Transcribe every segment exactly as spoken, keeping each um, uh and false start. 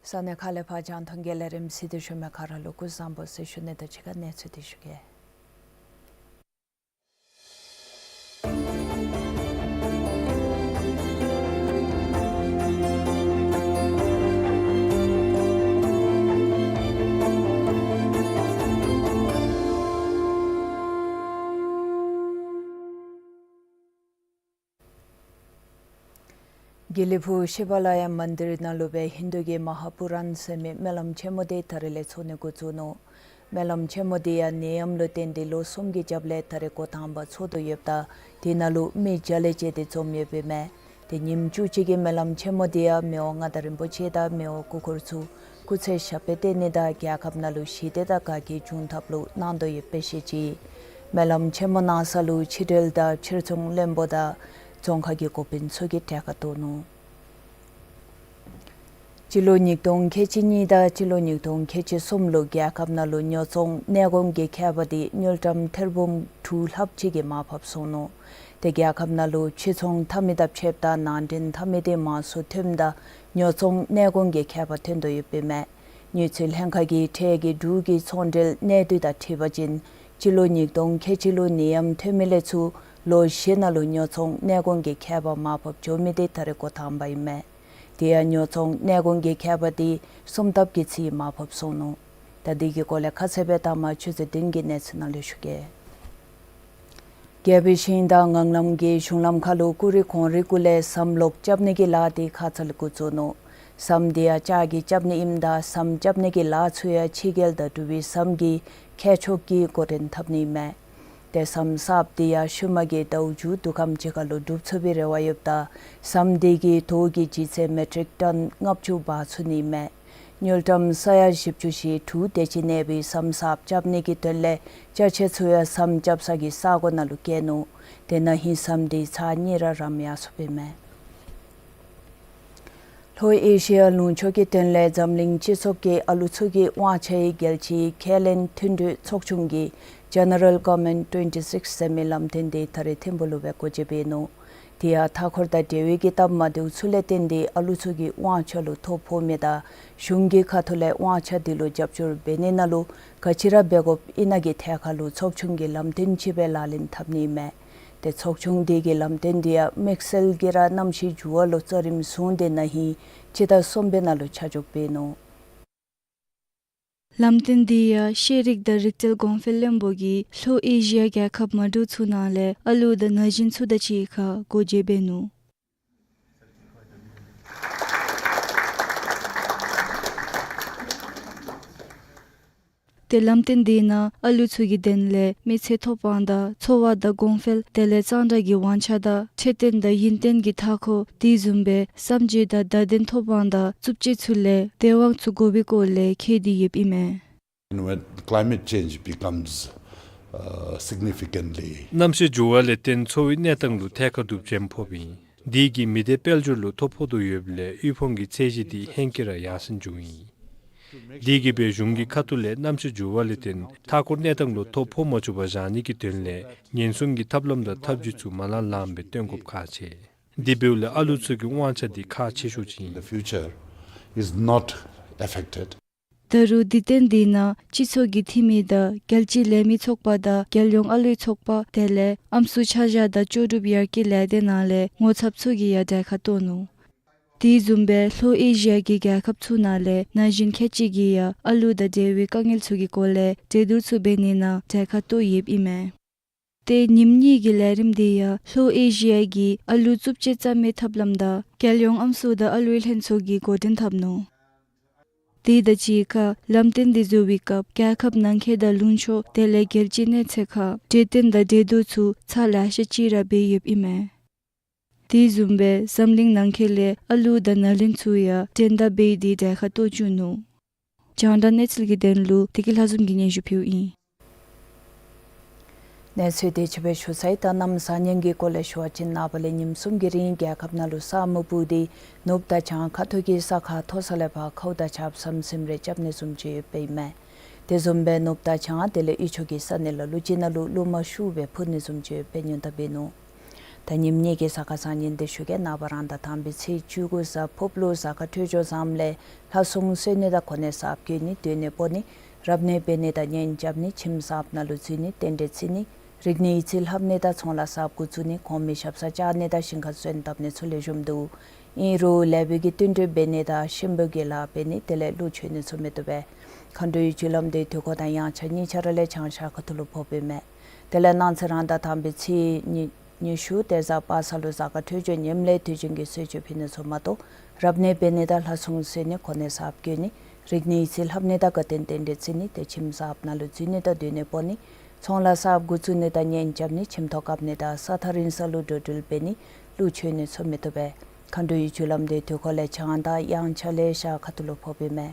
ས་གནས་ཁག་ལས་ཕར་རྒྱང་མཐོང་གི་ལས་རིམ་གཟིགས་ཏེ་བཞུགས་མི་ག་ར་ལུ་སྐུ་གཟུགས་བཟང་པོ་ཟེར་ཞུ་ནི་དང་གཅིག་ཁར་གནས་ཚུལ་འདི་ཞུ་གེ། དགེ་ལེགས་ཕུག་ཤིབ་ལ་ཡ་མན་དིར་ནང་ལུ་སྦེ་ཧིན་དུ་གི་མ་ཧཱ་པུ་རཱན་ཟེར་མི་སྨོན་ལམ་ཆེན་མོ་འདི་ད་རིས་ལས་ཚོགས་ནི་འགོ་བཙུགས་ནུག། སྨོན་ལམ་ཆེན་མོ་འདི་ཡང་ནད་ཡམས་ལུ་བརྟེན་ཏེ་ལོ་གསུམ་གྱི་རྒྱབ་ལས་ད་རིས་འགོ་དང་པ་ཚོགས་དོ་ཡོདཔ་ད་དེ་ནང་ལུ་མི་བརྒྱ་ལས་བཅད་དེ་འཛོམས་ཡོདཔ་ཨིན་མས། ཏེ་ཉིནམ་བཅུ་གཅིག་གི་སྨོན་ལམ་ཆེན་མོ་འདི་ཡང་མི་དབང་མངའ་བདག་རིན་པོ་ཆེ་དང་མི་དབང་སྐུ་འཁོར་ཚུ་སྐུ་ཚེ་ཞབས་པད་བརྟན་ནི་དང་རྒྱལ་ཁབ་ནང་ལུ་ཞི་བདེ་དང་དགའ་སྐྱིད་འབྱུང་ཐབས་ལུ་གནང་དོ་ཡོདཔ་སྦེ་བཤད་ཅི། སྨོན་ལམ་ཆེན་མོ་གནང་ས་ལུ་ཕྱི་འབྲེལ་དང་ཕྱིར་ཚོང་བློན་པོ་དང་རྫོང་ཁག་གི་འགོ་དཔོན་ཚུ་གིས་གྲལ་ཁར་གཏོགས་ནུག། སྤྱི་ལོ་ཉིས་སྟོང་ཁལ་གཅིག་གཉིས་དང་སྤྱི་ལོ་ཉིས་སྟོང་ཁལ་གཅིག་གསུམ་ལུ་རྒྱལ་ཁབ་ནང་ལུ་ཉོ་ཚོང་གནས་སྐོར་གྱི་ཁྱད་པར་འདི་དངུལ་ཀྲམ་ཐེར་འབུམ་དྲུག་ལྷགཔ་ཅིག་གིས་མར་ཕབ་སོང་ནུག། ཏེ་རྒྱལ་ཁབ་ནང་ལུ་ཕྱིར་ཚོང་འཐབ་མི་དང་ཕྱདཔ་ད་ནང་འདྲེན་འཐབ་མི་འདི་མང་སུ་ཐོནམ་ད་ཉོ་ཚོང་གནས་སྐོར་གྱི་ཁྱད་པར་ཐོན་དོ་ཡོདཔ་ཨིན་མས། དངུལ་རྩིས་ལྷན་ཁག་གིས་འཕྲལ་གྱི་འབྲུག་གི་ཚོང་འབྲེལ་གནད་བསྡུས་དང་འཁྲིལ་བ་ཅིན་སྤྱི་ལོ་ཉིས་སྟོང་ཁལ་གཅིག་ལུ་ནད་ཡམས་ཐོན་མི་ལས་ཚུར་ལོ་བཞི་ནང་ལུ་ཉོ་ཚོང་གནས་སྐོར་གྱི་ཁྱད་པར་མར་ཕབ་འགྱོ་མི་འདི་ད་རིས་འགོ་དང་པ་ཨིན་མས། དེ་ཡང་ཉོ་ཚོང་གནས་སྐོར་གྱི་ཁྱད་པར་འདི་སུམ་ལྡབ་ཀྱི་རྩིས་མར་ཕབ་སོང་ནུག། ད་འདི་གི་སྐོར་ལས་ཁ་གསལ་སྦེ་ད་མ་ཆུ་ཚོད་བདུན་གྱི་གནས་ཚུལ་ནང་ལུ་ཞུ་གེ། རྒྱལ་པོའི་ཞིང་དང་ངང་ལམ་གྱི་གཞུང་ལམ་ཁར་ལུ་ཀུ་རི་གོང་རི་གུ་ལས་ཟམ་ལོག་རྐྱབ་ནི་གི་ལཱ་འདི་ཁ་ཙ་ལུ་འགོ་བཙུགས་ནུག། ཟམ་འདི་ཡང་ལྕགས་ཀྱི་རྐྱབ་ནི་ཨིནམ་ད་ཟམ་རྐྱབ་ནི་གི་ལཱ་ཚུ་ཡང་ཕྱི་རྒྱལ་དང་འབྲུག་པའི་ཟམ་གྱི་ཁྱད་ཆོས་ཀྱིས་འགོ་འདྲེན་འཐབ་ནི་ཨིན་མས། ཏེ་ཟམ་གསརཔ་འདི་ཡང་ཤུལ་མ་གི་ཟླཝ་མཇུག་བསྡུ་ཁམས་ཅིག་ཁར་ལུ་གྲུབ་ཚུགས་པའི་རེ་བ་ཡོདཔ་ད་ཟམ་འདི་གིས་དོས་ཀྱི་ལྗིད་ཚད་མེ་ཊིག་ཊོན་ལྔ་བཅུ་འབག་ཚུགས་ནི་ཨིན་མས། དངུལ་ཀྲམ་ས་ཡ་བཞི་བཅུ་ཞེ་དྲུག་དེ་ཅིག་གནས་པའི་ཟམ་གསརཔ་རྐྱབ་ནི་གི་དོན་ལས་ཅ་ཆས་ཚུ་ཡང་ཟམ་རྐྱབ་ས་གི་ས་གོ་ནང་ལུ་བསྐྱལ་ནུག། དེ་ནང་ཧིང་ཟམ་འདི་ཚར་གཉིས་ར་རམ་ཡར་སོཔ་ཨིན་མས། ལྷོ་ཨེ་ཤི་ཡ་ལུང་ཕྱོགས་ཀྱི་དོན་ལས་འཛམ་གླིང་སྤྱི་ཚོགས་ཀྱིས་ཨ་ལུ་ཚུ་གི་དབང་ཆའི་རྒྱལ་སྤྱིའི་ཁས་ལེན་མཐུན་གྲོས་ཚོགས་ཆུང་གི་General Government twenty-six ཟེར་མི་ལམ་སྟོན་འདི་ད་རིས་ཐིམ་ཕུག་ལུ་སྦེ་སྒོ་འབྱེད་འབད་ནུག། དེ་ཡང་མཐའ་འཁོར་དང་འབྲེལ་བའི་གི་སྟབས་མ་བདེཝ་ཚུ་ལས་བརྟེན་ཏེ་ཨ་ལུ་ཚུ་གི་དབང་ཆ་ལུ་ཐོ་ཕོག་མི་དང་གཞུང་གི་ཁ་ཐུག་ལས་དབང་ཆ་འདི་ལུ་རྒྱབ་སྐྱོར་འབད་ནི་ནང་ལུ་ག་ཅི་ར་འབད་དགོཔ་ཨིན་ན་གི་ཐད་ཁར་ལུ་ཚོགས་ཆུང་གིས་ལམ་སྟོན་ཅིག་སྦེ་ལག་ལེན་འཐབ་ནི་ཨིན་མས། ཏེ་ཚོགས་ཆུང་འདི་གི་ལམ་སྟོན་འདི་ཡང་དམིགས་བསལ་གྱིས་ར་གནམ་གཤིས་འགྱུར་བ་ལུ་ལྕགས་རིམ་བཟུང་སྟེ་ན་ཧིང་སྤྱི་ཟླ་གསུམ་པའི་ནང་ལུ་ཆ་འཇོག་འབད་ནུག། ལམ་སྟོན་འདི་ཡང་ཤེས་རིག་དང་རིག་རྩལ་གོང་འཕེལ་བློན་པོ་གིས་ལྷོ་ཨེ་ཤི་ཡ་རྒྱལ་ཁབ་མ་འདྲཝ་ཚུ་ནང་ལས་ཨ་ལུ་དང་ན་གཞོན་ཚུ་དང་གཅིག་ཁར་སྒོ་འབྱེད་འབད་ནུག། ཏེ་ལམ་སྟོན་འདི་ནང་ཨ་ལུ་ཚུ་གི་དོན་ལས་མི་ཚེ་ཐོབ་དབང་དང་འཚོ་བ་དང་གོང་འཕེལ་དེ་ལས་གཙང་སྦྲ་གི་དབང་ཆ་དང་འཕྲོད་བསྟེན་དང་ཡུན་བརྟན་གྱི་མཐའ་འཁོར་དེ་བཟུམ་སྦེ་བསམ་བརྗོད་དང་བརྡ་དོན་ཐོབ་དབང་དང་རྩུབ་སྤྱོད་ཚུ་ལས་བདེ་དབང་ཚུ་དགོ་པའི་སྐོར་ལས་བཀོད་དེ་ཡོདཔ་ཨིན་མས། And when climate change becomes, uh, significantly གནམ་གཤིས་འགྱུར་བ་ལས་བརྟེན་འཚོ་བའི་གནས་སྟངས་ལུ་ཐད་ཀར་གྲུབ་ཆ་ཕོགཔ་ཨིན། འདི་གིས་མི་སྡེ་དཔལ་འབྱོར་ལུ་ཐོ་ཕོག་དོ་ཡོདཔ་ལས་དབུལ་ཕོངས་ཀྱི་ཚད་གཞི་འདི་ཧེང་སྐལ་ར་ཡར་སེང་འགྱོཝ་ཨིན། འདི་གིས་སྦེ་གཞུང་གི་ཁ་ཐུག་ལས་གནམ་གཤིས་འགྱུར་བ་ལས་བརྟེན་མཐའ་འཁོར་གནས་སྟངས་ལུ་ཐོ་ཕོག་མ་བཅུག་པར་བཞག་ནི་གི་དོན་ལས་ཉེན་སྲུང་གི་ཐབས་ལམ་དང་ཐབས་བྱུས་ཚུ་མ་ལང་ལངམ་སྦེ་སྟོན་དགོཔ་ཁག་ཆེ། དེ་འབདཝ་ལས་ཨ་ལུ་ཚུ་གི་དབང་ཆ་འདི་ཁག་ཆེ་ཤོས་ཅིག་ཨིན། The future is not affected. ད་རུང་དུས་སྟོན་འདི་ནང་སྤྱི་ཚོགས་ཀྱི་འཐུས་མི་དང་རྒྱལ་སྤྱིའི་ལས་མི་ཚོགས་པ་དང་རྒྱལ་ཡོངས་ཨ་ལུའི་ཚོགས་པ་དེ་ལས་ཨམ་སྲུ་ཆ་བཞག་དང་ལྕོགས་གྲུབ་ཡར་རྒྱས་ལས་སྡེ་ནང་ལས་ངོ་ཚབ་ཚུ་གིས་ཡང་གྲལ་ཁར་གཏོགས་ནུག། དེ་བཟུམ་སྦེ་ལྷོ་ཨེ་ཤི་ཡ་གི་རྒྱལ་ཁབ་ཚུ་ནང་ལས་ན་གཞོན་ཁལ་གཅིག་གིས་ཡང་ཨ་ལུ་དང་འབྲེལ་བའི་དཀའ་ངལ་ཚུ་གི་སྐོར་ལས་གྲོས་བསྡུར་ཚུ་འབད་ནི་ནང་གྲལ་ཁར་གཏོགས་ཡོདཔ་ཨིན་མས། ཏེ་ཉིནམ་གཉིས་ཀྱི་ལས་རིམ་འདི་ཡང་ལྷོ་ཨེ་ཤི་ཡ་གི་ཨ་ལུ་རྩུབ་སྤྱོད་རྩ་མེད་ཐབས་ལམ་དང་རྒྱལ་ཡོངས་ཨམ་སྲུ་དང་ཨ་ལུའི་ལྷན་ཚོགས་ཀྱིས་འགོ་འདྲེན་འཐབ་ནུག། དེ་དང་གཅིག་ཁར་ལམ་སྟོན་འདི་བཟོ་བའི་སྐབས་རྒྱལ་ཁབ་ནང་འཁོད་དང་ལུང་ཕྱོགས་དེ་ལས་རྒྱལ་སྤྱིའི་གནས་ཚད་ཁར་གྲོས་བསྟུན་དང་གྲོས་བསྡུར་ཚུ་ཚར་ལེ་ཤ་ཅིག་ར་འབད་ཡོདཔ་ཨིན་མས། དེ་བཟུམ་སྦེ་འཛམ་གླིང་ནང་འཁོད་ལས་ཨ་ལུ་དང་ནཱ་ལེནྡྲ་ཚུ་ཡང་འགྲན་ཟླ་འབད་དེ་གྲལ་ཁར་གཏོགས་བཅུག་ནུག། རྒྱང་བསྒྲགས་གནས་ཚུལ་གྱི་དོན་ལུ་བདེ་སྐྱིད་ལྷ་འཛོམས་ཀྱིས་སྙན་ཞུ་ཕུལཝ་ཨིན། གནས་ཚུལ་དེ་ཅིག་སྦེ་ཞུ་ཚར་ཡི། ད་གནམ་བཟང་ངན་གྱི་སྐོར་ལས་ཞུ་བ་ཅིན་ནངས་པ་ལས་ཉིནམ་གསུམ་གྱི་རིང་རྒྱལ་ཁབ་ནང་ལུ་ས་སྨུག་སྤུབས་ཏེ་ནུབ་དང་བྱང་ཁ་ཐུག་གི་ས་ཁ་མཐོ་ས་ལས་ཕར་ཁཝ་དང་ཆརཔ་ཟམ་ཟིམ་རེ་རྐྱབ་ནི་བཟུམ་ཅིག་ཡོདཔ་ཨིན་མས། དེ་བཟུམ་སྦེ་ནུབ་དང་བྱང་དེ་ལས་དབུས་ཕྱོགས་ཀྱི་ས་གནས་ལ་ལུ་ཅིག་ནང་ལུ་རླུང་མ་ཤུགས་སྦེ་ཕུ་ནི་བཟུམ་ཅིག་ཡོདཔ་སྦེ་ཉེན་བརྡ་འབད་ནུག། ད་ཉིནམ་གཉིས་ཀྱི་གཟའ་སྐར་བཟང་ངན་འདི་ཞུ་གེ། ནངས་པ་རང་ཟླ་དང་པའི་ཚེས་བཅུ་དགུ་གཟའ་ཕུརཔ་ལུ་གཟའ་སྐར་འཕྲོད་སྦྱོར་བཟངམ་ལས་ལྷ་སྲུང་གསོལ་ནི་དང་གོ་གནས་གསརཔ་བསྐོ་ནི་སྡོད་གནས་སྤོ་ནི་རབ་གནས་འབད་ནི་དང་གཉེན་རྐྱབ་ནི་ཁྱིམ་གསརཔ་ནང་ལུ་འཛུལ་ནི་རྟེན་འབྲེལ་བརྩི་ནི་རིག་གནས་ཡིག་རྩིས་ལྷབ་ནི་དང་ཚོང་ལཱ་གསརཔ་འགོ་བཙུགས་ནི་གོང་མའི་ཞབས་སར་བཅར་ནི་དང་ཞིང་ཁར་སོན་བཏབ་ནི་ཚུ་ལེགས་ཤོམ་འདུག། ཨིན་རུང་ལེགས་པའི་གི་བསྟུན་གྲོས་འབད་ནི་དང་གཤིན་པོའི་གི་ལཱ་འབད་ནི་དེ་ལས་གླུ་མཆོད་ནི་ཚུ་མི་བཏུབ་པས། མཁའ་འགྲོའི་རྒྱུ་ལམ་འདི་དུས་འཁོར་དང་དབྱངས་འཆར་གཉིས་ཆ་ར་ལས་བྱང་ཤར་ཁ་ཐུག་ལུ་ཕོགཔ་ཨིན་མས། དེ་ལས་གནངས་ཚེ་རང་ཟླ་དང་པའི་ཚེས་ཉི་ཉི་ཤུ་དེ་གཟའ་པ་སངས་ལུ་གཟའ་སྐར་འཕྲོད་སྦྱོར་ཉིམ་ལས་དུས་ཆེན་གྱི་གསོལ་མཆོད་ཕུལ་ནི་ཚུ་མ་གཏོགས་རབ་གནས་འབད་ནི་དང་ལྷ་སྲུང་གསོལ་ནི་གོ་གནས་གསརཔ་བསྐོ་ནི་རིག་གནས་ཡིག་རྩིས་ལྷབ་ནི་དང་དགའ་སྟོན་རྟེན་འབྲེལ་བརྩི་ནི་དེ་ཁྱིམ་གསརཔ་ནང་ལུ་འཛུལ་ནི་དང་སྡོད་གནས་སྤོ་ནི་ཚོང་ལཱ་གསརཔ་འགོ་བཙུགས་ནི་དང་གཉེན་རྐྱབ་ནི་ཁྱིམ་ཐོག་བཀབ་ནི་དང་ས་ཐག་རིང་ས་ལུ་འགྲོ་འགྲུལ་འབད་ནི་གླུ་མཆོད་ནི་ཚུ་མི་བཏུབ་པས། མཁའ་འགྲོའི་རྒྱུ་ལམ་འདི་དུས་འཁོར་ལས་བྱང་དང་དབྱངས་འཆར་ལས་ཤར་ཁ་ཐུག་ལུ་ཕོགཔ་ཨིན་མས།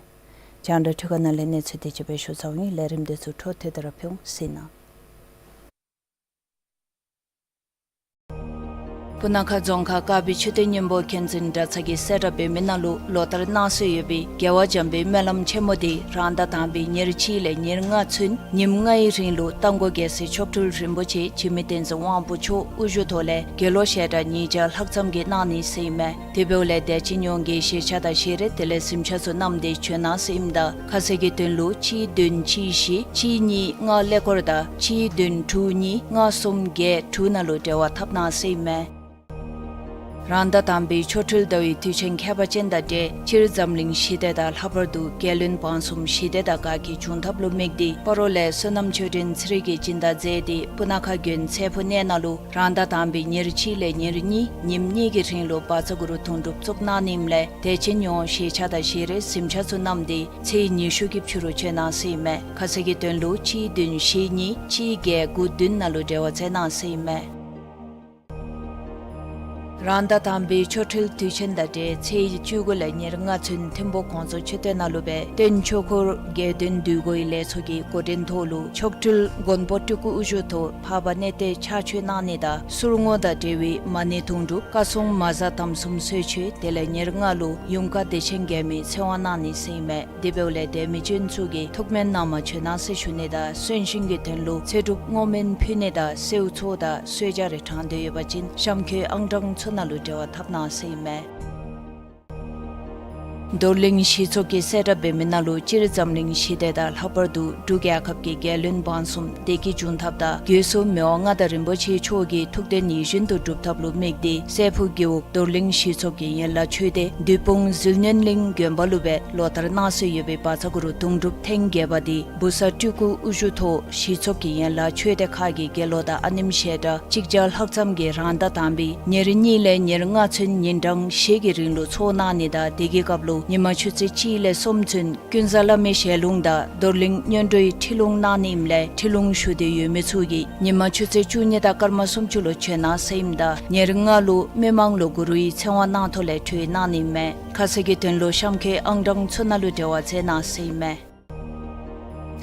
རྒྱང་བསྒྲགས་འཕྲུལ་ཁང་ནང་ལས་གནས་ཚུལ་དེ་ཅིག་སྦེ་ཞུ་ཚརཝ་ཨིན། ལས་རིམ་འདི་ཚུ་འཕྲོ་མཐུད་དེ་ར་ཕུལ་འོང་། གཟིགས་གནང་། སྤུ་ན་ཁ་རྫོང་ཁག་དཀར་སྦིས་མཆོད་རྟེན་སྙིང་པོ་མཁྱེན་བརྩེ་གྲྭ་ཚང་གིས་གསལ་བསྒྲགས་འབད་མི་ནང་ལུ་ལོ་ལྟར་གནང་སྲོལ་ཡོད་པའི་རྒྱལ་བ་འཇམ་དཔལ་སྨོན་ལམ་ཆེན་མོ་འདི་རང་ཟླ་དང་པའི་ཉེར་གཅིག་ལས་ཉེར་ལྔ་ཚུན་ཉིནམ་ལྔའི་རིང་ལུ་རྟ་མགོ་རྒྱལ་སྲས་མཆོག་སྤྲུལ་རིན་པོ་ཆེ་འཇིགས་མེད་བསྟན་འཛིན་དབང་པོ་མཆོག་དབུ་བཞུགས་ཐོག་ལས་དགེ་སློང་ཞལ་གྲངས་ཉིས་བརྒྱ་ལྷག་ཙམ་གྱིས་གནང་ནི་ཟེར་ཨིན་མས། དེ་འབདཝ་ལས་དད་ཅན་ཡོངས་ཀྱིས་ཞལ་ཆས་དང་ཞལ་རས་དེ་ལས་གཟིམ་ཆས་ཚུ་བསྣམས་ཏེ་བྱོན་གནང་ཟེར་ཨིནམ་ད་ཁ་གསལ་གྱི་དོན་ལུ་གཅིག་བདུན་གཅིག་བཞི་གཅིག་གཉིས་ལྔ་ཀླད་ཀོར་དང་གཅིག་བདུན་དྲུག་གཉིས་ལྔ་གསུམ་བརྒྱད་དྲུག་ནང་ལུ་འབྲེལ་བ་འཐབ་གནང་ཟེར་ཨིན་མས། རང་ཟླ་དང་པའི་ཆོ་འཕྲུལ་ཟླ་བའི་དུས་ཆེན་ཁྱད་པར་ཅན་དང་འབྲེལ་སྤྱིར་འཛམ་གླིང་ཞི་བདེ་དང་ལྷག་པར་དུ་རྒྱལ་བློན་འབངས་གསུམ་ཞི་བདེ་དང་དགའ་སྐྱིད་འབྱུང་ཐབས་ལུ་དམིགས་ཏེ་སྤ་རོ་ལས་བསོད་ནམས་ཆོས་སྒྲོན་ཚེ་རིང་གིས་སྦྱིན་བདག་མཛད་དེ་སྤུ་ན་ཁ་དགོན་ཚེ་ཕུག་གནས་ནང་ལུ་རང་ཟླ་དང་པའི་ཉེར་གཅིག་ལས་ཉེར་གཉིས་ཉིནམ་གཉིས་ཀྱི་རིང་ལུ་བཛྲ་གུ་རུ་དུང་སྒྲུབ་བཙུགས་གནང་ནི་ཨིནམ་ལས་དད་ཅན་ཡོངས་ཞལ་ཆས་དང་ཞལ་རས་གཟིམ་ཆས་ཚུ་བསྣམས་ཏེ་ཚེས་ཉི་ཤུ་གི་ཕྱི་རུ་བྱོན་གནང་ཟེར་ཨིན་མས། ཁ་གསལ་གྱི་དོན་ལུ་གཅིག་བདུན་བཞི་གཉིས་གཅིག་བརྒྱད་དགུ་བདུན་ནང་ལུ་འབྲེལ་བ་མཛད་གནང་ཟེར་ཨིན་མས། རང་ཟླ་དང་པའི་ཆོ་འཕྲུལ་དུས་ཆེན་དང་འབྲེལ་ཚེས་བཅུ་དགུ་ལས་ཉེར་ལྔ་ཚུན་ཐིམ་ཕུག་གོང་ས་མཆོད་རྟེན་ནང་ལུ་སྦེ་སྟོན་ཆོས་འཁོར་དགེ་འདུན་འདུས་སྒོའི་ལས་ཚོགས་ཀྱི་འགོ་འདྲེན་ཐོག་ལུ་མཆོག་སྤྲུལ་མགོན་པོ་སྤྲུལ་སྐུ་དབུ་བཞུགས་ཐོག་འཕགས་པ་གནས་བརྟན་ཕྱག་མཆོད་གནང་ནི་དང་གསུར་བསྔོ་དང་འབྲེལ་བའི་མ་ཎི་དུང་སྒྲུབ་བཀའ་སྲུང་མ་གཟའ་དམ་གསུམ་གསོལ་མཆོད་དེ་ལས་ཉེར་ལྔ་ལུ་ཡུངས་དཀར་བདེ་ཆེན་རྒྱལ་མོའི་ཚེ་དབང་གནང་ནི་ཟེར་ཨིན་མས། དེ་འབདཝ་ལས་དད་མི་ཅན་ཚུ་གིས་ཐུགས་སྨོན་གནང་མ་བྱོན་གནང་ཟེར་ཞུ་ནི་དང་གསོན་གཤིན་གྱི་དོན་ལུ་ཚེ་སྒྲུབ་བསྔོ་སྨོན་ཕུལ་ནི་དང་གསོལ་ཚོགས་དང་གསོལ་ཇ་རེ་དྲང་འདོད་ཡོད་པ་ཅིན་གཤམ་འཁོད་ཨང་གྲངས་ཚུ་ནང་ལུ་འབྲེལ་བ་འཐབ་གནང་ཟེར་ཨིན་མས། རྡོར་གླིང་གཞིས་ཚོགས་ཀྱིས་གསལ་བསྒྲགས་འབད་མི་ནང་ལུ་སྤྱིར་འཛམ་གླིང་ཞི་བདེ་དང་ལྷག་པར་དུ་འབྲུག་རྒྱལ་ཁབ་ཀྱི་རྒྱལ་བློན་འབངས་གསུམ་བདེ་སྐྱིད་འབྱུང་ཐབས་དང་སྒོས་སུ་མི་དབང་མངའ་བདག་རིན་པོ་ཆེ་མཆོག་གི་ཐུགས་དོན་ཡིད་བཞིན་དུ་འགྲུབ་ཐབས་ལུ་དམིགས་ཏེ་སྲས་ཕུག་རྒེད་འོག་རྡོར་གླིང་གཞིས་ཚོགས་ཀྱི་ཡན་ལག་ཆོས་སྡེ་བདུད་དཔུང་ཟིལ་གནོན་གླིང་དགོན་པ་ལུ་སྦེ་ལོ་ལྟར་གནང་སྲོལ་ཡོད་པའི་བཛྲ་གུ་རུ་དུང་སྒྲུབ་ཐེངས་བརྒྱད་པ་འདི་བུ་གསར་སྤྲུལ་སྐུ་དབུ་བཞུགས་ཐོག་གཞིས་ཚོགས་ཀྱི་ཡན་ལག་ཆོས་སྡེ་ཁག་གི་དགེ་སློང་དང་ཨ་ནེམ་ཞལ་གྲངས་གཅིག་བརྒྱ་ལྷག་ཙམ་གྱིས་རང་ཟླ་དང་པའི་ཉེར་གཉིས་ལས་ཉེར་ལྔ་ཚུན་ཉིན་གྲངས་བཞི་གི་རིང་ལུ་ཚོགས་གནང་ནི་དང་དེ་གི་སྐབས་ལུ་ཉི་མ་ཆུ་ཚོད་གཅིག་ལས་གསུམ་ཚུན་ཀུན་བཟང་བླ་མའི་ཞལ་ལུང་དང་རྡོར་གླིང་སྔོན་འགྲོའི་ཁྲིད་ལུང་གནང་ནི་ཨིནམ་ལས་ཁྲིད་ལུང་ཞུ་འདོད་ཡོད་མི་ཚུ་གིས་ཉི་མ་ཆུ་ཚོད་བཅུ་གཉིས་དང་སྐར་མ་སུམ་ཅུ་ལུ་བྱོན་གནང་ཟེར་ཨིནམ་ད་ཉེར་ལྔ་ལུ་མི་མང་ལུ་གུ་རུའི་ཚེ་དབང་གནང་ཐོག་ལས་གྲོལ་གནང་ནི་ཨིན་མས། ཁ་གསལ་གྱི་དོན་ལུ་གཤམ་འཁོད་ཨང་གྲངས་ཚུ་ནང་ལུ་འབྲེལ་བ་མཛད་གནང་ཟེར་ཨིན་མས།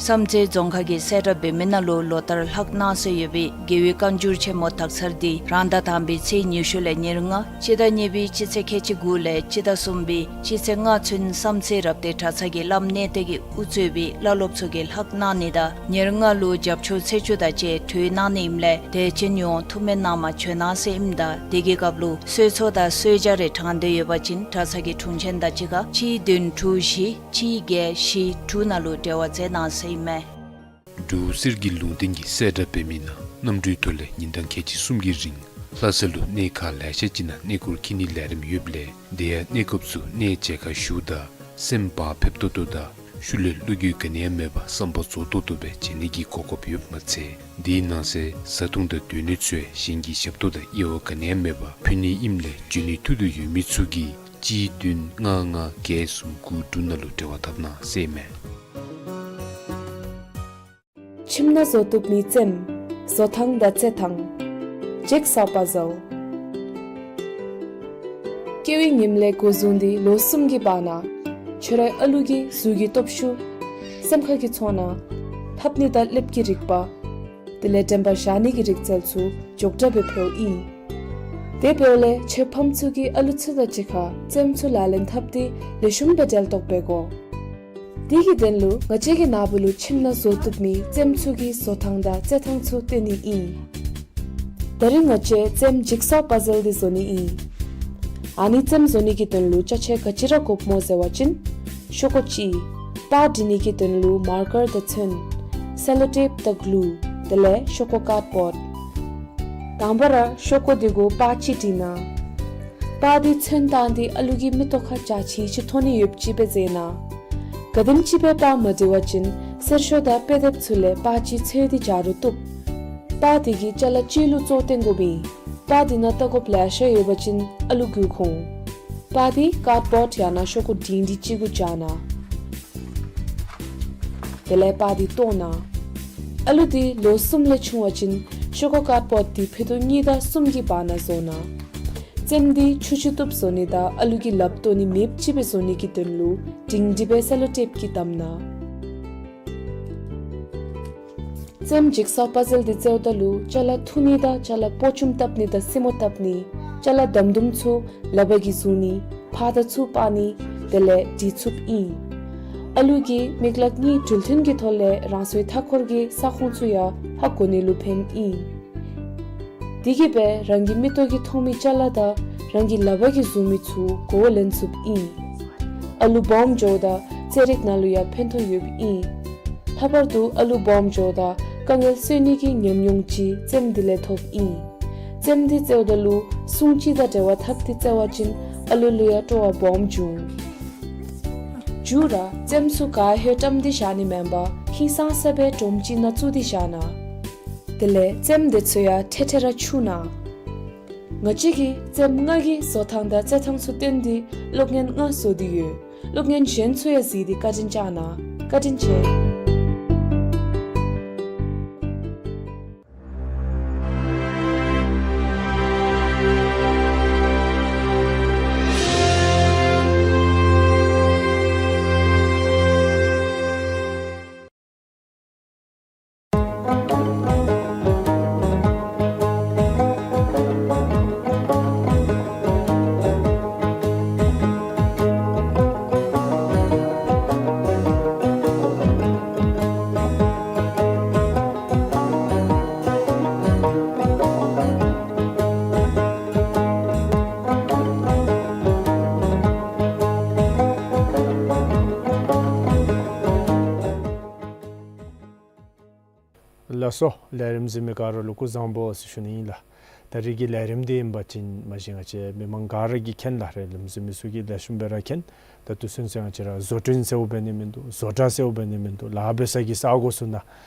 བསམ་རྩེ་རྫོང་ཁག་གི་གསལ་བསྒྲགས་འབད་མི་ནང་ལུ་ལོ་ལྟར་ལྷག་གནང་སྲོལ་ཡོད་པའི་རྒྱལ་བའི་བཀའ་འགྱུར་ཆེན་མོ་དག་ཚར་འདི་རང་ཟླ་དང་པའི་ཚེས་ཉི་ཤུ་ལས་ཉེར་ལྔ་སྤྱི་ཟླ་གཉིས་པའི་སྤྱི་ཚེས་ཁལ་གཅིག་དགུ་ལས་སྤྱི་ཟླ་གསུམ་པའི་སྤྱི་ཚེས་ལྔ་ཚུན་བསམ་རྩེ་རབ་བརྟན་གྲྭ་ཚང་གི་བླམ་གནས་བརྟན་གྱིས་དབུ་གཙོས་པའི་བླ་སློབ་ཚུ་གིས་ལྷག་གནང་ནི་དང་ཉེར་ལྔ་ལུ་རྒྱབ་སྐྱོར་ཚེས་བཅུ་དང་བཅས་གྲོལ་གནང་ནི་ཨིནམ་ལས་དད་ཅན་ཡོངས་ཐུགས་སྨོན་གནང་མ་བྱོན་གནང་ཟེར་ཨིནམ་ད་དེ་གི་སྐབས་ལུ་གསོལ་ཚོགས་དང་གསོལ་ཇ་རེ་དྲང་སྟེ་ཡོད་པ་ཅིན་གྲྭ་ཚང་གི་དྲུང་ཆེན་དང་གཅིག་ཁར་གཅིག་བདུན་དྲུག་བཞི་གཅིག་བརྒྱད་བཞི་དྲུག་ནང་ལུ་འབྲེལ་བ་མཛད་གནང་ཟེར་ཨིན་མས། འབྲུག་གསེར་གྱི་ལུང་བསྟན་གྱི་གསལ་བསྒྲགས་འབད་མི་ནང་གནམ་གྲུའི་ཐོག་ལས་ཉིན་གྲངས་ཁལ་གཅིག་གསུམ་གྱི་རིང་ལྷ་ས་ལུ་གནས་ཁག་ལེ་ཤ་ཅིག་ནང་གནས་སྐོར་འཁྱིད་ནིའི་ལས་རིམ་ཡོདཔ་ལས་དེ་ཡང་གནས་སྐབས་སུ་གནས་མཇལ་ཁ་ཞུཝ་ད་སེམས་བག་ཕེབས་ཏོག་ཏོ་དང་ཤུལ་ལས་བློ་འགྱོད་ག་ནི་ཡང་མེད་པར་བསམ་པ་རྫོགས་ཏོག་ཏོ་སྦེ་མཇལ་ནི་གི་གོ་སྐབས་ཡོདཔ་མ་ཚད་དེའི་ནང་གསེས་བཟའ་འཐུང་དང་སྡོད་གནས་ཚུ་ཡང་གཞན་གྱི་ཞབས་ཏོག་དང་དབྱེ་བ་ག་ནི་ཡང་མེད་པར་ཕུལ་ནི་ཨིནམ་ལས་འབྱོན་ནིའི་ཐུགས་འདོད་ཡོད་མི་ཚུ་གིས་གཅིག་བདུན་ལྔ་ལྔ་བརྒྱད་གསུམ་དགུ་དྲུག་ནང་ལུ་འབྲེལ་བ་འཐབ་གནང་ཟེར་ཨིན་མས། ཁྱིམ་ནང་བཟོ་བཏུབ་མི་རྩེདམོ། བཟོ་ཐངས་དང་རྩེད་ཐངས། Jigsaw puzzle། སྐྱེ་བའི་ཉིནམ་ལས་འགོ་བཟུང་སྟེ་ལོ་གསུམ་གྱི་བར་ན་ཁྱོད་རའི་ཨ་ལུ་གིས་གཟུགས་ཀྱི་སྟོབས་ཤུགས། སེམས་ཁ་གི་ཚོར་སྣང་། ཕབ་ནི་དང་ལེབ་ཀྱི་རིག་པ། དེ་ལས་དྲན་པ་བཞག་ནི་གི་རིག་རྩལ་ཚུ་མགྱོགས་དྲགས་སྦེ་འཕེལཝ་ཨིན། དེ་འབདཝ་ལས་ཁྱོད་ཕམ་ཚུ་གིས་ཨ་ལུ་ཚུ་དང་གཅིག་ཁར་རྩེདམོ་ཚུ་ལག་ལེན་འཐབ་སྟེ་ལེགས་ཤོམ་སྦེ་འབྲེལ་གཏོགས་འབད་དགོ། དེ་གི་དོན་ལུ་ང་བཅས་ཀྱི་ནཱ་བུ་ལུ་ཁྱིམ་ནང་བཟོ་བཏུབ་མི་རྩེདམོ་ཚུ་གི་བཟོ་ཐངས་དང་རྩེད་ཐངས་ཚུ་སྟོན་ནི་ཨིན། ད་རིས་ང་བཅས་རྩེདམོ་Jigsaw puzzle འདི་བཟོ་ནི་ཨིན། ཨ་ནི་རྩེདམོ་བཟོ་ནི་གི་དོན་ལུ་ཅ་ཆས་ག་ཅི་ར་དགོཔ་སྨོ་ཟེར་བ་ཅིན། ཤོག་ཀོ་གཅིག། པར་འབྲི་ནི་གི་དོན་ལུ་མར་ཀར་དང་ཚོན། སེ་ལོ་ཊེབ་དང་གླུ། དེ་ལས་ཤོག་ཀོ་ཀཱཌ་བོཌ། དང་པ་ར་ཤོག་ཀོ་འདི་གུ་པར་གཅིག་བྲི་གནང་། པར་འདི་ཚོན་བཏང་སྟེ་ཨ་ལུ་གི་མིག་ཏོ་ཁར་འཇའ་ཆི་ཆི་མཐོང་ནི་ཡོདཔ་ཅིག་སྦེ་མཛད་གནང་། ག་དེམ་ཅིག་སྦེ་པར་མ་བྲི་བ་ཅིན་གསེར་ཞོ་དང་དཔེ་དེབ་ཚུ་ལས་པར་གཅིག་འཚོལ་ཏེ་བྱ་རུང་བཏུབ། པར་འདི་གི་ཅ་ལ་གཅིག་ལུ་བཙོ་སྟོན་དགོཔ་ཨིན། པར་འདི་ནང་ལྟ་དགོཔ་ལེ་ཤ་ཡོད་པ་ཅིན་ཨ་ལུ་མགུ་འཁོར། པར་འདི་ཀཱཌ་བོཌ་ཡང་ན་ཤོག་ཀོ་སྒྲིང་སྒྲི་ཅིག་གུ་སྦྱར་གནང་། དེ་ལས་པར་འདི་བཏོག་གནང་། ཨ་ལུ་འདི་ལོ་གསུམ་ལས་ཆུང་བ་ཅིན་ཤོག་ཀོ་ཀཱཌ་བོཌ་འདི་ཕུད་རྡོག་གཉིས་དང་གསུམ་གྱི་བར་ན་བཟོ་གནང་། རྩེདམོ་འདི་ཆུ་ཆུ་བཏུབ་བཟོ་ནི་དང་ཨ་ལུ་གིས་ལགཔ་བཏོག་ནི་མེདཔ་ཅིག་སྦེ་བཟོ་ནི་གི་དོན་ལུ་སྒྲིང་སྒྲི་སྦེ་སེ་ལོ་ཊེབ་ཀྱིས་བསྡམས་གནང་། རྩེདམོ་Jigsaw puzzle འདི་རྩེཝ་ད་ལུ་ཅ་ལ་འཐུ་ནི་དང་ཅ་ལ་སྤོ་བཅུམ་བཏབ་ནི་དང་སྲི་མོ་བཏབ་ནི། ཅ་ལ་དམ་དུམ་ཚུ་ལག་པ་གིས་བཟུང་ནི། ཕར་དང་ཚུར་སྤར་ནི། དེ་ལས་འབྲི་ཚུགསཔ་ཨིན། ཨ་ལུ་གིས་མིག་ལག་གཉིས་གྲུལ་མཐུན་གྱི་ཐོག་ལས་རང་སོའི་མཐའ་འཁོར་གྱི་ས་ཁོངས་ཚུ་ཡང་ཧ་གོ་ནི་ལུ་ཕནམ་ཨིན། དེ་གིས་སྦེ་རང་གི་མིག་ཏོ་གིས་མཐོང་མི་ཅ་ལ་དང་རང་གི་ལག་པ་གིས་བཟུང་མི་ཚུ་གོ་བ་ལེན་ཚུགསཔ་ཨིན། ཨ་ལུ་སྦོམ་འགྱོཝ་ད་རྩེད་རིགས་ནང་ལུ་ཡང་ཕན་ཐོགས་ཡོདཔ་ཨིན། ལྷག་པར་དུ་ཨ་ལུ་སྦོམ་འགྱོཝ་ད་དཀའ་ངལ་སེལ་ནི་གི་ཉམས་མྱོང་ཅིག་རྩེདམོ་འདི་ལས་ཐོབ་ཨིན། རྩེདམོ་འདི་རྩེཝ་ད་ལུ་སྲུང་བརྩི་དང་འབྲེལ་བ་འཐབ་སྟེ་རྩེ་བ་ཅིན་ཨ་ལུ་ལུ་ཡང་སྤྲོ་བ་སྦོམ་འབྱུང་། མཇུག་ར་རྩེདམོ་ཚུ་ག་ཧེ་བཀྲམ་སྟེ་བཞག་ནི་མེན་པར་ཧིང་སངས་ས་སྦེ་སྒྲོམ་ཅིག་ནང་བཙུགས་ཏེ་བཞག་གནང་། དེ་ལས་རྩེདམོ་འདི་ཚུ་ཡང་ཐེ་ཐེ་ར་འཁྱུ་གནང་། ང་བཅས་ཀྱིས་རྩེདམོ་ལྔ་གི་བཟོ་ཐངས་དང་རྩེད་ཐངས་ཚུ་སྟོན་ཏེ་གློག་བརྙན་ལྔ་བཟོ་སྟེ་ཡོད། གློག་བརྙན་གཞན་ཚུ་ཡང་གཟིགས་ཏེ་བཀའ་དྲིན་བསྐྱང་གནང་། བཀའ་དྲིན་ཆེ། ལགས་སོ། ལས་རིམ་གཟིགས་མི་ག་ར་ལུ་སྐུ་གཟུགས་བཟང་པོ་ཟེར་ཞུ་ནི་ཨིན་ལགས། ད་རིས་ཀྱི་ལས་རིམ་འདི་ཨིན་པ་ཅིན་མ་གཞི་ང་བཅས་མི་མང་ག་ར་གིས་མཁྱེན་ལགས། ལས་རིམ་གཟིགས་མི་ཚུ་གིས་ལེགས་ཤོམ་སྦེ་ར་མཁྱེན། ད་ལྟོ་ཚུན་ཚོད་ང་བཅས་ར་བཟོ་སྐྲུན་ཟེརཝ་འབད་ནི་མིན་འདུག། བཟོ་གྲྭ་ཟེརཝ་འབད་ནི་མིན་འདུག། ལཱ་འབད་ས་གི་ས་གོ་ཚུ་ནང་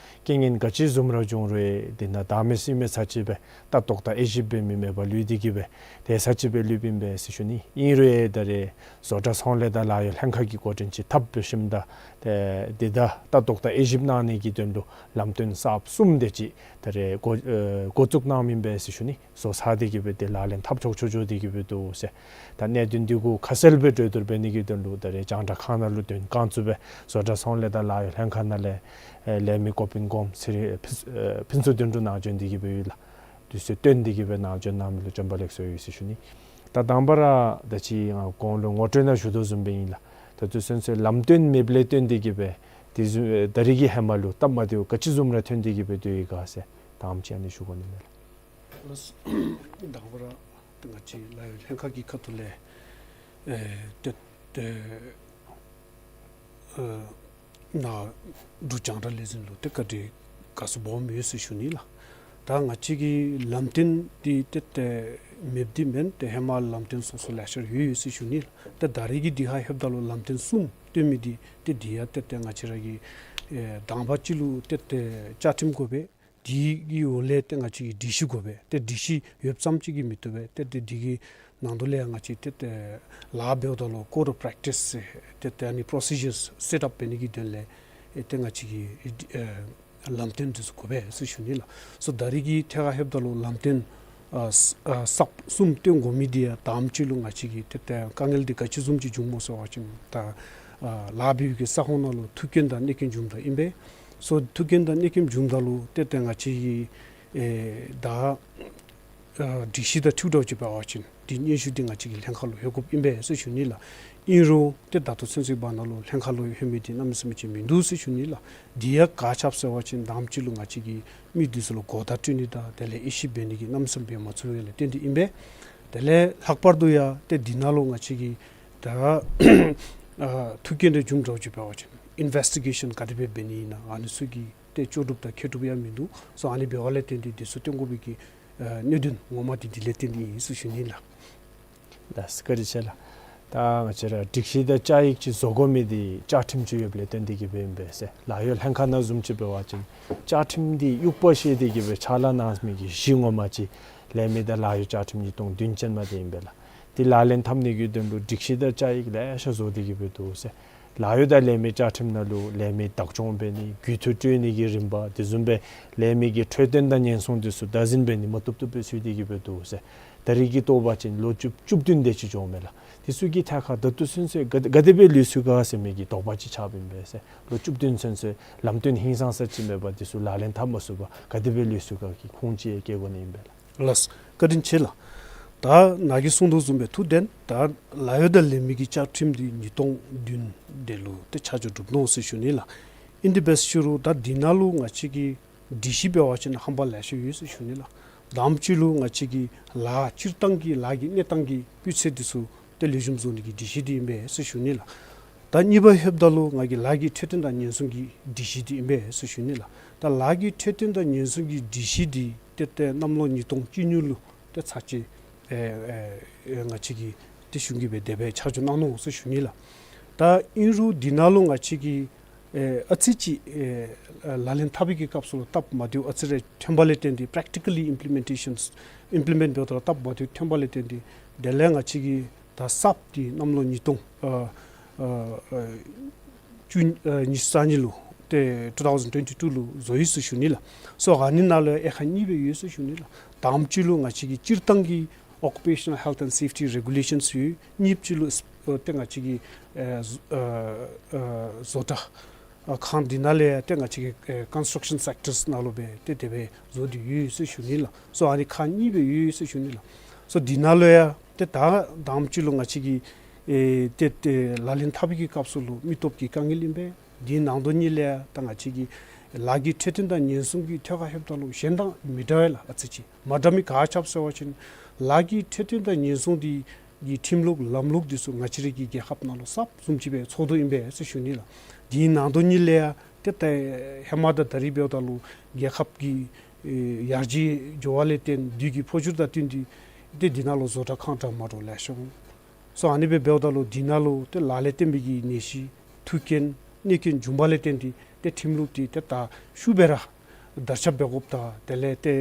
རྐྱེན་ངན་ག་ཅི་བཟུམ་ར་བྱུང་རུང་དེ་ནང་བདག་མེད་སྲིད་མེད་ཚར་གཅིག་སྦེ་ལྟ་རྟོག་དང་དབྱེ་ཞིབ་འབད་མི་མེད་པར་ལུས་ཏེ་གིས་སྦེ་དེ་ཚར་གཅིག་སྦེ་ལུསཔ་ཨིན་པས་ཟེར་ཞུ་ནི། ཨིན་རུང་ཡང་ད་རེས་བཟོ་གྲྭ་ཚོང་ལས་དང་ལཱ་གཡོག་ལྷན་ཁག་གིས་འགོ་འདྲེན་ཅིག་འཐབ་འབད་ཞིནམ་ད་དེ་དེ་ད་ལྟ་རྟོག་དང་དབྱེ་ཞིབ་གནང་ནི་གི་དོན་ལུ་ལམ་སྟོན་གསརཔ་གསུམ་དེ་ཅིག་ད་རེས་འགོ་ཨེ་འགོ་བཙུགས་གནངམ་ཨིན་པས་ཟེར་ཞུ་ནི། བཟོ་ཚར་ཏེ་གི་སྦེ་ཏེ་ལག་ལེན་འཐབ་ཆོག་ཆོག་འགྱོ་སྟེ་གི་སྦེ་འདུག་ཟེར། ད་གནད་དོན་འདི་གུ་ཁ་གསལ་སྦེ་གྲོས་བསྡུར་འབད་ནི་གི་དོན་ལུ་ད་རེས་རྒྱང་བསྒྲགས་ཁང་ནང་ལུ་འདོན་བསྐང་ཚུགས་པས། བཟོ་གྲྭ་ཚུ་ལས་དང་ལཱ་གཡོག་ལྷན་ཁག་ནང་ལས་ཨེ་ལས་མི་འགོ་དཔོན་གོངམ་ཚེ་རིང་ཨེ་ཕུན་ཨེ་ཕུན་ཚོགས་དོན་གྲུབ་ནང་བྱོན་ཏེ་གི་སྦེ་ཡོད་ལགས། དུས་ཚོད་བཏོན་ཏེ་གི་སྦེ་ནང་བྱོན་གནང་མི་ལུ་བྱོན་པ་ལེགས་སོ་ཡོད་ཟེར་ཞུ་ནི། ད་དང་པ་ར་ད་ཅི་ང་གོང་ལུ་ངོ་སྤྲོད་ནང་ཞུ་དོ་བཟུམ་སྦེ་ཨིན་ལགས། ད་ལྟོ་ཚུན་ཚོད་ལམ་སྟོན་མེདཔ་ལས་བརྟེན་ཏེ་གི་སྦེ་དེ་བཟུམ་ཨེ་ད་རེས་ཀྱི་ཧེ་མ་ལུ་སྟབས་མ་བདེཝ་ག་ཅི་བཟུམ་ར་ཐོན་ཏེ་གི་སྦེ་སྡོད་ཡི་ག་ཟེར་དང་པ་ཅིག་ཨ་ནི་ཞུ་དགོ་ནི་ཨིན་ལགས། ལགས། དང་པ་ར་ང་བཅས་ལཱ་གཡོག་ལྷན་ཁག་གི་ཁ་ཐུག་ལས་ཨེ་ཏེ་ཏེ་ཨེ་ནཱ་འབྲུག་རྒྱང་བསྒྲགས་ལས་འཛིན་ལུ་ཏེ་བཀའ་དྲིན་དགའ་ཚོར་སྦོམ་ཡོད་ཟེར་ཞུ་ནི་ལགས། ད་ང་བཅས་ཀྱི་ལམ་སྟོན་འདི་ཏེ་ཏེ་མེདཔ་འདི་མེན། ཏེ་ཧེ་མ་ལམ་སྟོན་སོ་སོ་ལེ་ཤ་ཡོད་ཡོད་ཟེར་ཞུ་ནི་ལགས། ཏེ་ད་རེས་ཀྱི་འདི་ཁར་ལྷོདཔ་ད་ལུ་ལམ་སྟོན་གསུམ་སྟོན་མི་འདི་ཏེ་འདི་ཡང་ཏེ་ཏེ་ང་བཅས་ར་གི་ཨེ་དང་པ་ཅིག་ལུ་ཏེ་ཏེ་བཅའ་ཁྲིམས་དགོ་པས། དེ་གི་འོག་ལས་ཏེ་ང་བཅས་ཀྱི་སྒྲིག་གཞི་དགོ་པས། ཏེ་སྒྲིག་གཞི་ཡོདཔ་ཙམ་ཅིག་གིས་མི་བཏུབ་པས། ཏེ་ཏེ་དེ་གི་ནང་དོན་ལས་ང་བཅས་ཏེ་ཏེ་ལཱ་འབདཝ་ད་ལུ་code of practice ཟེར་ཏེ་ཏེ་ཨ་ནི་procedures set up འབད་ནི་གི་དོན་ལས་ཨེ་ཏེ་ང་བཅས་ཀྱི་ཨེ་ལམ་སྟོན་འདི་ཚུ་དགོ་པས་ཟེར་ཞུ་ནི་ལགས། སོ་ད་རེས་ཀྱི་ཐད་ཁར་ལྷོདཔ་ད་ལུ་ལམ་སྟོན་ཨ་ས་ཨ་གསརཔ་གསུམ་སྟོན་དགོ་མི་འདི་ཡང་དང་པ་ཅིག་ལུ་ང་བཅས་ཀྱི་ཏེ་ཏེ་དཀའ་ངལ་འདི་ག་ཅི་བཟུམ་ཅིག་བྱུངམ་སྨོ་ཟེར་བ་ཅིན་ད་ཨ་ལཱ་འབད་བའི་གི་ས་ཁོངས་ནང་ལུ་ཐུགས་འགན་དང་གནད་འགན་བྱུངམ་ད་ཨིན་པས། སོ་ཐུགས་འགན་དང་གནད་འགན་བྱུངམ་ད་ལུ་ཏེ་ཏེ་ང་བཅས་ཀྱི་ཨེ་ད་ཨ་སྒྲིག་གཞི་དང་འཁྲིལཝ་འདྲཝ་ཅིག་འབད་བ་ཅིན་འདི་སྙན་ཞུ་འདི་ང་བཅས་ཀྱི་ལྷན་ཁག་ལུ་ལྷོད་དགོཔ་ཨིན་པས་ཟེར་ཞུ་ནི་ལགས། ཨིན་རུང་ཏེ་ད་ལྟོ་ཚུན་ཚོད་བར་ན་ལུ་ལྷན་ཁག་ལུ་ལྷོད་མི་འདི་གནམ་མེད་ས་མེད་ཅིག་མིན་འདུག་ཟེར་ཞུ་ནི་ལགས། འདི་ཡང་ག་ཅི་འབད་ཟེར་བ་ཅིན་དང་པ་ཅིག་ལུ་ང་བཅས་ཀྱིས་མི་འདི་ཚུ་ལུ་གོ་བརྡ་སྤྲོད་ནི་དང་དེ་ལས་དབྱེ་ཞིབ་འབད་ནི་གི་གནམ་མེད་ས་མེད་འབད་མ་ཚུགས་པ་ལས་བརྟེན་ཏེ་ཨིན་པས། དེ་ལས་ལྷག་པར་དུ་ཡང་ཏེ་འདི་ནང་ལུ་ང་བཅས་ཀྱི་ད་ཨ་ཐུགས་འགན་འདི་བྱུངམ་འདྲཝ་ཅིག་འབད་བ་ཅིན་ཨིན་ཝེསི་ཊི་གེ་ཤཱན་ག་དེ་སྦེ་འབད་ནི་ཨིན་ན་ཨ་ནི་ཚུ་གི་ཏེ་ལྕོགས་གྲུབ་དང་མཁས་གྲུབ་ཡང་མིན་འདུག། སོ་ཨ་ནི་འབདཝ་ལས་བརྟེན་ཏེ་འདི་ཚུ་སྟོན་དགོ་པའི་གི་ཨ་གནད་དོན་ངོ་མ་འདི་འདི་ལས་བརྟེན་ཏེ་ཨིན་ཟེར་ཞུ་ནི་ལགས། ལགས་སོ་བཀའ་དྲིན་ཆེ་ལགས། ད་ང་བཅས་ར་སྒྲིག་གཞི་དང་བཅའ་ཡིག་ཅིག་བཟོ་དགོ་མི་འདི་བཅའ་ཁྲིམས་ཅིག་ཡོདཔ་ལས་བརྟེན་ཏེ་གི་སྦེ་ཨིན་པས་ཟེར། ལཱ་གཡོག་ལྷན་ཁག་ནང་བཟུམ་ཅིག་འབད་བ་ཅིན་བཅའ་ཁྲིམས་འདི་དབྱུག་པ་བཤེད་དེ་གི་སྦེ་ཕྱག་ལཱ་གནང་མི་གི་གཞི་ངོ་མ་ཅིག་ལས་མི་དང་ལཱ་གཡོག་བཅའ་ཁྲིམས་ཉིས་སྟོང་བདུན་ཅན་མ་འདི་ཨིན་པས་ལགས། འདི་ལག་ལེན་འཐབ་ནི་གི་དོན་ལུ་སྒྲིག་གཞི་དང་བཅའ་ཡིག་ལེ་ཤ་བཟོ་སྟེ་གི་སྦེ་འདུག་ཟེར། ལཱ་གཡོག་དང་ལས་མི་བཅའ་ཁྲིམས་ནང་ལུ་ལས་མི་བདག་སྐྱོང་འབད་ནི་རྒུད་འཐུས་སྤྲོད་ནི་གི་རིམ་པ་དེ་བཟུམ་སྦེ་ལས་མི་གི་འཕྲོད་བསྟེན་དང་ཉེན་སྲུང་འདི་ཚུ་བདག་འཛིན་འབད་ནི་མ་བཏུབ་བཏུབ་སྦེ་ཚུད་དེ་གི་སྦེ་འདུག་ཟེར། ད་རེས་ཀྱི་བཏོག་པ་ཅིན་ལོ་བཅུ་བཅུ་བདུན་དེ་ཅིག་འགྱོཝ་མས་ལགས། དེ་ཚུ་གི་ཐད་ཁར་ད་ལྟོ་ཚུན་ཚོད་ག་ག་དེ་སྦེ་ལུས་སོང་ག་ཟེར་མི་གི་དོགས་པ་ཅིག་ཆགསཔ་ཨིན་པས་ཟེར། ལོ་བཅུ་བདུན་ཚུན་ཚོད་ལམ་སྟོན་ཧིང་སངས་ས་ཅིག་མེད་པར་དེ་ཚུ་ལག་ལེན་འཐབ་མ་ཚུགས་པར་ག་དེ་སྦེ་ལུས་སོང་ག་གི་ཁུངས་ཅིག་ཡང་བཀལ་དགོ་ནི་ཨིན་པས་ལགས། ལགས་སོ་བཀའ་དྲིན་ཆེ་ལགས། ད་ནཱ་གིས་གསུངས་དོ་བཟུམ་སྦེ་ཐུགས་བདེན། ད་ལཱ་གཡོག་དང་ལས་མི་གི་བཅའ་ཁྲིམས་འདི་ཉིས་སྟོང་བདུན་དེ་ལུ་ཏེ་ཆ་འཇོག་གྲུབ་ནུག་ཟེར་ཞུ་ནི་ལགས། ཨིན་དེ་འབད་ཞུ་རུང་ད་འདི་ནང་ལུ་ང་བཅས་ཀྱི་སྒྲིག་གཞི་འབད་བ་ཅིན་ཧམ་པ་ལེ་ཤ་ཡོད་ཟེར་ཞུ་ནི་ལགས། དང་པ་ཅིག་ལུ་ང་བཅས་ཀྱི་ལཱ་སྤྱིར་བཏང་གི་ལཱ་གི་གནས་སྟངས་ཀྱི་སྤུས་ཚད་འདི་ཚུ་ཏེ་ལེགས་ཤོམ་བཟོ་ནི་གི་སྒྲིག་གཞི་འདི་ཨིན་པས་ཟེར་ཞུ་ནི་ལགས། ད་གཉིས་པ་ལྷོདཔ་ད་ལུ་ང་གིས་ལཱ་གི་འཕྲོད་བསྟེན་དང་ཉེན་སྲུང་གི་སྒྲིག་གཞི་འདི་ཨིན་པས་ཟེར་ཞུ་ནི་ལགས། ད་ལཱ་གི་འཕྲོད་བསྟེན་དང་ཉེན་སྲུང་གི་སྒྲིག་གཞི་འདི་ཏེ་ཏེ་གནམ་ལོ་ཉིས་སྟོང་བཅུ་གཉིས་ལུ་ཏེ་ཚར་གཅིག་ཨེ་ཨེ་ཨེ་ང་བཅས་ཀྱི་ཏེ་གཞུང་གིས་སྦེ་དེ་སྦེ་ཆ་འཇོག་གནང་ནུག་ཟེར་ཞུ་ནི་ལགས། ད་ཨིན་རུང་འདི་ནང་ལུ་ང་བཅས་ཀྱིས་ཨེ་ཨ་ཙི་ཅིག་ཨེ་ལག་ལེན་འཐབ་པའི་གི་སྐབས་སུ་ལུ་སྟབས་མ་བདེཝ་ཨ་ཙི་རེ་ཐོན་པ་ལས་བརྟེན་ཏེ་practically implementations implement འབདཝ་ད་ལུ་སྟབས་མ་བདེཝ་ཐོན་པ་ལས་བརྟེན་ཏེ་དེ་ལས་ང་བཅས་ཀྱིས་ད་གསརཔ་འདི་གནམ་ལོ་ཉིས་སྟོང་ཨ་ཨ་ཨ་བཅུ་ཨ་ཉི་ཤུ་རྩ་གཉིས་ལུ་ཏེ་two thousand twenty two ལུ་བཟོ་ཡི་ཟེར་ཞུ་ནི་ལགས། སོ་ཨ་ནི་ནང་ལུ་དབྱེ་ཁག་གཉིས་སྦེ་ཡོད་ཟེར་ཞུ་ནི་ལགས། དང་པ་ཅིག་ལུ་ང་བཅས་ཀྱི་སྤྱིར་བཏང་གི་occupational health and safety regulations ཡོད། གཉིས་པ་ཅིག་ལུ་ཨ་ཏེ་ང་བཅས་ཀྱི་ཨ་བཟོ་ཨ་ཨ་བཟོ་གྲྭ་ཨ་ཁང་འདི་ནང་ལས་ཏེ་ང་བཅས་ཀྱི་ཨ་construction sectors ནང་ལུ་སྦེ་ཏེ་དེ་སྦེ་བཟོ་སྟེ་ཡོད་ཟེར་ཞུ་ནི་ལགས། སོ་ཨ་ནི་ཁག་གཉིས་སྦེ་ཡོད་ཟེར་ཞུ་ནི་ལགས། སོ་འདི་ནང་ལུ་ཡང་ཏེ་ད་དང་པ་ཅིག་ལུ་ང་བཅས་ཀྱི་ཨེ་ཏེ་ཏེ་ལག་ལེན་འཐབ་པའི་གི་སྐབས་སུ་ལུ་མི་སྟོབས་ཀྱི་དཀའ་ངལ་ཨིན་པས། འདི་ནང་དོན་གཉིས་ལས་ཡང་ད་ང་བཅས་ཀྱི་ལཱ་གི་འཕྲོད་བསྟེན་དང་ཉེན་སྲུང་གི་ཐད་ཁར་ལྷོདཔ་ད་ལུ་གཞན་དང་མི་འདྲ་བས་ལགས། ཨ་ཙི་ཅིག་མ་འདྲ་མི་ག་ཅི་འབད་ཟེར་བ་ཅིན་ལཱ་གི་འཕྲོད་བསྟེན་དང་ཉེན་སྲུང་འདི་གི་ཁྲིམས་ལུགས་ལམ་ལུགས་འདི་ཚུ་ང་བཅས་རའི་གི་རྒྱལ་ཁབ་ནང་ལུ་གསརཔ་བཟུམ་ཅིག་སྦེ་ཚོགས་འདུ་ཨིན་པས་ཟེར་ཞུ་ནི་ལགས། འདི་ནང་དོན་གཉིས་ལས་ཡང་ཏེ་ད་ཧེ་མ་དང་ད་རེས་འབདཝ་ད་ལུ་རྒྱལ་ཁབ་ཀྱི་ཨེ་ཡར་རྒྱས་འགྱོ་བ་ལས་བརྟེན་དུས་ཀྱི་འཕོ་འགྱུར་དང་བསྟུན་ཏེ་ཏེ་འདི་ནང་ལུ་བཟོ་གྲྭ་ཁང་འདྲ་མ་འདྲཝ་ལེ་ཤ་འོང་། སོ་ཨ་ནི་སྦེ་འབདཝ་ད་ལུ་འདི་ནང་ལུ་ཏེ་ལག་ལེན་བསྟེན་པའི་གི་ནད་གཞི་ཐུག་རྐྱེན་གནོད་རྐྱེན་འབྱུང་བ་ལས་བརྟེན་ཏེ་ཏེ་ཁྲིམས་ལུགས་འདི་ཏེ་དར་ཤུགས་སྦེ་ར་དར་ཁྱབ་འབད་དགོཔ་དང་དེ་ལས་ཏེ་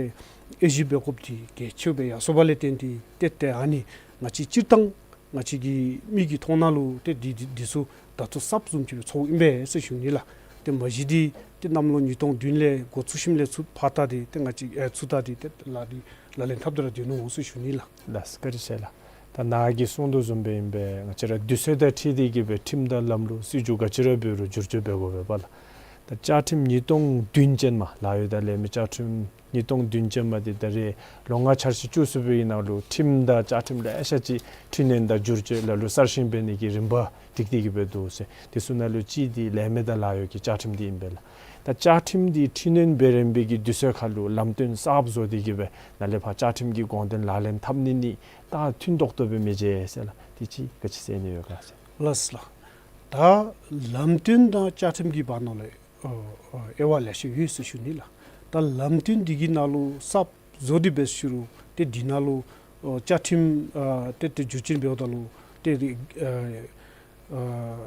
དབྱེ་ཞིབ་འབད་དགོཔ་འདི་གལ་ཆེཝ་སྦེ་ཡར་སོང་བ་ལས་བརྟེན་ཏེ་ཏེ་ཏེ་ཨ་ནི་ང་བཅས་སྤྱིར་བཏང་ང་བཅས་ཀྱི་མི་གི་མཐོང་སྣང་ལུ་ཏེ་འདི་འདི་འདི་ཚུ་ད་ལྟོ་གསརཔ་བཟུམ་ཅིག་སྦེ་ཚོརཝ་ཨིན་པས་ཟེར་ཞུ་ནི་ལགས། ཏེ་མ་གཞི་འདི་ ཏེ་གནམ་ལོ་ཉིས་སྟོང་བདུན་ལས་འགོ་བཙུགས་ཞིནམ་ལས་ཚུར་ཕར་ད་འདི་ཏེ་ང་བཅས་ཨེ་ཚུར་ད་འདི་ཏེ་ལཱ་འདི་ལག་ལེན་འཐབ་སྟེ་ར་སྡོད་ནུག་ཟེར་ཞུ་ནི་ལགས། ལགས་སོ། བཀའ་དྲིན་ཆེ་ལགས། ད་ནཱ་གིས་གསུངས་དོ་བཟུམ་སྦེ་ཨིན་པས། ང་བཅས་ར་དུས་ཚོད་དང་འཁྲིལ་ཏེ་གི་སྦེ་ཁྲིམས་དང་ལམ་ལུགས་སྲིད་བྱུས་ག་ཅི་ར་འབད་རུང་བསྒྱུར་བཅོས་འབད་དགོ་པས་པ་ལགས། ད་བཅའ་ཁྲིམས་ཉིས་སྟོང་བདུན་ཅན་མ་ལཱ་གཡོག་དང་ལས་མི་བཅའ་ཁྲིམས་ཉིས་སྟོང་བདུན་ཅན་མ་འདི་ད་རེས་ལོ་ལྔ་འཆར་གཞི་བཅུ་གསུམ་པའི་ནང་ལུ་ཁྲིམས་དང་བཅའ་ཁྲིམས་ལེ་ཤ་ཅིག་འཕྲི་སྣོན་དང་བསྒྱུར་བཅོས་ལ་ལུ་གསར་བཞེངས་འབད་ནི་གི་རིམ་པ་སྒྲིག་སྟེ་གི་སྦེ་འདུག་ཟེར། དེ་ཚུ་ནང་ལུ་གཅིག་འདི་ལས་མི་དང་ལཱ་གཡོག་གི་བཅའ་ཁྲིམས་འདི་ཨིན་པས་ལགས། ད་བཅའ་ཁྲིམས་འདི་འཕྲི་སྣོན་འབད་རན་པའི་གི་དུས་ཚོད་ཁར་ལུ་ལམ་སྟོན་གསརཔ་བཟོ་སྟེ་གི་སྦེ་ནཱ་ལས་ཕར་བཅའ་ཁྲིམས་ཀྱི་དགོངས་དོན་ལག་ལེན་འཐབ་ནི་ནི་ད་མཐུན་ཏོག་ཏོ་སྦེ་མི་མཇལ་ཟེར་ལགས། དེ་ཅིག་ག་ཅི་ཟེར་ནི་ཡོད་ག་ཟེར། ལགས་སོ་ལགས། ད་ལམ་སྟོན་དང་བཅའ་ཁྲིམས་ཀྱི་བར་ན་ལས་ཨ་ཨ་དབྱེ་བ་ལེ་ཤ་ཡོད་ཟེར་ཞུ་ནི་ལགས། ད་ལམ་སྟོན་འདི་གི་ནང་ལུ་གསརཔ་བཟོ་སྟེ་འབད་ཞུ་རུང་ཏེ་འདི་ནང་ལུ་ཨ་བཅའ་ཁྲིམས་ཨ་ཏེ་ཏེ་བསྒྱུར་བཅོས་འབདཝ་ད་ལུ་ཏེ་ཨ་ཨ་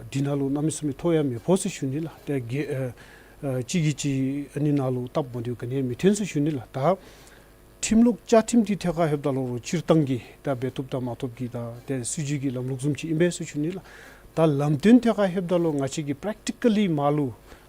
འདི་ནང་ལུ་གནམ་མེད་ས་མེད་ཐོ་ཡང་མི་ཕོག་ཟེར་ཞུ་ནི་ལགས། ཏེ་གི་ཨ་ཨ་གཅིག་གིས་གཅིག་ཨ་ནི་ནང་ལུ་སྟབས་མ་བདེཝ་ག་ནི་ཡང་མི་ཐོན་ཟེར་ཞུ་ནི་ལགས། ད་ཁྲིམས་ལུགས་བཅའ་ཁྲིམས་འདི་ཐད་ཁར་ལྷོདཔ་ད་ལུ་རུང་སྤྱིར་བཏང་གི་ད་འབད་བཏུབ་དང་མ་བཏུབ་ཀྱི་ད་ཏེ་སྲིད་བྱུས་ཀྱི་ལམ་ལུགས་བཟུམ་ཅིག་ཨིན་པས་ཟེར་ཞུ་ནི་ལགས། ད་ལམ་སྟོན་ཐད་ཁར་ལྷོདཔ་ད་ལུ་ང་བཅས་ཀྱིས་པེ་རེག་ཊི་ཀ་ལི་མ་ལུ་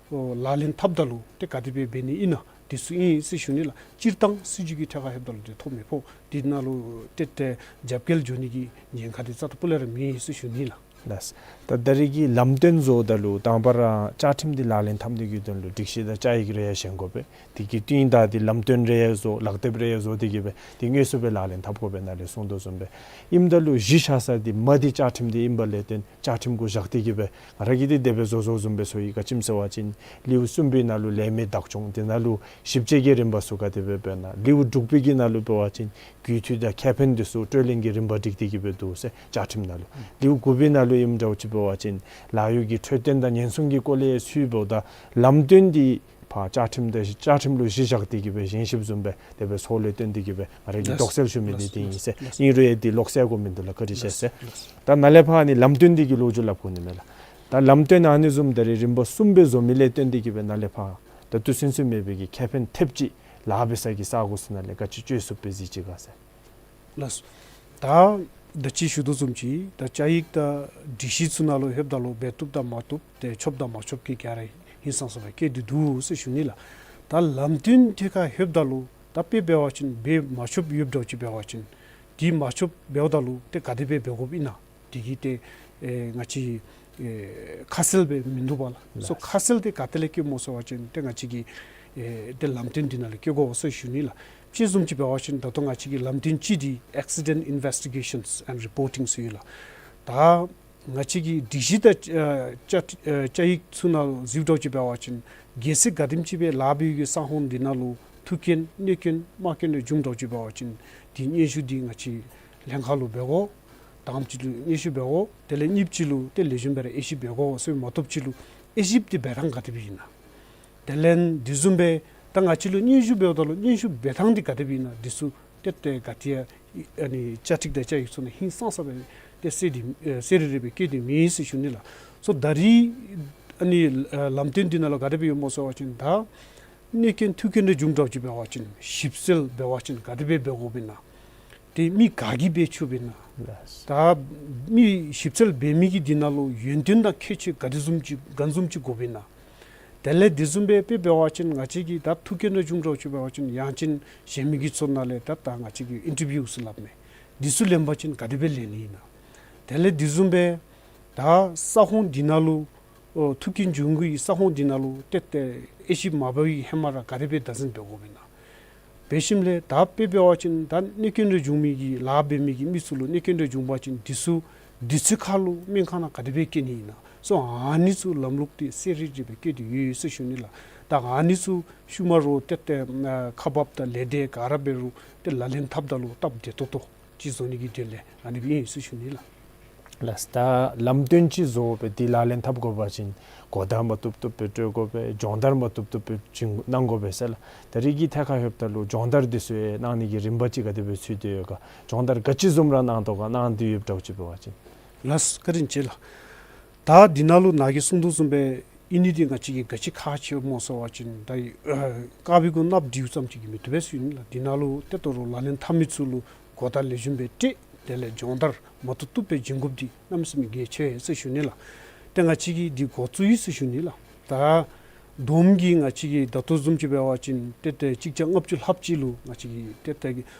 ཨོ་ལག་ལེན་འཐབ་ད་ལུ་ཏེ་ག་དེ་སྦེ་འབད་ནི་ཨིན་ན་འདི་ཚུ་ཨིན་ཟེར་ཞུ་ནི་ལགས། སྤྱིར་བཏང་སྲིད་བྱུས་ཀྱི་ཐད་ཁར་ལྷོདཔ་ད་ལུ་ཏེ་ཐོ་མི་ཕོག། འདི་ནང་ལུ་ཏེ་ཏེ་རྒྱབ་འགལ་འགྱོ་ནི་གི་ཉེན་ཁ་འདི་རྩ་དང་སྤུ་ལས་ར་མེད་ཟེར་ཞུ་ནི་ལགས། ལགས། ད་ད་རེས་ཀྱི་ལམ་སྟོན་བཟོཝ་ད་ལུ་དང་པ་ར་བཅའ་ཁྲིམས་འདི་ལག་ལེན་འཐབ་ནི་གི་དོན་ལུ་སྒྲིག་གཞི་དང་བཅའ་ཡིག་རེ་ཡང་བཞེངས་དགོ་པས། དེ་གི་སྟེང་ད་འདི་ལམ་སྟོན་རེ་ཡང་བཟོ་ལག་དེབ་རེ་ཡང་བཟོ་སྟེ་གི་སྦེ་འདི་དངོས་སུ་སྦེ་ལག་ལེན་འཐབ་དགོ་པས་ནཱ་ལས་གསུངས་དོ་བཟུམ་སྦེ། ཨིནམ་ད་ལུ་གཞི་བཞག་ས་འདི་མ་འདི་བཅའ་ཁྲིམས་འདི་ཨིན་པ་ལས་བརྟེན་བཅའ་ཁྲིམས་གུ་བཞག་སྟེ་གི་སྦེ་ང་ར་གིས་འདི་དེ་སྦེ་བཟོ་བཟོཝ་བཟུམ་སྦེ་བཟོ་ཡི། ག་ཅི་སྨོ་ཟེར་བ་ཅིན་ལེའུ་གསུམ་པའི་ནང་ལུ་ལས་མི་བདག་སྐྱོང་དེ་ནང་ལུ་ཞིབ་དཔྱད་ཀྱི་རིམ་པ་ཚུ་ག་དེ་སྦེ་འབད་ན། ལེའུ་དྲུག་པའི་གི་ནང་ལུ་འབད་བ་ཅིན་རྒུད་འཐུས་དང་ཁེ་ཕན་འདི་ཚུ་སྤྲོད་ལེན་གྱི་རིམ་པ་སྒྲིག་སྟེ་གི་སྦེ་འདུག་ཟེར་བཅའ་ཁྲིམས་ནང་ལུ། ལེའུ་དགུ་པའི་ནང་ལུ་ཨིནམ་འདྲཝ་ཅིག་འབད་བ་ཅིན་ལཱ་གཡོག་གི་འཕྲོད་བསྟེན་དང་ཉེན་སྲུང་གི་སྐོར་ལས་ཚུ་འབདཝ་ད་ལམ་སྟོན་འདི་ཕར་བཅའ་ཁྲིམས་དང་བཅའ་ཁྲིམས་ལུ་གཞི་བཞག་སྟེ་གི་སྦེ་བཞེངས་ཞིནམ་བཟུམ་སྦེ་དེ་སྦེ་ཚོགས་ལས་བཏོན་ཏེ་གི་སྦེ་ང་ར་གིས་ལགས། དོགས་སེལ་ཞུ་མི་འདི་ལགས། འདི་ཨིན་ཟེར། ལགས། ཨིན་རུང་ཡང་འདི་ལོག་སྟེ་དགོ་མི་འདུག་ལགས། བཀའ་དྲིན་ཆེ་ཟེར། ལགས། ད་ནཱ་ལས་ཕར་ནི་ལམ་སྟོན་འདི་གི་ལོ་རྒྱུས་སླབ་དགོ་ནི་མས་ལགས། ད་ལམ་སྟོན་ཨ་ནི་བཟུམ་ད་རེས་རིམ་པ་གསུམ་སྦེ་བཟོ་མི་ལས་བརྟེན་ཏེ་གི་སྦེ་ནཱ་ལས་ཕར་ད་ལྟོ་ཚུན་ཚོད་མེད་པའི་གི་ཁེ་ཕན་ཐེབས་ཅིག་ལཱ་འབད་ས་གི་ས་གོ་ཚུ་ནང་ལས་ག་ཅི་སྤྱོད་ཚུགས་པས་གཟིགས་ཅི་ག་ཟེར། ལགས་སོ། ད་ད་ཅི་ཞུ་དོ་བཟུམ་ཅིག་ད་བཅའ་ཡིག་དང་སྒྲིག་གཞི་ཚུ་ནང་ལུ་ལྷོདཔ་ད་ལུ་འབད་བཏུབ་དང་མ་བཏུབ་ཏེ་ཆོགཔ་དང་མ་ཆོགཔ་གི་ག་ར་ཧིང་སངས་ས་སྦེ་བཀོད་དེ་འདུག་ཟེར་ཞུ་ནི་ལགས། ད་ལམ་སྟོན་ཐད་ཁར་ལྷོདཔ་ད་ལུ་ད་དཔེ་འབད་བ་ཅིན་འབད་མ་ཆོགཔ་ཡོདཔ་འདྲཝ་ཅིག་འབད་བ་ཅིན་འདི་མ་ཆོགཔ་འབདཝ་ད་ལུ་ཏེ་ག་དེ་སྦེ་འབད་དགོཔ་ཨིན་ན། དེ་གིས་ཏེ་ཨེ་ང་བཅས་ཨེ་ཁ་གསལ་སྦེ་མིན་འདུག་པ་ལགས། ལགས། སོ་ཁ་གསལ་འདི་ག་ཏེ་ལས་བཀོདཔ་སྨོ་ཟེར་བ་ཅིན་ཏེ་ང་བཅས་ཀྱི་ཨེ་ཏེ་ལམ་སྟོན་འདི་ནང་ལས་བཀོད་དགོ་ཟེར་ཞུ་ནི་ལགས། དཔྱེ་བཟུམ་ཅིག་འབད་བ་ཅིན་ད་ལྟོ་ང་བཅས་ཀྱི་ལམ་སྟོན་གཅིག་འདི་Accident Investigations and Reporting ཟེར་ཡོད་ལགས། ད་ང་བཅས་ཀྱི་སྒྲིག་གཞི་དང་ཨ་བཅའ་ཨ་བཅའ་ཡིག་ཚུ་ནང་གཟིགས་འདྲཝ་ཅིག་འབད་བ་ཅིན་གལ་སྲིད་ག་དེམ་ཅིག་སྦེ་ལཱ་འབད་བའི་གི་ས་ཁོངས་འདི་ནང་ལུ་ཐུག་རྐྱེན་གནོད་རྐྱེན་རྨ་རྐྱེན་རེ་བྱུང་འདྲཝ་ཅིག་འབད་བ་ཅིན་འདི་སྙན་ཞུ་འདི་ང་བཅས་ལྷན་ཁག་ལུ་འབད་དགོ། དང་པ་ཅིག་ལུ་སྙན་ཞུ་འབད་དགོ། དེ་ལས་གཉིས་པ་ཅིག་ལུ་ཏེ་ལེགས་ཤོམ་སྦེ་ར་དབྱེ་ཞིབ་འབད་དགོ། ཟེར་མ་གཏོགས་ཅིག་ལུ་དབྱེ་ཞིབ་འདི་འབད་ཐངས་ག་དེ་སྦེ་ཨིན་ན། དེ་ལས་དེ་བཟུམ་སྦེ་ད་ང་བཅས་ལུ་སྙན་ཞུ་འབདཝ་ད་ལུ་སྙན་ཞུ་འབད་ཐངས་འདི་ག་དེ་སྦེ་ཨིན་ན་འདི་ཚུ་ཏེ་ཏེ་ག་ཏེ་ཡང་ཨ་ནི་བཅའ་ཁྲིམས་དང་བཅའ་ཡིག་ཚུ་ནང་ཧིང་སངས་ས་སྦེ་ཏེ་གསལ་ཏེ་ཨེ་གསལ་རི་རི་སྦེ་བཀོད་དེ་མེད་ཟེར་ཞུ་ནི་ལགས། སོ་ད་རེས་ཨ་ནི་ཨ་ལམ་སྟོན་འདི་ནང་ལུ་ག་དེ་སྦེ་ཡོདཔ་སྨོ་ཟེར་བ་ཅིན་ད་གནོད་རྐྱེན་ཐུག་རྐྱེན་རེ་བྱུང་འདྲཝ་ཅིག་འབད་བ་ཅིན་ཞིབ་འཚོལ་འབད་བ་ཅིན་ག་དེ་སྦེ་འབད་དགོཔ་ཨིན་ན། ཏེ་མི་ག་གིས་འབད་ཚུགསཔ་ཨིན་ན། ལགས། ད་མི་ཞིབ་འཚོལ་འབད་མི་གི་འདི་ནང་ལུ་ཡོན་ཏན་དང་ཁྱད་ཆོས་ག་དེ་བཟུམ་ཅིག་ག་བཟུམ་ཅིག་དགོཔ་ཨིན་ན། དེ་ལས་དེ་བཟུམ་སྦེ་དཔེ་འབད་བ་ཅིན་ང་བཅས་ཀྱིས་ད་ཐུག་རྐྱེན་རེ་བྱུང་འདྲཝ་ཅིག་འབད་བ་ཅིན་ཡང་ཅིན་གཞན་མི་གི་ཚུ་ནང་ལས་ད་ད་ང་བཅས་ཀྱིས་ཨིན་ཊར་བིའུ་ཟེར་སླབ་མས། འདི་ཚུ་ལེན་པ་ཅིན་ག་དེ་སྦེ་ལེན་ནི་ཨིན་ན། དེ་ལས་དེ་བཟུམ་སྦེ་ད་ས་ཁོངས་འདི་ནང་ལུ་ཨོ་ཐུག་རྐྱེན་བྱུང་མི་གི་ས་ཁོངས་འདི་ནང་ལུ་ཏེ་ཏེ་དབྱེ་ཞིབ་མ་འབད་བའི་ཧེ་མ་ར་ག་དེ་སྦེ་བདག་འཛིན་འབད་དགོཔ་ཨིན་ན། འབད་ཞིནམ་ལས་ད་དཔེ་འབད་བ་ཅིན་ད་གནོད་རྐྱེན་རེ་བྱུང་མི་གི་ལཱ་འབད་མི་གི་མི་ཚུ་ལུ་གནོད་རྐྱེན་རེ་བྱུང་པ་ཅིན་འདི་ཚུ་དུས་ཚོད་ཁར་ལུ་སྨན་ཁང་ནང་ག་དེ་སྦེ་བསྐྱལ་ནི་ཨིན་ན། སོ་ཨ་ནི་ཚུ་ལམ་ལུགས་འདི་གསལ་རི་རི་སྦེ་བཀོད་དེ་ཡོད་ཟེར་ཞུ་ནི་ལགས། ད་ཨ་ནི་ཚུ་ཤུལ་མ་ར་ཏེ་ཏེ་ཨ་ཁག་འབགཔ་དང་ལས་སྡེ་ག་ར་འབད་རུང་ཏེ་ལག་ལེན་འཐབ་ད་ལུ་སྟབས་བདེ་ཏོག་ཏོ་ཅིག་བཟོ་ནི་གི་དོན་ལས་ཨ་ནི་སྦེ་ཨིན་ཟེར་ཞུ་ནི་ལགས། ལགས། ད་ལམ་སྟོན་ཅིག་བཟོ་སྦེ་འདི་ལག་ལེན་འཐབ་དགོ་པ་ཅིན་གོ་བརྡ་མ་བཏུབ་བཏུབ་སྦེ་སྤྲོད་དགོ་པས། སྦྱོང་བརྡར་མ་བཏུབ་བཏུབ་སྦེ་བྱིན་གནང་དགོ་པས་ཟེར་ལགས། ད་རེས་ཀྱི་ཐད་ཁར་ལྷོདཔ་ད་ལུ་སྦྱོང་བརྡར་འདི་ཚུ་ཡང་གནང་ནི་གི་རིམ་པ་ཅིག་ག་དེ་སྦེ་ཚུད་དེ་ཡོད་ག། སྦྱོང་བརྡར་ག་ཅི་བཟུམ་ར་གནང་དོ་ག་གནང་སྟེ་ཡོདཔ་འདྲཝ་ཅིག་འབད་བ་ཅིན། ལགས་བཀའ་དྲིན་ཆེ་ལགས། ད་འདི་ནང་ལུ་ནཱ་གིས་གསུངས་དོ་བཟུམ་སྦེ་ཨིན་ནི་འདི་ང་བཅས་ཀྱིས་ག་ཅི་ཁག་ཆེཝ་སྨོ་ཟེར་བ་ཅིན་ད་ཨ་དཀར་པོའི་གུ་གནགཔོ་སྒྲིལཝ་ཙམ་ཅིག་གིས་མི་བཏུབ་པས་ཟེར་ཨིན་ལགས། འདི་ནང་ལུ་ཏེ་ད་རུང་ལག་ལེན་འཐབ་མི་ཚུ་ལུ་གོ་བརྡ་ལེགས་ཤོམ་སྦེ་སྤྲོད། དེ་ལས་སྦྱོང་བརྡར་མ་བཏུབ་བཏུབ་སྦེ་བྱིན་དགོཔ་འདི་གནམ་མེད་ས་མེད་གལ་ཆེ་ཟེར་ཞུ་ནི་ལགས། ཏེ་ང་བཅས་ཀྱིས་འདི་འགོ་བཙུགས་ཡི་ཟེར་ཞུ་ནི་ལགས། ད་ བསྡོམས་ཀྱིས་ང་བཅས་ཀྱིས་ད་ལྟོ་བཟུམ་ཅིག་འབད་བ་ཅིན་ཏེ་ཏེ་གཅིག་བརྒྱ་ལྔ་བཅུ་ལྷགཔ་ཅིག་ལུ་ང་བཅས་ཀྱིས་ཏེ་ཏེ་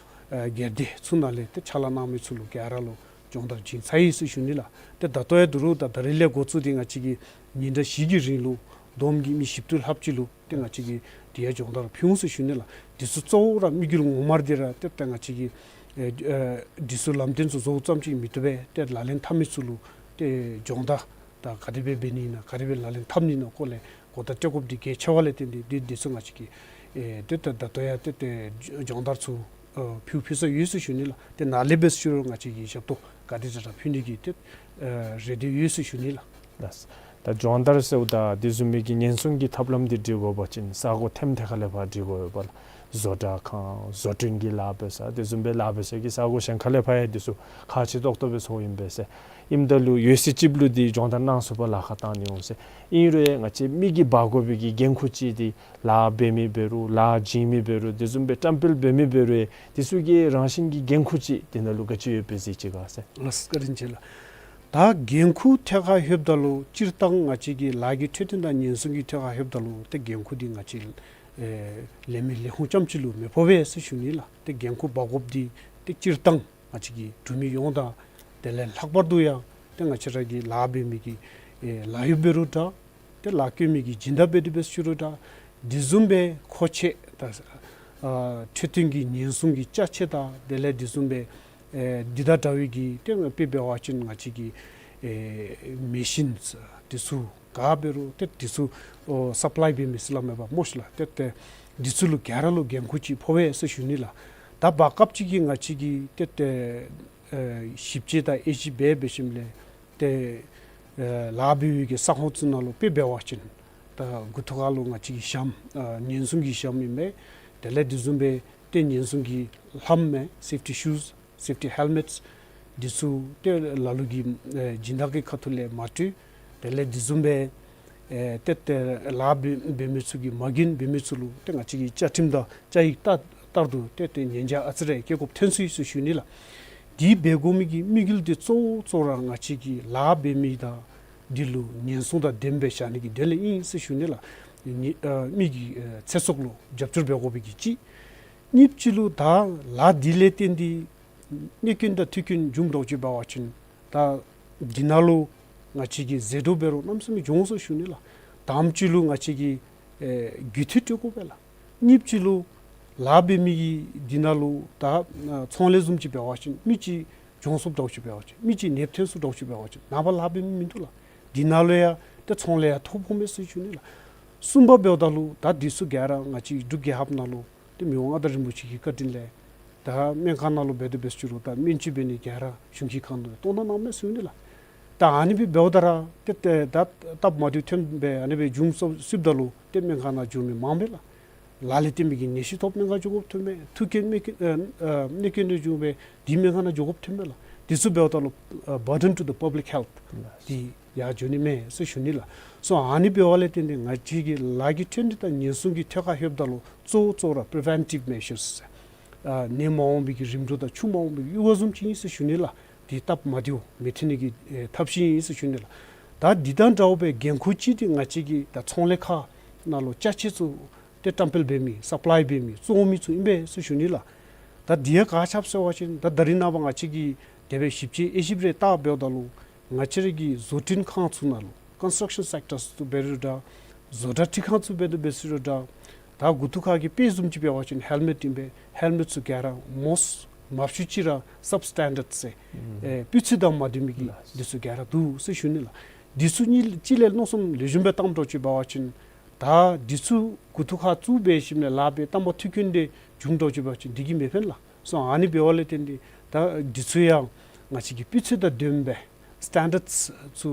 ཨ་སྒེར་སྡེ་ཚུ་ནང་ལས་ཏེ་ཕྱག་ལཱ་གནང་མི་ཚུ་ལུ་ག་ར་ལུ་སྦྱོང་བརྡར་བྱིན་ཚར་ཡི་ཟེར་ཞུ་ནི་ལགས། ཏེ་ད་ལྟོ་ཡང་འདི་རུང་ད་ད་རིས་ལས་འགོ་བཙུགས་ཏེ་ང་བཅས་ཀྱིས་ཉིན་གྲངས་བཞི་གི་རིང་ལུ་བསྡོམས་ཀྱིས་མི་བཞི་བཅུ་ལྷགཔ་ཅིག་ལུ་ཏེ་ང་བཅས་ཀྱིས་དེ་ཡང་སྦྱོང་བརྡར་ཕུལ་འོང་ཟེར་ཞུ་ནི་ལགས། དེ་ཚུ་གཙོ་བོ་ར་དམིགས་ཡུལ་ངོ་མ་འདི་ར་ཏེ་ད་ང་བཅས་ཀྱིས་ཨེ་ཨེ་དེ་ཚུ་ལམ་སྟོན་ཚུ་བཟོཝ་ཙམ་ཅིག་མི་བཏུབ་པས། ཏེ་ལག་ལེན་འཐབ་མི་ཚུ་ལུ་ཏེ་སྦྱོང་བརྡར་ད་ག་དེ་སྦེ་འབད་ནི་ཨིན་ན་ག་དེ་སྦེ་ལག་ལེན་འཐབ་ནི་ཨིན་ན་སྐོར་ལས་གོ་བརྡ་སྤྲོད་དགོཔ་འདི་གལ་ཆེ་བ་ལས་བརྟེན་ཏེ་འདི་འདི་ཚུ་ང་བཅས་ཀྱིས་ཨེ་ཏེ་ད་ད་ལྟོ་ཡང་ཏེ་ཏེ་སྦྱོང་བརྡར་ཚུ་ཨ་ཕུལ་ཕུལ་ས་ཡོད་ཟེར་ཞུ་ནི་ལགས། ཏེ་ནཱ་ལས་འབད་ཞུ་རུང་ང་བཅས་ཀྱིས་ཞབས་ཏོག་ག་དེ་དྲག་དྲག་ཕུལ་ནི་གི་ཏེ་ཨ་རེ་འདུན་ཡོད་ཟེར་ཞུ་ནི་ལགས། ལགས། ད་སྦྱོང་བརྡར་ཟེརཝ་ད་དེ་བཟུམ་མའི་གི་ཉེན་སྲུང་གི་ཐབས་ལམ་འདི་སྒྲིག་དགོ་པ་ཅིན་ས་གོ་ཐེམ་ཐེ་ཁ་ལས་ཕར་སྒྲིག་དགོ་པས་ལགས། བཟོ་གྲྭ་ཁང་བཟོ་སྐྲུན་གྱི་ལཱ་འབད་ས་དེ་བཟུམ་སྦེ་ལཱ་འབད་ས་གི་ས་གོ་གཞན་ཁ་ལས་ཕར་ཡང་དེ་ཚུ་ཁག་ཆེ་ཏོག་ཏོ་སྦེ་ཚོརཝ་ཨིན་པས་ཟེར། ཨིནམ་ད་ལུ་ཡོད་ཚད་ཅིག་ལུ་འདི་སྦྱོང་བརྡར་གནང་ཚུགས་པར་ལཱ་ཁག་བཏང་ནི་འོང་ཟེར། ཨིན་རུང་ཡང་ང་བཅས་མི་གིས་འབག་དགོ་པའི་གི་འགན་ཁུར་ཅིག་འདི་ལཱ་འབད་མི་འབད་རུང་ལཱ་བྱིན་མི་འབད་རུང་དེ་བཟུམ་སྦེ་བཀྲམ་སྤེལ་འབད་མི་འབད་རུང་ཡང་དེ་ཚུ་གི་རང་བཞིན་གྱི་འགན་ཁུར་ཅིག་དེ་ནང་ལུ་ག་ཅི་ཡོདཔ་སྦེ་གཟིགས་ཅི་ག་ཟེར། ལགས་བཀའ་དྲིན་ཆེ་ལགས། ད་འགན་ཁུར་ཐད་ཁར་ལྷོདཔ་ད་ལུ་སྤྱིར་བཏང་ང་བཅས་ཀྱི་ལཱ་གི་འཕྲོད་བསྟེན་དང་ཉེན་སྲུང་གི་ཐད་ཁར་ལྷོདཔ་ད་ལུ་ཏེ་འགན་ཁུར་འདི་ང་བཅས་ཨེ་ལས་མི་ལས་ཁུངས་རྐྱངམ་ཅིག་ལུ་མི་ཕོག་པས་ཟེར་ཞུ་ནི་ལགས། ཏེ་འགན་ཁུར་འབག་དགོཔ་འདི་ཏེ་སྤྱིར་བཏང་ང་བཅས་ཀྱི་འབྲུག་མི་ཡོངས་དང་དེ་ལས་ལྷག་པར་དུ་ཡང་ཏེ་ང་བཅས་ར་གི་ལཱ་འབད་མི་གི་ཨེ་ལཱ་གཡོགཔ་འབད་རུང་འདྲ། ཏེ་ལཱ་བཀོལ་མི་གི་སྦྱིན་བདག་འབད་དེ་འབད་ཞུ་རུང་འདྲ། དེ་བཟུམ་སྦེ་མཁོ་ཆས་དང་ཨ་འཕྲོད་བསྟེན་གྱི་ཉེན་སྲུང་གི་ཅ་ཆས་དང་དེ་ལས་དེ་བཟུམ་སྦེ་ཨེ་འདི་དང་འདྲ་བའི་གི་ཏེ་དཔེ་འབད་བ་ཅིན་ང་བཅས་ཀྱི་ཨེ་མེ་ཤིནསི་དེ་ཚུ་ག་འབད་རུང་ཏེ་དེ་ཚུ་ཨོ་སབ་ལའི་འབད་མི་ཟེར་སླབ་མས་པ་སྨོ་ཤི་ལགས། ཏེ་ཏེ་དེ་ཚུ་ལུ་ག་ར་ལུ་འགན་ཁུར་ཅིག་ཕོག་པས་ཟེར་ཞུ་ནི་ལགས། ད་བར་སྐབས་ཅིག་གི་ང་བཅས་ཀྱིས་ཏེ་ཏེ་ཨེ་ཞིབ་དཔྱད་དང་དབྱེ་ཞིབ་འབད་འབད་ཞིནམ་ལས་ཏེ་ཨེ་ལཱ་འབད་བའི་གི་ས་ཁོངས་ཚུ་ནང་ལུ་དཔེ་འབད་བ་ཅིན་ད་མགུ་ཏོ་ཁ་ལུ་ང་བཅས་ཀྱི་ཞྭམོ་ཨ་ཉེན་སྲུང་གི་ཞྭམོ་ཨིན་མས། དེ་ལས་དེ་བཟུམ་སྦེ་ཏེ་ཉེན་སྲུང་གི་ལྷམ་མས། སེཕ་ཊི་ཤུསི་སེཕ་ཊི་ཧེལ་མེཊསི་འདི་ཚུ་ཏེ་ལ་ལུ་གིས་ཨེ་སྦྱིན་བདག་གི་ཁ་ཐུག་ལས་མ་སྤྲོད། དེ་ལས་དེ་བཟུམ་སྦེ་ཨེ་ཏེ་ཏེ་ལཱ་འབད་འབད་མི་ཚུ་གིས་མ་གྱོན་འབད་མི་ཚུ་ལུ་ཏེ་ང་བཅས་ཀྱིས་བཅའ་ཁྲིམས་དང་བཅའ་ཡིག་ལྟར་ལྟར་དུ་ཏེ་ཏེ་ཉེས་བྱ་ཨ་ཙི་རེ་བཀལ་དགོཔ་ཐོན་སོ་ཡི་ཟེར་ཞུ་ནི་ལགས། དེ་འབད་དགོ་མི་གི་དམིགས་ཡུལ་འདི་གཙོ་བོ་གཙོ་བོ་ར་ང་བཅས་ཀྱི་ལཱ་འབད་མི་དང་འདི་ལུ་ཉེན་སྲུང་དང་ལྡནམ་སྦེ་བཞག་ནི་གི་དོན་ལས་ཨིན་ཟེར་ཞུ་ནི་ལགས། ཉེ་ཨ་མི་གི་ཨེ་ཚེ་སྲོག་ལུ་རྒྱབ་སྐྱོར་འབད་དགོ་པའི་གི་གཅིག། གཉིས་པ་ཅིག་ལུ་ད་ལཱ་འདི་ལས་བརྟེན་ཏེ་གནོད་སྐྱོན་དང་ཐོགས་སྐྱོན་བྱུངམ་འདྲཝ་ཅིག་འབད་བ་ཅིན་ད་འདི་ནང་ལུ་ང་བཅས་ཀྱིས་ཟད་འགྲོ་འབད་རུང་གནམ་མེད་ས་མེད་འབྱུང་འོང་ཟེར་ཞུ་ནི་ལགས། དང་པ་ཅིག་ལུ་ང་བཅས་ཀྱིས་ཨེ་རྒུད་འཐུས་སྤྲོད་དགོ་པས་ལགས། གཉིས་པ་ཅིག་ལུ་ལཱ་འབད་མི་གི་འདི་ནང་ལུ་ད་ཨ་ཚོང་ལས་བཟུམ་ཅིག་འབད་བ་ཅིན་མི་ཅིག་འབྱུང་སོངམ་འདྲཝ་ཅིག་འབད་བ་ཅིན་མི་ཅིག་ནདཔ་ཐོན་སོངམ་འདྲཝ་ཅིག་འབད་བ་ཅིན་ནངས་པ་ལཱ་འབད་མི་མིན་འདུག་ལགས། འདི་ནང་ལུ་ཡང་ཏེ་ཚོང་ལས་ཡང་ཐོ་ཕོག་མས་ཟེར་ཞུ་ནི་ལགས། གསུམ་པ་འབདཝ་ད་ལུ་ད་འདི་ཚུ་ག་ར་ང་བཅས་འབྲུག་རྒྱལ་ཁབ་ནང་ལུ་ཏེ་མི་དབང་མངའ་བདག་རིན་པོ་ཆེ་གི་བཀའ་དྲིན་ལས་ད་སྨན་ཁང་ནང་ལུ་འབད་དེ་འབད་ཞུ་རུང་ད་སྨན་བཅོས་འབད་ནི་ག་ར་གཞུང་གི་ཁང་དུ་གཏོགས་གནང་གནངམ་མས་ཟེར་ཞུ་ནི་ལགས། ད་ཨ་ནི་སྦེ་འབདཝ་ད་ར་ཏེ་ཏེ་ད་སྟབས་མ་བདེཝ་ཐོན་སྦེ་ཨ་ནི་སྦེ་འབྱུང་སོ་སོངམ་ད་ལུ་ཏེ་སྨན་ཁང་ནང་འགྱོ་མི་མང་པས་ལགས། ལ་ལུ་བརྟེན་མི་གི་ནད་གཞི་ཐོབ་སྨན་ཁང་འགྱོ་དགོཔ་ཐོནམ་མས། ཐུག་རྐྱེན་མེད་རྐྱེན་ཨ་ཨ་གནོད་རྐྱེན་འདི་བྱུང་སྦེ་འདི་སྨན་ཁང་ནང་འགྱོ་དགོཔ་ཐོནམ་མས་ལགས། འདི་ཚུ་འབདཝ་ད་ལུ་ཨ་burden to the public health འདི་ཡར་འགྱོ་ནི་མས་ཟེར་ཞུ་ནི་ལགས། སོ་ཨ་ནི་འབདཝ་ལས་བརྟེན་ཏེ་ང་བཅས་ཀྱི་ལཱ་གི་འཕྲོད་བསྟེན་དང་ཉེན་སྲུང་གི་ཐད་ཁར་ལྷོདཔ་ད་ལུ་གཙོ་བོ་གཙོ་བོ་ར་preventive measures ཨ་ནད་མ་འོང་བའི་གི་རིམ་གྲོ་དང་ཆུ་མ་འོང་བའི་གི་གཡུར་བ་བཟུམ་ཅིག་ཨིན་ཟེར་ཞུ་ནི་ལགས། འདི་སྟབས་མ་བདེཝ་མི་ཐོན་ནི་གི་ཨེ་ཐབས་ཤེས་ཨིན་ཟེར་ཞུ་ནི་ལགས། ད་འདི་དང་འདྲཝ་སྦེ་འགན་ཁུར་ཅིག་འདི་ང་བཅས་ཀྱི་ད་ཚོང་ལས་ཁང་ནང་ལུ་ཅ་ཆས་ཚུ་ཏེ་བཀྲམ་སྤེལ་འབད་མི་སབ་ལའི་འབད་མི་བཙོང་མི་ཚུ་ཨིན་པས་ཟེར་ཞུ་ནི་ལགས། ད་འདི་ཡང་ག་ཅི་སྦེ་ཟེར་བ་ཅིན་ད་ད་རིས་ནངས་པ་ང་བཅས་ཀྱིས་དེ་སྦེ་ཞིབ་དཔྱད་དབྱེ་ཞིབ་རེ་བལྟ་འབདཝ་ད་ལུ་ང་བཅས་ར་གི་བཟོ་སྐྲུན་ཁང་ཚུ་ནང་ལུ་construction sectors ཚུ་འབད་རུང་འདྲ་བཟོ་གྲྭ་འཕྲུལ་ཁང་ཚུ་འབད་དེ་འབད་ཞུ་རུང་འདྲ་ད་མགུ་ཏོ་ཁ་གི་དཔེ་བཟུམ་ཅིག་འབད་བ་ཅིན་ཧེལ་མེཊ་ཨིན་པས། ཧེལ་མེཊ་ཚུ་ག་ར་མོས་མ་ཕྱུག་ཅིག་ར་substandard ཟེར་ཨེ་སྤུས་ཚད་དང་མ་ལྡན་མི་གི་འདི་ཚུ་ག་ར་འདུག་ཟེར་ཞུ་ནི་ལགས། འདི་ཚུ་གཉིས་གཅིག་ལས་མནོ་བསམ་ལེགས་ཤོམ་སྦེ་བཏངམ་འདྲཝ་ཅིག་འབད་བ་ཅིན་ད་འདི་ཚུ་མགུ་ཏོ་ཁར་བཙུགས་འབད་ཞིནམ་ལས་ལཱ་འབད་དང་པ་ཐུག་རྐྱེན་འདི་བྱུང་འདྲཝ་ཅིག་འབད་བ་ཅིན་འདི་གིས་མི་ཕན་ལགས། སོ་ཨ་ནི་འབདཝ་ལས་བརྟེན་ཏེ་ད་འདི་ཚུ་ཡང་ང་བཅས་ཀྱི་སྤུས་ཚད་དང་ལྡནམ་སྦེ་standards ཚུ་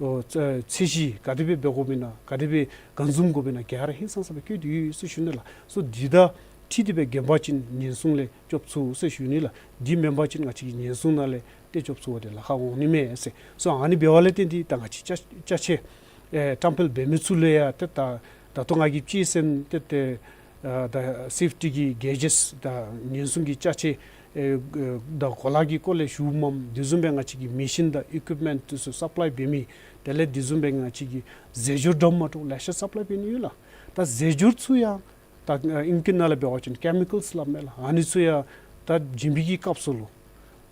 ཨོ་ཚ་ཚད་གཞི་ག་དེ་སྦེ་འབད་དགོཔ་ཨིན་ན་ག་དེ་སྦེ་སྒང་འཛོམས་དགོཔ་ཨིན་ན་ག་ར་ཧིང་སངས་ས་སྦེ་བཀོད་དེ་ཡོད་ཟེར་ཞུ་ནི་ལགས། སོ་འདི་དང་འཁྲིལ་ཏེ་སྦེ་རྐྱངམ་པ་ཅིན་ཉེན་སྲུང་ལས་སྐྱོབ་ཚུགས་ཟེར་ཞུ་ནི་ལགས། འདི་མེན་པ་ཅིན་ང་བཅས་ཀྱི་ཉེན་སྲུང་ནང་ལས་ཏེ་སྐྱོབ་ཚུགས་པ་དེ་ལཱ་ཁག་འོང་ནི་མས་ཟེར། སོ་ཨ་ནི་འབདཝ་ལས་བརྟེན་ཏེ་ད་ང་བཅས་ཅ་ཅ་ཆས་ཨེ་བཀྲམ་སྤེལ་འབད་མི་ཚུ་ལུ་ཡང་ཏེ་ད་ད་ལྟོ་ང་གིས་ཅིག་ཟེར་ཏེ་ཏེ་ཨ་ད་སེཕ་ཊི་གི་གེ་ཇེས་དང་ཉེན་སྲུང་གི་ཅ་ཆས་ ཨེ་ཨེ་ད་གོ་ལ་གི་སྐོར་ལས་ཞུཝ་མས། དེ་བཟུམ་སྦེ་ང་བཅས་ཀྱི་མེ་ཤིན་དང་ཨི་ཀུའིཔ་མེནཊ་དེ་ཚུ་སབ་ལའི་འབད་མི། དེ་ལས་དེ་བཟུམ་སྦེ་ང་བཅས་ཀྱིས་རྫས་སྦྱོར་འདྲཝ་མ་འདྲཝ་ལེ་ཤ་སབ་ལའི་འབད་ནི་ཡོད་ལགས། ད་རྫས་སྦྱོར་ཚུ་ཡང་ད་ཨིང་སྐད་ནང་ལས་འབད་བ་ཅིན་ཀེ་མི་ཀཱལསི་སླབ་མས་ལགས། ཨ་ནི་ཚུ་ཡང་ད་བྱིན་པའི་གི་སྐབས་སུ་ལུ་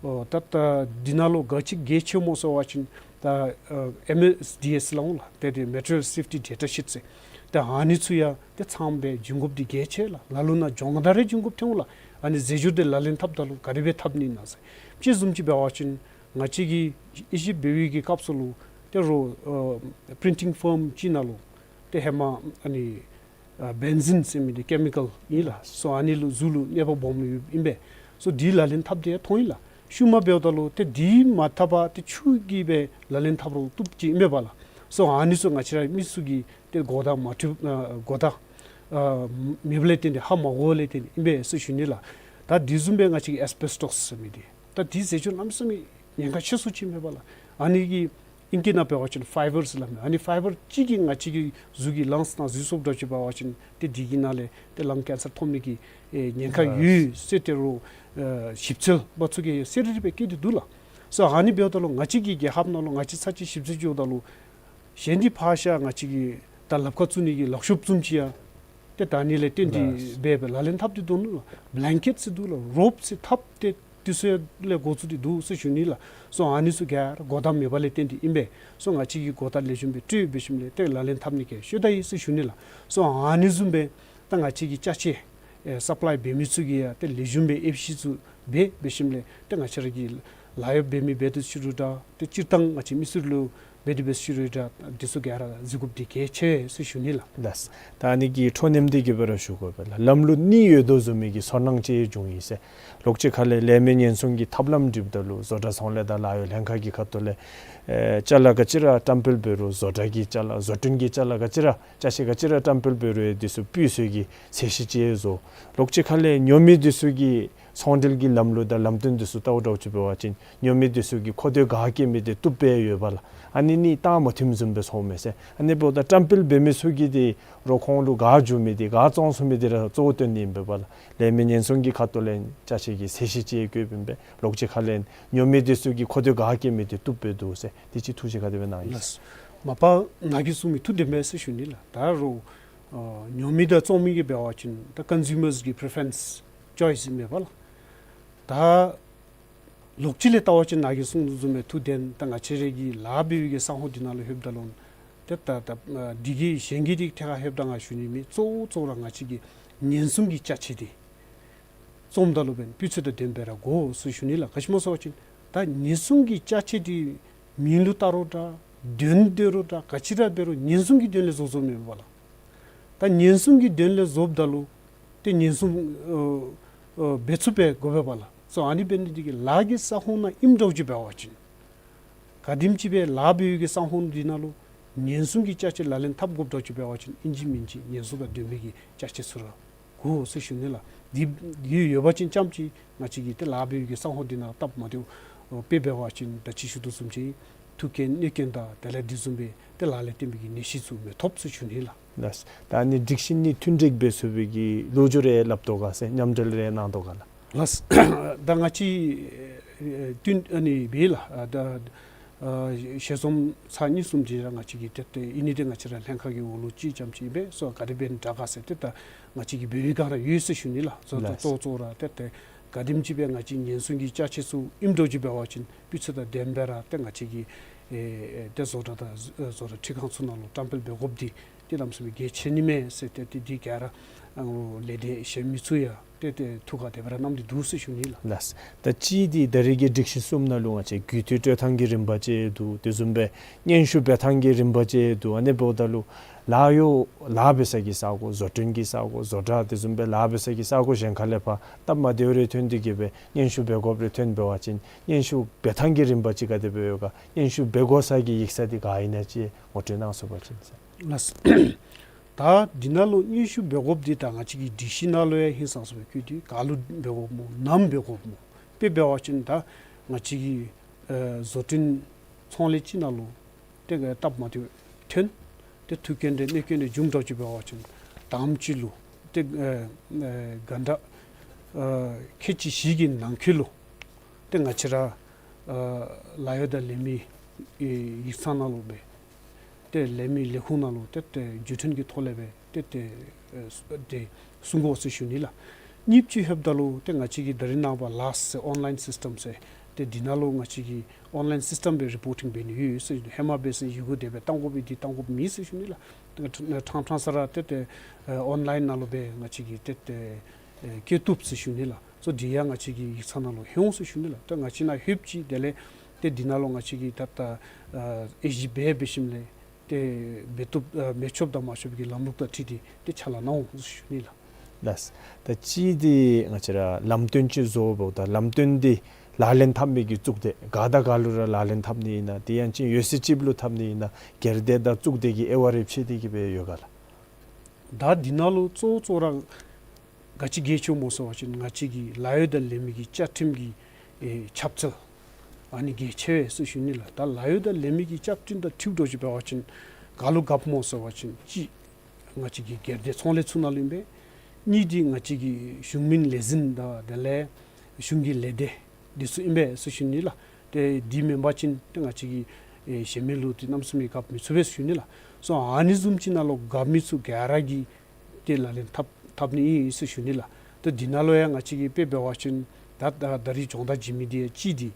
ཨོ་ད་ད་འདི་ནང་ལུ་ག་ཅི་གལ་ཆེ་སྨོ་ཟེར་བ་ཅིན་ད་ཨེམ་ཨེས་ཌི་ཨེསི་སླབ་འོང་ལགས། ཏེ་ཏེ་མེ་ཊི་རི་ཡལ་སེཕ་ཊི་ཌེ་ཊ་ཤིཊ་ཟེར། ད་ཨ་ནི་ཚུ་ཡང་ཏེ་ཚངམ་སྦེ་བྱིན་དགོཔ་འདི་གལ་ཆེ་ལགས། ལ་ལུ་ནང་སྦྱོང་བརྡར་རེ་བྱིན་དགོཔ་ཐོན་འོང་ལགས། ཨ་ནི་རྫས་སྦྱོར་འདི་ལག་ལེན་འཐབ་ད་ལུ་ག་དེ་སྦེ་འཐབ་ནི་ཨིན་ན་ཟེར། དཔྱེ་བཟུམ་ཅིག་འབད་བ་ཅིན་ང་བཅས་ཀྱིས་ཨི་ཇིབ་འབད་བའི་གི་སྐབས་སུ་ལུ་ཏེ་རོགས་ཨ་པི་རིན་ཊིང་ཕརམ་ཅིག་ནང་ལུ་ཏེ་ཧེ་མ་ཨ་ནི་ཨ་བེན་ཟིན་ཟེར་མི་འདི་ཀེ་མི་ཀཱལ་ཨིན་ལགས། སོ་ཨ་ནི་ལུ་གཟུགས་ལུ་གནོད་པ་སྦོམ་ཡོདཔ་ཨིན་པས། སོ་འདི་ལག་ལེན་འཐབ་སྟེ་ཡང་ཐོན་ཡི་ལགས། ཤུལ་མ་འབདཝ་ད་ལུ་ཏེ་འདི་མ་འཐབ་པར་ཏེ་ཆུ་གིས་སྦེ་ལག་ལེན་འཐབ་རུང་བཏུབ་ཅིག་ཨིན་པས་ལགས། སོ་ཨ་ནི་ཚུ་ང་བཅས་ར་མི་ཚུ་གིས་ཏེ་གོ་བརྡ་མ་ཐོབ་ཨ་གོ་བརྡ་ཨ་མེདཔ་ལས་བརྟེན་ཏེ་ཧ་མ་གོཝ་ལས་བརྟེན་ཨིན་པས་ཟེར་ཞུ་ནི་ལགས། ད་འདི་བཟུམ་སྦེ་ང་བཅས་ཀྱི་ཨེས་བེསི་ཊོསི་ཟེར་མི་འདི་ད་འདི་རྫས་སྦྱོར་གནམ་མེད་ས་མེད་ཉེན་ཁ་ཆེ་སུ་ཅིག་ཨིན་པས་ལགས། ཨ་ནི་གི་ཨིང་སྐད་ནང་འབད་བ་ཅིན་ཕའི་བར་ཟེར་སླབ་མས། ཨ་ནི་ཕའི་བར་གཅིག་གིས་ང་བཅས་ཀྱི་གཟུགས་ཀྱི་ལངས་སྣང་འཛུལ་སོངམ་འདྲཝ་ཅིག་འབད་བ་ཅིན་ཏེ་འདི་གི་ནང་ལས་ཏེ་ལངས་ཀེན་སར་ཐོབ་ནི་གི་ཨེ་ཉེན་ཁ་ཡོད་ཟེར་ཏེ་རོགས་ཨེ་ཞིབ་འཚོལ་པ་ཚུ་གིས་གསལ་རི་རི་སྦེ་བཀོད་དེ་འདུག་ལགས། སོ་ཨ་ནི་འབདཝ་ད་ལུ་ང་བཅས་ཀྱི་རྒྱལ་ཁབ་ནང་ལུ་ང་བཅས་ཚར་གཅིག་ཞིབ་འཚོལ་བྱུངམ་ད་ལུ་གཞན་འདི་ཕར་བཞག་ང་བཅས་ཀྱི་ད་ལགཔ་ཁར་བཙུགས་ནི་གི་ལག་ཤོབ་བཟུམ་ཅིག་ཡང་ཏེ་ད་ཨ་ནི་ལས་བརྟེན་ཏེ་ལགས། སྦེ་སྦེ་ལག་ལེན་འཐབ་སྟེ་འདུག་ལགས། བླེང་ཀེཊ་ཟེར་འདུག་ལགས། རོབ་ཟེར་འཐབ་སྟེ་དེ་ཚུ་ལས་འགོ་བཙུགས་ཏེ་འདུག་ཟེར་ཞུ་ནི་ལགས། སོ་ཨ་ནི་ཚུ་ག་ར་གོ་བརྡ་མེདཔ་ལས་བརྟེན་ཏེ་ཨིན་པས། སོ་ང་བཅས་ཀྱིས་གོ་བརྡ་ལེགས་ཤོམ་སྦེ་སྤྲོད་འབད་ཞིནམ་ལས་ཏེ་ལག་ལེན་འཐབ་ནི་གི་ཤོ་ད་ཡི་ཟེར་ཞུ་ནི་ལགས། སོ་ཨ་ནི་བཟུམ་སྦེ་ད་ང་བཅས་ཀྱི་ཅ་ཆས་ཨེ་སབ་ལའི་འབད་མི་ཚུ་གིས་ཡང་ཏེ་ལེགས་ཤོམ་སྦེ་ཨེབ་ཤི་ཚུ་འབད་འབད་ཞིནམ་ལས་ཏེ་ང་བཅས་ར་གི་ལཱ་གཡོག་འབད་མི་འབད་དེ་ཕྱི་རུ་དྲག་ཏེ་སྤྱིར་བཏང་ང་བཅས་མི་སེར་ལུ་འབད་དེ་འབད་ཕྱི་རུ་དྲག་དེ་ཚུ་ག་ར་གཟིགས་དགོཔ་འདི་གལ་ཆེ་ཟེར་ཞུ་ནི་ལགས། ལགས། ད་ཨ་ནི་གི་འཕྲོ་མཉམ་འདི་གིས་འབད་ར་ཞུ་དགོ་པས་ལགས། ལམ་ལུགས་གཉིས་ཡོད་དོ་བཟུམ་མའི་གི་ཚོར་སྣང་ཅིག་བྱུང་ཡི་ཟེར། ལོགས་ཅིག་ཁ་ལས་ལས་མི་ཉེན་སྲུང་གི་ཐབས་ལམ་སྒྲིགཔ་ད་ལུ་བཟོ་གྲྭ་ཚོང་ལས་དང་ལཱ་གཡོག་ལྷན་ཁག་གི་ཁ་ཐུག་ལས་ཨེ་ཅ་ལ་ག་ཅི་ར་བཀྲམ་སྤེལ་འབད་རུང་བཟོ་གྲྭ་གི་ཅ་ལ་བཟོ་སྐྲུན་གྱི་ཅ་ལ་ག་ཅི་ར་ཅ་ཆས་ག་ཅི་ར་བཀྲམ་སྤེལ་འབད་རུང་ཡང་དེ་ཚུ་སྤུས་ཚད་ཀྱི་ཚད་གཞི་ཅིག་བཟོ། ལོགས་ཅིག་ཁ་ལས་ཉོ་མི་དེ་ཚུ་གིས་ཚོང་འབྲེལ་གྱི་ལམ་ལུགས་དང་ལམ་སྟོན་དེ་ཚུ་བལྟཝ་འདྲཝ་ཅིག་འབད་བ་ཅིན་ཉོ་མི་དེ་ཚུ་གིས་མཁོ་འདོད་ག་བསྐྱེད་མི་དེ་བཏུབ་སྦེ་ཡོད་པས་ལགས། ཨ་ནི་གཉིས་ད་མ་མཐུནམ་བཟུམ་སྦེ་ཚོརཝ་མས་ཟེར། ཨ་ནི་འབདཝ་ད་བཀྲམ་སྤེལ་འབད་མི་ཚུ་གིས་དེ་རོགས་ཁོང་ལུ་ག་འཇུ་མི་དེ་ག་བཙོང་ཚུགས་མི་དེ་ར་གཙོ་བོ་བཏོན་ནི་ཨིན་པས་ལགས། ལས་མི་ཉེན་སྲུང་གི་ཁ་ཐུག་ལས་ཅ་ཆས་ཀྱི་ཚད་གཞི་ཅིག་བཀོདཔ་ཨིན་པས། ལོགས་ཅིག་ཁ་ལས་ཉོ་མི་དེ་ཚུ་གིས་མཁོ་འདོད་ག་བསྐྱེད་མི་དེ་བཏུབ་སྦེ་འདུག་ཟེར། དེ་ཅིག་ཐུགས་བཞེད་ག་དེ་སྦེ་གནང་ཡི་ཟེར། ལགས། མ་པ་ནཱ་གིས་གསུངས་མི་ཐུགས་བདེན་པས་ཟེར་ཞུ་ནི་ལགས། ད་རོགས་ཨ་ཉོ་མི་དང་བཙོང་མི་གིས་འབད་བ་ཅིན་ད་ཀོན་སིའུ་མརསི་གི་པི་རི་ཕེ་རེནསི་ཅོའི་སི་ཨིན་པས་ལགས། ད་ལོགས་ཅིག་ལས་བལྟ་བ་ཅིན་ནཱ་གིས་གསུངས་དོ་བཟུམ་སྦེ་ཐུགས་བདེན། ད་ང་བཅས་ར་གི་ལཱ་འབད་བའི་གི་ས་ཁོངས་འདི་ནང་ལུ་ལྷོདཔ་ད་ལུ་ཏེ་ད་ད་ཨ་འདི་གིས་གཞན་གྱི་འདི་ཐད་ཁར་ལྷོདཔ་ད་ང་ཞུ་ནི་མེད། གཙོ་བོ་གཙོ་བོ་ར་ང་བཅས་ཀྱི་ཉེན་སྲུང་གི་ཅ་ཆས་འདི་བཙོངམ་ད་ལུ་འབདན་སྤུས་ཚད་དང་ལྡནམ་སྦེ་ར་དགོ་ཟེར་ཞུ་ནི་ལགས། ག་ཅི་སྨོ་ཟེར་བ་ཅིན་ད་ཉེན་སྲུང་གི་ཅ་ཆས་འདི་མིང་ལུ་བཏགས་རུང་འདྲ་དོན་སྡོད་རུང་འདྲ་ག་ཅི་ར་འབད་རུང་ཉེན་སྲུང་གི་དོན་ལས་བཟོ་བཟོཝ་མས་པ་ལགས། ད་ཉེན་སྲུང་གི་དོན་ལས་བཟོཝ་ད་ལུ་ཏེ་ཉེན་སྲུང་ཨ་ཨ་འབད་ཚུགསཔ་སྦེ་དགོ་པས་པ་ལགས། སོ་ཨ་ནི་འབད་ནི་འདི་གིས་ལཱ་གི་ས་ཁོངས་ནང་ཨིནམ་འདྲཝ་ཅིག་འབད་བ་ཅིན་ག་དེམ་ཅིག་སྦེ་ལཱ་འབད་བའི་གི་ས་ཁོངས་འདི་ནང་ལུ་ཉེན་སྲུང་གི་ཅ་ཆས་ལག་ལེན་འཐབ་དགོཔ་འདྲཝ་ཅིག་འབད་བ་ཅིན་ཨིན་ཅི་མིན་ཅི་ཉེན་སྲུང་དང་ལྡན་པའི་གི་ཅ་ཆས་ཚུ་ར་དགོ་ཟེར་ཞུ་ནི་ལགས། འདི་འདི་ཡོད་པ་ཅིན་ཙམ་ཅིག་ང་བཅས་ཀྱིས་ཏེ་ལཱ་འབད་བའི་གི་ས་ཁོངས་འདི་ནང་སྟབས་མ་བདེཝ་ཨ་དཔེ་འབད་བ་ཅིན་ད་ཅི་ཞུ་དོ་བཟུམ་ཅིག་མཐུན་རྐྱེན་གནོད་རྐྱེན་དང་དེ་ལས་དེ་བཟུམ་སྦེ་ཏེ་ལཱ་ལས་བརྟེན་པའི་གི་ནད་གཞི་ཚུ་མི་ཐོབ་ཟེར་ཞུ་ནི་ལགས། ལགས། ད་ཨ་ནི་སྒྲིག་གཞི་གཉིས་མཐུན་འགྲིག་འབད་ཚུགས་པའི་གི་ལོ་རྒྱུས་རེ་སླབ་དོ་ག་ཟེར་མཉམ་འབྲེལ་རེ་གནང་དོ་ག་ལགས། ལགས། ད་ང་བཅས་ཨེ་བསྟུན་ཨ་ནི་སྦེ་ལགས། ཨ་ད་ཨ་ཞལ་འཛོམས་ཚར་གཉིས་གསུམ་ཅིག་ར་ང་བཅས་ཀྱིས་ཏེ་ཏེ་ཨིན་ནི་འདི་ང་བཅས་ར་ལྷན་ཁག་གི་འོག་ལུ་ཅིག་ཙམ་ཅིག་སྦེ་སོ་ག་དེ་སྦེ་དྲག་ག་ཟེར་ཏེ་ད་ང་བཅས་ཀྱིས་འབད་བའི་སྒང་ར་ཡོད་ཟེར་ཞུ་ནི་ལགས། སོ་ད་ལགས། གཙོ་གཙོ་ར་ཏེ་ཏེ་ག་དེམ་ཅིག་སྦེ་ང་བཅས་ཉེན་སྲུང་གི་ཅ་ཆས་ཚུ་ཨིནམ་འདྲཝ་ཅིག་འབད་བ་ཅིན་སྤུས་ཚད་དང་ལྡནམ་སྦེ་ར་ཏེ་ང་བཅས་ཀྱི་ཨེ་ཨེ་ཏེ་བཟོ་གྲྭ་དང་བཟོ་གྲྭ་འཕྲུལ་ཁང་ཚུ་ནང་ལུ་བཀྲམ་སྤེལ་འབད་དགོཔ་འདི་ཏེ་གནམ་མེད་ས་མེད་གལ་ཆེ་ནི་མས་ཟེར་ཏེ་ཏེ་འདི་ག་ར་ཨ་ལས་སྡེ་གཞན་མི་ཚུ་ཡང་ཏེ་ཏེ་ཐུགས་ཁར་དེ་སྦེ་ར་བསྣམས་ཏེ་འདུག་ཟེར་ཞུ་ནི་ལགས། ལགས། ད་ཅི་འདི་ད་རེས་ཀྱི་སྒྲིག་གཞི་གསུམ་ནང་ལུ་ང་བཅས་རྒུད་འཐུས་སྤྲོད་ཐངས་ཀྱི་རིམ་པ་ཅིག་འདུག། དེ་བཟུམ་སྦེ་སྙན་ཞུ་འབད་ཐངས་ཀྱི་རིམ་པ་ཅིག་འདུག། ཨ་ནི་འབདཝ་ད་ལུ་ལཱ་གཡོག་ལཱ་འབད་ས་གི་ས་གོ་བཟོ་སྐྲུན་གྱི་ས་གོ་བཟོ་གྲྭ་དེ་བཟུམ་སྦེ་ལཱ་འབད་ས་གི་ས་གོ་གཞན་ཁ་ལས་ཕར་སྟབས་མ་བདེཝ་རེ་ཐོན་ཏེ་གིས་སྦེ་སྙན་ཞུ་འབད་དགོཔ་རེ་ཐོན་འབད་བ་ཅིན་སྙན་ཞུ་འབད་ཐངས་ཀྱི་རིམ་པ་ཅིག་ག་དེ་སྦེ་ཡོད་ག། སྙན་ཞུ་འབད་དགོ་ས་གི་ཡིག་ཚང་འདི་ག་ཨིན་ན་ཅིག་ངོ་སྤྲོད་གནང་ཚུགས་པ་ཅིན་ཟེར། ལགས། ད་འདི་ནང་ལུ་སྙན་ཞུ་འབད་དགོཔ་འདི་ད་ང་བཅས་ཀྱི་སྒྲིག་གཞི་ནང་ལུ་ཡང་ཧིང་སངས་ས་སྦེ་བཀོད་དེ་ག་ལུ་འབད་དགོཔ་སྨོ་ནམ་འབད་དགོཔ་སྨོ། དཔེ་འབད་བ་ཅིན་ད་ང་བཅས་ཀྱི་ཨེ་བཟོ་སྐྲུན་ཚོང་ལས་ཅིག་ནང་ལུ་ཏེ་ག་སྟབས་མ་བདེཝ་ཐོན་ཏེ་མཐུན་རྐྱེན་རེ་གནོད་རྐྱེན་རེ་བྱུངམ་འདྲཝ་ཅིག་འབད་བ་ཅིན་དང་པ་ཅིག་ལུ་ཏེ་ཨེ་ཨེ་ག་འདྲ་ ཨ་ཁལ་གཅིག་བཞི་གི་ནང་འཁོད་ལུ་ཏེ་ང་བཅས་ར་ཨ་ལཱ་གཡོག་དང་ལས་མི་ཨེ་ཡིག་ཚང་ནང་ལུ་སྦེ་ཏེ་ལས་མི་ལས་ཁུངས་ནང་ལུ་ཏེ་ཏེ་བརྒྱུད་འཕྲིན་གྱི་ཐོག་ལས་སྦེ་ཏེ་ཏེ་ཨེ་སུ་ཏེ་གསུང་དགོ་ཟེར་ཞུ་ནི་ལགས། གཉིས་པ་ཅིག་ལྷོདཔ་ད་ལུ་ཏེ་ང་བཅས་ཀྱི་ད་རིས་ནངས་པ་ལཱསི་ཟེར་ཨོན་ལཱའིན་སིསི་ཊམ་ཟེར་ཏེ་འདི་ནང་ལུ་ང་བཅས་ཀྱི་ཨོན་ལཱའིན་སིསི་ཊམ་སྦེ་རི་པོར་ཊིང་འབད་ནི་ཡོད་ཟེར་ཞུ་ནི། ཧེ་མ་འབད་བ་ཅིན་ཡི་གུ་དེ་སྦེ་བཏང་དགོཔ་འདི་བཏང་དགོཔ་མེད་ཟེར་ཞུ་ནི་ལགས། ཏེ་ཕྲང་ཕྲང་ས་ར་ཏེ་ཏེ་ཨེ་ཨོན་ལཱའིན་ནང་ལུ་སྦེ་ང་བཅས་ཀྱིས་ཏེ་ཏེ་ཨེ་བཀོད་བཏུབ་ཟེར་ཞུ་ནི་ལགས། སོ་འདི་ཡང་ང་བཅས་ཀྱི་ཡིག་ཚང་ནང་ལུ་ལྷོད་འོང་ཟེར་ཞུ་ནི་ལགས། ཏེ་ང་བཅས་ནཱ་ལྷོདཔ་ཅིག་དེ་ལས་ཏེ་འདི་ནང་ལུ་ང་བཅས་ཀྱིས་ད་ལྟོ་ཨ་དབྱེ་ཞིབ་འབད་འབད་ཞིནམ་ལས་ཏེ་འབད་བཏུབ་ཨ་འབད་ཆོགཔ་དང་མ་ཆོགཔ་གི་ལམ་ལུགས་དང་འཁྲིལ་ཏེ་ཏེ་ཕྱག་ལཱ་གནང་འོང་ཟེར་ཞུ་ནི་ལགས། ལགས། ད་ཅི་འདི་ང་བཅས་ར་ལམ་སྟོན་ཅིག་བཟོཝ་ད་ལམ་སྟོན་འདི་ལག་ལེན་འཐབ་མི་གི་གཙུག་སྡེ་ག་དང་ག་ལུ་ར་ལག་ལེན་འཐབ་ནི་ཨིན་ན། དེ་ཡང་ཅིན་ཡོད་ཚད་ཅིག་ལུ་འཐབ་ནི་ཨིན་ན། སྒེར་སྡེ་དང་གཙུག་སྡེ་གི་དབྱེ་བ་རེ་ཕྱེ་སྟེ་གི་སྦེ་ཡོད་ག་ལགས། ད་འདི་ནང་ལུ་གཙོ་བོ་གཙོ་བོ་ར་ག་ཅི་གལ་ཆེཝ་སྨོ་ཟེར་བ་ཅིན་ང་བཅས་ཀྱི་ལཱ་གཡོག་དང་ལས་མི་གི་བཅའ་ཁྲིམས་ཀྱི་ཨེ་ཁྱབ་ཚད་ཨ་ནི་གལ་ཆེ་བས་ཟེར་ཞུ་ནི་ལགས། ད་ལཱ་གཡོག་དང་ལས་མི་གི་བཅའ་ཁྲིམས་དང་འཁྲིལཝ་འདྲཝ་ཅིག་འབད་བ་ཅིན་ག་ལུ་བཀབ་སྨོ་ཟེར་བ་ཅིན་གཅིག་ང་བཅས་ཀྱི་སྒེར་སྡེ་ཚོང་ལས་ཚུ་ནང་ལུ་ཨིན་པས། གཉིས་འདི་ང་བཅས་ཀྱི་གཞུང་མིན་ལས་འཛིན་དང་དེ་ལས་གཞུང་གི་ལས་སྡེ་འདི་ཚུ་ཨིན་པས་ཟེར་ཞུ་ནི་ལགས། ཏེ་འདི་མེན་པ་ཅིན་ཏེ་ང་བཅས་ཀྱིས་ཨེ་གཞན་མི་ལུ་ཏེ་གནམ་མེད་ས་མེད་བཀབ་མི་ཚུགས་པས་ཟེར་ཞུ་ནི་ལགས། སོ་ཨ་ནི་བཟུམ་ཅིག་ནང་ལུ་བཀབ་མི་ཚུ་ག་ར་གིས་ཏེ་ལག་ལེན་འཐབ་འཐབ་ནི་ཨིན་ཟེར་ཞུ་ནི་ལགས། ཏེ་འདི་ནང་ལུ་ཡང་ང་བཅས་ཀྱིས་དཔེ་འབད་བ་ཅིན་ད་ད་ད་རིས་སྦྱོང་བརྡར་བྱིན་མི་འདི་ཡང་གཅིག་འདི་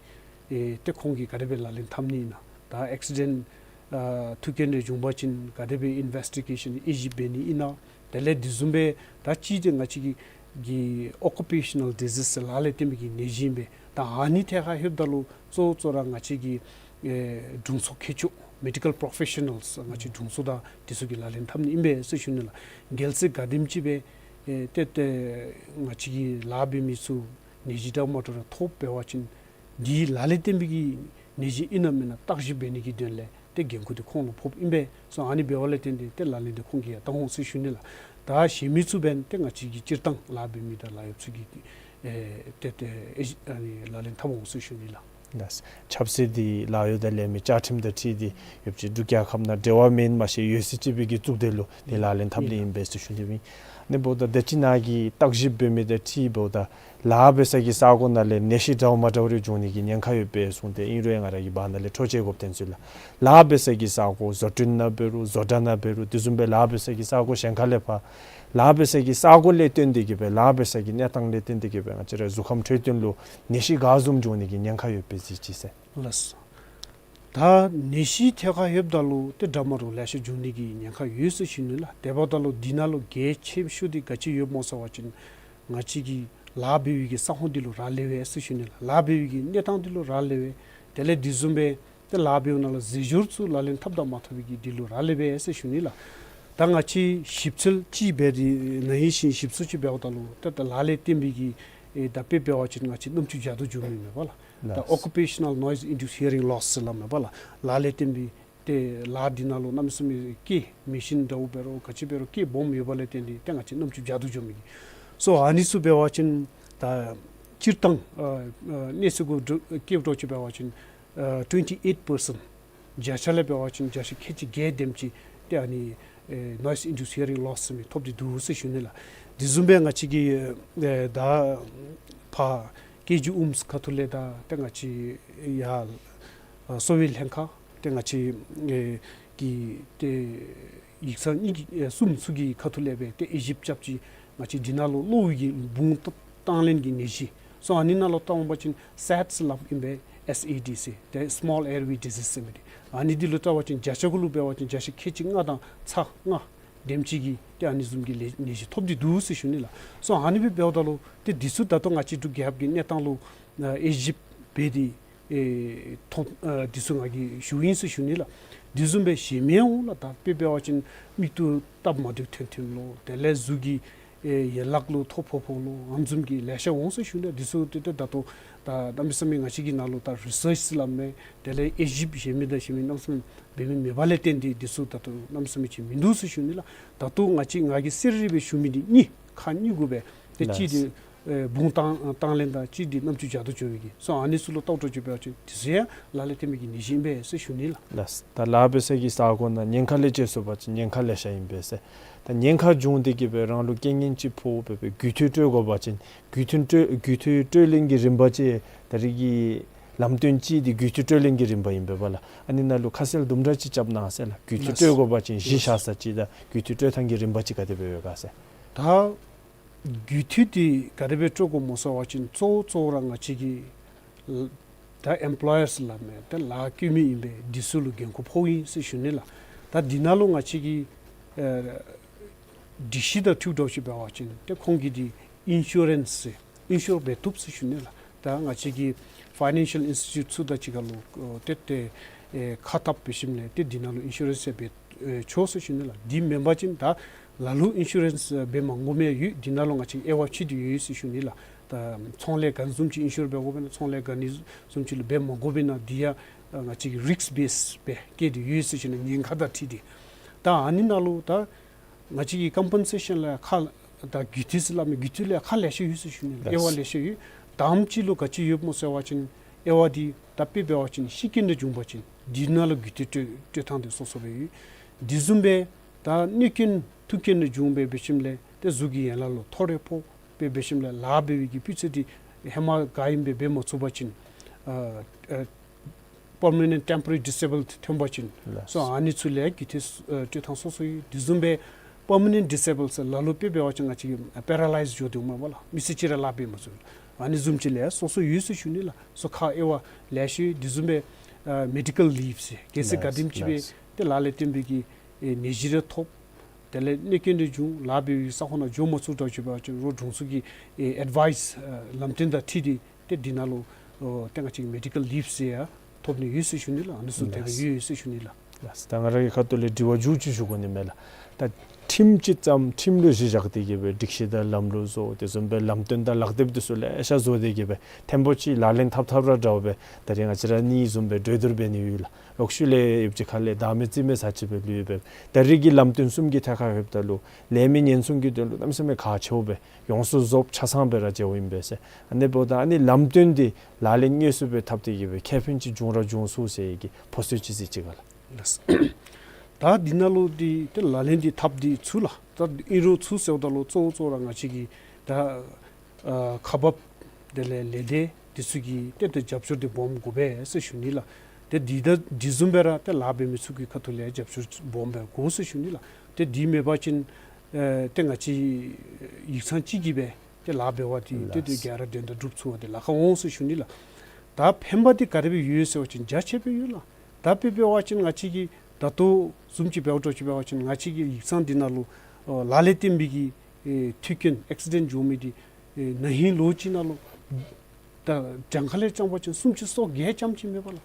ཨེ་ཏེ་ཁོང་གིས་ག་དེ་སྦེ་ལག་ལེན་འཐབ་ནི་ཨིན་ན། ད་ཨེག་སི་ཌེནཊ་ཨ་ཐུག་རྐྱེན་རེ་བྱུང་པ་ཅིན་ག་དེ་སྦེ་ཨིན་ཝེསི་ཊི་གེ་ཤཱན་དབྱེ་ཞིབ་འབད་ནི་ཨིན་ན། དེ་ལས་དེ་བཟུམ་སྦེ་ད་གཅིག་འདི་ང་བཅས་ཀྱི་གི་ཨོ་ཀུ་པེ་ཤ་ནཱལ་ཌི་ཟིསི་ལཱ་ལས་བརྟེན་པའི་གི་ནད་གཞི་ཨིན་པས། ད་ཨ་ནི་ཐད་ཁར་ལྷོདཔ་ད་ལུ་གཙོ་བོ་གཙོ་བོ་ར་ང་བཅས་ཀྱི་ཨེ་དྲུང་འཚོ་མཁས་མཆོག་མེ་ཌི་ཀཱལ་པྲོ་ཕེ་ཤ་ནཱལསི་ང་བཅས་དྲུང་འཚོ་དང་འདི་ཚུ་གིས་ལག་ལེན་འཐབ་ནི་ཨིན་པས་ཟེར་ཞུ་ནི་ལགས། གལ་སྲིད་ག་དེམ་ཅིག་སྦེ་ཨེ་ཏེ་ཏེ་ང་བཅས་ཀྱི་ལཱ་འབད་མི་ཚུ་ནད་གཞི་འདྲཝ་མ་འདྲཝ་རེ་ཐོབ་འབད་བ་ཅིན་འདི་ལཱ་ལས་བརྟེན་པའི་གི་ནད་གཞི་ཨིན་ན་མེན་ན་བརྟག་ཞིབ་འབད་ནི་གི་དོན་ལས་ཏེ་འགན་ཁུར་འདི་ཁོང་ལུ་ཕོགཔ་ཨིན་པས། སོ་ཨ་ནི་འབདཝ་ལས་བརྟེན་ཏེ་ཏེ་ལག་ལེན་འདི་ཁོང་གིས་ཡང་བཏང་འོང་ཟེར་ཞུ་ནི་ལགས། ད་གཞན་མི་ཚུ་འབདན་ཏེ་ང་བཅས་ཀྱི་སྤྱིར་བཏང་ལཱ་འབད་མི་དང་ལཱ་གཡོགཔ་ཚུ་གིས་ཨེ་ཏེ་ཏེ་ཨེ་ཨ་ནི་ལག་ལེན་འཐབ་འོང་ཟེར་ཞུ་ནི་ལགས། ལགས། ཆབ་སྲིད་འདི་ལཱ་གཡོག་དང་ལས་མི་བཅའ་ཁྲིམས་དང་འཁྲིལ་ཏེ་ཡོདཔ་ཅིག་འབྲུག་རྒྱལ་ཁབ་ནང་འབྲེལ་བ་མེད་མ་ཤེས་ཡོད་ཚད་ཅིག་སྦེ་གི་གཙུག་སྡེ་ལུ་ཏེ་ལག་ལེན་འཐབ་ནི་ཨིན་པས་ཟེར་ཞུ་ནི་ཨིན། ཨ་ནི་འབདཝ་ད་ད་ཅི་ནཱ་གི་བརྟག་ཞིབ་འབད་མི་དང་འཁྲིལ་འབདཝ་ད་ལཱ་འབད་ས་གི་ས་གོ་ནང་ལས་ནད་གཞི་འདྲཝ་མ་འདྲཝ་རེ་འབྱུང་ནི་གི་ཉེན་ཁ་ཡོདཔ་སྦེ་གསུངས་ཏེ་ཨིན་རུང་ང་ར་གིས་བར་ན་ལས་འཕྲོ་བཅད་དགོཔ་ཐོན་ཅི་ལགས། ལཱ་འབད་ས་གི་ས་གོ་བཟོ་སྐྲུན་ནང་འབད་རུང་བཟོ་གྲྭ་ནང་འབད་རུང་དེ་བཟུམ་སྦེ་ལཱ་འབད་ས་གི་ས་གོ་གཞན་ཁ་ལས་ཕར་ལཱ་འབད་ས་གི་ས་གོ་ལས་བརྟེན་ཏེ་གི་སྦེ་ལཱ་འབད་ས་གི་གནས་སྟངས་ལས་བརྟེན་ཏེ་གི་སྦེ་ང་བཅས་ར་གཟུགས་ཁམས་འཕྲོད་བསྟེན་ལུ་ནད་གཞི་ག་བཟུམ་འབྱུང་ནི་གི་ཉེན་ཁ་ཡོདཔ་སྦེ་གཟིགས་ཅི་ཟེར། ལགས། ད་ནད་གཞི་ཐད་ཁར་ལྷོདཔ་ད་ལུ་ཏེ་འདྲཝ་མ་འདྲཝ་ལེ་ཤ་འབྱུང་ནི་གི་ཉེན་ཁ་ཡོད་ཟེར་ཞུ་ནི་ལགས། དེ་འབདཝ་ད་ལུ་འདི་ནང་ལུ་གལ་ཆེ་ཤོས་འདི་ག་ཅི་ཡོདཔ་སྨོ་ཟེར་བ་ཅིན་ང་བཅས་ཀྱི་ལཱ་འབད་བའི་གི་ས་ཁོངས་འདི་ལུ་རག་ལས་པས་ཟེར་ཞུ་ནི་ལགས། ལཱ་འབད་བའི་གི་གནས་སྟངས་འདི་ལུ་རག་ལས་པས། དེ་ལས་དེ་བཟུམ་སྦེ་ཏེ་ལཱ་འབདཝ་ནང་ལུ་རྫས་སྦྱོར་ཚུ་ལག་ལེན་འཐབ་དང་མ་འཐབ་པའི་གི་འདི་ལུ་རག་ལས་པས་ཟེར་ཞུ་ནི་ལགས། ད་ང་བཅས་ཞིབ་འཚོལ་ཅིག་འབད་དེ་ན་ཡི་ཤིང་ཞིབ་འཚོལ་ཅིག་འབདཝ་ད་ལུ་ཏེ་ད་ལཱ་ལས་བརྟེན་པའི་གི་ཨེ་ད་དཔེ་འབད་བ་ཅིན་ང་བཅས་རྣམ་ཅོ་བརྒྱ་དོ་འགྱོ་མི་མས་པ་ལགས། ད་ལགས། Occupational Noise Induced Hearing Loss ཟེར་སླབ་མས་པ་ལགས། ལཱ་ལས་བརྟེན་པའི་ཏེ་ལཱ་འདི་ནང་ལུ་གནམ་མེད་ས་མེད་སྐད་མེ་ཤིན་འདྲཝ་འབད་རུང་ག་ཅི་འབད་རུང་སྐད་སྦོམ་ཡོདཔ་ལས་བརྟེན་ཏེ་ཏེ་ང་བཅས་རྣམ་ཅོ་བརྒྱ་དོ་འགྱོ་མི་གི། སོ་ཨ་ནི་ཚུ་འབད་བ་ཅིན་ད་སྤྱིར་བཏང་ཨ་ཨ་གནས་ཚུལ་གུ་འགྱུར་བཀོད་འདྲཝ་ཅིག་འབད་བ་ཅིན་ཨ་twenty eight percent བརྒྱ་ཆ་ལས་འབད་བ་ཅིན་བརྒྱ་ཆ་ཁལ་གཅིག་བརྒྱད་དེམ་ཅིག་ཏེ་ཨ་ནི་ཨེ་noise induced hearing loss ཟེར་མི་ཐོབ་སྟེ་འདུག་ཟེར་ཞུ་ནི་ལགས། དེ་བཟུམ་སྦེ་ང་བཅས་ཀྱི་ཨེ་ད་ཕར་ཀེ་ཇི་ཨུམ་སི་ཁ་ཐུག་ལས་ད་ཏེ་ང་བཅས་ཡར་ཨ་གསོ་བའི་ལྷན་ཁག་ཏེ་ང་བཅས་ཨེ་གི་ཏེ་ཡིག་ཚང་གཉིས་ཀྱི་ཨེ་གསུམ་ཚུ་གི་ཁ་ཐུག་ལས་སྦེ་ཏེ་དབྱེ་ཞིབ་རྐྱབ་ཅི། ང་བཅས་འདི་ནང་ལུ་གློ་བའི་གི་འབུང་བཏང་ལེན་གྱི་ནད་གཞི་སོགས་ཨ་ནི་ནང་ལུ་བལྟ་བ་ཅིན་སེཌ་ཟེར་སླབ་ཨིན་པས། S A D ཟེར་ཏེ་small airway disease ཟེར་མི་འདི་ཨ་ནི་འདི་ལུ་བལྟ་བ་ཅིན་བརྒྱ་ཆ་གུ་ལུ་འབད་བ་ཅིན་བརྒྱ་ཆ་ཁལ་གཅིག་ལྔ་དང་ཚག་ལྔ་དེམ་ཅིག་གིས་ཏེ་ཨ་ནི་བཟུམ་གྱི་ལས་ནད་གཞི་ཐོབ་སྟེ་འདུག་ཟེར་ཞུ་ནི་ལགས། སོ་ཨ་ནི་སྦེ་འབདཝ་ད་ལུ་ཏེ་འདི་ཚུ་ད་ལྟོ་ང་བཅས་འབྲུག་རྒྱལ་ཁབ་ཀྱི་གནས་སྟངས་ལུ་ཨ་དབྱེ་ཞིབ་འབད་དེ་ཨེ་ཐོབ་ཨ་འདི་ཚུ་ང་གིས་ཞུཝ་ཨིན་ཟེར་ཞུ་ནི་ལགས། དེ་བཟུམ་སྦེ་གཞན་མི་འོང་ལགས། ད་དཔེ་འབད་བ་ཅིན་མིག་ཏོ་སྟབས་མ་བདེཝ་ཐོན་ཐོནམ་ལོ་དེ་ལས་གཟུགས་ཀྱི་ཨེ་ཡན་ལག་ལུ་ཐོ་ཕོག་ཕོགཔ་ལོ་ཨ་ནི་བཟུམ་གྱི་ལེ་ཤ་འོང་ཟེར་ཞུ་ནི། འདི་ཚུ་ཏེ་ཏེ་ད་ལྟོ་ད་གནམ་མེད་ས་མེད་ང་བཅས་ཀྱི་ནང་ལུ་ད་རི་སརཆ་ཟེར་སླབ་མས། དེ་ལས་དབྱེ་ཞིབ་གཞན་མི་དང་གཞན་མི་གནམ་མེད་ས་མེད་འབད་མི་མེད་པ་ལས་བརྟེན་ཏེ་འདི་ཚུ་ད་ལྟོ་གནམ་མེད་ས་མེད་ཅིག་མིན་འདུག་ཟེར་ཞུ་ནི་ལགས། ད་ལྟོ་ང་བཅས་ང་གིས་གསལ་རི་རི་སྦེ་ཞུ་མི་འདི་གཉིས་ཁག་གཉིས་གུ་སྦེ་ཏེ་གཅིག་འདི་ ཨེ་བུང་བཏང་བཏང་ལེན་དང་གཅིག་འདི་རྣམ་ཅོ་བྱ་དོ་ཅོ་བའི་གི་སོ་ཨ་ནི་ཚུ་ལུ་བལྟཝ་ད་ཅིག་འབད་བ་ཅིན་དེ་ཚུ་ཡང་ལག་ལེན་བསྟར་མི་གི་ནད་གཞི་ཨིན་པས་ཟེར་ཞུ་ནི་ལགས། ལགས། ད་ལཱ་འབད་ས་གི་ས་གོ་ནང་ཉེན་ཁ་ལས་བཅད་སོང་པ་ཅིན་ཉེན་ཁ་ལེ་ཤ་ཨིན་པས་ཟེར། ད་ཉེན་ཁ་བྱུང་སྟེ་གི་སྦེ་རང་ལུ་རྐྱེན་ངན་ཅིག་ཕོག་སྦེ་སྦེ་རྒུད་འཐུས་སྤྲོད་དགོ་པ་ཅིན་རྒུད་འཐུས་སྤྲོད་རྒུད་འཐུས་སྤྲོད་ལེན་གྱི་རིམ་པ་ཅིག་ད་རེས་ཀྱི་ལམ་སྟོན་ཅིག་འདི་རྒུད་འཐུས་སྤྲོད་ལེན་གྱི་རིམ་པ་ཨིན་པས་པ་ལགས། ཨ་ནི་ནང་ལུ་ཁ་གསལ་དུམ་གྲ་ཅིག་རྐྱབ་གནང་ཟེར་ལགས། རྒུད་འཐུས་སྤྲོད་དགོ་པ་ཅིན་གཞི་བཞག་ས་ཅིག་དང་རྒུད་འཐུས་སྤྲོད་ཐངས་ཀྱི་རིམ་པ་ཅིག་ག་དེ་སྦེ་ཡོད་ག་ཟེར། ད་རྒུད་འཐུས་འདི་ག་དེ་སྦེ་སྤྲོད་དགོཔ་སྨོ་ཟེར་བ་ཅིན་གཙོ་བོ་གཙོ་བོ་ར་ང་བཅས་ཀྱི་ད་ཨེམ་པ་ལོ་ཡརསི་སླབ་མི་ད་ལཱ་བཀོལ་མི་ཨིན་པས། འདི་ཚུ་ལུ་འགན་ཁུར་ཕོགཔ་ཨིན་ཟེར་ཞུ་ནི་ལགས། ད་འདི་ནང་ལུ་ང་བཅས་ཀྱི་ཨེ་སྒྲིག་གཞི་དང་འཁྲིལཝ་ད་ཅིག་འབད་བ་ཅིན་ཏེ་ཁོང་གིས་འདི་ཨིན་ཤུ་རེནསི་ཟེར་ཨིན་ཤུར་འབད་བཏུབ་ཟེར་ཞུ་ནི་ལགས། ད་ང་བཅས་ཀྱི་ཕའི་ནན་ཤལ་ཨིནསི་ཊི་ཊུཊ་ཚུ་དང་གཅིག་ཁར་ལུ་ཨོ་ཏེ་ཏེ་ཨེ་ཁ་བཏབ་འབད་ཞིནམ་ལས་ཏེ་འདི་ནང་ལུ་ཨིན་ཤུ་རེནསི་ཡང་འབད་ཨེ་ཆོག་ཟེར་ཞུ་ནི་ལགས། འདི་མེན་པ་ཅིན་ད་ལ་ལུ་ཨིན་ཤུ་རེནསི་ཨེ་འབད་མ་དགོ་མི་ཡང་ཡོད། འདི་ནང་ལུ་ང་བཅས་དབྱེ་བ་ཕྱེ་སྟེ་ཡོད་ཟེར་ཞུ་ནི་ལགས། ད་ཚོང་ལས་ག་ནི་བཟུམ་ཅིག་ཨིན་ཤུར་འབད་དགོ་པས་ན་ཚོང་ལས་ག་ནི་བཟུམ་ཅིག་ལུ་འབད་མ་དགོ་པས་ན་འདི་ཡང་ཨ་ང་བཅས་ཀྱིས་རིསཀ་བེསི་སྦེ་བཀལ་ཏེ་ཡོད་ཟེར་ཞུ་ནི། ཉེན་ཁ་དང་འཁྲིལ་ཏེ། ད་ཨ་ནི་ནང་ལུ་ད་ང་བཅས་ཀྱི་ཀམ་པེན་སེ་ཤཱན་ལུ་ཡང་ཁག་ད་རྒུད་འཐུས་ཟེར་སླབ་མི་རྒུད་འཐུས་ལུ་ཡང་ཁག་ལེ་ཤ་ཡོད་ཟེར་ཞུ་ནི། ལགས། དབྱེ་བ་ལེ་ཤ་ཡོད། དང་པ་ཅིག་ལུ་ག་ཅི་ཡོདཔ་སྨོ་ཟེར་བ་ཅིན་དབྱེ་བ་འདི་ད་དཔེ་འབད་བ་ཅིན་ཤི་རྐྱེན་འདི་བྱུང་པ་ཅིན་འདི་ནང་ལུ་རྒུད་འཐུས་སྤྲོད་སྤྲོད་ཐངས་འདི་སོ་སོ་སྦེ་ཡོད། འདི་བཟུམ་སྦེ་ད་གནོད་རྐྱེན་ཐུག་རྐྱེན་འདི་བྱུང་སྦེ་འབད་ཞིནམ་ལས་ཏེ་གཟུགས་ཀྱི་ཡན་ལག་ལུ་ཐོ་རེ་ཕོག་སྦེ་འབད་ཞིནམ་ལས་ལཱ་འབད་བའི་གི་སྤུས་ཚད་འདི་ཧེ་མ་ག་ཨིནམ་སྦེ་འབད་མ་ཚུགས་པ་ཅིན་ཨ་ཨ་པར་མ་ནེནཊ་ཊེམ་པོ་ར་རི་ཌིས་ཨེ་བཱལཌ་ཐོན་པ་ཅིན། ལགས། སོ་ཨ་ནི་ཚུ་ལུ་ཡང་རྒུད་འཐུས་ཨ་སྤྲོད་ཐངས་སོ་སོ་ཡོད། དེ་བཟུམ་སྦེ་པར་མ་ནེནཊ་ཌིས་ཨེ་བཱལཌ་ཟེར་ལ་ལུ་དཔེ་འབད་བ་ཅིན་ང་བཅས་ཀྱི་པེ་ར་ལའིཛ་འགྱོ་སྟེ་འོང་མས་པ་ལགས། མི་ཚེ་གཅིག་ར་ལཱ་འབད་མ་ཚུགས། ཨ་ནི་བཟུམ་ཅིག་ལུ་ཡང་སོ་སོ་ཡོད་ཟེར་ཞུ་ནི་ལགས། སོ་ཁག་དབྱེ་བ་ལེ་ཤ་ཡོད། དེ་བཟུམ་སྦེ་ཨ་མེ་ཌི་ཀལ་ལིབ་ཟེར་གལ་སྲིད་ག་ལགས། དེམ་ཅིག་སྦེ་ལགས། ཏེ་ལག་ལེན་བསྟར་བའི་གི་ཨེ་ནད་གཞི་རེ་ཐོབ། དེ་ལས་གནོད་རྐྱེན་རེ་བྱུང་ལཱ་འབད་བའི་ས་ཁོངས་ནང་འགྱོ་མ་ཚུགས་དྲགས་ཅིག་འབད་བ་ཅིན་རོགས་དྲུང་འཚོ་གི་ཨེ་ཨེཌ་ཝའིསི་ཨ་ལམ་སྟོན་དང་འཁྲིལ་ཏེ་ཏེ་འདི་ནང་ལུ་ཨོ་ཏེ་ང་བཅས་ཀྱིས་མེ་ཌི་ཀལ་ལིབ་ཟེར་ཡང་ཐོབ་ནི་ཡོད་ཟེར་ཞུ་ནི་ལགས། ཨ་ནི་ཚུ་དེ་སྦེ་ལགས། ཡོད་ཟེར་ཞུ་ནི་ལགས། ལགས། ད་ང་ར་གི་ཁ་ཐུག་ལས་དྲི་བ་མཇུག་ཅིག་ཞུ་དགོ་ནི་མས་ལགས། ད་ཁྲིམས་ཅིག་བརྩམས། ཁྲིམས་ལུ་གཞི་བཞག་སྟེ་གི་སྦེ་སྒྲིག་གཞི་དང་ལམ་ལུགས་བཟོ། དེ་བཟུམ་སྦེ་ལམ་སྟོན་དང་ལག་དེབ་དེ་ཚུ་ལེ་ཤ་བཟོ་སྟེ་གི་སྦེ་ཐེངས་པོ་ཅིག་ལག་ལེན་འཐབ་འཐབ་ར་འདྲཝ་སྦེ་ད་རེས་ང་བཅས་ར་གཉིས་བཟུམ་སྦེ་གྲོས་བསྡུར་འབད་ནི་ཡོད་ལགས། ལོག་ཤུལ་ལས་ཡུདཔ་ཅིག་ཁ་ལས་བདག་མེད་རྩིས་མེད་ས་ཅིག་སྦེ་ལུས་སྦེ། ད་རེས་ཀྱི་ལམ་སྟོན་གསུམ་གྱི་ཐད་ཁར་ལྷོདཔ་ད་ལུ་ལས་མི་ཉེན་སྲུང་གི་དོན་ལུ་གནམ་མེད་ས་མེད་ཁག་ཆེཝ་སྦེ་ཡོངས་སུ་རྫོགསཔ་ཆ་ཚང་སྦེ་ར་མཇལཝ་ཨིན་པས་ཟེར། ཨ་ནི་འབདཝ་ད་ཨ་ནི་ལམ་སྟོན་འདི་ལག་ལེན་དངོས་སུ་སྦེ་འཐབ་སྟེ་གི་སྦེ་ཁེ་ཕན་ཅིག་བྱུང་ར་བྱུང་ཚུགས་ཟེར་གྱི་ཕོ་སོད་ཅིག་གཟིགས་ཅི་ག་ལགས། ལགས། ད་འདི་ནང་ལུ་འདི་ཏེ་ལག་ལེན་འདི་འཐབ་སྟེ་ཚུགས་ལགས། ད་ཨིན་རུང་ཚུགས་ཟེརཝ་ད་ལུ་གཙོ་བོ་གཙོ་བོ་ར་ང་བཅས་ཀྱི་ད་ཨ་ཁག་འབགཔ་དེ་ལས་ལས་སྡེ་འདི་ཚུ་གིས་ཏེ་ཏེ་རྒྱབ་སྐྱོར་འདི་སྦོམ་དགོ་པས་ཟེར་ཞུ་ནི་ལགས། ཏེ་འདི་ད་འདི་བཟུམ་སྦེ་ར་ཏེ་ལཱ་འབད་མི་ཚུ་གི་ཁ་ཐུག་ལས་རྒྱབ་སྐྱོར་སྦོམ་སྦེ་དགོ་ཟེར་ཞུ་ནི་ལགས། ཏེ་འདི་མེད་པ་ཅིན་ཨེ་ཏེ་ང་བཅས་ཡིག་ཚང་གཅིག་གིས་སྦེ་ཏེ་ལཱ་འབད་བ་འདི་ཏེ་ཏེ་ལགས། ག་ར་དོན་དག་འགྲུབ་ཚུགས་པ་འདི་ལཱ་ཁག་འོང་ཟེར་ཞུ་ནི་ལགས། ད་ཕན་པ་འདི་ག་དེ་སྦེ་ཡོད་ཟེར་བ་ཅིན་རྒྱ་ཆེ་སྦེ་ཡོད་ལགས། ད་དཔེ་འབད་བ་ཅིན་ང་བཅས་ཀྱིས་ད་ལྟོ་བཟུམ་ཅིག་འབདཝ་འདྲཝ་ཅིག་འབད་བ་ཅིན་ང་བཅས་ཀྱི་ཡིག་ཚང་འདི་ནང་ལུ་ཨོ་ལག་ལེན་བསྟར་མི་གི་ཨེ་ཐོག་ཁང་ཨེག་སི་ཌེནཊ་བྱུང་མི་འདི་ཨེ་ན་ཧིང་ལོ་གཅིག་ནང་ལུ་ད་གྲངས་ཁ་ལས་རྐྱངམ་པ་ཅིན་སུམ་ཅུ་སོ་བརྒྱད་ཙམ་ཅིག་མས་པ་ལགས།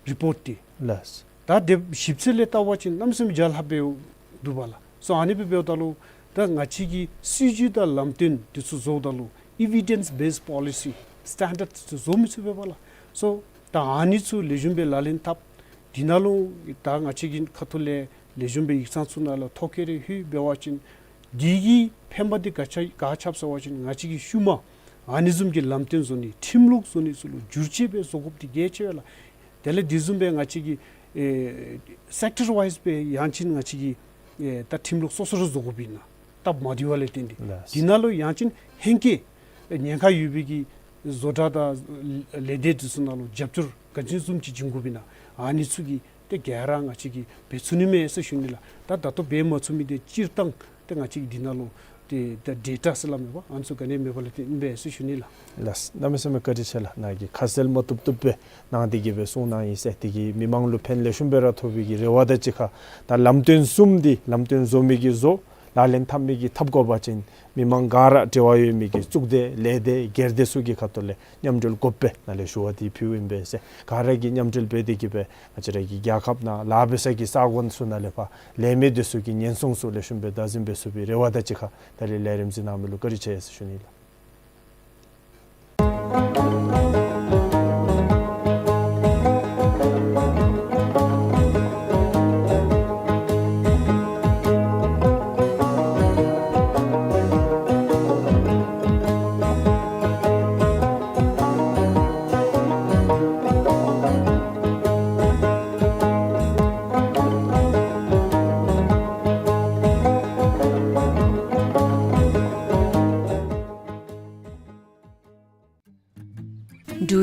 རི་པོཊ་འདི། ལགས། ད་དེ་ཞིབ་འཚོལ་ལས་བལྟ་བ་ཅིན་གནམ་མེད་ས་མེད་བརྒྱ་ལྷག་སྦེ་འདུག་པ་ལགས། སོ་ཨ་ནི་སྦེ་འབདཝ་ད་ལུ་ད་ང་བཅས་ཀྱིས་སྲིད་བྱུས་དང་ལམ་སྟོན་འདི་ཚུ་བཟོཝ་ད་ལུ་ཨི་བི་ཌེནསི་བེསཌ་པོ་ལི་སི་སི་ཊེན་ཌརཌ་འདི་ཚུ་བཟོ་མི་ཚུགས་པས་པ་ལགས། སོ་ད་ཨ་ནི་ཚུ་ལེགས་ཤོམ་སྦེ་ལག་ལེན་འཐབ། འདི་ནང་ལུ་ད་ང་བཅས་ཀྱི་ཁ་ཐུག་ལས་ལེགས་ཤོམ་སྦེ་ཡིག་ཚང་ཚུ་ནང་ལུ་ཐོ་བཀོད་རེ་ལྷོད་འབད་བ་ཅིན་འདི་གི་ཕན་པ་འདི་ག་ཅི་ག་ཅི་ཡོདཔ་ཟེར་བ་ཅིན་ང་བཅས་ཀྱི་ཤུལ་མ་ཨ་ནི་བཟུམ་གྱི་ལམ་སྟོན་བཟོ་ནི་ཁྲིམས་ལུགས་བཟོ་ནི་ཚུ་ལུ་བསྒྱུར་བཅོས་སྦེ་བཟོ་དགོཔ་འདི་གལ་ཆེ་བས་ལགས། དེ་ལས་འདི་བཟུམ་སྦེ་ང་བཅས་ཀྱི་ཨེ་སེཀ་ཊར་ཝའིསི་སྦེ་ཡང་ཅིན་ང་བཅས་ཀྱི་ཨེ་ད་ཁྲིམས་ལུགས་སོ་སོ་ར་བཟོ་དགོཔ་ཨིན་ན་སྟབས་མ་བདེ་བ་ལས་བརྟེན་ཏེ། ལགས། འདི་ནང་ལུ་ཡང་ཅིན་ཧེང་སྐལ་ཉེན་ཁ་ཡོད་པའི་གི་བཟོ་གྲྭ་དང་ལས་སྡེ་འདི་ཚུ་ནང་ལུ་རྒྱབ་སྐྱོར་ག་ཅི་བཟུམ་ཅིག་བྱིན་དགོཔ་ཨིན་ན་ཨ་ནི་ཚུ་གི་ཏེ་ག་ར་ང་བཅས་ཀྱིས་འབད་ཚུགས་ནི་མས་ཟེར་ཞུ་ནི་ལགས། ད་ད་ལྟོ་འབད་མ་ཚུགས་མི་འདི་སྤྱིར་བཏང་ཏེ་ང་བཅས་ཀྱི་འདི་ནང་ལུ་ཏེ་ད་ཌེ་ཊ་ཟེར་སླབ་མས་པ། ཨ་ནི་ཚུ་ག་ནི་མེད་པ་ལས་བརྟེན་ཨིན་པས་ཟེར་ཞུ་ནི་ལགས། ལགས། གནམ་མེད་ས་མེད་བཀའ་དྲིན་ཆེ་ལགས། ནཱ་གིས་ཁ་གསལ་མ་བཏུབ་བཏུབ་སྦེ་གནང་སྟེ་གི་སྦེ་གསུང་གནང་ཡི་ཟེར། དེ་གིས་མི་མང་ལུ་ཕན་ལེགས་ཤོམ་སྦེ་ར་ཐོགས་པའི་གི་རེ་བ་དང་གཅིག་ཁར་ད་ལམ་སྟོན་གསུམ་འདི་ལམ་སྟོན་བཟོ་མི་གིས་བཟོ། ལག་ལེན་འཐབ་མི་གིས་འཐབ་དགོ་པ་ཅིན་མི་མང་ག་ར་འབྲེལ་བ་ཡོད་མི་གི་གཙུག་སྡེ་ལས་སྡེ་སྒེར་སྡེ་ཚུ་གི་ཁ་ཐུག་ལས་མཉམ་འབྲེལ་དགོ་པས་ནཱ་ལས་ཞུ་བ་འདི་ཕུལཝ་ཨིན་པས་ཟེར། ག་ར་གིས་མཉམ་འབྲེལ་འབད་དེ་གི་སྦེ་ང་བཅས་ར་གི་རྒྱལ་ཁབ་ནང་ལཱ་འབད་ས་གི་ས་གོ་ཚུ་ནང་ལས་ཕར་ལས་མི་འདི་ཚུ་གི་ཉེན་སྲུང་ཚུ་ལེགས་ཤོམ་སྦེ་བདག་འཛིན་འབད་ཚུགས་པའི་རེ་བ་དང་གཅིག་ཁར་ད་རེས་ལས་རིམ་གཟིགས་གནང་མི་ལུ་བཀའ་དྲིན་ཆེ་ཟེར་ཞུ་ནི་ལགས།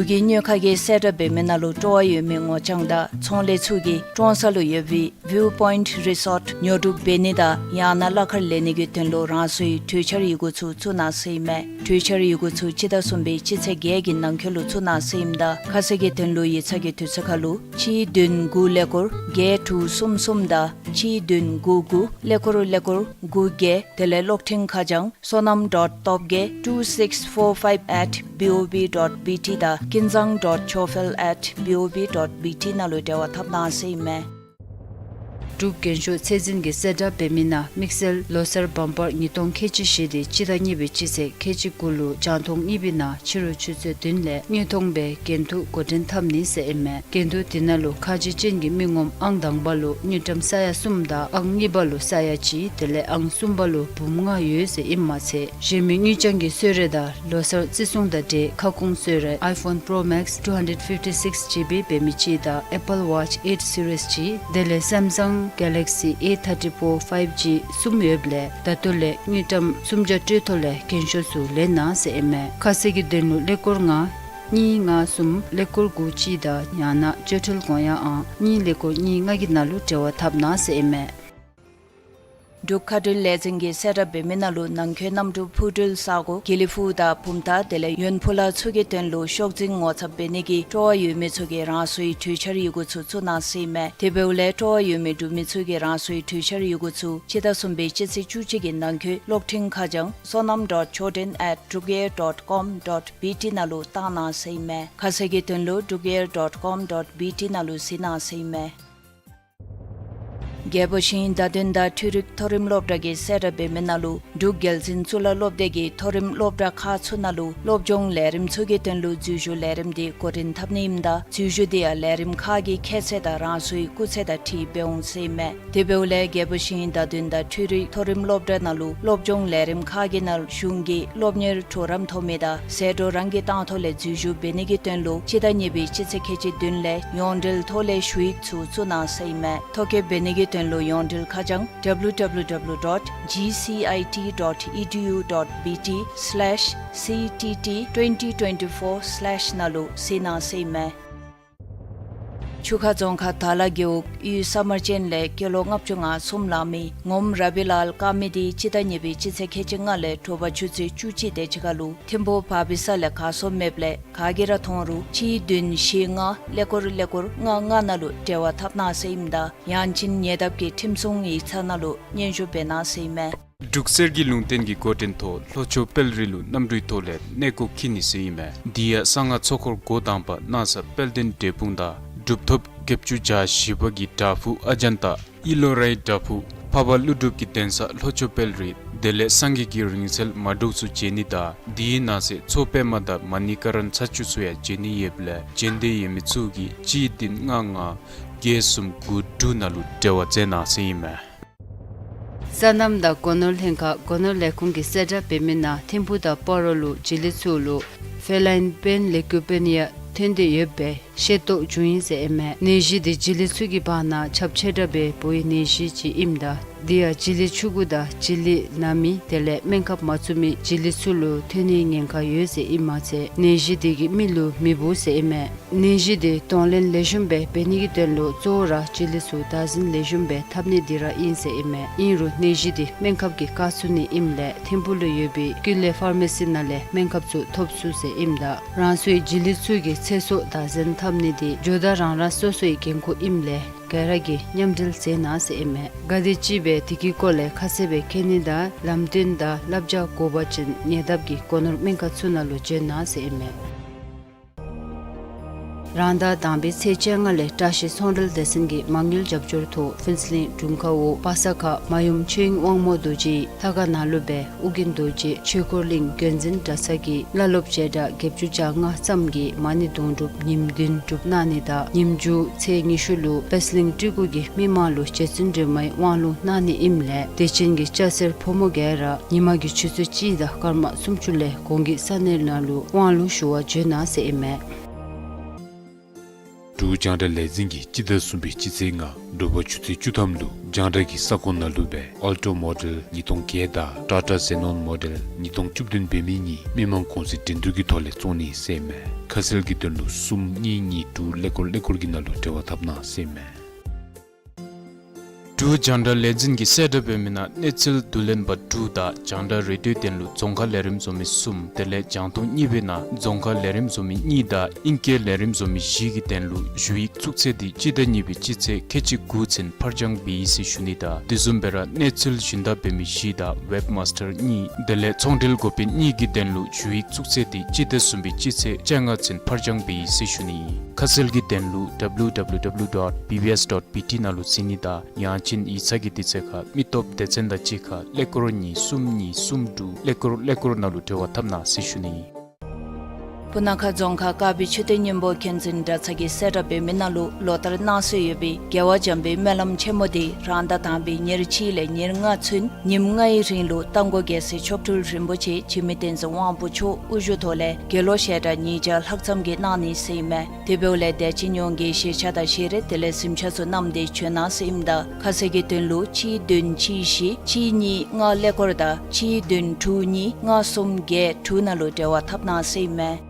གི་གཉོས་ཁ་གི་གསལ་བསྒྲགས་འབད་མི་ནང་ལུ་སྤྲོ་བ་ཡོད་མི་ངོ་རྐྱང་དང་ཚོང་ལས་ཚུ་གིས་ཀྲོང་གསར་ལུ་ཡོད་པའི་ཝིའུ་པོའིནཊ་རི་སོརཊ་ཉོ་སྒྲུབ་འབད་ནི་དང་ཡང་ན་གླ་ཁར་ལེན་ནི་གི་དོན་ལུ་རང་སོའི་གྲོས་འཆར་ཡི་གུ་ཚུ་བཙུགས་གནང་ཟེར་ཨིན་མས། གྲོས་འཆར་ཡི་གུ་ཚུ་སྤྱི་ཟླ་གསུམ་པའི་སྤྱི་ཚེས་བརྒྱད་ཀྱི་ནང་འཁོད་ལུ་བཙུགས་གནང་ཟེར་ཨིནམ་ད་ཁ་གསལ་གྱི་དོན་ལུ་ཡིག་ཚང་གི་དུས་ཚོད་ཁར་ལུ་གཅིག་བདུན་དགུ་ཀླད་ཀོར་བརྒྱད་དྲུག་གསུམ་གསུམ་དང་གཅིག་བདུན་དགུ་དགུ་ཀླད་ཀོར་ཀླད་ཀོར་དགུ་བརྒྱད། དེ་ལས་གློག་འཕྲིན་ཁ་བྱང་སོ་ནམ་dot topgay two six four five at B O B dot B T དང་ཀུན་བཟང་dot chofel at B O B dot B T ནང་ལུ་འབྲེལ་བ་འཐབ་གནང་ཟེར་ཨིན་མས། འབྲུག་རྒྱན་ཤོག་ཚད་འཛིན་གྱི་གསལ་བསྒྲགས་འབད་མི་ནང་དམིགས་བསལ་ལོ་གསར་བམ་པར་ཉིས་སྟོང་ཁལ་གཅིག་བཞི་དེ་སྤྱི་ཟླ་གཉིས་པའི་སྤྱི་ཚེས་ཁལ་གཅིག་དགུ་ལུ་རྒྱང་མཐོང་གཉིས་པའི་ནང་ཕྱི་རུ་ཆུ་ཚོད་བདུན་ལས་དངོས་མཐོང་སྦེ་འགན་འཁྲི་འགོ་འདྲེན་འཐབ་ནི་ཟེར་ཨིན་མས། འགན་འཁྲི་དེ་ནང་ལུ་ཁ་རྗེ་ཅན་གྱི་མི་ངོམ་ཨང་དང་པ་ལུ་དངུལ་ཀྲམ་ས་ཡ་གསུམ་དང་ཨང་གཉིས་པ་ལུ་ས་ཡ་གཅིག་དེ་ལས་ཨང་གསུམ་པ་ལུ་འབུམ་ལྔ་ཡོད་ཟེར་ཨིནམ་མ་ཚད་གཞན་མི་དངུལ་རྐྱང་གི་གསོལ་རས་དང་ལོ་གསར་བརྩི་སྲུང་དང་འབྲེལ་ཁ་སྐོང་གསོལ་རས་iPhone Pro Max two hundred fifty-six G B འབད་མི་གཅིག་དང་Apple Watch eight Series གཅིག་དེ་ལས་Samsung Galaxy A thirty-four five G གསུམ་ཡོདཔ་ལས་ད་ལྟོ་ལས་དངུལ་ཀྲམ་སུམ་བརྒྱ་སྤྲོད་ཐོག་ལས་རྒྱན་ཤོག་ཚུ་ལེན་གནང་ཟེར་ཨིན་མས། ཁ་གསལ་གྱི་དོན་ལུ་ཀླད་ཀོར་ལྔ་གཉིས་ལྔ་གསུམ་ཀླད་ཀོར་དགུ་གཅིག་དང་ཡང་ན་སྤྱོད་ཁྲལ་གོང་ཡང་ཨང་གཉིས་ཀླད་ཀོར་གཉིས་ལྔ་གི་ནང་ལུ་འབྲེལ་བ་འཐབ་གནང་ཟེར་ཨིན་མས། འབྲུག་མཁའ་འགྲུལ་ལས་འཛིན་གྱི་གསལ་བསྒྲགས་འབད་མི་ནང་ལུ་ནང་འཁོད་གནམ་གྲུ་འཕུར་འགྲུལ་ས་གོ་དགེ་ལེགས་ཕུག་དང་བུམ་ཐང་དེ་ལས་ཡོན་ཕུ་ལ་ཚུ་གི་དོན་ལུ་ཤོག་འཛིན་ངོ་ཚབ་འབད་ནི་གི་སྤྲོ་བ་ཡོད་མི་ཚུ་གིས་རང་སོའི་གྲོས་འཆར་ཡི་གུ་ཚུ་བཙུགས་གནང་ཟེར་ཨིན་མས། དེ་འབདཝ་ལས་སྤྲོ་བ་ཡོད་མི་འབྲུག་མི་ཚུ་གིས་རང་སོའི་གྲོས་འཆར་ཡི་གུ་ཚུ་སྤྱི་ཟླ་གསུམ་པའི་སྤྱི་ཚེས་བཅུ་གཅིག་གི་ནང་འཁོད་གློག་འཕྲིན་ཁ་བྱང་སོ་ནམ་dot choden at drukair dot com dot B T ནང་ལུ་བཏང་གནང་ཟེར་ཨིན་མས། ཁ་གསལ་གྱི་དོན་ལུ་drukair dot com dot B T ནང་ལུ་གཟིགས་གནང་ཟེར་ཨིན་མས། རྒྱལ་པོ་ཤིང་བརྡ་དོན་དང་འཕྲུལ་རིག་མཐོ་རིམ་སློབ་གྲྭ་གི་གསལ་བསྒྲགས་འབད་མི་ནང་ལུ་འབྲུག་རྒྱལ་བཙུན་གཙུག་ལག་སློབ་སྡེ་གི་མཐོ་རིམ་སློབ་གྲྭ་ཁག་ཚུ་ནང་ལུ་སློབ་སྦྱོང་ལས་རིམ་ཚུ་གི་དོན་ལུ་འཛུལ་ཞུགས་ལས་རིམ་དེ་འགོ་འདྲེན་འཐབ་ནི་ཨིནམ་ད་འཛུལ་ཞུགས་དེ་ཡང་ལས་རིམ་ཁག་གི་ཁྱད་ཚད་དང་རང་སོའི་སྐུགས་ཚད་དང་འཁྲིལ་འབད་འོང་ཟེར་ཨིན་མས། དེ་འབདཝ་ལས་རྒྱལ་པོ་ཤིང་བརྡ་དོན་དང་འཕྲུལ་རིག་མཐོ་རིམ་སློབ་གྲྭ་ནང་ལུ་སློབ་སྦྱོང་ལས་རིམ་ཁག་གི་ནང་གཞུང་གི་སློབ་གཉེར་གྲོགས་རམ་ཐོབ་མི་དང་ཟད་འགྲོ་རང་གིས་བཏང་ཐོག་ལས་འཛུལ་ཞུགས་འབད་ནི་གི་དོན་ལུ་སྤྱི་ཟླ་གཉིས་པའི་སྤྱི་ཚེས་ཁལ་གཅིག་བདུན་ལས་ཡོངས་འབྲེལ་ཐོག་ལས་ཞུ་ཡིག་ཚུ་བཙུགས་གནང་ཟེར་ཨིན་མས། ཐོ་བཀོད་འབད་ནི་གི་དོན་ལུ་ཡོངས་འབྲེལ་ཁ་བྱང་W W W dot G C I T dot E D U dot B T slash C T T twenty twenty-four slash ནང་ལུ་གཟིགས་གནང་ཟེར་ཨིན་མས། ཆུ་ཁ་རྫོང་ཁག་དར་ལ་རྒེད་འོག་གཡུས་ས་དམར་ཅན་ལས་སྐྱེས་ལོ་ལྔ་བཅུ་ང་གསུམ་ལང་མི་ངོམ་ར་བི་ལཱལ་དཀར་མེ་དེ་སྤྱི་ཟླ་གཉིས་པའི་སྤྱི་ཚེས་ཁལ་གཅིག་ལྔ་ལས་དྲོ་པ་ཆུ་ཚོད་བཅུ་གཅིག་དེ་ཅིག་ཁར་ལུ་ཐིམ་ཕུག་བ་བི་ས་ལས་གར་སོང་མེདཔ་ལས་ག་གིས་ར་མཐོང་རུང་གཅིག་བདུན་བཞི་ལྔ་ཀླད་ཀོར་ཀླད་ཀོར་ལྔ་ལྔ་ནང་ལུ་འབྲེལ་བ་འཐབ་གནང་ཟེར་ཨིནམ་ད་ཡང་ཅིན་ཉེ་འདབས་ཀྱི་ཁྲིམས་སྲུང་ཡིག་ཚང་ནང་ལུ་སྙན་ཞུ་འབད་གནང་ཟེར་ཨིན་མས། འབྲུག་གསེར་གྱི་ལུང་བསྟན་གྱི་འགོ་འདྲེན་ཐོག་ལྷོ་ཕྱོགས་དཔལ་རི་ལུ་གནམ་གྲུའི་ཐོག་ལས་གནས་སྐོར་འཁྱིད་ནི་ཟེར་ཨིན་མས། དེ་ཡང་གསང་སྔགས་ཚོགས་འཁོར་འགོ་དང་པ་གནང་ས་དཔལ་ལྡན་འབྲས་སྤུངས་དང་གྲུབ་ཐོབ་བརྒྱད་ཅུ་གྱ་བཞི་པ་གི་བྲག་ཕུག་ཨ་ཛན་ཏ་ཨི་ལོ་རའི་བྲག་ཕུག་འཕགས་པ་ཀླུ་སྒྲུབ་ཀྱི་གདན་ས་ལྷོ་ཕྱོགས་དཔལ་རི་དེ་ལས་སངས་རྒྱས་ཀྱི་རིང་བསྲེལ་མ་འབྲུག་ཚུ་མཇལ་ནི་དང་དེའི་ནང་གསེས་མཚོ་པདྨ་དང་མ་ཎི་ཀ་ར་ན་ཚ་ཆུ་ཚུ་ཡང་མཇལ་ནི་ཡོདཔ་ལས་མཇལ་འདོད་ཡོད་མི་ཚུ་གིས་གཅིག་བདུན་ལྔ་ལྔ་བརྒྱད་གསུམ་དགུ་དྲུག་ནང་ལུ་འབྲེལ་བ་མཛད་གནང་ཟེར་ཨིན་མས། སོ་ནམ་དང་སྒོ་ནོར་ལྷན་ཁག་སྒོ་ནོར་ལས་ཁུངས་ཀྱི་གསལ་བསྒྲགས་འབད་མི་ནང་ཐིམ་ཕུག་དང་སྤ་རོ་ལུ་བྱི་ལི་ཚུ་ལུ་ཕེ་ལཱའིན་པེན་ལེ་ཀུ་པེ་ནི་ཡ་ཐོན་ཏེ་ཡོདཔ་སྦེ་ཤེས་རྟོགས་བྱུང་ཡི་ཟེར་ཨིན་མས། ནད་གཞི་དེ་བྱི་ལི་ཚུ་གི་བར་ན་ཁྱབ་ཆེ་དྲགས་སྦེ་འབོ་བའི་ནད་གཞི་ཅིག་ཨིནམ་ད་དེ་ཡང་བྱི་ལི་ཆུང་ཀུ་དང་བྱི་ལི་ནང་མི་དེ་ལས་སྨན་ཁབ་མ་བཙུགས་མི་བྱི་ལི་ཚུ་ལུ་ཐོན་ནིའི་ཉེན་ཁ་ཡོད་ཟེར་ཨིནམ་མ་ཚད་ནད་གཞི་དེ་གིས་མི་ལུ་མི་འབོ་ཟེར་ཨིན་མས། ནད་གཞི་དེ་གདོང་ལེན་ལེགས་ཤོམ་སྦེ་འབད་ནི་གི་དོན་ལུ་གཙོ་བོ་ར་བྱི་ལི་ཚུ་བདག་འཛིན་ལེགས་ཤོམ་སྦེ་འཐབ་ནི་འདི་ར་ཨིན་ཟེར་ཨིན་མས། ཨིན་རུང་ནད་གཞི་དེ་སྨན་ཁབ་ཀྱིས་བཀག་ཚུགས་ནི་ཨིནམ་ལས་ཐིམ་ཕུག་ལུ་ཡོད་པའི་ཀུན་ལེགས་ཕར་མ་སི་ནང་ལས་སྨན་ཁབ་ཚུ་ཐོབ་ཚུགས་ཟེར་ཨིནམ་ད་རང་སོའི་བྱི་ལི་ཚུ་གི་ཚེ་སྲོག་བདག་འཛིན་འཐབ་ནི་དེ་ཇོ་བདག་རང་རང་སོ་སོའི་འགན་ཁུར་ཨིནམ་ལས་ག་ར་གིས་མཉམ་འབྲེལ་མཛད་གནང་ཟེར་ཨིན་མས། ག་དེམ་ཅིག་སྦེ་དེ་གི་སྐོར་ལས་ཁ་གསལ་སྦེ་མཁྱེན་ནི་དང་ལམ་སྟོན་དང་བསླབ་བྱ་དགོ་པ་ཅིན་ཉེ་འདབས་ཀྱི་སྒོ་ནོར་སྨན་ཁང་ཚུ་ནང་ལུ་བྱོན་གནང་ཟེར་ཨིན་མས། རང་ཟླ་དང་པའི་ཚེས་བཅོ་ལྔ་ལས་བཀྲ་ཤིས་ཚོང་འབྲེལ་སྡེ་ཚན་གྱིས་མ་དངུལ་རྒྱབ་སྐྱོར་ཐོག་ཕུན་ཚོགས་གླིང་དྲུང་ཁག་འོག་པ་ས་ཁ་མ་ཡུམ་ཆོས་དབྱིངས་དབང་མོ་རྡོ་རྗེའི་ལྷ་ཁང་ནང་ལུ་སྦེ་ཨོ་རྒྱན་རྡོ་རྗེ་ཆོས་འཁོར་གླིང་བརྒྱུད་འཛིན་གྲྭ་ཚང་གི་བླ་སློབ་བྱེ་བྲག་བརྒྱད་ཅུ་གྱ་ལྔ་ཙམ་གྱིས་མ་ཎི་དུང་སྒྲུབ་ཉིནམ་བདུན་སྒྲུབ་གནང་ནི་དང་ཉིནམ་མཇུག་ཚེས་ཉི་ཤུ་ལུ་པད་གླིང་སྤྲུལ་སྐུ་གིས་མི་མང་ལུ་རྗེ་བཙུན་སྒྲོལ་མའི་དབང་ལུང་གནང་ནི་ཨིནམ་ལས་དད་ཅན་གྱི་སྐྱ་སེར་ཕོ་མོ་ག་ར་ཉི་མ་གི་ཆུ་ཚོད་གཅིག་དང་སྐར་མ་སུམ་ཅུ་ལས་གོང་གི་ས་གནས་ནང་ལུ་དབང་ལུང་ཞུ་བར་བྱོན་གནང་ཟེར་ཨིན་མས། འབྲུག་རྒྱང་བསྒྲགས་ལས་འཛིན་གྱིས་སྤྱི་ཟླ་གསུམ་པའི་སྤྱི་ཚེས་ལྔ་དྲོ་པ་ཆུ་ཚོད་བཅུ་ཐམ་ལུ་རྒྱང་བསྒྲགས་ཀྱི་ས་ཁོངས་ནང་ལུ་སྦེ་Alto Model ཉིས་སྟོང་བརྒྱད་དང་Tata Xenon Model ཉིས་སྟོང་བཅུ་བདུན་འབད་མི་གཉིས་མི་མང་གུང་སེང་འགྲན་བསྡུར་གྱི་ཐོག་ལས་བཙོང་ནི་ཟེར་ཨིན་མས། ཁ་གསལ་གྱི་དོན་ལུ་གསུམ་གཉིས་གཉིས་དྲུག་ཀླད་ཀོར་ཀླད་ཀོར་གྱི་ནང་ལུ་འབྲེལ་བ་འཐབ་གནང་ཟེར་ཨིན་མས། འབྲུག་རྒྱང་བསྒྲགས་ལས་འཛིན་གྱིས་གསལ་བསྒྲགས་འབད་མི་ནང་གནས་ཚུལ་བསྡུ་ལེན་པ་དྲུག་དང་རྒྱང་བསྒྲགས་རེ་ཌིའོ་དོན་ལུ་རྫོང་ཁ་ལས་རིམ་བཟོ་མི་གསུམ་དེ་ལས་རྒྱང་མཐོང་གཉིས་པའི་ནང་རྫོང་ཁ་ལས་རིམ་བཟོ་མི་གཉིས་དང་ཨིང་སྐད་ལས་རིམ་བཟོ་མི་བཞི་གི་དོན་ལུ་ཞུ་ཡིག་བཙུགས་ཚེས་འདི་སྤྱི་ཟླ་གཉིས་པའི་སྤྱི་ཚེས་ཁལ་གཅིག་དགུ་ཚུན་ཕར་འགྱངས་འབད་ཡི་ཟེར་ཞུ་ནི་དང་དེ་བཟུམ་སྦེ་ར་གནས་ཚུལ་སྦྱིན་བདག་འབད་མི་བཞི་དང་ཝེབ་མཱས་ཊར་གཉིས་དེ་ལས་ཚོང་འབྲེལ་འགོ་དཔོན་གཉིས་ཀྱི་དོན་ལུ་ཞུ་ཡིག་བཙུགས་ཚེས་འདི་སྤྱི་ཟླ་གསུམ་པའི་སྤྱི་ཚེས་བཅོ་ལྔ་ཚུན་ཕར་འགྱངས་འབད་ཡི་ཟེར་ཞུ་ནི། ཁ་གསལ་གྱི་དོན་ལུ་W W W dot B B S dot B T ནང་ལུ་གཟིགས་ནི་དང་ཡང་ཅིན་ཡིག་ཚང་གི་དུས་ཚོད་ཁར་མི་སྟོབས་སྡེ་ཚན་དང་གཅིག་ཁར་ཀླད་ཀོར་གཉིས་གསུམ་གཉིས་གསུམ་དྲུག་ཀླད་ཀོར་ཀླད་ཀོར་ནང་ལུ་འབྲེལ་བ་འཐབ་གནང་ཟེར་ཞུ་ནི། སྤུ་ན་ཁ་རྫོང་ཁག་དཀར་སྦིས་མཆོད་རྟེན་སྙིང་པོ་མཁྱེན་བརྩེ་གྲྭ་ཚང་གིས་གསལ་བསྒྲགས་འབད་མི་ནང་ལུ་ལོ་ལྟར་གནང་སྲོལ་ཡོད་པའི་རྒྱལ་བ་འཇམ་པའི་སྨོན་ལམ་ཆེན་མོ་འདི་རང་ཟླ་དང་པའི་ཉེར་གཅིག་ལས་ཉེར་ལྔ་ཚུན་ཉིནམ་ལྔའི་རིང་ལུ་རྟ་མགོ་རྒྱལ་སྲས་མཆོག་སྤྲུལ་རིན་པོ་ཆེ་འཇིགས་མེད་བསྟན་འཛིན་དབང་པོ་མཆོག་དབུ་བཞུགས་ཐོག་ལས་དགེ་སློང་ཞལ་གྲངས་ཉིས་བརྒྱ་ལྷག་ཙམ་གྱིས་གནང་ནི་ཟེར་ཨིན་མས། དེ་འབདཝ་ལས་དད་ཅན་ཡོངས་ཀྱིས་ཞལ་ཆས་དང་ཞལ་རས་དེ་ལས་གཟིམ་ཆས་ཚུ་བསྣམས་ཏེ་བྱོན་གནང་ཟེར་ཨིནམ་ད་ཁ་གསལ་གྱི་དོན་ལུ་གཅིག་བདུན་གཅིག་བཞི་གཅིག་གཉིས་ལྔ་ཀླད་ཀོར་དང་གཅིག་བདུན་དྲུག་གཉིས་ལྔ་གསུམ་བརྒྱད་དྲུག་ནང་ལུ་འབྲེལ་བ་འཐབ་གནང་ཟེར་ཨིན་མས།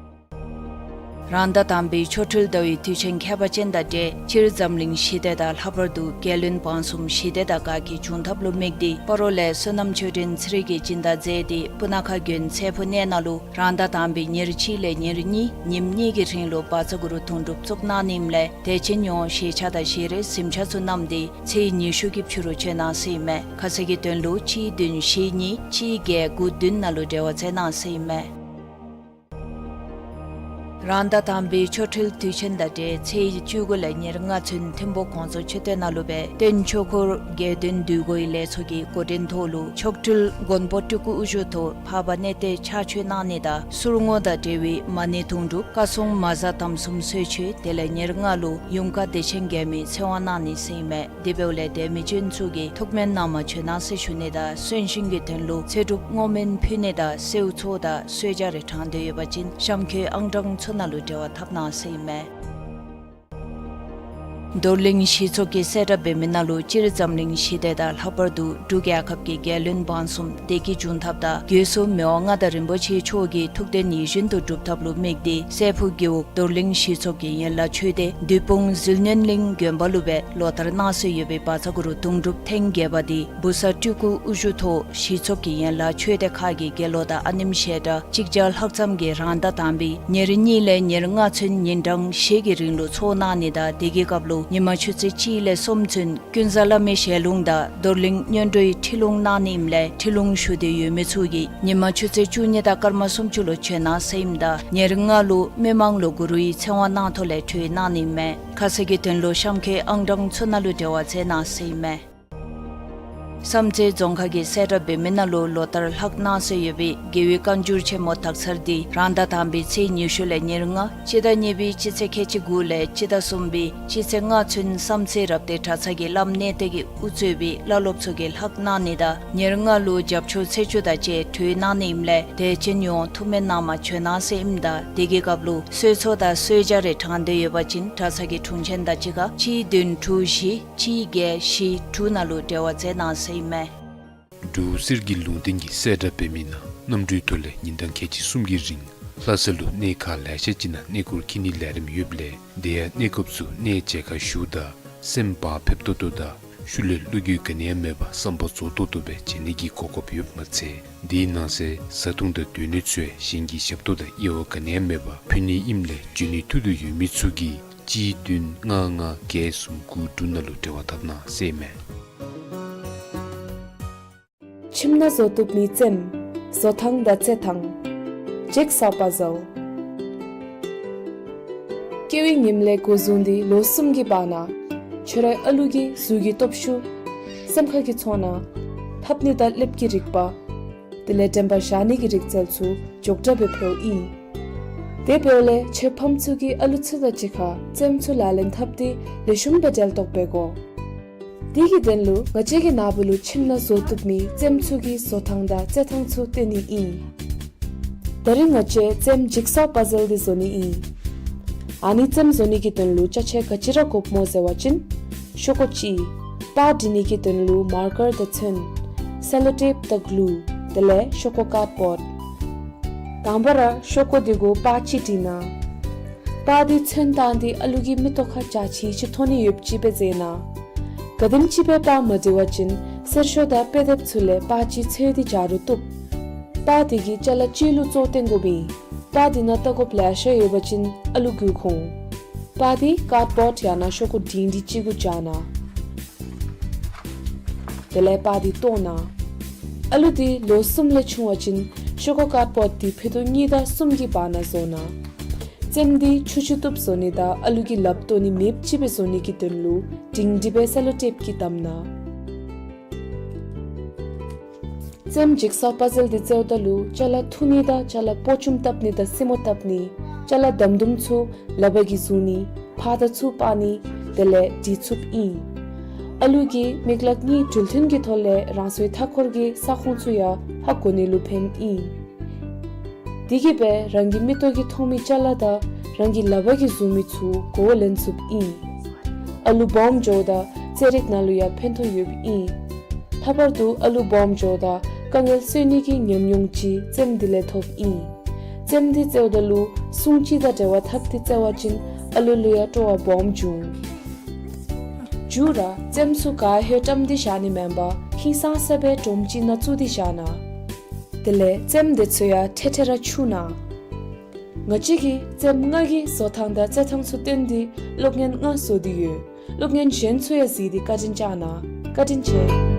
རང་ཟླ་དང་པའི་ཆོ་འཕྲུལ་ཟླ་བའི་དུས་ཆེན་ཁྱད་པར་ཅན་དང་འབྲེལ་སྤྱིར་འཛམ་གླིང་ཞི་བདེ་དང་ལྷག་པར་དུ་རྒྱལ་བློན་འབངས་གསུམ་ཞི་བདེ་དང་དགའ་སྐྱིད་འབྱུང་ཐབས་ལུ་དམིགས་ཏེ་སྤ་རོ་ལས་བསོད་ནམས་ཆོས་སྒྲོན་ཚེ་རིང་གིས་སྦྱིན་བདག་མཛད་དེ་སྤུ་ན་ཁ་དགོན་ཚེ་ཕུག་གནས་ནང་ལུ་རང་ཟླ་དང་པའི་ཉེར་གཅིག་ལས་ཉེར་གཉིས་ཉིནམ་གཉིས་ཀྱི་རིང་ལུ་བཛྲ་གུ་རུ་དུང་སྒྲུབ་བཙུགས་གནང་ནི་ཨིནམ་ལས་དད་ཅན་ཡོངས་ཞལ་ཆས་དང་ཞལ་རས་གཟིམ་ཆས་ཚུ་བསྣམས་ཏེ་ཚེས་ཉི་ཤུ་གི་ཕྱི་རུ་བྱོན་གནང་ཟེར་ཨིན་མས། ཁ་གསལ་གྱི་དོན་ལུ་གཅིག་བདུན་བཞི་གཉིས་གཅིག་བརྒྱད་དགུ་བདུན་ནང་ལུ་འབྲེལ་བ་མཛད་གནང་ཟེར་ཨིན་མས། རང་ཟླ་དང་པའི་ཆོ་འཕྲུལ་དུས་ཆེན་དང་འབྲེལ་ཚེས་བཅུ་དགུ་ལས་ཉེར་ལྔ་ཚུན་ཐིམ་ཕུག་གོང་ས་མཆོད་རྟེན་ནང་ལུ་སྦེ་སྟོན་ཆོས་འཁོར་དགེ་འདུན་འདུས་སྒོའི་ལས་ཚོགས་ཀྱི་འགོ་འདྲེན་ཐོག་ལུ་མཆོག་སྤྲུལ་མགོན་པོ་སྤྲུལ་སྐུ་དབུ་བཞུགས་ཐོག་འཕགས་པ་གནས་བརྟན་ཕྱག་མཆོད་གནང་ནི་དང་གསུར་བསྔོ་དང་འབྲེལ་བའི་མ་ཎི་དུང་སྒྲུབ་བཀའ་སྲུང་མ་གཟའ་དམ་གསུམ་གསོལ་མཆོད་དེ་ལས་ཉེར་ལྔ་ལུ་ཡུམ་བཀའ་བདེ་ཆེན་རྒྱལ་མའི་ཚེ་དབང་གནང་ནི་ཟེར་ཨིན་མས། དེ་འབདཝ་ལས་དད་མི་བྱོན་ཚུ་གིས་ཐུགས་སྨོན་གནང་མ་བྱོན་གནང་ཟེར་ཞུ་ནི་དང་གསོན་གཤིན་གྱི་དོན་ལུ་ཚེ་སྒྲུབ་བསྔོ་སྨོན་ཕུལ་ནི་དང་གསོལ་ཚོགས་དང་གསོལ་ཇ་རེ་དྲང་འདོད་ཡོད་པ་ཅིན་གཤམ་འཁོད་ཨང་གྲངས་ཚུ་ནང་ལུ་འབྲེལ་བ་འཐབ་གནང་ཟེར་ཨིན་མས། རྡོར་གླིང་གཞིས་ཚོགས་ཀྱིས་གསལ་བསྒྲགས་འབད་མི་ནང་ལུ་སྤྱིར་འཛམ་གླིང་ཞི་བདེ་དང་ལྷག་པར་དུ་འབྲུག་རྒྱལ་ཁབ་ཀྱི་རྒྱལ་བློན་འབངས་གསུམ་བདེ་སྐྱིད་འབྱུང་ཐབས་དང་སྒོས་སུ་མི་དབང་མངའ་བདག་རིན་པོ་ཆེ་མཆོག་གི་ཐུགས་དོན་ཡིད་བཞིན་དུ་འགྲུབ་ཐབས་ལུ་དམིགས་ཏེ་སྲས་ཕུག་རྒེད་འོག་རྡོར་གླིང་གཞིས་ཚོགས་ཀྱི་ཡན་ལག་ཆོས་སྡེ་བདུད་དཔུང་ཟིལ་གནོན་གླིང་དགོན་པ་ལུ་སྦེ་ལོ་ལྟར་གནང་སྲོལ་ཡོད་པའི་བཛྲ་གུ་རུ་དུང་སྒྲུབ་ཐེངས་བརྒྱད་པ་འདི་བུ་གསར་སྤྲུལ་སྐུ་དབུ་བཞུགས་ཐོག་གཞིས་ཚོགས་ཀྱི་ཡན་ལག་ཆོས་སྡེ་ཁག་གི་དགེ་སློང་དང་ཨ་ནེམ་ཞལ་གྲངས་གཅིག་བརྒྱ་ལྷག་ཙམ་གྱིས་རང་ཟླ་དང་པའི་ཉེར་གཉིས་ལས་ཉེར་ལྔ་ཚུན་ཉིན་གྲངས་བཞི་གི་རིང་ལུ་ཚོགས་གནང་ནི་དང་དེ་གི་སྐབས་ལུ་ཉིན་མ་ཆུ་ཚོད་གཅིག་ལས་གསུམ་ཚུན་ཀུན་བཟང་བླ་མའི་ཞལ་ལུང་དང་རྡོར་གླིང་སྔོན་འགྲོའི་ཁྲིད་ལུང་གནང་ནི་ཨིནམ་ལས་ཁྲིད་ལུང་ཞུ་འདོད་ཡོད་མི་ཚུ་གིས་ཉིན་མ་ཆུ་ཚོད་བཅུ་གཉིས་དང་སྐར་མ་སུམ་ཅུ་ལུ་བྱོན་གནང་ཟེར་ཨིནམ་ད་ཉེར་ལྔ་ལུ་མི་མང་ལུ་གུ་རུའི་ཚེ་དབང་གནང་ཐོག་ལས་གྲོལ་གནང་ནི་ཨིན་མས། ཁ་གསལ་གྱི་དོན་ལུ་གཤམ་འཁོད་ཨང་གྲངས་ཚུ་ནང་ལུ་འབྲེལ་བ་མཛད་གནང་ཟེར་ཨིན་མས། བསམ་རྩེ་རྫོང་ཁག་གིས་གསལ་བསྒྲགས་འབད་མི་ནང་ལུ་ལོ་ལྟར་ལྷག་གནང་སྲོལ་ཡོད་པའི་རྒྱལ་བའི་བཀའ་འགྱུར་ཆེན་མོ་དག་ཚར་འདི་རང་ཟླ་དང་པའི་ཚེས་ཉི་ཤུ་ལས་ཉེར་ལྔ་སྤྱི་ཟླ་གཉིས་པའི་སྤྱི་ཚེས་ཁལ་གཅིག་དགུ་ལས་སྤྱི་ཟླ་གསུམ་པའི་སྤྱི་ཚེས་ལྔ་ཚུན་བསམ་རྩེ་རབ་བརྟན་གྲྭ་ཚང་གི་བླམ་གནས་བརྟན་གྱིས་དབུ་གཙོས་པའི་བླ་སློབ་ཚུ་གིས་ལྷག་གནང་ནི་དང་ཉེར་ལྔ་ལུ་རྒྱབ་ཆོས་ཚེས་བཅུ་དང་བཅས་གྲོལ་གནང་ནི་ཨིནམ་ལས་དད་ཅན་ཡོངས་ཐུགས་སྨོན་གནང་མ་བྱོན་གནང་ཟེར་ཨིནམ་ད་དེ་གི་སྐབས་ལུ་གསོལ་ཚོགས་དང་གསོལ་ཇ་རེ་དྲང་འདོད་ཡོད་པ་ཅིན་གྲྭ་ཚང་གི་དྲུང་ཆེན་དང་གཅིག་ཁར་གཅིག་བདུན་དྲུག་བཞི་གཅིག་བརྒྱད་བཞི་དྲུག་ནང་ལུ་འབྲེལ་བ་མཛད་གནང་ཟེར་ཨིན་མས། འབྲུག་གསེར་གྱི་ལུང་བསྟན་གྱིས་གསལ་བསྒྲགས་འབད་མི་ནང་གནམ་གྲུའི་ཐོག་ལས་ཉིན་གྲངས་ཁལ་གཅིག་གསུམ་གྱི་རིང་ལྷ་ས་ལུ་གནས་ཁག་ལེ་ཤ་ཅིག་ནང་གནས་སྐོར་འཁྱིད་ནིའི་ལས་རིམ་ཡོདཔ་ལས་དེ་ཡང་གནས་སྐབས་སུ་གནས་མཇལ་ཁ་ཞུ་དང་སེམས་བག་ཕེབས་ཏོག་ཏོ་དང་ཤུལ་ལས་བློ་འགྱོད་ག་ནི་ཡང་མེད་པར་བསམ་པ་རྫོགས་ཏོག་ཏོ་སྦེ་མཇལ་ནི་གི་གོ་སྐབས་ཡོདཔ་མ་ཚད་དེའི་ནང་གསེས་བཟའ་འཐུང་དང་སྡོད་གནས་ཚུ་ཡང་གཞན་གྱི་ཞབས་ཏོག་དང་དབྱེ་བ་ག་ནི་ཡང་མེད་པར་ཕུལ་ནི་ཨིནམ་ལས་འབྱོན་ནི་ཐུགས་འདོད་ཡོད་མི་ཚུ་གིས་གཅིག་བདུན་ལྔ་ལྔ་བརྒྱད་གསུམ་དགུ་དྲུག་ནང་ལུ་འབྲེལ་བ་འཐབ་གནང་ཟེར་ཨིན་མས། ཁྱིམ་ནང་བཟོ་བཏུབ་མི་རྩེདམོ། བཟོ་ཐངས་དང་རྩེད་ཐངས། ཇིག་སོ་པ་ཛལ། སྐྱེ་བའི་ཉིནམ་ལས་འགོ་བཟུང་སྟེ་ལོ་གསུམ་གྱི་བར་ན་ཁྱོད་རའི་ཨ་ལུ་གི་གཟུགས་ཀྱི་སྟོབས་ཤུགས། སེམས་ཁ་གི་ཚོར་སྣང་། ལྷབ་ནི་དང་ལེབ་ཀྱི་རིག་པ། དེ་ལས་དྲན་པ་བཞག་ནི་གི་རིག་རྩལ་ཚུ་མགྱོགས་དྲགས་སྦེ་འཕེལཝ་ཨིན། དེ་འབདཝ་ལས་ཁྱོད་ཕམ་ཚུ་གིས་ཨ་ལུ་ཚུ་དང་གཅིག་ཁར་རྩེདམོ་ཚུ་ལག་ལེན་འཐབ་སྟེ་ལེགས་ཤོམ་སྦེ་འབྲེལ་གཏོགས་འབད་དགོ། དེ་གི་དོན་ལུ་ང་བཅས་ཀྱི་ནཱ་བུ་ལུ་ཁྱིམ་ནང་བཟོ་བཏུབ་མི་རྩེདམོ་ཚུ་གི་བཟོ་ཐངས་དང་རྩེད་ཐངས་ཚུ་སྟོན་ནི་ཨིན། ད་རིས་ང་བཅས་རྩེདམོ་ཇིག་སོ་པ་ཛལ་འདི་བཟོ་ནི་ཨིན། ཨ་ནི་རྩེདམོ་བཟོ་ནི་གི་དོན་ལུ་ཅ་ཆས་ག་ཅི་ར་དགོཔ་སྨོ་ཟེར་བ་ཅིན་ཤོག་ཀོ་གཅིག། པར་འབྲི་ནི་གི་དོན་ལུ་མར་ཀར་དང་ཚོན། སེ་ལོ་ཊེཔ་དང་གླུ། དེ་ལས་ཤོག་ཀོ་ཀཱཌ་བོརཌ། དང་པ་ར་ཤོག་ཀོ་འདི་གུ་པར་གཅིག་བྲི་གནང་། པར་འདི་ཚོན་བཏང་སྟེ་ཨ་ལུ་གི་མིག་ཏོ་ཁར་འཇའ་ཆི་ཆི་མཐོང་ནི་ཡོདཔ་ཅིག་སྦེ་མཛད་གནང་། ག་དེམ་ཅིག་སྦེ་པར་མ་འབྲི་བ་ཅིན་གསེར་ཤོག་དང་དཔེ་དེབ་ཚུ་ལས་པར་གཅིག་འཚོལ་ཏེ་འཇའ་རུ་བཏུབ། པར་འདི་གི་ཅ་ལ་གཅིག་ལུ་བཙོ་བཏོན་དགོཔ་ཨིན། པར་འདི་ནང་ལྟ་དགོཔ་ལེ་ཤ་ཡོད་པ་ཅིན་ཨ་ལུ་རྒུད་འོང་། པར་འདི་ཀཱཌ་བོརཌ་ཡང་ན་ཤོག་ཀོ་འབྲིང་འདི་གཅིག་གུ་སྦྱར་གནང་། དེ་ལས་པར་འདི་བཏོག་གནང་། ཨ་ལུ་འདི་ལོ་གསུམ་ལས་ཆུང་བ་ཅིན་ཤོག་ཀོ་ཀཱཌ་བོརཌ་འདི་ཕུད་རྡོག་གཉིས་དང་གསུམ་གྱི་བར་ན་བཟོ་གནང་། རྩེདམོ་འདི་ཆུང་ཆུང་བཏུབ་བཟོ་ནི་དང་ཨ་ལུ་གི་ལགཔ་བཏོག་ནི་མེདཔ་ཅིག་སྦེ་བཟོ་ནི་གི་དོན་ལུ་འབྲིང་འདི་སྦེ་སེ་ལོ་ཊེཔ་ཀྱིས་བསྡམ་གནང་། རྩེདམོ་ཇིག་སོ་པ་ཛལ་འདི་རྩེཝ་ད་ལུ་ཅ་ལ་འཐུ་ནི་དང་ཅ་ལ་སྤོ་འཇོམ་བཏབ་ནི་དང་སྲིང་མོ་བཏབ་ནི། ཅ་ལ་དམ་དུམ་ཚུ་ལག་པ་གིས་བཟུང་ནི། ཕར་དང་ཚུར་སྤར་ནི། དེ་ལས་འབྲི་ཚུགསཔ་ཨིན། ཨ་ལུ་གི་མིག་ལག་གཉིས་གྲུལ་མཐུན་གྱི་ཐོག་ལས་རང་སོའི་མཐའ་འཁོར་གྱི་ས་ཁོངས་ཚུ་ཡང་ཧ་གོ་ནི་ལུ་ཕནམ་ཨིན། དེ་གིས་སྦེ་རང་གི་མིག་ཏོ་གིས་མཐོང་མི་ཅ་ལ་དང་རང་གི་ལག་པ་གིས་བཟུང་མི་ཚུ་གོ་བ་ལེན་ཚུགསཔ་ཨིན། ཨ་ལུ་སྦོམ་འགྱོཝ་ད་རྩེད་རིགས་ནང་ལུ་ཡང་ཕན་ཐོགས་ཡོདཔ་ཨིན། ལྷག་པར་དུ་ཨ་ལུ་སྦོམ་འགྱོཝ་ད་དཀའ་ངལ་སེལ་ནི་གི་ཉམས་མྱོང་ཅིག་རྩེདམོ་འདི་ལས་ཐོབ་ཨིན། རྩེདམོ་འདི་རྩེཝ་ད་ལུ་སྲུང་བརྩི་དང་འབྲེལ་བ་འཐབ་སྟེ་རྩེ་བ་ཅིན་ཨ་ལུ་ལུ་ཡང་སྤྲོ་བ་སྦོམ་འབྱུང་། མཇུག་ར་རྩེདམོ་ཚུ་ག་ཧེ་བཀྲམ་སྟེ་བཞག་ནི་མེན་པར་ཧིང་སངས་ས་སྦེ་སྒྲོམ་ཅིག་ནང་བཙུགས་ཏེ་བཞག་གནང་། དེ་ལས་རྩེདམོ་འདི་ཚུ་ཡང་ཐེ་ཐེ་ར་འཁྱུ་གནང་། ང་བཅས་ཀྱིས་རྩེདམོ་ལྔ་གི་བཟོ་ཐངས་དང་རྩེ་ཐངས་ཚུ་སྟོན་ཏེ་གློག་བརྙན་ལྔ་བཟོ་སྟེ་ཡོད། གློག་བརྙན་གཞན་ཚུ་ཡང་གཟིགས་ཏེ་བཀའ་དྲིན་བསྐྱང་གནང་། བཀའ་དྲིན་ཆེ།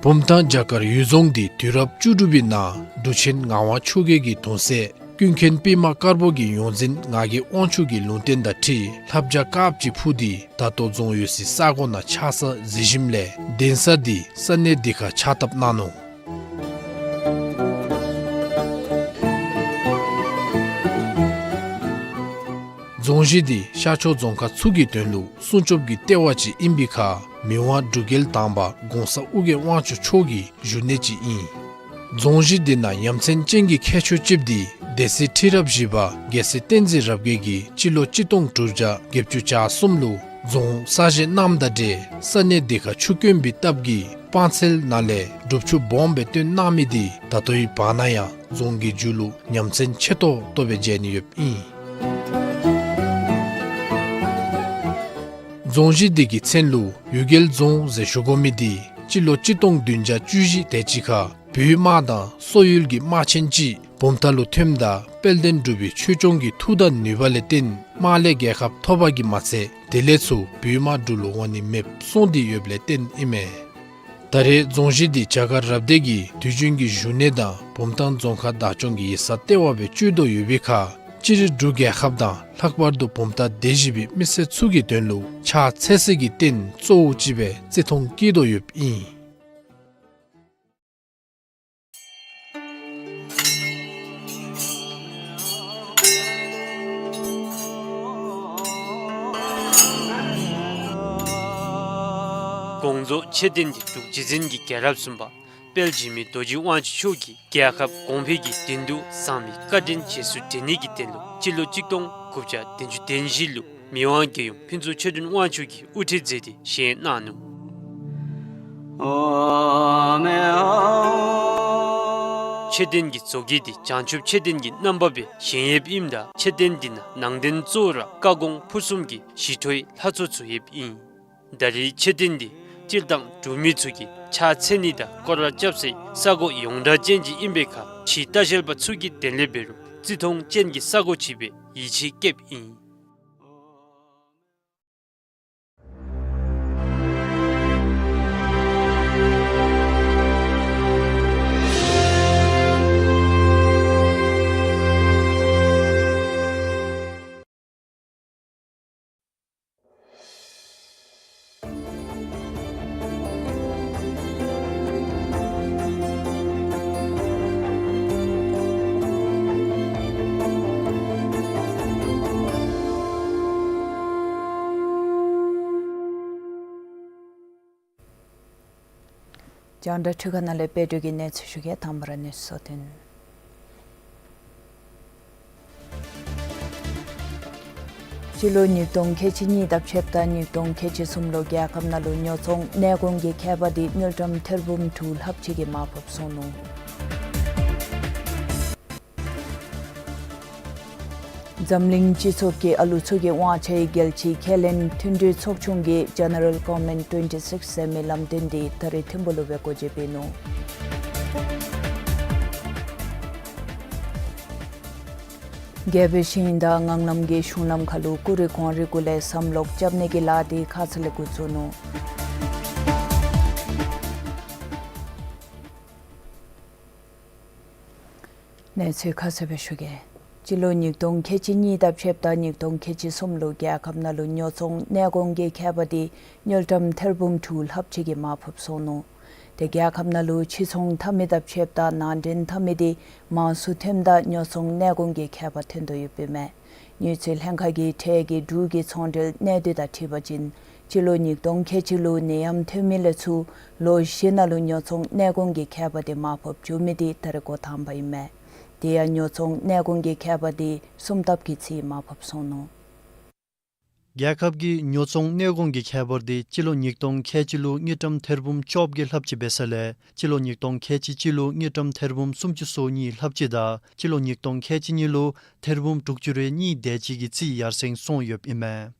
བུམ་ཐང་བྱ་དཀར་ཡུལ་རྫོང་འདི་དུས་རབས་བཅུ་དྲུག་པའི་ནང་འབྲུག་ཆེན་ངག་དབང་ཆོས་རྒྱལ་གྱི་གདུང་སྲས་ཀུན་མཁྱེན་པདྨ་དཀར་པོ་གི་ཡོངས་འཛིན་ངག་གི་དབང་ཕྱུག་གི་ལུང་བསྟན་དང་འཁྲིལ་ལྷ་བྱ་དཀརཔོ་ཅིག་འཕུར་ཏེ་ད་ལྟོ་རྫོང་ཡོད་སའི་ས་གོ་ནང་ཆགས་ས་གཟིགས་ཞིནམ་ལས་གདན་ས་འདི་ས་གནས་འདི་ཁར་ཕྱག་བཏབ་གནང་ནུག། རྫོང་གཞི་འདི་ཤར་ཕྱོགས་རྫོང་ཁག་ཚུ་གི་དོན་ལུ་སྲུང་སྐྱོབ་ཀྱི་ལྟེ་བ་ཅིག་ཨིན་པའི་ཁར་མི་དབང་འབྲུག་རྒྱལ་དང་པ་གོང་ས་ཨོ་རྒྱན་དབང་ཕྱུག་མཆོག་གི་བཞུགས་གནས་ཅིག་ཨིན། རྫོང་གཞི་འདི་ནང་ཡ་མཚན་ཅན་གྱི་ཁྱད་ཆོས་ཅིག་འདི་སྡེ་སྲིད་ཁྲི་རབས་བཞི་པ་རྒྱལ་སྲས་བསྟན་འཛིན་རབ་རྒྱས་ཀྱིས་སྤྱི་ལོ་གཅིག་སྟོང་དྲུག་བརྒྱ་བརྒྱད་ཅུ་གྱ་གསུམ་ལུ་རྫོང་གསར་བཞེངས་གནངམ་དང་འབྲེལ་ས་གནས་འདི་ཁར་ཆུ་དཀོན་པའི་སྟབས་ཀྱིས་སྤང་ཚལ་ནང་ལས་སྒྲུབ་ཆུ་སྦོམ་སྦེ་བཏོན་གནང་མི་འདི་ད་ལྟོའི་བར་ན་ཡང་རྫོང་གི་མཇུག་ལུ་ཉམས་ཚད་ཆེ་ཏོག་ཏོ་སྦེ་མཇལ་ནི་ཡོདཔ་ཨིན། རྫོང་གཞི་འདི་གི་མཚན་ལུ་ཡུལ་རྒྱལ་རྫོང་ཟེར་ཞུ་དགོ་མི་འདི་སྤྱི་ལོ་གཅིག་སྟོང་བདུན་བརྒྱ་བཅུ་བཞི་དེ་ཅིག་ཁར་བོད་དམག་དང་སོག་ཡུལ་གྱི་དམག་ཆེན་ཅིག་བུམ་ཐང་ལུ་ཐོནམ་ད་དཔལ་ལྡན་འབྲུག་པའི་ཆོས་སྐྱོང་གི་མཐུ་དང་ནུས་པ་ལས་བརྟེན་དམག་ལས་རྒྱལ་ཁ་ཐོབ་པ་གིས་མ་ཚད་དེ་ལས་ཚུར་བོད་དམག་འབྲུག་ལུ་འོང་ནི་མེདཔ་སོང་སྟེ་ཡོདཔ་ལས་བརྟེན་ཨིན་མས། ད་རེས་རྫོང་གཞི་འདི་བྱ་དཀར་རབ་སྡེ་གི་དུས་རྒྱུན་གྱི་བཞུགས་གནས་དང་བུམ་ཐང་རྫོང་ཁག་བདག་སྐྱོང་གི་ཡིག་ཚང་ལྟེ་བ་སྦེ་སྤྱོད་དོ་ཡོད་པའི་ཁར་སྤྱིར་འབྲུག་རྒྱལ་ཁབ་དང་ལྷག་པར་དུ་བུམ་ཐང་སྡེ་བཞི་པའི་མི་སེར་ཚུ་གི་དོན་ལུ་ཕྱག་འཚལ་སའི་གི་རྟེན་གཙོ་བོ་ཅིག་སྦེ་བརྩི་མཐོང་བསྐྱེད་དོ་ཡོདཔ་ཨིན། དགོངས་རྫོགས་མཆོད་རྟེན་འདི་འབྲུག་རྗེ་བཙུན་གྱི་རྒྱལ་རབས་གསུམ་པ་དཔལ་འཇིགས་མེད་རྡོ་རྗེ་དབང་ཕྱུག་མཆོག་གིས་རྒྱལ་ཁབ་གོང་འཕེལ་གྱི་དོན་དུ་བསམ་པའི་བཀའ་དྲིན་རྗེས་སུ་དྲན་ནི་གི་དོན་ལུ་སྤྱི་ལོ་གཅིག་སྟོང་དགུ་བརྒྱ་བདུན་ཅུ་དོན་བཞི་ལུ་མི་དབང་རྒྱལ་ཡུམ་ཕུན་ཚོགས་ཆོས་སྒྲོན་དབང་ཕྱུག་གིས་དབུ་ཁྲིད་མཛད་དེ་བཞེངས་གནང་ནུག། མཆོད་རྟེན་གྱི་བཟོ་བཀོད་འདི་བྱང་ཆུབ་མཆོད་རྟེན་གྱི་རྣམ་པ་སྦེ་བཞེངས་ཡོདཔ་ཨིནམ་ད་མཆོད་རྟེན་འདི་ནང་ནང་རྟེན་གཙོ་བོ་ར་བཀའ་དགོངས་ཕུར་གསུམ་གྱི་ཞི་ཁྲོའི་ལྷ་ཚོགས་ཚུ་ཡོདཔ་ཨིན། ད་རེས་མཆོད་རྟེན་འདི་སྤྱིར་བཏང་འབྲུག་མི་ཚུ་གིས་ཕྱག་འཚལ་ནི་དང་སྐོར་ར་རྐྱབ་སའི་ས་གོ་ཡོངས་གྲགས་ཅན་ཅིག་ཨིན་པའི་ཁར་ཕྱིའི་ལྟ་བཤལ་པ་ཚུ་གི་དོན་ལས་འབད་རུང་བརྩི་མཐོང་ཅན་གྱི་ས་གོ་ཅིག་སྦེ་ཡིད་ཆེས་བསྐྱེདཔ་ཨིན། རྒྱང་བསྒྲགས་འཕྲུལ་ཁང་ནང་ལས་དཔལ་སྒྲོལ་གྱིས་གནས་ཚུལ་ཞུ་གེ། དང་པ་ར་གནས་ཚུལ་གཙོ་དོན། སྤྱི་ལོ་ཉིས་སྟོང་ཁལ་གཅིག་གཉིས་དང་ཕྱདཔ་ད་ཉིས་སྟོང་ཁལ་གཅིག་གསུམ་ལུ་རྒྱལ་ཁབ་ནང་ལུ་ཉོ་ཚོང་གནས་སྐོར་གྱི་ཁྱད་པར་འདི་དངུལ་ཀྲམ་ཐེར་འབུམ་དྲུག་ལྷགཔ་ཅིག་གིས་མར་ཕབ་སོང་ནུག། འཛམ་གླིང་སྤྱི་ཚོགས་ཀྱི་ཨ་ལུ་ཚུ་གི་དབང་ཆའི་རྒྱལ་སྤྱི་ཁས་ལེན་མཐུན་སྒྲིལ་ཚོགས་ཆུང་གིས་General Comment twenty-six ཟེར་མི་ལམ་སྟོན་འདི་ད་རིས་ཐིམ་ཕུག་ལུ་སྦེ་འགོ་འབྱེད་འབད་ནུག། རྒྱལ་པོའི་ཞིང་དང་ངང་ལམ་གྱི་གཞུང་ལམ་ཁར་ལུ་ཀུ་རེ་གོང་རི་གུ་ལས་ཟམ་ལོག་རྐྱབ་ནི་གི་ལཱ་འདི་ཁ་ཙ་ལས་འགོ་བཙུགས་ནུག། གནས་ཚུལ་ཁ་གསལ་སྦེ་ཞུ་གེ། སྤྱི་ལོ་ཉིས་སྟོང་ཁལ་གཅིག་གཉིས་དང་ཕྱདཔ་ད་ཉིས་སྟོང་ཁལ་གཅིག་གསུམ་ལུ་རྒྱལ་ཁབ་ནང་ལུ་ཉོ་ཚོང་གནས་སྐོར་གྱི་ཁྱད་པར་འདི་དངུལ་ཀྲམ་ཐེར་འབུམ་དྲུག་ལྷགཔ་ཅིག་གིས་མར་ཕབ་སོང་ནུག། ཏེ་རྒྱལ་ཁབ་ནང་ལུ་ཕྱིར་ཚོང་འཐབ་མི་དང་ཕྱདཔ་ད་ནང་འདྲེན་འཐབ་མི་འདི་མང་སུ་ཐོནམ་ད་ཉོ་ཚོང་གནས་སྐོར་གྱི་ཁྱད་པར་ཐོན་དོ་ཡོདཔ་ཨིན་མས། དངུལ་རྩིས་ལྷན་ཁག་གིས་འཕྲལ་གྱི་འབྲུག་གི་ཚོང་འབྲེལ་གནད་སྡུད་དང་འཁྲིལ་བ་ཅིན་སྤྱི་ལོ་ཉིས་སྟོང་ཁལ་གཅིག་ལུ་ནད་ཡམས་ཐོན་མི་ལས་ཚུར་ལོ་བཞི་ནང་ལུ་ཉོ་ཚོང་གནས་སྐོར་གྱི་ཁྱད་པར་འདི་མར་ཕབ་བཅུག་མི་འདི་ད་རིས་འགོ་དང་པ་ཨིན་མས། དེ་ཡང་ཉོ་ཚོང་གནས་སྐོར་གྱི་ཁྱད་པར་འདི་སུམ་ལྡབ་ཀྱིས་རྩིས་མར་ཕབ་སོང་ནུག། རྒྱལ་ཁབ་ཀྱི་ཉོ་ཚོང་གནས་སྐོར་གྱི་ཁྱད་པར་འདི་སྤྱི་ལོ་ཉིས་སྟོང་ཁལ་གཅིག་ལུ་དངུལ་ཀྲམ་ཐེར་འབུམ་བཅོ་བརྒྱད་ལྷགཔ་ཅིག་འབད་ས་ལས་སྤྱི་ལོ་ཉིས་སྟོང་ཁལ་གཅིག་གཅིག་ལུ་དངུལ་ཀྲམ་ཐེར་འབུམ་སུམ་ཅུ་སོ་གཉིས་ལྷགཔ་ཅིག་དང་སྤྱི་ལོ་ཉིས་སྟོང་ཁལ་གཅིག་གཉིས་ལུ་ཐེར་འབུམ་དྲུག་ཅུ་རེ་གཉིས་དེ་ཅིག་གི་རྩིས་ཡར་སེང་སོང་ཡོདཔ་ཨིན་མས།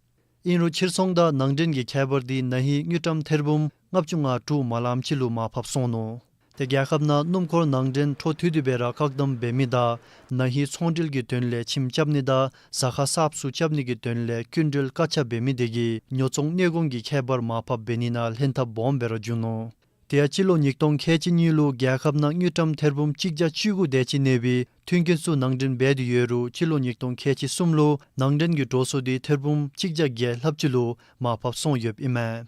ཨིན་རུང་ཕྱིར་ཚོང་དང་ནང་འདྲེན་གྱི་ཁྱད་པར་འདི་ན་ཧིང་དངུལ་ཀྲམ་ཐེར་འབུམ་ལྔ་བཅུ་ང་དྲུག་མ་ལངམ་ཅིག་ལུ་མར་ཕབ་སོང་ནུག། ཏེ་རྒྱལ་ཁབ་ནང་སྣུམ་འཁོར་ནང་འདྲེན་འཕྲོ་མཐུད་དེ་སྦེ་ར་བཀག་དམ་འབད་མི་དང་ན་ཧིང་ཚོང་འབྲེལ་གྱི་དོན་ལས་ཁྱིམ་རྐྱབ་ནི་དང་ཟ་ཁང་གསརཔ་ཚུ་རྐྱབ་ནི་གི་དོན་ལས་སྐྱིན་འགྲུལ་བཀག་ཆ་འབད་མི་དེ་གིས་ཉོ་ཚོང་གནས་སྐོར་གྱི་ཁྱད་པར་མར་ཕབ་འབད་ནི་ནང་ལྷན་ཐབས་སྦོམ་སྦེ་ར་བྱུང་ནུག། དེ་ཡང་སྤྱི་ལོ་ཉིས་སྟོང་ཁལ་གཅིག་གཉིས་ལུ་རྒྱལ་ཁབ་ནང་དངུལ་ཀྲམ་ཐེར་འབུམ་གཅིག་བརྒྱ་བཅུ་དགུ་དེ་ཅིག་གནས་པའི་མཐུན་རྐྱེན་ཚུ་ནང་འདྲེན་འབད་དེ་ཡོད་རུང་སྤྱི་ལོ་ཉིས་སྟོང་ཁལ་གཅིག་གསུམ་ལུ་ནང་འདྲེན་གྱི་འགྲོ་སོང་འདི་ཐེར་འབུམ་གཅིག་བརྒྱ་བརྒྱད་ལྷགཔ་ཅིག་ལུ་མར་ཕབ་སོང་ཡོདཔ་ཨིན་མས།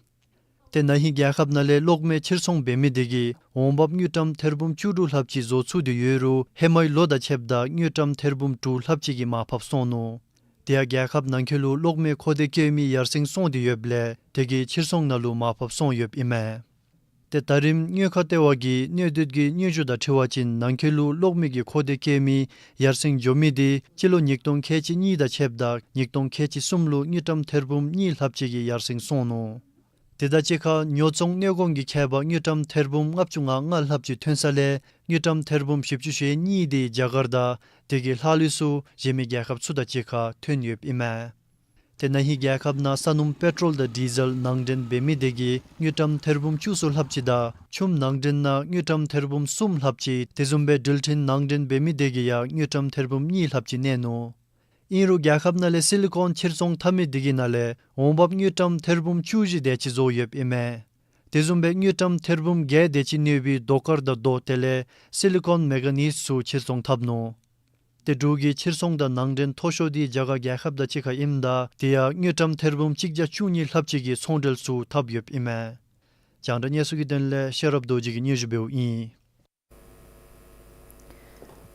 ཏེ་ན་ཧིང་རྒྱལ་ཁབ་ནང་ལས་གློག་མེ་ཕྱིར་ཚོང་འབད་མི་དེ་གིས་འོང་འབབ་དངུལ་ཀྲམ་ཐེར་འབུམ་བཅུ་དྲུག་ལྷགཔ་ཅིག་བཟོ་ཚུགས་ཏེ་ཡོད་རུང་ཧེ་མའི་ལོ་དང་ཕྱདཔ་ད་དངུལ་ཀྲམ་ཐེར་འབུམ་དྲུག་ལྷགཔ་ཅིག་གིས་མར་ཕབ་སོང་ནུག། དེ་ཡང་རྒྱལ་ཁབ་ནང་འཁོད་ལུ་གློག་མེ་མཁོ་འདོད་བསྐྱེད་མི་ཡར་སེང་སོང་སྟེ་ཡོདཔ་ལས་དེ་གིས་ཕྱིར་ཚོང་ནང་ལུ་མར་ཕབ་སོང་ཡོདཔ་ཨིན་མས། ཏེ་ད་རིས་དངུལ་ཁང་ལྟེ་བ་གིས་གནད་སྡུད་ཀྱི་སྙན་ཞུ་དང་འཁྲིལ་བ་ཅིན་ནང་འཁོད་ལུ་གློག་མེ་གི་མཁོ་འདོད་བསྐྱེད་མི་ཡར་སེང་འགྱོ་མི་དེ་སྤྱི་ལོ་ཉིས་སྟོང་ཁལ་གཅིག་གཉིས་དང་ཕྱདཔ་ད་ཉིས་སྟོང་ཁལ་གཅིག་གསུམ་ལུ་དངུལ་ཀྲམ་ཐེར་འབུམ་གཉིས་ལྷགཔ་ཅིག་གིས་ཡར་སེང་སོང་ནུག། དེ་དང་གཅིག་ཁར་ཉོ་ཚོང་གནས་སྐོར་གྱི་ཁྱད་པར་དངུལ་ཀྲམ་ཐེར་འབུམ་ལྔ་བཅུ་ང་ལྔ་ལྷགཔ་ཅིག་ཐོན་ས་ལས་དངུལ་ཀྲམ་ཐེར་འབུམ་བཞི་བཅུ་ཞེ་གཉིས་དེ་རྒྱ་གར་དང་དེ་གི་ལྷག་ལུས་ཚུ་གཞན་མི་རྒྱལ་ཁབ་ཚུ་དང་གཅིག་ཁར་ཐོན་ཡོདཔ་ཨིན་མས། ཏེ་ན་ཧིང་རྒྱལ་ཁབ་ནང་ས་སྣུམ་པེ་ཊོལ་དང་ཌི་ཟེལ་ནང་འདྲེན་འབད་མི་དེ་གིས་དངུལ་ཀྲམ་ཐེར་འབུམ་བཅུ་གསུམ་ལྷགཔ་ཅིག་དང་ཆུམ་ནང་འདྲེན་ནང་དངུལ་ཀྲམ་ཐེར་འབུམ་གསུམ་ལྷགཔ་ཅིག་དེ་བཟུམ་སྦེ་ཌིལ་ཊིན་ནང་འདྲེན་འབད་མི་དེ་གིས་ཡང་དངུལ་ཀྲམ་ཐེར་འབུམ་གཉིས་ལྷགཔ་ཅིག་གནས་ནུག། ཨིན་རུང་རྒྱལ་ཁབ་ནང་ལས་སི་ལི་ཀོན་ཕྱིར་ཚོང་འཐབ་མི་དེ་གི་ནང་ལས་འོང་འབབ་དངུལ་ཀྲམ་ཐེར་འབུམ་བཅུ་བཞི་དེ་ཅིག་བཟོ་ཡོདཔ་ཨིན་མས། དེ་བཟུམ་སྦེ་དངུལ་ཀྲམ་ཐེར་འབུམ་བརྒྱད་དེ་ཅིག་གནས་པའི་རྡོ་དཀར་དང་རྡོ་དེ་ལས་སི་ལི་ཀོན་མེ་ག་ནིས་ཚུ་ཕྱིར་ཚོང་འཐབ་ནུག། ཏེ་འབྲུག་གི་ཕྱིར་ཚོང་དང་ནང་འདྲེན་མཐོ་ཤོས་འདི་རྒྱ་གར་རྒྱལ་ཁབ་དང་གཅིག་ཁར་ཨིནམ་ད་དེ་ཡང་དངུལ་ཀྲམ་ཐེར་འབུམ་གཅིག་བརྒྱ་བཅུ་གཉིས་ལྷགཔ་ཅིག་གི་ཚོང་འབྲེལ་ཚུ་འཐབ་ཡོདཔ་ཨིན་མས། རྒྱང་བསྒྲགས་གནས་ཚུལ་གྱི་དོན་ལས་ཤེས་རབ་རྡོ་རྗེ་གིས་སྙན་ཞུ་འབདཝ་ཨིན།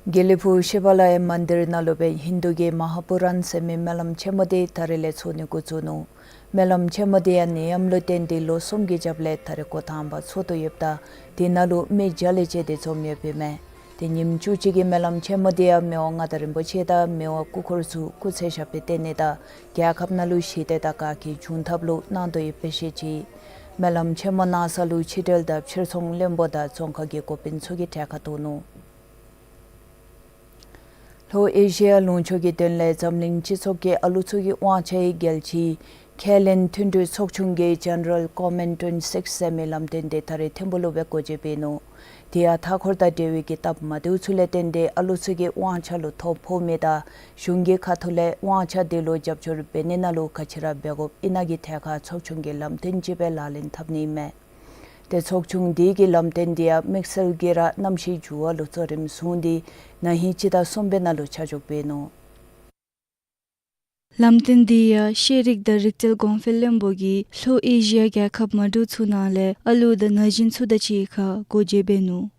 དགེ་ལེགས་ཕུག་ཤི་བ་ལ་ཡ་མན་དིར་ནང་ལུ་སྦེ་ཧིན་དུ་གི་མ་ཧཱ་པུ་རཱན་ཟེར་མི་སྨོན་ལམ་ཆེན་མོ་འདི་ད་རིས་ལས་ཚོགས་ནི་འགོ་བཙུགས་ནུག། སྨོན་ལམ་ཆེན་མོ་འདི་ཡང་ནད་ཡམས་ལུ་བརྟེན་ཏེ་ལོ་གསུམ་གྱི་རྒྱབ་ལས་ད་རིས་འགོ་དང་པ་ཚོགས་དོ་ཡོདཔ་ད་དེ་ནང་ལུ་མི་བརྒྱ་ལས་བཅད་དེ་འཛོམས་ཡོདཔ་ཨིན་མས། ཏེ་ཉིནམ་བཅུ་གཅིག་གི་སྨོན་ལམ་ཆེན་མོ་འདི་ཡང་མི་དབང་མངའ་བདག་རིན་པོ་ཆེ་དང་མི་དབང་སྐུ་འཁོར་ཚུ་སྐུ་ཚེ་ཞབས་པད་བརྟན་ནི་དང་རྒྱལ་ཁབ་ནང་ལུ་ཞི་བདེ་དང་དགའ་སྐྱིད་འབྱུང་ཐབས་ལུ་གནང་དོ་ཡོདཔ་སྦེ་བཤད་ཅི། སྨོན་ལམ་ཆེན་མོ་གནང་ས་ལུ་ཕྱི་འབྲེལ་དང་ཕྱིར་ཚོང་བློན་པོ་དང་རྫོང་ཁག་གི་འགོ་དཔོན་ཚུ་གིས་གྲལ་ཁར་གཏོགས་ནུག། ལྷོ་ཨེ་ཤི་ཡ་ལུང་ཕྱོགས་ཀྱི་དོན་ལས་འཛམ་གླིང་སྤྱི་ཚོགས་ཀྱི་ཨ་ལུ་ཚུ་གི་དབང་ཆའི་རྒྱལ་སྤྱི་ཁས་ལེན་མཐུན་སྒྲིལ་ཚོགས་ཆུང་གིས་General Comment twenty-six ཟེར་མི་ལམ་སྟོན་འདི་ད་རིས་ཐིམ་ཕུག་ལུ་སྦེ་འགོ་འབྱེད་འབད་ནུག། དེ་ཡང་མཐའ་འཁོར་དང་འབྲེལ་བའི་གི་སྟབས་མ་བདེཝ་ཚུ་ལས་བརྟེན་ཏེ་ཨ་ལུ་ཚུ་གི་དབང་ཆ་ལུ་ཐོ་ཕོག་མི་དང་གཞུང་གི་ཁ་ཐུག་ལས་དབང་ཆ་དེ་ལུ་རྒྱབ་སྐྱོར་འབད་ནི་ནང་ལུ་ག་ཅི་ར་འབད་དགོཔ་ཨིན་ན་གི་ཐད་ཁར་ཚོགས་ཆུང་གིས་ལམ་སྟོན་ཅིག་སྦེ་ལག་ལེན་འཐབ་ནི་ཨིན་མས། ཏེ་ཚོགས་ཆུང་འདི་གི་ལམ་སྟོན་འདི་ཡང་དམིགས་བསལ་གྱིས་ར་གནམ་གཤིས་འགྱུར་བ་ལུ་གཙོ་རིམ་བཟུང་སྟེ་ན་ཧིང་སྤྱི་ཟླ་གསུམ་པའི་ནང་ལུ་ཆ་འཇོག་འབད་ནུག། ལམ་སྟོན་འདི་ཡང་ཤེས་རིག་དང་རིག་རྩལ་གོང་འཕེལ་བློན་པོ་གིས་ལྷོ་ཨེ་ཤི་ཡ་རྒྱལ་ཁབ་མ་འདྲཝ་ཚུ་ནང་ལས་ཨ་ལུ་དང་ན་གཞོན་ཚུ་དང་གཅིག་ཁར་འགོ་འབྱེད་འབད་ནུག།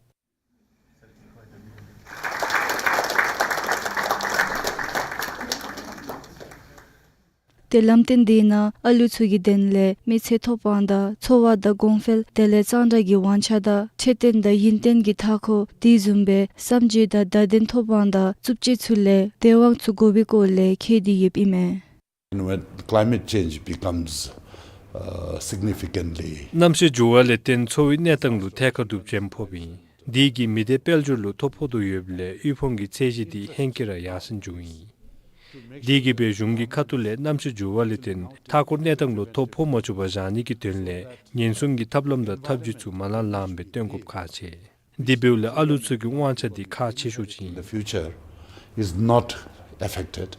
ཏེ་ལམ་སྟོན་དེ་ནང་ཨ་ལུ་ཚུ་གི་དོན་ལས་མི་ཚེ་ཐོབ་དབང་དང་འཚོ་བ་དང་གོང་འཕེལ་དེ་ལས་གཙང་སྦྲ་གི་དབང་ཆ་དང་འཕྲོད་བསྟེན་དང་ཡུན་བརྟན་གྱི་མཐའ་འཁོར་དེ་བཟུམ་སྦེ་བསམ་སྤྱོད་དང་བརྡ་དོན་ཐོབ་དབང་དང་རྩུབ་སྤྱོད་ཚུ་ལས་དེ་དབང་ཚུ་དགོ་པའི་སྐོར་ལས་ཁྱད་དེ་ཡོདཔ་ཨིན་མས། When climate change becomes, uh, significantly གནམ་གཤིས་འགྱུར་བ་ལས་བརྟེན་འཚོ་བའི་གནས་སྟངས་ལུ་ཐད་ཀར་དུ་བྱེམ་ཕོགཔ་ཨིན། དེ་གིས་མི་སྡེ་དཔལ་འབྱོར་ལུ་ཐོ་ཕོག་དོ་ཡོདཔ་ལས་དབུལ་ཕོངས་ཀྱི་ཚད་གཞི་དེ་ཧེང་སྐལ་ར་ཡར་སེང་འགྱོཝ་ཨིན། དེ་གིས་སྦེ་གཞུང་གི་ཁ་ཐུག་ལས་གནམ་གཤིས་འགྱུར་བ་ལས་བརྟེན་མཐའ་འཁོར་གནས་སྟངས་ལུ་ཐོ་ཕོག་མ་བཅུག་པར་བཞག་ནི་གི་དོན་ལས་ཉེན་སྲུང་གི་ཐབས་ལམ་དང་ཐབས་བྱུས་ཚུ་མ་ལང་ལངམ་སྦེ་སྟོན་དགོཔ་ཁག་ཆེ། དེ་འབདཝ་ལས་ཨ་ལུ་ཚུ་གི་དབང་ཆ་དེ་ཁག་ཆེ་ཤོས་ཅིག་ཨིན། The future is not affected.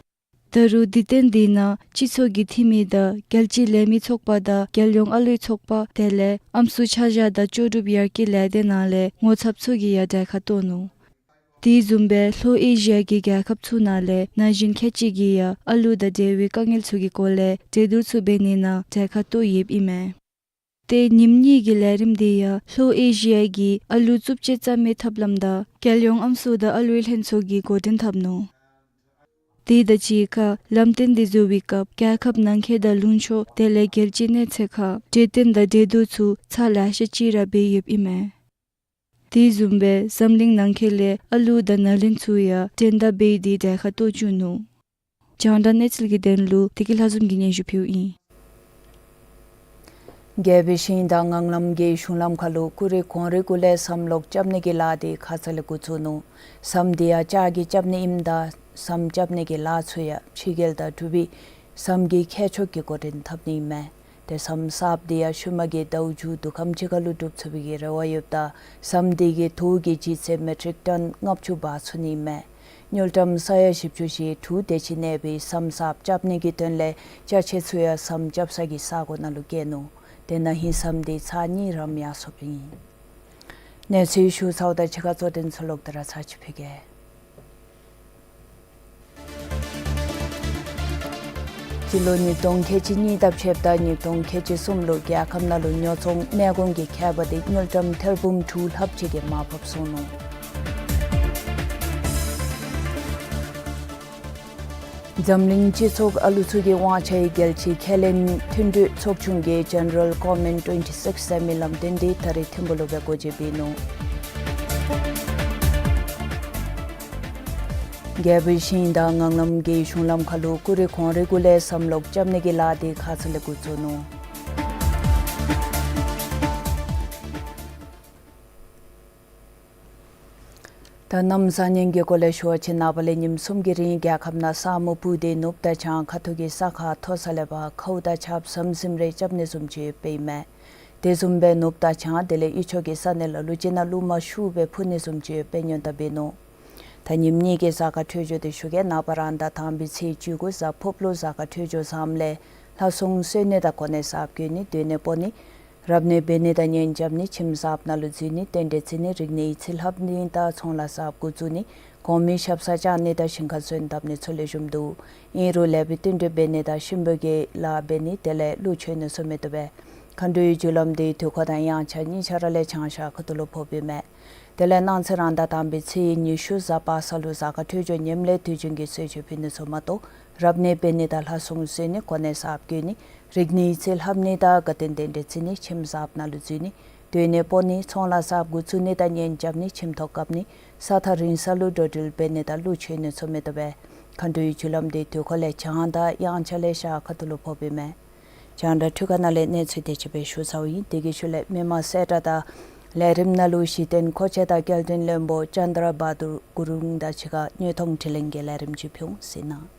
ད་རུང་དུས་སྟོན་དེ་ནང་སྤྱི་ཚོགས་ཀྱི་འཐུས་མི་དང་རྒྱལ་སྤྱིའི་ལས་མི་ཚོགས་པ་དང་རྒྱལ་ཡོངས་ཨ་ལུའི་ཚོགས་པ་དེ་ལས་ཨམ་སྲུ་ཆ་བཞག་དང་ལྕོགས་གྲུབ་ཡར་རྒྱས་ལས་སྡེ་ནང་ལས་ངོ་ཚབ་ཚུ་གིས་ཡང་གྲལ་ཁར་གཏོགས་ནུག། དེ་བཟུམ་སྦེ་ལྷོ་ཨེ་ཤི་ཡ་གི་རྒྱལ་ཁབ་ཚུ་ནང་ལས་ན་གཞོན་ཁལ་གཅིག་གིས་ཡང་ཨ་ལུ་དང་འབྲེལ་བའི་དཀའ་ངལ་ཚུ་གི་སྐོར་ལས་གྲོས་བསྡུར་ཚུ་འབད་ནི་ནང་གྲལ་ཁར་གཏོགས་ཡོདཔ་ཨིན་མས། ཏེ་ཉིནམ་གཉིས་ཀྱི་ལས་རིམ་དེ་ཡང་ལྷོ་ཨེ་ཤི་ཡ་གི་ཨ་ལུ་རྩུབ་སྤྱོད་རྩ་མེད་ཐབས་ལམ་དང་རྒྱལ་ཡོངས་ཨམ་སྲུ་དང་ཨ་ལུའི་ལྷན་ཚོགས་ཀྱིས་འགོ་འདྲེན་འཐབ་ནུག། དེ་དང་གཅིག་ཁར་ལམ་སྟོན་དེ་བཟོ་བའི་སྐབས་རྒྱལ་ཁབ་ནང་འཁོད་དང་ལུང་ཕྱོགས་དེ་ལས་རྒྱལ་སྤྱིའི་གནས་ཚད་ཁར་གྲོས་བསྟུན་དང་གྲོས་བསྡུར་ཚུ་ཚར་ལེ་ཤ་ཅིག་ར་འབད་ཡོདཔ་ཨིན་མས། དེ་བཟུམ་སྦེ་འཛམ་གླིང་ནང་འཁོད་ལས་ཨ་ལུ་དང་ན་གཞོན་ཚུ་ཡང་འགྲན་ཟླ་འབད་དེ་གྲལ་ཁར་གཏོགས་བཅུག་ནུག། རྒྱང་བསྒྲགས་གནས་ཚུལ་གྱི་དོན་ལུ་བདེ་སྐྱིད་ལྷ་འཛོམས་ཀྱིས་སྙན་ཞུ་ཕུལཝ་ཨིན། རྒྱལ་པོའི་ཞིང་དང་ངང་ལམ་གྱི་གཞུང་ལམ་ཁར་ལུ་ཀུ་རེ་གོང་རི་གུ་ལས་ཟམ་ལོག་རྐྱབ་ནི་གི་ལཱ་དེ་ཁ་ཙ་ལས་འགོ་བཙུགས་ནུག། ཟམ་དེ་ཡང་ལྕགས་ཀྱི་རྐྱབ་ནི་ཨིནམ་ད་ཟམ་རྐྱབ་ནི་གི་ལཱ་ཚུ་ཡང་ཕྱི་རྒྱལ་དང་འབྲུག་པའི་ཟམ་གྱི་ཁྱད་ཆོས་ཀྱིས་འགོ་འདྲེན་འཐབ་ནི་ཨིན་མས། ཏེ་ཟམ་གསརཔ་དེ་ཡང་ཤུལ་མ་གི་ཟླཝ་མཇུག་དུས་ཁམས་ཅིག་ཁར་ལུ་གྲུབ་ཚུགས་པའི་གི་རེ་བ་ཡོདཔ་ད་ཟམ་དེ་གི་ཐོག་གི་ལྗིད་ཚད་མེ་ཊིག་ཊོན་ལྔ་བཅུ་འབག་ཚུགས་ནི་ཨིན་མས། དངུལ་ཀྲམ་ས་ཡ་བཞི་བཅུ་ཞེ་དྲུག་དེ་ཅིག་གནས་པའི་ཟམ་གསརཔ་རྐྱབ་ནི་གི་དོན་ལས་ཅ་ཆས་ཚུ་ཡང་ཟམ་རྐྱབ་ས་གི་ས་གོ་ནང་ལུ་བསྐྱལ་ནུག། དེ་ནང་ཧིང་ཟམ་དེ་ཚར་གཉིས་རམ་ཡར་སོངམ་ཨིན། གནས་ཚུལ་ཞུ་ཚརཝ་དང་གཅིག་ཁར་གཙོ་དོན་ཚུ་ལོག་སྟེ་ར་ཚར་ཅིག་ཕུལ་གེ། སྤྱི་ལོ་ཉིས་སྟོང་ཁལ་གཅིག་གཉིས་དང་ཕྱདཔ་ད་ཉིས་སྟོང་ཁལ་གཅིག་གསུམ་ལུ་རྒྱལ་ཁབ་ནང་ལུ་ཉོ་ཚོང་གནས་སྐོང་གི་ཁྱད་པར་དེ་དངུལ་ཀྲམ་ཐེར་འབུམ་དྲུག་ལྷགཔ་ཅིག་གིས་མར་ཕབ་སོང་ནུག། འཛམ་གླིང་སྤྱི་ཚོགས་ཨ་ལུ་ཚུ་གི་དབང་ཆའི་རྒྱལ་སྤྱིའི་ཁས་ལེན་མཐུན་གྲོས་ཚོགས་ཆུང་གི་General Common twenty six ཟེར་མི་ལམ་སྟོན་དེ་ད་རིས་ཐིམ་ཕུག་ལུ་སྦེ་འགོ་འབྱེད་འབད་ནུག། རྒྱལ་པོའི་ཞིང་དང་ངང་ལམ་གྱི་གཞུང་ལམ་ཁར་ལུ་ཀུ་རེ་གོང་རི་གུ་ལས་ཟམ་ལོག་རྐྱབ་ནི་གི་ལཱ་དེ་ཁ་ཙ་ལས་འགོ་བཙུགས་ནུག། ད་གནམ་བཟང་ངན་གྱི་སྐོར་ལས་ཞུ་བ་ཅིན་ནངས་པ་ལས་ཉིནམ་གསུམ་གྱི་རིང་རྒྱལ་ཁབ་ནང་ས་སྨུག་སྤུབས་ཏེ་ནུབ་དང་བྱང་ཁ་ཐུག་གི་ས་ཁར་མཐོ་ས་ལས་ཕར་ཁཝ་དང་ཆརཔ་ཟམ་ཟིམ་རེ་རྐྱབ་ནི་བཟུམ་ཅིག་ཡོདཔ་ཨིན་མས། དེ་བཟུམ་སྦེ་ནུབ་དང་བྱང་དེ་ལས་དབུས་ཕྱོགས་ཀྱི་ས་གནས་ལ་ལུ་ཅིག་ནང་རླུང་མ་ཤུགས་སྦེ་འཕུ་ནི་བཟུམ་ཅིག་ཡོདཔ་སྦེ་སྔོན་བརྡ་འབད་ནུག། ད་ཉིནམ་གཉིས་ཀྱི་གཟའ་སྐར་འཕྲོད་སྦྱོར་དེ་ཞུ་གེ། ནངས་པ་རང་ཟླ་དང་པའི་ཚེས་བཅུ་དགུ་གཟའ་ཕུར་བུ་ལུ་གཟའ་སྐར་འཕྲོད་སྦྱོར་བཟངམ་ལས་ལྷ་སྲུང་གསོལ་ནི་དང་གོ་གནས་གསརཔ་བསྐོ་ནི་སྡོད་གནས་སྤོ་ནི་རབ་གནས་འབད་ནི་དང་གཉེན་རྐྱབ་ནི་ཁྱིམ་གསརཔ་ནང་ལུ་འཛུལ་ནི་རྟེན་འབྲེལ་བརྩི་ནི་རིག་གནས་ཡིག་རྩིས་ལྷབ་ནི་དང་ཚོང་ལཱ་གསརཔ་འགོ་བཙུགས་ནི་གོང་མའི་ཞབས་སར་བཅར་ནི་དང་ཞིང་ཁར་སོན་བཏབ་ནི་ཚུ་ལེགས་ཤོམ་འདུག། ཨིན་རུང་ལེགས་པའི་བསྟུན་གྲོས་འབད་ནི་དང་གཤིན་པོའི་གི་ལཱ་འབད་ནི་དེ་ལས་ཀླུ་མཆོད་ནི་ཚུ་མི་བཏུབ་པས། མཁའ་འགྲོའི་རྒྱུ་ལམ་དེ་དུས་འཁོར་དང་དབྱངས་འཆར་གཉིས་ཆ་ར་ལས་བྱང་ཤར་ཁ་ཐུག་ལུ་ཕོགཔ་ཨིན་མས། དེ་ལས་གནངས་ཚེ་རང་ཟླ་དང་པའི་ཚེས་ཉི་ཤུ་གཟའ་པ་སངས་ལུ་གཟའ་སྐར་འཕྲོད་སྦྱོར་ངནམ་ལས་དུས་རྒྱུན་གྱི་གསོལ་མཆོད་ཕུལ་ནི་ཚུ་མ་གཏོགས་རབ་གནས་འབད་ནི་དང་ལྷ་སྲུང་གསོལ་ནི་གོ་གནས་གསརཔ་བསྐོ་ནི་རིག་གནས་ཡིག་རྩིས་ལྷབ་ནི་དང་དགའ་སྟོན་རྟེན་འབྲེལ་བརྩི་ནི་ཁྱིམ་གསརཔ་ནང་ལུ་འཛུལ་ནི་སྡོད་གནས་སྤོ་ནི་ཚོང་ལཱ་གསརཔ་འགོ་བཙུགས་ནི་དང་གཉེན་རྐྱབ་ནི་ཁྱིམ་ཐོག་བཀབ་ནི་ས་ཐག་རིང་ས་ལུ་འགྲོ་འགྲུལ་འབད་ནི་དང་ཀླུ་མཆོད་ནི་ཚུ་མི་བཏུབ་པས། མཁའ་འགྲོའི་རྒྱུ་ལམ་དེ་དུས་འཁོར་ལས་བྱང་དང་དབྱངས་འཆར་ལས་ཤར་ཁ་ཐུག་ལུ་ཕོགཔ་ཨིན་མས། རྒྱང་བསྒྲགས་འཕྲུལ་ཁང་ནང་ལས་གནས་ཚུལ་དེ་ཅིག་སྦེ་ཞུ་ཚརཝ་ཨིན། དེ་གི་ཤུལ་ལས་མི་མང་གསལ་བསྒྲགས་དང་ལས་རིམ་ནང་ལུ་གཞི་རྟེན་མཁོ་ཆས་དང་སྐྱེལ་འདྲེན་བློན་པོ་ཅན་དྲ་བྷ་དུར་གུ་རུང་དང་གཅིག་ཁར་དངོས་མཐོང་དྲི་ལན་གྱི་ལས་རིམ་ཅིག་ཕུལ་འོང་ཟེར་ན།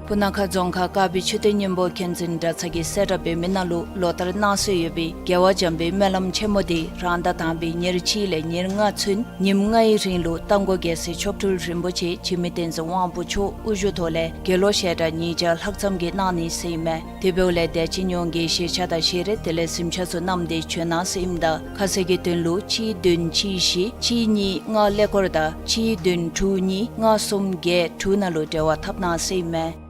སྤུ་ན་ཁ་རྫོང་ཁག་དཀར་སྦིས་མཆོད་རྟེན་སྙིང་པོ་མཁྱེན་བརྩེ་གྲྭ་ཚང་གིས་གསལ་བསྒྲགས་འབད་མི་ནང་ལུ་ལོ་ལྟར་གནང་སྲོལ་ཡོད་པའི་རྒྱལ་བ་འཇམ་དཔལ་སྨོན་ལམ་ཆེན་མོ་འདི་རང་ཟླ་དང་པའི་ཉེར་གཅིག་ལས་ཉེར་ལྔ་ཚུན་ཉིནམ་ལྔའི་རིང་ལུ་རྟ་མགོ་རྒྱལ་སྲས་མཆོག་སྤྲུལ་རིན་པོ་ཆེ་འཇིགས་མེད་བསྟན་འཛིན་དབང་པོ་མཆོག་དབུ་བཞུགས་ཐོག་ལས་དགེ་སློང་ཞལ་གྲངས་ཉིས་བརྒྱ་ལྷག་ཙམ་གྱིས་གནང་ནི་ཟེར་ཨིན་མས། དེ་འབདཝ་ལས་དད་ཅན་ཡོངས་ཀྱིས་ཞལ་ཆད་དང་ཞལ་རས་དེ་ལས་གཟིམ་ཆས་ཚུ་བསྣམས་ཏེ་བྱོན་གནང་ཟེར་ཨིནམ་ད་ཁ་གསལ་གྱི་དོན་ལུ་གཅིག་བདུན་གཅིག་བཞི་གཅིག་གཉིས་ལྔ་ཀླད་ཀོར་དང་གཅིག་བདུན་དྲུག་གཉིས་ལྔ་གསུམ་བརྒྱད་དྲུག་ནང་ལུ་འབྲེལ་བ་འཐབ་གནང་ཟེར་ཨིན་མས།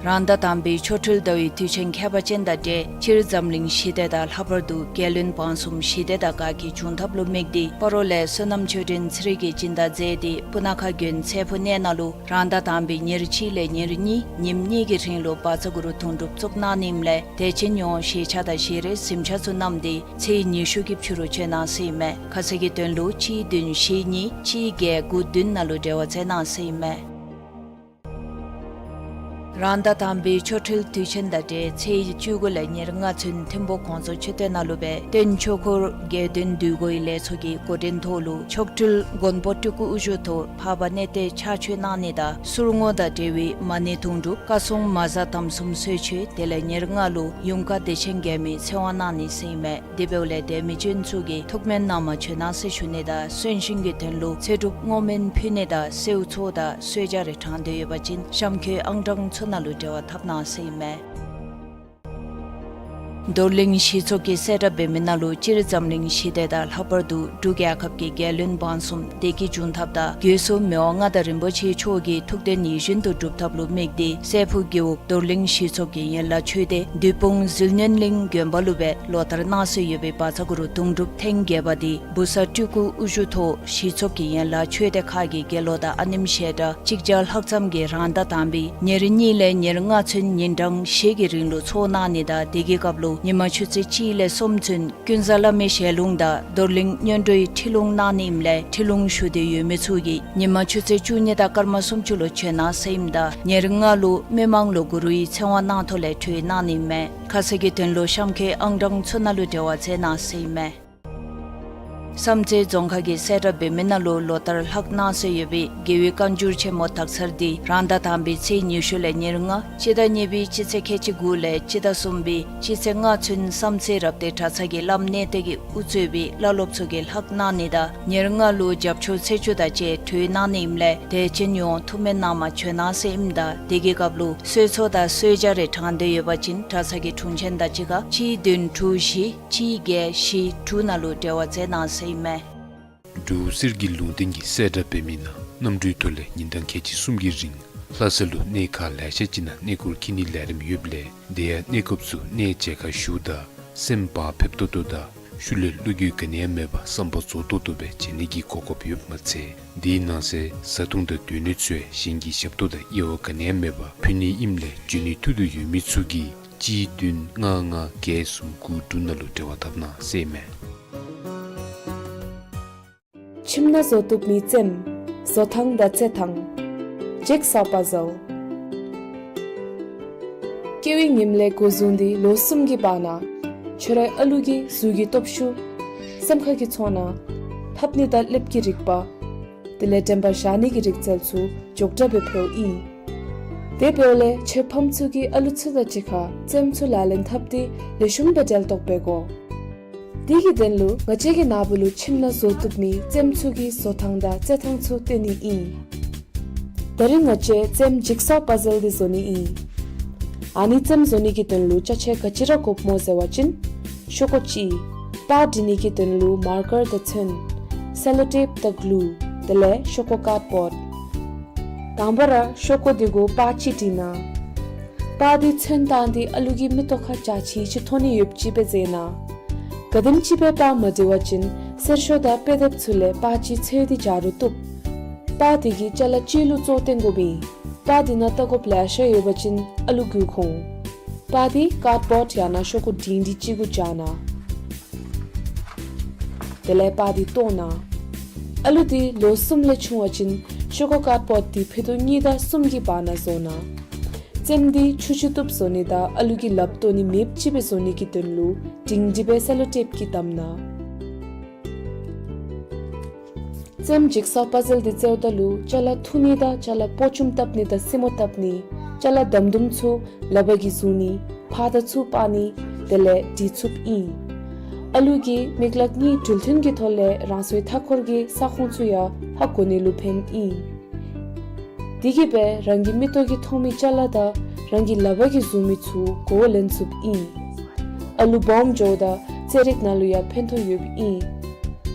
རང་ཟླ་དང་པའི་ཆོ་འཕྲུལ་ཟླ་བའི་དུས་ཆེན་ཁྱད་པར་ཅན་དང་འབྲེལ་སྤྱིར་འཛམ་གླིང་ཞི་བདེ་དང་ལྷག་པར་དུ་རྒྱལ་བློན་འབངས་གསུམ་ཞི་བདེ་དང་དགའ་སྐྱིད་འབྱུང་ཐབས་ལུ་དམིགས་ཏེ་སྤ་རོ་ལས་བསོད་ནམས་ཆོས་སྒྲོན་ཚེ་རིང་གིས་སྦྱིན་བདག་མཛད་དེ་སྤུ་ན་ཁ་དགོན་ཚེ་ཕུག་གནས་ནང་ལུ་རང་ཟླ་དང་པའི་ཉེར་གཅིག་ལས་ཉེར་གཉིས་ཉིནམ་གཉིས་ཀྱི་རིང་ལུ་བཛྲ་གུ་རུ་དུང་སྒྲུབ་བཙུགས་གནང་ནི་ཨིནམ་ལས་དད་ཅན་ཡོངས་ཞལ་ཆད་དང་ཞལ་རས་གཟིམ་ཆས་ཚུ་བསྣམས་ཏེ་ཚེས་ཉི་ཤུ་གི་ཕྱི་རུ་བྱོན་གནང་ཟེར་ཨིན་མས། ཁ་གསལ་གྱི་དོན་ལུ་གཅིག་བདུན་བཞི་གཉིས་གཅིག་བརྒྱད་དགུ་བདུན་ནང་ལུ་འབྲེལ་བ་མཛད་གནང་ཟེར་ཨིན་མས། རང་ཟླ་དང་པའི་ཆོ་འཕྲུལ་དུས་ཆེན་དང་འབྲེལ་ཚེས་བཅུ་དགུ་ལས་ཉེར་ལྔ་ཚུན་ཐིམ་ཕུག་གོང་ས་མཆོད་རྟེན་ནང་ལུ་སྦེ་སྟོན་ཆོས་འཁོར་དགེ་འདུན་འདུས་སྒོའི་ལས་ཚོགས་ཀྱི་འགོ་འདྲེན་ཐོག་ལུ་མཆོག་སྤྲུལ་མགོན་པོ་སྤྲུལ་སྐུ་དབུ་བཞུགས་ཐོག་འཕགས་པ་གནས་བརྟན་ཕྱག་མཆོད་གནང་ནི་དང་གསུར་བསྔོ་དང་འབྲེལ་བའི་མ་ཎི་དུང་སྒྲུབ་བཀའ་སྲུང་མ་གཟའ་དམ་གསུམ་གསོལ་མཆོད་དེ་ལས་ཉེར་ལྔ་ལུ་ཡུམ་བཀའ་བདེ་ཆེན་རྒྱལ་མའི་ཚེ་དབང་གནང་ནི་ཟེར་ཨིན་མས། དེ་འབདཝ་ལས་དད་མི་ཅན་ཚུ་གིས་ཐུགས་སྨོན་གནང་མ་བྱོན་གནང་ཟེར་ཞུ་ནི་དང་གསོན་གཤིན་གྱི་དོན་ལུ་ཚེ་སྒྲུབ་བསྔོ་སྨོན་ཕུལ་ནི་དང་གསོལ་ཚོགས་དང་གསོལ་ཇ་རེ་དྲང་སྟེ་ཡོད་པ་ཅིན་གཤམ་འཁོད་ཨང་གྲངས་ཚུ་ནང་ལུ་འབྲེལ་བ་འཐབ་གནང་ཟེར་ཨིན་མས། རྡོར་གླིང་གཞི་ཚོགས་ཀྱིས་གསལ་བསྒྲགས་འབད་མི་ནང་ལུ་སྤྱིར་འཛམ་གླིང་ཞི་བདེ་དང་ལྷག་པར་དུ་འབྲུག་རྒྱལ་ཁབ་ཀྱི་རྒྱལ་བློན་འབངས་གསུམ་བདེ་སྐྱིད་འབྱུང་ཐབས་དང་སྒོས་སུ་མི་དབང་མངའ་བདག་རིན་པོ་ཆེ་མཆོག་གི་ཐུགས་དོན་ཡིད་བཞིན་དུ་འགྲུབ་ཐབས་ལུ་དམིགས་ཏེ་སྲས་ཕུག་རྒེད་འོག་རྡོར་གླིང་གཞི་ཚོགས་ཀྱི་ཡན་ལག་ཆོས་སྡེ་བདུད་དཔུང་ཟིལ་གནོན་གླིང་དགོན་པ་ལུ་སྦེ་ལོ་ལྟར་གནང་སྲོལ་ཡོད་པའི་བཛྲ་གུ་རུ་དུང་སྒྲུབ་ཐེངས་བརྒྱད་པ་འདི་བུ་གསར་སྤྲུལ་སྐུ་དབུ་བཞུགས་ཐོག་གཞི་ཚོགས་ཀྱི་ཡན་ལག་ཆོས་སྡེ་ཁག་གི་དགེ་སློང་དང་ཨ་ནེམ་ཞལ་གྲངས་གཅིག་བརྒྱ་ལྷག་ཙམ་གྱིས་རང་ཟླ་དང་པའི་ཉེར་གཉིས་ལས་ཉེར་ལྔ་ཚུན་ཉིན་གྲངས་བཞི་གི་རིང་ལུ་ཚོགས་གནང་ནི་དང་དེ་གི་སྐབས་ལུ་ཉིན་མ་ཆུ་ཚོད་གཅིག་ལས་གསུམ་ཚུན་ཀུན་བཟང་བླ་མའི་ཞལ་ལུང་དང་རྡོར་གླིང་སྔོན་འགྲོའི་ཁྲིད་ལུང་གནང་ནི་ཨིནམ་ལས་ཁྲིད་ལུང་ཞུ་འདོད་ཡོད་མི་ཚུ་གིས་ཉིན་མ་ཆུ་ཚོད་བཅུ་གཉིས་དང་སྐར་མ་སུམ་ཅུ་ལུ་བྱོན་གནང་ཟེར་ཨིནམ་ད་ཉེར་ལྔ་ལུ་མི་མང་ལུ་གུ་རུའི་ཚེ་དབང་གནང་ཐོག་ལས་གྲོལ་གནང་ནི་ཨིན་མས། ཁ་གསལ་གྱི་དོན་ལུ་གཤམ་འཁོད་ཨང་གྲངས་ཚུ་ནང་ལུ་འབྲེལ་བ་མཛད་གནང་ཟེར་ཨིན་མས། བསམ་རྩེ་རྫོང་ཁག་གིས་གསལ་བསྒྲགས་འབད་མི་ནང་ལུ་ལོ་ལྟར་ལྷག་གནང་སྲོལ་ཡོད་པའི་རྒྱལ་བའི་བཀའ་འགྱུར་ཆེན་མོ་དག་ཚར་འདི་རང་ཟླ་དང་པའི་ཚེས་ཉི་ཤུ་ལས་ཉེར་ལྔ་སྤྱི་ཟླ་གཉིས་པའི་སྤྱི་ཚེས་ཁལ་གཅིག་དགུ་ལས་སྤྱི་ཟླ་གསུམ་པའི་སྤྱི་ཚེས་ལྔ་ཚུན་བསམ་རྩེ་རབ་བརྟན་གྲྭ་ཚང་གི་བླམ་གནས་བརྟན་གྱིས་དབུ་གཙོས་པའི་བླ་སློབ་ཚུ་གིས་ལྷག་གནང་ནི་དང་ཉེར་ལྔ་ལུ་རྒྱབ་ཆོས་ཚེས་བཅུ་དང་བཅས་གྲོལ་གནང་ནི་ཨིནམ་ལས་དད་ཅན་ཡོངས་ཐུགས་སྨོན་གནང་མ་བྱོན་གནང་ཟེར་ཨིནམ་ད་དེ་གི་སྐབས་ལུ་གསོལ་ཚོགས་དང་གསོལ་ཇ་རེ་དྲང་སྟེ་ཡོད་པ་ཅིན་གྲྭ་ཚང་གི་དྲུང་ཆེན་དང་གཅིག་ཁར་གཅིག་བདུན་དྲུག་བཞི་གཅིག་བརྒྱད་བཞི་དྲུག་ནང་ལུ་འབྲེལ་བ་མཛད་གནང་ཟེར་ཨིན་མས། འབྲུག་གསེར་གྱི་ལུང་བསྟན་གྱིས་གསལ་བསྒྲགས་འབད་མི་ནང་གནམ་གྲུའི་ཐོག་ལས་ཉིན་གྲངས་ཁལ་གཅིག་གསུམ་གྱི་རིང་ལྷ་ས་ལུ་གནས་ཁག་ལེ་ཤ་ཅིག་ནང་གནས་སྐོར་འཁྱིད་ནིའི་ལས་རིམ་ཡོདཔ་ལས་དེ་ཡང་གནས་སྐབས་སུ་གནས་མཇལ་ཁ་ཞུཝ་ད་སེམས་བག་ཕེབས་ཏོག་ཏོ་དང་ཤུལ་ལས་བློ་འགྱོད་ག་ནི་ཡང་མེད་པར་བསམ་པ་རྫོགས་ཏོག་ཏོ་སྦེ་མཇལ་ནི་གི་གོ་སྐབས་ཡོདཔ་མ་ཚད་དེའི་ནང་གསེས་བཟའ་འཐུང་དང་སྡོད་གནས་ཚུ་ཡང་གཞན་གྱི་ཞབས་ཏོག་དང་དབྱེ་བ་ག་ནི་ཡང་མེད་པར་ཕུལ་ནི་ཨིནམ་ལས་འབྱོན་ནིའི་ཐུགས་འདོད་ཡོད་མི་ཚུ་གིས་གཅིག་བདུན་ལྔ་ལྔ་བརྒྱད་གསུམ་དགུ་དྲུག་ནང་ལུ་འབྲེལ་བ་འཐབ་གནང་ཟེར་ཨིན་མས། ཁྱིམ་ནང་བཟོ་བཏུབ་མི་ཙེམ། བཟོ་ཐངས་དང་བཙེ་ཐངས། ཇིག་སོ་པ་ཟལ། སྐྱེ་བའི་ཉིནམ་ལས་འགོ་བཟུང་སྟེ་ལོ་གསུམ་གྱི་བར་ན་ཁྱོད་རའི་ཨ་ལུ་གི་གཟུགས་ཀྱི་སྟོབས་ཤུགས་སེམས་ཁ་གི་ཚོར་སྣང་ལྷབ་ནི་དང་ལེབ་ཀྱི་རིག་པ་དེ་ལས་དྲན་པ་བཞག་ནི་གི་རིག་རྩལ་ཚུ་མགྱོགས་དྲགས་སྦེ་འཕེལཝ་ཨིན། དེ་འབདཝ་ལས་ཁྱོད་ཕམ་ཚུ་གིས་ཨ་ལུ་ཚུ་དང་གཅིག་ཁར་ཙེམ་ཚུ་ལག་ལེན་འཐབ་སྟེ་ལེགས་ཤོམ་སྦེ་འབྲེལ་གཏོགས་འབད་དགོ། དེ་གི་དོན་ལུ་ང་བཅས་ཀྱིས་ན་བུ་ལུ་ཁྱིམ་ནང་བཟོ་བཏུབ་མི་ཙེམ་ཚུ་གི་བཟོ་ཐངས་དང་བཙེ་ཐངས་ཚུ་སྟོན་ནི་ཨིན། ད་རིས་ང་བཅས་ཙེམ་ཇིག་སོ་པ་ཟལ་འདི་བཟོ་ནི་ཨིན། ཨ་ནི་ཙེམ་བཟོ་ནི་གི་དོན་ལུ་ཅ་ཆས་ག་ཅི་ར་དགོཔ་སྨོ་ཟེར་བ་ཅིན་ཤོག་ཀོ་གཅིག། པར་འབྲི་ནི་གི་དོན་ལུ་མར་ཀར་དང་ཚོན། སེ་ལོ་ཊེབ་དང་གླུ། དེ་ལས་ཤོག་ཀོ་ཀཱཌ་བོཌ། དང་པ་ར་ཤོག་ཀོ་འདི་གུ་པར་གཅིག་བྲི་གནང་། པར་འདི་ཚོན་བཏང་སྟེ་ཨ་ལུ་གི་མིག་ཏོ་ཁར་འཇའ་ཆི་ཆི་མཐོང་ནི་ཡོདཔ་ཅིག་སྦེ་མཛད་གནང་། ག་དེམ་ཅིག་སྦེ་པར་མ་བྲི་བ་ཅིན་གསེར་ཤོག་དང་དཔེ་དེབ་ཚུ་ལས་པར་གཅིག་འཚོལ་ཏེ་འཇའ་རུ་བཏུབ། པར་འདི་གི་ཅ་ལ་གཅིག་ལུ་བཙོ་བཏོན་དགོཔ་ཨིན། པར་འདི་ནང་ལྟག་ཀོཔ་ལེ་ཤ་ཡོད་པ་ཅིན་ཨ་ལུ་མགུ་འཁོར། པར་འདི་ཀཱཌ་བོཌ་ཡང་ན་ཤོག་ཀོ་འབྲིང་འདི་གཅིག་གུ་སྦྱར་གནང་། དེ་ལས་པར་འདི་བཏོག་གནང་། ཨ་ལུ་འདི་ལོ་གསུམ་ལས་ཆུང་བ་ཅིན་ཤོག་ཀོ་ཀཱཌ་བོཌ་འདི་ཕུད་རྡོག་གཉིས་དང་གསུམ་གྱི་བར་ན་བཟོ་གནང་། ཙེམ་འདི་ཆུ་ཆུ་བཏུབ་བཟོ་ནི་དང་ཨ་ལུ་གིས་ལགཔ་བཏོག་ནི་མེདཔ་ཅིག་སྦེ་བཟོ་ནི་གི་དོན་ལུ་འབྲིང་འདི་སྦེ་སེ་ལོ་ཊེབ་ཀྱིས་བསྡམས་གནང་། རྩེདམོ་འཇིག་ས་པ་ཛལ་འདི་རྩེཝ་ད་ལུ་ཅ་ལ་འཐུ་ནི་དང་ཅ་ལ་སྤོ་ཅུམ་བཏབ་ནི་དང་སྲི་མོ་བཏབ་ནི། ཅ་ལ་དམ་དུམ་ཚུ་ལག་པ་གིས་བཟུང་ནི། ཕར་དང་ཚུར་སྤར་ནི། དེ་ལས་འདྲིལ་ཚུགསཔ་ཨིན། ཨ་ལུ་གིས་མིག་ལག་གཉིས་གྲུལ་མཐུན་གྱི་ཐོག་ལས་རང་སོའི་མཐའ་འཁོར་གྱི་ས་ཁོངས་ཚུ་ཡང་ཧ་གོ་ནི་ལུ་ཕནམ་ཨིན། དེ་གིས་སྦེ་རང་གི་མིག་ཏོ་གིས་མཐོང་མི་ཅ་ལ་དང་རང་གི་ལག་པ་གིས་བཟུང་མི་ཚུ་གོ་བ་ལེན་ཚུགསཔ་ཨིན། ཨ་ལུ་སྦོམ་འགྱོཝ་ད་རྩེད་རིགས་ནང་ལུ་ཡང་ཕན་ཐོགས་ཡོདཔ་ཨིན།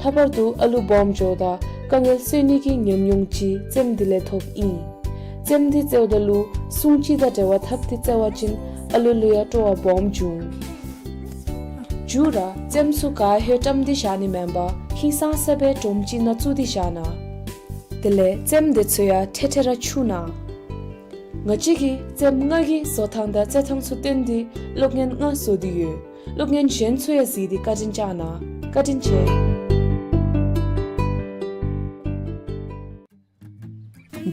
ལྷག་པར་དུ་ཨ་ལུ་སྦོམ་འགྱོཝ་ད་དཀའ་ངལ་སེལ་ནི་གི་ཉམས་མྱོང་ཅིག་རྩེདམོ་འདི་ལས་ཐོབ་ཨིན། རྩེདམོ་འདི་རྩེཝ་ད་ལུ་སྲུང་བརྩི་དང་འབྲེལ་བ་འཐབ་སྟེ་རྩེ་བ་ཅིན་ཨ་ལུ་ལུ་ཡང་སྤྲོ་བ་སྦོམ་འབྱུང་། མཇུག་ར་རྩེདམོ་ཚུ་ག་ཧེ་བཀྲམ་སྟེ་བཞག་ནི་མེན་པར་ཧིང་སངས་ས་སྦེ་སྒྲོམ་ཅིག་ནང་བཙུགས་ཏེ་བཞག་གནང་། དེ་ལས་རྩེདམོ་འདི་ཚུ་ཡང་ཐེ་ཐེ་ར་འཁྱུ་གནང་། ང་བཅས་ཀྱིས་རྩེདམོ་ལྔ་གི་བཟོ་ཐངས་དང་རྩེ་ཐངས་ཚུ་སྟོན་ཏེ་སློབ་གཉེར་ལྔ་བཟོ་སྟེ་ཡོད། སློབ་གཉེར་གཞན་ཚུ་ཡང་གཟིགས་ཏེ་བཀའ་དྲིན་བསྐྱང་གནང་། བཀའ་དྲིན་ཆེ།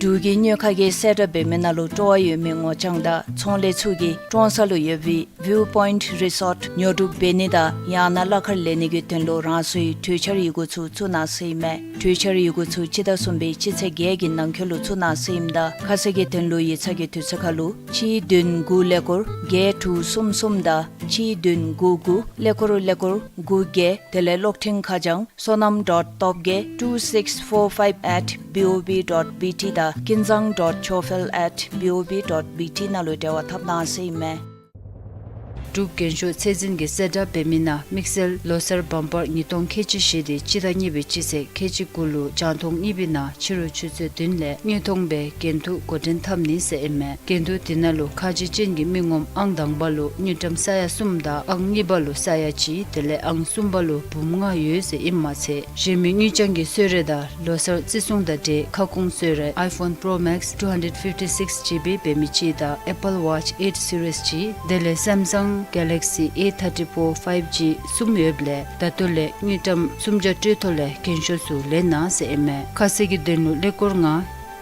འབྲུག་གི་དངུལ་ཁང་གིས་གསལ་བསྒྲགས་འབད་མི་ནང་ལུ་སྤྲོ་བ་ཡོད་མི་ངོ་རྐྱང་དང་ཚོང་ལས་ཚུ་གིས་ཀྲོང་གསར་ལུ་ཡོད་པའི་ཝིའུ་པོའིནཊ་རི་སོརཊ་ཉོ་སྒྲུབ་འབད་ནི་དང་ཡང་ན་གླ་ཁར་ལེན་ནི་གི་དོན་ལུ་རང་སོའི་གྲོས་འཆར་ཡི་གུ་ཚུ་བཙུགས་གནང་ཟེར་ཨིན་མས། གྲོས་འཆར་ཡི་གུ་ཚུ་སྤྱི་ཟླ་གསུམ་པའི་སྤྱི་ཚེས་བརྒྱད་ཀྱི་ནང་འཁོད་ལུ་བཙུགས་གནང་ཟེར་ཨིནམ་ད་ཁ་གསལ་གྱི་དོན་ལུ་ཡིག་ཚང་གི་དུས་ཚོད་ཁར་ལུ་གཅིག་བདུན་དགུ་ཀླད་ཀོར་བརྒྱད་དྲུག་གསུམ་གསུམ་དང་གཅིག་བདུན་དགུ་དགུ་ཀླད་ཀོར་ཀླད་ཀོར་དགུ་བརྒྱད། དེ་ལས་གློག་འཕྲིན་ཁ་བྱང་Sonam dot topgay two six four five at B O B dot B T དང་ཀིན་ཛང་dot chofel at B O B dot B T ནང་ལུ་འབྲེལ་བ་འཐབ་གནང་ཟེར་ཨིན་མས། འབྲུག་རྒྱན་ཤོག་ཚད་འཛིན་གྱིས་གསལ་བསྒྲགས་འབད་མི་ནང་དམིགས་བསལ་ལོ་གསར་བམ་པར་ཉིས་སྟོང་ཁལ་གཅིག་བཞི་དེ་སྤྱི་ཟླ་གཉིས་པའི་སྤྱི་ཚེས་ཁལ་གཅིག་དགུ་ལུ་རྒྱང་མཐོང་གཉིས་པའི་ནང་ཕྱི་རུ་ཆུ་ཚོད་བདུན་ལས་དངོས་མཐོང་སྦེ་འགན་འཁྲི་འགོ་འདྲེན་འཐབ་ནི་ཟེར་ཨིན་མས། འགན་འཁྲི་དེ་ནང་ལུ་ཁ་རྗེ་ཅན་གྱི་མི་ངོམ་ཨང་དང་པ་ལུ་དངུལ་ཀྲམ་ས་ཡ་གསུམ་དང་ཨང་གཉིས་པ་ལུ་ས་ཡ་གཅིག་དེ་ལས་ཨང་གསུམ་པ་ལུ་འབུམ་ལྔ་ཡོད་ཟེར་ཨིནམ་མ་ཚད་གཞན་མི་དངུལ་རྐྱང་གི་གསོལ་རས་དང་ལོ་གསར་བརྩི་སྲུང་དང་འབྲེལ་ཁ་སྐོང་གསོལ་རས་iPhone Pro Max two hundred fifty-six GB འབད་མི་ཅིག་དང་Apple Watch eight series ཅིག་དེ་ལས་Samsung Galaxy A thirty-four five G གསུམ་ཡོདཔ་ལས་ད་ལྟོ་ལས་དངུལ་ཀྲམ་སུམ་བརྒྱ་སྤྲོད་ཐོག་ལས་རྒྱན་ཤོག་ཚུ་ལེན་གནང་ཟེར་ཨིན་མས། ཁ་གསལ་གྱི་དོན་ལུ་ཀླད་ཀོར་ལྔ་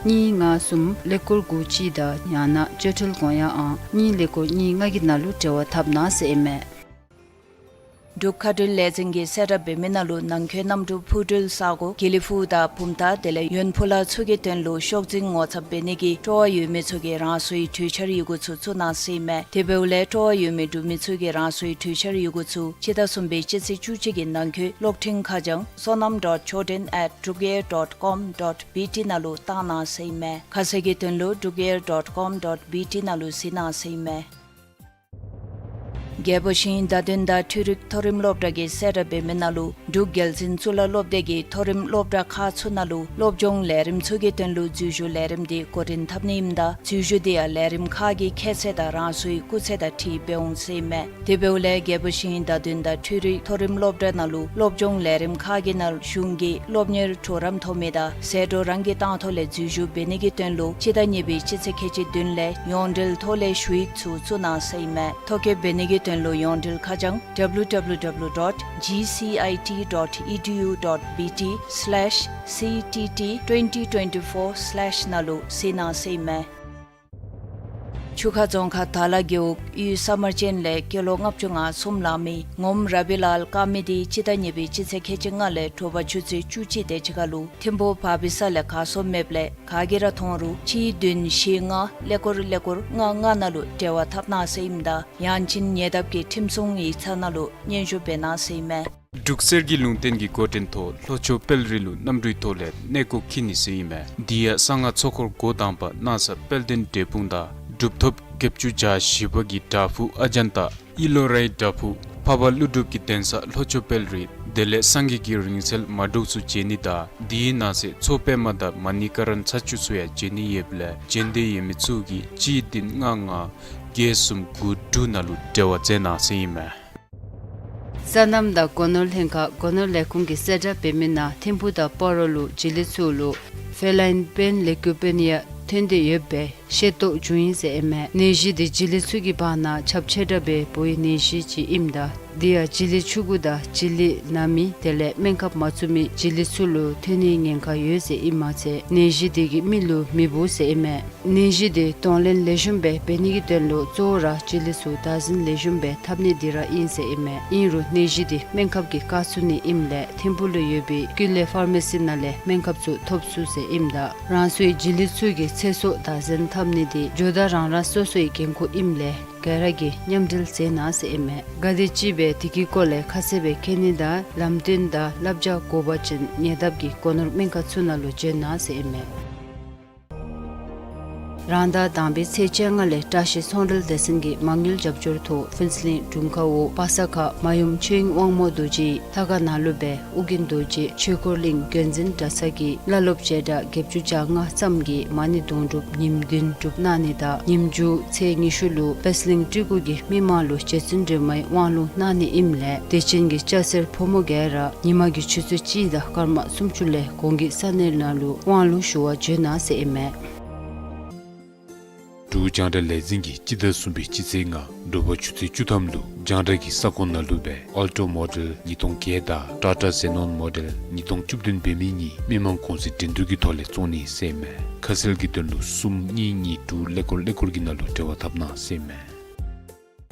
གཉིས་ལྔ་གསུམ་ཀླད་ཀོར་དགུ་གཅིག་དང་ཡང་ན་སྤྱོད་ཁྲལ་དགོངས་ཡངས་ཨང་གཉིས་ཀླད་ཀོར་གཉིས་ལྔ་གི་ནང་ལུ་འབྲེལ་བ་འཐབ་གནང་ཟེར་ཨིན་མས། འབྲུག་མཁའ་འགྲུལ་ལས་འཛིན་གྱིས་གསལ་བསྒྲགས་འབད་མི་ནང་ལུ་ནང་འཁོད་གནམ་གྲུ་འཕུར་འགྲུལ་ས་སྒོ་དགེ་ལེགས་ཕུག་དང་བུམ་ཐང་དེ་ལས་ཡོན་ཕུ་ལ་ཚུ་གི་དོན་ལུ་ཤོག་འཛིན་ངོ་ཚབ་འབད་ནི་གི་སྤྲོ་བ་ཡོད་མི་ཚུ་གིས་རང་སོའི་གྲོས་འཆར་ཡི་གུ་ཚུ་བཙུགས་གནང་ཟེར་ཨིན་མས། དེ་འབདཝ་ལས་སྤྲོ་བ་ཡོད་མི་འབྲུག་མི་ཚུ་གིས་རང་སོའི་གྲོས་འཆར་ཡི་གུ་ཚུ་སྤྱི་ཟླ་གསུམ་པའི་སྤྱི་ཚེས་བཅུ་གཅིག་གི་ནང་འཁོད་གློག་འཕྲིན་ཁ་བྱང་sonam dot choden at drukair dot com dot B T ནང་ལུ་བཏང་གནང་ཟེར་ཨིན་མས། ཁ་གསལ་གྱི་དོན་ལུ་drukair dot com dot B T ནང་ལུ་གཟིགས་གནང་ཟེར་ཨིན་མས། རྒྱལ་པོ་ཞིང་བདག་མདུན་དང་འཕྲུལ་རིག་མཐོ་རིམ་སློབ་གྲྭ་གིས་གསལ་བསྒྲགས་འབད་མི་ནང་ལུ་འབྲུག་རྒྱལ་བཙུན་གཙུག་ལག་སློབ་སྡེ་གི་མཐོ་རིམ་སློབ་གྲྭ་ཁག་ཚུ་ནང་ལུ་སློབ་སྦྱོང་ལས་རིམ་ཚུ་གི་དོན་ལུ་འཛུལ་ཞུགས་ལས་རིམ་འདི་འགོ་འདྲེན་འཐབ་ནི་ཨིནམ་ད་འཛུལ་ཞུགས་འདི་ཡང་ལས་རིམ་ཁག་གི་ཁྱད་ཚད་དང་རང་སོའི་སྐུགས་ཚད་དང་འཁྲིལ་འབད་འོང་ཟེར་ཨིན་མས། དེ་འབདཝ་ལས་རྒྱལ་པོ་ཞིང་བདག་མདུན་དང་འཕྲུལ་རིག་མཐོ་རིམ་སློབ་གྲྭ་ནང་ལུ་སློབ་སྦྱོང་ལས་རིམ་ཁག་གི་ནང་གཞུང་གི་སློབ་གཉེར་གྲོགས་རམ་ཐོབ་མི་དང་ཟད་འགྲོ་རང་གིས་བཏང་ཐོག་ལས་འཛུལ་ཞུགས་འབད་ནི་གི་དོན་ལུ་སྤྱི་ཟླ་གཉིས་པའི་སྤྱི་ཚེས་ཁལ་གཅིག་བདུན་ལས་ཡོངས་འབྲེལ་ཐོག་ལས་ཞུ་ཡིག་ཚུ་བཙུགས་གནང་ཟེར་ཨིན་མས། ཐོ་བཀོད་འབད་ནི་གི་དོན་ལུ་ཡོངས་འབྲེལ་ཁ་བྱང་W W W dot G C I T dot E D U dot B T slash C T T twenty twenty-four slash ནང་ལུ་གཟིགས་གནང་ཟེར་ཨིན་མས། ཆུ་ཁ་རྫོང་ཁག་དར་ལ་རྒེད་འོག་གཡུས་ས་དམར་ཅན་ལས་སྐྱེས་ལོ་ལྔ་བཅུ་ང་གསུམ་ལང་མི་ངོམ་ར་བི་ལཱལ་དཀར་མེ་འདི་སྤྱི་ཟླ་གཉིས་པའི་སྤྱི་ཚེས་ཁལ་གཅིག་ལྔ་ལས་དྲོ་པ་ཆུ་ཚོད་བཅུ་གཅིག་དེ་ཅིག་ཁར་ལུ་ཐིམ་ཕུག་བར་པི་ས་ལས་གར་སོང་མེདཔ་ལས་ག་གིས་ར་མཐོང་རུང་གཅིག་བདུན་བཞི་ལྔ་ཀླད་ཀོར་ཀླད་ཀོར་ལྔ་ལྔ་ནང་ལུ་འབྲེལ་བ་འཐབ་གནང་ཟེར་ཨིནམ་ད་ཡང་ཅིན་ཉེ་འདབས་ཀྱི་ཁྲིམས་སྲུང་ཡིག་ཚང་ནང་ལུ་སྙན་ཞུ་འབད་གནང་ཟེར་ཨིན་མས། འབྲུག་གསེར་གྱི་ལུང་བསྟན་གྱི་འགོ་འདྲེན་ཐོག་ལྷོ་ཕྱོགས་དཔལ་རི་ལུ་གནམ་གྲུའི་ཐོག་ལས་གནས་སྐོར་འཁྱིད་ནི་ཟེར་ཨིན་མས། དེ་ཡང་གསང་སྔགས་ཚོགས་འཁོར་འགོ་དང་པ་གནང་ས་དཔལ་ལྡན་འབྲས་སྤུངས་དང་གྲུབ་ཐོབ་བརྒྱད་ཅུ་གྱ་བཞི་པ་གི་བྲག་ཕུག་ཨ་ཛཱན་ཏ་ཨི་ལོ་རའི་བྲག་ཕུག་འཕགས་པ་ཀླུ་སྒྲུབ་ཀྱི་གདན་ས་ལྷོ་ཕྱོགས་དཔལ་རི་དེ་ལས་སངས་རྒྱས་ཀྱི་རིང་བསྲེལ་མ་འབྲུག་ཚུ་མཇལ་ནི་དང་དེའི་ནང་གསེས་མཚོ་པདྨ་དང་མ་ཎི་ཀ་ར་ན་ཚ་ཆུ་ཚུ་ཡང་མཇལ་ནི་ཡོདཔ་ལས་མཇལ་འདོད་ཡོད་མི་ཚུ་གིས་གཅིག་བདུན་ལྔ་ལྔ་བརྒྱད་གསུམ་དགུ་དྲུག་ནང་ལུ་འབྲེལ་བ་མཛད་གནང་ཟེར་ཨིན་མས། སོ་ནམ་དང་སྒོ་ནོར་ལྷན་ཁག་སྒོ་ནོར་ལས་ཁུངས་ཀྱིས་གསལ་བསྒྲགས་འབད་མི་ནང་ཐིམ་ཕུག་དང་སྤ་རོ་ལུ་བྱི་ལི་ཚུ་ལུ་ཕེ་ལཱའིན་པེན་ལེ་ཀུ་པེ་ནི་ཡ་ཐོན་ཏེ་ཡོདཔ་སྦེ་ཤེས་རྟོགས་བྱུང་ཡི་ཟེར་ཨིན་མས། ནད་གཞི་འདི་བྱི་ལི་ཚུ་གི་བར་ན་ཁྱབ་ཆེ་དྲགས་སྦེ་འབོ་བའི་ནད་གཞི་ཅིག་ཨིནམ་ད་ དེ་ཡང་བྱི་ལི་ཆུང་ཀུ་དང་བྱི་ལི་ན་མི་དེ་ལས་སྨན་ཁབ་མ་བཙུགས་མི་བྱི་ལི་ཚུ་ལུ་ཐོན་ནིའི་ཉེན་ཁ་ཡོད་ཟེར་ཨིནམ་མ་ཚད་ནད་གཞི་དེ་གིས་མི་ལུ་མི་འབོ་ཟེར་ཨིན་མས། ནད་གཞི་དེ་གདོང་ལེན་ལེགས་ཤོམ་སྦེ་འབད་ནི་གི་དོན་ལུ་གཙོ་བོ་ར་བྱི་ལི་ཚུ་བདག་འཛིན་ལེགས་ཤོམ་སྦེ་འཐབ་ནི་དེ་ར་ཨིན་ཟེར་ཨིན་མས། ཨིན་རུང་ནད་གཞི་དེ་སྨན་ཁབ་ཀྱིས་བཀག་ཚུགས་ནི་ཨིནམ་ལས་ཐིམ་ཕུག་ལུ་ཡོད་པའི་ཀུན་ལེགས་ཕར་མེ་སི་ནང་ལས་སྨན་ཁབ་ཚུ་ཐོབ་ཚུགས་ཟེར་ཨིནམ་ད་རང་སོའི་བྱི་ལི་ཚུ་གི་ཚེ་སྲོག་བདག་འཛིན་འཐབ་ནི་དེ་ཇོ་བདག་རང་རང་སོ་སོའི་འགན་ཁུར་ཨིནམ་ལས་ག་ར་གིས་མཉམ་འབྲེལ་མཛད་གནང་ཟེར་ཨིན་མས། ག་དེ་ཅིག་སྦེ་དེ་གི་སྐོར་ལས་ཁ་གསལ་སྦེ་མཁྱེན་ནི་དང་ལམ་སྟོན་དང་བསླབ་བྱ་དགོ་པ་ཅིན་ཉེ་འདབས་ཀྱི་སྒོ་ནོར་སྨན་ཁང་ཚུ་ནང་ལུ་བྱོན་གནང་ཟེར་ཨིན་མས། རང་ཟླ་དང་པའི་ཚེས་བཅོ་ལྔ་ལས་བཀྲ་ཤིས་ཚོང་འབྲེལ་སྡེ་ཚན་གྱི་མ་དངུལ་རྒྱབ་སྐྱོར་ཐོག་ཕུན་ཚོགས་གླིང་དྲུང་ཁག་འོག་པ་ས་ཁ་མ་ཡུམ་ཆོས་དབྱིངས་དབང་མོ་རྡོ་རྗེ་ལྷ་ཁང་ནང་ལུ་སྦེ་ཨོ་རྒྱན་རྡོ་རྗེ་ཆོས་འཁོར་གླིང་དགོན་འཛིན་གྲྭ་ཚང་གི་བླ་སློབ་བྱེ་བྲག་བརྒྱད་ཅུ་གྱ་ལྔ་ཙམ་གྱིས་མ་ཎི་དུང་སྒྲུབ་ཉིནམ་བདུན་སྒྲུབ་གནང་ནི་དང་ཉིནམ་མཇུག་ཚེས་ཉི་ཤུ་ལུ་པད་གླིང་སྤྲུལ་སྐུ་གིས་མི་མང་ལུ་རྗེ་བཙུན་སྒྲོལ་མའི་དབང་ལུང་གནང་ནི་ཨིནམ་ལས་དད་ཅན་གྱི་སྐྱ་སེར་ཕོ་མོ་ག་ར་ཉི་མ་གི་ཆུ་ཚོད་གཅིག་དང་སྐར་མ་སུམ་ཅུ་ལས་གོང་གི་ས་གནས་ནང་ལུ་དབང་ལུང་ཞུ་བར་བྱོན་གནང་ཟེར་ཨིན་མས། འབྲུག་རྒྱང་བསྒྲགས་ལས་འཛིན་གྱིས་སྤྱི་ཟླ་གསུམ་པའི་སྤྱི་ཚེས་ལྔ་དྲོ་པ་ཆུ་ཚོད་བཅུ་ཐམ་ལུ་རྒྱང་བསྒྲགས་ཀྱི་ས་ཁོངས་ནང་ལུ་སྦེ་ཨལ་ཊོ་མོ་ཌེལ་ཉིས་སྟོང་བརྒྱད་དང་ཊ་ཊ་ཛེ་ནོན་མོ་ཌེལ་ཉིས་སྟོང་བཅུ་བདུན་འབད་མི་གཉིས་མི་མང་གུང་སེང་འགྲན་བསྡུར་གྱི་ཐོག་ལས་བཙོང་ནི་ཟེར་ཨིན་མས། ཁ་གསལ་གྱི་དོན་ལུ་གསུམ་གཉིས་གཉིས་དྲུག་ཀླད་ཀོར་ཀླད་ཀོར་གྱི་ནང་ལུ་འབྲེལ་བ་འཐབ་གནང་ཟེར་ཨིན་མས།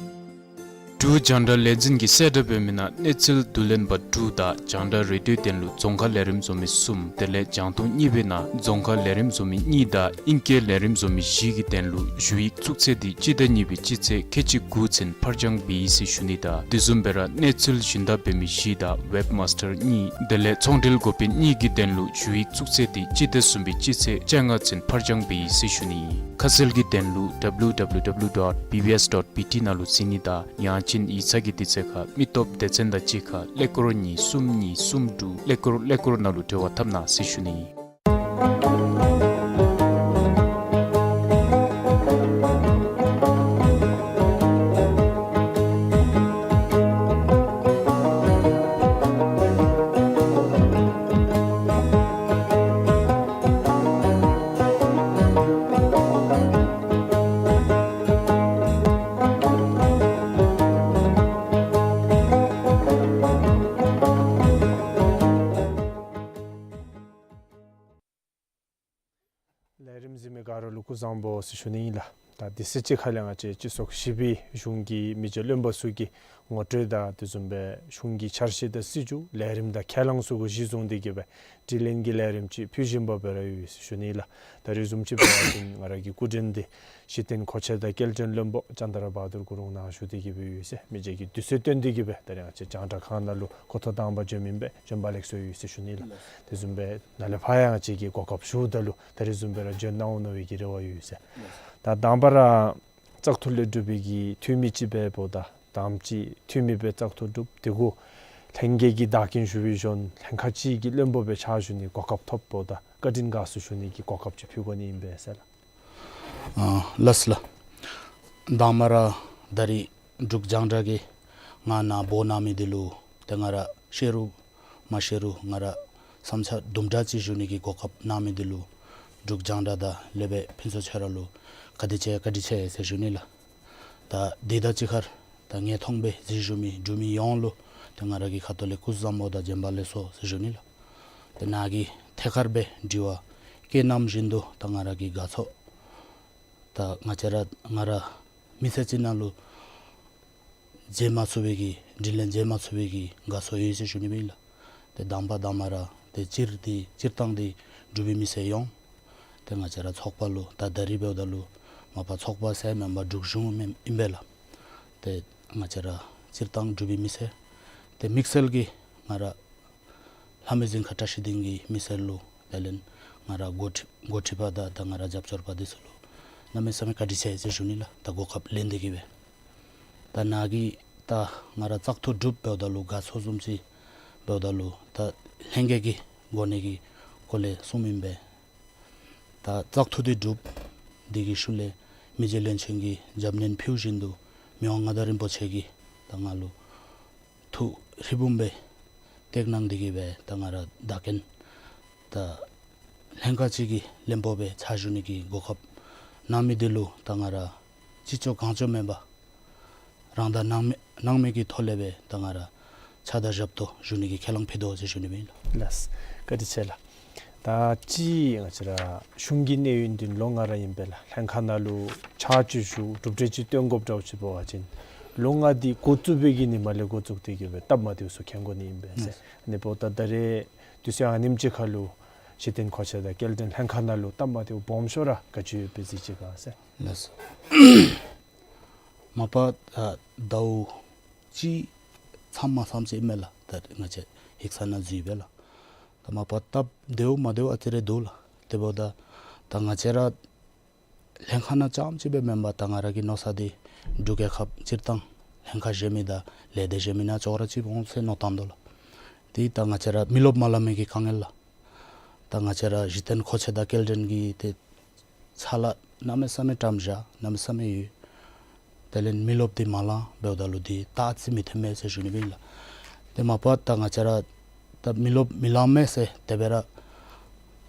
འབྲུག་རྒྱང་བསྒྲགས་ལས་འཛིན་གྱིས་གསལ་བསྒྲགས་འབད་མི་ནང་གནས་ཚུལ་བསྡུ་ལེན་པ་དྲུག་དང་རྒྱང་བསྒྲགས་རེ་ཌིའོ་དོན་ལུ་རྫོང་ཁ་ལས་རིམ་བཟོ་མི་གསུམ་དེ་ལས་རྒྱང་མཐོང་གཉིས་པའི་ནང་རྫོང་ཁ་ལས་རིམ་བཟོ་མི་གཉིས་དང་ཨིང་སྐད་ལས་རིམ་བཟོ་མི་བཞི་གི་དོན་ལུ་ཞུ་ཡིག་བཙུགས་ཚེས་དེ་སྤྱི་ཟླ་གཉིས་པའི་སྤྱི་ཚེས་ཁལ་གཅིག་དགུ་ཚུན་ཕར་འགྱངས་འབད་ཡི་ཟེར་ཞུ་ནི་དང་དེ་བཟུམ་སྦེ་ར་གནས་ཚུལ་སྦྱིན་བདག་འབད་མི་བཞི་དང་ཝེབ་མཱས་ཊར་གཉིས་དེ་ལས་ཚོང་འབྲེལ་འགོ་དཔོན་གཉིས་ཀྱི་དོན་ལུ་ཞུ་ཡིག་བཙུགས་ཚེས་དེ་སྤྱི་ཟླ་གསུམ་པའི་སྤྱི་ཚེས་བཅོ་ལྔ་ཚུན་ཕར་འགྱངས་འབད་ཡི་ཟེར་ཞུ་ནི། ཁ་གསལ་གྱི་དོན་ལུ་ཌབ་ལུ་ཌབ་ལུ་ཌབ་ལུ་ཌོཊ་བི་བི་ཨེསི་ཌོཊ་བི་ཊི་ནང་ལུ་གཟིགས་ནི་དང་ཡང་ཅིན་ཡིག་ཚང་གི་དུས་ཚོད་ཁར་མི་སྟོབས་སྡེ་ཚན་དང་གཅིག་ཁར་ཀླད་ཀོར་གཉིས་གསུམ་གཉིས་གསུམ་དྲུག་ཀླད་ཀོར་ཀླད་ཀོར་ནང་ལུ་འབྲེལ་བ་འཐབ་གནང་ཟེར་ཞུ་ནི། ལས་རིམ་གཟིགས་མི་ག་ར་ལུ་སྐུ་གཟུགས་བཟང་པོ་ཟེར་ཞུ་ནི་ཨིན་ལགས། ད་དེ་ཚེ་གཅིག་ཁ་ལས་ང་བཅས་སྤྱི་ཚོགས་བཞི་པའི་གཞུང་གི་མི་རྗེ་བློན་པོ་ཚུ་གིས་ངོ་སྤྲོད་དང་དེ་བཟུམ་སྦེ་གཞུང་གི་འཆར་གཞི་དང་སྲིད་བྱུས་ལས་རིམ་དང་ཁས་བླངས་ཚུ་གུ་གཞི་བཟུང་སྟེ་གི་སྦེ་དྲི་ལན་གྱི་ལས་རིམ་ཅིག་ཕུལ་བཞིན་པ་སྦེ་ར་ཡོད་ཟེར་ཞུ་ནི་ཨིན་ལགས། ད་རེས་བཟུམ་ཅིག་འབད་བ་ཅིན་ང་ར་གི་སྐུ་མགྲོན་འདི་གཞི་རྟེན་གོ་ཆེན་དང་སྐྱེལ་འདྲེན་བློན་པོ་ཙནྡྲ་བྷ་དུར་གུ་རུང་ནཱ་བཞུགས་ཏེ་གི་སྦེ་ཡོད་ཟེར། མི་རྗེ་གིས་དུས་ཚོད་བཏོན་ཏེ་གི་སྦེ་ད་རེས་ང་བཅས་རྒྱང་བསྒྲགས་ཁང་ནང་ལུ་འགོ་ཐོག་དང་པ་བྱོན་མི་ཨིན་པས། བྱོན་པ་ལེགས་སོ་ཡོད་ཟེར་ཞུ་ནི་ལགས། དེ་བཟུམ་སྦེ་ནཱ་ལས་ཕར་ཡང་ང་བཅས་ཀྱིས་གོ་སྐབས་ཞུཝ་ད་ལུ་ད་རེས་བཟུམ་སྦེ་ར་བྱོན་གནང་འོང་མནོ་བའི་གི་རེ་བ་ཡོད་ཟེར། ད་དང་པ་ར་བཙག་འཐུ་ལས་གྲུབ་པའི་གི་འཐུས་མི་ཅིག་སྦེ་འབདཝ་ད་དང་པ་ཅིག་འཐུས་མི་སྦེ་བཙག་འཐུ་གྲུབ། དེ་གུ་ལྷན་རྒྱས་ཀྱི་བདག་རྐྱེན་ཞུ་བའི་གཞུང་ལྷན་ཁག་ཅིག་གི་བློན་པོ་སྦེ་ཕྱག་ཞུ་ནི་གོ་སྐབས་ཐོབ་འབདཝ་ད་བཀའ་དྲིན་དགའ་ཚོར་ཞུ་ནི་གི་གོ་སྐབས་ཅིག་ཕུལ་དགོ་ནི་ཨིན་པས་ཟེར་ལགས། ཨ་ལགས་ལགས། དང་པ་ར་ད་རེས་འབྲུག་རྒྱང་བསྒྲགས་ཀྱིས་ང་ནཱ་འབོ་གནང་མི་འདི་ལུ་ཏེ་ང་ར་ཤེས་རུང་མ་ཤེས་རུང་ང་ར་བསམ་འཆར་དུམ་གྲ་ཅིག་ཞུ་ནི་གི་གོ་སྐབས་གནང་མི་འདི་ལུ་འབྲུག་རྒྱང་བསྒྲགས་དང་ལས་བྱེདཔ་ཕུན་ཚོགས་ཁྱོད་ར་ལུ་བཀའ་དྲིན་ཆེ་བཀའ་དྲིན་ཆེ་ཟེར་ཞུ་ནི་ལགས། ད་འདི་དང་གཅིག་ཁར་ད་ངེའི་མཐོང་སྦེ་གཟིགས་བཞུགས་མི་འབྲུག་མི་ཡོངས་ལུ་ཏེ་ང་ར་གི་ཁ་ཐུག་ལས་སྐུ་གཟུགས་བཟང་པོ་དང་བྱོན་པ་ལེགས་སོ་ཟེར་ཞུ་ནི་ལགས། ཏེ་ནཱ་གིས་ཐད་ཀར་སྦེ་དྲི་བ་བཀོད་གནངམ་བཞིན་དུ་ད་ང་ར་གི་དགའ་ཚོར་ད་ང་བཅས་ར་ང་ར་མི་ཚེ་གཅིག་ནང་ལུ་མཇལ་མ་ཚུགས་པའི་གི་དྲིན་ལན་འཇལ་མ་ཚུགས་པའི་གི་དགའ་ཚོར་ཡོད་ཟེར་ཞུ་ནི་ཨིན་ལགས། ཏེ་དང་པ་དང་པ་ར་ཏེ་སྤྱིར་ཏེ་སྤྱིར་བཏང་ཏེ་འབྲུག་པའི་མི་སེར་ཡོངས་ཏེ་ང་བཅས་ར་ཚོགས་པ་ལུ་ད་ད་རིས་འབདཝ་ད་ལུ་མ་པ་ཚོགས་པ་ཟེར་མེན་པར་འབྲུག་གཞུང་ཨིན་ཨིན་པས་ལགས། ཏེ་ང་བཅས་ར་སྤྱིར་བཏང་འབྲུག་པའི་མི་སེར་ཏེ་དམིགས་བསལ་གྱིས་ང་ར་ལྷ་མི་གཟིམ་ཁ་བཀྲ་ཤིས་སྡིངས་ཀྱི་མི་སེར་ལུ་དེ་ལས་ང་ར་འགོ་ཁྲིད་འགོ་ཁྲིདཔ་དང་ད་ང་ར་རྒྱབ་སྐྱོརཔ་འདི་ཚུ་ལུ་གནམ་མེད་ས་མེད་བཀའ་དྲིན་ཆེ་ཟེར་ཞུ་ནི་ལགས། ད་གོ་སྐབས་ལེན་ཏེ་གི་སྦེ་ད་ནཱ་གིས་ད་ང་ར་བཙག་འཐུ་གྲུབ་འབདཝ་ད་ལུ་དགའ་ཚོར་བཟུམ་ཅིག་འབདཝ་ད་ལུ་ད་ལྷན་རྒྱས་ཀྱི་གོ་གནས་ཀྱི་སྐོར་ལས་གསུངམ་ཨིན་པས། ད་བཙག་འཐུ་འདི་གྲུབ། འདི་གི་ཤུལ་ལས་མི་རྗེ་བློན་ཆེན་གྱིས་རྒྱབ་སྣོན་ཕུལཝ་བཞིན་དུ་མི་དབང་མངའ་བདག་རིན་པོ་ཆེ་གིས་ད་ང་ལུ་ཐུགས་ཧྲིལ་བུམ་སྦེ་བཏེགས་གནང་སྟེ་གི་སྦེ་ད་ང་ར་བདག་རྐྱེན་ད་ལྷན་ཁག་ཅིག་གི་བློན་པོ་སྦེ་ཕྱག་ཞུ་ནི་གི་གོ་སྐབས་གནང་མི་འདི་ལུ་ད་ང་ར་ཅི་ལྕོགས་གང་ལྕོགས་མེན་པར་ རང་དང་སྣང་མེད་སྣང་མེད་ཀྱི་ཐོག་ལས་སྦེ་ད་ང་ར་ཕྱག་དང་ཞབས་ཏོག་ཞུ་ནི་གི་ཁས་བླངས་ཕུལ་དོ་ཟེར་ཞུ་ནི་ཨིན་ལགས། ལགས། བཀའ་དྲིན་ཆེ་ལགས། ད་ཅི་ང་བཅས་ར་གཞུང་གི་གནས་ཡུན་འདི་ལོ་ལྔ་ར་ཨིན་པས་ལགས། ལྷན་ཁག་ནང་ལུ་ཕྱག་ཕྱིད་ཞུ་གྲུབ་འབྲས་ཅིག་སྟོན་དགོཔ་འདྲཝ་ཅིག་འབད་བ་ཅིན་ལོ་ལྔ་འདི་འགོ་བཙུགས་པའི་གི་ཉིནམ་ལས་འགོ་བཙུགས་ཏེ་གི་སྦེ་སྟབས་མ་བདེཝ་ཚུ་མཁྱེན་དགོ་ནི་ཨིན་པས་ཟེར། ཨ་ནི་འབདཝ་ད་ད་རེས་དུས་ཚོད་ཨ་ནེམ་ཅིག་ཁར་ལུ་གཞི་རྟེན་མཁོ་ཆས་དང་སྐྱེལ་འདྲེན་ལྷན་ཁག་ནང་ལུ་སྟབས་མ་བདེཝ་སྦོམ་ཤོས་ར་ག་ཅི་ཡོདཔ་སྦེ་གཟིགས་ཅི་ག་ཟེར། ལགས་སོ། མ་པ་ད་ཟླཝ་གཅིག་ཚངམ་མ་ཚངམ་ཅིག་ཨིན་མས་ལགས། ད་ང་བཅས་ཡིག་ཚང་ནང་འཛུལ་སྦེ་ལགས། ད་མ་པ་སྟབས་བདེཝ་མ་བདེཝ་ཨ་ཙི་རེ་འདུག་ལགས། དེ་འབདཝ་ད་ད་ང་བཅས་ར་ལྷན་ཁག་ནང་རྐྱངམ་ཅིག་སྦེ་མེན་པར་ད་ང་ར་གི་མནོ་ས་འདི་འབྲུག་རྒྱལ་ཁབ་སྤྱིར་བཏང་ལྷན་ཁག་གཞན་མི་དང་ལས་སྡེ་གཞན་མི་ནང་ཅོག་ར་གཅིགཔ་འོང་ཟེར་མནོ་བཏང་དོ་ལགས། དེ་ད་ང་བཅས་ར་མི་རློབས་མ་ལང་མི་གི་དཀའ་ངལ་ལགས། ད་ང་བཅས་ར་གཞི་རྟེན་མཁོ་ཆས་དང་སྐྱེལ་འདྲེན་གྱི་ཏེ་ཚ་ལ་གནམ་མེད་ས་མེད་བཀྲམ་བཞག་གནམ་མེད་ས་མེད་ཡོད། དེ་ལས་མི་རློབས་འདི་མ་ལང་འབདཝ་ད་ལུ་འདི་ད་ཨ་ཙི་མི་འཐོན་མས་ཟེར་ཞུ་ནི་ཨིན་ལགས། ཏེ་མ་པ་ད་ང་བཅས་ར་ད་མི་རློབས་མི་ལང་མས་ཟེར་དེ་སྦེ་ར་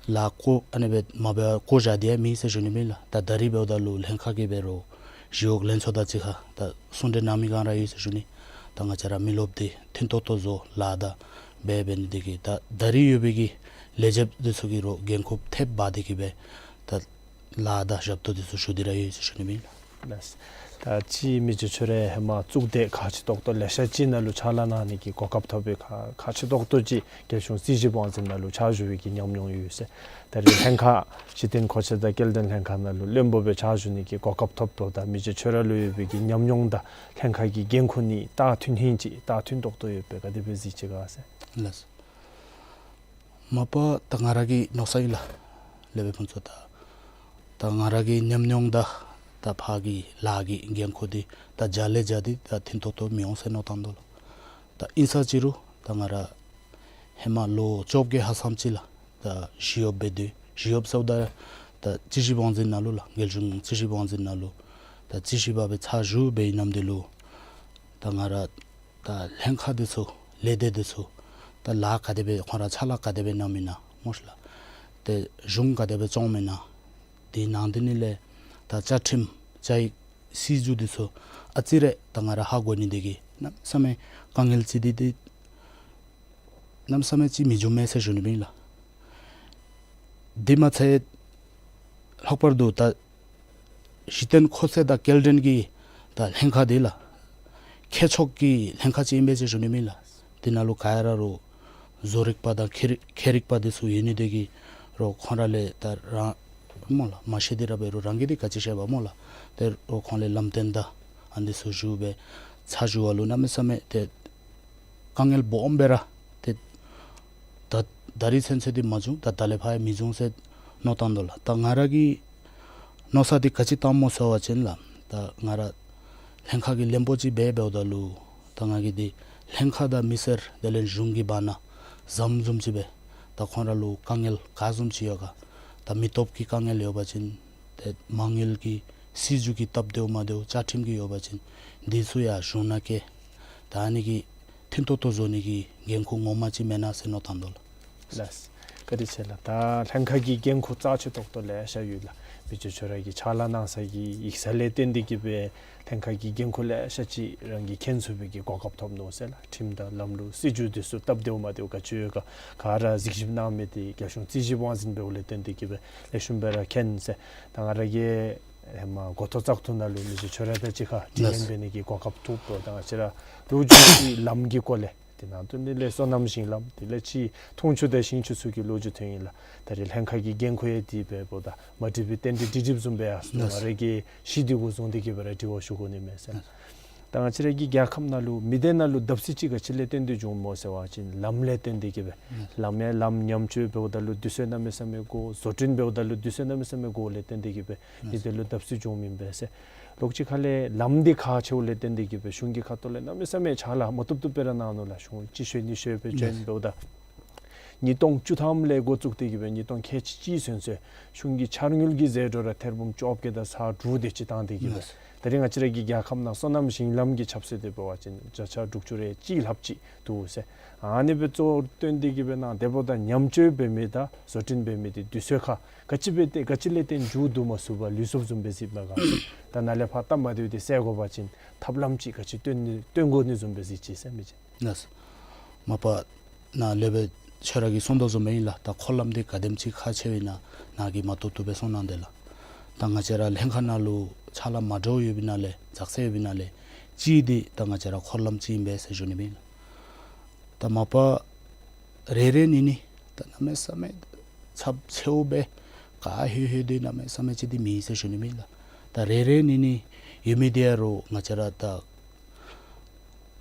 ལཱ་བཀོ་ཨ་ནི་སྦེ་མ་འབད་བཀོ་བཞག་སྟེ་མེད་ཟེར་ཞུ་ནི་ཨིན་ལགས། ད་ད་རིས་འབདཝ་ད་ལུ་ལྷན་ཁག་གིས་འབད་རུང་ཞི་གཡོག་ལྷན་ཚོགས་དང་གཅིག་ཁར་ད་གསུང་གྲོས་གནང་མི་ག་ར་ཡོད་ཟེར་ཞུ་ནི། ད་ང་བཅས་ར་མི་རློབས་འདི་མཐུན་ཏོག་ཏོ་བཟོ་ལཱ་དང་འབད་འབད་ནི་འདི་གིས་ད་ད་རིས་ཡོད་པའི་གི་ལས་བྱེདཔ་འདི་ཚུ་གིས་ར་འགན་ཁུར་ཐེབས་འབག་སྟེ་གི་སྦེ་ད་ལཱ་དང་ཞབས་ཏོག་འདི་ཚུ་ཞུ་སྟེ་ར་ཡོད་ཟེར་ཞུ་ནི་ཨིན་ལགས། ལགས། ད་ཅི་མི་རྗེ་ཁྱོད་ར་ཧེ་མ་གཙུག་སྡེ་ཁག་ཆེ་ཏོག་ཏོ་ལེ་ཤ་ཅིག་ནང་ལུ་ཕྱག་ལཱ་གནང་ནི་གི་གོ་སྐབས་ཐོབ་པའི་ཁག་ཁག་ཆེ་ཏོག་ཏོ་ཅིག་རྒྱལ་གཞུང་རྩིས་ཞིབ་དབང་འཛིན་ནང་ལུ་ཕྱག་ཞུ་བའི་གི་ཉམས་མྱོང་ཡོད་ཟེར། ད་རེས་ལྷན་ཁག་གཞི་རྟེན་མཁོ་ཆས་དང་སྐྱེལ་འདྲེན་ལྷན་ཁག་ནང་ལུ་བློན་པོ་སྦེ་ཕྱག་ཞུ་ནི་གི་གོ་སྐབས་ཐོབ་དོ། ད་མི་རྗེ་ཁྱོད་ར་ལུ་ཡོད་པའི་གི་ཉམས་མྱོང་དང་ལྷན་ཁག་གི་འགན་ཁུར་ནི་ད་མཐུན་ཧིང་ཅིག་ད་མཐུན་ཏོག་ཏོ་ཡོད་པས་ག་དེ་སྦེ་གཟིགས་ཅི་ག་ཟེར། ལགས་སོ། མ་པ་ད་ང་ར་གི་མནོ་ས་ཨིན་ལགས། ལས་བྱེདཔ་ཕུན་ཚོགས། ད་ད་ང་ར་གི་ཉམས་མྱོང་དང་ད་ཕར་གྱི་ལཱ་གི་འགན་ཁུར་འདི་ད་བརྒྱ་ལས་བརྒྱ་འདི་ད་མཐུན་ཏོག་ཏོ་མི་འོང་ཟེར་མནོ་བཏང་དོ་ལགས། ད་ཨིན་ས་ཅི་རུང་ད་ང་ར་ཧེ་མ་ལོ་བཅོ་བརྒྱད་ལྷགཔ་ཙམ་ཅིག་ལགས། ད་ཞི་གཡོགཔ་སྦེ་སྡོད། ཞི་གཡོགཔ་ཟེརཝ་ད་ད་རྩིས་ཞིབ་དབང་འཛིན་ནང་ལུ་ལགས། རྒྱལ་གཞུང་རྩིས་ཞིབ་དབང་འཛིན་ནང་ལུ་ད་རྩིས་ཞིབ་པ་སྦེ་ཕྱག་ཞུ་སྦེ་ཨིན་ནམ་འདི་ལུ་ད་ང་ར་ད་ལྷན་ཁག་འདི་ཚུ་ལས་སྡེ་འདི་ཚུ་ད་ལཱ་ག་དེ་སྦེ་ཁོང་ར་ཕྱག་ལཱ་ག་དེ་སྦེ་གནངམ་ཨིན་ན་སྨོ་ལགས། ཏེ་གཞུང་ག་དེ་སྦེ་སྐྱོངམ་ཨིན་ན། དེ་ནང་དེ་ནི་ལས་ད་བཅའ་ཁྲིམས་བཅའ་ཡིག་སྲིད་བྱུས་འདི་ཚུ་ཨ་ཙི་རེ་ད་ང་ར་ཧ་གོ་ནི་འདི་གིས་གནམ་མེད་ས་མེད་དཀའ་ངལ་ཅིག་འདི་འདི་གནམ་མེད་ས་མེད་ཅིག་མི་འབྱུང་མས་ཟེར་ཞུ་ནི་ཨིན་ལགས། དེ་མ་ཚད་ལྷག་པར་དུ་ད་གཞི་རྟེན་མཁོ་ཆས་དང་སྐྱེལ་འདྲེན་གྱི་ད་ལྷན་ཁག་འདི་ལགས། མཁས་མཆོག་གི་ལྷན་ཁག་ཅིག་ཨིན་པས་ཟེར་ཞུ་ནི་ཨིན་ལགས། དེ་ནང་ལུ་ག་ར་ར་བཟོ་རིག་པ་དང་མཁས་རིག་མཁས་རིག་པ་འདི་ཚུ་ཡོད་ནི་འདི་གིས་ར་ཁོང་ར་ལས་ད་རང་སྨོ་ལགས་མ་ཤེས་ཏེ་ར་འབད་རུང་རང་གིས་འདི་ག་ཅི་ཤེས་པ་སྨོ་ལགས། ཏེ་ར་ཁོང་ལས་ལམ་སྟོན་དང་ཨ་ནི་འདི་ཚུ་ཞུ་སྦེ་ཕྱག་ཞུ་བ་ལུ་གནམ་མེད་ས་མེད་ཏེ་དཀའ་ངལ་སྦོམ་སྦེ་ར་ཏེ་ད་ད་རིས་ཚུན་ཚོད་འདི་མ་བྱུང་། ད་ད་ལས་ཕར་ཡང་མི་འབྱུང་ཟེར་མནོ་བཏང་དོ་ལགས། ད་ང་ར་གི་མནོ་ས་འདི་ག་ཅི་བཏངམ་སྨོ་ཟེར་བ་ཅིན་ལགས། ད་ང་ར་ལྷན་ཁག་གི་བློན་པོ་ཅིག་སྦེ་འབདཝ་ད་ལུ་ད་ང་གིས་འདི་ལྷན་ཁག་དང་མི་སེར་དེ་ལས་གཞུང་གི་བར་ན་ཟམ་བཟུམ་ཅིག་སྦེ་ད་ཁོང་ར་ལུ་དཀའ་ངལ་ག་བཟུམ་ཅིག་ཡོད་ག། ད་མི་སྟོབས་ཀྱི་དཀའ་ངལ་ཡོད་པ་ཅིན་ཏེ་མ་དངུལ་གྱི་སྲིད་བྱུས་ཀྱི་སྟབས་བདེཝ་མ་བདེཝ་བཅའ་ཁྲིམས་ཀྱི་ཡོད་པ་ཅིན་འདི་ཚུ་ཡང་གཞུང་ནང་བསྐྱལ། ད་ཨ་ནི་གི་མཐུན་ཏོག་ཏོ་བཟོ་ནི་གི་འགན་ཁུར་ངོ་མ་ཅིག་མེན་ན་ཟེར་མནོ་བཏང་དོ་ལགས། ལགས། བཀའ་དྲིན་ཆེ་ལགས། ད་ལྷན་ཁག་གི་འགན་ཁུར་རྩ་ཆེ་ཏོག་ཏོ་ལེ་ཤ་ཡོད་ལགས། མི་རྗེ་ཁྱོད་ར་གིས་ཕྱག་ལཱ་གནང་ས་གི་ཡིག་ཚང་ལས་བརྟེན་ཏེ་གི་སྦེ་ལྷན་ཁག་གི་འགན་ཁུར་ལེ་ཤ་ཅིག་རང་གིས་མཁྱེན་ཚུགས་པའི་གི་གོ་སྐབས་ཐོབ་ནུག་ཟེར་ལགས། ཁྲིམས་དང་ལམ་ལུགས་སྲིད་བྱུས་འདི་ཚུ་སྟབས་བདེཝ་མ་བདེཝ་ག་ཅི་ཡོད་ག་ག་ར་གཟིགས་ཞིབ་གནང་མི་འདི་རྒྱལ་གཞུང་རྩིས་ཞིབ་དབང་འཛིན་འབདཝ་ལས་བརྟེན་ཏེ་གི་སྦེ་ལེགས་ཤོམ་སྦེ་ར་མཁྱེན་ཟེར། ད་ང་ར་གིས་ཧེ་མ་འགོ་ཐོག་བཙག་འཐུ་ནང་ལུ་མི་རྗེ་ཁྱོད་ར་དང་གཅིག་ཁར་ལགས། འབྲེལ་ཡོད་འབད་ནི་གི་གོ་སྐབས་ཐོབ་དོ། ད་ང་བཅས་ར་ལོ་རྒྱུས་ཀྱི་ལམ་གྱི་སྐོར་ལས་དེ་ནང་དོན་འདི་ལས་སོ་ནམ་ཞིང་ལམ་དེ་ལས་ཅིག་འཐུང་ཆུ་དང་ཞིང་ཆུ་ཚུ་གི་ལོ་རྒྱུས་ཐོན་ཡི་ལགས། ད་རེས་ལྷན་ཁག་གི་འགན་ཁུར་ཡང་དེ་སྦེ་འབདཝ་ད་མ་འགྲིག་པའི་རྟེན་འབྲེལ་འགྲིག་འགྲིགཔ་བཟུམ་སྦེ་ཡར་སོང་། ལགས། ང་ར་གིས་གཞི་འདི་གུ་བཟུང་སྟེ་གི་སྦེ་ར་དྲི་བ་ཞུ་དགོ་ནི་མས་ཟེར། ལགས། ད་ང་བཅས་ར་གི་རྒྱལ་ཁབ་ནང་ལུ་མི་སྡེ་ནང་ལུ་བརྡབ་གསིག་ཅིག་ག་ཅི་ལས་བརྟེན་ཏེ་བྱུངམ་སྨོ་ཟེར་བ་ཅིན་ལམ་ལས་བརྟེན་ཏེ་གི་སྦེ། ལགས། ལམ་ཡང་ལམ་ཉམས་བཅོས་འབདཝ་ད་ལུ་དུས་ཚོད་གནམ་མེད་ས་མེད་འགོར། བཟོ་སྐྲུན་འབདཝ་ད་ལུ་དུས་ཚོད་གནམ་མེད་ས་མེད་འགོར་ལས་བརྟེན་ཏེ་གི་སྦེ་མི་སྡེ་ལུ་བརྡབ་གསིག་བྱུངམ་ཨིན་པས་ཟེར། ལོགས་ཅིག་ཁ་ལས་ལམ་འདི་ཁག་ཆེཝ་ལས་བརྟེན་ཏེ་གི་སྦེ་གཞུང་གི་ཁ་ཐུག་ལས་གནམ་མེད་ས་མེད་ཕྱག་ལཱ་མ་བཏུབ་བཏུབ་སྦེ་ར་གནང་ནུག་ལགས། གཞུང་གཅིག་ཤོས་གཉིས་ཤོས་སྦེ་བྱོན། ལགས། འབདཝ་ད་ཉིས་སྟོང་བཅུ་ཐམ་ལས་འགོ་བཙུགས་ཏེ་གི་སྦེ་ཉིས་སྟོང་ཁལ་གཅིག་གཅིག་ཚུན་ཚོད་གཞུང་གི་འཆར་དངུལ་གྱི་ཟད་འགྲོ་ར་ཐེར་འབུམ་བཅོ་བརྒྱད་དང་ཚག་དྲུག་དེ་ཅིག་བཏང་སྟེ་གི་སྦེ། ལགས། ད་རིས་ང་བཅས་ར་གི་རྒྱལ་ཁབ་ནང་སོ་ནམ་ཞིང་ལམ་གྱི་ཆབ་སྲིད་དེ་འབད་བ་ཅིན་བརྒྱ་ཆ་དྲུག་ཅུ་རེ་གཅིག་ལྷགཔ་ཅིག་འདུག་ཟེར། ཨ་ནི་སྦེ་གཙོ་བོར་བཏོན་ཏེ་གི་སྦེ་ནཱ་དེ་འབདཝ་ད་ཉམས་བཅོས་འབད་མི་དང་བཟོ་སྐྲུན་འབད་མི་དེ་དུས་ཚོད་ཁར་ག་ཅི་འབད་དེ་ག་ཅི་ལས་བརྟེན་མཇུག་བསྡུ་མ་ཚུགས་པར་ལུས་སོཔ་བཟུམ་སྦེ་གཟིགསཔ་ད་ག་ད་ནཱ་ལས་ཕར་སྟབས་མ་བདེཝ་དེ་སེལ་དགོ་པ་ཅིན་ཐབས་ལམ་ཅིག་ག་ཅི་སྟོན་སྟོན་དགོ་ནི་བཟུམ་སྦེ་གཟིགས་ཅི་ཟེར་མི་ཅིག། ལགས། མ་པ་ནཱ་ལས་སྦེ་ཁྱོད་ར་གིས་གསུངས་དོ་བཟུམ་སྦེ་ཨིན་ལགས། ད་འཁོར་ལམ་འདི་ག་དེམ་ཅིག་ཁག་ཆེཝ་ཨིན་ན་ནཱ་གིས་མ་བཏུབ་བཏུབ་སྦེ་གསུངས་གནང་དེས་ལགས། ད་ང་བཅས་ར་ལྷན་ཁག་ནང་ལུ་ཕྱག་ལཱ་མ་འདྲཝ་ཡོདཔ་ཨིན་ན་ལས་འཛག་ས་ཡོདཔ་ཨིན་ན་ལས་གཅིག་འདི་ད་ང་བཅས་ར་འཁོར་ལམ་ཅིག་ཨིན་པས་ཟེར་ཞུ་ནི་ཨིན་ལགས། ད་མ་པ་རེ་རེ་གཉིས་གཉིས་ད་གནམ་མེད་ས་མེད་ཚབས་ཆེཝ་སྦེ་ག་ཧེ་ཧེ་འདི་གནམ་མེད་ས་མེད་ཅིག་འདི་མེད་ཟེར་ཞུ་ནི་ཨིན་ལགས། ད་རེ་རེ་གཉིས་གཉིས་ཡོད་མི་འདི་ཡང་རུང་ང་བཅས་ར་ད་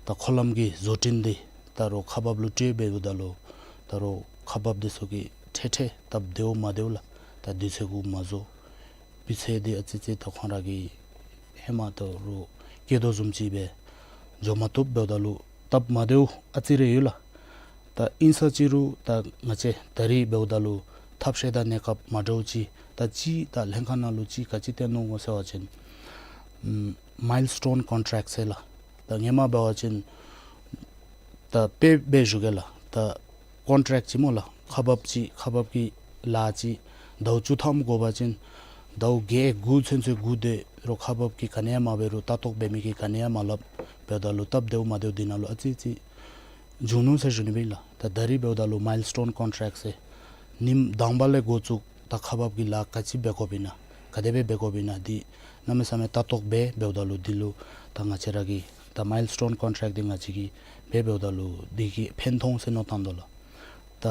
ད་འཁོར་ལམ་གྱི་བཟོ་སྐྲུན་འདི་ད་རུང་ཁག་འབགཔ་ལུ་སྤྲོད་འབདཝ་ད་ལུ་ད་རུང་ཁག་འབགཔ་འདི་ཚུ་གིས་འཕྲལ་འཕྲལ་སྟབས་བདེཝ་མ་བདེཝ་ལགས། ད་དུས་ཚོད་གུ་མ་བཟོ། སྤུས་ཚད་འདི་ཨ་ཙི་ཙི་ད་ཁོང་ར་གིས་ཧེ་མ་ད་རུང་བཀལ་དོ་བཟུམ་ཅིག་སྦེ་འགྱོ་མ་བཏུབ་འབདཝ་ད་ལུ་སྟབས་མ་བདེཝ་ཨ་ཙི་རེ་ཡོད་ལགས། ད་ཨིན་ས་ཅི་རུང་ད་ང་བཅས་ད་རིས་འབདཝ་ད་ལུ་ཐབས་ཤེས་དང་གནས་སྐབས་མ་འདྲཝ་ཅིག་ད་ཅིག་ད་ལྷན་ཁག་ནང་ལུ་ཅིག་ག་ཅི་བཏོན་ནུག་གོ་ཟེར་བ་ཅིན་ཨམ་མཱའིལ་སི་ཊོན་ཀོན་ཊེཀཊ་ཟེར་ལགས། ད་སྔོན་མ་འབད་བ་ཅིན་ད་དཔེ་འབད་ཞུ་གེ་ལགས། ད་ཀོན་ཊེཀཊ་ཅིག་སྨོ་ལགས། ཁག་འབགཔ་ཅིག་ཁག་འབགཔ་གི་ལཱ་ཅིག་ཟླཝ་བཅུ་ཐམ་དགོ་པ་ཅིན་ཟླཝ་བརྒྱད་དགུ་ཚུན་ཚོད་སྒུག་སྡོད་རུང་ཁག་འབགཔ་གིས་ག་ནི་ཡང་མ་འབད་རུང་ལྟ་རྟོག་འབད་མི་གིས་ག་ནི་ཡང་མ་སླབ་འབདཝ་ད་ལུ་སྟབས་བདེཝ་མ་བདེཝ་འདི་ནང་ལུ་ཨ་ཙི་ཙི་བྱུང་ནུག་ཟེར་ཞུ་ནི་ཨིན་ལགས། ད་ད་རིས་འབདཝ་ད་ལུ་མཱའིལ་སི་ཊོན་ཀོན་ཊེཀཊ་ཟེར་ཉིནམ་དང་པ་ལས་འགོ་བཙུགས་ད་ཁག་འབགཔ་གི་ལཱ་ག་ཅི་འབད་དགོཔ་ཨིན་ན་ག་དེ་སྦེ་འབད་དགོཔ་ཨིན་ན་འདི་གནམ་མེད་ས་མེད་ལྟ་རྟོག་འབད་འབདཝ་ད་ལུ་འདི་ལུ་ད་ང་བཅས་ར་གིས་ད་མཱའིལ་སི་ཊོན་ཀོན་ཊེཀཊ་འདི་ང་བཅས་ཀྱིས་འབད་འབདཝ་ད་ལུ་འདི་གིས་ཕན་ཐོགས་ཟེར་མནོ་བཏང་དོ་ལགས། ད་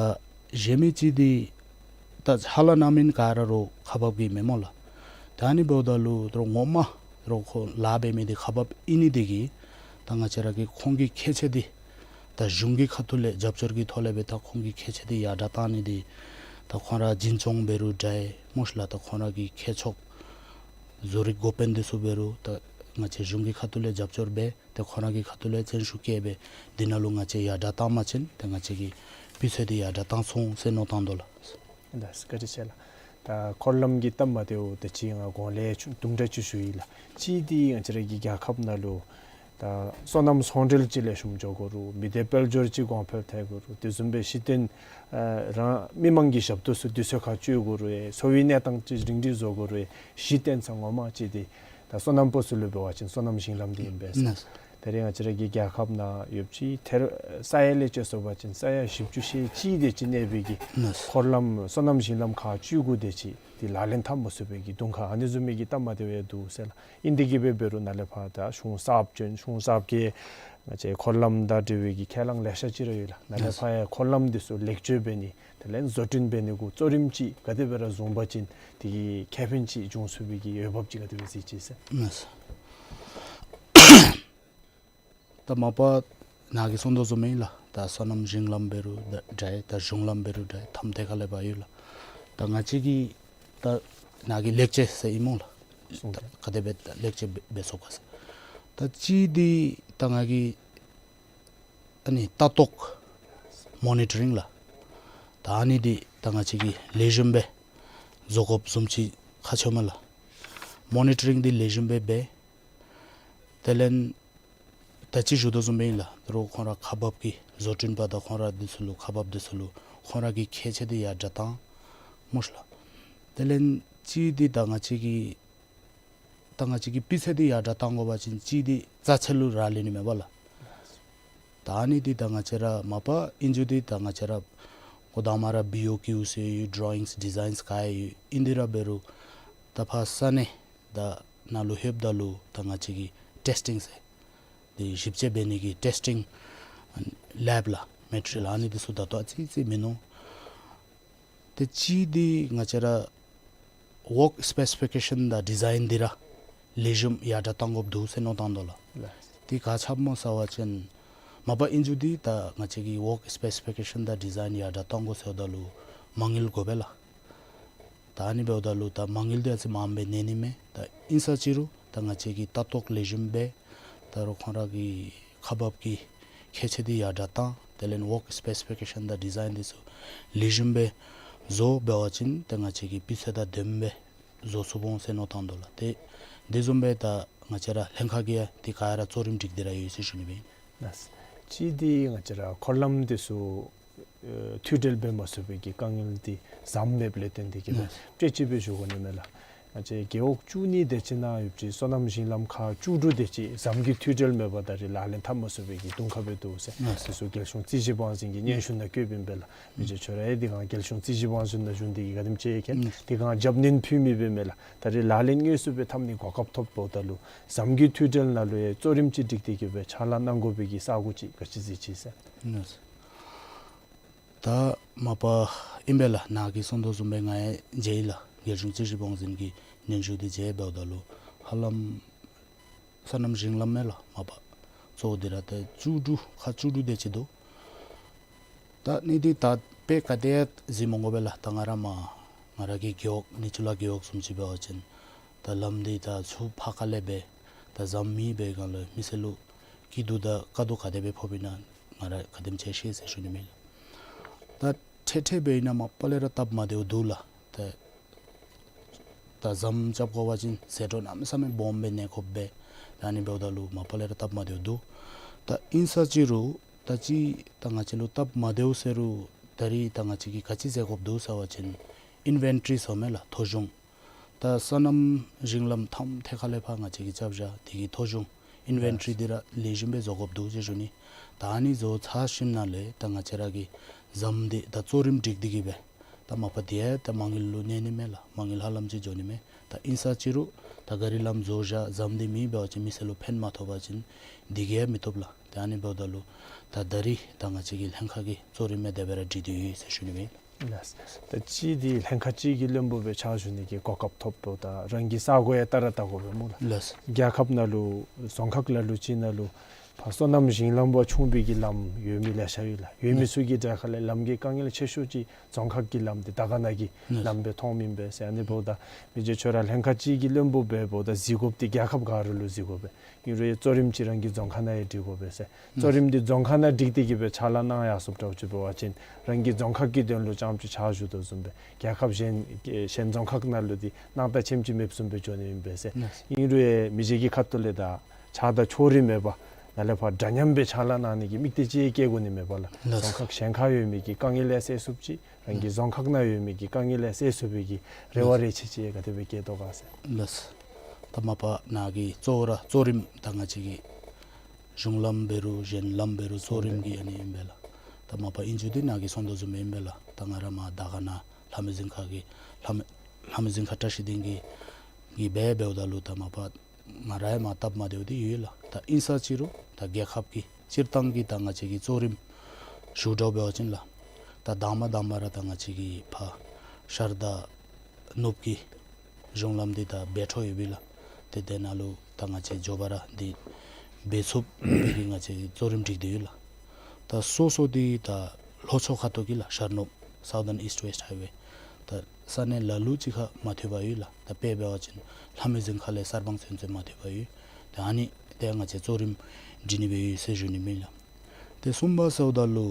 གཞན་མི་ཅིག་འདི་ད་ཧ་ལམ་རྣམ་སྨིན་ག་ར་རུང་ཁག་འབགཔ་གི་མེན་སྨོ་ལགས། ད་ཨ་ནི་འབདཝ་ད་ལུ་ད་རུང་ངོ་མ་ད་རུང་ཁོ་ལཱ་འབད་མི་འདི་ཁག་འབགཔ་ཨིན་ནི་འདི་གིས་ད་ང་བཅས་ར་གིས་ཁོང་གི་ཁྱད་ཆོས་འདི་ད་གཞུང་གི་ཁ་ཐུག་ལས་རྒྱབ་སྐྱོར་གྱི་ཐོག་ལས་སྦེ་ད་ཁོང་གི་ཁྱད་ཆོས་འདི་ཡར་དྲགས་བཏང་ནི་འདི་ད་ཁོང་ར་འཛིན་སྐྱོང་འབད་རུང་འདྲ་སྨོ་ཤིག་ལགས། ད་ཁོང་ར་གི་ཁྱད་ཆོས་བཟོ་རིག་འགོ་དཔོན་འདི་ཚུ་འབད་རུང་ད་ང་བཅས་གཞུང་གི་ཁ་ཐུག་ལས་རྒྱབ་སྐྱོར་འབད་ཏེ་ཁོང་ར་གི་ཁ་ཐུག་ལས་བརྩོན་ཤུགས་བསྐྱེད་སྦེ་འདི་ནང་ལུ་ང་བཅས་ཡར་དྲགས་བཏང་བ་ཅིན་ཏེ་ང་བཅས་ཀྱི་སྤུས་ཚད་འདི་ཡར་དྲགས་བཏང་ཚུགས་འོང་ཟེར་མནོ་བཏང་དོ་ལགས། ལགས་སོ། བཀའ་དྲིན་ཆེ་ལགས། ད་འཁོར་ལམ་གྱི་སྟབས་མ་བདེཝ་དེ་ཅིག་ང་གོང་ལས་ཆུང་དུམ་གྲ་ཅིག་ཞུ་ཡི་ལགས། གཅིག་འདི་ང་བཅས་ར་གི་རྒྱལ་ཁབ་ནང་ལུ་ད་སོ་ནམ་ཚོང་འབྲེལ་ཅིག་ལེགས་ཤོམ་འགྱོ་དགོ་རུང་མི་སྡེ་དཔལ་འབྱོར་ཅིག་གོང་འཕེལ་ཐལ་དགོ་རུང་དེ་བཟུམ་སྦེ་གཞི་རྟེན་ཨ་རང་མི་མང་གི་ཞབས་ཏོག་ཚུ་དུས་ཚོད་ཁར་སྤྱོད་དགོ་རུང་འཚོ་བའི་གནས་སྟངས་ཅིག་སྒྲིང་སྒྲིང་བཟོ་དགོ་རུང་གཞི་རྟེན་ས་ངོ་མ་ཅིག་འདི་ད་སོ་ནམ་པ་ཚུ་ལུ་འབད་བ་ཅིན་སོ་ནམ་ཞིང་ལམ་འདི་ཨིན་པས། ལགས་སོ། ད་རིས་ང་བཅས་ར་གི་རྒྱལ་ཁབ་ནང་ཡོདཔ་ཅིག་ཐེར་ས་ཡ་ལས་བཅད་སོང་པ་ཅིན་ས་ཡ་བཞི་བཅུ་ཞེ་གཅིག་དེ་ཅིག་གནས་པའི་གི་ལགས་སོ། འཁོར་ལམ་སོ་ནམ་ཞིང་ལམ་ཁག་བཅུ་དགུ་དེ་ཅིག་འདི་ལག་ལེན་འཐབ་མ་ཚུགས་པའི་གི་གདོང་ཁར་ཨ་ནི་བཟུམ་མའི་གི་སྟབས་མ་བདེཝ་ཡང་འདུག་ཟེར་ལགས། ཨིན་དེ་གིས་འབད་འབད་རུང་ནཱ་ལས་ཕར་ད་གཞུང་གསརཔ་བྱོན། གཞུང་གསརཔ་གིས་ང་བཅས་འཁོར་ལམ་དང་འབྲེལ་བའི་གི་ཁས་བླངས་ལེ་ཤ་ཅིག་ར་ཡོད་ལགས། ནཱ་ལས་ལགས་སོ། ཕར་ཡང་འཁོར་ལམ་འདི་ཚུ་ལེགས་བཅོས་འབད་ནི་དེ་ལས་བཟོ་སྐྲུན་འབད་ནི་གུ་གཙོ་རིམ་ཅིག་ག་དེ་སྦེ་ར་བཟུང་པ་ཅིན་དེ་གིས་ཁེ་ཕན་ཅིག་འབྱུང་ཚུགས་པའི་གི་འོས་འབབ་ཅིག་ག་དེ་སྦེ་གཟིགས་ཅི་ཟེར། ལགས་སོ། ད་མ་པ་ནཱ་གིས་གསུངས་དོ་བཟུམ་ཨིན་ལགས། ད་སོ་ནམ་ཞིང་ལམ་འབད་རུང་འདྲ་ད་གཞུང་ལམ་འབད་རུང་འདྲ་ཐམས་ཅད་ཁ་ལས་འབད་ཡོད་ལགས། ད་ང་བཅས་ཀྱིས་ད་ནཱ་གིས་ལེགས་བཅོས་ཟེར་ཨིན་སྨོ་ལགས། ད་ག་དེ་སྦེ་ད་ལེགས་བཅོས་འབད་སོང་ག་ཟེར། ད་གཅིག་འདི་ད་ང་གིས་ཨ་ནི་ལྟ་རྟོག་མོ་ནི་ཊ་རིང་ལགས། ད་ཨ་ནི་འདི་ད་ང་བཅས་ཀྱིས་ལེགས་ཤོམ་སྦེ་བཟོ་དགོཔ་བཟུམ་ཅིག་ཁག་ཆེཝ་མས་ལགས། མོ་ནི་ཊ་རིང་འདི་ལེགས་ཤོམ་སྦེ་འབད། དེ་ལས་ད་ཅི་ཞུ་དོ་བཟུམ་སྦེ་ཨིན་ལགས། ད་རུང་ཁོང་ར་ཁག་འབགཔ་གི་བཟོ་སྐྲུན་པ་དང་ཁོང་ར་འདི་ཚུ་ལུ་ཁག་འབགཔ་འདི་ཚུ་ལུ་ཁོང་ར་གི་ཁྱད་ཆོས་འདི་ཡར་དྲགས་བཏང་སྨོ་ཤིག་ལགས། དེ་ལས་གཅིག་འདི་ད་ང་བཅས་ཀྱི་ད་ང་བཅས་ཀྱི་སྤུས་ཚད་འདི་ཡར་དྲགས་བཏང་དགོ་པ་ཅིན་གཅིག་འདི་རྩ་ཆེ་ལུ་རག་ལས་ནི་མས་པ་ལགས། ད་ཨ་ནི་འདི་ད་ང་བཅས་ར་མ་པ་ཨིན་རྒྱུ་འདི་ད་ང་བཅས་ར་འགོ་དང་པ་ར་བི་ཨོ་ཀིའུ་སི་ཡོད། ཌོ་རོ་ཡིངས་ཌི་ཛའིནས་ག་ཡོད། ཨིན་དེ་ར་འབད་རུང་ད་ཕར་ས་གནས་ད་ནང་ལུ་ལྷོདཔ་ད་ལུ་ད་ང་བཅས་ཀྱིས་ཊེསི་ཊིང་ཟེར་འདི་ཞིབ་དཔྱད་འབད་ནི་གི་ཊེསི་ཊིང་ལེབ་ལགས་མེ་ཊི་རི་ཡལ་ཨ་ནི་འདི་ཚུ་ད་ལྟོ་ཨ་ཙི་ཙི་མིན་ནུག། ཏེ་གཅིག་འདི་ང་བཅས་ར་ཝོརཀ་སི་པེ་སི་ཕི་ཀེ་ཤཱན་དང་ཌི་ཛའིན་འདི་ར་ལེགས་ཤོམ་ཡར་དྲགས་གཏང་དགོཔ་འདུག་ཟེར་མནོ་བཏང་དོ་ལགས། ལགས། ཏེ་ག་ཅི་སྨོ་ཟེར་བ་ཅིན་མ་པ་ཨིན་རྒྱུ་འདི་ད་ང་བཅས་ཀྱི་ཝོརཀ་སི་པེ་སི་ཕི་ཀེ་ཤཱན་དང་ཌི་ཛའིན་ཡར་དྲགས་གཏང་དགོ་ཟེརཝ་ད་ལུ་མ་དངུལ་དགོ་པས་ལགས། ད་ཨ་ནི་འབདཝ་ད་ལུ་ད་མ་དངུལ་འདི་ཨ་ཙི་མངམ་སྦེ་གནས་ནི་མས། ད་ཨིན་ས་ཅི་རུང་ད་ང་བཅས་ཀྱིས་ལྟ་རྟོག་ལེགས་ཤོམ་སྦེ་ད་རུང་ཁོང་ར་གི་ཁག་འབགཔ་གི་ཁྱད་ཆོས་འདི་ཡར་དྲགས་བཏང་དེ་ལས་ཝོརཀ་སི་པེ་སི་ཕི་ཀེ་ཤཱན་དང་ཌི་ཛའིན་འདི་ཚུ་ལེགས་ཤོམ་སྦེ་བཟོ་འབད་བ་ཅིན་ཏེ་ང་བཅས་ཀྱི་སྤུས་ཚད་དང་ལྡནམ་སྦེ་ བཟོ་ཚུགསཔ་འོང་ཟེར་མནོ་བཏང་དོ་ལགས། ཏེ་དེ་བཟུམ་སྦེ་ད་ང་བཅས་ར་ལྷན་ཁག་གིས་ཡང་དེ་ག་ར་གཙོ་རིམ་སྒྲིག་སྟེ་ར་ཡོད་ཟེར་ཞུ་ནི་སྦེ་ཨིན། ལགས། གཅིག་འདི་ང་བཅས་ར་འཁོར་ལམ་འདི་ཚུ་ཨེ་མཐུད་འབྲེལ་འབད་མ་ཚུགས་པའི་གི་དཀའ་ངལ་འདི་ཟམ་མེདཔ་ལས་བརྟེན་ཏེ་གིས་སྦེ་ལགས། སྤྲོད་ཅིག་སྦེ་ཞུ་དགོ་ནི་མས་ལགས། ང་བཅས་རྒེད་འོག་བཅུ་གཉིས་དེ་ཅིག་ནང་ཡོད་པ་ཅིན་སོ་ནམ་ཞིང་ལམ་ཁག་བཅུ་དྲུག་དེ་ཅིག་ཟམ་གྱི་མཐུད་འབྲེལ་མེད་པར་ད་རེས་ལག་ལེན་འཐབ་མ་ཚུགས་པའི་གི་གདོང་ཁ་སྦེ་འདུག་ཟེར། ལགས། དེ་ཚུ་རྒྱལ་གཞུང་རྩིས་ཞིབ་དབང་འཛིན་གྱི་སྙན་ཞུ་ནང་བཀོད་པའི་ཨིན་པས་ལགས། མི་རྗེ་ཁྱོད་ར་ཡང་དེ་སྒང་རྒྱལ་གཞུང་རྩིས་ཞིབ་དབང་འཛིན་ནང་ཞུ་ནི་དེ་གིས་ག་དེམ་ཅིག་ཡོད་མཁན། ལགས། དེ་སྒང་རྒྱབ་སྣོན་ཕུལ་མི་སྦེ་མས་ལགས། ད་རེས་ལག་ལེན་དངོས་སུ་སྦེ་འཐབ་ནི་གོ་སྐབས་ཐོབ་འབདཝ་ད་ལུ་ཟམ་གྱི་མཐུད་འབྲེལ་ནང་ལུ་ཡང་གཙོ་རིམ་ཅིག་སྒྲིག་སྟེ་གིས་སྦེ་ཕྱག་ལཱ་གནང་དགོ་པའི་གི་ས་གོ་ཅིག་ག་ཅི་ཟེར་ཅི་ཟེར། ལགས། ད་མ་པ་ཨིན་པས་ལགས། ནཱ་གིས་གསུང་དོ་བཟུམ་སྦེ་ང་ཡང་མཇལ་ཡི་ལགས། རྒྱལ་གཞུང་རྩིས་ཞིབ་དབང་འཛིན་གྱི་སྙན་ཞུ་འདི་མཇལ་འབདཝ་ད་ལུ་ཧ་ལམ་སོ་ནམ་ཞིང་ལམ་མས་ལགས། མ་པ་གཙོ་བོ་འདི་ར་ཏེ་བཅུ་དྲུག་ཁག་བཅུ་དྲུག་དེ་ཅིག་འདུག། ད་ཨ་ནི་འདི་ད་དཔེ་ག་དེ་གཟིགས་མི་དགོ་པས་ལགས། ད་ང་ར་མར་ང་ར་གི་རྒེད་འོག་ནི་ཅུ་ལ་རྒེད་འོག་བཟུམ་ཅིག་འབད་བ་ཅིན་ད་ལམ་འདི་ད་ཚུར་ཕར་ཁ་ལས་འབད་ད་ཟམ་མེད་པའི་སྒང་ལུ་མི་སེར་ལུ་སྐྱིད་སྡུག་དང་དཀའ་སྡུག་ག་དེ་སྦེ་ཕོགཔ་ཨིན་ན་ང་ར་ག་དེམ་ཅིག་ཤེས་ཟེར་ཞུ་ནི་མས་ལགས། ད་འཕྲལ་འཕྲལ་འབད་ཨིན་ན་མ་པ་ལས་ར་སྟབས་མ་བདེཝ་འདུག་ལགས། ད་ད་ཟམ་རྐྱབ་དགོ་པ་ཅིན་ཟད་འགྲོ་གནམ་མེད་ས་མེད་སྦོམ་སྦེ་གནས་དགོཔ་སྦེ། ད་ཨ་ནི་འབདཝ་ད་ལུ་མ་པ་ལས་ར་སྟབས་མ་བདེཝ་འདུག། ད་ཨིན་ས་ཅི་རུང་ད་ཅི་ད་ང་བཅས་ལུ་སྟབས་མ་བདེཝ་ཟེར་རུང་ད་རེས་ད་ང་བཅས་ཀྱིས་ག་ཅི་མཛད་དགོཔ་འདུག་ཟེར་བ་ཅིན་ཨིན་ཝེན་ཊི་རི་ཟེར་མས་ལགས། ཐོ་གཞུང་། ད་སོ་ནམ་ཞིང་ལམ་ཐམ་ཐད་ཁ་ལས་ཕར་ང་བཅས་ཀྱིས་རྐྱབ་བཞག་དེ་གི་ཐོ་གཞུང་ཨིན་ཝེན་ཊི་རི་འདི་ར་ལེགས་ཤོམ་སྦེ་བཟོ་དགོཔ་འདུག་ཟེར་ཞུ་ནི། ད་ཨ་ནི་བཟོ་ཚར་ཞིནམ་ལས་ད་ང་བཅས་ར་གི་ཟམ་འདི་ད་གཙོ་རིམ་སྒྲིག་སྟེ་གིས་སྦེ་ད་མ་པ་དེ་ཡང་ད་མ་དངུལ་ལུ་གནས་ནི་མས་ལགས། མ་དངུལ་ཧ་ལམ་ཅིག་འགྱོ་ནི་མས། ད་ཨིན་ས་ཅི་རུང་ད་ག་རི་ལམ་བཟོ་བཞག་ཟམ་འདི་མེདཔ་འབད་བ་ཅིན་མི་སེར་ལུ་ཕན་མ་ཐོགས་པ་ཅིན་དེ་གིས་ཡང་མི་བཏུབ་ལགས། ཏེ་ཨ་ནི་འབདཝ་ད་ལུ་ད་ད་རེས་ད་ང་བཅས་ཀྱི་ལྷན་ཁག་གི་གཙོ་རིམ་མས་དེ་སྦེ་ར་སྒྲིག་སྟེ་ཡོད་ཟེར་ཞུ་ནི་མས། ལགས། ད་གཅིག་འདི་ལྷན་ཁག་གཅིག་གི་བློན་པོ་སྦེ་ཕྱག་ཞུ་ནི་གི་གོ་སྐབས་ཐོབ་འབདཝ་ད་རང་གི་ས་གོ་ཡང་ལྟ་ར་ལྟ་དགོ་པས་སྨོ་ལགས། ལགས། རྒྱལ་ཁབ་ནང་ལུ་རྫོང་ཁག་ལ་ལུ་ཅིག་ནང་ལུ་ཕར་སོ་ནམ་ཞིང་ལམ་བ་ཆུང་བའི་གི་ལམ་ཡོད་མི་ལེ་ཤ་ཡོད་ལགས། ཡོད་མི་ཚུ་གི་གྲས་ཁར་ལས་ལམ་གྱི་དཀའ་ངལ་ཆེ་ཤོས་ཅིག་རྫོང་ཁག་གི་ལམ་འདི་དར་དཀར་ན་གི་ལགས། ལམ་སྦེ་མཐོངམ་ཨིན་པས་ཟེར། ཨ་ནི་འབདཝ་ད་མི་རྗེ་ཁྱོད་ར་ལྷན་ཁག་གཅིག་གི་བློན་པོ་སྦེ་འབདཝ་ད་གཟིགས་དགོཔ་འདི་རྒྱལ་ཁབ་ག་ར་ལུ་གཟིགས་དགོ་པས། ཨིན་རུང་གཙོ་རིམ་ཅིག་རང་གི་རྫོང་ཁག་ནང་ཡང་སྒྲིག་དགོ་པས་ཟེར། གཙོ་རིམ་འདི་རྫོང་ཁག་ནང་སྒྲིག་སྟེ་གིས་སྦེ་ཕྱག་ལཱ་གནང་ཡར་སོངམ་འདྲཝ་ཅིག་འབད་བ་ཅིན་རང་གི་རྫོང་ཁག་གི་དོན་ལུ་རྐྱངམ་ཅིག་ཕྱག་ཞུ་དོ་བཟུམ་སྦེ་རྒྱལ་ཁབ་གཞན་གཞན་རྫོང་ཁག་ནང་ལུ་འདི་སྣང་དག་ཆེམ་ཅིག་མེདཔ་བཟུམ་སྦེ་འགྱོ་ནི་ཨིན་པས་ཟེར། ལགས། ཨིན་རུང་ཡང་མི་རྗེ་གི་ཁ་ཐུག་ལས་ད་ཆགས་སྡང་ཕྱོགས་རིས་མེད་པར་ནཱ་ལས་ཕར་འདྲ་མཉམ་སྦེ་ཕྱག་ལཱ་གནང་ནི་གི་དམིགས་གཏད་ཅིག་བསྐྱེད་དགོ་ནི་མས་པ་ལགས། ལགས། རྫོང་ཁག་གཞན་ཁར་ཡོད་མི་གི་དཀའ་ངལ་ཡང་སེལ་ཚུགསཔ་ཅིག་རང་གི་རྫོང་ཁག་ནང་ཡོད་མི་གི་དཀའ་ངལ་ཡང་སེལ་ཚུགས་པའི་གི་རེ་བ་རེ་ཆེ་ཅིག་ག་དེ་སྦེ་བསྐྱེད་དོ་ག་ཟེར། ལགས། ད་མ་པ་ནཱ་གི་གཙོ་བོ་ར་གཙོ་རིམ་ད་ང་བཅས་ཀྱི་གཞུང་ལམ་འབད་རུང་གཞན་ལམ་འབད་རུང་གཙོ་རིམ་གྱི་ཨ་ནི་ཨིན་པས་ལགས། ད་མ་པ་ཨིན་རྒྱུ་འདི་ནཱ་གིས་གསུངས་དོ་བཟུམ་ཨིན་པས་ལགས། ད་ང་ར་མར་དར་དཀར་ན་ལྷ་མོའི་རྫིང་ཁ་གི་ལྷ་མོ་ལྷ་མོའི་རྫིང་ཁ་བཀྲ་ཤིས་སྡིངས་ཀྱི་གི་སྦེ་འབདཝ་ད་ལུ་ད་མ་པ་ང་ར་ཡང་མར་སྟབས་མ་བདེཝ་འདི་ཡོད་ལགས། ད་ཨིན་ས་ཅི་རུང་ད་རྒྱལ་ཁབ་ཀྱི་སྤྱིར་བཏང་གི་ད་ང་བཅས་ཀྱི་གཙོ་རིམ་ཞུ་འདྲཝ་འབད་བ་ཅིན་ལགས། ད་དང་པ་དང་པ་ར་ད་ང་བཅས་ཀྱི་ཕར་ཤར་དང་ནུབ་ཀྱི་གཞུང་ལམ་འདི་ད་འབད་འཕྲོ་ཡོད་པས་ལགས། ཏེ་དེ་ནང་ལུ་ད་ང་བཅས་མགྱོགས་པ་ར་འདི་འབད་ཚུགསཔ་སྦེ་གི་ང་བཅས་ཀྱིས་གཙོ་རིམ་སྒྲིག་སྟེ་ཡོད་ལགས། ད་སོ་སོ་འདི་ད་ལྷོ་ཕྱོགས་ཁ་ཐུག་གི་ལགས་ཤར་ནུབ་Southern East West Highway། ད་ས་གནས་ལ་ལུ་ཅིག་ཁར་མ་མཐུད་པ་ཡོད་ལགས། ད་དཔེ་འབད་བ་ཅིན་ལྷ་མོའི་རྫིང་ཁ་ལས་གསར་སྤང་ཚུན་ཚོད་མ་མཐུད་པ་ཡོད། ད་ཨ་ནི་ཏེ་ང་བཅས་གཙོ་རིམ་སྒྲིག་ནི་སྦེ་ཡོད་ཟེར་ཞུ་ནི་མས་ལགས། ཏེ་གསུམ་པ་ཟེརཝ་ད་ལུ་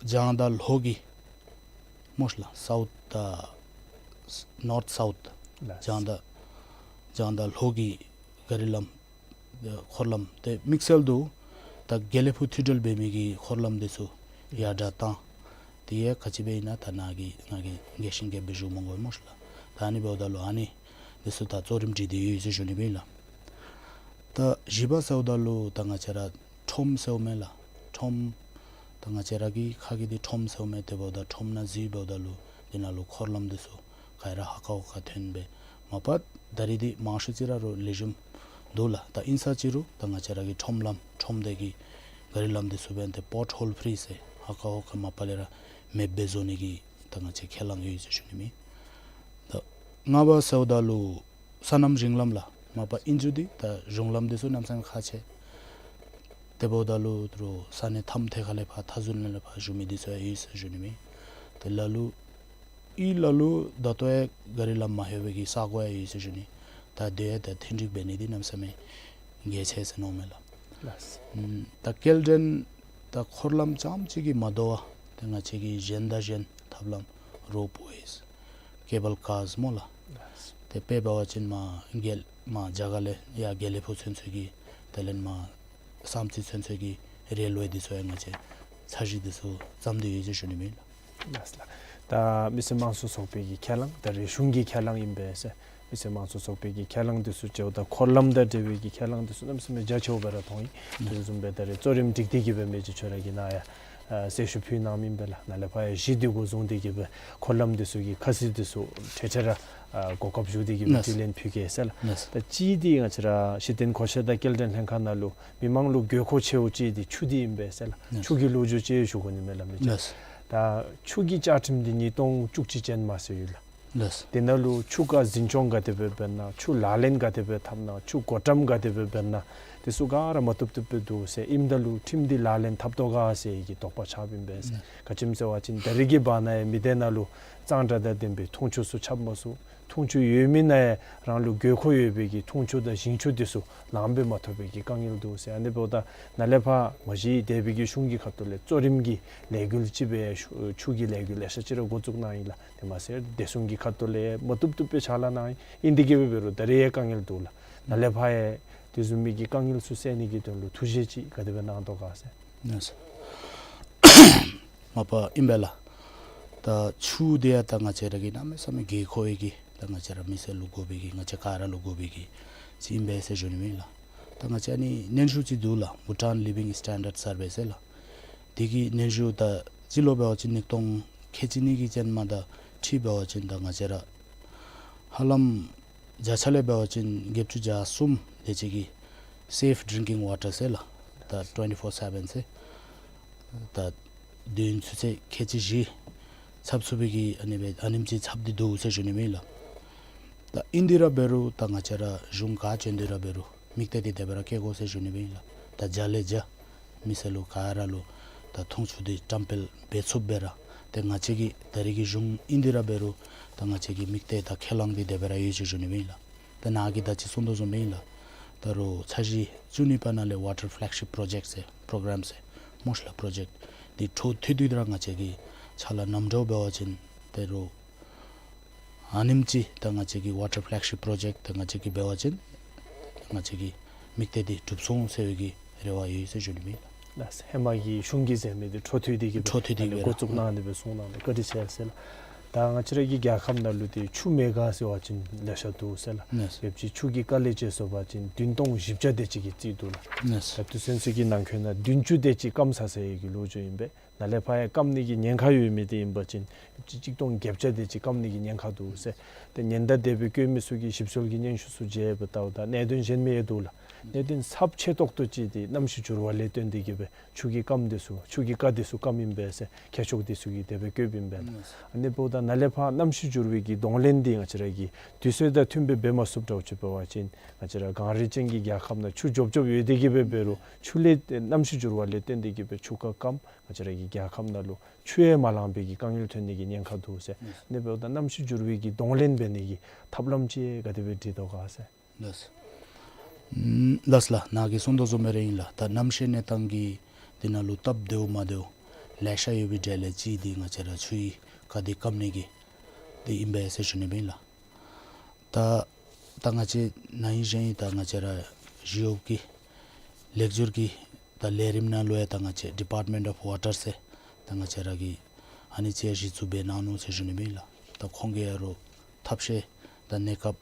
བྱང་དང་ལྷོ་གི་སྨོ་ལགས། South དང་North South། ལགས། བྱང་དང་བྱང་དང་ལྷོ་གི་ག་རི་ལམ་འཁོར་ལམ་ཏེ་དམིགས་བསལ་དུ་ད་དགེ་ལེགས་ཕུག་མཐུད་འབྲེལ་འབད་མི་གི་འཁོར་ལམ་འདི་ཚུ་ཡར་དྲག་བཏང་། དེ་ཡང་ག་ཅི་སྦེ་ཨིན་ན་ད་ནཱ་གིས་ང་གིས་རྒྱས་ཤིང་རྒྱསཔ་སྦེ་ཞུ་མི་དགོ་སྨོ་ལགས། ད་ཨ་ནི་འབདཝ་ད་ལུ་ཨ་ནི་འདི་ཚུ་ད་གཙོ་རིམ་སྒྲིག་སྟེ་ཡོད་ཟེར་ཞུ་ནི་མས་ལགས། ད་བཞི་པ་ཟེརཝ་ད་ལུ་ད་ང་བཅས་ར་ཁྲོམ་ཟེརཝ་མས་ལགས། ཁྲོམ་ད་ང་བཅས་ར་གི་ཁ་གི་འདི་ཁྲོམ་ཟེརཝ་མས། དེ་འབདཝ་ད་ཁྲོམ་ནང་འཛུལ་འབདཝ་ད་ལུ་དེ་ནང་ལུ་འཁོར་ལམ་འདི་ཚུ་ག་ར་ཧ་ཁ་ཧོ་ཁ་ཐོན་སྦེ་མ་པ་ད་རེས་འདི་མང་ཤོས་ཅིག་ར་རུང་ལེགས་ཤོམ་འདུག་ལགས། ད་ཨིན་ས་ཅི་རུང་ད་ང་བཅས་ར་གི་ཁྲོམ་ལམ་ཁྲོམ་སྡེ་གི་ག་རི་ལམ་འདི་ཚུ་འབདན་ཏེ་པོཊ་ཧོལ་ཕི་རི་ཟེར་ཧ་ཁ་ཧོ་ཁ་མ་པ་ལས་ར་མེདཔ་སྦེ་བཟོ་ནི་གི་ད་ང་བཅས་ཁས་བླངས་ཡོད་ཟེར་ཞུ་ནི་མས། ད་ལྔ་པ་ཟེརཝ་ད་ལུ་སོ་ནམ་ཞིང་ལམ་ལགས། མ་པ་ཨིན་རྒྱུ་འདི་ད་གཞུང་ལམ་འདི་ཚུ་གནམ་མེད་ས་མེད་ཁག་ཆེ། དེ་འབདཝ་ད་ལུ་ད་རུང་ས་གནས་ཐམ་ཐད་ཁ་ལས་ཕར་མཐའ་ཟུར་ནང་ལས་ཕར་བཞུགས་མི་འདི་ཚུ་ཡང་ཡོད་ཟེར་ཞུ་ནི་མས། ཏེ་ལ་ལུ་ཨི་ལ་ལུ་ད་ལྟོ་ཡང་ག་རི་ལམ་མ་ལྷོད་པའི་གི་ས་གོ་ཡང་ཡོད་ཟེར་ཞུ་ནི། ད་དེ་ཡང་ད་མཐུད་འབྲེལ་འབད་ནི་འདི་གནམ་མེད་ས་མེད་གལ་ཆེ་ཟེར་མནོཝ་མས་ལགས། ལགས། ཨམ་ད་སྐྱེལ་འདྲེན་ད་འཁོར་ལམ་རྐྱངམ་ཅིག་གིས་མ་དོ་བར་ཏེ་ང་བཅས་ཀྱིས་གཞན་དང་གཞན་ཐབས་ལམ་རོབ་ཝེསི་ཀེ་བཱལ་ཀཱརསི་སྨོ་ལགས། ཏེ་དཔེ་འབད་བ་ཅིན་མར་དགེ་མར་རྒྱ་གར་ལས་ཡར་དགེ་ལེགས་ཕུག་ཚུན་ཚོད་ཀྱི་དེ་ལས་མར་བསམ་རྩེ་ཚུན་ཚོད་ཀྱི་རེལ་ཝེ་འདི་ཚུ་ཡང་ང་བཅས་འཆར་གཞི་འདི་ཚུ་བརྩམས་ཏེ་ཡོད་ཟེར་ཞུ་ནི་ཨིན་ལགས། ལགས་སོ་ལགས། ད་མི་སེར་དམངས་གཙོ་ཚོགས་པའི་གི་ཁས་བླངས་ད་རེས་གཞུང་གི་ཁས་བླངས་ཨིན་པས་ཟེར། མི་སེར་དམངས་གཙོ་ཚོགས་པའི་གི་ཁས་བླངས་འདི་ཚུ་བྱེཝ་ད་འཁོར་ལམ་དང་འབྲེལ་བའི་གི་ཁས་བླངས་འདི་ཚུ་གནམ་མེད་ས་མེད་རྒྱ་ཆེཝ་སྦེ་ར་མཐོང་ཡི། དེ་བཟུམ་སྦེ་ད་རེས་གཙོ་རིམ་སྒྲིག་སྟེ་གི་སྦེ་མི་རྗེ་ཁྱོད་ར་གིས་ནཱ་ཡང་ཨ་གསལ་ཞུ་ཕུལ་གནངམ་ཨིན་པས་ལགས། ནཱ་ལས་ཕར་ཡང་གཞི་འདི་གུ་བཟུང་སྟེ་གི་སྦེ་འཁོར་ལམ་འདི་ཚུ་གི་ཁ་གསལ་འདི་ཚུ་འཕྲལ་འཕྲལ་ར་ཨ་གོ་སྐབས་ཞུ་སྟེ་གི་སྦེ་ལགས། དྲི་ལན་ཕུལ་གེ་ཟེར་ལགས། ལགས། ད་གཅིག་འདི་ང་བཅས་ར་གཞི་རྟེན་མཁོ་ཆས་དང་སྐྱེལ་འདྲེན་ལྷན་ཁག་ནང་ལུ་མི་མང་ལུ་དགོས་མཁོ་ཆེཝ་ཅིག་འདི་ཆུ་འདི་ཨིན་པས་ཟེར་ལགས། ལགས། ཆུ་གི་ལོ་རྒྱུས་ཅིག་ཞུ་དགོ་ནི་མས་ལགས་མི་རྗེ། ལགས། ད་ཆུ་གི་བཅའ་ཁྲིམས་འདི་ཉིས་སྟོང་བཅུ་གཅིག་ཅན་མ་ཟེར་ཡོད་ལགས། ལགས། དེ་ནང་ལུ་ཆུ་ཁ་འཛིན་སྐྱོང་ག་དེ་སྦེ་འབད་ན་ཆུ་ལག་ལེན་ག་དེ་སྦེ་འཐབ་ན་ཆུ་བགོ་བཀྲམ་ག་དེ་སྦེ་འབད་ན་དེ་ཚུ་ག་ར་མ་བཏུབ་བཏུབ་སྦེ་འདུག་ཟེར། ཨིནམ་ད་ལུ་ཁྲིམས་འདི་ལག་ལེན་འཐབ་དོ་ག་ཟེར་གྱི་དོགས་པ་ཆགསཔ་ཨིན་པས་ཟེར། ལགས། ག་ཅི་སྨོ་ཟེར་བ་ཅིན་ད་རེས་ཀྱི་བར་ན་ཡང་མི་སྡེ་ནང་ལུ་གཙང་སྦྲ་དང་ལྡན་པའི་འཐུང་ཆུ་ཚུ་ཆགས་མ་ཚུགས། འཐུང་ཆུ་ཡོད་མི་ནང་ཡང་རང་ལུ་དགོས་མཁོ་ཡོད་པའི་གི་འཐུང་ཆུ་དང་ཞིང་ཆུ་དེ་ཚུ་ལངམ་སྦེ་མ་ཐོབ་པའི་གི་དཀའ་ངལ་འདུག་ཟེར། ཨ་ནི་འབདཝ་ད་ནཱ་ལས་ཕར་མ་གཞི་འདས་པའི་གི་གཞུང་གི་ཁ་ཐུག་ལས་གཙོ་རིམ་གྱི་ལས་འགུལ་ཅིག་སྦེ་ཆུ་ཆུ་གི་ལས་འགུལ་ལེ་ཤ་ཅིག་ར་འགོ་བཙུགས་གནང་ཡི་ལགས། དེ་མ་ཚད་བདེ་སྲུང་གི་ཁ་ཐུག་ལས་མ་བཏུབ་བཏུབ་སྦེ་ཕྱག་ལཱ་གནང་ཡི། ཨིན་དེ་གིས་འབད་རུང་ད་རེས་ཡང་དཀའ་ངལ་འདུག་ལགས། ནཱ་ལས་ཕར་ཡང་དེ་བཟུམ་མའི་གི་དཀའ་ངལ་ཚུ་སེལ་ནི་གི་དོན་ལུ་ཐུགས་བཞེད་ཅིག་ག་དེ་སྦེ་གནང་དོ་ག་ཟེར། ལགས་སོ། མ་པ་ཨིན་པས་ལགས། ད་ཆུ་འདི་ཡང་ད་ང་བཅས་ར་གི་གནམ་མེད་ས་མེད་དགོས་མཁོ་བའི་གི་ད་ང་བཅས་ར་མི་སེར་ལུ་དགོ་པའི་གི་ང་བཅས་ག་ར་ལུ་དགོ་པའི་གི་ཅིག་ཨིན་པས་ཟེར་ཞུ་ནི་ཨིན་ལགས། ད་ང་བཅས་ཨ་ནི་སྙན་ཞུ་ཅིག་འདུག་ལགས། Bhutan Living Standard Survey ཟེར་ལགས། དེ་གི་སྙན་ཞུ་ད་སྤྱི་ལོ་འབད་བ་ཅིན་ཉིས་སྟོང་ཁལ་གཅིག་གཉིས་ཀྱི་ཅན་མ་དང་འཁྲིལ་འབད་བ་ཅིན་ད་ང་བཅས་ར་ཧ་ལམ་བརྒྱ་ཆ་ལས་འབད་བ་ཅིན་བརྒྱད་ཅུ་གྱ་གསུམ་དེ་ཅིག་གིས་safe drinking water ཟེར་ལགས། ད་twenty-four seven ཟེར། ད་དུས་ཡུན་ཚུན་ཚོད་ཁལ་གཅིག་བཞི་ཚབ་ཚུགས་པའི་གི་ཨ་ནི་སྦེ་ཨ་ནེམ་ཅིག་ཚབ་སྟེ་འདུག་ཟེར་ཞུ་ནི་ཨིན་ལགས། ད་ཨིན་དེ་ར་འབད་རུང་ད་ང་བཅས་ར་གཞུང་ག་བྱོན་དེ་ར་འབད་རུང་དམིགས་གཏད་འདི་དེ་སྦེ་ར་བསྐྱེད་དགོ་ཟེར་ཞུ་ནི་ཨིན་ལགས། ད་བརྒྱ་ལས་བརྒྱ་མི་སེར་ལུ་ག་ར་ལུ་ད་འཐུང་ཆུ་འདི་བཀྲམ་སྤེལ་འབད་ཚུགསཔ་སྦེ་ར་ཏེ་ང་བཅས་ཀྱི་ད་རེས་ཀྱི་གཞུང་ཨིན་དེ་ར་འབད་རུང་ད་ང་བཅས་ཀྱི་དམིགས་གཏད་དང་ཁས་བླངས་འདི་དེ་སྦེ་ར་ཡོད་ཟེར་ཞུ་ནི་ཨིན་ལགས། ད་ནཱ་གིས་ད་ཅི་གསུངས་དོ་བཟུམ་སྦེ་ཨིན་ལགས། ད་རུང་འཆར་གཞི་བཅུ་གཉིས་པ་ནང་ལས་Water Flagship Project ཟེར་པོ་རོ་གྲམ་ཟེར་སྨོ་ལགས་པོ་རོ་ཇེཀཊ་འདི་འཕྲོ་མཐུད་དེ་ར་ང་བཅས་ཀྱི་ཕྱག་ལཱ་ནམ་འགྱོ་འབད་བ་ཅིན་ད་རུང་ཨ་ནེམ་ཅིག་ད་ང་བཅས་ཀྱི་Water Flagship Project ད་ང་བཅས་ཀྱིས་འབད་བ་ཅིན་ང་བཅས་ཀྱི་དམིགས་གཏད་འདི་འགྲུབ་སོང་ཟེར་བའི་གི་རེ་བ་ཡོད་ཟེར་ཞུ་ནི་ཨིན་ལགས། ལགས། ཧེ་མ་གི་གཞུང་གིས་མཛད་མི་འདི་འཕྲོ་མཐུད་དེ་གི་འཕྲོ་མཐུད་དེ་གི་འགོ་བཙུགས་གནང་ནི་སྦེ་གསུངས་གནང་སྟེ་བཀའ་དྲིན་ཆེ་ཟེར་ལགས། ད་ང་བཅས་ར་གི་རྒྱལ་ཁབ་ནང་ལུ་ཏེ་ཆུ་མེད་ག་ཟེར་བ་ཅིན་ལེ་ཤ་འདུག་ཟེར་ལགས། ལགས། ཡོད་ཅིག་ཆུ་གི་དཀའ་ལས་སྤྱད་སོང་པ་ཅིན་བདུན་སྟོང་བཞི་བརྒྱ་དེ་ཅིག་གིས་རྩིས་འདུག་ལགས། ལགས། ད་དུས་ཚོད་ཚུ་གི་ནང་འཁོད་ནང་བདུན་ཅུ་དེ་ཅིག་སྐམ་ཚར་ཟེར་བའི་གི་ལོ་རྒྱུས་ཨིན་པས། ནཱ་ལས་ཕར་ཡང་སྐམ་ནི་གི་ཉེན་ཁ་ཡོད་མི་འདི་ཨིན་པ་ཅིན་ཡོད་ཅིག་གཅིག་སྟོང་བརྒྱད་བརྒྱ་དེ་ཅིག་སྐམ་ནི་གི་ཉེན་ཁ་འདུག་ཟེར། ཏེ་ཉེན་བརྡ་དེ་སྦེ་བཀོད་མི་ཚུ་གི་ཞིབ་འཚོལ་གྱི་སྙན་ཞུ་ཚུ་མཇལ་བའི་ལྟཝ་ད་གནད་དོན་གཞན་མེད་འདུག་ལགས། གནད་དོན་ཚབས་ཆེ་ཏོག་ཏོ་ཅིག་འདི་གནམ་གཤིས་འགྱུར་བ་ལས་བརྟེན་ཏེ་གི་སྦེ་ཆུ་གི་སྐམ་འདི་ཚུ་ཆུ་གི་རྐ་འདི་ཚུ་སྐམ་ཨིན་པས་ཟེར་མཁས་མཆོག་འདི་ཚུ་གིས་དེ་སྦེ་བཀོདཔ་ཨིན་པས་ལགས། ཨ་ནི་འབདཝ་ད་ནཱ་ལས་ཕར་གནམ་གཤིས་འགྱུར་བའི་གི་གདོང་ལེན་འདི་ང་བཅས་ར་གི་དུས་ཚོད་དང་མཐུན་པའི་འབད་མ་ཚུགསཔ་འདྲཝ་ཅིག་འབད་བ་ཅིན་ང་བཅས་ར་གངས་རི་ཅན་གྱི་རྒྱལ་ཁབ་ནང་ཆུ་འཇོབ་འཇོབ་ཡོད་དེ་གི་སྦེ་འབད་རུང་ཆུ་ལས་གནམ་གཤིས་འགྱུར་བ་ལས་བརྟེན་ཏེ་གི་སྦེ་ཆུ་ཁ་སྐམ་ང་བཅས་ར་གི་རྒྱལ་ཁབ་ནང་ལུ་ཆུ་ཡང་མ་ལང་པའི་གི་དཀའ་ངལ་ཐོན་ནི་གི་ཉེན་ཁ་འདུག་ཟེར། ཨ་ནི་འབདཝ་ད་གནམ་གཤིས་འགྱུར་བའི་གི་གདོང་ལེན་འབད་ནི་གི་ཐབས་ལམ་ཅིག་ག་དེ་སྦེ་སྒྲིག་དོ་ག་ཟེར། ལགས། ཨམ་ལགས་ལགས། ནཱ་གིས་གསུངས་དོ་བཟུམ་སྦེ་ར་ཨིན་ལགས། ད་གནམ་གཤིས་གནས་སྟངས་ཀྱི་འདི་ནང་ལུ་སྟབས་བདེཝ་མ་བདེཝ་ལེ་ཤ་ཡོད་པའི་གྲས་ལས་གཅིག་འདི་ང་བཅས་ར་ཆུའི་རྐ་འདི་སྐམ་ནི་གི་འདི་ཨིན་པས་ཟེར་ཞུ་ནི་ཨིན་ལགས། ད་ད་ང་བཅས་ནཱ་ཨིན་གཞན་ཨིན་ད་ང་བཅས་ར་གཞི་གཡོགཔ་ཀྱི་ལེགས་བསྒྱུར་གྱི་ད་ལས་རིམ་ནང་ལུ་ཡང་ད་ང་བཅས་Department of Water ཟེར་ད་ང་བཅས་ར་གི་ཨ་ནི་ཅིག་གཞི་བཙུགས་འབད་གནང་ནུག་ཟེར་ཞུ་ནི་ཨིན་ལགས། ད་ཁོང་གིས་ཡང་རོགས་ཐབས་ཤེས་ད་གནས་སྐབས་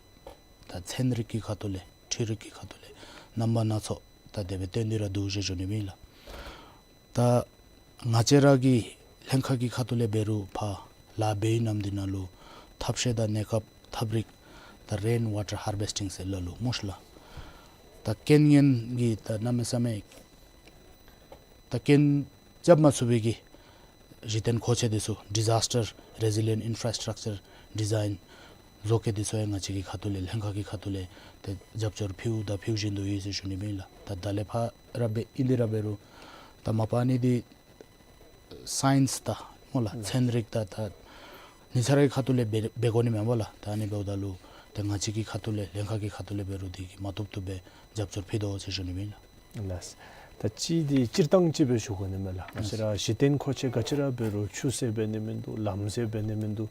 ད་ཚན་རིག་གི་ཁ་ཐུག་ལས་འཕྲུལ་རིག་གི་ཁ་ཐུག་ལས་རྣམ་པ་སྣ་ཚོགས་ད་དེ་སྦེ་སྟོན་ཏེ་ར་འདུག་ཟེར་ཞུ་ནི་ཨིན་ལགས། ད་ང་བཅས་ར་གི་ལྷན་ཁག་གི་ཁ་ཐུག་ལས་འབད་རུང་ཕར་ལཱ་འབད་བའི་ནམ་འདི་ནང་ལུ་ཐབས་ཤེས་དང་གནས་སྐབས་ཐབས་རིག་ད་rain water harvesting ཟེར་སླབ་ལོ་སྨོ་ཤ་ལགས། ད་རྐྱེན་ངན་གྱིས་ད་གནམ་མེད་ས་མེད་ད་རྐྱེན་རྐྱབ་མ་ཚུགས་པའི་གི་གཞི་རྟེན་མཁོ་ཆས་འདི་ཚུ་Disaster Resilient Infrastructure Design བཟོ་བཀོད་འདི་ཚུ་ཡང་ང་བཅས་ཀྱི་ཁ་ཐུག་ལས་ལྷན་ཁག་གི་ཁ་ཐུག་ལས་ཏེ་རྒྱབ་སྐྱོར་ཕུལཝ་དང་ཕུལ་བཞིན་དུ་ཡོད་ཟེར་ཞུ་ནི་ཨིན་ལགས། ད་ད་ལས་ཕར་ར་འབད་ཨིན་དེ་ར་འབད་རུང་ད་མ་པ་ཨ་ནི་འདི་སའིནསི་ད་སྨོ་ལགས། ལགས། ཚན་རིག་ད་ད་ཉིན་ཤར་གྱི་ཁ་ཐུག་ལས་འབད་འབད་དགོ་ནི་མེན་པ་ལགས། ད་ཨ་ནི་འབདཝ་ད་ལུ་ཏེ་ང་བཅས་ཀྱི་ཁ་ཐུག་ལས་ལྷན་ཁག་གི་ཁ་ཐུག་ལས་འབད་རུང་འདི་གིས་མ་བཏུབ་བཏུབ་སྦེ་རྒྱབ་སྐྱོར་ཕུལ་དོ་ཟེར་ཞུ་ནི་ཨིན་ལགས། ལགས། ད་ཅི་འདི་སྤྱིར་བཏང་ཅིག་སྦེ་ཞུ་དགོ་ནི་མས་ལགས། ང་བཅས་ར་གཞི་རྟེན་མཁོ་ཆས་ག་ཅི་ར་འབད་རུང་ཆུ་ཟེར་འབད་ནི་མིན་འདུག། ལམ་ཟེར་འབད་ནི་མིན་འདུག།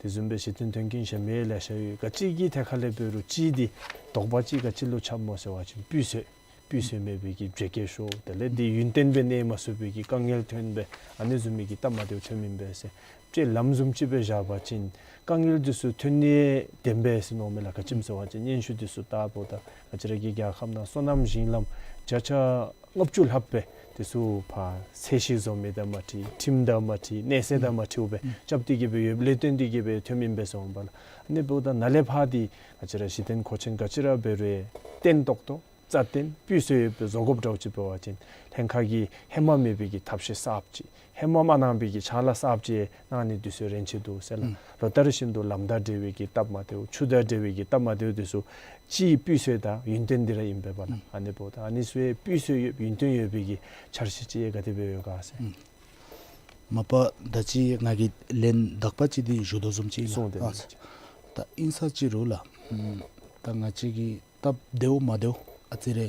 དེ་བཟུམ་སྦེ་གཞི་རྟེན་མཐུན་རྐྱེན་གཞན་མི་ལེ་ཤ་ཡོད། ག་ཅི་གི་ཐད་ཁ་ལས་འབད་རུང་གཅིག་འདི་དོགས་པ་ཅིག་ག་ཅི་ལུ་ཁྱབ་སྨོ་ཟེར་བ་ཅིན་སྤུས་ཚད། སྤུས་ཚད་མེད་པའི་གི་བརྗེ་བཀལ་ཤོར། དེ་ལས་འདི་ཡུན་བརྟན་སྦེ་གནས་མ་ཚུགས་པའི་གི་དཀའ་ངལ་ཐོན་སྦེ་ཨ་ནི་བཟུམ་མའི་གི་སྟབས་མ་བདེཝ་ཐོནམ་ཨིན་པས་ཟེར། ཅིག་ལམ་བཟུམ་ཅིག་སྦེ་བཞག་པ་ཅིན་དཀའ་ངལ་འདི་ཚུ་ཐོན་ནི་བདེན་པས་ཟེར་མནོཝ་མས་ལགས། ག་ཅི་སྨོ་ཟེར་བ་ཅིན་སྙན་ཞུ་འདི་ཚུ་བཏབ་འབདཝ་ད་ང་བཅས་ར་གི་རྒྱལ་ཁབ་ནང་སོ་ནམ་ཞིང་ལམ་བརྒྱ་ཆ་ལྔ་བཅུ་ལྷགཔ་སྦེ་འདི་ཚུ་ཕར་ཚད་གཞི་བཟོ་མི་དང་མ་འཁྲིལ། ཁྲིམས་དང་མ་འཁྲིལ། གནས་ཚད་དང་མ་འཁྲིལཝ་སྦེ་རྐྱབ་སྟེ་གི་སྦེ་ཡོདཔ་ལས་བརྟེན་ཏེ་གི་སྦེ་ཐོནམ་ཨིན་པས་ཟེར་འོང་པ་ལགས། ཨ་ནི་འབདཝ་ད་ནཱ་ལས་ཕར་འདི་ང་བཅས་ར་གཞི་རྟེན་མཁོ་ཆེན་ག་ཅི་ར་འབད་རུང་བརྟན་ཏོག་ཏོ་རྩ་བརྟན་སྤུས་ཚད་ཡོདཔ་སྦེ་བཟོ་དགོཔ་འདྲཝ་ཅིག་འབད་བ་ཅིན་ལྷན་ཁག་གི་ཧེ་མ་མེད་པའི་གི་ཐབས་ཤེས་གསརཔ་ཅིག། ཧེ་མ་མ་གནང་པའི་གི་ཕྱག་ལཱ་གསརཔ་ཅིག་གནང་ནི་འདི་ཚུ་རན་ཆི་འདུག་ཟེར་ལགས། ཨུམ། ལོ་ལྟར་བཞིན་དུ་ལམ་དང་འབྲེལ་བའི་གི་སྟབས་མ་བདེཝ་ཆུ་དང་འབྲེལ་བའི་གི་སྟབས་མ་བདེཝ་འདི་ཚུ་ཅིག་སྤུས་ཚད་དང་ཡུན་བརྟན་འདི་ར་ཨིན་པས་པ་ལགས། ཨུམ། ཨ་ནི་འབདཝ་ད་ཨ་ནི་ཚུ་ཡང་སྤུས་ཚད་ཡོད་ཡུན་བརྟན་ཡོད་པའི་གི་འཆར་གཞི་ཅིག་ག་དེ་སྦེ་ཡོད་ག་ཟེར། ཨུམ། མ་པ་ད་ཅི་ང་གིས་ལན་དག་པ་ཅིག་འདི་ཞུ་དོ་བཟུམ་ཅིག་ལགས། གསུངས་ཏེ། ཨ་ད་ཨིན་ས་ཅིག་རུང་ལགས། ཨུམ། ད་ང་བཅས་ཀྱི་སྟབས་བདེཝ་མ་བདེཝ་ཨ་ཙི་རེ་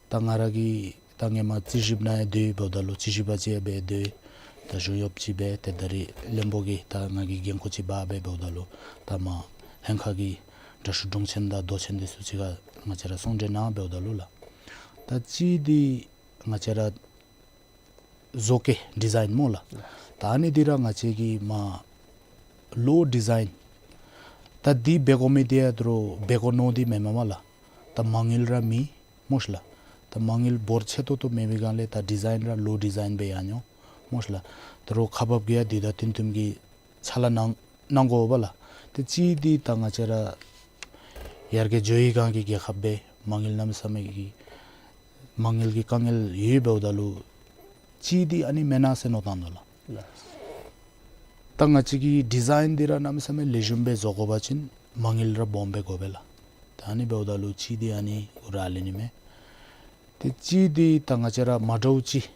ད་ང་ར་གིས་ད་ཧེ་མ་རྩིས་ཞིབ་ནང་ཡང་སྡོད་འབདཝ་ད་ལུ་རྩིས་ཞིབ་པ་ཅིག་ཡང་སྦེ་སྡོད། ད་གཞུང་གཡོགཔ་ཅིག་སྦེ་ཏེ་ད་རེས་བློན་པོ་གི་ད་ང་གི་འགན་ཁུར་ཅིག་འབག་སྦེ་འབདཝ་ད་ལུ་ད་མར་ལྷན་ཁག་གི་འདྲ་བཤུས་དྲུང་ཆེན་དང་མདོ་ཆེན་འདི་ཚུ་ཅིག་ཁར་ང་བཅས་ར་ཟུང་འབྲེལ་གནང་འབདཝ་ད་ལུ་ལགས། ད་ཅིག་འདི་ང་བཅས་ར་བཟོ་བཀོད་ཌི་ཛའིན་སྨོ་ལགས། ད་ཨ་ནི་འདི་ར་ང་བཅས་ཀྱིས་མར་ལོ་ཌི་ཛའིན་ད་འདི་འབད་དགོ་མི་འདི་ཡང་ད་རུང་འབད་དགོ་མནོ་སྟེ་མེན་མས་ལགས། ད་མ་དངུལ་ར་མེད་སྨོ་ཤི་ལགས། ད་མ་དངུལ་འབོར་ཆེ་ཏོག་ཏོ་མེད་པའི་སྒང་ལས་ད་ཌི་ཛའིན་ར་ལོ་ཌི་ཛའིན་སྦེ་ཡར་འགྱོ་སྨོ་ཤི་ལགས། ད་རུང་ཁག་འབགཔ་གིས་ཡང་འདི་དང་བསྟུན་བསྟུནམ་གི་ཕྱག་ལཱ་གནང་གནང་དགོ་པས་ལགས། ཏེ་ཅིག་འདི་ད་ང་བཅས་ར་ཡར་རྒྱས་འགྱོ་བའི་སྒང་གི་རྒྱལ་ཁབ་སྦེ་མ་དངུལ་གནམ་མེད་ས་མེད་ཀྱི་མ་དངུལ་གྱི་དཀའ་ངལ་ཡོདཔ་འབདཝ་ད་ལུ་ཅིག་འདི་ཨ་ནི་མེན་ན་ཟེར་མནོ་བཏང་དོ་ལགས། ལགས། ད་ང་བཅས་ཀྱི་ཌི་ཛའིན་འདི་ར་གནམ་མེད་ས་མེད་ལེགས་ཤོམ་སྦེ་བཟོ་དགོ་པ་ཅིན་མ་དངུལ་ར་སྦོམ་སྦེ་དགོ་པས་ལགས། ད་ཨ་ནི་འབདཝ་ད་ལུ་ཅིག་འདི་ཨ་ནི་གུ་ར་ལེན་ནི་མས། ཏེ་ཅིག་འདི་ད་ང་བཅས་ར་མ་འདྲཝ་ཅིག་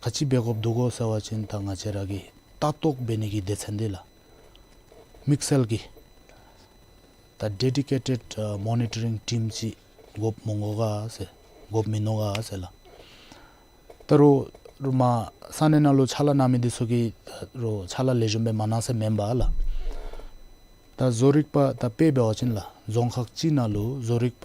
ག་ཅི་འབད་དགོཔ་འདུག་གོ་ཟེར་བ་ཅིན་ད་ང་བཅས་ར་གི་ལྟ་རྟོག་འབད་ནི་གི་སྡེ་ཚན་འདི་ལགས། དམིགས་བསལ་གྱི་ད་ཌེ་ཌི་ཀེ་ཊེཌ་ཨ་མོ་ནི་ཊ་རིང་ཊིམ་ཅིག་དགོཔ་མི་དགོ་ག་ཟེར། དགོཔ་མིན་ནུག་ག་ཟེར་ལགས། ད་རུང་རུང་མར་ས་གནས་ནང་ལུ་ཕྱག་ལཱ་གནང་མི་འདི་ཚུ་གིས་ད་རུང་ཕྱག་ལཱ་ལེགས་ཤོམ་སྦེ་མ་གནང་ཟེར་མེན་པས་ལགས། ད་བཟོ་རིག་པ་ད་དཔེ་འབད་བ་ཅིན་ལགས་རྫོང་ཁག་ཅིག་ནང་ལུ་བཟོ་རིག་པ་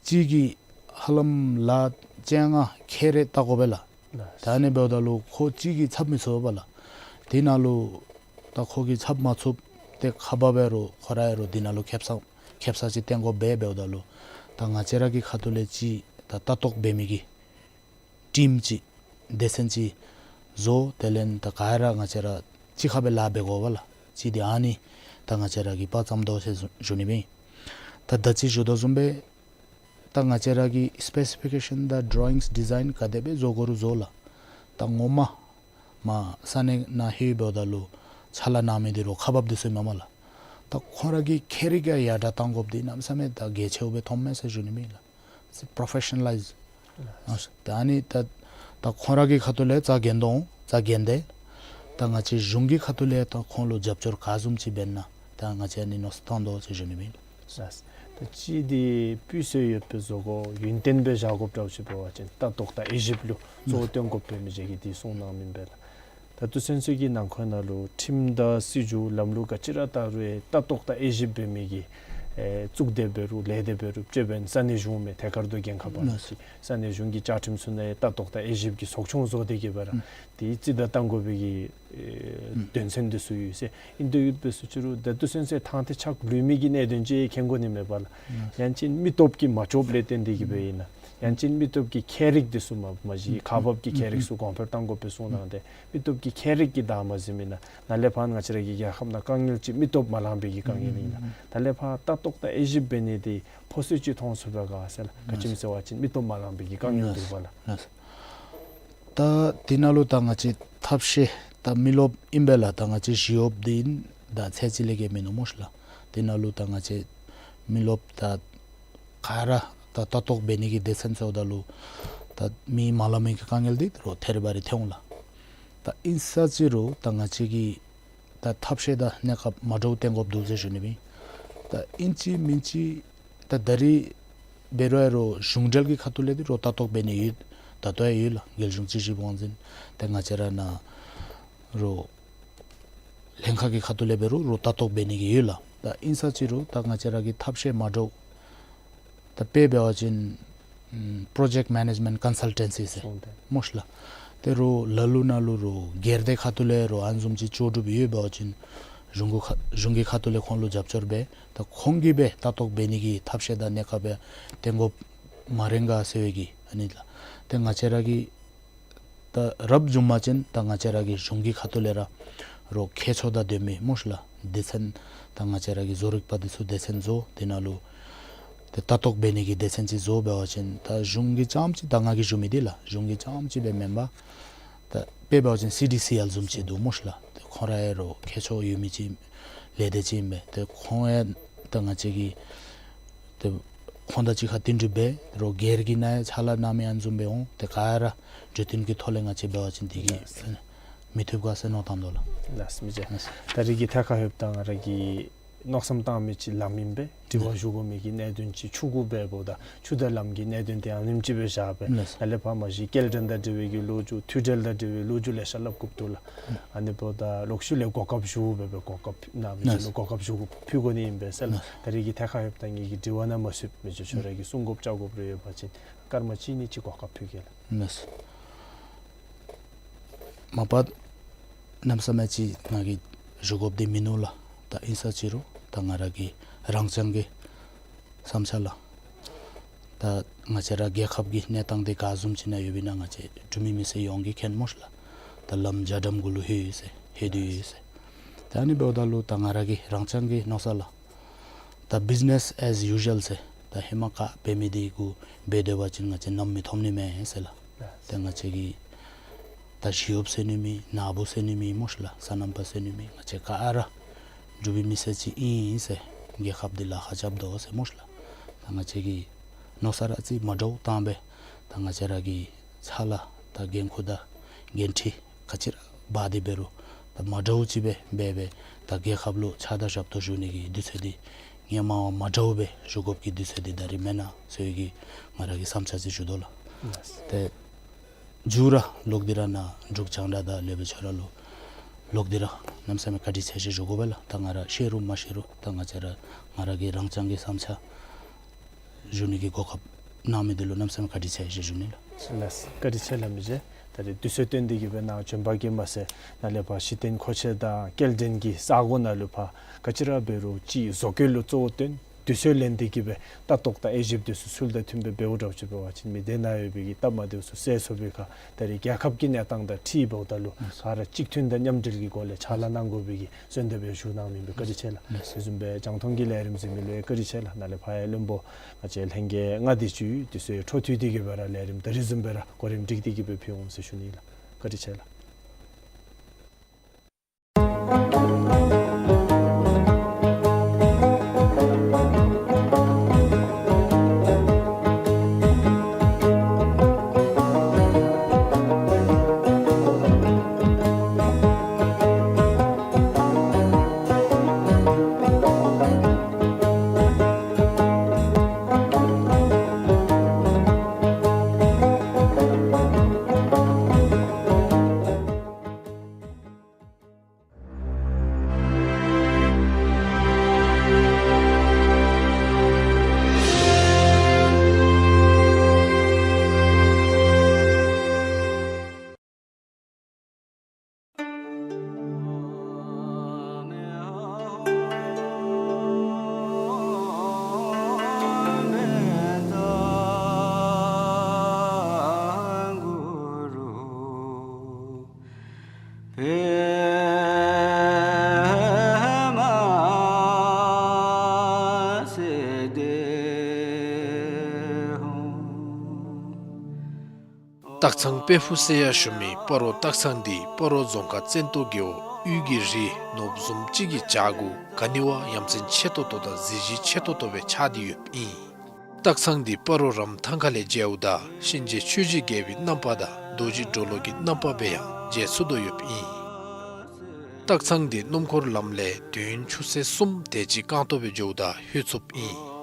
ཅིག་གིས་ཧ་ལམ་ལཱ་བཅོ་ལྔ་ཁལ་རེ་བལྟ་དགོ་པས་ལགས། ལགས། ད་ཨ་ནི་འབདཝ་ད་ལུ་ཁོ་གཅིག་གིས་འཚབ་མི་ཚུགས་པས་ལགས། དེ་ནང་ལུ་ད་ཁོ་གིས་འཚབ་མ་ཚུགསཔ་ཏེ་ཁག་འབགཔ་འབད་རུང་ཁོ་ར་འབད་རུང་དེ་ནང་ལུ་ཁེབ་ས་ཁེབ་ས་ཅིག་བཏོན་དགོཔ་འབད་འབདཝ་ད་ལུ་ད་ང་བཅས་ར་གི་ཁ་ཐུག་ལས་ཅིག་ད་ལྟ་རྟོག་འབད་མི་གི་ཊིམ་ཅིག་སྡེ་ཚན་ཅིག་བཟོ། དེ་ལས་ད་ག་ར་ང་བཅས་ར་གཅིག་ཁར་སྦེ་ལཱ་འབད་དགོ་པས་ལགས། ཅིག་འདི་ཨ་ནི་ད་ང་བཅས་ར་གིས་དཔའ་བཅམ་དོ་ཟེར་ཞུ་ཞུ་ནི་མས། ད་ད་ཅི་ཞུ་དོ་བཟུམ་སྦེ་ད་ང་བཅས་ར་གི་སི་པེ་སི་ཕི་ཀེ་ཤཱན་དང་ཌོ་རོ་ཡིངསི་ཌི་ཛའིན་ག་དེ་སྦེ་བཟོ་དགོ་རུང་བཟོ་ལགས། ད་ངོ་མ་མར་ས་གནས་ནང་ལྷོད་འབདཝ་ད་ལུ་ཕྱག་ལཱ་གནང་མི་འདི་རུང་ཁག་འབགཔ་འདི་ཚུ་མེན་མས་ལགས། ད་ཁོང་ར་གི་ཁྱད་རིག་ཡང་ཡར་དྲག་བཏང་དགོཔ་འདི་གནམ་མེད་ས་མེད་ད་གལ་ཆེཝ་སྦེ་མཐོངམ་མས་ཟེར་ཞུ་ནི་མས་ལགས། སི་པྲོ་ཕེ་ཤ་ནལ་ལའིཛ། ཨ་ད་ཨ་ནི་ད་ད་ཁོང་ར་གི་ཁ་ཐུག་ལས་རྩ་འགེངས་དོ་རྩ་འགེངས་ཏེ་ད་ང་བཅས་གཞུང་གི་ཁ་ཐུག་ལས་ད་ཁོང་ལུ་རྒྱབ་སྐྱོར་ག་བཟུམ་ཅིག་འབད་ན་ད་ང་བཅས་ཨ་ནི་མནོ་བསམ་བཏང་དོ་ཟེར་ཞུ་ནི་མས། ལགས། ད་ཅིག་འདི་སྤུས་ཚད་ཡོདཔ་སྦེ་བཟོ་དགོ་ཡུན་བརྟན་སྦེ་བཞག་དགོཔ་འདྲཝ་ཅིག་འབད་བ་ཅིན་ལྟ་རྟོག་དང་དབྱེ་ཞིབ་ལུ་གཙོ་བོ་བཏོན་དགོཔ་འབད་མི་ཅིག་གི་འདི་གསུངས་གནངམ་ཨིན་པས་ལགས། ད་ལྟོ་ཚུན་ཚོད་ཀྱི་ནང་འཁོད་ནང་ལུ་ཁྲིམས་དང་སྲིད་བྱུས་ལམ་ལུགས་ག་ཅི་ར་ད་རུང་ལྟ་རྟོག་དང་དབྱེ་ཞིབ་འབད་མི་གི་ཨེ་གཙུག་སྡེ་འབད་རུང་ལས་སྡེ་འབད་རུང་དཔྱེ་འབད་ན་ས་གནས་གཞུང་མས། ཐད་ཀར་དུ་འགན་ཁག་འབག་མི་ཅིག་ས་གནས་གཞུང་གི་བཅའ་ཁྲིམས་ཚུ་ནང་ལྟ་རྟོག་དང་དབྱེ་ཞིབ་ཀྱི་ཚོགས་ཆུང་བཟོ་སྟེ་གི་སྦེ་ར་དེ་རྩིས་ད་བཏང་དགོ་པའི་གི་ཨེ་དོན་ཚན་འདི་ཚུ་ཡོད་ཟེར། ཨིན་དེ་ཡོད་པའི་སུ་ཅི་རུང་ད་ལྟོ་ཚུན་ཚོད་ཐང་ཐེ་ཆག་ལུས་མི་གི་གནད་དོན་ཅིག་མཁྱེན་དགོ་ནི་མས་པ་ལགས། ཡང་ཅིན་མི་སྟོབས་ཀྱི་མ་ལྕོགསཔ་ལས་བརྟེན་ཏེ་གི་སྦེ་ཨིན་ན། ཡང་ཅིན་མི་སྟོབས་ཀྱི་ཁྱད་རིག་འདི་ཚུ་མ་མ་གཞི་ཁག་འབགཔ་གི་ཁྱད་རིག་ཚུ་གོང་འཕེལ་བཏང་དགོ་པའི་གསུངས་གནང་སྟེ་མི་སྟོབས་ཀྱི་ཁྱད་རིག་གིས་བདའ་མ་ཟུན་མི་ན་ནཱ་ལས་ཕར་ང་བཅས་ར་གི་རྒྱལ་ཁབ་ནང་དཀའ་ངལ་ཅིག་མི་སྟོབས་མ་ལང་པའི་གི་དཀའ་ངལ་ཨིན་ན། ད་ལས་ཕར་ལྟ་རྟོག་དང་དབྱེ་ཞིབ་འབད་ནི་འདི་ཕོ་སོ་ཅིག་མཐོང་ཚུགས་པས་ག་ཟེར་ལགས། ག་ཅི་སྨོ་ཟེར་བ་ཅིན་མི་སྟོབས་མ་ལང་པའི་གི་དཀའ་ངལ་འདུག་པ་ལགས། ད་དེ་ནང་ལུ་ད་ང་བཅས་ཐབས་ཤེས་ད་མི་རློབས་ཨིན་པས་ལགས། ད་ང་བཅས་ཞི་གཡོགཔ་འདི་ད་ཚད་ཅིག་ལས་བརྒལ་མིན་ནུག་སྨོ་ཤི་ལགས། དེ་ནང་ལུ་ད་ང་བཅས་མི་རློབས་ད་ག་ར་ད་ལྟ་རྟོག་འབད་ནི་གི་སྡེ་ཚན་ཚུ་ད་ལུ་ད་མི་མ་ལང་མི་གི་དཀའ་ངལ་འདི་རུང་ཐེ་རེ་བ་རེ་ཐོན་འོང་ལགས། ད་ཨིན་ས་ཅི་རུང་ད་ང་བཅས་ཀྱི་ད་ཐབས་ཤེས་དང་གནས་སྐབས་མ་འདྲཝ་བཏོན་དགོཔ་འདུག་ཟེར་ཞུ་ནི་མས། ད་ཨིན་ཅི་མིན་ཅི་ད་ད་རིས་འབད་རུང་ཡང་རུང་གཞུང་འབྲེལ་གྱི་ཁ་ཐུག་ལས་འདི་རུང་ལྟ་རྟོག་འབད་ནི་ཡོད། ད་ལྟོ་ཡང་ཡོད་ལགས། རྒྱལ་གཞུང་རྩིས་ཞིབ་དབང་འཛིན་ཏེ་ང་བཅས་ར་ནཱ་རུང་ གདན་ཁག་གི་ཁ་ཐུག་ལས་འབད་རུང་རོགས་ལྟ་རྟོག་འབད་ནི་གི་ཡོད་ལགས། ད་ཨིན་ས་ཅི་རུང་ད་ང་བཅས་ར་གི་ཐབས་ཤེས་མ་འདྲཝ་ད་དཔེ་འབད་བ་ཅིན་ཨམ་པྲོ་ཇེཀཊ་མེ་ནེཇ་མེནཊ་ཀོན་སཱལ་ཊེན་སི་ཟེར་སྨོ་ཤ་ལགས། དེ་རུང་ལ་ལུ་ནང་ལུ་རོགས་སྒེར་སྡེ་ཁ་ཐུག་ལས་རོགས་ཨ་ནི་བཟུམ་ཅིག་ལྕོགས་གྲུབ་ཡོད་འབད་བ་ཅིན་གཞུང་གི་ཁ་གཞུང་གི་ཁ་ཐུག་ལས་ཁོང་ལུ་རྒྱབ་སྐྱོར་འབད། ད་ཁོང་གིས་འབད་ལྟ་རྟོག་འབད་ནི་གི་ཐབས་ཤེས་དང་གནས་སྐབས་འབད་དེ་དགོཔ་མ་རན་ག་ཟེར་བའི་གི་ཨ་ནི་ལགས། ཏེ་ང་བཅས་ར་གི་ད་རབ་བྱུང་པ་ཅིན་ད་ང་བཅས་ར་གི་གཞུང་གི་ཁ་ཐུག་ལས་ར་རོགས་མཁས་མཆོག་དང་ལྡན་མི་སྨོ་ཤ་ལགས་སྡེ་ཚན་ད་ང་བཅས་ར་གི་བཟོ་རིག་པ་འདི་ཚུ་སྡེ་ཚན་བཟོ། དེ་ནང་ལུ་ཏེ་ལྟ་རྟོག་འབད་ནི་གི་སྡེ་ཚན་ཅིག་བཟོ་འབད་བ་ཅིན་ད་གཞུང་གིས་རྐྱངམ་ཅིག་ད་ང་གིས་ཞུ་མི་འདི་ལགས་གཞུང་གིས་རྐྱངམ་ཅིག་འབད་མེན་པར་ད་དཔེ་འབད་བ་ཅིན་སི་ཌི་སི་ཨེལ་བཟུམ་ཅིག་འདུག་སྨོ་ཤ་ལགས། ཏེ་ཁོང་ར་ཡང་རོགས་མཁས་མཆོག་ཡོད་མི་ཅིག་ལས་སྡེ་ཅིག་ཨིན་པས། ཏེ་ཁོང་ཡང་ད་ང་བཅས་ཀྱི་ཏེ་ཁོང་དང་གཅིག་ཁར་བསྟུན་གྲོས་འབད་རོགས་སྒེར་གྱི་ནང་ཡང་ཕྱག་ལཱ་གནང་མི་ཨ་ནི་བཟུམ་འབད་འོང་། ཏེ་ག་ར་གྲོས་བསྟུན་གྱི་ཐོག་ལས་ང་བཅས་འབད་བ་ཅིན་དེ་གིས་མི་ཐུབ་ག་ཟེར་མནོ་བསམ་འདུག་ལགས། ལགས་མི་རྗེ། ལགས། ད་རིས་ཀྱི་ཐད་ཁར་ལྷོདཔ་ད་ང་ར་གིས་མནོ་བསམ་བཏང་མི་ཅིག་ལམ་ཨིན་པས། དྲི་བ་ཞུ་དགོ་མི་གི་གནད་དོན་ཅིག་ཆུ་གུ་འབདཝ་ད་ཆུ་དང་ལམ་གྱི་གནད་དོན་དེ་ཨ་ནེམ་ཅིག་སྦེ་བཞག་པས། ལགས། ད་ལས་ཕར་མ་གཞི་སྐྱེལ་འདྲེན་དང་འབྲེལ་བའི་གི་ལོ་རྒྱུས་མཐུད་འབྲེལ་དང་འབྲེལ་བའི་ལོ་རྒྱུས་ལེ་ཤ་སླབ་དགོཔ་འདུག་ལགས། ཨ་ནི་འབདཝ་ད་ལོག་ཤུལ་ལས་གོ་སྐབས་ཞུ་འབད་འབད་གོ་སྐབས་གནང་མི་ཅིག་ལུ་གོ་སྐབས་ཞུ་ཕུལ་དགོ་ནི་ཨིན་པས་ཟེར་ལགས། ད་རིས་ཀྱི་ཐད་ཁར་ལྷོདཔ་ད་ངེ་གི་དྲི་བ་ནང་མ་ཚུདཔ་མི་རྗེ་ཁྱོད་ར་གིས་གསུང་དགོཔ་བཅར་དགོཔ་རེ་ཡོད་པ་ཅིན་སྐར་མ་གཅིག་གཉིས་ཅིག་གོ་སྐབས་ཕུལ་གེ་ལགས། མ་པ་གནམ་མེད་ས་མེད་ཅིག་ང་གིས་ཞུ་དགོཔ་འདི་མིན་ནུག་ལགས། ད་ཨིན་ས་ཅི་རུང་ད་ང་ར་གི་རང་རྐྱང་གི་བསམ་འཆར་ལགས། ད་ང་བཅས་ར་རྒྱལ་ཁབ་ཀྱི་གནས་སྟངས་འདི་ག་བཟུམ་ཅིག་ནང་ཡོད་པའི་ནང་ང་བཅས་འབྲུག་མི་མི་སེར་ཡོངས་ཀྱིས་མཁྱེན་སྨོ་ཤ་ལགས། ད་ལམ་རྒྱ་གྲམ་གུ་ལུ་ལྷོད་ཡི་ཟེར་ལྷོད་དེ་ཡོད་ཟེར། ད་ཨ་ནི་འབདཝ་ད་ལུ་ད་ང་ར་གི་རང་རྐྱང་གི་མནོ་བསམ་ལགས། ད་བིཛ་ནེས་ཨེས་ཡུ་ཟུ་ཨལ་ཟེར་ད་ཧེ་མ་ཁར་འབད་མི་འདི་གུ་འབད་སྡོད་པ་ཅིན་ང་བཅས་ནམ་མི་ཐོབ་ནི་མས་ཟེར་ལགས། ཏེ་ང་བཅས་ཀྱི་ད་ཞི་གཡོགཔ་ཟེར་ནི་མེད། ནཱ་བུ་ཟེར་ནི་མེད་སྨོ་ཤ་ལགས། སོ་ནམ་པ་ཟེར་ནི་མེད། ང་བཅས་ག་ར་འབྲུག་པའི་མི་སེར་ཅིག་ཨིན་ཟེར་རྒྱལ་ཁབ་འདི་ལཱ་ཁག་རྐྱབ་དོ་ཟེར་སྨོ་ཤ་ལགས། ད་ང་བཅས་ཀྱི་མནོ་བསམ་ར་ཨ་ཙི་མ་འདྲཝ་བཏང་སྦེ་ད་ང་བཅས་ར་གི་ཕྱག་ལཱ་ད་འགན་ཁུར་དང་འགན་འཁྲི་ག་ཅི་ར་འབག་སྟེ་འབད་རུང་ད་མ་འདྲཝ་ཅིག་སྦེ་འབད་སྦེ་ད་རྒྱལ་ཁབ་ལུ་ཕྱག་དང་ཞབས་ཏོག་ཞུ་ནི་གི་དུས་ཚོད་འདི་སྔོན་མ་བ་མ་འདྲཝ་སྦེ་ཞུ་དགོཔ་གི་དུས་ཚོད་འདི་ད་རིས་མེན་ན་ཟེར་བའི་གི་ང་ར་གི་བསམ་འཆར་ཅིག་ཞུ་དོ་ལགས། ཏེ་མཇུག་ར་ལོག་སྟེ་ར་ནཱ་འབྲུག་རྒྱང་བསྒྲགས་དང་ལས་བྱེདཔ་ཁྱོད་ར་ལུ་ལོག་སྟེ་ར་གནམ་མེད་ས་མེད་བཀའ་དྲིན་ཆེ་ཟེར་ཞུ་དགོ་པས་ལགས། ད་ང་ར་ཤེས་རུང་མ་ཤེས་རུང་ད་ང་བཅས་ར་ང་ར་གི་རང་རྐྱང་གི་བསམ་འཆར་ཞུ་ནི་གི་གོ་སྐབས་གནང་མི་འདི་ལུ་གནམ་མེད་ས་མེད་བཀའ་དྲིན་ཆེ་ཟེར་ཞུ་ནི་ལགས། ལགས། བཀའ་དྲིན་ཆེ་ལགས་མི་རྗེ། ད་རིས་དུས་ཚོད་བཏོན་ཏེ་གིས་སྦེ་ནཱ་བྱོན་པ་གིས་མ་ཚད་ནཱ་ལས་ཕར་གཞི་རྟེན་མཁོ་ཆས་དང་སྐྱེལ་འདྲེན་གྱི་ས་གོ་ནང་ལུ་ཕར་ག་ཅི་ར་འབད་རུང་ཅིག་བཟོ་བཀོད་ལུ་གཙོ་བོ་བཏོན་དུས་ཚོད་ལེན་ཏེ་གིས་སྦེ་ལྟ་རྟོག་དང་དབྱེ་ཞིབ་འདི་ཚུ་ཚུལ་དང་མཐུན་པའི་འབདཝ་འདྲཝ་ཅིག་འབད་བ་ཅིན་མི་སྡེ་ནང་ཡོད་པའི་གི་སྟབས་མ་བདེཝ་ཚུ་སེལ་ཚུགས་པའི་ཁར་ད་རིས་རྒྱལ་ཁབ་ཀྱི་གནས་སྟངས་དང་འཁྲིལ་འབདཝ་ད་ལུ་ག་ར་གཅིག་མཐུན་དང་མཉམ་འབྲེལ་གྱི་སྒོ་ལས་ཕྱག་ལཱ་གནང་དགོ་པའི་གི་གསོལ་འདེབས་ཡང་ཞུ་གནང་མི་འབད་བཀའ་དྲིན་ཆེ་ལགས། དེ་བཟུམ་སྦེ་རྒྱང་མཐོང་གི་ལས་རིམ་གཟིགས་མི་ལུ་ཡང་བཀའ་དྲིན་ཆེ་ལགས། ནཱ་ལས་ཕར་ཡང་བློན་པོ་ང་བཅས་ལྷན་རྒྱས་ལྔ་དེ་ཅིག་དུས་ཚོད་འཕྲོ་མཐུད་དེ་གིས་སྦེ་ར་ལས་རིམ་ད་རིས་བཟུམ་སྦེ་ར་གོ་རིམ་སྒྲིག་སྟེ་གིས་སྦེ་ཕུལ་འོང་ཟེར་ཞུ་ནི་ལགས། བཀའ་དྲིན་ཆེ་ལགས། སྟག་ཚང་དཔལ་ཕུག་ཟེར་ཡང་ཞུ་མི་སྤ་རོ་སྟག་ཚང་འདི་སྤ་རོ་རྫོང་ཁག་བཙན་ཏོ་རྒེད་འོག་དབུས་ཀྱི་རི་ནོར་བུ་བཟུམ་ཅིག་གི་བྱག་གུ་ག་ནི་བ་ཡ་མཚན་ཆེ་ཏོག་ཏོ་དང་གཟི་བརྗིད་ཆེ་ཏོག་ཏོ་སྦེ་ཆགས་ཏེ་ཡོདཔ་ཨིན། སྟག་ཚང་འདི་སྤ་རོ་རམ་ཐང་ཁ་ལས་མཇལཝ་ད་གཤིན་རྗེ་ཆོས་ཀྱི་རྒྱལ་པོའི་རྣམ་པ་དང་རྡོ་རྗེ་གྲོ་ལོད་ཀྱི་རྣམ་པ་སྦེ་ཡང་མཇལ་ཚུགས་དོ་ཡོདཔ་ཨིན། སྟག་ཚང་འདི་སྣུམ་འཁོར་ལམ་ལས་དུས་ཡུན་ཆུ་ཚོད་གསུམ་དེ་ཅིག་རྐང་སྟོང་སྦེ་འགྱོཝ་ད་ལྷོད་ཚུགསཔ་ཨིན།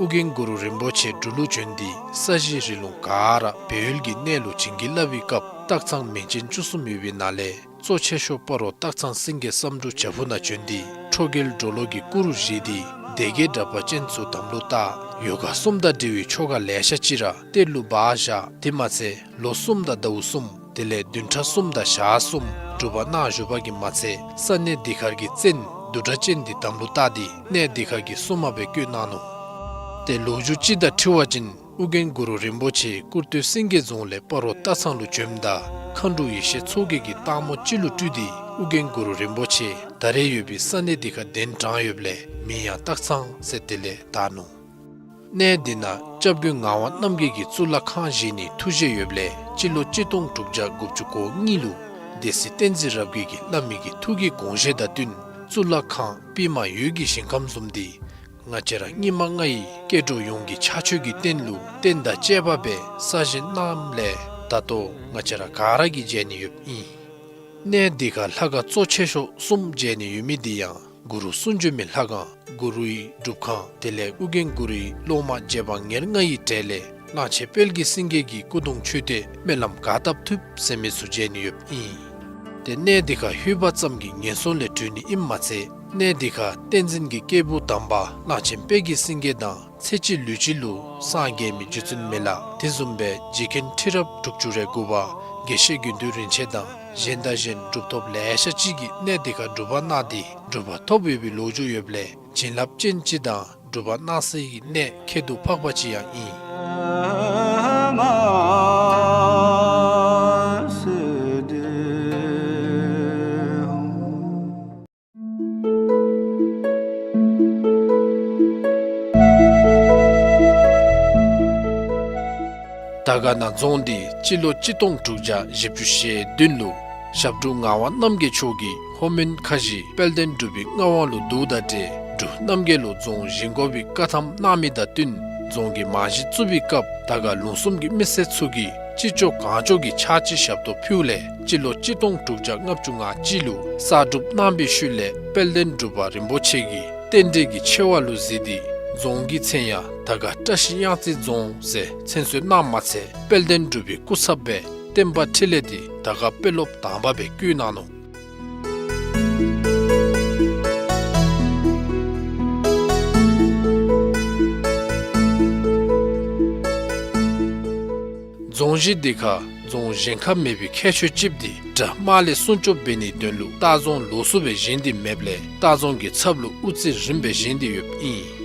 ཨོ་རྒྱན་གུ་རུ་རིན་པོ་ཆེ་འབྲུག་ལུ་བྱོན་ཏེ་ས་གཞི་རི་ལུང་ག་ར་སྦས་ཡུལ་གྱི་གནས་ལུ་བྱིན་གྱིས་བརླབས་པའི་སྐབས་སྟག་ཚང་མིང་ཅན་བཅུ་གསུམ་ཡོད་པའི་ནང་ལས་ གཙོ་ཆེ་ཤོས་སྤ་རོ་སྟག་ཚང་སེང་གེ་བསམ་འགྲུབ་བྱག་ཕུག་ནང་བྱོན་ཏེ་ཁྲོ་རྒྱལ་གྲོ་ལོད་ཀྱི་སྐུ་རུ་བཞེངས་ཏེ་སྡེ་བརྒྱད་དྲེགས་པ་ཅན་ཚུ་དམ་ལུ་བཏགས། ཡོ་ག་གསུམ་དང་འབྲེལ་བའི་ཆོ་ག་ལེ་ཤ་ཅིག་ར་གཏེར་ལུ་སྦ་བཞག། དེ་མ་ཚད་ལོ་གསུམ་དང་ཟླཝ་གསུམ་དེ་ལས་བདུན་ཕྲག་གསུམ་དང་ཞག་གསུམ་སྒྲུབ་པ་གནང་བཞུགས་པ་གིས་མ་ཚད་ས་གནས་འདི་ཁར་གྱི་བཙན་བདུད་དྲེགས་ཅན་འདི་དམ་ལུ་བཏགས་ཏེ་གནས་འདི་ཁར་གྱི་སྲུང་མ་སྦེ་བསྐོས་གནང་ནུག། ཏེ་ལོ་རྒྱུས་ཅིག་དང་འཁྲིལ་བ་ཅིན་ཨོ་རྒྱན་གུ་རུ་རིན་པོ་ཆེ་ཀུར་སྟོད་སེང་གེ་རྫོང་ལས་སྤ་རོ་སྟག་ཚང་ལུ་བྱོནམ་ད་མཁའ་འགྲོ་ཡེ་ཤེས་མཚོ་རྒྱལ་གྱིས་སྟག་མོ་ཅིག་ལུ་སྤྲུལ་ཏེ་ཨོ་རྒྱན་གུ་རུ་རིན་པོ་ཆེ་ད་རེས་ཡོད་པའི་ས་གནས་འདི་ཁར་གདན་དྲངས་ཡོདཔ་ལས་མིང་ཡང་སྟག་ཚང་ཟེར་དེ་ལས་བཏགས་ནུག། གནས་འདི་ནང་སྐྱབས་མགོན་ངག་དབང་རྣམ་རྒྱལ་གྱིས་གཙུག་ལག་ཁང་བཞེངས་ནིའི་ཐུགས་བཞེད་ཡོདཔ་ལས་སྤྱི་ལོ་གཅིག་སྟོང་དྲུག་བརྒྱ་དགུ་བཅུ་གོ་གཉིས་ལུ་སྡེ་སྲིད་བསྟན་འཛིན་རབ་རྒྱས་ཀྱིས་བླ་མའི་གི་ཐུགས་ཀྱི་དགོངས་བཞེད་དང་བསྟུན་གཙུག་ལག་ཁང་པདྨ་འོད་ཀྱི་ཞིང་ཁམས་བཟུམ་འདི་ང་བཅས་ར་སྙིགས་མ་ལྔ་ཡི་སྐྱེ་འགྲོ་ཡོངས་ཀྱི་ཕྱག་མཆོད་ཀྱི་རྟེན་ལུ་རྟེན་དང་བཅས་པ་སྦེ་གསར་བཞེངས་གནངམ་ལས་ད་ལྟོ་ང་བཅས་ར་ག་ར་གིས་མཇལ་ནི་ཡོདཔ་ཨིན། གནས་འདི་ཁར་ལྷ་ཁང་གཙོ་ཆེ་ཤོས་གསུམ་མཇལ་ནི་ཡོད་མི་འདི་ཡང་གུ་རུ་གསུང་བྱོན་མའི་ལྷ་ཁང་གུ་རུའི་སྒྲུབ་ཁང་དེ་ལས་ཨོ་རྒྱན་གུ་རུའི་སློབ་མ་རྗེ་འབངས་ཉེར་ལྔ་ཡི་གྲས་ལས་གླང་ཆེན་དཔལ་གྱི་སེང་གེ་གི་སྐུ་གདུང་མཆོད་རྟེན་སྨོན་ལམ་ག་བཏབ་ཐུབ་ཟེར་མི་ཚུ་མཇལ་ནི་ཡོདཔ་ཨིན། ཏེ་གནས་འདི་ཁར་ལྷོད་པ་ཙམ་གྱིས་ངན་སོང་ལས་གྲོལ་ནི་ཨིནམ་མ་ཚད་གནས་འདི་ཁར་བསྟན་འཛིན་གྱི་སྐྱེས་བུ་དམ་པ་གླང་ཆེན་དཔལ་གྱི་སེང་གེ་དང་ཚེ་གཅིག་ལུས་གཅིག་ལུ་སངས་རྒྱས་མི་རྗེ་བཙུན་མི་ལ་དེ་བཟུམ་སྦེ་རྗེ་མཁན་ཁྲི་རབས་དྲུག་ཅུ་རེ་དགུ་པ་དགེ་བཤེས་དགེ་འདུན་རིན་ཆེན་དང་གཞན་དང་གཞན་གྲུབ་ཐོབ་ལེ་ཤ་ཅིག་གིས་གནས་འདི་ཁར་སྒྲུབ་པ་གནང་སྟེ་གྲུབ་པ་ཐོབ་ཡོད་པའི་ལོ་རྒྱུས་ཡོདཔ་ལས་བྱིན་རླབས་ཅན་ཅིག་དང་སྒྲུབ་པ་གནང་སའི་གནས་ཁྱད་དུ་འཕགས་པ་ཅིག་ཡང་ཨིན། དར་དཀར་ན་རྫོང་འདི་སྤྱི་ལོ་གཅིག་སྟོང་དྲུག་བརྒྱ་བཞི་བཅུ་ཞེ་བདུན་ལུ་ཞབས་དྲུང་ངག་དབང་རྣམ་རྒྱལ་མཆོག་གིས་ལྷོ་མོན་ཁ་བཞི་དཔལ་ལྡན་འབྲུག་པའི་མངའ་དབང་ལུ་བསྡུཝ་དང་འབྲེལ་འབྲུག་རྣམ་རྒྱལ་ལུ་རྫོང་བཞེངས་དགོ་པའི་བཀའ་ཐམ་གནང་མི་དང་བསྟུན་རྫོང་གི་རྨང་གཞི་བཙུགས་པའི་སྐབས་དར་དཀར་ལུང་གསུམ་གྱི་མི་སེར་ཚུ་གིས་ཅི་ལྕོགས་གང་ལྕོགས་ཀྱིས་ཕྱག་ཕྱི་ཞབས་ཏོག་ཕུལཝ་ལས་སྤྱི་ལོ་གཅིག་སྟོང་དྲུག་བརྒྱ་ལྔ་བཅུ་ང་གཅིག་ལུ་གསར་སྒྲུབ་གནང་བའི་ཤུལ་ལས་དཔལ་ལྡན་འབྲུག་པ་རིན་པོ་ཆེ་གིས་རྟེན་འབྲེལ་གྱི་ཆེ་བ་ལུ་གཟིགས་ཏེ་རྫོང་གི་མཚན་ཡང་དར་དཀར་བཀྲ་ཤིས་གཡང་རྩེ་རྫོང་ཟེར་མཚན་གསོལ་གནངམ་མ་ཚད་དཔལ་ལྡན་འབྲུག་པའི་སྐུ་ཚབ་སྦེ་བསྟན་པ་འཕྲིན་ལས་འདི་དར་དཀར་དཔོན་སློབ་དང་པ་སྦེ་བསྐོས་གནང་ནུག། རྫོང་གཞི་འདི་ཁར་རྫོང་གཞན་ཁར་མེད་པའི་ཁྱད་ཆོས་ཅིག་འདི་དགྲ་དམག་ལས་སྲུང་སྐྱོབ་འབད་ནིའི་དོན་ལུ་སྟག་རྫོང་ལོགས་སུ་སྦེ་བཞེངས་ཏེ་མེདཔ་ལས་སྟག་རྫོང་གི་ཚབ་ལུ་དབུ་རྩེ་རིངམ་སྦེ་བཞེངས་ཏེ་ཡོདཔ་ཨིན།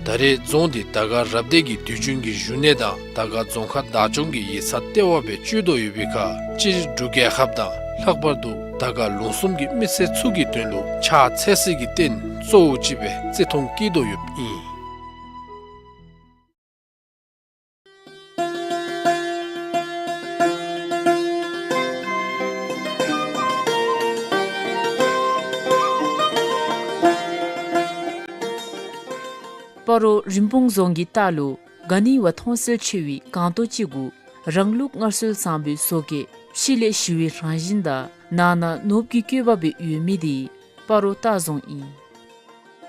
ད་རེས་རྫོང་འདི་དར་དཀར་རབ་སྡེ་གི་དུས་རྒྱུན་གྱི་བཞུགས་གནས་དང་དར་དཀར་རྫོང་ཁག་བདག་སྐྱོང་གི་ཡིག་ཚང་ལྟེ་བ་སྦེ་སྤྱོད་དོ་ཡོད་པའི་ཁར་སྤྱིར་འབྲུག་རྒྱལ་ཁབ་དང་ལྷག་པར་དུ་དར་དཀར་ལུང་གསུམ་གྱི་མི་སེར་ཚུ་གི་དོན་ལུ་ཕྱག་འཚལ་སའི་རྟེན་གཙོ་བོ་ཅིག་སྦེ་བརྩི་མཐོང་བསྐྱེད་དོ་ཡོདཔ་ཨིན། སྤ་རོ་རིན་སྤུངས་རྫོང་གི་ལྟག་ལུ་ག་ནི་བ་མཐོང་གསལ་ཆེ་བའི་སྒང་ཏོག་ཅིག་གུ་རང་ལུགས་སྔར་སྲོལ་བཟང་པོའི་བཟོ་བཀོད་ཕྱི་ལས་ཞི་བའི་རང་བཞིན་དང་ནང་ན་ནོར་བུ་གི་བཀོད་པ་སྦེ་ཡོད་མི་འདི་སྤ་རོ་སྟག་རྫོང་ཨིན།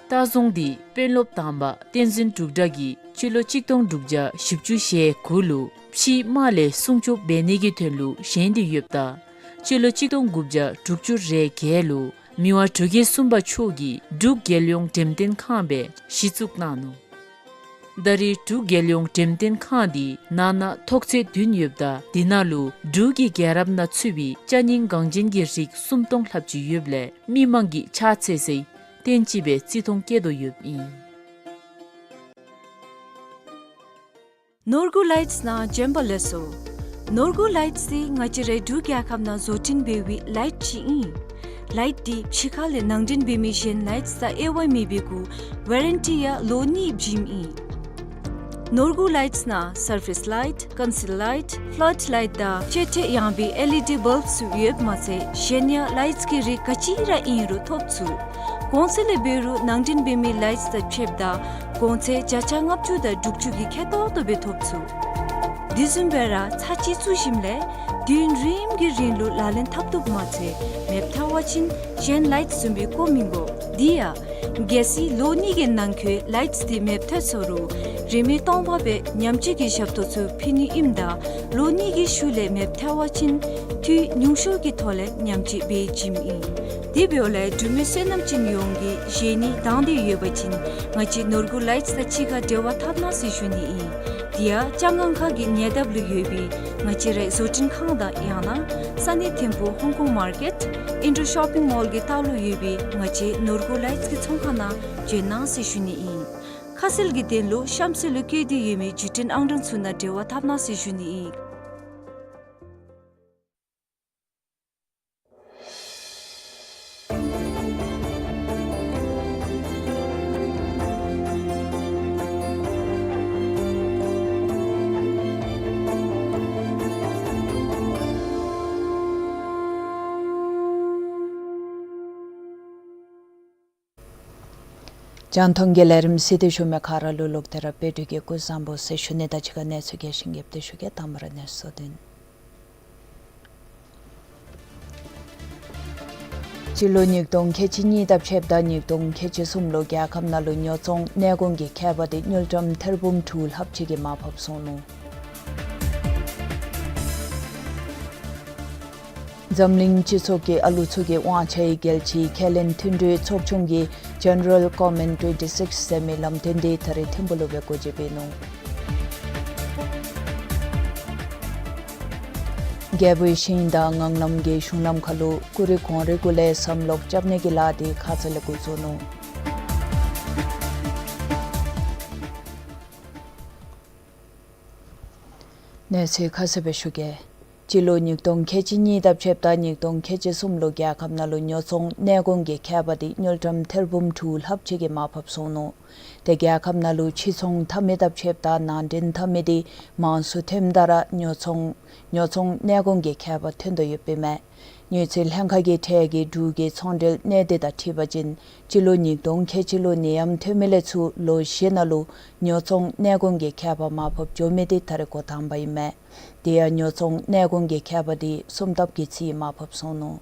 སྟག་རྫོང་འདི་དཔོན་སློབ་དང་པ་བསྟན་འཛིན་འབྲུག་གྲགས་ཀྱིས་སྤྱི་ལོ་གཅིག་སྟོང་དྲུག་བརྒྱ་བཞི་བཅུ་ཞེ་དགུ་ལུ་ཕྱིའི་དམག་ལས་སྲུང་སྐྱོབ་འབད་ནི་གི་དོན་ལུ་བཞེངས་ཏེ་ཡོདཔ་ད་སྤྱི་ལོ་གཅིག་སྟོང་དགུ་བརྒྱ་དྲུག་ཅུ་རེ་བརྒྱད་ལུ་མི་དབང་འབྲུག་རྒྱལ་གསུམ་པ་མཆོག་གིས་འབྲུག་རྒྱལ་ཡོངས་འགྲེམས་སྟོན་ཁང་སྦེ་གཞི་བཙུགས་གནང་ནུག། ད་རེས་འབྲུག་རྒྱལ་ཡོངས་འགྲེམས་སྟོན་ཁང་འདི་ནང་ན་ཐོག་ཚད་བདུན་ཡོདཔ་ད་འདི་ནང་ལུ་འབྲུག་གི་རྒྱལ་རབས་ནང་ཚུད་པའི་ཅ་རྙིང་འགངས་ཅན་གྱི་རིགས་སུམ་སྟོང་ལྷགཔ་ཅིག་ཡོདཔ་ལས་མི་མང་གིས་ཕྱག་འཚལ་སའི་རྟེན་ཅིག་སྦེ་བརྩི་མཐོང་བསྐྱེད་དོ་ཡོདཔ་ཨིན། ནོར་འགུ་ལའིཊསི་ནང་བྱོན་པ་ལེགས་སོ། ནོར་འགུ་ལའིཊསི་འདི་ང་བཅས་རའི་འབྲུག་རྒྱལ་ཁབ་ནང་བཟོ་སྐྲུན་འབད་བའི་ལའིཊ་ཅིག་ཨིན། ལའིཊ་འདི་ཕྱི་ཁ་ལས་ནང་འདྲེན་འབད་མི་གཞན་ལའིཊསི་དང་དབྱེ་བ་མེད་པའི་གུ་ཝེ་རན་ཊི་ཡང་ལོ་གཉིས་བྱིནམ་ཨིན། ནོར་འགུ་ལའིཊསི་ནང་སར་ཕེསི་ལའིཊ་ཀོན་སིལ་ལའིཊ་ཕླཊ་ལའིཊ་དང་ཅེ་ཏེ་ཡངས་པའི་ཨེལ་ཨི་ཌི་བཱལབ་ཚུ་ཡོདཔ་མ་ཚད་གཞན་ཡང་ལའིཊསི་གི་རིགས་ག་ཅི་ར་ཨིན་རུང་ཐོབ་ཚུགས། གོང་ཚད་ལས་འབད་རུང་ནང་འདྲེན་འབད་མི་ལའིཊསི་དང་ཕྱདཔ་ད་གོང་ཚད་བརྒྱ་ཆ་ལྔ་བཅུ་དང་དྲུག་ཅུ་གི་ཁེ་ཏོག་ཏོ་སྦེ་ཐོབ་ཚུགས། དེ་བཟུམ་སྦེ་ར་ཚར་གཅིག་བཙུགས་ཞིནམ་ལས་དུས་ཡུན་རིངམོ་གི་རིང་ལུ་ལག་ལེན་འཐབ་བཏུབ་མ་ཚད་མེདཔ་ཐལ་བ་ཅིན་གཞན་ལའིཊསི་བཟུམ་སྦེ་བཀོ་མི་དགོ། དེ་ཡང་ གལ་སྲིད་ལོ་གཉིས་ཀྱི་ནང་འཁོད་ལའིཊསི་དེ་མེདཔ་ཐལ་སོང་རུང་རིན་མེད་སྟོང་པ་སྦེ་ཉམས་བཅོས་ཀྱི་ཞབས་ཏོག་ཚུ་ཕུལ་ནི་ཨིནམ་ད་ལོ་གཉིས་ཀྱི་ཤུལ་ལས་མེདཔ་ཐལ་བ་ཅིན་འཐུས་ཉུང་ཤོས་ཀྱི་ཐོག་ལས་ཉམས་བཅོས་འབད་བྱིནམ་ཨིན། དེ་འབདཝ་ལས་འབྲུག་མི་བསོད་ནམས་ཅན་ཡོངས་ཀྱིས་བཞེས་ནི་དང་འདོད་ཡོད་པ་ཅིན་ང་བཅས་ནོར་འགུག་ལའིཊསི་དང་གཅིག་ཁར་འབྲེལ་བ་འཐབ་གནང་ཟེར་ཞུ་ནི་ཨིན། དེ་ཡང་ལྕང་སྒང་ཁ་གི་ཉེ་འདབས་ལུ་ཡོད་པའི་ང་བཅས་རའི་བཟོ་སྐྲུན་ཁང་དང་ཡང་ན་ས་གནས་ཐིམ་ཕུག་ཧོང་ཀོང་མར་ཀེཊ་ཨིན་ཌོ་ཤོ་པིང་མོལ་གྱི་ལྟག་ལུ་ཡོད་པའི་ང་བཅས་ནོར་འགུག་ལའིཊསི་གི་ཚོང་ཁང་ནང་བྱོན་གནང་ཟེར་ཞུ་ནི་ཨིན། ཁ་གསལ་གྱི་དོན་ལུ་གཤམ་གསལ་ལུ་བཀོད་དེ་ཡོད་མི་བརྒྱུད་འཕྲིན་ཨང་གྲངས་ཚུ་ནང་འབྲེལ་བ་འཐབ་གནང་ཟེར་ཞུ་ནི་ཨིན། རྒྱང་མཐོང་གི་ལས་རིམ་གཟིགས་ཏེ་བཞུགས་མི་ག་ར་ལུ་ལོག་སྟེ་ར་དཔལ་སྒྲོན་གྱིས་སྐུ་གཟུགས་བཟང་པོ་ཟེར་ཞུ་ནི་དང་གཅིག་ཁར་གནས་ཚུལ་རྒྱས་ཤིང་རྒྱསཔ་སྦེ་ཞུ་གེ། དང་པ་ར་གནས་ཚུལ་དོན། སྤྱི་ལོ་ཉིས་སྟོང་ཁལ་གཅིག་གཉིས་དང་ཕྱདཔ་ད་ཉིས་སྟོང་ཁལ་གཅིག་གསུམ་ལུ་རྒྱལ་ཁབ་ནང་ལུ་ཉོ་ཚོང་གནས་སྐོར་གྱི་ཁྱད་པར་དེ་དངུལ་ཀྲམ་ཐེར་འབུམ་དྲུག་ལྷགཔ་ཅིག་གིས་མར་ཕབ་སོང་ནུག། འཛམ་གླིང་སྤྱི་ཚོགས་ཀྱི་ཨ་ལུ་ཚུ་གི་དབང་ཆའི་རྒྱལ་སྤྱིའི་ཁས་ལེན་མཐུན་གྲོས་ཚོགས་ཆུང་གི་General Comment twenty six ཟེར་མི་ལམ་སྟོན་དེ་ད་རིས་ཐིམ་ཕུག་ལུ་སྦེ་འགོ་འབྱེད་འབད་ནུག། རྒྱལ་པོའི་ཞིང་དང་ངང་ལམ་གྱི་གཞུང་ལམ་ཁ་ལུ་ཀུ་རེ་གོང་རོལ་གུ་ལས་ཟམ་ལོག་རྐྱབ་ནི་གི་ལཱ་དེ་ཁ་ཙ་ལས་འགོ་བཙུགས་ནུག། གནས་ཚུལ་ཁ་གསལ་སྦེ་ཞུ་གེ། སྤྱི་ལོ་ཉིས་སྟོང་ཁལ་གཅིག་གཉིས་དང་ཕྱདཔ་ད་ཉིས་སྟོང་ཁལ་གཅིག་གསུམ་ལུ་རྒྱལ་ཁབ་ནང་ལུ་ཉོ་ཚོང་གནས་སྐོར་གྱི་ཁྱད་པར་དེ་དངུལ་ཀྲམ་ཐེར་འབུམ་དྲུག་ལྷགཔ་ཅིག་གིས་མར་ཕབ་སོང་ནུག། དེ་རྒྱལ་ཁབ་ནང་ལུ་ཕྱིར་ཚོང་འཐབ་མི་དང་ཕྱདཔ་ད་ནང་འདྲེན་འཐབ་མི་དེ་མང་སུ་ཐོནམ་ད་ར་ཉོ་ཚོང་ཉོ་ཚོང་གནས་སྐོར་གྱི་ཁྱད་པར་ཐོན་དོ་ཡོདཔ་ཨིན་མས། དངུལ་རྩིས་ལྷན་ཁག་གི་ཁྲལ་གྱི་འབྲུག་གི་ཚོང་འབྲེལ་གནས་སྡེ་དང་འཁྲིལ་བ་ཅིན་སྤྱི་ལོ་ཉིས་སྟོང་ཁལ་གཅིག་ལུ་ནད་ཡམས་ཐོན་མི་ལས་ཚུར་ལོ་བཞི་ནང་ལུ་ཉོ་ཚོང་གནས་སྐོར་གྱི་ཁྱད་པར་མར་ཕབ་འགྱོ་མི་དེ་ད་རིས་འགོ་དང་པ་ཨིན་མས། དེ་ཡང་ཉོ་ཚོང་གནས་སྐོར་གྱི་ཁྱད་པར་དེ་སུམ་ལྡབ་ཀྱིས་རྩིས་མར་ཕབ་སོང་ནུག།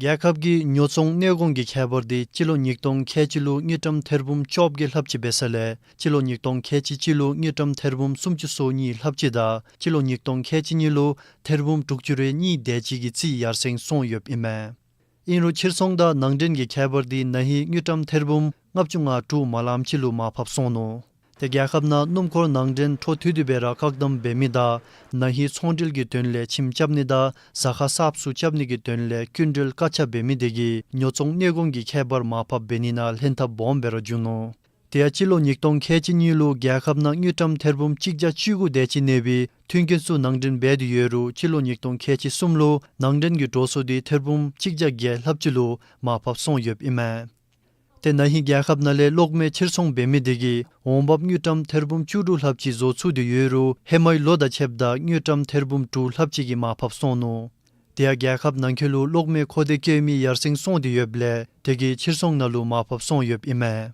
རྒྱལ་ཁབ་ཀྱི་ཉོ་ཚོང་གནས་སྐོར་གྱི་ཁྱད་པར་དེ་སྤྱི་ལོ་ཉིས་སྟོང་ཁལ་གཅིག་ལུ་དངུལ་ཀྲམ་ཐེར་འབུམ་བཅོ་བརྒྱད་ལྷགཔ་ཅིག་འབད་ས་ལས་སྤྱི་ལོ་ཉིས་སྟོང་ཁལ་གཅིག་གཅིག་ལུ་དངུལ་ཀྲམ་ཐེར་འབུམ་སུམ་ཅུ་སོ་གཉིས་ལྷགཔ་ཅིག་དང་སྤྱི་ལོ་ཉིས་སྟོང་ཁལ་གཅིག་གཉིས་ལུ་ཐེར་འབུམ་དྲུག་ཅུ་རེ་གཉིས་དེ་ཅིག་གི་རྩིས་ཡར་སེང་སོང་ཡོདཔ་ཨིན་མས། ཨིན་རུང་ཕྱིར་ཚོང་དང་ནང་འདྲེན་གྱི་ཁྱད་པར་དེ་ན་ཧིང་དངུལ་ཀྲམ་ཐེར་འབུམ་ལྔ་བཅུ་ང་དྲུག་མ་ལངམ་ཅིག་ལུ་མར་ཕབ་སོང་ནུག། དེ་རྒྱལ་ཁབ་ནང་སྣུམ་འཁོར་ནང་འདྲེན་འཕྲོ་མཐུད་དེ་སྦེ་ར་བཀག་དམ་འབད་མི་དང་ན་ཧིང་ཚོང་འབྲེལ་གྱི་དོན་ལས་ཁྱིམ་རྐྱབ་ནི་དང་ཟ་ཁང་གསརཔ་ཚུ་རྐྱབ་ནི་གི་དོན་ལས་སྐྱིན་འགྲུལ་བཀག་ཆ་འབད་མི་དེ་གིས་ཉོ་ཚོང་གནས་སྐོར་གྱི་ཁྱད་པར་མར་ཕབ་འབད་ནི་ནང་ལྷན་ཐབས་སྦོམ་སྦེ་ར་བྱུང་ནུག། དེ་ཡང་སྤྱི་ལོ་ཉིས་སྟོང་ཁལ་གཅིག་གཉིས་ལུ་རྒྱལ་ཁབ་ནང་དངུལ་ཀྲམ་ཐེར་འབུམ་གཅིག་བརྒྱ་བཅུ་དགུ་དེ་ཅིག་གནས་པའི་མཐུན་རྐྱེན་ཚུ་ནང་འདྲེན་འབད་དེ་ཡོད་རུང་སྤྱི་ལོ་ཉིས་སྟོང་ཁལ་གཅིག་གསུམ་ལུ་ནང་འདྲེན་གྱི་འགྲོ་སོང་དེ་ཐེར་འབུམ་གཅིག་བརྒྱ་བརྒྱད་ལྷགཔ་ཅིག་ལུ་མར་ཕབ་སོང་ཡོདཔ་ཨིན་མས། དེ་ན་ཧིང་རྒྱལ་ཁབ་ནང་ལས་གློག་མེ་ཕྱིར་ཚོང་འབད་མི་དེ་གིས་འོང་འབབ་དངུལ་ཀྲམ་ཐེར་འབུམ་བཅུ་དྲུག་ལྷགཔ་ཅིག་བཟོ་ཚུགས་ཏེ་ཡོད་རུང་ཧེ་མའི་ལོ་དང་ཕྱདཔ་ད་དངུལ་ཀྲམ་ཐེར་འབུམ་དྲུག་ལྷགཔ་ཅིག་གིས་མར་ཕབ་སོང་ནུག། དེ་ཡང་རྒྱལ་ཁབ་ནང་འཁོད་ལུ་གློག་མེ་མཁོ་འདོད་བསྐྱེད་མི་ཡར་སེང་སོང་སྟེ་ཡོདཔ་ལས་དེ་གིས་ཕྱིར་ཚོང་ནང་ལུ་མར་ཕབ་སོང་ཡོདཔ་ཨིན་མས།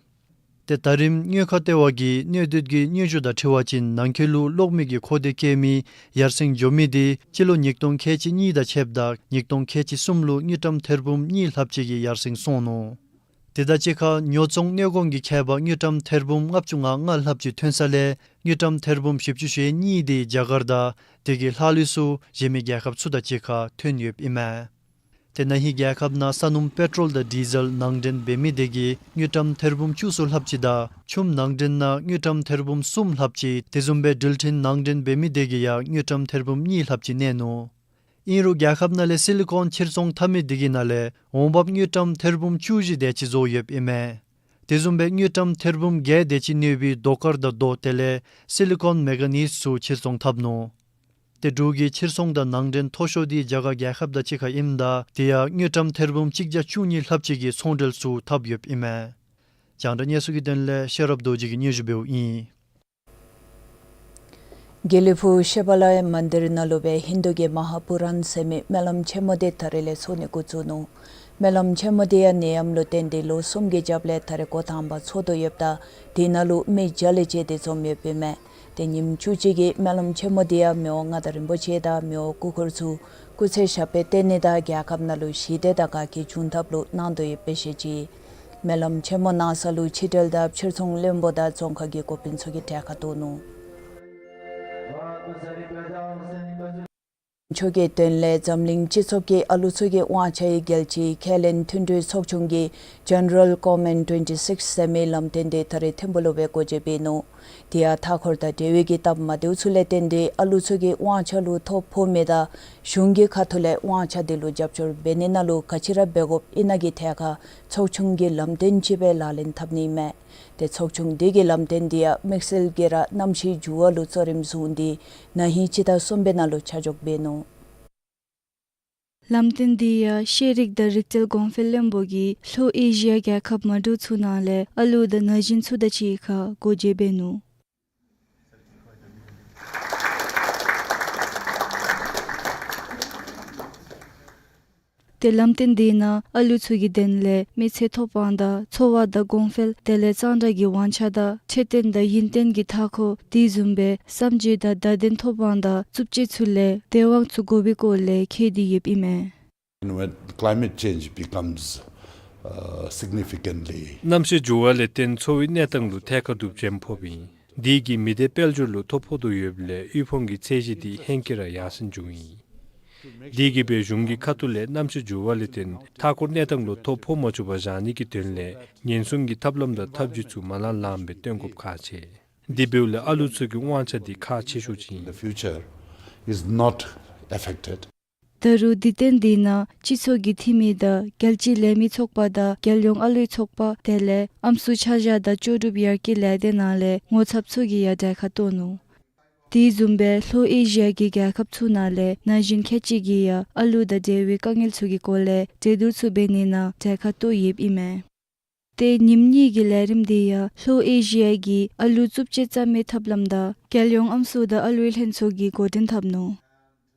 དེ་ད་རིས་དངུལ་ཁང་ལྟེ་བ་གི་གནས་སྡུད་ཀྱི་སྙན་ཞུ་དང་འཁྲིལ་བ་ཅིན་ནང་འཁོད་ལུ་གློག་མེ་གི་མཁོ་འདོད་བསྐྱེད་མི་ཡར་སེང་འགྱོ་མི་དེ་སྤྱི་ལོ་ཉིས་སྟོང་ཁལ་གཅིག་གཉིས་དང་ཕྱདཔ་ད་ཉིས་སྟོང་ཁལ་གཅིག་གསུམ་ལུ་དངུལ་ཀྲམ་ཐེར་འབུམ་གཉིས་ལྷགཔ་ཅིག་གིས་ཡར་སེང་སོང་ནུག། དེ་དང་གཅིག་ཁར་ཉོ་ཚོང་གནས་སྐོར་གྱི་ཁྱད་པར་དངུལ་ཀྲམ་ཐེར་འབུམ་ལྔ་བཅུ་ང་ལྔ་ལྷགཔ་ཅིག་ཐོན་ས་ལས་དངུལ་ཀྲམ་ཐེར་འབུམ་བཞི་བཅུ་ཞེ་གཉིས་དེ་རྒྱ་གར་དང་དེ་གི་ལྷག་ལུས་ཚུ་གཞན་མི་རྒྱལ་ཁབ་ཚུ་དང་གཅིག་ཁར་ཐོན་ཡོདཔ་ཨིན་མས། དེ་ན་ཧིང་རྒྱལ་ཁབ་ནང་ས་སྣུམ་པེ་ཊོལ་དང་ཌི་ཟེལ་ནང་འདྲེན་འབད་མི་དེ་གིས་དངུལ་ཀྲམ་ཐེར་འབུམ་བཅུ་གསུམ་ལྷགཔ་ཅིག་དང་ཆུམ་ནང་འདྲེན་ནང་དངུལ་ཀྲམ་ཐེར་འབུམ་གསུམ་ལྷགཔ་ཅིག། དེ་བཟུམ་སྦེ་འགྲུལ་འཕྲིན་ནང་འདྲེན་འབད་མི་དེ་གིས་ཡང་དངུལ་ཀྲམ་ཐེར་འབུམ་གཉིས་ལྷགཔ་ཅིག་གནས་ནུག། ཨིན་རུང་རྒྱལ་ཁབ་ནང་ལས་སི་ལི་ཀོན་ཕྱིར་ཚོང་འཐབ་མི་དེ་གི་ནང་ལས་འོང་འབབ་དངུལ་ཀྲམ་ཐེར་འབུམ་བཅུ་བཞི་དེ་ཅིག་བཟོ་ཡོདཔ་ཨིན་མས། དེ་བཟུམ་སྦེ་དངུལ་ཀྲམ་ཐེར་འབུམ་བརྒྱད་དེ་ཅིག་གནས་པའི་རྡོ་དཀར་དང་རྡོ་དེ་ལས་སི་ལི་ཀོན་མེ་ག་ནིས་ཚུ་ཕྱིར་ཚོང་འཐབ་ནུག། དེ་འབྲུག་གི་ཕྱིར་ཚོང་དང་ནང་འདྲེན་མཐོ་ཤོས་དེ་རྒྱ་གར་རྒྱལ་ཁབ་དང་གཅིག་ཁར་ཨིནམ་ད་དེ་ཡང་དངུལ་ཀྲམ་ཐེར་འབུམ་གཅིག་བརྒྱ་བཅུ་གཉིས་ལྷགཔ་ཅིག་གི་ཚོང་འབྲེལ་ཚུ་འཐབ་ཡོདཔ་ཨིན་མས། རྒྱང་བསྒྲགས་གནས་ཚུལ་གྱི་དོན་ལས་ཤེས་རབ་རྡོ་རྗེ་གིས་སྙན་ཞུ་འབདཝ་ཨིན། དགེ་ལེགས་ཕུག་ཤེ་བ་ལ་ཡ་མན་དིར་ནང་ལུ་སྦེ་ཧིན་དུ་གི་མ་ཧཱ་པུ་རཱན་ཟེར་མི་སྨོན་ལམ་ཆེན་མོ་དེ་ད་རིས་ལས་ཚོགས་ནི་འགོ་བཙུགས་ནུག། སྨོན་ལམ་ཆེན་མོ་དེ་ཡང་ནད་ཡམས་ལུ་བརྟེན་ཏེ་ལོ་གསུམ་གྱི་རྒྱབ་ལས་ད་རིས་འགོ་དང་པ་ཚོགས་དོ་ཡོདཔ་ད་དེ་ནང་ལུ་མི་བརྒྱ་ལས་བཅད་དེ་འཛོམས་ཡོདཔ་ཨིན་མས། དེ་ཉིནམ་བཅུ་གཅིག་གི་སྨོན་ལམ་ཆེན་མོ་དེ་ཡང་མི་དབང་མངའ་བདག་རིན་པོ་ཆེ་དང་མི་དབང་སྐུ་འཁོར་ཚུ་སྐུ་ཚེ་ཞབས་པད་བརྟན་ནི་དང་རྒྱལ་ཁབ་ནང་ལུ་ཞི་བདེ་དང་དགའ་སྐྱིད་འབྱུང་ཐབས་ལུ་གནང་དོ་ཡོདཔ་སྦེ་བཤད་ཅི། སྨོན་ལམ་ཆེན་མོ་གནང་ས་ལུ་ཕྱི་འབྲེལ་དང་ཕྱིར་ཚོང་བློན་པོ་དང་རྫོང་ཁག་གི་འགོ་དཔོན་ཚུ་གིས་གྲལ་ཁར་གཏོགས་ནུག། ཆོས་ཀྱི་དོན་ལས་འཛམ་གླིང་སྤྱི་ཚོགས་ཀྱི་ཨ་ལུ་ཚུ་གི་དབང་ཆའི་རྒྱལ་སྤྱི་ཁས་ལེན་མཐུན་གྲོས་ཚོགས་ཆུང་གིས་General Comment twenty-six ཟེར་མི་ལམ་སྟོན་འདི་ད་རེས་ཐིམ་ཕུག་ལུ་སྦེ་སྒོ་འབྱེད་འབད་ནུག། དེ་ཡང་མཐའ་འཁོར་དང་འབྲེལ་བའི་གི་སྟབས་མ་བདེཝ་ཚུ་ལས་བརྟེན་ཏེ་ཨ་ལུ་ཚུ་གི་དབང་ཆ་ལུ་ཐོ་ཕོག་མི་དང་གཞུང་གི་ཁ་ཐུག་ལས་དབང་ཆ་དེ་ལུ་རྒྱབ་སྐྱོར་འབད་ནི་ནང་ལུ་ག་ཅི་ར་འབད་དགོཔ་ཨིན་ན་གི་ཐད་ཁར་ཚོགས་ཆུང་གིས་ལམ་སྟོན་ཅིག་སྦེ་ལག་ལེན་འཐབ་ནི་མས། ཏེ་ཚོགས་ཆུང་དེ་གི་ལམ་སྟོན་དེ་ཡང་དམིགས་བསལ་གྱིས་ར་གནམ་གཤིས་འགྱུར་བ་ལུ་གཙོ་རིམ་བཟུང་སྟེ་ན་ཧིང་སྤྱི་ཟླ་གསུམ་པའི་ནང་ལུ་ཆ་འཇོག་འབད་ནུག། ལམ་སྟོན་དེ་ཡང་ཤེས་རིག་དང་རིག་རྩལ་གོང་འཕེལ་བློན་པོ་གིས་ལྷོ་ཨེ་ཤི་ཡ་རྒྱལ་ཁབ་མ་འདྲཝ་ཚུ་ནང་ལས་ཨ་ལུ་དང་ན་གཞོན་ཚུ་དང་གཅིག་ཁར་སྒོ་འབྱེད་འབད་ནུག། ཏེ་ལམ་སྟོན་དེ་ནང་ཨ་ལུ་ཚུ་གི་དོན་ལས་མི་ཚེ་ཐོབ་དབང་དང་འཚོ་བ་དང་གོང་འཕེལ་དེ་ལས་གཙང་སྦྲ་གི་དབང་ཆ་དང་འཕྲོད་བསྟེན་དང་ཡུན་བརྟན་གྱི་མཐའ་འཁོར་དེ་བཟུམ་སྦེ་བསམ་བརྗོད་དང་བརྡ་དོན་ཐོབ་དབང་དང་རྩུབ་སྤྱོད་ཚུ་ལས་བདེ་དབང་ཚུ་དགོ་པའི་སྐོར་ལས་བཀོད་དེ་ཡོདཔ་ཨིན་མས། And when climate change becomes, uh, significantly གནམ་གཤིས་འགྱུར་བ་ལས་བརྟེན་འཚོ་བའི་གནས་སྟངས་ལུ་ཐད་ཀར་གདུབ་ཅན་ཕོགཔ་ཨིན། དེ་གིས་མི་སྡེ་དཔལ་འབྱོར་ལུ་ཐོ་ཕོག་དོ་ཡོདཔ་ལས་དབུལ་ཕོངས་ཀྱི་ཚད་གཞི་དེ་ཧེང་སྐལ་ར་ཡར་སེང་འགྱོཝ་ཨིན། དེ་གིས་སྦེ་གཞུང་གི་ཁ་ཐུག་ལས་གནམ་གཤིས་འགྱུར་བ་ལས་བརྟེན་མཐའ་འཁོར་གནས་སྟངས་ལུ་ཐོ་ཕོག་མ་བཅུག་པར་བཞག་ནི་གི་དོན་ལས་ཉེན་སྲུང་གི་ཐབས་ལམ་དང་ཐབས་བྱུས་ཚུ་མ་ལང་ལངམ་སྦེ་སྟོན་དགོཔ་ཁག་ཆེ། དེ་འབདཝ་ལས་ཨ་ལུ་ཚུ་གི་དབང་ཆ་དེ་ཁག་ཆེ་ཤོས་ཅིག་ཨིན། The future is not affected. ད་རུང་དུས་སྟོན་དེ་ནང་སྤྱི་ཚོགས་ཀྱི་འཐུས་མི་དང་རྒྱལ་སྤྱིའི་ལས་མི་ཚོགས་པ་དང་རྒྱལ་ཡོངས་ཨ་ལུའི་ཚོགས་པ་དེ་ལས་ཨམ་སྲུ་ཆ་བཞག་དང་ལྕོགས་གྲུབ་ཡར་རྒྱས་ལས་སྡེ་ནང་ལས་ངོ་ཚབ་ཚུ་གིས་ཡང་གྲལ་ཁར་གཏོགས་ནུག། དེ་བཟུམ་སྦེ་ལྷོ་ཨེ་ཤི་ཡ་གི་རྒྱལ་ཁབ་ཚུ་ནང་ལས་ན་གཞོན་ཁལ་གཅིག་གིས་ཡང་ཨ་ལུ་དང་འབྲེལ་བའི་དཀའ་ངལ་ཚུ་གི་སྐོར་ལས་གྲོས་བསྡུར་ཚུ་འབད་ནི་ནང་གྲལ་ཁར་གཏོགས་ཡོདཔ་ཨིན་མས། ཏེ་ཉིནམ་གཉིས་ཀྱི་ལས་རིམ་དེ་ཡང་ལྷོ་ཨེ་ཤི་ཡ་གི་ཨ་ལུ་རྩུབ་སྤྱོད་རྩ་མེད་ཐབས་ལམ་དང་རྒྱལ་ཡོངས་ཨམ་སྲུ་དང་ཨ་ལུའི་ལྷན་ཚོགས་ཀྱིས་འགོ་འདྲེན་འཐབ་ནུག།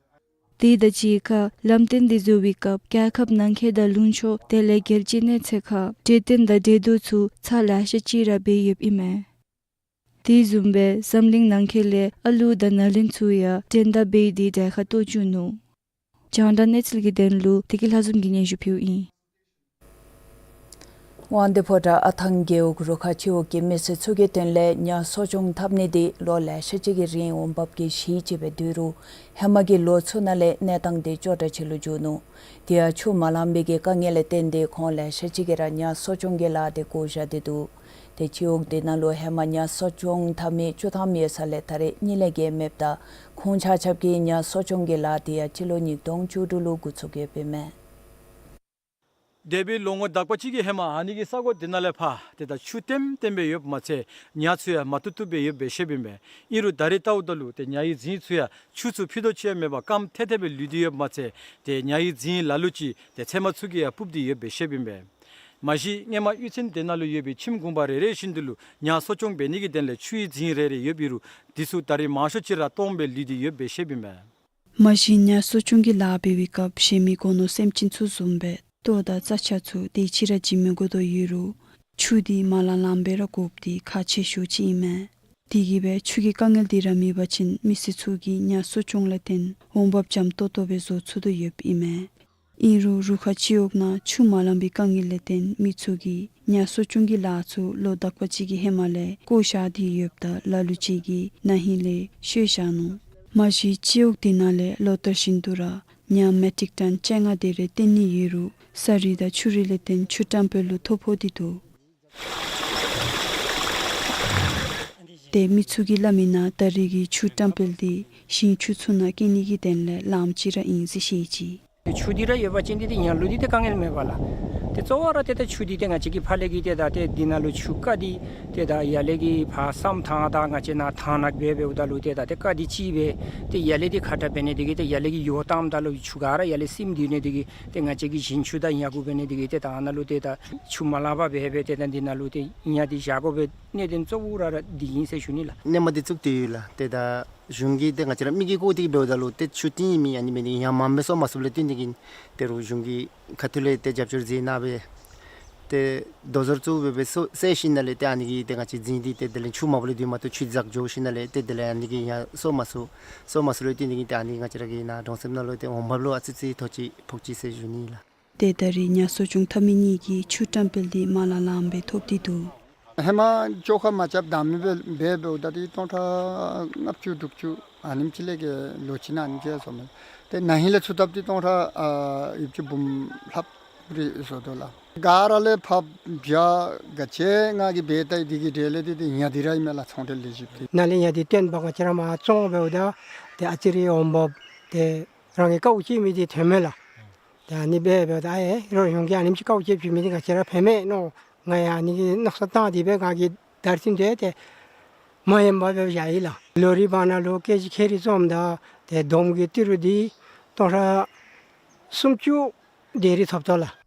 དེ་དང་གཅིག་ཁར་ལམ་སྟོན་དེ་བཟོ་བའི་སྐབས་རྒྱལ་ཁབ་ནང་འཁོད་དང་ལུང་ཕྱོགས་དེ་ལས་རྒྱལ་སྤྱིའི་གནས་ཚད་ཁར་གྲོས་བསྟུན་དང་གྲོས་བསྡུར་ཚུ་ཚར་ལེ་ཤ་ཅིག་ར་འབད་ཡོདཔ་ཨིན་མས། དེ་བཟུམ་སྦེ་འཛམ་གླིང་ནང་འཁོད་ལས་ཨ་ལུ་དང་ན་ལུན་ཚུ་ཡང་འགྲན་ཟླ་འབད་དེ་གྲལ་ཁར་གཏོགས་བཅུག་ནུག། རྒྱང་བསྒྲགས་གནས་ཚུལ་གྱི་དོན་ལུ་བདེ་སྐྱིད་ལྷ་འཛོམས་ཀྱིས་སྙན་ཞུ་ཕུལཝ་ཨིན། དབང་འདུས་ཕོ་བྲང་ཨ་ཐང་རྒེད་འོག་རུ་ཁག་སྤྱི་འོག་གི་མི་སེར་ཚུ་གི་དོན་ལས་ཉ་གསོ་སྐྱོང་འཐབ་ནི་དེ་ལོ་ལེ་ཤ་ཅིག་གི་རིང་འོང་འབབ་ཀྱི་གཞི་ཅིག་སྦེ་སྡོད་རུང་ཧེ་མ་གི་ལོ་ཚུ་ནང་ལས་གནས་སྟངས་དེ་སྐྱོ་དྲགས་ཅིག་ལུ་འགྱུར་ནུག། དེ་ཡང་ཆུ་མ་ལང་པའི་གི་དཀའ་ངལ་ལས་བརྟེན་ཏེ་ཁོང་ལེ་ཤ་ཅིག་གིས་ར་ཉ་གསོ་སྐྱོང་གི་ལཱ་དེ་བཀོ་བཞག་སྟེ་འདུག། ཏེ་སྤྱི་འོག་དེ་ནང་ལུ་ཧེ་མ་ཉ་གསོ་སྐྱོང་འཐབ་མི་བཅུ་ཐམ་ཡོད་ས་ལས་ད་རེས་གཉིས་ལས་བརྒལ་མེདཔ་ད་ཁོང་ཆ་ཁྱབ་ཀྱིས་ཉ་གསོ་སྐྱོང་གི་ལཱ་དེ་ཡང་སྤྱི་ལོ་ཉིས་སྟོང་བཅུ་དྲུག་ལུ་འགོ་བཙུགས་ཡོདཔ་ཨིན་མས། འདས་པའི་ལོ་ངོ་དག་པ་ཅིག་གི་ཧེ་མ་ཨ་ནི་གི་ས་གོ་དེ་ནང་ལས་ཕར་ཏེ་ད་ཆུ་ལྟེམ་ལྟེམ་སྦེ་ཡོདཔ་མ་ཚད་ཉ་ཚུ་ཡང་མ་བཏུབ་བཏུབ་སྦེ་ཡོདཔ་སྦེ་བཤདཔ་ཨིན་པས། ཨིན་རུང་ད་རེས་བལྟཝ་ད་ལུ་ཏེ་ཉ་ཡི་རྫིང་ཚུ་ཡང་ཆུ་ཚུ་ཕུད་རྡོག་ཅིག་ཡང་མེད་པར་སྐམ་ཐལ་ཐལ་སྦེ་ལུས་ཏེ་ཡོདཔ་མ་ཚད་ཏེ་ཉ་ཡི་རྫིང་ལ་ལུ་ཅིག་ཏེ་ཚལ་མ་ཚུ་གིས་ཡང་སྤུབས་ཏེ་ཡོདཔ་སྦེ་བཤདཔ་ཨིན་པས། མ་གཞི་སྔོན་མ་གཡུས་ཚན་དེ་ནང་ལུ་ཡོད་པའི་ཁྱིམ་གུང་པ་རེ་རེ་བཞིན་དུ་ལུ་ཉ་གསོ་སྐྱོང་འབད་ནི་གི་དོན་ལས་ཆུ་ཡི་རྫིང་རེ་རེ་ཡོདཔ་ཨིན་རུང་དེ་ཚུ་ད་རེས་མང་ཤོས་ཅིག་ར་སྟོངམ་སྦེ་ལུས་ཏེ་ཡོདཔ་སྦེ་བཤདཔ་ཨིན་པས། མ་གཞི་ཉ་གསོ་སྐྱོང་གི་ལཱ་འབད་བའི་སྐབས་གཞན་མི་སྒོ་ནོར་སེམས་ཅན་ཚུ་བཟུམ་སྦེ་ལྟོ་དང་རྩྭ་ཆས་ཚུ་དེ་ཅིག་ར་བྱིན་མི་དགོ་དོ་ཡོད་རུང་ཆུ་དེ་མ་ལང་ལངམ་སྦེ་ར་དགོཔ་དེ་ཁག་ཆེ་ཤོས་ཅིག་ཨིན་མས། དེ་གིས་སྦེ་ཆུ་གི་དཀའ་ངལ་དེ་ར་མེད་པ་ཅིན་མི་སེར་ཚུ་གིས་ཉ་གསོ་སྐྱོང་ལས་བརྟེན་འོང་འབབ་འཇམ་ཏོག་ཏོ་སྦེ་བཟོ་ཚུགས་དོ་ཡོདཔ་ཨིན་མས། ཨིན་རུང་རུ་ཁག་སྤྱི་འོག་ནང་ཆུ་མ་ལང་པའི་དཀའ་ངལ་ལས་བརྟེན་མི་ཚུ་གིས་ཉ་གསོ་སྐྱོང་གི་ལཱ་ཚུ་ལོ་དག་པ་ཅིག་གི་ཧེ་མ་ལས་བཀོ་བཞག་སྟེ་ཡོདཔ་ད་ལ་ལུ་ཅིག་གིས་ན་ཧིང་ལས་བཤོལ་བཞག་ནུག། མ་གཞི་སྤྱི་འོག་དེ་ནང་ལས་ལོ་ལྟར་བཞིན་དུ་ར་ཉ་མེ་ཊིག་ཊོན་བཅོ་ལྔ་དེ་རེ་བཏོན་ནི་ཡོད་རུང་ས་རུད་དང་ཆུ་རུད་ལས་བརྟེན་ཆུ་ཊེམ་པལ་ལུ་ཐོ་ཕོག་སྟེ་འདུག། ཏེ་མི་ཚུ་གིས་སླབ་མི་ནང་ད་རེས་ཀྱི་ཆུ་ཊེམ་པལ་དེ་ཞིང་ཆུ་ཚུ་ནང་སྐྱེ་ནི་གི་དོན་ལས་ལངམ་ཅིག་ར་ཨིན་ཟེར་བཤད་ཅི། ཆུ་འདི་ར་ཡོད་པ་ཅིན་འདི་ཏེ་ཉ་ལུ་འདི་ཏེ་དཀའ་ངལ་མེད་པས་ལགས། ཏེ་གཙོ་བོ་ར་ཏེ་ད་ཆུ་འདི་ཏེ་ང་བཅས་ཀྱི་ཕར་ལས་ཀྱི་ཏེ་ད་ཏེ་འདི་ནང་ལུ་ཆུ་ཀ་འདི་ཏེ་ད་ཡར་ལས་ཀྱི་ཕར་སམ་ཐང་དང་ང་བཅས་ནཱ་ཐང་ནང་འབད་འབདཝ་ད་ལུ་ཏེ་ད་ཏེ་ཀ་འདི་ཅིག་སྦེ་ཏེ་ཡར་ལས་འདི་ཁ་ཏ་འབད་ནི་དེ་གིས་ཏེ་ཡར་ལས་ཀྱི་ཡོ་བཏངམ་ད་ལུ་ཆུ་ག་ར་ཡར་ལས་སིམ་སྡོད་ནི་དེ་གིས་ཏེ་ང་བཅས་ཀྱི་ཞིང་ཆུ་དང་ཉ་གུ་འབད་ནི་དེ་གིས་ཏེ་ད་ཨ་ནཱ་ལུ་ཏེ་ད་ཆུ་མ་ལང་པར་འབད་འབད་ཏེ་ད་འདི་ནང་ལུ་ཏེ་ཉ་འདི་བཞག་དགོ་པའི་གནད་དོན་གཙོ་བོ་ར་ར་འདི་ཨིན་ཟེར་ཞུ་ནི་ལགས། སྣེ་མ་འདི་བཙུགས་ཏེ་ཡོད་ལགས། ཏེ་ད་གཞུང་གིས་ཏེ་ང་བཅས་ར་མི་གིས་བཀོ་སྟེ་འབདཝ་ད་ལུ་ཏེ་ཆུ་བཏོན་ཡི་མི་ཨ་ནི་འབད་ནི་ཡང་མངམ་སྦེ་གསོ་མ་ཚུགསཔ་ལས་བརྟེན་ཏེ་གིས་ཏེ་རུང་གཞུང་གི་ཁ་ཐུག་ལས་ཏེ་རྒྱབ་སྐྱོར་མཛད་གནང་སྦེ་ཏེ་དོ་ཟར་བཙུགས་སྦེ་སྦེ་གསོ་བསལ་ཞིནམ་ལས་ཏེ་ཨ་ནི་གིས་ཏེ་ང་བཅས་རྫིང་འདི་ཏེ་དེ་ལས་ཆུ་མ་བུ་ལས་སྡོད་མ་བཏུབ་ཆུ་འཛག་འགྱོ་ཞིནམ་ལས་ཏེ་དེ་ལས་ཨ་ནི་གིས་ཡང་གསོ་མ་ཚུགས་གསོ་མ་ཚུགསཔ་ལས་བརྟེན་ཏེ་གིས་ཏེ་ཨ་ནི་ང་བཅས་ར་གི་ནཱ་གྲོང་གསེབ་ནང་ལུ་ཏེ་འོང་འབབ་ལུ་ཨ་ཙི་ཙི་ཐོ་ཅིག་ཕོག་ཅི་ཟེར་ཞུ་ནི་ལགས། ཏེ་ད་རེས་ཉ་གསོ་སྐྱོང་འཐབ་མི་གཉིས་ཀྱིས་ཆུ་བཀྲམ་སྤེལ་འདི་མ་ལང་ལངམ་སྦེ་ཐོབ་སྟེ་འདུག། ཧེ་མ་བཅོ་ཁ་མ་རྐྱབ་བདའ་མི་སྦེ་འབདཝ་ད་འདི་སྟོང་ཕྲག་ལྔ་བཅུ་དྲུག་ཅུ་ཨ་ནེམ་ཅིག་ལས་ཀྱི་ལོ་གཅིག་ནང་ཨ་ནེམ་ཅིག་བཟོ་མས། ཏེ་ན་ཧིང་ལས་ཚུར་བཏབ་སྟེ་སྟོང་ཕྲག་ཨ་དབྱིབས་ཅིག་འབུམ་ལྷགཔ་རེ་བཟོ་དོ་ལགས། ག་ར་ལས་ཕབ་བྱ་ག་ཅི་ང་གིས་འབད་ད་འདི་གི་གྲས་ལས་འདི་འདི་ཉ་འདི་ར་ཨིན་མས་ལགས། ཚོང་འབྲེལ་ལས་བྱེདཔ་འདི་ནཱ་ལས་ཉ་འདི་བཏོན་པ་ང་བཅས་ར་མར་བཙོང་འབདཝ་ད་ཏེ་ཨ་ཙི་རེ་འོང་འབབ་ཏེ་རང་གི་དཀའཝ་སྤྱད་མི་འདི་ཐོན་མས་ལགས། ཏེ་ཨ་ནི་སྦེ་འབདཝ་ད་ཨེ་རོགས་གཞུང་གིས་ཨ་ནེམ་ཅིག་དཀའཝ་སྤྱད་བྱིན་མི་འདི་ང་བཅས་ར་ཕན་མས་མནོ། ང་ཡང་ཨ་ནི་གི་མནོ་བསམ་བཏང་སྟེ་སྦེ་ང་གིས་ད་རིས་ཐོན་ཏེ་ཏེ་མ་ཡེངས་པར་སྦེ་བཞག་ཡི་ལགས། ལོ་རེ་བར་ན་ལུ་ཀེ་ཇི་ཁལ་རེ་བཙོངམ་ད་ཏེ་དོམ་གྱི་ཏི་རུ་འདི་སྟོང་ཕྲག་སུམ་ཅུ་དེ་རེ་ཐོབ་དོ་ལགས།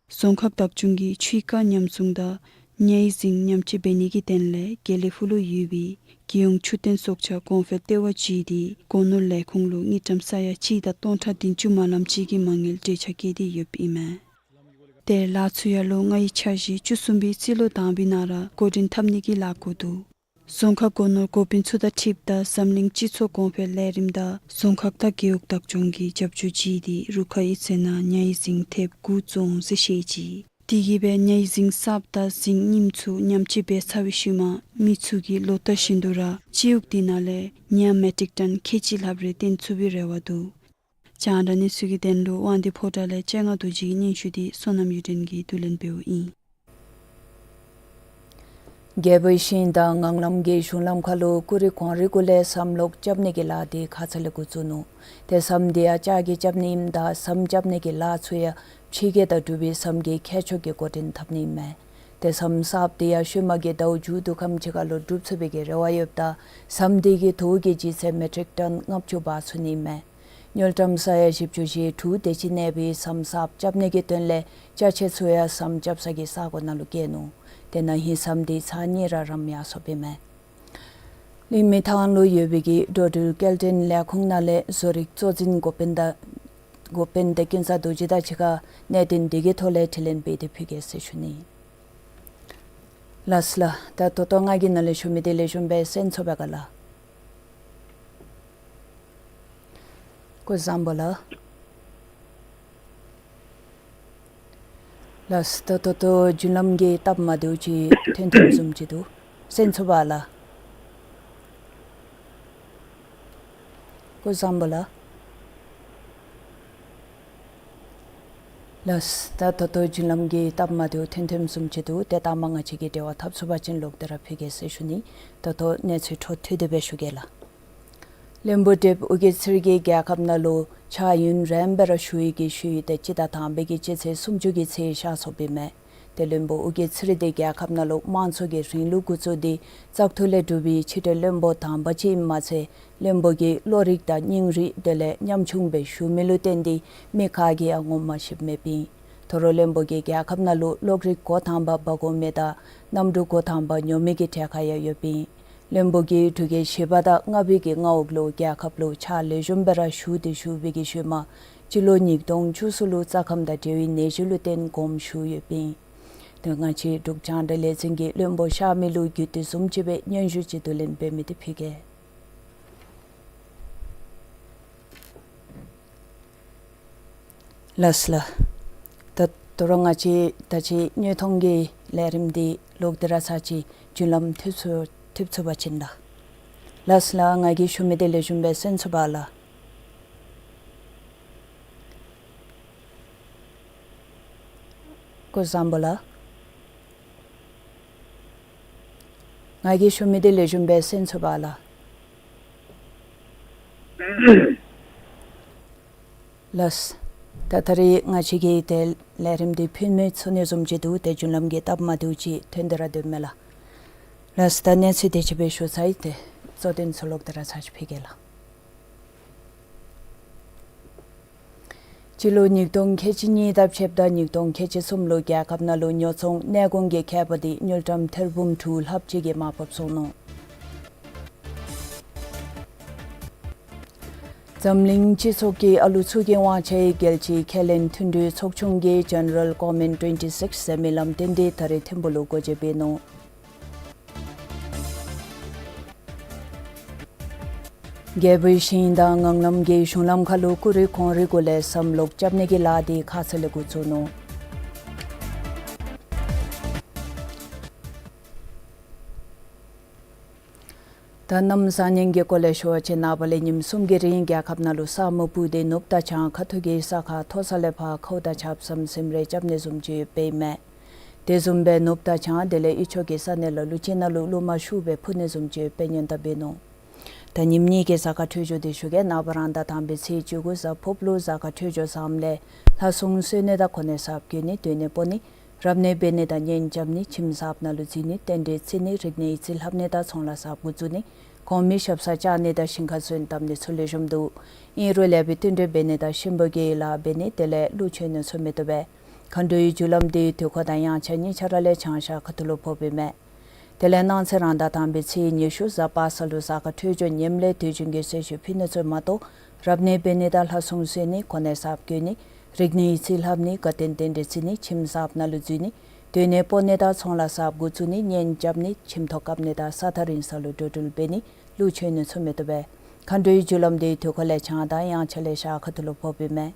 རྫོང་ཁག་བདག་སྐྱོང་གིས་ཆུའི་རྐ་ཉམས་བཟུང་དང་ཉའི་རྫིང་ཉམས་བཅོས་འབད་ནི་གི་དོན་ལས་དགེ་ལེགས་ཕུག་ལུ་ཡོད་པའི་རྒྱལ་ཡོངས་ཆུ་དོན་སྲོག་ཆགས་གོང་འཕེལ་ལྟེ་བ་བརྒྱུད་དེ་སྒོ་ནོར་ལས་ཁུངས་ལུ་དངུལ་ཀྲམ་ས་ཡ་གཅིག་དང་སྟོང་ཕྲག་བདུན་ཅུ་མ་ལངམ་ཅིག་གི་མ་དངུལ་འབྲེལ་ཆགས་བཀལ་ཏེ་ཡོདཔ་ཨིན་མས། ཏེ་ལཱ་ཚུ་ཡང་ལོ་ལྔའི་འཆར་གཞི་བཅུ་གསུམ་པའི་རྩིས་ལོ་དང་པའི་ནང་ར་འགོ་འདྲེན་འཐབ་ནི་གི་ལཱ་འགོ་འདུག། རྫོང་ཁག་སྒོ་ནོར་འགོ་དཔོན་ཚུ་དང་འཁྲིལཝ་ད་འཛམ་གླིང་སྤྱི་ཚོགས་གོང་འཕེལ་ལས་རིམ་དང་རྫོང་ཁག་དང་རྒེད་འོག་བདག་སྐྱོང་གིས་རྒྱབ་སྐྱོར་བྱས་ཏེ་རུ་ཁག་གི་ཚེ་ནང་ཉའི་རྫིང་ཐེབས་དགུ་བཙོང་ཟེར་བཤད་ཅི། དེ་གིས་སྦེ་ཉའི་རྫིང་གསརཔ་དང་རྫིང་རྙིངམ་ཚུ་ཉམས་བཅོས་འབད་ཚར་བའི་ཤུལ་མ་མི་ཚུ་གིས་ལོ་བསྟར་བཞིན་དུ་ར་སྤྱི་འོག་འདི་ནང་ལས་ཉ་མེ་ཊིག་ཊོན་ཁལ་གཅིག་ལྷགཔ་རེ་བཏོན་ཚུགས་པའི་རེ་བ་འདུག། རྒྱང་བསྒྲགས་གནས་ཚུལ་གྱི་དོན་ལུ་དབང་འདུས་ཕོ་བྲང་ལས་སྤྱན་སྔ་རྡོ་རྗེ་གི་སྙན་ཞུ་འདི་བསོད་ནམས་གཡུ་སྒྲོན་གྱིས་བསྡུ་ལེན་འབདཝ་ཨིན། རྒྱལ་པོའི་ཞིང་དང་ངང་ལམ་གྱི་གཞུང་ལམ་ཁ་ལུ་ཀུ་རེ་གོང་རེ་གུ་ལས་ཟམ་ལོག་རྐྱབ་ནི་གི་ལཱ་འདི་ཁ་ཙ་ལས་འགོ་བཙུགས་ནུག། ཏེ་ཟམ་འདི་ཡང་ལྕགས་ཀྱིས་རྐྱབ་ནི་ཨིནམ་ད་ཟམ་རྐྱབ་ནི་གི་ལཱ་ཚུ་ཡང་ཕྱི་རྒྱལ་དང་འབྲུག་པའི་ཟམ་གྱི་ཁྱད་ཆོས་ཀྱིས་འགོ་འདྲེན་འཐབ་ནི་ཨིན་མས། ཏེ་ཟམ་གསརཔ་འདི་ཡང་ཤུལ་མ་གི་ཟླཝ་མཇུག་བསྡུ་ཁམས་ཅིག་ཁ་ལུ་འགྲུབ་ཚུགས་པའི་གི་རེ་བ་ཡོདཔ་ད་ཟམ་འདི་གི་དོས་ཀྱི་ལྗིད་ཚད་མེ་ཊིག་ཊོན་ལྔ་བཅུ་འབག་ཚུགས་ནི་ཨིན་མས། དངུལ་ཀྲམ་ས་ཡ་བཞི་བཅུ་ཞེ་དྲུག་དེ་ཅིག་གནས་པའི་ཟམ་གསརཔ་རྐྱབ་ནི་གི་དོན་ལས་ཅ་ཆས་ཚུ་ཡང་ཟམ་རྐྱབ་ས་གི་ས་གོ་ནང་ལུ་བསྐྱལ་ནུག། ཏེ་ན་ཧིང་ཟམ་འདི་ཚར་གཉིས་ར་རམ་ཡར་སོཔ་ཨིན་མས། གླིང་མི་ཐང་ལུ་ཡོད་པའི་གི་འགྲོ་འགྲུལ་སྐྱེལ་འདྲེན་ལས་ཁུངས་ནང་ལས་བཟོ་རིག་གཙོ་འཛིན་འགོ་དཔོན་དང་འགོ་དཔོན་དེ་ཀུན་བཟང་རྡོ་རྗེ་དང་གཅིག་ཁར་གནད་དོན་འདི་གི་ཐོག་ལས་དྲི་ལན་འབད་དེ་ཕུལ་གེ་ཟེར་ཞུ་ནི། ལགས་སོ་ལགས། ད་ད་ལྟོ་ང་གིས་ནཱ་ལས་ཞུ་མི་འདི་ལེགས་ཤོམ་སྦེ་གསན་ཚུགས་པས་ག་ལགས། སྐུ་གཟུགས་བཟང་པོ་ལགས། ལགས་སོ། ད་ད་ལྟོ་རྒྱུན་ལམ་གྱི་སྟབས་མ་བདེཝ་ཅིག་ཐོན་ཐོནམ་བཟུམ་ཅིག་འདུག། གསན་ཚུགས་པས་ལགས། སྐུ་གཟུགས་བཟང་པོ་ལགས། ལགས་སོ། ད་ད་ལྟོ་རྒྱུན་ལམ་གྱི་སྟབས་མ་བདེཝ་ཐོན་ཐོནམ་བཟུམ་ཅིག་འདུག། ཏེ་ད་མ་ང་བཅས་ཀྱིས་འབྲེལ་བ་འཐབ་ཚུགས་པ་ཅིན་ལོག་སྟེ་ར་ཕུལ་གེ་ཟེར་ཞུ་ནི། ད་ལྟོ་གནས་ཚུལ་འཕྲོ་མཐུད་དེ་སྦེ་ཞུ་གེ་ལགས། བློན་པོ་བགྲེསཔ་ཨོ་རྒྱན་ཚེ་རིང་གིས་རྒྱལ་ཁབ་ནང་ལུ་ཕྱག་ཡུན་རིངམོ་སྦེ་ར་བཞུགས་ཡི་གི་ཤུལ་ཏེ་སྤྱི་ཟླ་དང་པའི་གི་སྤྱི་ཚེས་སུམ་ཅུ་གི་ཚེས་གཤགས་སོཔ་ཨིན་མས། ཏེ་བློན་པོ་ཨོ་རྒྱན་ཚེ་རིང་འདི་རྒྱལ་ཁབ་ནང་ལུ་དམངས་གཙོ་གི་རིང་ལུགས་འགོ་བཙུགས་ཏེ་བཙག་འཐུ་ལས་གྲུབ་པའི་ཕྱི་འབྲེལ་བློན་པོ་དང་པ་ཅིག་ཨིནམ་མ་ཚད་བློན་པོ་གི་བློ་རིག་དང་སྙིང་རུས་དེ་ལས་ཉམ་ཆུང་སྦེ་བཞུགས་མི་ལུ་བརྟེན་ཏེ་མི་ག་གིས་ཡང་ངོ་མ་ཤེསཔ་མེདཔ་ཨིན། དོ་རུང་བློན་པོ་གིས་རྒྱལ་ཁབ་ནང་ལུ་གློག་རིག་འགོ་དང་པ་འབག་དགོ་མི་དང་གནམ་གྲུ་འགོ་དང་པ་ཉོ་མི་གི་གྲལ་ཁར་ཡང་ཡོདཔ་ཨིན། བློན་པོ་གིས་འབྲུག་རྒྱལ་བཞི་པ་དང་ལྔ་པའི་གི་མངའ་འོག་ལུ་རྒྱལ་ཁབ་ལུ་ཕྱག་ལེགས་ཤོམ་སྦེ་ར་ཞུ་སྟེ་བཞུགས་པའི་གི་ཤུལ་མ་སྤྱི་ལོ་ཉིས་སྟོང་བཅུ་གསུམ་ལུ་རྩ་ཁམས་དང་འབྲེལ་བའི་ནད་གཞི་ལུ་བརྟེན་དགོངསམ་ཞུ་ཡོདཔ་ཨིན། ཏེ་ང་བཅས་འབྲུག་རྒྱང་བསྒྲགས་ལས་འཛིན་གྱིས་བློན་པོ་གཤགས་མི་ལུ་བརྒྱུད་དེ་བཟུམ་ཅིག་སྦེ་སྙན་ཞུ་ཅིག་བསྡུ་ལེན་འབད་མི་འདི་ཕུལ་གེ། ལགས་སོ་ལགས། ད་དོ་རུང་ང་བཅས་ད་ཅི་དངོས་མཐོང་གི་ལས་རིམ་འདི་ལོག་སྟེ་ར་ཚར་ཅིག་རྒྱུན་ལམ་མཐུད་ཚུགས་མཐུད་ཚུགས་པ་ཅིན་ལགས། ལགས་སོ་ལགས། ང་གིས་ཞུ་མི་འདི་ལེགས་ཤོམ་སྦེ་གསན་ཚུགས་པས་ལགས། སྐུ་གཟུགས་བཟང་པོ་ལགས། ང་གིས་ཞུ་མི་འདི་ལེགས་ཤོམ་སྦེ་གསན་ཚུགས་པས་ལགས། ལགས། ད་ད་རིས་ང་བཅས་ཀྱིས་ཏེ་ལས་རིམ་འདི་ཕུལ་མི་ཚུགས་ནི་བཟུམ་ཅིག་འདུག། ཏེ་རྒྱུན་ལམ་གྱི་སྟབས་མ་བདེཝ་ཅིག་ཐོན་ཏེ་ར་སྡོདཔ་མས་ལགས། ལགས། ད་གནས་ཚུལ་དེ་ཅིག་སྦེ་ཞུ་ཚར་ཡི། ཏེ་གཙོ་དོན་ཚུ་ལོག་སྟེ་ར་ཚར་ཅིག་ཕུལ་གེ་ལགས། སྤྱི་ལོ་ཉིས་སྟོང་ཁལ་གཅིག་གཉིས་དང་ཕྱདཔ་ད་ཉིས་སྟོང་ཁལ་གཅིག་གསུམ་ལུ་རྒྱལ་ཁབ་ནང་ལུ་ཉོ་ཚོང་གནས་གོང་གི་ཁྱད་པར་འདི་དངུལ་ཀྲམ་ཐེར་འབུམ་དྲུག་ལྷགཔ་ཅིག་གིས་མར་ཕབ་སོང་ནུག། འཛམ་གླིང་སྤྱི་ཚོགས་ཀྱི་ཨ་ལུ་ཚུ་གི་དབང་ཆའི་རྒྱལ་སྤྱིའི་ཁས་ལེན་མཐུན་སྒྲིལ་ཚོགས་ཆུང་གིས་General Comment Twenty Six ཟེར་མི་ལམ་སྟོན་འདི་ད་རིས་ཐིམ་ཕུག་ལུ་སྒོ་འབྱེད་འབད་ནུག། རྒྱལ་པོའི་ཞིང་དང་ངང་ལམ་གྱི་གཞུང་ལམ་ཁ་ལུ་ཀུ་རེ་གོང་རེ་གུ་ལས་སམ་ལོག་རྐྱབ་ནི་གི་ལཱ་འདི་ཁ་ཙ་ལས་འགོ་བཙུགས་ནུག། ད་གནམ་བཟང་ངན་གྱི་སྐོར་ལས་ཞུ་བ་ཅིན་ནངས་པ་ལས་ཉིནམ་གསུམ་གྱི་རིང་རྒྱལ་ཁབ་ནང་ལུ་ས་སྨུག་སྤུབས་ཏེ་ནུབ་དང་བྱང་ཁ་ཐུག་གི་ས་ཁ་མཐོ་ས་ལས་ཕར་ཁཝ་དང་ཆརཔ་སམ་སིམ་རེ་རྐྱབ་ནི་བཟུམ་ཅིག་ཡོདཔ་ཨིན་མས། དེ་བཟུམ་སྦེ་ནུབ་དང་བྱང་དེ་ལས་ཡུལ་ཕྱོགས་ཀྱི་ས་གནས་ལ་ལུ་ཅིག་ནང་ལུ་རླུང་མ་ཤུགས་སྦེ་འཕུ་ནི་བཟུམ་ཅིག་ཡོདཔ་སྦེ་སྔོན་བརྡ་འབད་ནུག། ད་ཉིནམ་གཉིས་ཀྱི་གཟའ་སྐར་འཕྲོད་སྦྱོར་འདི་ཞུ་གེ། ནངས་པ་རང་ཟླ་དང་པའི་ཚེས་བཅུ་དགུ་གཟའ་ཕུརཔ་ལུ་གཟའ་སྐར་འཕྲོད་སྦྱོར་བཟངམ་ལས་ལྷ་སྲུང་གསོལ་ནི་དང་གོ་གནས་གསརཔ་གྱོན་ནི་སྡོད་གནས་སྤོ་ནི་རབ་གནས་འབད་ནི་དང་གཉེན་རྐྱབ་ནི་ཁྱིམ་གསརཔ་ནང་ལུ་འཛུལ་ནི་རྟེན་འབྲེལ་བརྩི་ནི་རིག་གནས་ཡིག་རྩིས་ལྷབ་ནི་དང་ཚོང་ལཱ་གསརཔ་འགོ་བཙུགས་ནི་གོང་མའི་ཞབས་སར་བཅར་ནི་དང་ཞིང་ཁར་སོན་བཏབ་ནི་ཚུ་ལེགས་ཤོམ་འདུག། ཨིན་རུང་ལེགས་པའི་བསྟུན་གྲོས་འབད་ནི་དང་གཤིན་པོ་གི་ལཱ་འབད་ནི་དེ་ལས་ཀླུ་མཆོད་ནི་ཚུ་མི་བཏུབ་པས། མཁའ་འགྲོའི་རྒྱུ་ལམ་འདི་དུས་འཁོར་དང་དབྱངས་འཆར་གཉིས་ཆ་ར་ལས་བྱང་ཤར་ཁ་ཐུག་ལུ་ཕོགཔ་ཨིན་མས། དེ་ལས་གནངས་ཚེ་རང་ཟླ་དང་པའི་ཚེས་ཉི་ཤུ་གཟའ་པ་སངས་ལུ་གཟའ་སྐར་འཕྲོད་སྦྱོར་ངནམ་ལས་དུས་རྒྱུན་གྱི་གསོལ་མཆོད་ཕུལ་ནི་ཚུ་མ་གཏོགས་རབ་གནས་འབད་ནི་དང་ལྷ་སྲུང་གསོལ་ནི་གོ་གནས་གསརཔ་གྱོན་ནི་རིག་གནས་ཡིག་རྩིས་ལྷབ་ནི་དགའ་སྟོན་རྟེན་འབྲེལ་བརྩི་ནི་ཁྱིམ་གསརཔ་ནང་ལུ་འཛུལ་ནི་སྡོད་གནས་སྤོ་ནི་དང་ཚོང་ལཱ་གསརཔ་འགོ་བཙུགས་ནི་གཉེན་རྐྱབ་ནི་ཁྱིམ་ཐོག་བཀབ་ནི་དང་ས་ཐག་རིང་ས་ལུ་འགྲོ་འགྲུལ་འབད་ནི་ཀླུ་མཆོད་ནི་ཚུ་མི་བཏུབ་པས། མཁའ་འགྲོའི་རྒྱུ་ལམ་འདི་དུས་འཁོར་ལས་བྱང་དང་དབྱངས་འཆར་ལས་ཤར་ཁ་ཐུག་ལུ་ཕོགཔ་ཨིན་མས།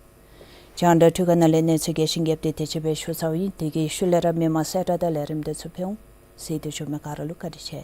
རྒྱང་བསྒྲགས་འཕྲུལ་ཁང་ནང་ལས་གནས་ཚུལ་རྒྱས་ཤིང་རྒྱསཔ་འདི་དེ་ཅིག་སྦེ་ཞུ་ཚརཝ་ཨིན། དེ་གི་ཤུལ་ལས་ར་མི་མང་གསལ་བསྒྲགས་དང་ལས་རིམ་འདི་ཚུ་ཕུལ་འོང་། གཟིགས་ཏེ་བཞུགས་མི་ག་ར་ལུ་བཀའ་དྲིན་ཆེ།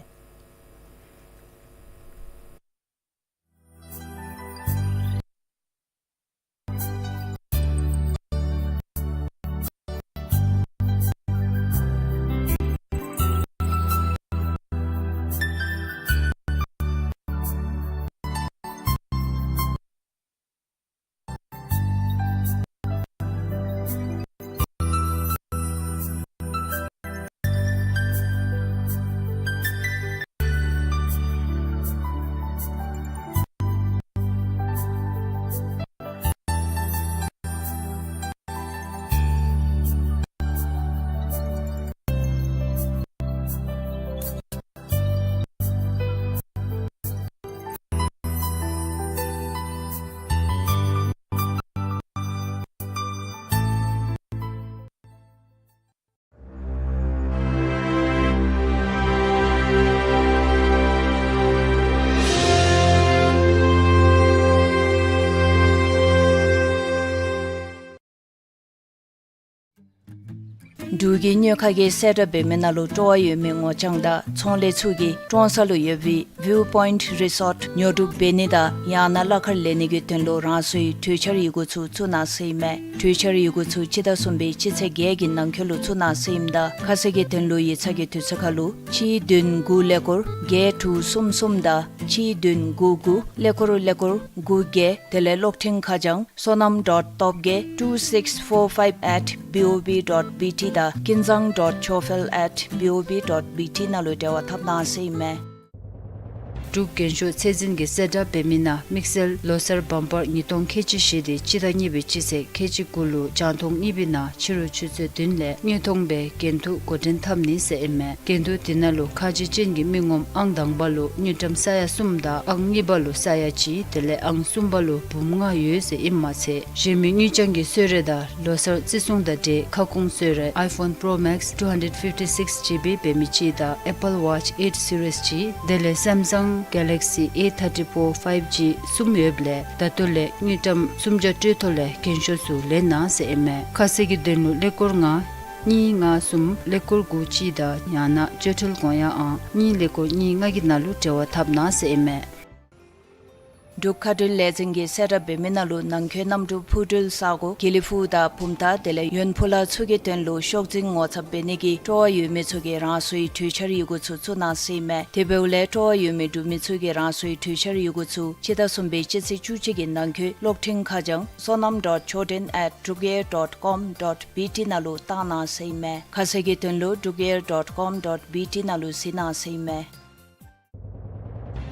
འབྲུག་གི་དངུལ་ཁང་གི་གསལ་བསྒྲགས་འབད་མི་ནང་ལུ་སྤྲོ་བ་ཡོད་མི་ངོ་རྐྱང་དང་ཚོང་ལས་ཚུ་གིས་ཀྲོང་གསར་ལུ་ཡོད་པའི་View Point Resort ཉོ་སྒྲུབ་འབད་ནི་དང་ཡང་ན་གླ་ཁར་ལེན་ནི་གི་དོན་ལུ་རང་སོའི་གྲོས་འཆར་ཡི་གུ་ཚུ་བཙུགས་གནང་ཟེར་ཨིན་མས། གྲོས་འཆར་ཡི་གུ་ཚུ་སྤྱི་ཟླ་གསུམ་པའི་སྤྱི་ཚེས་བརྒྱད་ཀྱི་ནང་འཁོད་ལུ་བཙུགས་གནང་ཟེར་ཨིནམ་ད་ཁ་གསལ་གྱི་དོན་ལུ་ཡིག་ཚང་གི་དུས་ཚོད་ཁར་ལུ་གཅིག་བདུན་དགུ་ཀླད་ཀོར་བརྒྱད་དྲུག་གསུམ་གསུམ་དང་གཅིག་བདུན་དགུ་དགུ་ཀླད་ཀོར་ཀླད་ཀོར་དགུ་བརྒྱད། དེ་ལས་གློག་འཕྲིན་ཁ་བྱང་Sonam dot topgay two six four five at B O B dot B T དང་ཀུན་བཟང་dot chofel at B O B dot B T ནང་ལུ་འབྲེལ་བ་འཐབ་གནང་ཟེར་ཨིན་མས། འབྲུག་རྒྱན་ཤོག་ཚད་འཛིན་གྱི་གསལ་བསྒྲགས་འབད་མི་ནང་དམིགས་བསལ་ལོ་གསར་བམ་པར་ཉིས་སྟོང་ཁལ་གཅིག་བཞི་སྟེ་སྤྱི་ཟླ་གཉིས་པའི་སྤྱི་ཚེས་ཁལ་གཅིག་དགུ་ལུ་རྒྱང་མཐོང་གཉིས་པའི་ནང་ཕྱི་རུ་ཆུ་ཚོད་བདུན་ལས་དངོས་མཐོང་སྦེ་འགན་ཐུག་འགོ་འདྲེན་འཐབ་ནི་ཟེར་ཨིན་མས། འགན་ཐུག་འདི་ནང་ལུ་ཁ་རྗེ་ཅན་གྱི་མི་ངོམ་ཨང་དང་པ་ལུ་དངུལ་ཀྲམ་ས་ཡ་གསུམ་དང་ཨང་གཉིས་པ་ལུ་ས་ཡ་གཅིག་དེ་ལས་ཨང་གསུམ་པ་ལུ་འབུམ་ལྔ་ཡོད་ཟེར་ཨིནམ་མ་ཚད་གཞན་མི་དངུལ་རྐྱང་གི་གསོལ་རས་དང་ལོ་གསར་བརྩི་སྲུང་དང་འབྲེལ་ཁ་སྐོང་གསོལ་རས་iPhone Pro Max two hundred fifty-six G B འབད་མི་གཅིག་དང་Apple Watch eight Series གཅིག་དེ་ལས་Samsung Galaxy A thirty-four five G གསུམ་ཡོདཔ་ལས་ད་ལྟོ་ལས་དངུལ་ཀྲམ་སུམ་བརྒྱ་སྤྲོད་ཐོག་ལས་རྒྱན་ཤོག་ཚུ་ལེན་གནང་ཟེར་ཨིན་མས། ཁ་གསལ་གྱི་དོན་ལུ་ཀླད་ཀོར་ལྔ་གཉིས་ལྔ་གསུམ་ཀླད་ཀོར་དགུ་གཅིག་དང་ཡང་ན་སྤྱོད་ཁྲལ་དགོངས་ཡངས་ཨང་གཉིས་ཀླད་ཀོར་གཉིས་ལྔ་གི་ནང་ལུ་འབྲེལ་བ་འཐབ་གནང་ཟེར་ཨིན་མས། འབྲུག་མཁའ་འགྲུལ་ལས་འཛིན་གྱི་གསལ་བསྒྲགས་འབད་མི་ནང་ལུ་ནང་འཁོད་གནམ་གྲུ་འཕུར་འགྲུལ་ས་སྒོ་དགེ་ལེགས་ཕུག་དང་བུམ་ཐང་དེ་ལས་ཡོན་ཕུ་ལ་ཚུ་གི་དོན་ལུ་ཤོག་འཛིན་ངོ་ཚབ་འབད་ནི་གི་སྤྲོ་བ་ཡོད་མི་ཚུ་གིས་རང་སོའི་གྲོས་འཆར་ཡི་གུ་ཚུ་བཙུགས་གནང་ཟེར་ཨིན་མས། དེ་འབདཝ་ལས་སྤྲོ་བ་ཡོད་མི་འབྲུག་མི་ཚུ་གིས་རང་སོའི་གྲོས་འཆར་ཡི་གུ་ཚུ་སྤྱི་ཟླ་གསུམ་པའི་སྤྱི་ཚེས་བཅུ་གཅིག་གི་ནང་འཁོད་གློག་འཕྲིན་ཁ་བྱང་sonam dot choden at drukair dot com dot B T ནང་ལུ་བཏང་གནང་ཟེར་ཨིན་མས། ཁ་གསལ་གྱི་དོན་ལུ་drukair dot com dot B T ནང་ལུ་གཟིགས་གནང་ཟེར་ཨིན་མས།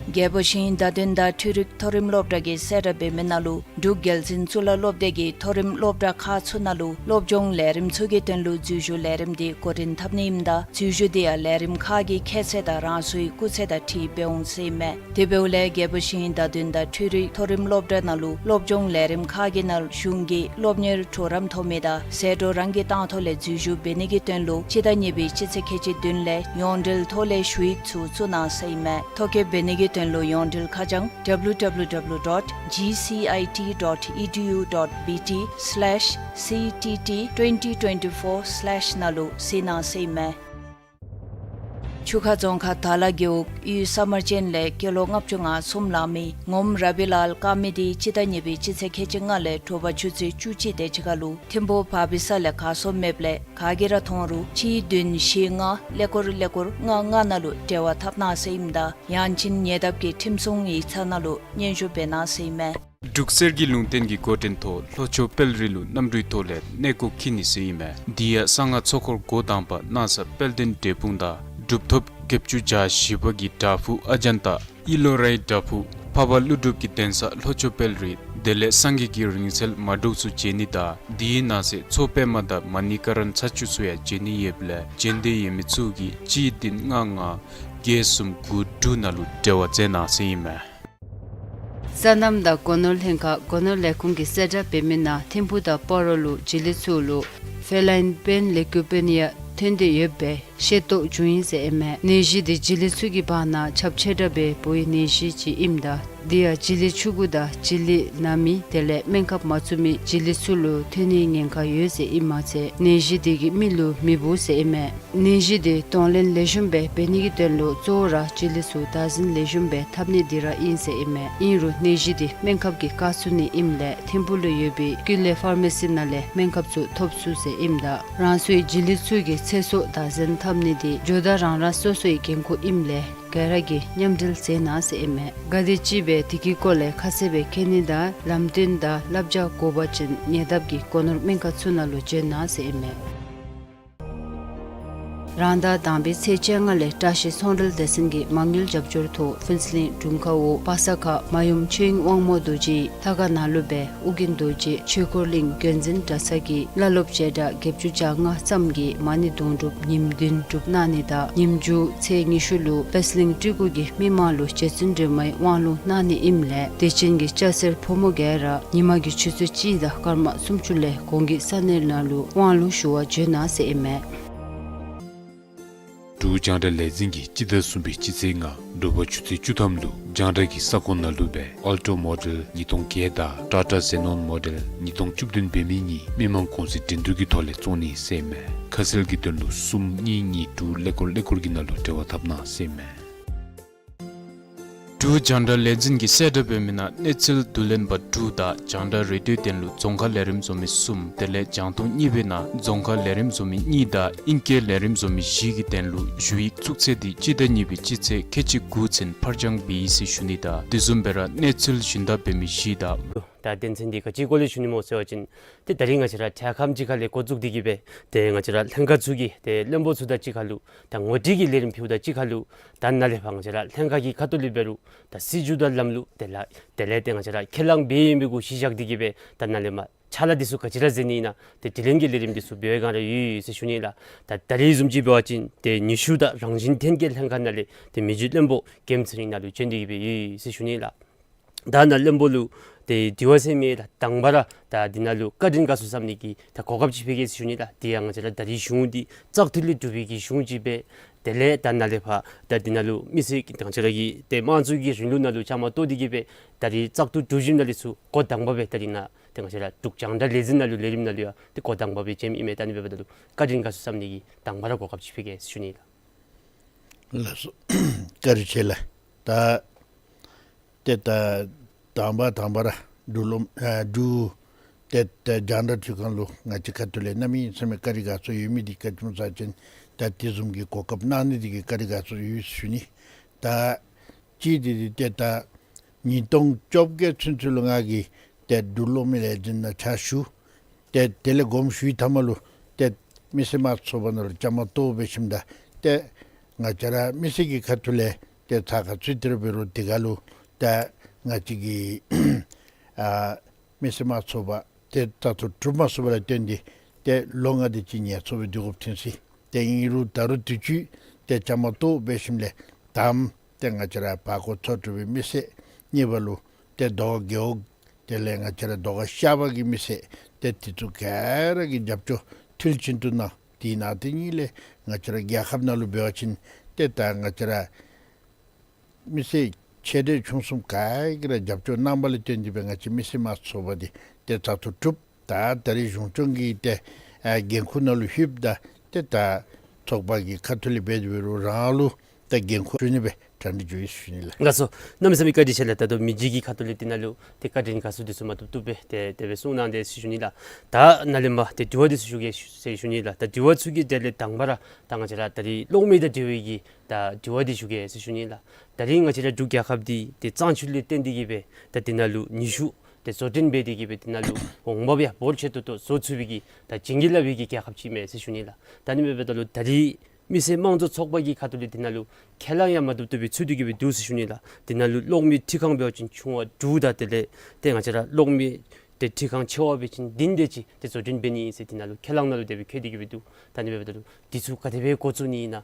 རྒྱལ་པོ་ཞིང་བདག་འདོན་དང་འཕྲུལ་རིག་མཐོ་རིམ་སློབ་གྲྭ་གི་གསལ་བསྒྲགས་འབད་མི་ནང་ལུ་འབྲུག་རྒྱལ་བཙུན་གཙུག་ལག་སློབ་སྡེ་གི་མཐོ་རིམ་སློབ་གྲྭ་ཁག་ཚུ་ནང་ལུ་སློབ་སྦྱོང་ལས་རིམ་ཚུ་གི་དོན་ལུ་འཛུལ་ཞུགས་ལས་རིམ་འདི་འགོ་འདྲེན་འཐབ་ནི་ཨིནམ་ད་འཛུལ་ཞུགས་འདི་ཡང་ལས་རིམ་ཁག་གི་ཁྱད་ཚད་དང་རང་སོའི་སྐུགས་ཚད་དང་འཁྲིལ་འབད་འོང་ཟེར་ཨིན་མས། དེ་འབདཝ་ལས་རྒྱལ་པོ་ཞིང་བདག་འདོན་དང་འཕྲུལ་རིག་མཐོ་རིམ་སློབ་གྲྭ་ནང་ལུ་སློབ་སྦྱོང་ལས་རིམ་ཁག་གི་ནང་གཞུང་གི་སློབ་གཉེར་གྲོགས་རམ་ཐོབ་མི་དང་ཟད་འགྲོ་རང་གིས་བཏང་ཐོག་ལས་འཛུལ་ཞུགས་འབད་ནི་གི་དོན་ལུ་སྤྱི་ཟླ་གཉིས་པའི་སྤྱི་ཚེས་ཁལ་གཅིག་བདུན་ལས་ཡོངས་འབྲེལ་ཐོག་ལས་ཞུ་ཡིག་ཚུ་བཙུགས་གནང་ཟེར་ཨིན་མས། ཐོ་བཀོད་འབད་ནི་གི་ དོན་ལུ་ཡོངས་འབྲེལ་ཁ་བྱང་W W W dot G C I T dot E D U dot B T slash C T T twenty twenty-four slash ནང་ལུ་གཟིགས་གནང་ཟེར་ཨིན་མས། ཆུ་ཁ་རྫོང་ཁག་དར་ལ་རྒེད་འོག་གཡུས་ས་དམར་ཅན་ལས་སྐྱེས་ལོ་ལྔ་བཅུ་ང་གསུམ་ལང་མི་ངོམ་ར་བི་ལཱལ་དཀར་མེ་འདི་སྤྱི་ཟླ་གཉིས་པའི་སྤྱི་ཚེས་ཁལ་གཅིག་ལྔ་ལས་དྲོ་པ་ཆུ་ཚོད་བཅུ་གཅིག་དེ་ཅིག་ཁར་ལུ་ཐིམ་ཕུག་བ་བི་ས་ལས་གར་སོང་མེདཔ་ལས་ག་གིས་ར་མཐོང་རུང་གཅིག་བདུན་བཞི་ལྔ་ཀླད་ཀོར་ཀླད་ཀོར་ལྔ་ལྔ་ནང་ལུ་འབྲེལ་བ་འཐབ་གནང་ཟེར་ཨིནམ་ད་ཡང་ཅིན་ཉེ་འདབས་ཀྱི་ཁྲིམས་སྲུང་ཡིག་ཚང་ནང་ལུ་སྙན་ཞུ་འབད་གནང་ཟེར་ཨིན་མས། འབྲུག་གསེར་གྱི་ལུང་བསྟན་གྱི་འགོ་འདྲེན་ཐོག་ལྷོ་ཕྱོགས་དཔལ་རི་ལུ་གནམ་གྲུའི་ཐོག་ལས་གནས་སྐོར་འཁྱིད་ནི་ཟེར་ཨིན་མས། འདི་ཡང་གསང་སྔགས་ཚོགས་འཁོར་འགོ་དང་པ་གནང་ས་དཔལ་ལྡན་འབྲས་སྤུངས་དང་གྲུབ་ཐོབ་བརྒྱད་ཅུ་གྱ་བཞི་པ་གི་བྲག་ཕུག་ཨ་ཛན་ཏ་ཨི་ལོ་རའི་བྲག་ཕུག་འཕགས་པ་ཀླུ་སྒྲུབ་ཀྱི་གདན་ས་ལྷོ་ཕྱོགས་དཔལ་རི་དེ་ལས་སངས་རྒྱས་ཀྱི་རིང་བསྲེལ་མ་འབྲུག་ཚུ་མཇལ་ནི་དང་འདི་ཡི་ནང་གསེས་མཚོ་པདྨ་དང་མ་ཎི་ཀ་ར་ན་ཚར་བཅུ་ཚུ་ཡང་མཇལ་ནི་ཡོདཔ་ལས་མཇལ་འདོད་ཡོད་མི་ཚུ་གིས་གཅིག་བདུན་ལྔ་ལྔ་བརྒྱད་གསུམ་དགུ་དྲུག་ནང་ལུ་འབྲེལ་བ་མཛད་གནང་ཟེར་ཨིན་མས། སོ་ནམ་དང་སྒོ་ནོར་ལྷན་ཁག་སྒོ་ནོར་ལས་ཁུངས་ཀྱིས་གསལ་བསྒྲགས་འབད་མི་ནང་ཐིམ་ཕུག་དང་སྤ་རོ་ལུ་བྱི་ལི་ཚུ་ལུ་ཕེ་ལཱའིན་པེན་ལེ་ཀུ་པེ་ནི་ཡ་ཐོན་ཏེ་ཡོདཔ་སྦེ་ཤེས་རྟོགས་བྱུང་ཡི་ཟེར་ཨིན་མས། ནད་གཞི་འདི་བྱི་ལི་ཚུ་གི་བར་ན་ཁྱབ་ཆེ་དྲགས་སྦེ་འབོ་བའི་ནད་གཞི་ཅིག་ཨིནམ་ད་འདི་ཡང་བྱི་ལི་ཕྱུ་གུ་དང་བྱི་ལི་ན་མི་དེ་ལས་སྨན་ཁབ་མ་བཙུགས་མི་བྱི་ལི་ཚུ་ལུ་ཐོན་ནིའི་ཉེན་ཁ་ཡོད་ཟེར་ཨིན་མ་ཚད་ནད་གཞི་འདི་གིས་མི་ལུ་མི་འབོ་ཟེར་ཨིན་མས། ནད་གཞི་འདི་གདོང་ལེན་ལེགས་ཤོམ་སྦེ་འབད་ནི་གི་དོན་ལུ་གཙོ་བོ་ར་བྱི་ལི་ཚུ་བདག་འཛིན་ལེགས་ཤོམ་སྦེ་འཐབ་ནི་འདི་ར་ཨིན་ཟེར་ཨིན་མས། ཨིན་རུང་ནད་གཞི་འདི་སྨན་ཁབ་ཀྱིས་བཀག་ཚུགས་ནི་ཨིནམ་ལས་ཐིམ་ཕུག་ལུ་ཡོད་པའི་ཀུན་ལེགས་ཕར་མ་སི་ནང་ལས་སྨན་ཁབ་ཚུ་ཐོབ་ཚུགས་ཟེར་ཨིནམ་ད་རང་སོའི་བྱི་ལི་ཚུ་གི་ཚེ་སྲོག་བདག་འཛིན་འཐབ་ནི་འདི་ཇོ་བདག་རང་རང་སོ་སོའི་འགན་ཁུར་ཨིནམ་ལས་ག་ར་གིས་མཉམ་འབྲེལ་མཛད་གནང་ཟེར་ཨིན་མས། ག་དེམ་ཅིག་སྦེ་འདི་གི་སྐོར་ལས་ཁ་གསལ་སྦེ་མཁྱེན་ནི་དང་ལམ་སྟོན་དང་བསླབ་བྱ་དགོ་པ་ཅིན་ཉེ་འདབས་ཀྱི་སྒོ་ནོར་སྨན་ཁང་ཚུ་ནང་ལུ་བྱོན་གནང་ཟེར་ཨིན་མས། རང་ཟླ་དང་པའི་ཚེས་བཅོ་ལྔ་ལས་བཀྲ་ཤིས་ཚོང་འབྲེལ་སྡེ་ཚན་གྱིས་མ་དངུལ་རྒྱབ་སྐྱོར་ཐོག་ཕུན་ཚོགས་གླིང་དྲུང་ཁག་འོག་པ་ས་ཁ་མ་ཡུམ་ཆོས་དབྱིངས་དབང་མོ་རྡོ་རྗེའི་ལྷ་ཁང་ནང་ལུ་སྦེ་ཨོ་རྒྱན་རྡོ་རྗེ་ཆོས་འཁོར་གླིང་དགོན་འཛིན་གྲྭ་ཚང་གི་བླ་སློབ་བྱེ་བྲག་བརྒྱད་ཅུ་གྱ་ལྔ་ཙམ་གྱིས་མ་ཎི་དུང་སྒྲུབ་ཉིནམ་བདུན་སྒྲུབ་གནང་ནི་དང་ཉིནམ་མཇུག་ཚེས་ཉི་ཤུ་ལུ་པད་གླིང་སྤྲུལ་སྐུ་གིས་མི་མང་ལུ་རྗེ་བཙུན་སྒྲོལ་མའི་དབང་ལུང་གནང་ནི་ཨིནམ་ལས་དད་ཅན་གྱི་སྐྱ་སེར་ཕོ་མོ་ག་ར་ཉི་མ་གི་ཆུ་ཚོད་གཅིག་དང་སྐར་མ་སུམ་ཅུ་ལས་གོང་གི་ས་གནས་ནང་ལུ་དབང་ལུང་ཞུ་བར་བྱོན་གནང་ཟེར་ཨིན་མས། འབྲུག་རྒྱང་བསྒྲགས་ལས་འཛིན་གྱིས་སྤྱི་ཟླ་གསུམ་པའི་སྤྱི་ཚེས་ལྔ་དྲོ་པ་ཆུ་ཚོད་བཅུ་ཐམ་ལུ་རྒྱང་བསྒྲགས་ཀྱི་ས་ཁོངས་ནང་ལུ་སྦེ་ཨལ་ཊོ་མོ་ཌེལ་ཉིས་སྟོང་བརྒྱད་དང་ཊ་ཊ་ཟེ་ནོན་མོ་ཌེལ་ཉིས་སྟོང་བཅུ་བདུན་འབད་མི་གཉིས་མི་མང་གུང་སེང་འགྲན་བསྡུར་གྱི་ཐོག་ལས་བཙོང་ནི་ཟེར་ཨིན་མས། ཁ་གསལ་གྱི་དོན་ལུ་གསུམ་གཉིས་གཉིས་དྲུག་ཀླད་ཀོར་ཀླད་ཀོར་གྱི་ནང་ལུ་འབྲེལ་བ་འཐབ་གནང་ཟེར་ཨིན་མས། འབྲུག་རྒྱང་བསྒྲགས་ལས་འཛིན་གྱིས་གསལ་བསྒྲགས་འབད་མི་ནང་གནས་ཚུལ་བསྡུ་ལེན་པ་དྲུག་དང་རྒྱང་བསྒྲགས་རེ་ཌིའོ་དོན་ལུ་རྫོང་ཁ་ལས་རིམ་བཟོ་མི་གསུམ་དེ་ལས་རྒྱང་མཐོང་གཉིས་པའི་ནང་རྫོང་ཁ་ལས་རིམ་བཟོ་མི་གཉིས་དང་ཨིང་སྐད་ལས་རིམ་བཟོ་མི་བཞི་གི་དོན་ལུ་ཞུ་ཡིག་བཙུགས་ཚེས་འདི་སྤྱི་ཟླ་གཉིས་པའི་སྤྱི་ཚེས་ཁལ་གཅིག་དགུ་ཚུན་ཕར་འགྱངས་འབད་ཡི་ཟེར་ཞུ་ནི་དང་དེ་བཟུམ་སྦེ་ར་གནས་ཚུལ་གཞན་དག་འབད་མི་བཞི་དང་། ད་དོན་ཚན་འདི་ག་ཅིའི་སྐོར་ལས་ཞུ་ནི་སྨོ་ཟེར་བ་ཅིན་ཏེ་ད་རིས་ང་བཅས་ར་འཕྲལ་ཁམས་ཅིག་ཁ་ལས་འགོ་བཙུགས་ཏེ་གི་སྦེ་ཏེ་ང་བཅས་ར་ལྷན་ཁག་ཚུ་གིས་ཏེ་བློན་པོ་ཚུ་དང་གཅིག་ཁར་ལུ་ད་ངོ་སྤྲོད་ཀྱི་ལས་རིམ་ཕུལཝ་དང་གཅིག་ཁར་ལུ་ད་ནཱ་ལས་ཕར་ང་བཅས་ར་ལྷན་ཁག་གི་ཁ་ཐུག་ལས་འབད་རུང་ད་སྲིད་བྱུས་དང་ལམ་ལུགས་དེ་ལས་དེ་ལས་ཏེ་ང་བཅས་ར་ཁས་བླངས་འབད་ཡོད་མི་གུ་གཞི་བཞག་སྟེ་གི་སྦེ་ད་ནཱ་ལས་མར་ཕྱག་ལཱ་འདི་ཚུ་ག་ཅི་ར་མཛད་ནི་ཨིན་ན་ཏེ་དྲི་ལན་གྱི་ལས་རིམ་འདི་ཚུ་འབད་བའི་སྒང་ར་ཡོད་ཡོད་ཟེར་ཞུ་ནི་ལགས། ད་ད་རིས་བཟུམ་ཅིག་འབད་བ་ཅིན་ཏེ་ཉི་ཤུ་དང་རང་བཞིན་ལྡན་གྱི་ལྷན་ཁག་ནང་ལས་ཏེ་མི་རྗེ་བློན་པོ་རྒྱལམོ་ཚེ་རིང་ནཱ་ལུ་བྱོན་ཏེ་གི་སྦེ་ཡོད་ཡོད་ཟེར་ཞུ་ནི་ལགས། ད་ནཱ་བློན་པོ་ལུ་ཏེ་དེ་བ་ཟེར་མི་ད་དང་པ་ར་ད་འདི་ནང་ལུ་བཀའ་དྲིན་དགའ་ཚོར་བསམ་ནི་གི་ད་གོ་སྐབས་ཅིག་ཕུལ་གེ་ཟེར་ཞུ་ནི་ལགས། དེ་ཡང་ང་བཅས་ར་ད་རིས་གཞུང་འདི་བཙག་འཐུ་ལས་གྲུབ་པའི་གི་གཞུང་ཅིག་སྦེ་དེ་ལས་ད་ནཱ་ལས་ཕར་ད་འདི་ནང་ལུ་མི་སེར་གྱི་ང་བཅས་ར་གི་ཏེ་དམངས་གཙོའི་གི་རིང་ལུགས་ནང་ལུ་བཅའ་མར་གཏོགས་ཏེ་གི་སྦེ་ད་རིས་བཙག་འཐུ་གྲུ་བཞི་ནང་ལས་ཚུར་འགོ་དང་པ་སྦེ་ད་རིས་ནཱ་ཏེ་ང་བཅས་ར་འབྲུག་རྒྱང་བསྒྲགས་ལས་འཛིན་ནང་ལུ་ལས་རིམ་ནང་ལུ་ཡང་ཏེ་འགོ་དང་པ་སྦེ་བྱོནམ་ཨིན་མས། ད་ནི་འབདཝ་ད་ལུ་བཀའ་དྲིན་དགའ་ཚོར་བསམ་ནི་གི་དང་པ་ར་གོ་སྐབས་ཅིག་ཕུལ་གེ་ཟེར་ཞུ་ནི་ལགས། ལགས་སོ། བཀའ་དྲིན་ཆེ་ལགས། ད་ཏེ་ད་དང་པ་དང་པ་ར་འབྲུག་ལུ་ཨ་འབྲུག་ཏེ་ད་རྒྱང་བསྒྲགས་ཁྲི་ཁང་ལུ་ང་བཅས་ཁ་ཐུག་ལས་གནམ་མེད་ས་མེད་བཀའ་དྲིན་དགའ་ཚོར་ཡོད་མི་འདི་ག་ཅི་སྨོ་ཟེར་བ་ཅིན་ད་དེ་བཟུམ་གྱི་གོ་སྐབས་གནང་ནི་འདི་གིས་བཀའ་དྲིན་དགའ་ཚོར་ཡོད་ཟེར་ཞུ་ནི། ད་གཅིག་འདི་འདི་ཏེ་ད་ཉིས་སྟོང་བཅོ་བརྒྱད་ཚུན་ཚོད་ལུ་ང་གིས་ཏེ་འབྲུག་གློག་མེ་ལས་འཛིན་ནང་ཕྱག་ཞུ། ཏེ་དེ་ལས་དགོངསམ་ཞུ་བའི་མཐའ་མ་ལུ་ཏེ་མི་སེར་དམངས་གཙོའི་ཚོགས་པ་ནང་ལུ་བཅའ་མར་གཏོགས་འབད་ཞིནམ་ད་ཏེ་ང་བཅས་ར་མི་སེར་གྱི་ཁ་ཐུག་ལས་ཏེ་ཚ་ཁ་ཚུད་དེ་ར་འབད་རུང་དེ་ཁར་ལུ་ཏེ་ང་བཅས་ཀྱི་ཨ་མི་སེར་དམངས་གཙོའི་ཚོགས་པ་ཏེ་བཙག་འཐུ་གྲུབ་མ་ཚུགས་པ་ལས་བརྟེན་ཏེ་ཏེ་ལོ་ལྔ་དེ་ཅིག་ངལ་འཚོ་སྦེ་སྡོད་དགོཔ་ཐོན་ཅི། ཏེ་ཨིན་རུང་ད་རུང་དུས་ཅི་ཏེ་བཅའ་མར་གཏོགས་འབད་ཞིནམ་ལས་དང་པ་ཏེ་ང་བཅས་ར་བར་སྐོར་ཚོགས་དྲུང་པའི་མི་སེར། གཉིས་པ་ལུ་ཏེ་རྡོ་ཁ་རྒེད་འོག་དེ་ལས་ང་བཅས་ར་རྡོ་ཁ་ཤར་པ་གི་མི་སེར་ཏེ་དེ་ཚུ་ག་ར་གིས་རྒྱབ་སྐྱོར་མཐིལ་ཕྱིན་དུ་གནང་། དེ་ནང་དེ་གཉིས་ལས་ང་བཅས་ར་རྒྱལ་ཁབ་ནང་ལུ་འབད་བ་ཅིན་ཏེ་ད་ང་བཅས་ར་མི་སེར་ ཆེ་འབྲིང་ཆུང་གསུམ་ག་གིས་ར་རྒྱབ་སྐྱོར་གནང་བ་ལས་བརྟེན་ཏེ་སྦེ་ང་བཅས་མི་སེར་དམངས་གཙོའི་ཚོགས་པ་འདི་ཏེ་བཙག་འཐུ་གྲུབ། ད་ད་རིས་གཞུང་སྐྱོང་གི་ཏེ་ཨ་འགན་ཁུར་ནང་ལུ་ལྷོདཔ་ད་ཏེ་ད་ཚོགས་པ་གི་ཁ་ཐུག་ལས་འབད་དེ་འབད་རུང་རང་ལུ་ད་འགན་ཁུར་ཞུ་ནི་སྦེ་གྲ་སྒྲིག་འགྱོ་ཡི་ཟེར་ཞུ་ནི་ལགས། ལགས་སོ། གནམ་མེད་ས་མེད་བཀའ་དྲིན་ཆེ་ལགས། ད་ལྟོ་མི་རྗེ་གི་ཁ་ཐུག་ལས་འདི་ནང་ལུ་ཏེ་བཀའ་དྲིན་དགའ་ཚོར་འདི་ཚུ་མ་ཐུབ་ཐུབ་སྦེ་ཏེ་དེ་སྦེ་གསུང་གནང་དེས་ཟེར་ཞུ་ནི་ལགས། ད་ནཱ་ལས་མར་ཏེ་དྲི་བ་འདི་ཚུ་ཞུ་གེ་ཟེར་ཞུ་ནི་ལགས། ད་དྲི་བ་ཚུ་གི་གྲས་ལས་དང་པ་ར་ད་ང་བཅས་ར་ད་རིས་གློག་མེ་དང་འབྲེལ་བའི་གི་ད་དྲི་བ་འདི་ཞུ་གེ་ཟེར་ཞུ་ནི་ལགས། ད་རིས་ང་བཅས་ར་འབྲུག་རྒྱལ་ཁབ་འདི་ཏེ་གཙང་ཆུ་ལས་བརྟེན་ཏེ་གིས་སྦེ་ད་འདི་ནང་ལུ་ནུས་ཤུགས་ཏེ་བཟོ་སྐྲུན་འབད་དེ་གིས་སྦེ་འདི་ནང་ལུ་འོང་འབབ་ཡང་འབོར་ཆེ་ཏོག་ཏོ་བཟོ་ཚུགས་པའི་གི་ད་བྱིན་གྱིས་བརླབས་པའི་གི་རྒྱལ་ཁབ་ཅིག་མས་ཟེར་ཞུ་ནི་ལགས། ད་ཨ་ནི་འབདཝ་ད་ལུ་ད་རིས་མི་སེར་དམངས་གཙོའི་ཚོགས་པ་གི་ཁ་ཐུག་ལས་འདི་ནང་ལུ་ཁས་བླངས་ཡང་མ་བཏུབ་བཏུབ་སྦེ་ཚུད་དེ་གིས་སྦེ་འདུག་ཟེར་ཞུ་ནི་ལགས། འདི་ནང་ལུ་གློག་མེ་འཕྲུལ་ཁང་འབད་བ་ཅིན་ཆུང་བ་དྲུག་དང་དེ་ལས་ཏེ་ང་བཅས་ར་གློག་མེ་ཏེ་འཕྲུལ་ཁང་ཆེ་བ་འབད་བ་ཅིན་བདུན་དེ་ཅིག་ཏེ་བཟོ་སྐྲུན་འབད་ནི་ཨིན་ཟེར་འདི་ནང་ལུ་ཁས་བླངས་ནང་ལུ་དེ་སྦེ་བཀོད་དེ་གིས་སྦེ་འདུག། ད་ཨ་ནི་འབདཝ་ད་ལུ་འདི་ཚུ་ག་དེ་སྦེ་འགོ་བཙུགས་ནི་ཨིན་ན་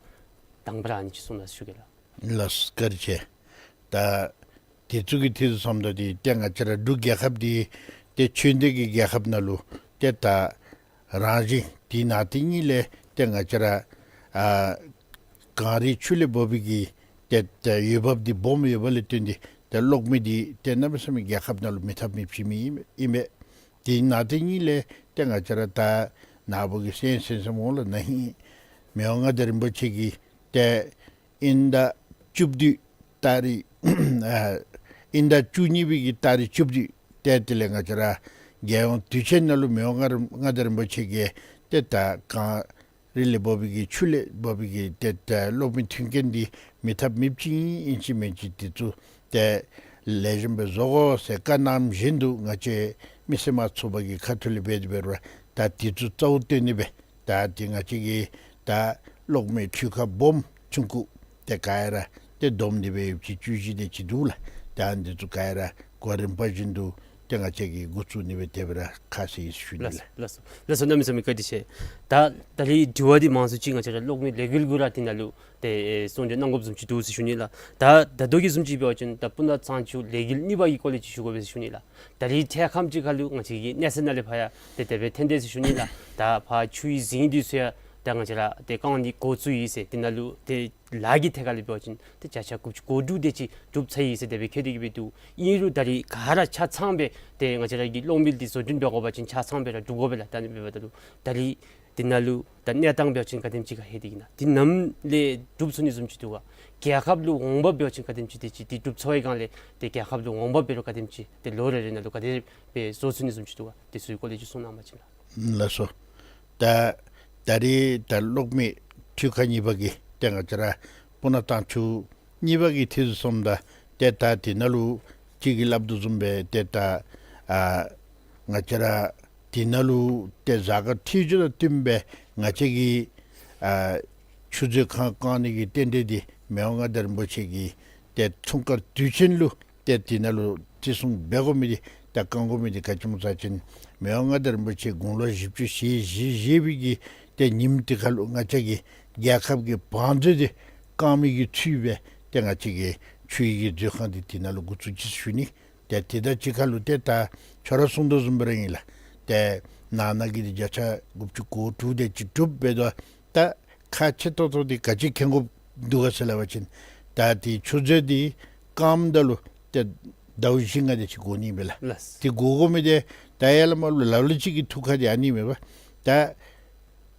དང་པ་ར་ཨ་ནི་ཅིག་གསུང་གནང་ཞུ་གེ་ལགས། ལགས་སོ་བཀའ་དྲིན་ཆེ། ད་དེ་ཚུ་གི་ཐད་ཚུ་བསམ་ད་འདི་ཏེ་ང་བཅས་ར་འབྲུག་རྒྱལ་ཁབ་འདི་ཏེ་ཆོས་ལྡན་གྱི་རྒྱལ་ཁབ་ནང་ལུ་ཏེ་ད་རང་བཞིན་འདི་ནང་དེ་ཉིད་ལས་ཏེ་ང་བཅས་ར་ཨ་གངས་རི་ཆུ་ལས་འབབ་པའི་གི་ཏེ་ཏེ་འོས་འབབ་འདི་སྦོམ་ཡོད་པ་ལས་བརྟེན་ཏེ་ཏེ་གློག་མེ་འདི་ཏེ་གནམ་མེད་ས་མེད་རྒྱལ་ཁབ་ནང་ལུ་མེད་ཐབས་མེདཔ་ཅིག་མས་ཨིན་མས། དེ་ནང་དེ་ཉིད་ལས་ཏེ་ང་བཅས་ར་ད་ནཱ་བུ་གིས་གསན་གསན་གསནམ་འོང་ལགས། ན་ཧིང་མི་དབང་མངའ་བདག་རིན་པོ་ཆེ་གིས་ཏེ་དབྱིན་ཟླ་བཅུ་བདུན་ཏ་རིག་ཨ་དབྱིན་ཟླ་བཅུ་གཉིས་པའི་གི་ཏ་རིག་བཅུ་བདུན་ཏེ་དེ་ལས་ང་བཅས་ར་རྒྱལ་ཡོངས་དུས་ཆེན་ནང་ལུ་མི་དབང་མངའ་རིས་མངའ་བདག་རིན་པོ་ཆེ་གིས་ཏེ་ད་གངས་རི་ལས་འབབ་པའི་གི་ཆུ་ལས་འབབ་པའི་གི་ཏེ་ད་གློག་མེ་མཐུན་རྐྱེན་འདི་མེད་ཐབས་མེདཔ་ཅིག་ཨིན་ཅི་མིན་ཅི་འདི་ཚུ་ཏེ་ལེགས་ཤོམ་སྦེ་བཟོ་དགོ་ཟེར་བཀའ་གནངམ་བཞིན་དུ་ང་བཅས་མི་སེར་དམངས་ཚོགས་པ་གི་ཁ་ཐུག་ལས་འབད་དེ་འབད་རུང་ད་འདི་ཚུ་རྩ་བ་བཏོན་ནི་སྦེ་ད་འདི་ང་བཅས་ཀྱི་ད་གློག་མེ་འཕྲུལ་ཁང་སྦོམ་ཆུང་ཀུ་ཏེ་ག་ར་ཏེ་བསྡོམས་ཏེ་སྦེ་ཡོདཔ་ཅིག་བཅུ་བཞི་དེ་ཅིག་འདུག་ལགས། ད་འདི་ཚུ་ག་ར་གོ་རིམ་པ་བཞིན་དུ་ཏེ་ང་བཅས་ཀྱིས་འགོ་བཙུགས་ནི་སྦེ་དེ་སྦེ་ར་ཁ་བཟེད་ཡི་ཟེར་ཞུ་ནི་ལགས། ལགས་ལགས་སོ། ལགས་སོ། གནམ་མེད་ས་མེད་བཀའ་དྲིན་ཆེ། ད་ད་རིས་དྲི་བ་འདི་མང་སུ་ཅིག་ང་བཅས་ར་གློག་མེ་ལས་འགུལ་གུ་ར་འདི་ནང་ལུ་ཏེ་ཨེ་གསུང་བཤད་གནང་དགོཔ་བཟུམ་ཅིག་འདུག་ཟེར་ཞུ་ནི་ལགས། ད་ད་ལྟོ་གི་བཟུམ་ཅིག་འབད་བ་ཅིན་ད་སྤུ་ན་གཙང་ཆུ་ལས་འགུལ་གཉིས་པ་གི་སྐོར་ལས་ཅིག་ཞུ་དགོ་པས་ཟེར་ཞུ་ནི་ལགས། ད་རིས་འཕྲལ་ཁམས་ཅིག་ཁར་ལུ་ང་བཅས་ཀྱི་གནས་ཚད་ནང་ལས་ཕར་ཡང་ཏེ་དེ་སྦེ་ཐོན་དེས་ཟེར་ཞུ་ནི་ལགས། ད་ཕར་ཆུའི་རྫིང་འདི་ཚུ་ཡང་ད་ང་བཅས་ར་ཏེ་བཀང་ནི་འགོ་བཙུགས་ཡི་ཟེར། འདི་ནང་ལུ་ཏེ་ལཱ་གི་ཐད་ཁར་ལས་འབད་བ་ཅིན་ཏེ་བརྒྱ་ཆ་དགུ་བཅུ་གོ་དྲུག་དེ་ཅིག་གྲུབ་ཚར་ཡི་ཟེར་དེ་སྦེ་བཀོད་དེ་གིས་སྦེ་འདུག། ཨིན་རུང་ད་རིས་ག་ར་ཆ་ཚང་སྦེ་ཏེ་ང་བཅས་ར་གི་གློག་མེ་འདི་བཟོ་སྐྲུན་འབད་དགོ་པ་ཅིན་ཆ་ཚང་སྦེ་ར་གྲུབ་དགོ་པས་ལགས། ད་ཨ་ནི་འབདཝ་ད་ལུ་ད་རིས་འདི་ནང་ལུ་ད་གནས་སྟངས་འབད་བ་ཅིན་ག་དེམ་ཅིག་ཁར་ལྷོད་དེ་གིས་ན་འདི་ནམ་ལས་གྲུབ་ཚུགས་ནི་བཟུམ་ཅིག་འདུག་ག། རྒྱལ་ཁབ་ལུ་འོང་འབབ་འབད་བ་ཅིན་ག་དེམ་ཅིག་དེ་ཅིག་འདི་གྲུབ་ཚར་བའི་སྒང་ལས་ཏེ་རྒྱལ་ཁབ་ལུ་འོང་འབབ་འབད་རུང་ག་དེམ་ཅིག་ཏེ་ལོ་རེ་རེ་ནང་ལུ་ག་དེ་སྦེ་བཟོ་ཚུགས་ནི་བཟུམ་ཅིག་འདུག་ག། དེ་ཚུ་གི་སྐོར་ལས་ཅིག་གསུང་གནང་བ་ཅིན་ལགས། ལགས་སོ། ད་ད་རིས་ད་གློག་མེ་འཕྲུལ་ཁང་གཉིས་པ་གི་ཏེ་ང་བཅས་ར་སྤུ་ན་གཙང་ཆུ་གཉིས་པ་གི་ཐད་ཚུ་སོངམ་ད་ཏེ་ད་འདི་ནང་ལུ་ཅིག་གིས་སླབ་དོ་བཟུམ་སྦེ་ཏེ་ད་ཨ་ང་བཅས་ར་འདི་ནང་ལུ་ཏེ་གཟའ་སྐར་འཕྲོད་སྦྱོར་དང་བསྟུན་སྦེ་ང་བཅས་ཀྱི་ཨ་ཆུ་མཛོད་ཁང་བཀང་ནི་གི་རྟེན་འབྲེལ་འདི་མི་དབང་མངའ་བདག་རིན་པོ་ཆེ་གིས་ཏེ་འཁྲུངས་སྐར་དུས་ཆེན་ལུ་ཏེ་འདི་ནང་ལུ་བརྩི་སྲུང་འབད་དགོ་མི་འདི་ད་བཀང་དགོ་མི་འདི་ག་ཅི་སྨོ་ཟེར་བ་ཅིན་མི་དབང་མངའ་བདག་རིན་པོ་ཆེ་དགུང་ལོ་བཞི་བཅུ་ཞེ་བཞི་བཞེས་པའི་གི་ཏེ་ཉིནམ་འདི་ཁར་ལུ་ང་བཅས་ཀྱི་རྒྱལ་ཁབ་ཀྱི་བང་མཛོད་འདི་བཀང་མི་གི་ཚུལ་སྦེ་ཏེ་ང་བཅས་ཀྱི་ཆུའི་གི་མཛོད་ཁང་འདི་འདི་ནང་ལུ་འགོ་བཙུགས་ཅི་ཟེར་ཞུ་ནི། ཏེ་འདི་དང་གཅིག་ཁར་ལུ་ཏེ་ད་ཁྱོད་ར་གསུང་དོ་བཟུམ་སྦེ་ར་ཨིན་ལགས། ཏེ་ནང་ན་གི་འདི་བརྒྱ་ཆ་དགུ་བཅུ་གོ་དྲུག་དེ་ཅིག་གྲུབ་འབད་དོ། ད་ཁག་ཆེ་ཏོག་ཏོ་འདི་ག་ཅི་མཁྱེན་དགོཔ་འདུག་ག་ཟེར་སླབ་པ་ཅིན་ད་འདི་ཆུ་མཛོད་འདི་བཀངམ་ད་ལུ་ཏེ་ཟླཝ་བཞི་ལྔ་དེ་ཅིག་འགོར་ནི་ཨིན་པས་ལགས། ལགས། འདི་འགོར་འགོར་མི་འདི་ད་ཡར་ལས་མར་ལུ་ལ་ལུ་ཅིག་གི་ཐུགས་ཁར་འདི་ཨ་ནི་མེད་པས། ད་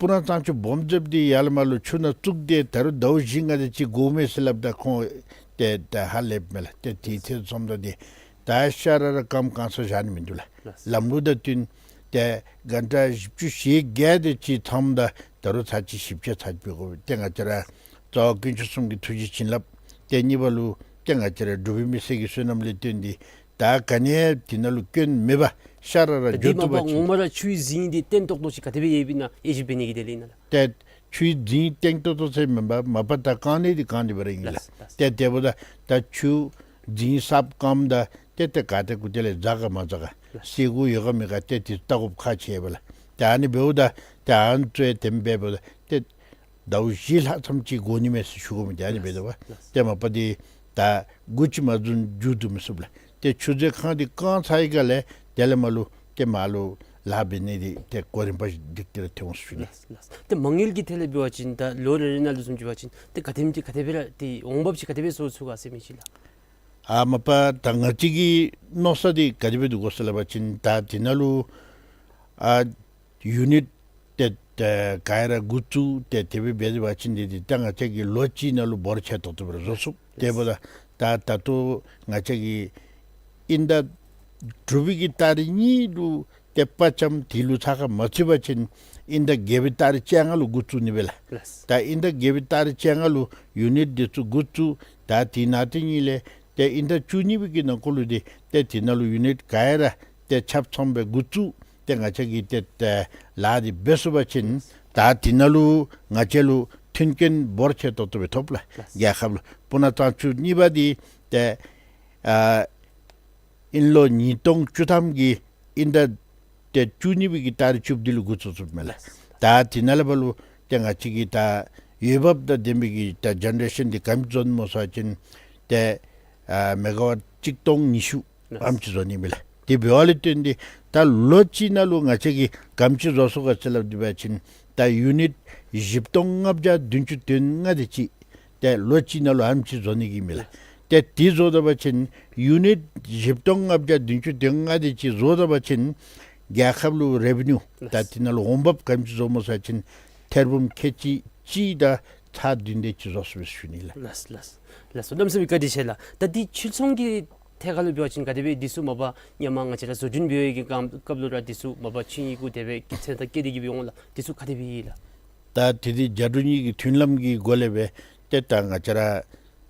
སྤུ་ན་གཙང་ཆུ་སྦོམ་འཛེགས་འདི་ཡར་ལས་མར་ལུ་ཆུ་ནང་བཙུགས་ཏེ་ད་རུང་ཟླཝ་བཞི་ལྔ་དེ་ཅིག་འགོར་མས་ཟེར་སླབ་ད་ཁོང་ཏེ་ད་ཧ་ལས་མས་ལགས། ཏེ་འདི་ཐད་སོངམ་ད་འདི་ད་ཤ་ར་ར་སྐམ་བཀང་ས་བཞག་ནི་མིན་འདུག་ལགས། ལགས། ལམ་ལུགས་དང་བསྟུན་ཏེ་གྷན་ཊ་བཞི་བཅུ་ཞེ་བརྒྱད་དེ་ཅིག་ཚངམ་ད་ད་རུང་ཚར་གཅིག་ཞིབ་དཔྱད་ཚར་གཅིག་འབད་དགོ་པས། ཏེ་ང་བཅས་ར་རྩ་བ་དཀོན་མཆོག་གསུམ་གྱི་ཐུགས་རྗེ་བྱིན་རླབས་ཏེ་གཉིས་པ་ལུ་ཏེ་ང་བཅས་ར་འབྲུག་པའི་མི་སེར་གྱི་བསོད་ནམས་ལས་བརྟེན་ཏེ་ད་ག་ནི་ཡང་འདི་ནང་ལུ་སྐྱོན་མེད་པར་ཤ་ར་ར་ད་འདི་འགྱོ་མ་བཏུབ་པ་པ་ཅིན་ཆུའི་རྫིང་འདི་བརྟན་ཏོག་ཏོ་ཅིག་ག་དེ་སྦེ་ཡོདཔ་ཨིན་ན་དབྱེ་ཞིབ་འབད་ནི་གི་དོན་ལས་ཨིན་ན་ལགས། ཏེ་ཆུའི་རྫིང་བརྟན་ཏོག་ཏོ་ཟེར་མེན་པར་མ་པ་ད་བཀང་ནི་འདི་བཀང་སྟེ་འབད་ར་ཨིན་ལགས། ལགས། ཏེ་དེ་འབདཝ་ད་ད་ཆུ་རྫིང་གསརཔ་བཀངམ་ད་ཏེ་ཏེ་ག་ཏེ་གུ་ཏེ་ལས་འཛག་ག་མ་འཛག་ག་ལགས། སེལ་སྒོ་ཡོད་ག་མེད་ག་ཏེ་འདི་བལྟ་དགོཔ་ཁག་ཆེ་བས་ལགས། ཏེ་ཨ་ནི་འབདཝ་ད་ཏེ་ཨ་ནི་ཚུ་ཡང་དེ་སྦེ་འབདཝ་ད་ཏེ་ཟླཝ་བཞི་ལྷག་ཙམ་ཅིག་འགོར་ནི་མས་ཟེར་ཞུ་དགོ་མི་འདི་ཨ་ནི་འབད་དོ་བ། ལགས། ཏེ་མ་པ་འདི་ད་འགོ་ཅིག་མ་བཟུང་མཇུག་བསྡུ་མི་ཚུགས་ལགས། ཏེ་ཆུ་མཛོད་ཁང་འདི་བཀང་ཚར་བའི་སྒང་ལས་དེ་ལས་མར་ལུ་ཏེ་མར་ལུ་ལཱ་འབད་ནི་འདི་ཏེ་གོ་རིམ་པ་བཞིན་འདི་ཏེ་ར་ཐོན་འོང་ཟེར་ཞུ་ནི། ལགས་ལགས། ཏེ་མ་དངུལ་གྱི་ཐད་ལས་འབད་བ་ཅིན་ད་ལོ་རེ་རེ་ནང་ལུ་བཟུམ་ཅིག་འབད་བ་ཅིན་ཏེ་ག་དེམ་ཅིག་ག་དེ་སྦེ་ར་ཏེ་འོང་འབབ་ཅིག་ག་དེ་སྦེ་བཟོ་ཚུགས་ག་ཟེར་མི་ཅིག་ལགས། ཨ་མ་པ་ད་ང་བཅས་ཀྱི་མནོ་བསམ་འདི་ག་དེ་སྦེ་འདུག་གོ་ཟེར་སླབ་པ་ཅིན་ད་འདི་ནང་ལུ་ཨ་ཡུ་ནིཊ་ཏེ་ཏེ་ག་ར་འགོ་བཙུགས་ཏེ་དེ་སྦེ་འབད་དེ་འབད་བ་ཅིན་འདི་འདི་ད་ང་བཅས་ཀྱིས་ལོ་གཅིག་ནང་ལུ་འབོར་ཆེ་ཏོག་ཏོ་སྦེ་ར་བཟོ་ཚུགས། དེ་འབདཝ་ད་ད་ད་ལྟོ་ང་བཅས་ཀྱིས་དབྱིན་ཟླ་དྲུག་པའི་གི་ཏ་རིག་གཉིས་ལུ་ཏེ་དཔའ་བཅམ་དེ་ལུ་ཚགས་ཁར་མ་ཚུད་པ་ཅིན་དབྱིན་ཟླ་བརྒྱད་པའི་ཏ་རིག་བཅོ་ལྔ་ལུ་འགོ་བཙུགས་ནི་སྦེ་ལགས། ལགས། ད་དབྱིན་ཟླ་བརྒྱད་པའི་ཏ་རིག་བཅོ་ལྔ་ལུ་ཡུ་ནིཊ་འདི་ཚུ་འགོ་བཙུགས། ད་དེ་ནང་དེ་གཉིས་ལས་ཏེ་དབྱིན་ཟླ་བཅུ་གཉིས་པའི་གི་ནང་འཁོད་ལུ་འདི་ཏེ་དེ་ནང་ལུ་ཡུ་ནིཊ་ག་ར་ཏེ་ཆ་ཚང་སྦེ་འགོ་བཙུགས་ཏེ་ང་བཅས་ཀྱིས་ཏེ་ཏེ་ལཱ་འདི་འབད་ཚུགས་པ་ཅིན་ད་དེ་ནང་ལུ་ང་བཅས་ལུ་མཐུན་རྐྱེན་འབོར་ཆེ་ཏོག་ཏོ་སྦེ་ཐོབ་ལགས། ལགས། རྒྱལ་ཁབ་ལུ་སྤུ་ན་གཙང་ཆུ་གཉིས་པ་འདི་ཏེ་ཨ་དབྱིན་ལོ་ཉིས་སྟོང་བཅུ་ཐམ་གྱི་དབྱིན་ཟླ་ཏེ་བཅུ་གཉིས་པའི་གི་ཏ་རིག་བཅུ་བདུན་ལུ་འགོ་བཙུགས་ཚུགསཔ་མས་ལགས། ད་དེ་ནང་ལས་ཕར་ལུ་ཏེ་ང་བཅས་ཀྱིས་ད་འོས་འབབ་དང་ལྡན་པའི་གི་ད་ཇེ་ནེ་རེ་ཤཱན་འདི་ག་དེམ་ཅིག་བཟོ་ནི་སྨོ་ཟེར་བ་ཅིན་ཏེ་ཨ་མེ་ག་ཝཊ་གཅིག་སྟོང་ཉི་ཤུ་ཨ་དེམ་ཅིག་བཟོ་ནི་མས་ལགས། དེ་འབདཝ་ལས་བརྟེན་ཏེ་ད་ལོ་གཅིག་ནང་ལུ་ང་བཅས་ཀྱིས་ག་དེམ་ཅིག་བཟོ་ཚུགས་ག་ཟེར་སླབ་དེ་འབད་བ་ཅིན་ད་ཡུ་ནིཊ་བཞི་སྟོང་ལྔ་བརྒྱ་བདུན་ཅུ་དོན་ལྔ་དེ་ཅིག་ཏེ་ལོ་གཅིག་ནང་ལུ་ཨ་དེམ་ཅིག་བཟོ་ནི་གི་མས་ལགས། ཏེ་དེ་བཟོ་ད་པ་ཅིན་ཡུ་ནིཊ་བཞི་སྟོང་ལྔ་བརྒྱ་བདུན་ཅུ་དོན་ལྔ་དེ་ཅིག་བཟོ་ད་པ་ཅིན་རྒྱལ་ཁབ་ལུ་རེ་བི་ནིའུ་ད་དེ་ནང་ལུ་འོང་འབབ་ག་དེམ་ཅིག་བཟོ་སྨོ་ཟེར་བ་ཅིན་ཐེར་འབུམ་ཁལ་གཅིག་གཅིག་དང་ཚག་བདུན་དེ་ཅིག་བཟོ་ཚུགས་པས་ཟེར་ཞུ་ནི་ལགས། ལགས་ལགས། ལགས་སོ། གནམ་མེད་ས་མེད་བཀའ་དྲིན་ཆེ་ལགས། ད་འདི་ཕྱིར་ཚོང་གི་ཐད་ཁར་ལུ་འབད་བ་ཅིན་ག་དེ་སྦེ་འདི་ཚུ་མ་པ་སྔོན་མ་ང་བཅས་ར་བཟོ་སྐྲུན་འབད་བའི་གི་སྐབས་སྐབས་ལུ་ར་འདི་ཚུ་མ་པ་ཆིངས་ཡིག་གུ་དེ་སྦེ་མཚན་རྟགས་བཀོད་དེ་གི་སྦེ་འོང་ལགས། འདི་ཚུ་ག་དེ་སྦེ་ཨིན་ལགས། ད་དེ་འདི་རྒྱ་འབྲུག་གཉིས་ཀྱི་མཐུན་ལམ་གྱི་སྒོ་ལས་སྦེ་ཏེ་ད་ང་བཅས་ར་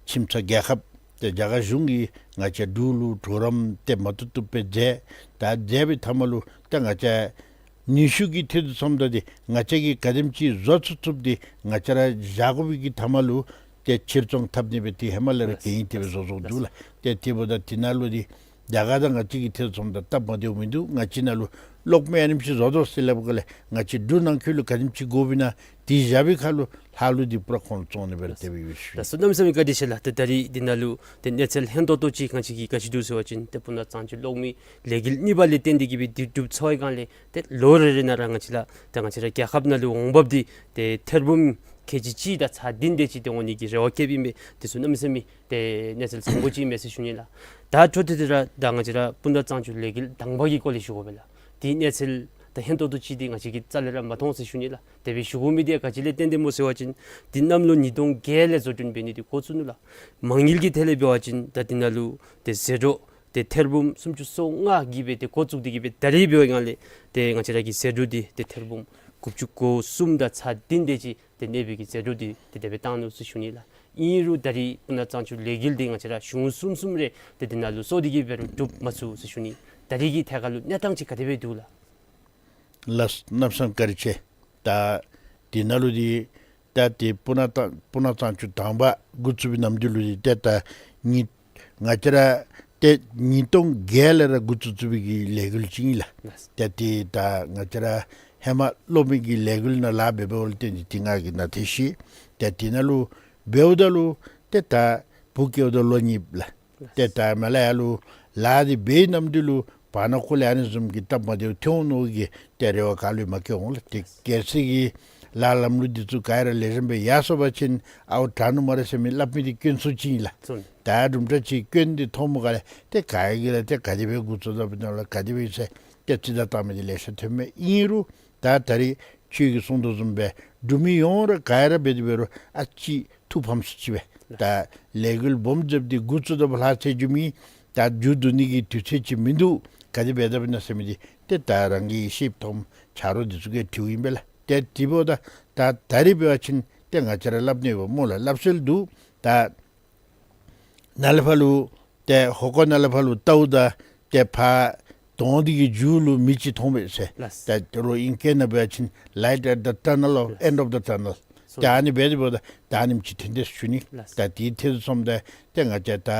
ཁྱིམ་ཚང་རྒྱལ་ཁབ་ཏེ་རྒྱ་གར་གཞུང་གིས་ང་བཅས་འབྲུག་ལུ་གྲོགས་རམ་ཏེ་མ་བཏུབ་བཏུབ་སྦེ་མཛད། ད་མཛད་པའི་མཐའ་མ་ལུ་ཏེ་ང་བཅས་ནུས་ཤུགས་ཀྱིས་ཐེ་ཚོམ་ད་འདི་ང་བཅས་ཀྱིས་ག་དེམ་ཅིག་བཟོ་ཚུགས་ཚུགསཔ་འདི་ང་བཅས་ར་བཞག་དགོ་པའི་གི་མཐའ་མ་ལུ་ཏེ་ཕྱིར་ཚོང་འཐབ་ནི་སྦེ་ཏེ་ཧེ་མ་ལས་ར་གན་ཡིག་དེ་སྦེ་བཟོ་བཟོཝ་འདུག་ལགས། ཏེ་དེ་འབདཝ་ད་དེ་ནང་ལུ་འདི་རྒྱ་གར་དང་ང་བཅས་ཀྱི་ཐེ་ཚོམ་དང་སྟབས་མ་བདེཝ་མིན་འདུག། ང་བཅས་ནང་ལུ་གློག་མེ་ཨ་ནེམ་ཅིག་བཟོ་དོ་ཟེར་སླབ་པའི་སྒང་ལས་ང་བཅས་འབྲུག་ནང་འཁོད་ལུ་ག་དེམ་ཅིག་དགོཔ་ཨིན་ན་དེ་བཞག་པའི་ཁར་ལུ་ལྷག་ལུས་འདི་པུ་ར་ཁོང་ལུ་བཙོང་ནི་སྦེ་ར་དེ་སྦེ་ཡོད་ཟེར་ཞུ་ནི། ལགས་སོ། གནམ་མེད་ས་མེད་བཀའ་དྲིན་ཆེ་ལགས། ཏེ་ད་རིས་འདི་ནང་ལུ་ཏེ་གནས་ཚུལ་ཧན་ཏོང་ཏོ་ཅིག་ང་བཅས་ཀྱིས་ག་ཅི་འདུག་ཟེར་བ་ཅིན་ཏེ་སྤུ་ན་གཙང་ཆུ་གློག་མེའི་ལས་འགུལ་གཉིས་པ་ལས་བརྟེན་ཏེ་གི་སྦེ་འདི་གྲུབ་ཚར་བའི་སྒང་ལས་ཏེ་ལོ་རེ་རེ་ནང་ར་ང་བཅས་ར་ཏེ་ང་བཅས་ར་རྒྱལ་ཁབ་ནང་ལུ་འོང་འབབ་འདི་ཏེ་ཐེར་འབུམ་ཁལ་གཅིག་གཅིག་དང་ཚག་བདུན་དེ་ཅིག་ཏེ་འོང་ནི་གི་རེ་བ་བསྐྱེདཔ་ཨིན་པས། འདི་ཚུ་གནམ་མེད་ས་མེད་ཏེ་གནས་ཚུལ་བཟང་པོ་ཅིག་མས་ཟེར་ཞུ་ནི་ལགས། ད་འཕྲོ་མཐུད་དེ་ར་ད་ང་བཅས་ར་སྤུ་ན་གཙང་ཆུ་ལས་འགུལ་དང་པ་གི་སྐོར་ལས་ཞུ་དགོ་པས་ལགས། དེའི་གནས་ཚུལ་ད་ཧན་ཏོང་ཏོ་ཅིག་འདི་ང་བཅས་ཀྱིས་རྩ་ལས་ར་མ་མཐོང་ཟེར་ཞུ་ནི་ལགས། དེ་སྦེ་ཞུ་དགོ་མི་འདི་ག་ཅི་ལས་བརྟེན་ཏེ་སྨོ་ཟེར་བ་ཅིན་འདི་གནམ་ལོ་ཉིས་སྟོང་བརྒྱད་ལས་བཟོ་སྐྲུན་འབད་ནི་འདི་འགོ་བཙུགས་ནུག་ལགས། མ་དངུལ་གྱི་ཐད་ལས་འབད་བ་ཅིན་ད་འདི་ནང་ལུ་ཏེ་ཟད་འགྲོ་ཏེ་ཐེར་འབུམ་སུམ་ཅུ་སོ་ལྔ་གིས་སྦེ་ཏེ་འགོ་བཙུགས་ཏེ་གི་སྦེ་ད་རིས་འབད་བའི་སྒང་ལས་ཏེ་ང་བཅས་ར་གི་ཟད་འགྲོ་འདི་ཏེ་ཐེར་འབུམ་དགུ་བཅུ་གོ་གསུམ་དང་ཚག་བདུན་དེ་ཅིག་ཏེ་གནས་པའི་གི་ཟད་འགྲོ་འདི་ཏེ་དེ་སྦེ་བཏང་ནུག་ཟེར་ཞུ་ནི་ལགས། ཨིན་རུང་ད་རིས་སྤུ་ན་གཙང་ཆུ་ལས་འགུལ་འདི་ང་བཅས་ར་གཞུང་གསུམ་གསུམ་རེ་ཏེ་འདི་ནང་ལུ་སོང་སྟེ་གི་འབད་རུང་འགྲུབ་མ་ཚུགས་ཟེར་ཞུ་ནི། ད་རིས་ཀྱི་ཐད་ཁར་ལུ་གནས་སྟངས་ཅིག་ག་དེ་སྦེ་འདུག་ལགས། ལགས་གནམ་མེད་ས་མེད་བཀའ་དྲིན་ཆེ། ད་འདི་ནང་ལུ་འདི་ད་ཏེ་སྤུ་ན་གཙང་སྤུ་ན་གཙང་ཆུ་དང་པ་འགོ་བཙུགས་པའི་ནམ་དུས་ལུ་འདི་ཏེ་ད་ཉིས་ང་བཅས་ར་ཏེ་ཉིས་སྟོང་བརྒྱད་ལས་ར་འགོ་བཙུགས་བཙུགས་པའི་གི་ལས་འགུལ་ཅིག་ཨིན་ལགས། ཏེ་ཏེ་ད་ང་བཅས་ར་ཧེ་མ་གློག་མེ་གི་ལས་འགུལ་ནང་ལཱ་འབད་འབདཝ་ལས་བརྟེན་ཏེ་ཏེ་ང་གིས་ནཱ་ཏེ་ཤེས། ཏེ་འདི་ནང་ལུ་འབདཝ་ད་ལུ་ཏེ་ད་བུ་སྐྱེཝ་ད་ལོ་གཉིས་ལགས། ཏེ་ད་མ་ལས་ཡར་ལུ་ལཱ་འདི་འབད་བའི་ནམ་དུས་ལུ་བར་ན་ཁོ་ལས་ཨ་ནི་བཟུམ་གྱི་སྟབས་མ་བདེཝ་ཐོན་འོང་མནོ་བའི་གི་ཏེ་རེ་བ་ག་ལུ་ཡང་མ་བསྐྱེད་འོང་ལགས། ཏེ་གལ་སྲིད་ཀྱི་ལཱ་ལམ་ལུགས་འདི་ཚུ་ག་ར་ལེགས་ཤོམ་སྦེ་ཡར་སོང་པ་ཅིན་ཨའོ་དྲག་ནུག་སྨ་རེ་ཟེར་མི་སླབ་མི་འདི་སྐྱོན་སུ་ཅིག་ཨིན་ལགས། ད་དུམ་གྲ་ཅིག་སྐྱོན་འདི་མཐོངམ་ག་ལས་ཏེ་ག་ཡ་གི་ར་ཏེ་ག་དེ་སྦེ་འགོ་བཙུགས་ད་པའི་ནང་ལུ་ག་དེ་སྦེ་ཟེར་ཏེ་རྩིས་བརྡ་བཏང་མི་འདི་ལེ་ཤ་ཐོན་མས། ཨིན་རུང་ད་ད་རིས་ཁྱོད་ཀྱིས་གསུངས་དོ་བཟུམ་སྦེ་འབྲུག་མི་ཡོངས་ར་ག་ར་འབད་དེ་འབད་རུང་ཨ་ཙི་ཐུགས་ཕམ་སུ་ཅིག་སྦེ་ད་ལས་འགུལ་སྦོམ་འཛེགས་ཏེ་འགོ་བཙུགས་ད་པ་ལྷག་ཚེ་མཇུག་མི་ད་མཇུག་བསྡུ་ནི་གི་དུས་ཚོད་ཅིག་མིན་འདུག། ག་དེ་འབད་དཔ་ཨིན་ན་ཟེར་མི་འདི་ཏེ་ད་རང་གི་ཤེསཔ་མཐོངམ་ཆ་རོགས་འདི་ཚུ་གིས་དྲིཝ་ཨིན་པས་ལགས། ཏེ་དེ་འབདཝ་ད་ད་ད་རིས་འབད་བ་ཅིན་ཏེ་ང་བཅས་ར་སླབ་ནི་འོང་སྨོ་ལགས། སླབ་སྲོལ་འདུག། ད་ནཱ་ལས་ཕར་ལུ་ཏེ་ཧོ་ཀོ་ནཱ་ལས་ཕར་ལུ་བལྟཝ་ད་ཏེ་ཕར་དོང་འདི་གི་མཇུག་ལུ་མི་ཅིག་མཐོང་པས་ཟེར། ལགས། ད་རོགས་ཨིང་སྐད་ནང་འབད་བ་ཅིན་light at the tunnel or end of the tunnel། ལགས། ཏེ་ཨ་ནི་འབད་དེ་འབདཝ་ད་ད་ཨ་ནེམ་ཅིག་ཐོན་དེས་ཟེར་ཞུ་ནི། ལགས། ད་དེའི་ཐད་དུ་སོངམ་ད་ཏེ་ང་བཅས་ད་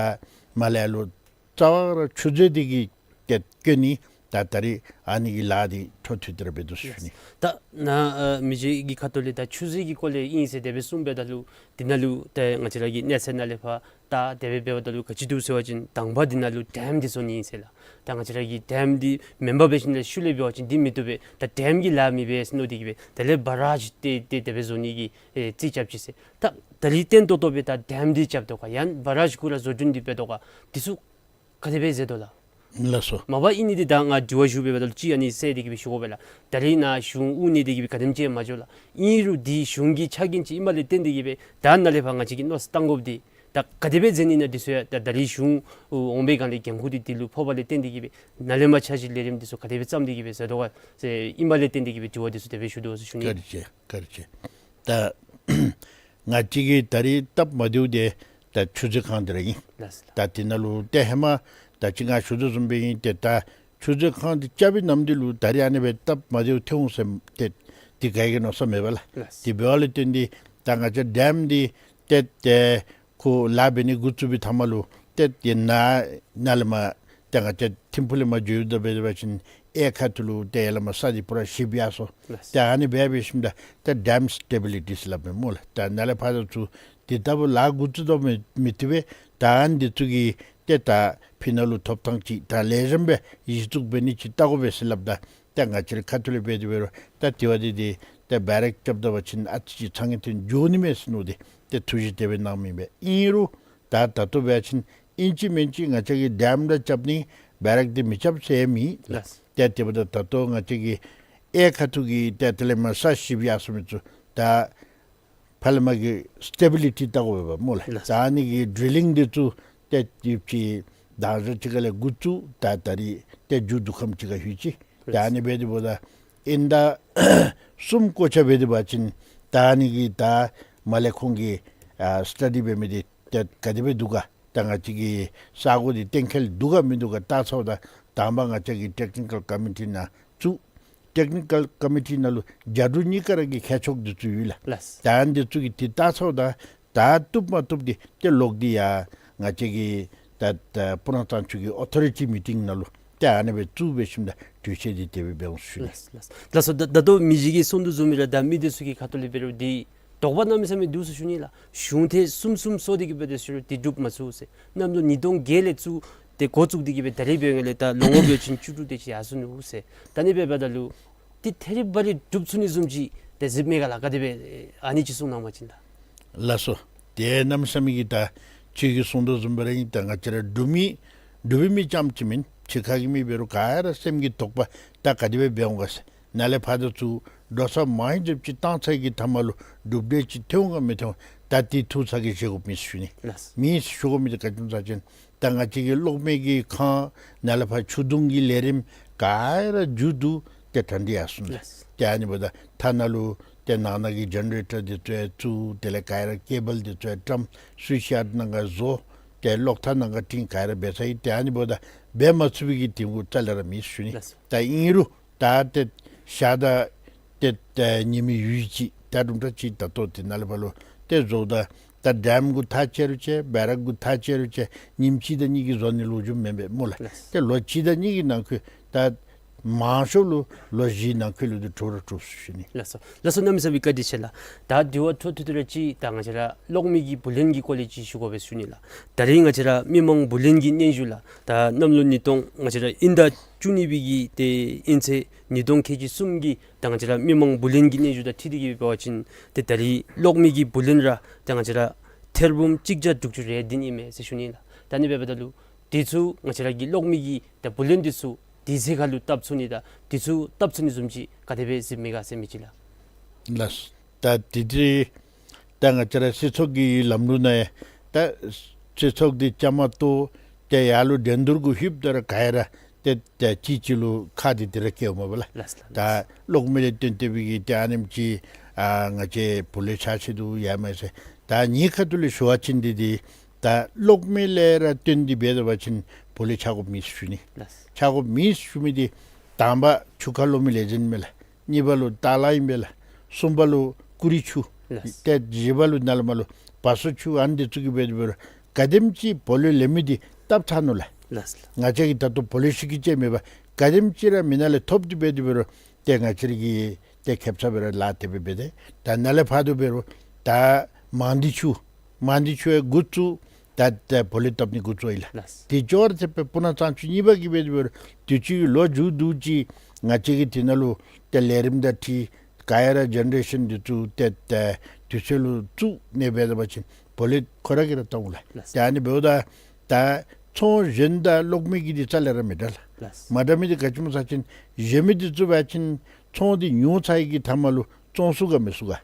མ་ལས་ལུ་རྩ་བ་ར་ཆུ་མཛོད་འདི་གི་ཏེ་སྐྱོན་ནི། ད་ད་རིས་ཨ་ནི་གི་ལཱ་འདི་འཕྲོ་མཐུད་དེ་ར་འབད་དོ་ཟེར་ཞུ་ནི། ད་ནཱ་ཨ་མི་རྗེ་གི་ཁ་ཐུག་ལས་ད་ཆུ་མཛོད་ཀྱི་སྐོར་ལས་ཨིན་ཟེར་དེ་སྦེ་གསུངས་པས། ད་ལུ་འདི་ནང་ལུ་ཏེ་ང་བཅས་ར་གི་གནས་ཚད་ནང་ལས་ཕར་ ད་དེ་སྦེ་འབདཝ་ད་ལུ་ག་ཅི་འདུག་ཟེར་བ་ཅིན་དང་པ་འདི་ནང་ལུ་ཌེམ་འདི་བཟོ་ནི་ཨིན་ཟེར་ལགས། ད་ང་བཅས་ར་གི་ཌེམ་འདི་མེན་པར་འབད་ཞིནམ་ལས་ཤུལ་ལས་འབད་བ་ཅིན་འདི་མི་བཏུབ་པས། ད་ཌེམ་གྱི་ལཱ་མི་འབད་ཟེར་མནོ་སྟེ་གི་སྦེ་དེ་ལས་བ་རཱཇ་ཏེ་ཏེ་དེ་སྦེ་བཟོ་ནི་གི་ཨེ་རྩིས་རྐྱབ་ཅི་ཟེར། ད་ད་རིས་བརྟན་ཏོག་ཏོ་སྦེ་ད་ཌེམ་འདི་རྐྱབ་དོ་ག་ཡང་བ་རཱཇ་གུ་ར་བཟོ་སྐྲུན་འདི་འབད་དོ་ག་འདི་ཚུ་ག་དེ་སྦེ་མཛད་དོ་ལགས། ལགས་སོ། མ་པ་ཨིན་ནི་འདི་ད་ང་དྲི་བ་ཞུ་སྦེ་འབདཝ་ད་ལུ་ཅིག་ཨ་ནི་ཟེར་ཏེ་གི་སྦེ་ཞུ་དགོ་པས་ལགས། ད་རིས་ནཱ་གཞུང་དབུ་བརྙེས་ཏེ་གི་སྦེ་ག་དེམ་ཅིག་མ་འགྱོ་ལགས། ཨིན་རུང་འདི་གཞུང་གི་ཆ་རྐྱེན་ཅིག་ཨིནམ་ལས་བརྟེན་ཏེ་གི་སྦེ་ད་ནཱ་ལས་ཕར་ང་བཅས་ཀྱིས་མནོ་བསམ་བཏང་དགོཔ་འདི་ད་ག་དེ་སྦེ་མཛད་ནི་ཨིན་ན། འདི་ཚུ་ཡང་ད་ད་རིས་གཞུང་འོང་པའི་སྒང་ལས་འགན་ཁུར་འདི་འདི་ལུ་ཕོགཔ་ལས་བརྟེན་ཏེ་གི་སྦེ་ནཱ་ལས་མར་འཆར་གཞི་ལས་རིམ་འདི་ཚུ་ག་དེ་སྦེ་བརྩམས་ཏེ་གི་སྦེ་མཛད་དོ་ག་ཟེར་ཨིནམ་ལས་བརྟེན་ཏེ་གི་སྦེ་དྲི་བ་འདི་ཚུ་དེ་སྦེ་ཞུ་དོ་ཟེར་ཞུ་ནི། བཀའ་དྲིན་ཆེ། བཀའ་དྲིན་ཆེ། ད་ང་བཅས་ཀྱི་ད་རིས་སྟབས་མ་བདེཝ་འདི་ད་ཆུ་མཛོད་ཁང་འདི་ར་ཨིན། ལགས་སོ། ད་འདི་ནང་ལུ་ཏེ་ཧེ་མ་ད་ཅི་ང་ཞུ་དོ་བཟུམ་སྦེ་ཨིན། ཏེ་ད་ཆུ་མཛོད་ཁང་འདི་རྐྱབ་པའི་ནམ་དུས་ལུ་ད་རིས་ཨ་ནི་སྦེ་སྟབས་མ་བདེཝ་ཐོན་འོང་ཟེར་ཏེ་འདི་ག་གིས་མནོ་ས་མེད་པས་ལགས། ལགས་སོ། དེ་འབདཝ་ལས་བརྟེན་ཏེ་ད་ང་བཅས་ཌེམ་འདི་ཏེ་ཏེ་ཁོ་ལཱ་འབད་ནི་འགོ་བཙུགས་པའི་མཐའ་མ་ལུ་ཏེ་ཏེ་ནཱ་ནཱ་ལས་མར་ཏེ་ང་བཅས་ཐིམ་ཕུག་ལས་མར་འགྱོ་ཡོདཔ་ད་འབད་བ་ཅིན་གཡས་ཁ་ཐུག་ལུ་ཏེ་ཡར་ལས་མར་ས་འདི་པུ་ར་ཞིབ་ཡར་སོང་། ལགས་སོ། ཏེ་ཨ་ནི་སྦེ་འབད་ཞིནམ་ད་ཏེ་ཌེམ་སི་ཊེ་བི་ལི་ཊི་ཟེར་སླབ་མས་སྨོ་ལགས། ད་ནཱ་ལས་ཕར་ད་ཚུར་འདི་ལྟ་བུ་ལཱ་འགོ་བཙུགས་དོ་མི་མི་བཏུབ་པས། ད་ཨ་ནི་འདི་ཚུ་གི་ཏེ་ད་ཕི་ནཱ་ལུ་ཐོབ་ཐང་ཅིག་ད་ལེགས་ཤོམ་སྦེ་གཞི་བཙུགས་འབད་ནི་ཅིག་བལྟ་དགོ་པས་ཟེར་སླབ་ད་ཏེ་ང་བཅས་རའི་ཁ་ཐུག་ལས་འབད་དེ་འབད་རུང་ད་དེ་བ་འདི་འདི་ཏེ་བེ་རེག་རྐྱབ་ད་པ་ཅིན་ཨ་ཙི་ཅིག་ཚ་ངེས་ཐོན་འགྱོ་ནི་མས་ཟེར་མནོ་སྟེ་ཏེ་ཐུགས་བཞེད་དེ་སྦེ་གནང་མི་ཨིན་པས། ཨིན་རུང་ད་ད་ལྟོ་འབད་བ་ཅིན་ཨིན་ཅི་མིན་ཅི་ང་བཅས་ཀྱིས་ཌེམ་ར་རྐྱབ་ནི་བེ་རེག་འདི་མི་རྐྱབ་ཟེར་མེད། ལགས། ཏེ་དེ་འབདཝ་ད་ད་ལྟོ་ང་བཅས་ཀྱི་གཡས་ཁ་ཐུག་གི་ཏེ་དེ་ལས་མར་ས་ཞིབ་ཡར་སོང་མི་ཚུ་ད་ཕར་ལས་མར་གྱི་སི་ཊེ་བི་ལི་ཊི་བལྟ་དགོ་པས་སྨོ་ལགས། ལགས། ད་ཨ་ནི་གི་ཌི་རི་ལིང་འདི་ཚུ་ཏེ་ཅིག་ཅིག་དང་ཞག་ཅིག་ཁ་ལས་འགོ་བཙུགས། ད་ད་རིས་ཏེ་མཇུག་བསྡུ་ཁམས་ཅིག་ཁར་ལྷོད་ཅི། ད་ཨ་ནི་འབད་དེ་འབདཝ་ད་ཨིན་ཟླ་གསུམ་སྐོར་ཆ་འབད་དེ་འབད་བ་ཅིན་ད་ཨ་ནི་གི་ད་མར་ལས་ཁོང་གིས་ཨ་སི་ཊ་ཌི་འབད་མི་འདི་ཏེ་ག་དེ་སྦེ་འདུག་ག། ད་ང་བཅས་ཀྱི་ས་གོ་འདི་གཏན་འཁེལ་འདུག་ག་མིན་འདུག་ག་བལྟ་ཚརཝ་ད་དང་པ་ང་བཅས་ཀྱིས་ཊེག་ནི་ཀཱལ་ཀོ་མི་ཊི་ནང་བཙུགས། ཊེག་ནི་ཀཱལ་ཀོ་མི་ཊི་ནང་ལུ་རྒྱ་འབྲུག་གཉིས་ཀ་ར་གི་མཁས་མཆོག་འདི་ཚུ་ཡོད་ལགས། ལགས། ད་འདི་ཚུ་གིས་འདི་བལྟ་ཚརཝ་ད་ད་བཏུབ་མ་བཏུབ་འདི་ཏེ་ལོག་སྟེ་ཡར་ང་བཅས་ཀྱི་ད་ད་སྤུ་ན་གཙང་ཆུ་གི་ཨོ་ཐོ་རི་ཊི་མི་ཊིང་ནང་ལུ་ཏེ་ཨ་ནི་སྦེ་བཙུགས་འབད་ཞིནམ་ད་གྲོས་ཆོད་འདི་དེ་སྦེ་འབད་འོང་ཟེར་ཞུ་ནི། ལགས་ལགས། ལགས་སོ། ད་ད་ལྟོ་མི་རྗེ་གིས་གསུང་དོ་བཟུམ་སྦེ་ར་ད་མི་འདི་ཚུ་གི་ཁ་ཐུག་ལས་འབད་རུང་འདི་དོགས་པ་གནམ་མེད་ས་མེད་འདུག་ཟེར་ཞུ་ནི་ལགས། གཞུང་ཐེངས་གསུམ་གསུམ་སོང་སྟེ་གི་འབད་དེ་ཟེར་རུང་འདི་འགྲུབ་མ་ཚུགས་ཟེར། གནམ་ལོ་ཉིས་སྟོང་བརྒྱད་ལས་བཙུགས་ཏེ་འགོ་བཙུགས་ཏེ་གི་སྦེ་ད་རིས་འབད་བའི་སྒང་ལས་ད་ལོ་ངོ་འབད་བ་ཅིན་བཅུ་དྲུག་དེ་ཅིག་ཡར་སོ་ནུག་ཟེར། ད་ཨ་ནི་སྦེ་འབདཝ་ད་ལུ་འདི་ཐད་རི་བ་རི་འགྲུབ་ཚུགས་ནི་བཟུམ་ཅིག་ཏེ་གཟིགས་མས་ག་ལགས། ག་དེ་སྦེ་ཨ་ནི་ཅིག་གསུང་གནང་བ་ཅིན་ད། ལགས་སོ། ཏེ་གནམ་མེད་ས་མེད་ཀྱི་ད་ཁྱོད་ཀྱིས་གསུང་དོ་བཟུམ་སྦེ་ར་ཨིན། ད་ང་བཅས་ར་འབྲུག་མི་འབྲུག་པའི་མི་རྐྱངམ་ཅིག་མེན། ཕྱི་ཁ་གི་མི་འབད་རུང་ག་ར་སེམས་ཀྱི་དོགས་པ་ད་ག་དེ་སྦེ་འབད་འོང་ག་ཟེར། ནཱ་ལས་ཕར་ད་ཚུར་འགྲོ་ས་མང་ཧེང་ཙམ་ཅིག་བཏང་ཚར་གྱི་མཐའ་མ་ལུ་གྲུབ་འབྲས་ཅིག་ཐོན་འོང་ག་མི་ཐོན་འོང་། ད་འདི་ཐུགས་ཚ་གྱང་བཞེས་དགོཔ་མེད་ཟེར་ཞུ་ནི། ལགས། མེད་ཟེར་ཞུ་དགོ་མི་འདི་ག་ཅི་སྨོ་ཟེར་བ་ཅིན་ད་ང་བཅས་ཀྱི་གློག་མེ་གི་ཁང་ནཱ་ལས་ཕར་ཆུ་དུང་གི་ལས་རིམ་ག་ར་མཇུག་བསྡུ་སྟེ་གྲ་སྒྲིག་ཡར་སོང་ལགས། ལགས། ཏེ་ཨ་ནི་འབདཝ་ད་མཐའ་ནཱ་ལུ་ཏེ་ནང་ན་གི་ཇེ་ནེ་རེ་ཊར་འདི་ཚུ་ཡང་བཙུགས། དེ་ལས་ག་ར་ཀེ་བཱལ་འདི་ཚུ་ཡང་བཀྲམ། སུའིཆ་ཡར་ནང་ཁར་བཟོ། ཏེ་གློག་ཐག་ནང་ཁར་བཏིང་། ག་ར་འབད་ཚར་ཡི། ཏེ་ཨ་ནི་འབདཝ་ད་འབད་མ་ཚུགས་པའི་གི་དེ་གུ་རྩ་ལས་ར་མེད་ཟེར་ཞུ་ནི། ལགས། ད་ཨིན་རུང་ད་ཏེ་ཞག་དང་ཏེ་ཏེ་ཉིནམ་ཡུན་ཅིག་ད་དུམ་གྲ་ཅིག་ད་ལྟོ་འདི་ནཱ་ལས་ཕར་ལུ་ཏེ་བཟོཝ་ད་ད་ཌེམ་གུ་ཐག་བཅད་རུང་བཅད། བེ་རག་གུ་ཐག་བཅད་རུང་བཅད། ཉིནམ་གཅིག་དང་གཉིས་ཀྱིས་བཟོ་ནི་ལོ་རྒྱུས་མེན་པས་སྨོ་ལགས། ལགས། ཏེ་ལོ་གཅིག་དང་གཉིས་ཀྱི་ནང་འཁོད་ད་མང་ཤོས་ལུ་ལོ་བཞིའི་ནང་འཁོད་ལུ་འདི་གྲུབ་ར་གྲུབ་ཟེར་ཞུ་ནི། ལགས་སོ། ལགས་སོ། གནམ་མེད་ས་མེད་བཀའ་དྲིན་ཆེ་ལགས། ད་དྲི་བ་འཕྲོ་མཐུད་དེ་ར་ཅིག་ད་ང་བཅས་ར་གློག་མེ་གི་བུ་ལོན་གྱི་སྐོར་ལས་ཅིག་ཞུ་དགོ་པས་ཟེར་ཞུ་ནི་ལགས། ད་རིས་ང་བཅས་ར་མི་མང་བུ་ལོན་གྱི་སྙན་ཞུ་ལགས། ད་གནམ་ལོ་ཉིས་སྟོང་ང་བཅས་ར་དབྱིན་ཟླ་བཅུ་གཉིས་པའི་གི་ཏེ་དབྱིན་ཚེས་ཉིས་སྟོང་ཁལ་གཅིག་གསུམ་གྱི་ད་ང་བཅས་ར་མི་མང་བུ་ལོན་གྱི་སྙན་ཞུ་དང་འཁྲིལ་ཏེ་གི་འབད་བ་ཅིན་ཏེ་ད་རིས་གློག་མེ་གི་བུ་ལོན་ར་ད་ང་བཅས་ར་ཐེར་འབུམ་གཅིག་བརྒྱ་དྲུག་ཅུ་རེ་བདུན་ཨིན་མས་ཟེར་ཞུ་ནི་ལགས། ད་ཨ་ནི་འབདཝ་ད་ལུ་འདི་ཚུ་ང་བཅས་ར་གི་གློག་མེ་གི་ད་བུ་ལོན་འདི་ཚུ་དུས་ཚོད་ཁར་ལུ་བཏབ་ཚུགས་ནི་དང་འདི་ཚུ་བཏབ་ཚུགས་ནི་བཟུམ་ཅིག་ག་དེ་སྦེ་གཟིགས་མས་ག་ཟེར་མི་ཅིག་ལགས། ལགས། ད་འདི་འདི་ད་ང་བཅས་ར་སྲིད་ཚོགས་ཀྱི་ལམ་ལུགས་ནང་ཡང་ད་སྲིད་ཚོགས་འདི་བཅའ་མར་གཏོགས་ཏེ་ཡར་ལུ་འགྲན་བསྡུར་གུ་ལྷོདཔ་ད་ར་ག་ར་ཏེ་ཏེ་གཅིག་གཅིག་ལུ་ཁ་འདི་འདི་ར་སྐྱེལཝ་མས་པ་ལགས། ལགས་ལགས། ད་གློག་མེ་ལས་བརྟེན་ཏེ་སྦེ་གི་ཏེ་ཨ་ནེམ་ཅིག་ཨ་ང་བཅས་བུ་ལོན་ཆག་ཆི་འདུག་ཡང་མེན་ཟེར། ད་ངེའི་ཁ་ཐུག་ལས་ཞུ་བ་ཅིན་འདི་འདི་ད་གློག་མེ་ལས་ར་བརྟེན་ཏེ་འབད་དེ་འབད་བ་ཅིན་བུ་ལོན་ཆག་དགོཔ་མེད་ཟེར་ཞུ་ནི། ལགས། ཆག་དགོཔ་མེད་ཟེར་ཞུ་མི་འདི་དང་པ་ཆུ་ཁ་གློག་མེ་ལས་འཛིན་མས་ལགས། གཉིས་པ་ལུ་ཏ་ལ་ཨིན་པས་ལགས། གསུམ་པ་ལུ་ཀུ་རི་ཆུ། ལགས། ཏེ་བཞི་པ་ལུ་ནཱ་ལས་མར་ལུ་བ་སོ་ཆུ། ཨ་ནི་འདི་ཚུ་གིས་འབད་དེ་འབད་རུང་ག་དེམ་ཅིག་བུ་ལོན་ལེན་མི་འདི་བཏབ་ཚར་ནུག་ལགས། ལགས། ང་བཅས་ཀྱིས་ད་ལྟོ་བུ་ལོན་ཤེས་ཀྱི་ཅིག་མེད་པར་ག་དེམ་ཅིག་ར་མི་ནང་ལས་ཐོབ་སྟེ་འབད་དེ་འབད་རུང་ཏེ་ང་བཅས་ར་གིས་ཏེ་ཁེབ་ས་སྦེ་ར་ལཱ་དེ་སྦེ་འབད་དེ། ད་ནཱ་ལས་ཕར་དུ་འབད་རུང་ད་མང་སྡེ་ཆུ་མང་སྡེ་ཆུ་ཡང་འགོ་བཙུགས། ད་ད་བོ་ལོ་བཏབ་ནི་འགོ་བཙུགས་ཡི་ལགས། ལགས། དེ་ཅོག་ར་འཐདཔ་སྦེ་སྤུ་ན་གཙང་ཆུ་གཉིས་པ་གིས་འབད་དེ་འབད་རུང་དུས་ཅི་ལོ་མཇུག་བསྡུ་ཅི་ང་བཅས་ཀྱིས་དེ་ནང་ལུ་ཏེ་ལས་རིམ་དང་འཁྲིལ་ག་ཡ་ར་ཇེ་ནེ་རེ་ཤཱན་འདི་ཚུ་ཏེ་ད་དུས་ཚོད་ལུ་བཙུགས་ནི་འབད་བ་ཅིན་བོ་ལོ་ཁོ་ར་གིས་ར་བཏབ་འོང་ལགས། ལགས། ཏེ་ཨ་ནི་འབདཝ་ད་ད་ཚོང་གཞན་དང་གློག་མེ་གི་འདི་རྩ་ལས་ར་མི་འདྲ་ལགས། ལགས། མ་འདྲ་མི་འདི་ག་ཅི་སྨོ་ཟེར་བ་ཅིན་གཞན་མི་འདི་ཚུ་འབད་བ་ཅིན་ཚོང་འདི་ཉུང་ཚར་ཡི་གི་མཐའ་མ་ལུ་བཙོང་ཚུགས་ག་མི་ཚུགས་ག།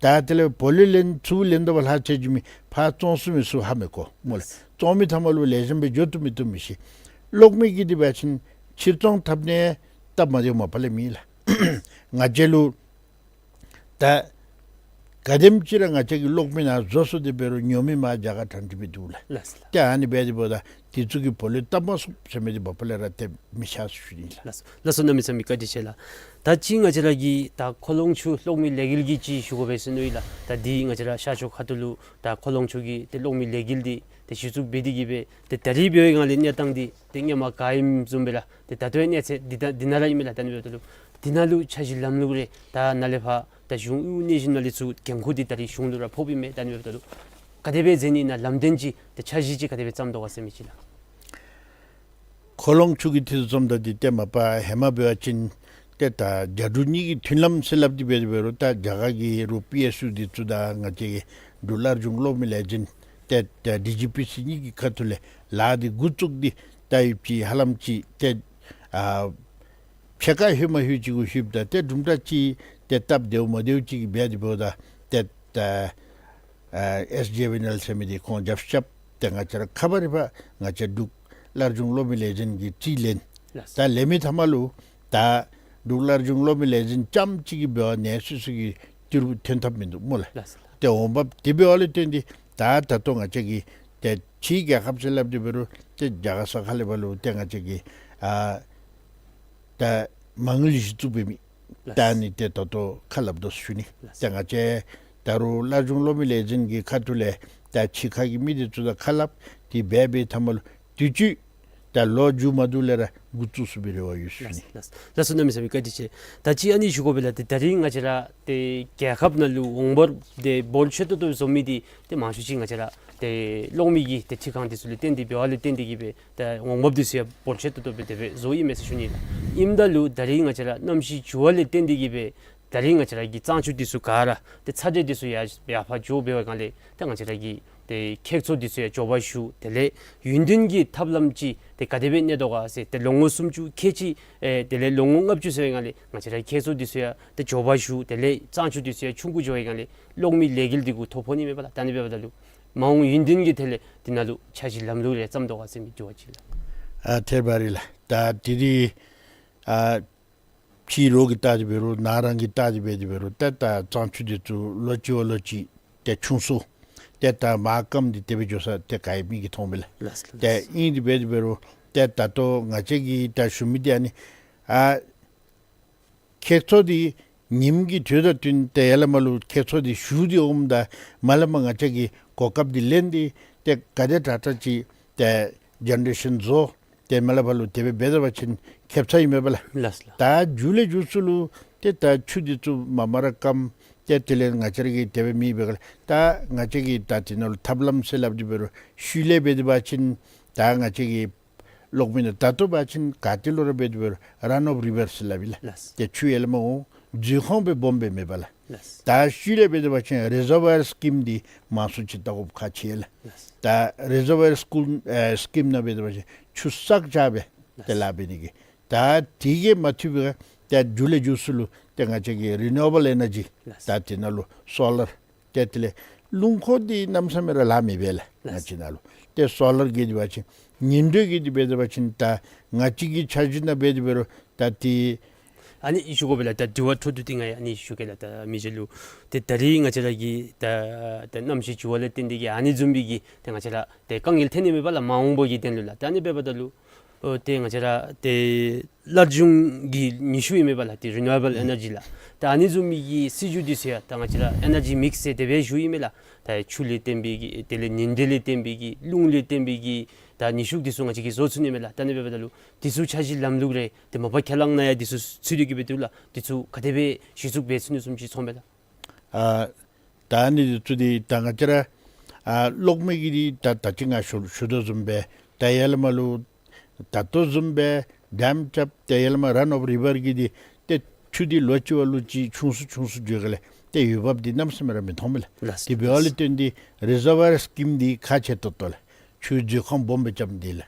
ད་དེ་ལས་བོ་ལོ་ལེན་ཚུར་ལེན་ད་བ་ལྷག་ཚེ་ཇུ་མི་ཕར་བཙོང་ཚུགས་མི་ཚུགས་ཧ་མི་གོ་སྨོ་ལགས། བཙོང་མི་མཐའ་མ་ལུ་ལེགས་ཤོམ་སྦེ་འགྱོ་བཏུབ་མི་བཏུབ་མི་ཤེས། གློག་མེ་གི་འདི་འབད་བ་ཅིན་ཕྱིར་བཙོང་འཐབ་ནི་སྟབས་མ་བདེཝ་མ་པ་ལས་མེད་ལགས། ང་བཅས་ལུ་ད་ག་དེམ་ཅིག་ར་ང་བཅས་ཀྱིས་གློག་མེ་ནང་བཟོ་བཟོ་སྟེ་འབད་རུང་ཉོ་མི་མར་རྒྱ་གར་དྲང་ཁྲིག་སྦེ་འདུག་ལགས། ལགས་ལགས། ཏེ་ཨ་ནི་འབད་དེ་འབདཝ་ད་དེ་ཚུ་གིས་བོ་ལོ་བཏབ་མ་ཚུགས་ཟེར་མི་འདི་མ་པ་ལས་ར་ཏེ་མི་ཤེས་ཟེར་ཞུ་ནི་ལགས། ལགས་སོ། ལགས་སོ། གནམ་མེད་ས་མེད་བཀའ་དྲིན་ཆེ་ལགས། ད་ཅི་ང་བཅས་ར་གི་ད་ཁོ་ལོང་ཆུ་གློག་མེ་ལས་འགུལ་གྱི་ཅིག་ཞུ་དགོ་པས་ཟེར་མནོ་ཡི་ལགས། ད་འདི་ང་བཅས་ར་ཤར་ཕྱོགས་ཁ་ཐུག་ལུ་ད་ཁོ་ལོང་ཆུ་གི་ཏེ་གློག་མེ་ལས་འགུལ་འདི་ཏེ་གཞི་བཙུགས་འབད་དེ་གིས་སྦེ་ཏེ་ད་རིས་འབད་བའི་སྒང་ལས་གནས་སྟངས་འདི་ཏེ་སྔོན་མ་ག་ཨིནམ་བཟུམ་སྦེ་ལགས། ཏེ་ད་ལྟོའི་གནས་ཚད་འདི་ད་འདི་ནང་ར་ཨིན་མས་ལགས། ད་ཨ་ནི་འབདཝ་ད་ལུ་འདི་ནང་ལུ་འཆར་གཞི་ལམ་ལུགས་རེ་ད་ནཱ་ལས་ཕར་ད་གཞུང་དབུས་གནས་གཞི་ནང་ལས་ཚུར་འགན་ཁུར་འདི་ད་རིས་གཞུང་ལུ་ར་ཕོགཔ་ཨིན་མས། ད་ཨ་ནི་འབདཝ་ད་ལུ་ག་དེ་སྦེ་མཛད་ནི་ཨིན་ན་ལམ་སྟོན་ཅིག་ཏེ་འཆར་གཞི་ཅིག་ག་དེ་སྦེ་བརྩམ་དོ་ག་ཟེར་མི་ཅིག་ལགས། ཁོ་ལོང་ཆུ་གི་འཐུས་ཚོགས་ཟེརཝ་ད་འདི་ཏེ་མ་པ་ཧེ་མ་འབད་བ་ཅིན་ཏེ་ད་རྒྱ་འབྲུག་གཉིས་ཀྱི་མཐུན་ལམ་ཟེར་སླབ་སྟེ་འབད་དེ་འབད་རུང་ད་རྒྱ་གར་གྱི་རུང་པི་ཨེསི་ཡུ་འདི་ཚུ་དང་ང་བཅས་ཀྱི་འབྲུག་སླར་འབྱུང་གློག་མེ་ལས་འཛིན་ཏེ་ད་ཌི་ཇི་པི་སི་གཉིས་ཀྱི་ཁ་ཐུག་ལས་ལཱ་འདི་འགོ་བཙུགས་ཏེ་ད་ཡོདཔ་ཅིག་ཧ་ལམ་ཅིག་ཏེ་ཨ་ཕྱེད་ཀ་ལྷོད་མ་ལྷོད་ཅིག་གུ་ལྷོདཔ་ད་ཏེ་དུམ་གྲ་ཅིག་ཏེ་སྟབས་བདེཝ་མ་བདེཝ་ཅིག་འབད་དེ་འབདཝ་ད་ཏེ་ད་ཨ་ཨེསི་ཇེ་ཝི་ཨེན་ཨེལ་ཟེར་མི་འདི་ཁོང་རྒྱབ་རྐྱབ་སྟེ་ང་བཅས་ར་ཁ་པར་རི་ཕར་ང་བཅས་འབྲུག་སླར་འབྱུང་གློག་མེ་ལས་འཛིན་གྱིས་རྩིས་ལེན། ལགས། ད་ལེན་མི་མཐའ་མ་ལུ་ད་འབྲུག་སླར་འབྱུང་གློག་མེ་ལས་འཛིན་རྐྱངམ་གཅིག་གིས་འབད་བ་ནི་སོ་སོ་གི་ཏི་རུ་ཐོན་ཐབས་མིན་འདུག་སྨོ་ལགས། ལགས། ཏེ་འོང་འབབ་དེ་འབདཝ་ལས་བརྟེན་ཏེ་ད་ད་ལྟོ་ང་བཅས་ཀྱི་ཏེ་ཕྱིའི་རྒྱལ་ཁབ་ཟེར་སླབ་སྟེ་འབད་རུང་ཏེ་རྒྱ་གར་ས་ཁ་ལས་ཕར་ལུ་ཏེ་ང་བཅས་ཀྱི་ཨ་ད་མ་དངུལ་གཞི་བཙུགས་འབད་མི་ལགས། ད་ཨ་ནི་ཏེ་ད་ལྟོ་ཁ་སླབ་དོ་ཟེར་ཞུ་ནི། ལགས། ཏེ་ང་བཅས་ད་རུང་སླར་འབྱུང་གློག་མེ་ལས་འཛིན་གྱི་ཁ་ཐུག་ལས་ད་ཕྱི་ཁ་གི་མི་འདི་ཚུ་དང་ཁ་སླབ་སྟེ་འབད་འབད་མཐའ་མ་ལུ་དུས་ཅི་ད་ལོ་མཇུག་མ་བསྡུ་ལས་ར་འགོ་བཙུགས་ཚུགས་པའི་རེ་བ་ཡོད་ཟེར་ཞུ་ནི། ལགས། ལགས་སོ། གནམ་མེད་ས་མེད་བཀའ་དྲིན་ཆེ། ད་ཅི་ཨ་ནི་ཞུ་དགོ་པས་ལགས། ཏེ་ད་རིས་ང་བཅས་ར་ཏེ་རྒྱལ་ཁབ་ནང་ལུ་འོང་འབབ་འདི་འབོར་ཆེ་ཏོག་ཏོ་བཟོ་མི་འདི་ཏེ་མང་ཤོས་ཅིག་ང་བཅས་ར་ཏེ་གློག་མེ་གི་ཏེ་འཕྲུལ་ཁང་འདི་ཚུ་ལས་བརྟེན་ཏེ་འབདཝ་ལས་བརྟེན་ཏེ་གིས་སྦེ་ད་འོང་འབབ་འདི་ཚུ་ཡང་འབོར་ཆེ་ཏོག་ཏོ་སྦེ་དེ་སྦེ་བཟོ་ཡི་མས་ཟེར་ཞུ་ནི་ལགས། ཨིནམ་ད་ལུ་ད་རིས་ང་བཅས་ར་གནམ་གཤིས་འགྱུར་བ་ལས་བརྟེན་ཏེ་གིས་སྦེ་ད་རིས་ང་བཅས་ར་གི་གཙང་ཆུ་འདི་ཚུ་ག་ར་ཏེ་ཚ་དྲོད་འདི་ཚུ་ཡར་ཡར་ཕར་འགྱོ་འབད་བའི་སྒང་ལས་ཏེ་ང་བཅས་ར་གི་ཏེ་ཁྱེགས་ཚོར་འདི་ཚུ་ཡང་འགྱོ་བ་ཞུ། དེ་ལས་ཡུན་བརྟན་གྱི་ཐབས་ལམ་ཅིག་ཏེ་ག་དེ་སྦེ་གནས་དོ་ག་ཟེར་ཏེ་ལོ་ངོ་སུམ་ཅུ་ཁལ་གཅིག་ཨེ་དེ་ལས་ལོ་ངོ་ལྔ་བཅུ་ཟེར་བའི་སྒང་ལས་ང་བཅས་ར་ཁྱེགས་ཚོར་འདི་ཚུ་ཡང་ཏེ་འགྱོ་བ་ཞུ། དེ་ལས་གཙང་ཆུ་འདི་ཚུ་ཡང་ཆུང་ཀུ་འགྱོ་བའི་སྒང་ལས་གློག་མེ་ལས་འགུལ་འདི་གུ་ཐོ་ཕོག་ནི་མས་པ་ལགས། ད་ཨ་ནི་འབདཝ་ད་ལུ་མ་འོངས་ཡུན་བརྟན་གྱི་ཐད་ལས་འདི་ནང་ལུ་འཆར་གཞི་ལམ་ལུགས་རེ་བརྩམ་དོ་ག་ཟེར་མི་འདྲཝ་ཅིག་ལགས། ཨ་ཐད་པ་རེད་ལགས། ད་དེ་རིང་ཨ་ཕྱི་ལོགས་ཀྱི་བལྟ་སྟེ་འབད་རུང་ནང་རང་གི་བལྟ་སྟེ་འབད་དེ་འབད་རུང་ཏེ་ད་གཙང་ཆུ་འདི་ཚུ་ལོ་གཅིག་བ་ལོ་གཅིག་ཏེ་ཆུང་སུ་ཏེ་ད་མར་སྐམ་སྟེ་དེ་སྦེ་འགྱོ་ས་ཏེ་ག་ཡང་མིག་གིས་མཐོང་མས་ལགས། ལགས་ལགས། ཏེ་ཨིན་དེ་འབད་དེ་འབད་རུང་ཏེ་ད་ལྟོ་ང་བཅས་ཀྱིས་ད་ཞུ་མི་འདི་ཨ་ནི་ཨ་ཁྱེགས་ཚོར་འདི་ཉིམ་གྱི་དུས་དང་བསྟུན་ཏེ་ཡར་ལས་མར་ལུ་ཁྱེགས་ཚོར་འདི་ཞུ་སྟེ་འོངམ་ད་མར་ལས་མར་ང་བཅས་ཀྱིས་གོ་སྐབས་འདི་ལེན་ཏེ་ཏེ་ག་དེ་དྲག་དྲག་ཅིག་ཏེ་ཇེ་ནེ་རེ་ཤཱན་བཟོ་ཏེ་མར་ལས་ཕར་ལུ་དེ་སྦེ་འབད་ད་པ་ཅིན་ཁེབ་ཚར་ཨིན་མས་པ་ལགས། ལགས་ལགས། ད་མཇུག་ལས་མཇུག་སུ་ལུ་ཏེ་ད་ཆུ་འདི་ཚུ་མར་མར་ར་སྐམ་ཏེ་དེ་ལས་ང་བཅས་ར་གི་དེ་སྦེ་མི་འབད་ག་ལགས། ད་ང་བཅས་ཀྱིས་ད་དེ་ནང་ལུ་ཐབས་ལམ་ཟེར་སླབ་སྟེ་འབད་རུང་ཤུལ་ལས་འབད་དེ་པ་ཅིན་ད་ང་བཅས་ཀྱི་གློག་མེ་ནང་ད་ལྟོ་པ་ཅིན་ག་ཏེ་ལུ་ར་འབད་དེ་འབད་རུང་རན་ཨོཕ་རི་ཝར་སི་ལགས་པས་ལགས། ལགས། ཏེ་ཆུ་ཡར་ལས་མར་འོང་འཛུལ་ཁང་སྦེ་སྦོམ་སྦེ་མེད་པ་ལགས། ལགས། ད་ཤུལ་ལས་འབད་དེ་པ་ཅིན་རི་ཟར་ཝར་སི་ཀིམ་འདི་མང་སུ་ཅིག་བལྟ་དགོཔ་ཁག་ཆེ་ལགས། ལགས། ད་རི་ཟར་ཝར་སི་ཀིམ་ཨེ་སི་ཀིམ་ནང་འབད་དེ་པ་ཅིན་ཆུ་བསགས་བཞག་སྦེ་ཏེ་ལགས། ལཱ་འབད་ནི་གི་ད་དེ་གིས་མ་ཐུབ་པས་ག་ཏེ་མཇུག་ལས་མཇུག་སུ་ལུ་ཏེ་ང་བཅས་ཀྱི་རི་ནིའུ་ཨེ་བཱལ་ཨེ་ནར་ཇི་ལགས། ད་དེ་ནང་ལུ་སོ་ལར་ཏེ་དེ་ལས་རླུང་འཁོར་འདི་གནམ་མེད་ས་མེད་ར་ལཱ་མི་འབད་ལགས། ལགས། ང་བཅས་ནང་ལུ་ཏེ་སོ་ལར་གི་འདི་འབད་བ་ཅིན་ཉིན་དྲོད་ཀྱི་འདི་འབད་དེ་པ་ཅིན་ད་ང་བཅས་ཀྱི་འཆར་གཞི་ནང་འབད་དེ་འབད་རུང་ད་ཏེ་ཨ་ནི་ཞུ་དགོ་པས་ལགས། ད་དྲི་བ་འཕྲོ་མཐུད་དེ་ང་ཡང་ཨ་ནི་ཞུ་གེ་ལགས། ད་མི་རྗེ་ལུ་ཏེ་ད་རིས་ང་བཅས་ར་གི་ད་ད་གནམ་གཤིས་འགྱུར་བ་ལས་བརྟེན་ཏེ་གིས་ཨ་ནི་བཟུམ་སྦེ་གི་ཏེ་ང་བཅས་ར་ཏེ་དཀའ་ངལ་ཐོན་ནི་མས་པ་ལགས། མ་འོངས་པ་གི་དོན་ལུ་ལགས། ད་ཨ་ནི་འབདཝ་ད་ལུ་ཨོ་ཏེ་ང་བཅས་ར་ཏེ་སླར་འབྱུང་གི་ནུས་ཤུགས་ཨིན་མས་པ་ལགས། ཏེ་རི་ནིའུ་ཨེ་བཱལ་ཨེ་ནར་ཇི་ལགས། ད་ཨ་ནི་བཟུམ་མའི་གི་སྲིད་བྱུས་འདི་ཚུ་ཡང་ད་ང་བཅས་ར་ཨེ་ནར་ཇི་མིགསི་ཟེར་དེ་སྦེ་ཞུ་ཡི་མས་ལགས། ད་ཆུ་ལས་བརྟེན་པའི་གི་དེ་ལས་ཉིན་དྲོད་ལས་བརྟེན་པའི་གི་རླུང་ལས་བརྟེན་པའི་གི་ད་ནུས་ཤུགས་འདི་ཚུ་ང་བཅས་ཀྱིས་བཟོ་ཚུགས་ནི་མས་ལགས། ད་ཨ་ནི་འབདཝ་ད་ལུ་འདི་ཚུ་འཆར་གཞི་ལམ་ལུགས་རེ་ཏེ་མ་པ་ཁས་བླངས་ནང་ཡང་འདི་ཚུ་ཚུད་དེ་གིས་སྦེ་འདུག་ལགས། འདི་ཚུ་ག་དེ་སྦེ་གཞི་བཙུགས་འབད་ཚུགས་ནི་བཟུམ་ཅིག་ཚོར་མས་ལགས། ཨ་ད་ཨ་ནི་འདི་ཚུ་འདི་ད་ང་བཅས་ར་ ཨ་གློག་མེ་གི་འདི་ད་ད་ཅི་ང་ཞུ་ཞུ་དོ་བཟུམ་སྦེ་ད་ཡར་ལས་མར་ལུ་ད་ལྟོ་བཟུམ་སྦེ་ཌེམ་རྐྱབ་སྟེ་ཡར་ལས་མར་རན་ཨོཕ་རི་ཝར་གི་འདི་ཏེ་ཆུ་འདི་ལོ་གཅིག་བ་ལུ་ཅིག་ཆུང་སུ་ཆུང་སུ་འགྱོ་ག་ལས་ཏེ་འོས་འབབ་འདི་གནམ་མེད་ས་མེད་ར་མི་མཐོང་མས་ལགས། ལགས་སོ། དེ་འབདཝ་ལས་བརྟེན་ཏེ་རི་ཛར་ཝར་སི་ཀིམ་འདི་ཁག་ཆེ་ཏོག་ཏོ་ལགས། ཆུ་མཛོད་ཁང་སྦོམ་སྦེ་རྐྱབ་ནི་འདི་ལགས།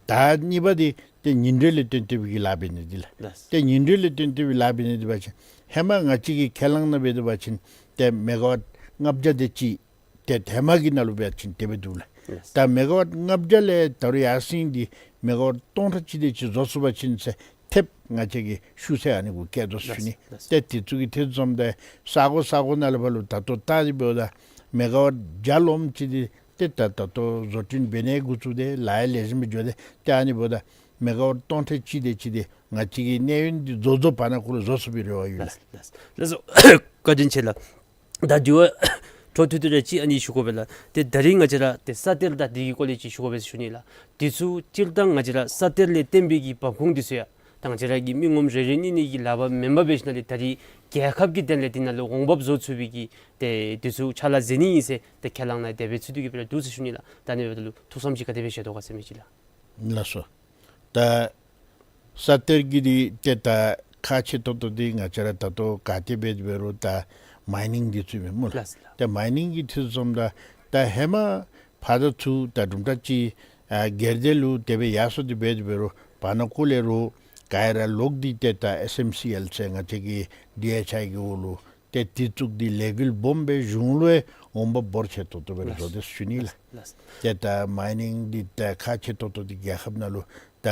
ད་གཉིས་པ་འདི་ཏེ་ཉིན་དྲོད་ལས་བཏོན་ཏེ་སྦེ་གི་ལཱ་འབད་ནི་འདི་ལགས། ལགས། ཏེ་ཉིན་དྲོད་ལས་བཏོན་ཏེ་སྦེ་ལཱ་འབད་ནི་འདི་འབད་བ་ཅིན་ཧེ་མ་ང་བཅས་ཀྱི་ཁས་བླངས་ནང་འབད་དེ་འབད་བ་ཅིན་ཏེ་མེ་ག་ཝཊ་ལྔ་བརྒྱ་དེ་ཅིག་ཏེ་ཧེ་མ་གི་ནང་ལུ་འབད་བ་ཅིན་དེ་སྦེ་འདུག་ལགས། ལགས། ད་མེ་ག་ཝཊ་ལྔ་བརྒྱ་ལས་ད་རུང་ཡར་སེང་སྟེ་མེ་ག་ཝཊ་སྟོང་ཕྲག་གཅིག་དེ་ཅིག་བཟོ་ཚུགས་པ་ཅིན་ཟེར་ཐེབས་ང་བཅས་ཀྱིས་ཤུགས་ཚད་ཨ་ནི་གུ་བསྐྱེད་དོ་ཟེར་ཞུ་ནི། ལགས། ཏེ་དེ་ཚུ་གི་ཐད་བཟུམ་ད་ས་གོ་ས་གོ་ནང་ལུ་འབད་རུང་ད་ལྟོ་ལྟ་སྟེ་འབདཝ་ད་མེ་ག་ཝཊ་བརྒྱ་ལོངམ་ཅིག་འདི་ཏེ་ད་ད་ལྟོ་བཟོ་སྐྲུན་འབད་ནི་འགོ་བཙུགས་ཏེ་ལཱ་ཡང་ལེགས་ཤོམ་སྦེ་འགྱོ་སྟེ་ཏེ་ཨ་ནི་འབདཝ་ད་མེ་ག་ཝཊ་སྟོང་ཕྲག་གཅིག་དེ་ཅིག་འདི་ང་བཅས་ཀྱི་གནས་ཡུན་འདི་རྫོགས་རྫོགས་བར་ན་ཁོ་ལུ་བཟོ་ཚུགས་པའི་རེ་བ་ཡོད་ལགས། ལགས་ལགས་ལགས་སོ། བཀའ་དྲིན་ཆེ་ལགས། ད་དེ་བ་འཕྲོ་མཐུད་དེ་ར་ཅིག་ཨ་ནི་ཞུ་དགོ་པས་ལགས། ཏེ་ད་རིས་ང་བཅས་ར་ཏེ་ས་གཏེར་དང་དེ་གི་སྐོར་ལས་ཅིག་ཞུ་དགོ་པས་ཟེར་ཞུ་ནི་ལགས། དེ་ཚུ་སྤྱིར་བཏང་ང་བཅས་ར་ས་གཏེར་ལས་བརྟེན་པའི་གི་འབབ་ཁུངས་དེ་ཚུ་ཡང་ད་ང་བཅས་ར་གི་མི་ངོམ་རེ་རེ་གཉིས་གཉིས་ཀྱི་ལག་པར་མེན་པར་འབད་ཞིནམ་ལས་ད་རིས་རྒྱལ་ཁབ་ཀྱི་དོན་ལས་དེ་ནང་ལུ་འོང་འབབ་བཟོ་ཚུགས་པའི་གི་ཏེ་དེ་ཚུ་ཕྱག་ལཱ་མཛད་ནི་ཨིན་ཟེར་ཏེ་ཁས་བླངས་ནང་དེ་སྦེ་ཚུད་དེ་གི་སྦེ་ར་འདུག་ཟེར་ཞུ་ནི་ལགས། ད་ཨ་ནི་འབདཝ་ད་ལུ་ཐུགས་བསམ་ཅིག་ག་དེ་སྦེ་བཞེས་དོ་ག་ཟེར་མི་ཅིག་ལགས། ལགས་སོ། ད་ས་གཏེར་གྱི་འདི་ཏེ་ད་ཁག་ཆེ་ཏོག་ཏོ་འདི་ང་བཅས་ར་ད་ལྟོ་ག་ཏེ་འབད་འབད་རུང་ད་མའི་ནིང་འདི་ཚུ་ཨིན་སྨོ་ལགས། ལགས་སོ་ལགས། ཏེ་མའི་ནིང་གི་འདི་ཚུ་བཟུམ་ད་ད་ཧེ་མ་ཕར་དང་ཚུར་ད་དུམ་གྲ་ཅིག་ཨ་སྒེར་སྡེ་ལུ་དེ་སྦེ་ཡར་སོང་སྟེ་འབད་འབད་རུང་བར་ན་ཁོ་ལས་རུང་ག་ར་ལོག་སྟེ་ཏེ་ད་ཨེསི་ཨེམ་སི་ཨེལ་ཟེར་ང་བཅས་ཀྱི་ཌི་ཨེཆ་ཨའི་གི་འོག་ལུ་ཏེ་དེ་བཙུགས་ཏེ་ལས་འགུལ་སྦོམ་སྦེ་གཞུང་ལུ་འོང་འབབ་འབོར་ཆེ་ཏོག་ཏོ་སྦེ་བཟོ་སྟེ་ཞུ་ནི་ལགས། ལགས། ཏེ་ད་མའི་ནིང་འདི་ད་ཁག་ཆེ་ཏོག་ཏོ་འདི་རྒྱལ་ཁབ་ནང་ལུ་ད་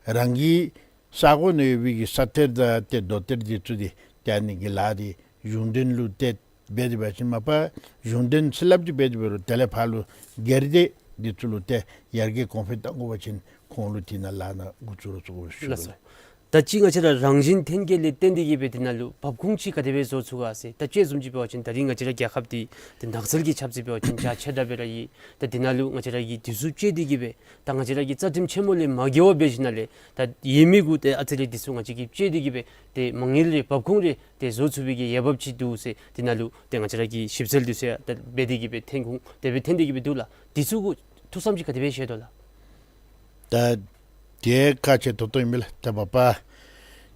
རང་གི་ས་གོ་ནང་ཡོད་པའི་གི་ས་གཏེར་དང་ཏེ་རྡོ་གཏེར་འདི་ཚུ་འདི་ཏེ་ཨ་ནི་གི་ལཱ་འདི་གཞུང་དོན་ལུ་ཏེ་འབད་དེ་འབད་བ་ཅིན་མ་པ་གཞུང་དོན་ཚུ་སླབ་སྟེ་འབད་དེ་འབད་རུང་དེ་ལས་ཕར་ལུ་སྒེར་སྡེ་འདི་ཚུ་ལུ་ཏེ་ཡར་རྒྱས་གོང་འཕེལ་གཏང་དགོ་པ་ཅིན་ཁོང་ལུ་དེ་ནང་ལཱ་ནང་འགོ་བཙུགས་རོགས་བཙུགས་དགོ་ཞུ་ལགས་སོ། ལགས། ད་ཅི་ང་བཅས་ར་རང་བཞིན་ཐོན་སྐྱེད་ལས་བརྟེན་ཏེ་གི་སྦེ་དེ་ནང་ལུ་འབབ་ཁུངས་ཅིག་ག་དེ་སྦེ་བཟོ་ཚུགས་ག་ཟེར། ད་དཔྱེ་བཟུམ་ཅིག་འབད་བ་ཅིན་ད་རིས་ང་བཅས་ར་རྒྱལ་ཁབ་འདི་ཏེ་ནགས་ཚལ་གྱི་ཆབ་སྲིད་འབད་བ་ཅིན་རྒྱ་ཆེ་དྲགས་སྦེ་ར་ཡོད། ད་དེ་ནང་ལུ་ང་བཅས་ར་གིས་དེ་ཚུ་བཅད་དེ་གི་སྦེ་ད་ང་བཅས་ར་གི་རྩ་ཁྲིམས་ཆེན་མོ་ལས་མ་འགལ་བར་འབད་ཞིནམ་ལས་ད་ཡོད་མི་གུ་ཏེ་ཨ་ཙི་རེ་དེ་ཚུ་ང་བཅས་ཀྱིས་བཅད་དེ་གི་སྦེ་ཏེ་མ་དངུལ་རེ་འབབ་ཁུངས་རེ་ཏེ་བཟོ་ཚུགས་པའི་གི་འོས་འབབ་ཅིག་འདུག་ཟེར་དེ་ནང་ལུ་ཏེ་ང་བཅས་ར་གིས་ཞིབ་འཚོལ་འདི་ཚུ་ཡང་ད་འབད་དེ་གི་སྦེ་ཐོན་ཁུངས་དེ་སྦེ་ཐོན་ཏེ་གི་སྦེ་འདུག་ལགས། དེ་ཚུ་གུ་ཐུགས་བསམ་ཅིག་ག་དེ་སྦེ་བཞེས་དོ་ལགས། ད་དེ་ཁག་ཆེ་ཏོག་ཏོ་ཨིན་མས་ལགས། ད་མ་པ་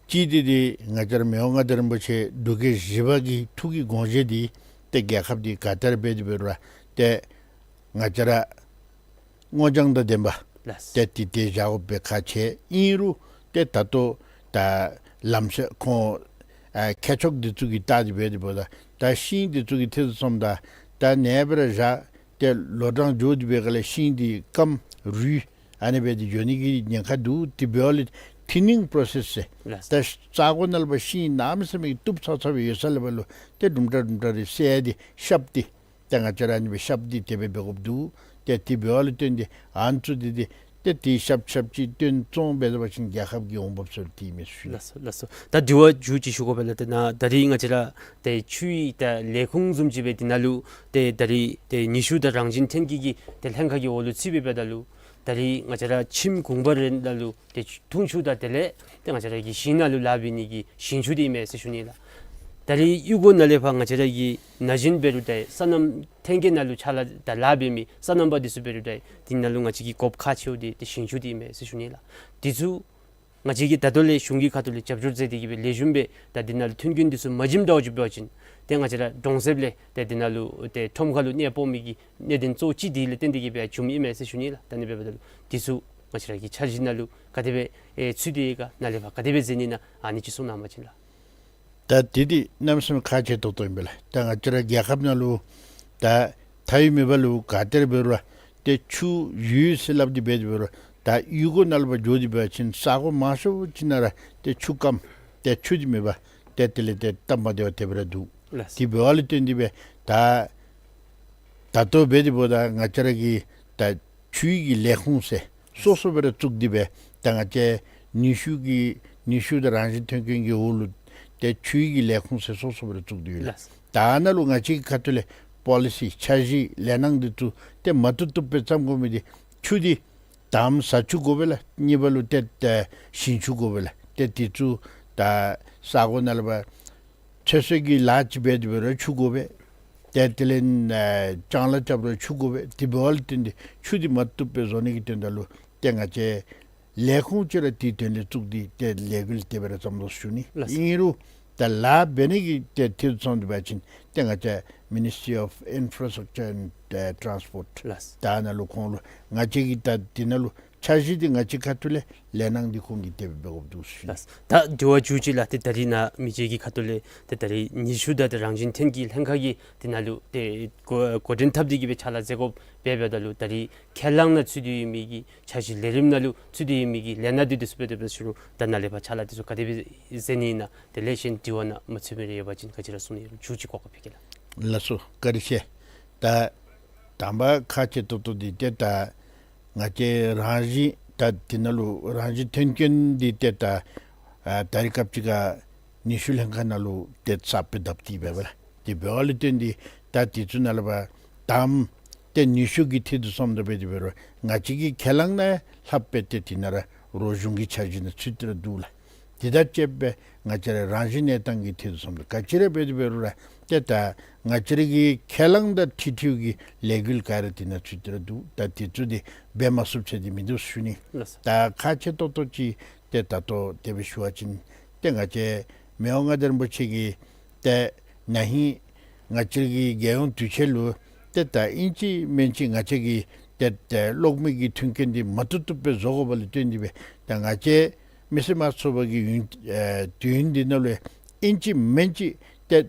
ཅིག་འདི་འདི་ང་བཅས་ར་མི་དབང་མངའ་བདག་རིན་པོ་ཆེ་འབྲུག་རྒྱལ་བཞི་པ་གི་ཐུགས་ཀྱི་དགོངས་བཞེད་འདི་ཏེ་རྒྱལ་ཁབ་འདི་ག་ཏེ་ར་འབད་དེ་འབད་རུང་ར་ཏེ་ང་བཅས་ར་སྔོ་ལྗང་དང་ལྡན་པ་ལགས། ཏེ་དེ་ཏེ་བཞག་དགོཔ་སྦེ་ཁག་ཆེ། ཨིན་རུང་ཏེ་ད་ལྟོ་ད་ལམ་སྲོལ་ཁོང་ཨ་མཁས་མཆོག་འདི་ཚུ་གིས་བལྟ་སྟེ་འབད་དེ་འབདཝ་ད་ད་ཤིང་འདི་ཚུ་གི་ཐད་སོངམ་ད་ད་ཨ་ནེ་སྦེ་ར་བཞག། ཏེ་ལོ་གྲངས་འགྱོ་སྟེ་འབད་ག་ལས་ཤིང་འདི་སྐམ་རུལ་ཨ་ནི་སྦེ་ཏེ་འགྱོ་ནི་གི་ཉེན་ཁ་འདུག། དེ་འབདཝ་ལས་ཐིན་ནིང་པྲོ་སེསི་ཟེར་ལགས། ད་ས་གོ་ནང་ལུ་འབད་ཤིང་གནམ་མེད་ས་མེད་ཀྱི་སྟུགཔ་ཚ་ཚ་སྦེ་ཡོད་ས་ལུ་འབད་ལུ་ཏེ་དུམ་གྲ་དུམ་གྲ་རེ་བསལ་ཏེ་གཤགསཔ་འདི་ཏེ་ང་བཅས་ར་ཨ་ནི་སྦེ་གཤགསཔ་འདི་དེ་སྦེ་འབད་དགོཔ་འདུག། ཏེ་དེ་འབདཝ་ལས་བརྟེན་ཏེ་ཨ་ནི་ཚུ་འདི་འདི་ཏེ་དེ་གཤགསཔ་གཤགསཔ་ཅིག་བཏོན་བཙོང་འབད་དེ་འབད་བ་ཅིན་རྒྱལ་ཁབ་ཀྱི་འོང་འབབ་ཚུ་ལུ་ཏེ་ཨིན་མས་ཟེར་ཞུ་ནི། ལགས་སོ་ལགས་སོ། ད་དེ་བ་མཇུག་ཅིག་ཞུ་དགོ་པས་ལགས། ཏེ་ནཱ་ད་རིས་ང་བཅས་ར་ཏེ་ཆུའི་ད་ལས་ཁུངས་བཟུམ་ཅིག་སྦེ་དེ་ནང་ལུ་ཏེ་ད་རིས་ཏེ་ནུས་ཤུགས་དང་རང་བཞིན་ཐོན་སྐྱེད་ཀྱི་ཏེ་ལྷན་ཁག་གི་འོག་ལུ་ཚུད་པའི་འབདཝ་ད་ལུ་ད་རིས་ང་བཅས་ར་ཁྱིམ་གུང་པ་རེ་ནང་ལུ་ཏེ་འཐུང་ཆུ་དང་དེ་ལས་ཏེ་ང་བཅས་ར་གི་ཞིང་ནང་ལུ་ལཱ་འབད་ནི་གི་ཞིང་ཆུ་འདི་ཨིན་མས་ཟེར་ཞུ་ནི་ལགས། ད་རིས་གཡུས་སྒོ་ནང་ལས་ཕར་ང་བཅས་ར་གི་ན་གཞོན་འབད་རུང་ད་སོ་ནམ་ཐོན་སྐྱེད་ནང་ལུ་ཕྱག་ལཱ་དང་ལཱ་འབད་མི་སོ་ནམ་པ་འདི་ཚུ་འབད་རུང་ད་དེ་ནང་ལུ་ང་བཅས་ཀྱི་དགོཔ་ཁག་ཆེཝ་འདི་ཏེ་ཞིང་ཆུ་འདི་ཨིན་མས་ཟེར་ཞུ་ནི་ལགས། འདི་ཚུ་ང་བཅས་ཀྱིས་ད་ལྟོ་ལས་གཞུང་གི་ཁ་ཐུག་ལས་རྒྱབ་སྐྱོར་མཛད་དེ་གི་སྦེ་ལེགས་ཤོམ་སྦེ་ད་འདི་ནང་ལུ་མཐུན་རྐྱེན་འདི་ཚུ་མ་བྱིནམ་འདྲཝ་ཅིག་འབད་བ་ཅིན་ཏེ་ང་བཅས་ར་གྲོང་གསེབ་ལས་ཏེ་འདི་ནང་ལུ་ཏེ་ཁྲོམ་ཁ་ལུ་གནས་སྤོ་མི་གི་གནད་དོན་གཙོ་བོ་ཅིག་འདི་ལས་བརྟེན་ཏེ་གི་སྦེ་བྱུངམ་ཨིན་མས་ཟེར་ཞུ་ནི་ལགས། ད་ཨ་ནི་འབདཝ་ད་ལུ་འདི་ཚུ་ང་བཅས་ར་གི་འཆར་གཞི་ནང་ལུ་ག་དེ་སྦེ་ཨེ་ཚུད་དེ་ཡོད་ག་ནཱ་ལས་ཕར་ག་དེ་སྦེ་མཛད་ནི་ཨིན་ན་ཨ་ནི་ཅིག་གསུང་གནང་བ་ཅིན་ལགས། ད་འདི་འདི་གནམ་མེད་ས་མེད་ཁག་ཆེ་ཏོག་ཏོ་ཨིན་པས་ལགས། ད་ང་བཅས་ར་རྒྱལ་ཁབ་ནང་ལུ་ད་མཐའ་དབུས་མེད་པ་ལུ་ག་ཏེ་ར་འབད་རུང་ར་ཏེ་ཆུ་ཡོད་ཟེར་སླབ་སྟེ་འབད་དེ་འབད་རུང་ད་གཡུས་སྒོ་ནང་ལུ་འབད་འགྱོ་སྟེ་འབད་བ་ཅིན་ས་གོ་མང་ཤོས་ཅིག་ནང་ར་ཏེ་ཆུ་སྐམ་ཏེ་ཆུ་འདི་མེད་པར་ཏེ་དེ་ལས་ཏེ་སྟབས་མ་བདེཝ་དེ་སྦེ་ར་འདུག། ལགས། དེ་འབདཝ་ལས་བརྟེན་ཏེ་སྦེ་ད་ད་ལྟོ་འབད་དེ་འབདཝ་ད་ང་བཅས་ར་གི་ད་ཆུའི་གི་ལས་ཁུངས་ཟེར་སོ་སོ་སྦེ་ར་བཙུགས་ཏེ་སྦེ་ད་ང་བཅས་ནུས་ཤུགས་ཀྱི་ནུས་ཤུགས་དང་རང་བཞིན་ཐོན་ཁུངས་ཀྱི་འོག་ལུ་ཏེ་ཆུའི་གི་ལས་ཁུངས་ཟེར་སོ་སོ་སྦེ་ར་བཙུགས་ཏེ་ཡོད་ལགས། ལགས། ད་ནཱ་ལུ་ང་བཅས་ཀྱི་ཁ་ཐུག་ལས་པོ་ལི་སི་འཆར་གཞི་ལས་སྣང་འདི་ཚུ་ཏེ་མ་བཏུབ་བཏུབ་སྦེ་བརྩམ་དགོ་མི་འདི་ཆུ་འདི་དང་པ་བཟའ་ཆུ་དགོ་པས་ལགས། གཉིས་པ་ལུ་ཏེ་ཏེ་ཞིང་ཆུ་དགོ་པས་ལགས། ཏེ་འདི་ཚུ་ད་ས་གོ་ནང་ལུ་འབད་ཚོད་བསྲེ་གི་ལཱ་ཅིག་འབད་དེ་འབད་རུང་ཆུ་དགོ་པས། ཏེ་དེ་ལས་ཨེ་ལྕང་ལཱ་རྐྱབ་རུང་ཆུ་དགོ་པས། དེ་འབདཝ་ལས་བརྟེན་ཏེ་ཆུ་འདི་མ་བཏུབ་པར་བཟོ་ནི་གི་དོན་དག་ལུ་ཏེ་ང་བཅས་ལས་ཁུངས་ཅིག་ར་དེའི་དོན་ལས་བཙུགས་ཏེ་ཏེ་ལས་འགུལ་དེ་སྦེ་ར་བརྩམ་དོ་ཟེར་ཞུ་ནི། ལགས་སོ། ཨིན་རུང་ད་ལཱ་འབད་ནི་གི་ཏེ་དུས་ཚོད་འདི་འབད་བ་ཅིན་ཏེ་ང་བཅས་Ministry of Infrastructure and ཨེ་Transport ལགས་སོ། ད་ནཱ་ལུ་ཁོང་ལུ་ང་བཅས་ཀྱིས་ད་དེ་ནང་ལུ་འཆར་གཞི་འདི་ང་བཅས་ཁ་ཐུག་ལས་ལས་སྣ་འདི་ཁོང་གིས་དེ་སྦེ་འབད་དགོཔ་འདུག་ཟེར་ཞུ་ནི། ལགས་སོ། ད་དེ་བ་མཇུག་ཅིག་ལགས། ཏེ་ད་རིས་ནཱ་མི་རྗེ་གི་ཁ་ཐུག་ལས་ཏེ་ད་རིས་ཉི་ཤུ་དང་ཏེ་རང་བཞིན་ཐོན་སྐྱེད་ལྷན་ཁག་གིས་དེ་ནང་ལུ་ཏེ་འགོ་འགོ་འདྲེན་འཐབ་སྟེ་གི་སྦེ་ཕྱག་ལཱ་མཛད་དགོཔ་འབད་འབདཝ་ད་ལུ་ད་རིས་ཁས་བླངས་ནང་ཚུད་དེ་ཡོད་མི་གི་འཆར་གཞི་ལས་རིམ་ནང་ལུ་ཚུད་དེ་ཡོད་མི་གི་ལས་སྣ་འདི་འདི་ཚུ་འབད་དེ་འབད་ཞུ་རུང་ད་ནཱ་ལས་ཕར་ཕྱག་ལཱ་འདི་ཚུ་ག་དེ་སྦེ་མཛད་ནི་ཨིན་ན། དེ་ལས་གཞན་དྲི་བ་ནང་མ་ཚུད་མི་རེ་ཡོད་པ་ཅིན་ག་ཅི་ར་གསུང་ནི་ཡོད་རུང་མཇུག་ཅིག་གོ་སྐབས་ཕུལ་གེ་ལགས། ལགས་སོ། བཀའ་དྲིན་ཆེ། ད་དང་པ་ཁག་ཆེ་ཏོག་ཏོ་འདི་ཏེ་ད་ང་བཅས་རང་བཞིན་ད་དེ་ནང་ལུ་རང་བཞིན་ཐོན་སྐྱེད་འདི་ཏེ་ད་ཨ་ད་རིས་སྐབས་ཅིག་ཁར་ཉི་ཤུ་ལྷན་ཁག་ནང་ལུ་ཏེ་གསརཔ་སྦེ་བཏབ་སྟེ་འབད་བས་ལགས། དེ་འབདཝ་ལས་བརྟེན་ཏེ་ད་དེ་ཚུ་ནང་ལས་ཕར་དང་པ་ཏེ་ཉི་ཤུ་གི་ཐད་དུ་སོངམ་ད་འབད་དེ་འབད་རུང་ང་བཅས་ཀྱི་ཁས་བླངས་ནང་ལྷགཔ་སྦེ་ཏེ་དེ་ནང་ར་རོགས་གཞུང་གི་འཆར་གཞི་ནང་ཚུད་དེ་ར་འདུག་ལགས། དེ་དང་བཅསཔ་སྦེ་ང་བཅས་ར་རང་བཞིན་གནས་སྟངས་ཀྱི་ཐད་དུ་སོངམ་ད་ག་ཅི་ར་འབད་དེ་འབད་རུང་ར་ཏེ་ད་ང་བཅས་ར་གི་ཁས་བླངས་དང་འཁྲིལ་འཁྲིལཝ་གི་ལས་འགུལ་ག་ར་དེ་ནང་ཚུད་དེ་ར་འདུག། ད་དེ་ཚུ་འདི་འབད་མ་ཚུགསཔ་ཟེར་དེ་མིན་འདུག་ཟེར་ཞུ་ནི། ལགས་སོ། ད་ཁག་ཆེ་ཏོག་ཏོ་ཅིག་ཏེ་ད་ལྟོ་དེ་སྦེ་ཞུ་བ་ཅིན་ཏེ་ང་བཅས་མི་དབང་མངའ་བདག་རིན་པོ་ཆེ་གིས་ཏེ་ན་ཧིང་ང་བཅས་ཀྱི་རྒྱལ་ཡོངས་དུས་ཆེན་ལུ་ཏེ་ད་ཨིན་ཅི་མིན་ཅི་ང་བཅས་ཀྱི་ཏེ་ཏེ་གློག་མེ་གི་མཐུན་རྐྱེན་འདི་མ་བཏུབ་བཏུབ་སྦེ་བཟོ་དགོཔ་ལས་བརྟེན་ཏེ་སྦེ་ད་ང་བཅས་མི་སེར་དམངས་གཙོའི་གི་ཡུན་ཨེ་དུས་ཡུན་འདི་ནང་ལུ་ཨིན་ཅི་མིན་ཅི་ཏེ་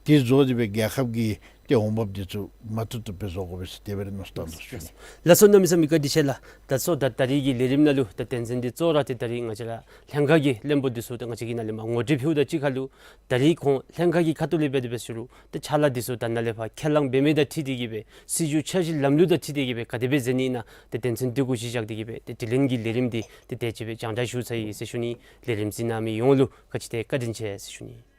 དེ་བཟོ་སྟེ་སྦེ་རྒྱལ་ཁབ་ཀྱི་ཏེ་འོང་འབབ་འདི་ཚུ་མ་བཏུབ་བཏུབ་སྦེ་བཟོ་དགོ་པས་ཟེར་དེ་སྦེ་ར་མནོ་བསམ་བཏང་དོ་ཟེར་ཞུ་ནི། ལགས་སོ། གནམ་མེད་ས་མེད་བཀའ་དྲིན་ཆེ་ལགས། ད་སོ་ད་ད་རིས་ཀྱི་ལས་རིམ་ནང་ལུ་ད་དོན་ཚན་འདི་གཙོ་བོ་ར་ཏེ་ད་རིས་ང་བཅས་ར་ལྷན་ཁག་གི་བློན་པོ་འདི་ཚུ་ད་ང་བཅས་ཀྱི་ནཱ་ལས་མར་ངོ་སྤྲོད་ཕུལཝ་ད་གཅིག་ཁར་ལུ་ད་རིས་ཁོང་ལྷན་ཁག་གི་ཁ་ཐུག་ལས་འབད་དེ་འབད་ཞུ་རུང་ད་ཕྱག་ལཱ་འདི་ཚུ་ད་ནཱ་ལས་ཕར་ཁས་བླངས་འབད་མི་དང་འཁྲིལ་ཏེ་གི་སྦེ་སྲིད་བྱུས་འཆར་གཞི་ལམ་ལུགས་དང་འཁྲིལ་ཏེ་གི་སྦེ་ག་དེ་སྦེ་མཛད་ནི་ཨིན་ན་ཏེ་དོན་ཚན་འདི་གུ་གཞི་བཞག་སྟེ་གི་སྦེ་ཏེ་དྲི་ལན་གྱི་ལས་རིམ་འདི་ཏེ་དེ་ཅིག་སྦེ་སྦྱང་བརྡར་ཞུ་ཚར་ཡི་ཟེར་ཞུ་ནི། ལས་རིམ་གཟིགས་གནང་མི་ཡོངས་ལུ་ག་ཅི་ཏེ་བཀའ་དྲིན་ཆེ་ཟེར་ཞུ་ནི།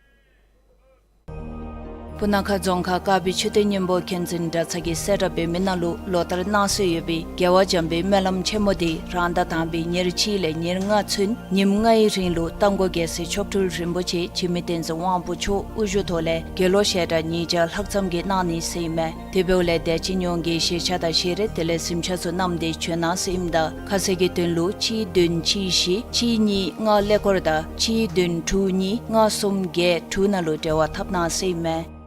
སྤུ་ན་ཁ་རྫོང་ཁག་དཀར་སྦིས་མཆོད་རྟེན་སྙིང་པོ་མཁྱེན་བརྩེ་གྲྭ་ཚང་གིས་གསལ་བསྒྲགས་འབད་མི་ནང་ལུ་ལོ་ལྟར་གནང་སྲོལ་ཡོད་པའི་རྒྱལ་བ་འཇམ་དཔལ་སྨོན་ལམ་ཆེན་མོ་འདི་རང་ཟླ་དང་པའི་ཉེར་གཅིག་ལས་ཉེར་ལྔ་ཚུན་ཉིནམ་ལྔའི་རིང་ལུ་རྟ་མགོ་རྒྱལ་སྲས་མཆོག་སྤྲུལ་རིན་པོ་ཆེ་འཇིགས་མེད་བསྟན་འཛིན་དབང་པོ་མཆོག་དབུ་བཞུགས་ཐོག་ལས་དགེ་སློང་ཞལ་གྲངས་ཉིས་བརྒྱ་ལྷག་ཙམ་གྱིས་གནང་ནི་ཟེར་ཨིན་མས། དེ་འབདཝ་ལས་དད་ཅན་ཡོངས་ཀྱིས་ཞལ་ཆས་དང་ཞལ་རས་དེ་ལས་གཟིམ་ཆས་ཚུ་བསྣམས་ཏེ་བྱོན་གནང་ཟེར་ཨིནམ་ད་ཁ་གསལ་གྱི་དོན་ལུ་གཅིག་བདུན་གཅིག་བཞི་གཅིག་གཉིས་ལྔ་ཀླད་ཀོར་དང་གཅིག་བདུན་དྲུག་གཉིས་ལྔ་གསུམ་བརྒྱད་དྲུག་ནང་ལུ་འབྲེལ་བ་འཐབ་གནང་ཟེར་ཨིན་མས།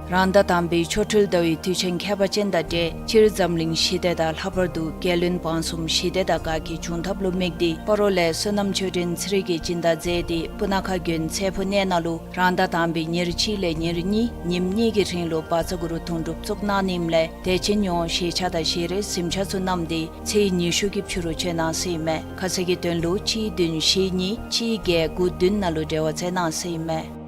རང་ཟླ་དང་པའི་ཆོ་འཕྲུལ་ཟླ་བའི་དུས་ཆེན་ཁྱད་པར་ཅན་དང་འབྲེལ་སྤྱིར་འཛམ་གླིང་ཞི་བདེ་དང་ལྷག་པར་དུ་རྒྱལ་བློན་འབངས་གསུམ་ཞི་བདེ་དང་དགའ་སྐྱིད་འབྱུང་ཐབས་ལུ་དམིགས་ཏེ་སྤ་རོ་ལས་བསོད་ནམས་ཆོས་སྒྲོན་ཚེ་རིང་གིས་སྦྱིན་བདག་མཛད་དེ་སྤུ་ན་ཁ་དགོན་ཚེ་ཕུག་གནས་ནང་ལུ་རང་ཟླ་དང་པའི་ཉེར་གཅིག་ལས་ཉེར་གཉིས་ཉིནམ་གཉིས་ཀྱི་རིང་ལུ་བཛྲ་གུ་རུ་དུང་སྒྲུབ་བཙུགས་གནང་ནི་ཨིནམ་ལས་དད་ཅན་ཡོངས་ཞལ་ཆས་དང་ཞལ་རས་གཟིམ་ཆས་ཚུ་བསྣམས་ཏེ་ཚེས་ཉི་ཤུ་གི་ཕྱི་རུ་བྱོན་གནང་ཟེར་ཨིན་མས། ཁ་གསལ་གྱི་དོན་ལུ་གཅིག་བདུན་བཞི་གཉིས་གཅིག་བརྒྱད་དགུ་བདུན་ནང་ལུ་འབྲེལ་བ་མཛད་གནང་ཟེར་ཨིན་མས།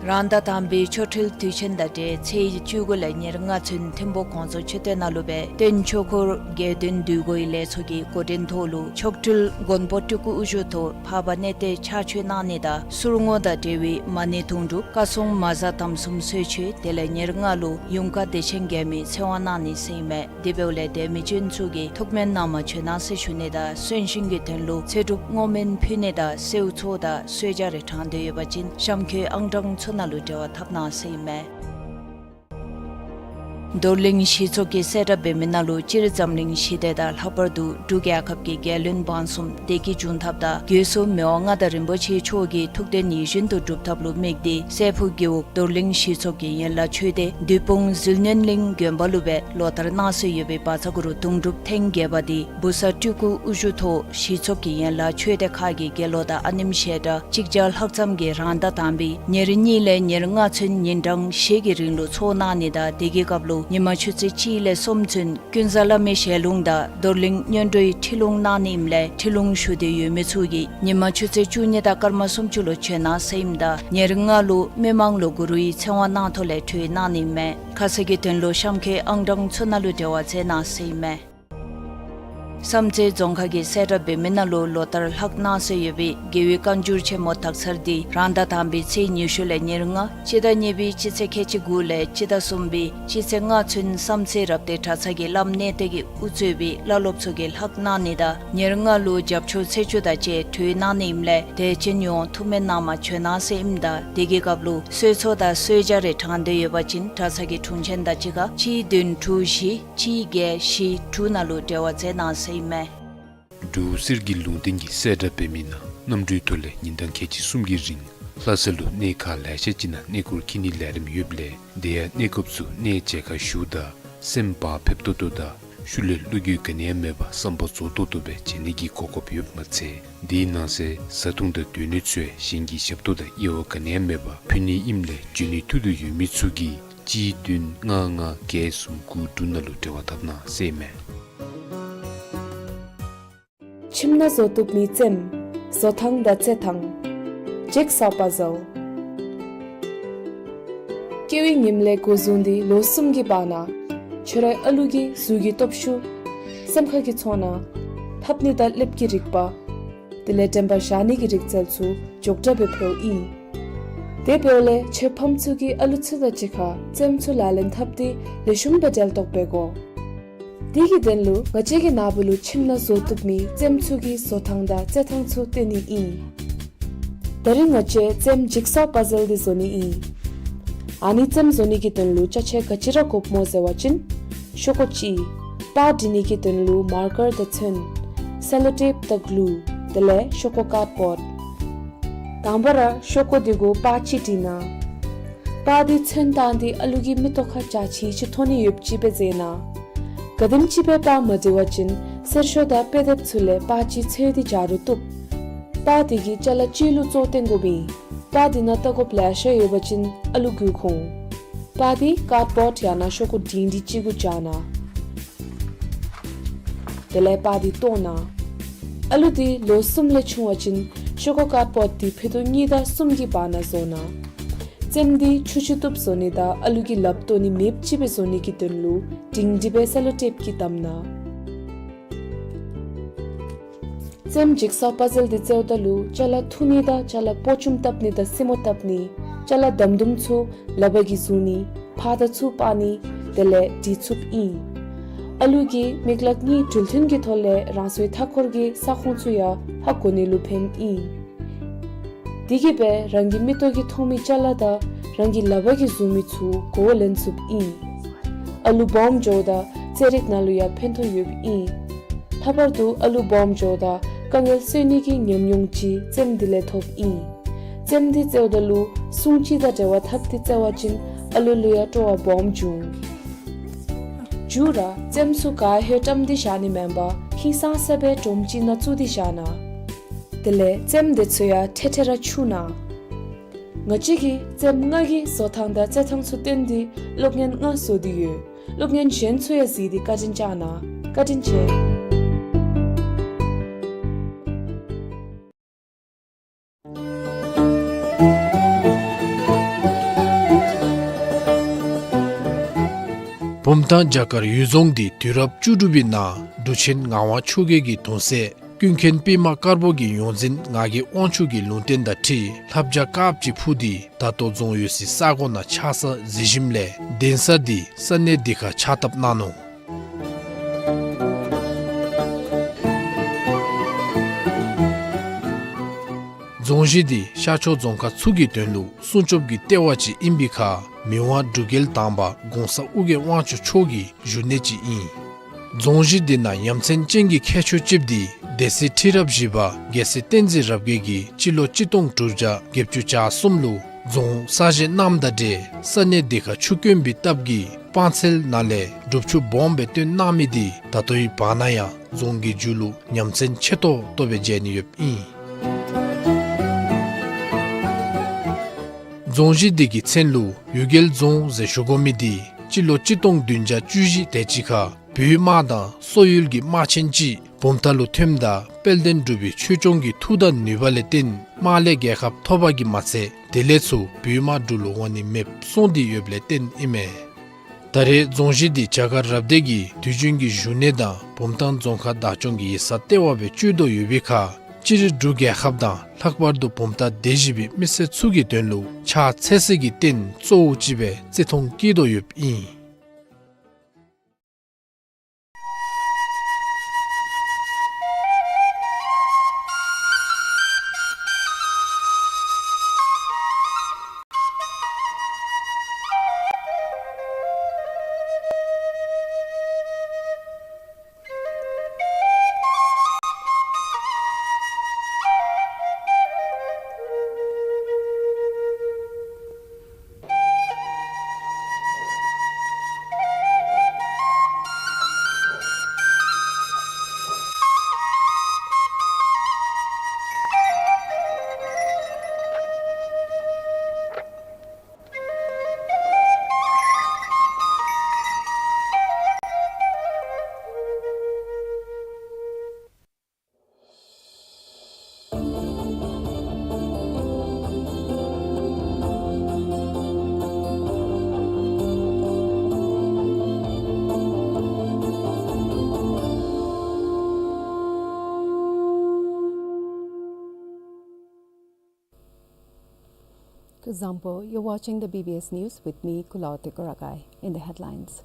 རང་ཟླ་དང་པའི་ཆོ་འཕྲུལ་དུས་ཆེན་དང་འབྲེལ་ཚེས་བཅུ་དགུ་ལས་ཉེར་ལྔ་ཚུན་ཐིམ་ཕུག་གོང་ས་མཆོད་རྟེན་ནང་ལུ་སྦེ་སྟོན་ཆོས་འཁོར་རྒྱལ་སྟོན་འདུས་སྒོའི་ལས་ཚོགས་ཀྱི་འགོ་འདྲེན་ཐོག་ལུ་མཆོག་སྤྲུལ་མགོན་པོ་སྤྲུལ་སྐུ་དབུ་བཞུགས་ཐོག་འཕགས་པ་གནས་བརྟན་ཕྱག་མཆོད་གནང་ནི་དང་གསུར་བསྔོ་དང་འབྲེལ་བའི་མ་ཎི་དུང་སྒྲུབ་བཀའ་སྲུང་མ་གཟའ་དམ་གསུམ་གསོལ་མཆོད་དེ་ལས་ཉེར་ལྔ་ལུ་ཡུངས་ཀར་བདེ་ཆེན་རྒྱལ་མའི་ཚེ་དབང་གནང་ནི་ཟེར་ཨིན་མས། དེ་འབདཝ་ལས་དད་མི་ཅན་ཚུ་གིས་ཐུགས་སྨོན་གནང་བར་བྱོན་གནང་ཟེར་ཞུ་ནི་དང་གསོན་གཤིན་གྱི་དོན་ལུ་ཚེ་སྒྲུབ་བསྔོ་སྨོན་ཕུལ་ནི་དང་གསོལ་ཚོགས་དང་གསོལ་ཇ་རེ་དྲང་འདོད་ཡོད་པ་ཅིན་གཤམ་འཁོད་ཨང་གྲངས་ཚུ་ནང་ལུ་འབྲེལ་བ་འཐབ་གནང་ཟེར་ཨིན་མས། རྡོར་གླིང་གཞི་ཚོགས་ཀྱིས་གསལ་བསྒྲགས་འབད་མི་ནང་ལུ་སྤྱིར་འཛམ་གླིང་ཞི་བདེ་དང་ལྷག་པར་དུ་འབྲུག་རྒྱལ་ཁབ་ཀྱི་རྒྱལ་བློན་འབངས་གསུམ་བདེ་སྐྱིད་འབྱུང་ཐབས་དང་སྒོས་སུ་མི་དབང་མངའ་བདག་རིན་པོ་ཆེ་མཆོག་གི་ཐུགས་དོན་ཡིད་བཞིན་དུ་འགྲུབ་ཐབས་ལུ་དམིགས་ཏེ་སྲས་ཕུག་རྒེད་འོག་རྡོར་གླིང་གཞི་ཚོགས་ཀྱི་ཡན་ལག་ཆོས་སྡེ་འདུས་སྤུངས་ཟིལ་གནོན་གླིང་དགོན་པ་ལུ་སྦེ་ལོ་ལྟར་གནང་སྲོལ་ཡོད་པའི་བཛྲ་གུ་རུ་དུང་སྒྲུབ་ཐེངས་བརྒྱད་པ་འདི་བུ་གསར་སྤྲུལ་སྐུ་དབུ་བཞུགས་ཐོག་གཞི་ཚོགས་ཀྱི་ཡན་ལག་ཆོས་སྡེ་ཁག་གི་དགེ་སློང་དང་ཨ་ནེམ་ཞལ་གྲངས་གཅིག་བརྒྱ་ལྷག་ཙམ་གྱིས་རང་ཟླ་དང་པའི་ཉེར་གཉིས་ལས་ཉེར་ལྔ་ཚུན་ཉིན་གྲངས་བཞི་གི་རིང་ལུ་ཚོགས་གནང་ནི་དང་དེ་གི་སྐབས་ལུ་ཉི་མ་ཆུ་ཚོད་གཅིག་ལས་གསུམ་ཚུན་ཀུན་བཟང་བླ་མའི་ཞལ་ལུང་དང་རྡོར་གླིང་སྔོན་འགྲོའི་ཁྲིད་ལུང་གནང་ནི་ཨིནམ་ལས་ཁྲིད་ལུང་ཞུ་འདོད་ཡོད་མི་ཚུ་གིས་ཉི་མ་ཆུ་ཚོད་བཅུ་གཉིས་དང་སྐར་མ་སུམ་ཅུ་ལུ་བྱོན་གནང་ཟེར་ཨིནམ་ད་ཉེར་ལྔ་ལུ་མི་མང་ལུ་གུ་རུའི་ཚེ་དབང་གནང་ཐོག་ལས་གྲོལ་གནང་ནི་ཨིན་མས། ཁ་གསལ་གྱི་དོན་ལུ་གཤམ་འཁོད་ཨང་གྲངས་ཚུ་ནང་ལུ་འབྲེལ་བ་མཛད་གནང་ཟེར་ཨིན་མས། བསམ་རྩེ་རྫོང་ཁག་གི་གསལ་བསྒྲགས་འབད་མི་ནང་ལུ་ལོ་ལྟར་ལྷག་གནང་སྲོལ་ཡོད་པའི་རྒྱལ་བའི་བཀའ་འགྱུར་ཆེན་མོ་དག་ཚར་འདི་རང་ཟླ་དང་པའི་ཚེས་ཉི་ཤུ་ལས་ཉེར་ལྔ་སྤྱི་ཟླ་གཉིས་པའི་སྤྱི་ཚེས་ཁལ་གཅིག་དགུ་ལས་སྤྱི་ཟླ་གསུམ་པའི་སྤྱི་ཚེས་ལྔ་ཚུན་བསམ་རྩེ་རབ་བརྟན་གྲྭ་ཚང་གི་བླམ་གནས་བརྟན་གྱིས་དབུ་གཙོས་པའི་བླ་སློབ་ཚུ་གིས་ལྷག་གནང་ནི་དང་ཉེར་ལྔ་ལུ་རྒྱབ་སྐྱོར་ཚེས་བཅུ་དང་བཅས་གྲོལ་གནང་ནི་ཨིནམ་ལས་དད་ཅན་ཡོངས་ཐུགས་སྨོན་གནང་མ་བྱོན་གནང་ཟེར་ཨིནམ་ད་དེ་གི་སྐབས་ལུ་གསོལ་ཚོགས་དང་གསོལ་ཇ་རེ་དྲང་སྟེ་ཡོད་པ་ཅིན་གྲྭ་ཚང་གི་དྲུང་ཆེན་དང་གཅིག་ཁར་གཅིག་བདུན་དྲུག་བཞི་གཅིག་བརྒྱད་བཞི་དྲུག་ནང་ལུ་འབྲེལ་བ་མཛད་གནང་ཟེར་ཨིན་མས། འབྲུག་གསེར་གྱི་ལུང་བསྟན་གྱི་གསལ་བསྒྲགས་འབད་མི་ནང་གནམ་གྲུའི་ཐོག་ལས་ཉིན་གྲངས་ཁལ་གཅིག་གསུམ་གྱི་རིང་ལྷ་ས་ལུ་གནས་ཁག་ལེ་ཤ་ཅིག་ནང་གནས་སྐོར་འཁྱིད་ནིའི་ལས་རིམ་ཡོདཔ་ལས་དེ་ཡང་གནས་སྐབས་སུ་གནས་མཇལ་ཁ་ཞུཝ་ད་སེམས་བག་ཕེབས་ཏོག་ཏོ་དང་ཤུལ་ལས་བློ་འགྱོད་ག་ནི་ཡང་མེད་པར་བསམ་པ་རྫོགས་ཏོག་ཏོ་སྦེ་མཇལ་ནི་གི་གོ་སྐབས་ཡོདཔ་མ་ཚད་དེའི་ནང་གསེས་བཟའ་འཐུང་དང་སྡོད་གནས་ཚུ་ཡང་གཞན་གྱི་ཞབས་ཏོག་དང་དབྱེ་བ་ག་ནི་ཡང་མེད་པར་ཕུལ་ནི་ཨིནམ་ལས་འབྱོན་ནིའི་ཐུགས་འདོད་ཡོད་མི་ཚུ་གིས་གཅིག་བདུན་ལྔ་ལྔ་བརྒྱད་གསུམ་དགུ་དྲུག་ནང་ལུ་འབྲེལ་བ་འཐབ་གནང་ཟེར་ཨིན་མས། ཁྱིམ་ནང་བཟོ་བཏུབ་མི་རྩེདམོ། བཟོ་ཐངས་དང་རྩེད་ཐངས། Jigsaw puzzle། སྐྱེ་བའི་ཉིནམ་ལས་འགོ་བཟུང་སྟེ་ལོ་གསུམ་གྱི་བར་ན་ཁྱོད་རའི་ཨ་ལུ་གིས་གཟུགས་ཀྱི་སྟོབས་ཤུགས་སེམས་ཁ་གི་ཚོར་སྣང་ཕབ་ནི་དང་ལེབ་ཀྱི་རིག་པ་དེ་ལས་དྲན་པ་བཞག་ནི་གི་རིག་རྩལ་ཚུ་མགྱོགས་དྲགས་སྦེ་འཕེལཝ་ཨིན། དེ་འབདཝ་ལས་ཁྱོད་ཕམ་ཚུ་གིས་ཨ་ལུ་ཚུ་དང་གཅིག་ཁར་རྩེདམོ་ཚུ་ལག་ལེན་འཐབ་སྟེ་ལེགས་ཤོམ་སྦེ་འབྲེལ་གཏོགས་འབད་དགོ། དེ་གི་དོན་ལུ་ང་བཅས་ཀྱི་ནཱ་བུ་ལུ་ཁྱིམ་ནང་བཟོ་བཏུབ་མི་རྩེདམོ་ཚུ་གི་བཟོ་ཐངས་དང་རྩེད་ཐངས་ཚུ་སྟོན་ནི་ཨིན། ད་རིས་ང་བཅས་རྩེདམོ་Jigsaw puzzle འདི་བཟོ་ནི་ཨིན། ཨ་ནི་རྩེདམོ་བཟོ་ནི་གི་དོན་ལུ་ཅ་ཆས་ག་ཅི་ར་དགོཔ་སྨོ་ཟེར་བ་ཅིན་ཤོག་ཀོ་གཅིག། པར་འབྲི་ནི་གི་དོན་ལུ་མར་ཀར་དང་ཚོན། སེ་ལོ་ཊེཔ་དང་གླུ། དེ་ལས་ཤོག་ཀོ་ཀཱཌ་བོཌ། དང་པ་ར་ཤོག་ཀོ་འདི་གུ་པར་གཅིག་བྲི་གནང་། པར་འདི་ཚོན་བཏང་སྟེ་ཨ་ལུ་གི་མིག་ཏོ་ཁར་འཇའ་ཆི་ཆི་མཐོང་ནི་ཡོདཔ་ཅིག་སྦེ་མཛད་གནང་། ག་དེམ་ཅིག་སྦེ་པར་མ་བྲི་བ་ཅིན་གསེར་ཤོག་དང་དཔེ་དེབ་ཚུ་ལས་པར་གཅིག་འཚོལ་ཏེ་འཇའ་རུ་བཏུབ། པར་འདི་གི་ཅ་ལ་གཅིག་ལུ་བཙོ་སྟོན་དགོ་པས། པར་འདི་ནང་ལྟ་དགོཔ་ལེ་ཤ་ཡོད་པ་ཅིན་ཨ་ལུ་མགུ་འཁོར། པར་འདི་ཀཱཌ་བོཌ་ཡང་ན་ཤོག་ཀོ་སྒྲིང་སྒྲི་ཅིག་གུ་སྦྱར་གནང་། དེ་ལས་པར་འདི་བཏོག་གནང་། ཨ་ལུ་འདི་ལོ་གསུམ་ལས་ཆུང་བ་ཅིན་ཤོག་ཀོ་ཀཱཌ་བོཌ་འདི་ཕུད་རྡོག་གཉིས་དང་གསུམ་གྱི་བར་ན་བཟོ་གནང་། རྩེདམོ་འདི་ཆུ་ཆུ་བཏུབ་བཟོ་ནི་དང་ཨ་ལུ་གིས་ལགཔ་བཏོག་ནི་མེདཔ་ཅིག་སྦེ་བཟོ་ནི་གི་དོན་ལུ་སྒྲིང་སྒྲི་སྦེ་སེ་ལོ་ཊེཔ་ཀྱིས་བསྡམས་གནང་། རྩེདམོ་Jigsaw puzzle འདི་རྩེཝ་ད་ལུ་ཅ་ལ་འཐུ་ནི་དང་ཅ་ལ་པོ་ཅུམ་བཏབ་ནི་དང་སྲི་མོ་བཏབ་ནི། ཅ་ལ་དམ་དུམ་ཚུ་ལག་པ་གིས་བཟུང་ནི། ཕར་དང་ཚུར་སྤར་ནི། དེ་ལས་འབྲི་ཚུགསཔ་ཨིན། ཨ་ལུ་གིས་མིག་ལག་གཉིས་འགྲུལ་ཐུན་གྱི་ཐོག་ལས་རང་སོའི་མཐའ་འཁོར་གྱི་ས་ཁོངས་ཚུ་ཡང་ཧ་གོ་ནི་ལུ་ཕནམ་ཨིན། དེ་གིས་སྦེ་རང་གི་མིག་ཏོ་གིས་མཐོང་མི་ཅ་ལ་དང་རང་གི་ལག་པ་གིས་བཟུང་མི་ཚུ་གོ་བ་ལེན་ཚུགསཔ་ཨིན། ཨ་ལུ་སྦོམ་འགྱོཝ་ད་རྩེད་རིགས་ནང་ལུ་ཡང་ཕན་ཐོགས་ཡོདཔ་ཨིན། ལྷག་པར་དུ་ཨ་ལུ་སྦོམ་འགྱོཝ་ད་དཀའ་ངལ་སེལ་ནི་གི་ཉམས་མྱོང་ཅིག་རྩེདམོ་འདི་ལས་ཐོབ་ཨིན། རྩེདམོ་འདི་རྩེཝ་ད་ལུ་སྲུང་བརྩི་དང་འབྲེལ་བ་འཐབ་སྟེ་རྩེ་བ་ཅིན་ཨ་ལུ་ལུ་ཡང་སྤྲོ་བ་སྦོམ་འབྱུང་། མཇུག་ར་རྩེདམོ་ཚུ་ག་ཧེ་བཀྲམ་སྟེ་བཞག་ནི་མེན་པར་ཧིང་སངས་ས་སྦེ་སྒྲོམ་གཅིག་ནང་བཙུགས་ཏེ་བཞག་གནང་། དེ་ལས་རྩེདམོ་འདི་ཚུ་ཡང་ཐེ་ཐེ་ར་འཁྱུ་གནང་། ང་བཅས་ཀྱིས་རྩེདམོ་ལྔ་གི་བཟོ་ཐངས་དང་རྩེད་ཐངས་ཚུ་སྟོན་ཏེ་སློབ་གཉེར་ལྔ་བཟོ་སྟེ་ཡོད། སློབ་གཉེར་གཞན་ཚུ་ཡང་གཟིགས་ཏེ་བཀའ་དྲིན་བསྐྱང་གནང་། བཀའ་དྲིན་ཆེ། བུམ་ཐང་བྱ་དཀར་གཡུལ་རྫོང་འདི་དུས་རབས་བཅུ་དྲུག་པའི་ནང་འབྲུག་ཆེན་ངག་དབང་ཆོས་རྒྱལ་གྱི་གདུང་སྲས་ཀུན་མཁྱེན་པདྨ་དཀར་པོ་གི་ཡོངས་འཛིན་ངག་གི་དབང་ཕྱུག་གི་ལུང་བསྟན་དང་འཁྲིལ་ལྷ་བྱ་དཀརཔོ་ཅིག་འཕུར་ཏེ་ད་ལྟོ་རྫོང་ཡོད་སའི་ས་གོ་ནང་ཆགས་ས་གཟིགས་ཞིནམ་ལས་གདན་ས་འདི་ས་གནས་འདི་ཁར་ཕྱག་བཏབ་གནང་ནུག། རྫོང་གཞི་འདི་ཤར་ཕྱོགས་རྫོང་ཁག་ཚུ་གི་དོན་ལུ་སྲུང་སྐྱོབ་ཀྱི་ལྟེ་བ་ཅིག་ཨིན་པའི་ཁར་མི་དབང་འབྲུག་རྒྱལ་དང་པ་གོང་ས་ཨོ་རྒྱན་དབང་ཕྱུག་མཆོག་གི་བཞུགས་གནས་ཅིག་ཨིན། རྫོང་གཞི་འདི་ནང་ཡ་མཚན་ཅན་གྱི་ཁྱད་ཆོས་ཅིག་འདི་སྡེ་སྲིད་ཁྲི་རབས་བཞི་པ་རྒྱལ་སྲས་བསྟན་འཛིན་རབ་རྒྱས་ཀྱིས་སྤྱི་ལོ་གཅིག་སྟོང་དྲུག་བརྒྱ་བརྒྱད་ཅུ་གྱ་གསུམ་ལུ་རྫོང་གསར་བཞེངས་གནངམ་དང་འབྲེལ་ས་གནས་འདི་ཁར་ཆུ་དཀོན་པའི་སྟབས་ཀྱིས་སྤང་ཚལ་ནང་ལས་སྒྲུབ་ཆུ་སྦོམ་སྦེ་བཏོན་གནང་མི་འདི་ད་ལྟོའི་བར་ན་ཡང་རྫོང་གི་མཇུག་ལུ་ཡ་མཚན་ཆེ་ཏོག་ཏོ་སྦེ་མཇལ་ནི་ཡོདཔ་ཨིན། རྫོང་གཞི་འདི་གི་མཚན་ལུ་གཡུལ་རྒྱལ་རྫོང་ཟེར་ཞུ་དགོ་མི་འདི་སྤྱི་ལོ་གཅིག་སྟོང་བདུན་བརྒྱ་བཅུ་བཞི་དེ་ཅིག་ཁར་བོད་དམག་དང་སོག་ཡུལ་གྱི་དམག་ཆེན་ཅིག་བུམ་ཐང་ལུ་ཐོནམ་ད་དཔལ་ལྡན་འབྲུག་པའི་ཆོས་སྐྱོང་གི་མཐུ་དང་ནུས་པ་ལས་བརྟེན་དམག་ལས་རྒྱལ་ཁ་ཐོབ་པ་གིས་མ་ཚད་དེ་ལས་ཚུར་བོད་དམག་འབྲུག་ལུ་འོང་ནི་མེདཔ་སོང་སྟེ་ཡོདཔ་ལས་བརྟེན་ཨིན་མས། ད་རེས་རྫོང་གཞི་འདི་རྒྱ་གར་རབ་སྡེ་གི་དུས་རྒྱུན་གྱི་བཞུགས་གནས་དང་བུམ་ཐང་རྫོང་ཁག་བདག་སྐྱོང་གི་ཡིག་ཚང་ལྟེ་བ་སྦེ་སྤྱོད་དོ་ཡོད་པའི་ཁར་སྤྱིར་འབྲུག་རྒྱལ་ཁབ་དང་ལྷག་པར་དུ་བུམ་ཐང་སྡེ་བཞི་པའི་མི་སེར་ཚུ་གི་དོན་ལུ་ཕྱག་འཚལ་སའི་རྟེན་གཙོ་བོ་ཅིག་སྦེ་བརྩི་མཐོང་བསྐྱེད་དོ་ཡོདཔ་ཨིན། Kuzuzangpo, you're watching the B B S News with me, Kulaw Tekoragai. In the headlines.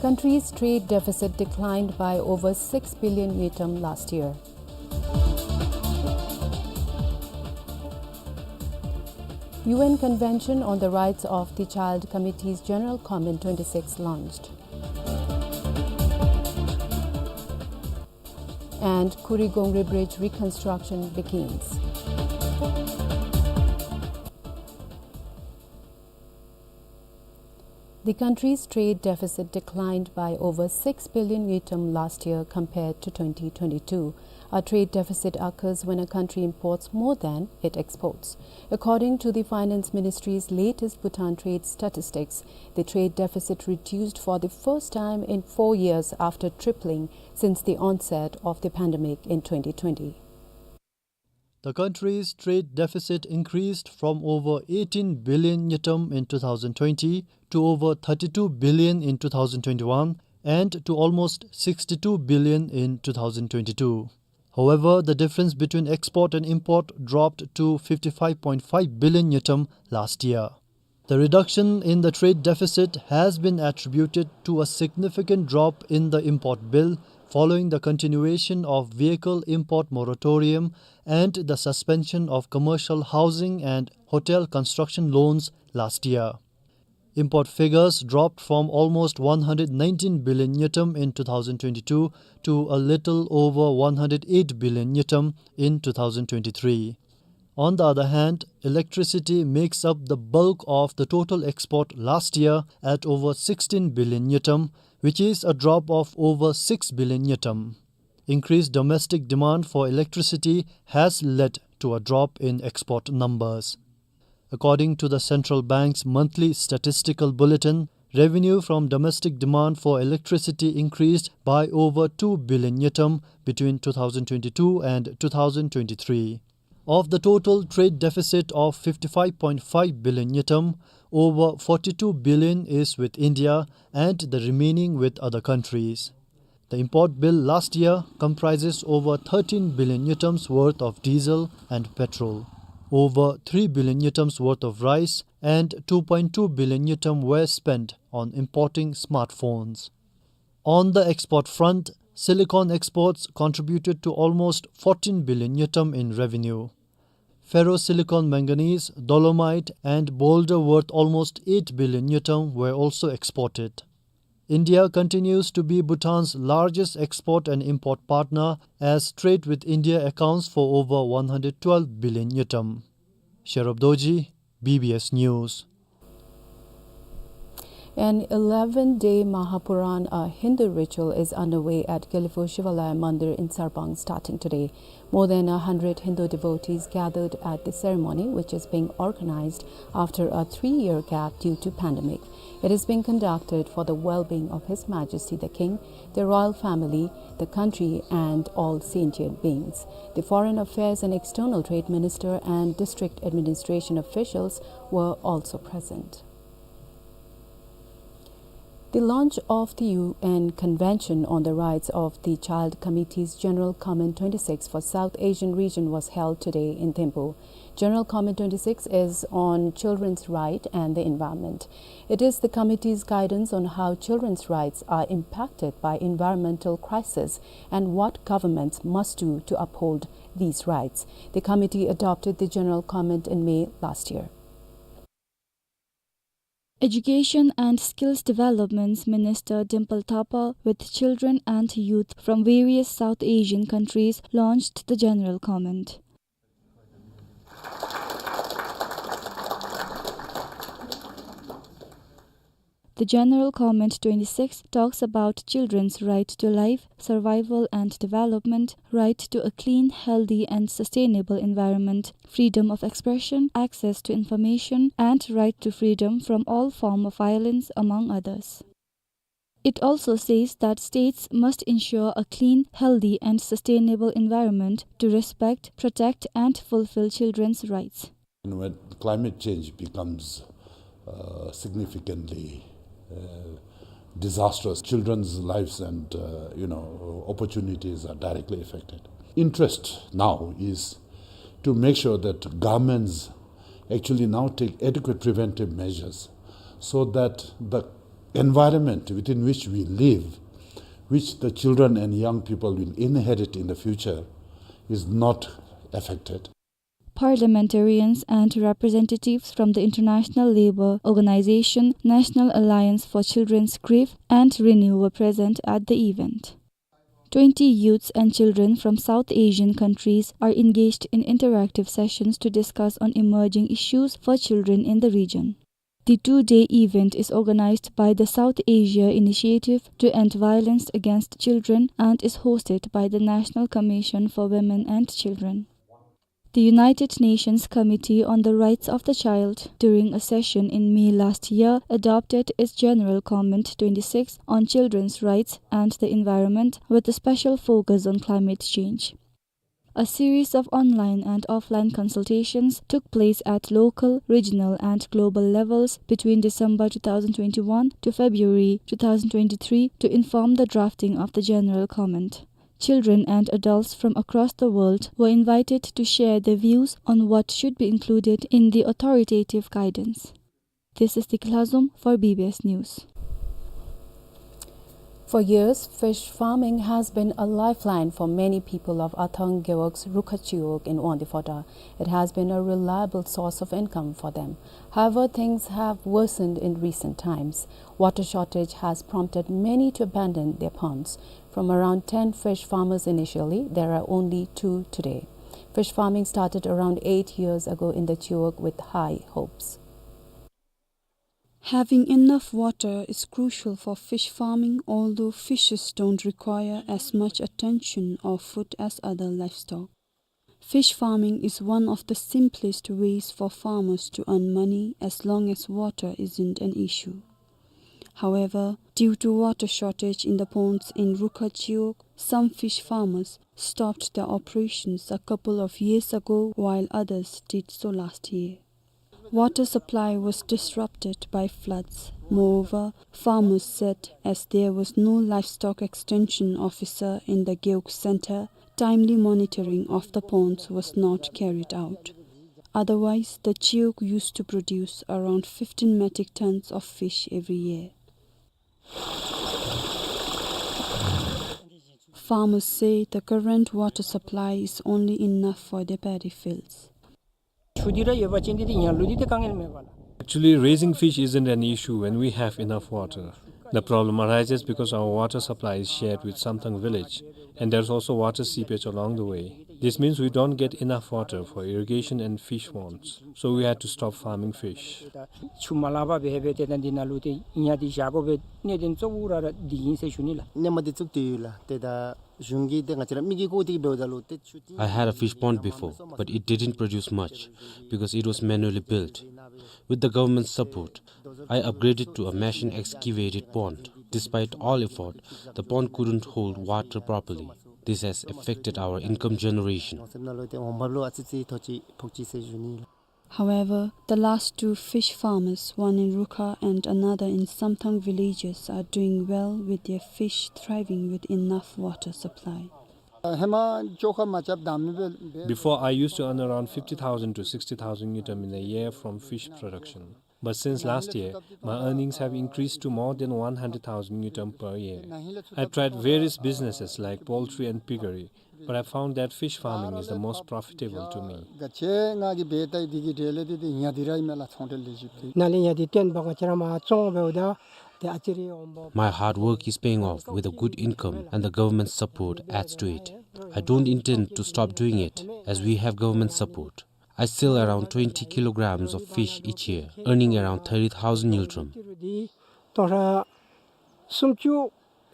Country's trade deficit declined by over six billion ngultrum last year. U N Convention on the Rights of the Child Committee's General Comment twenty-six launched. And Kurigongri Bridge reconstruction begins. The country's trade deficit declined by over six billion ngultrum last year compared to twenty twenty-two. A trade deficit occurs when a country imports more than it exports. According to the Finance Ministry's latest Bhutan trade statistics, the trade deficit reduced for the first time in four years after tripling since the onset of the pandemic in twenty twenty. The country's trade deficit increased from over eighteen billion ngultrum in two thousand twenty to over thirty-two billion in two thousand twenty-one and to almost sixty-two billion in two thousand twenty-two. However, the difference between export and import dropped to fifty-five point five billion ngultrum last year. The reduction in the trade deficit has been attributed to a significant drop in the import bill following the continuation of vehicle import moratorium and the suspension of commercial housing and hotel construction loans last year. Import figures dropped from almost one hundred nineteen billion ngultrum in two thousand twenty-two to a little over one hundred eight billion ngultrum in two thousand twenty-three. On the other hand, electricity makes up the bulk of the total export last year at over sixteen billion ngultrum, which is a drop of over six billion ngultrum. Increased domestic demand for electricity has led to a drop in export numbers. According to the central bank's monthly statistical bulletin, revenue from domestic demand for electricity increased by over two billion ngultrum between two thousand twenty-two and two thousand twenty-three. Of the total trade deficit of fifty-five point five billion ngultrum, over forty-two billion is with India and the remaining with other countries. The import bill last year comprises over thirteen billion ngultrums worth of diesel and petrol. Over three billion ngultrums worth of rice and two point two billion ngultrum were spent on importing smartphones. On the export front, silicon exports contributed to almost fourteen billion ngultrum in revenue. Ferrosilicon manganese, dolomite, and boulder worth almost eight billion ngultrum were also exported. India continues to be Bhutan's largest export and import partner, as trade with India accounts for over one hundred twelve billion ngultrum. Sherub Dorji, B B S News. An eleven-day Mahapuran, a Hindu ritual, is underway at Gelugpu Shivalaya Mandir in Sarpang starting today. More than a hundred Hindu devotees gathered at the ceremony, which is being organized after a three-year gap due to pandemic. It is being conducted for the well-being of His Majesty the King, the royal family, the country, and all sentient beings. The Foreign Affairs and External Trade Minister and district administration officials were also present. The launch of the U N Convention on the Rights of the Child Committee's General Comment twenty-six for South Asian region was held today in Thimphu. General Comment twenty-six is on children's right and the environment. It is the committee's guidance on how children's rights are impacted by environmental crisis and what governments must do to uphold these rights. The committee adopted the general comment in May last year. Education and Skills Development Minister Dimple Thapa, with children and youth from various South Asian countries, launched the general comment. The General Comment twenty-six talks about children's right to life, survival and development, right to a clean, healthy and sustainable environment, freedom of expression, access to information, and right to freedom from all form of violence, among others. It also says that states must ensure a clean, healthy and sustainable environment to respect, protect and fulfill children's rights. And when climate change becomes, uh, significantly, uh, disastrous, children's lives and, uh, you know, opportunities are directly affected. Interest now is to make sure that governments actually now take adequate preventive measures so that the environment within which we live, which the children and young people will inherit in the future, is not affected. Parliamentarians and representatives from the International Labour Organization, National Alliance for Children's Grief and Renew were present at the event. Twenty youths and children from South Asian countries are engaged in interactive sessions to discuss on emerging issues for children in the region. The two-day event is organized by the South Asia Initiative to End Violence Against Children and is hosted by the National Commission for Women and Children. The United Nations Committee on the Rights of the Child, during a session in May last year, adopted its General Comment twenty-six on children's rights and the environment, with a special focus on climate change. A series of online and offline consultations took place at local, regional, and global levels between December two thousand twenty-one to February two thousand twenty-three to inform the drafting of the General Comment. Children and adults from across the world were invited to share their views on what should be included in the authoritative guidance. This is Dikla Zum for B B S News. For years, fish farming has been a lifeline for many people of Athang Gewog's Rukha Chiwog in Wangdue Phodrang. It has been a reliable source of income for them. However, things have worsened in recent times. Water shortage has prompted many to abandon their ponds. From around ten fish farmers initially, there are only two today. Fish farming started around eight years ago in the Chiwog with high hopes. Having enough water is crucial for fish farming, although fishes don't require as much attention or food as other livestock. Fish farming is one of the simplest ways for farmers to earn money as long as water isn't an issue. However, due to water shortage in the ponds in Rukha Chiwog, some fish farmers stopped their operations a couple of years ago, while others did so last year. Water supply was disrupted by floods. Moreover, farmers said as there was no livestock extension officer in the Gewog center, timely monitoring of the ponds was not carried out. Otherwise, the Chiwog used to produce around fifteen metric tons of fish every year. Farmers say the current water supply is only enough for their paddy fields. Actually, raising fish isn't an issue when we have enough water. The problem arises because our water supply is shared with Samthang village. And there's also water seepage along the way. This means we don't get enough water for irrigation and fish ponds, so we had to stop farming fish. ཆུ་མ་ལང་པར་སྦེ་འབད་ཏེ་ད་འདི་ནང་ལུ་ཏེ་ཉ་འདི་བཞག་དགོ་པའི་གནད་དོན་གཙོ་བོ་ར་ར་འདི་ཨིན་ཟེར་ཞུ་ནི་ལགས། ནེམ་འདི་བཙུགས་ཏེ་ཡོད་ལགས། ཏེ་ད་གཞུང་གིས་ཏེ་ང་བཅས་ར་མི་གི་བཀོད་དེ་འབདཝ་ད་ལུ་ཏེ་ཆུ་འདི། I had a fish pond before, but it didn't produce much because it was manually built. With the government's support, I upgraded to a machine excavated pond. Despite all effort, the pond couldn't hold water properly. This has affected our income generation. However, the last two fish farmers, one in Rukha and another in Samthang villages, are doing well with their fish thriving with enough water supply. Before, I used to earn around fifty thousand to sixty thousand ngultrum in a year from fish production. But since last year, my earnings have increased to more than one hundred thousand ngultrum per year. I tried various businesses like poultry and piggery, but I found that fish farming is the most profitable to me. ནཱ་ལས་ཉ་འདི་བཏོན་པ་ང་བཅས་ར་མར་བཙོང་འབདཝ་ད་ཏེ་ཨ་ཙི་རེ་འོང་པ། My hard work is paying off with a good income and the government's support adds to it. I don't intend to stop doing it as we have government support. I sell around twenty kilograms of fish each year, earning around thirty thousand ngultrum. སྟོང་ཕྲག་སུམ་ཅུ་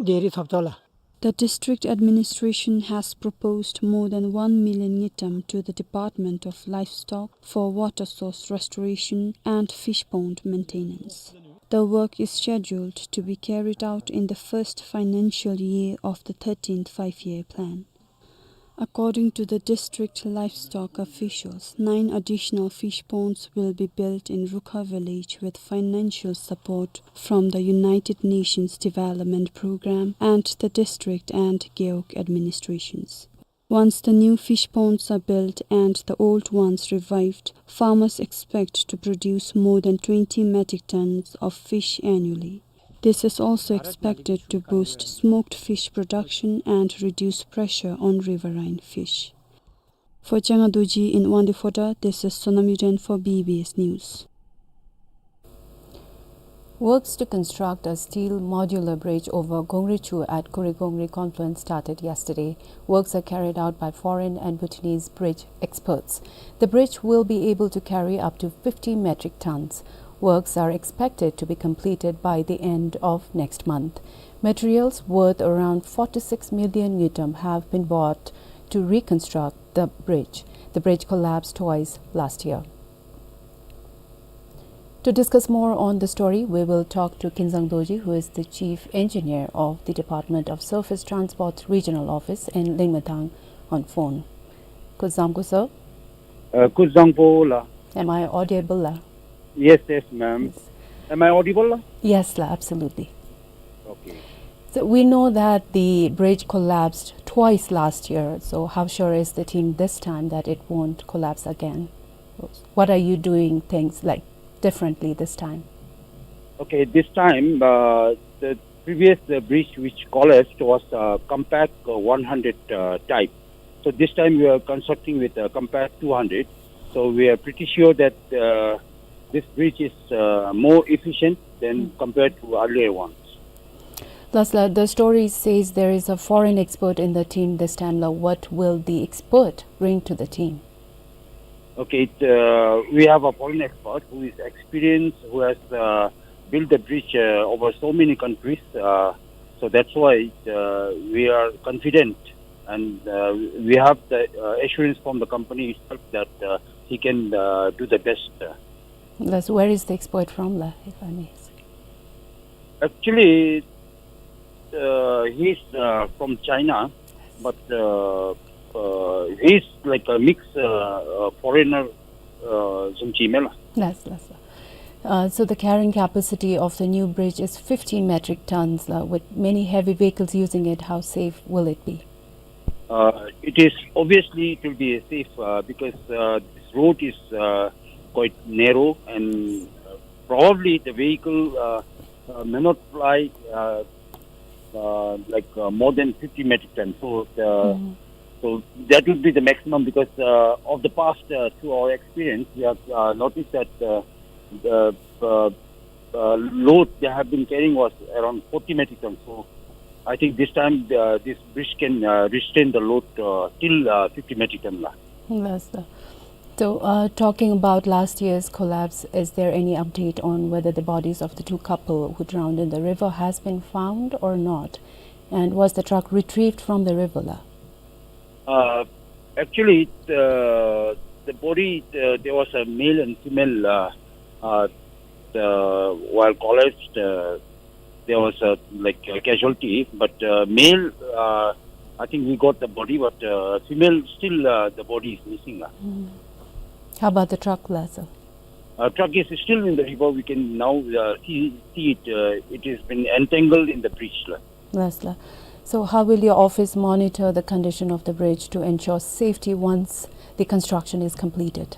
དེ་རེ་ཐོབ་དོ་ལགས། The district administration has proposed more than one million ngultrum to the Department of Livestock for water source restoration and fish pond maintenance. The work is scheduled to be carried out in the first financial year of the thirteenth five-year plan. According to the district livestock officials, nine additional fish ponds will be built in Rukha village with financial support from the United Nations Development Programme and the district and Gewog administrations. Once the new fish ponds are built and the old ones revived, farmers expect to produce more than twenty metric tons of fish annually. This is also expected to boost smoked fish production and reduce pressure on riverine fish. For Changa Dorji in Wangdue for the, this is Sonam Yuden for B B S News. Works to construct a steel modular bridge over Gongrichu at Kurigongri confluence started yesterday. Works are carried out by foreign and Bhutanese bridge experts. The bridge will be able to carry up to fifty metric tons. Works are expected to be completed by the end of next month. Materials worth around forty-six million ngultrum have been bought to reconstruct the bridge. The bridge collapsed twice last year. To discuss more on the story, we will talk to Kinzang Dorji, who is the Chief Engineer of the Department of Surface Transport Regional Office in Lingmethang, on phone. Kuzuzangpo, sir. Uh, kuzuzangpo la. Am I audible la? Yes, yes, ma'am. Yes. Am I audible la? Yes, la, absolutely. Okay. So we know that the bridge collapsed twice last year, so how sure is the team this time that it won't collapse again? What are you doing things, like, differently this time? Okay, this time, uh, the previous, uh, bridge which collapsed was, uh, Compact, uh, one hundred, uh, type. So this time we are constructing with, uh, Compact two hundred. So we are pretty sure that, uh, this bridge is, uh, more efficient than compared to earlier ones. Last la, the story says there is a foreign expert in the team this time la. What will the expert bring to the team? Okay, it, uh, we have a foreign expert who is experienced, who has, uh, built the bridge, uh, over so many countries. Uh, so that's why, uh, we are confident, and, uh, we have the, uh, assurance from the company itself that, uh, he can, uh, do the best. Uh. Thus, where is the expert from la, if I may ask? Actually, uh, he's, uh, from China, but, uh, uh, he's like a mix, uh, uh, foreigner, uh, some China. Yes, yes, sir. Uh, so the carrying capacity of the new bridge is fifteen metric tons, uh, with many heavy vehicles using it. How safe will it be? Uh, it is, obviously it will be safe, uh, because, uh, this road is, uh, quite narrow, and, uh, probably the vehicle, uh, uh, may not fly, uh, uh, like, uh, more than fifty metric tons. So, uh, so that would be the maximum because, uh, of the past, uh, through our experience, we have, uh, noticed that, uh, the, uh, uh, load they have been carrying was around forty metric tons. So, I think this time, uh, this bridge can, uh, restrain the load, uh, till, uh, fifty metric ton la. Yes, sir. So, uh, talking about last year's collapse, is there any update on whether the bodies of the two couple who drowned in the river has been found or not? And was the truck retrieved from the river la? Uh, actually, the, the body, uh, there was a male and female, uh, uh, the, while collapsed, uh, there was a, like, a casualty, but, uh, male, uh, I think we got the body, but, uh, female still, uh, the body is missing la. Mm. How about the truck la, sir? Uh, truck is still in the river. We can now, uh, see, see it. Uh, it has been entangled in the bridge la. Yes, la. So how will your office monitor the condition of the bridge to ensure safety once the construction is completed?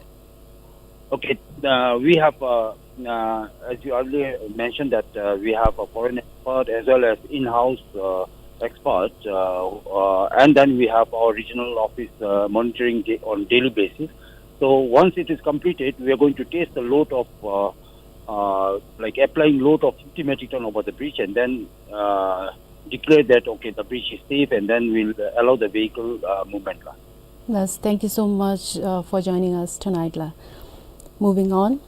Okay, uh, we have, uh, uh, as you earlier mentioned, that, uh, we have a foreign expert as well as in-house, uh, expert, uh, uh, and then we have our regional office, uh, monitoring da-, on daily basis. So once it is completed, we are going to test the load of, uh, uh, like, applying load of fifty metric ton over the bridge, and then, uh, declare that, okay, the bridge is safe, and then we'll allow the vehicle, uh, movement la. Yes, thank you so much, uh, for joining us tonight la. Moving on,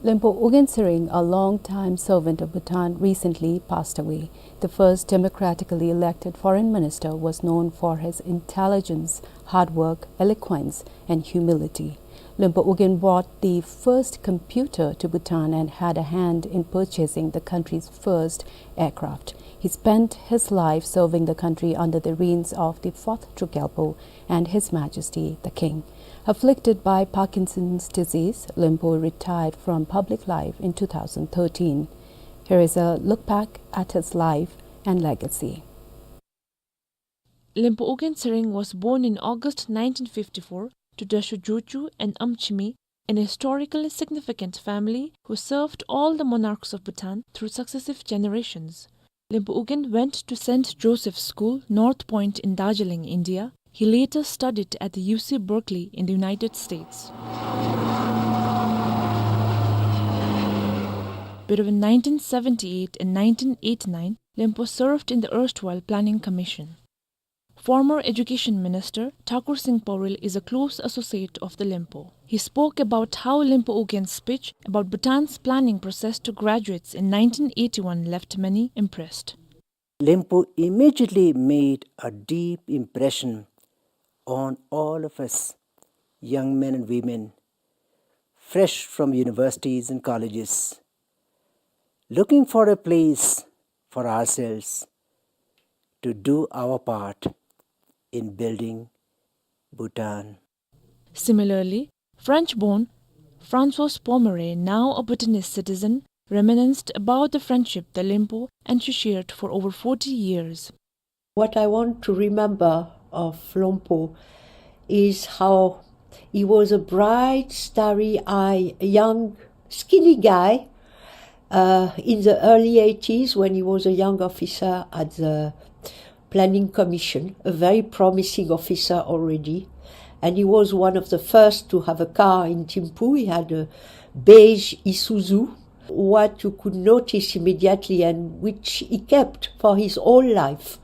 Lempo Ugyen Tshering, a long-time servant of Bhutan, recently passed away. The first democratically elected foreign minister was known for his intelligence, hard work, eloquence, and humility. Lempo Ugyen brought the first computer to Bhutan and had a hand in purchasing the country's first aircraft. He spent his life serving the country under the reigns of the fourth Druk Gyalpo and His Majesty the King. Afflicted by Parkinson's disease, Lempo retired from public life in two thousand thirteen. Here is a look back at his life and legacy. Lempo Ugyen Tshering was born in August nineteen fifty-four to Dresho Jochu and Amchimi, an historically significant family who served all the monarchs of Bhutan through successive generations. Lempo Ugyen went to Saint Joseph's School, North Point in Darjeeling, India. He later studied at the U C Berkeley in the United States. Between nineteen seventy-eight and nineteen eighty-nine, Lempo served in the erstwhile Planning Commission. Former Education Minister Thakur Singh Paurel is a close associate of the Lempo. He spoke about how Lempo Ugyen's speech about Bhutan's planning process to graduates in nineteen eighty-one left many impressed. Lempo immediately made a deep impression on all of us young men and women fresh from universities and colleges, looking for a place for ourselves to do our part in building Bhutan. Similarly, French-born François Pommery, now a Bhutanese citizen, reminisced about the friendship the Lempo and she shared for over forty years. What I want to remember of Lempo is how he was a bright, starry-eyed, young, skinny guy, uh, in the early eighties when he was a young officer at the Planning Commission, a very promising officer already. And he was one of the first to have a car in Thimphu. He had a beige Isuzu. What you could notice immediately and which he kept for his whole life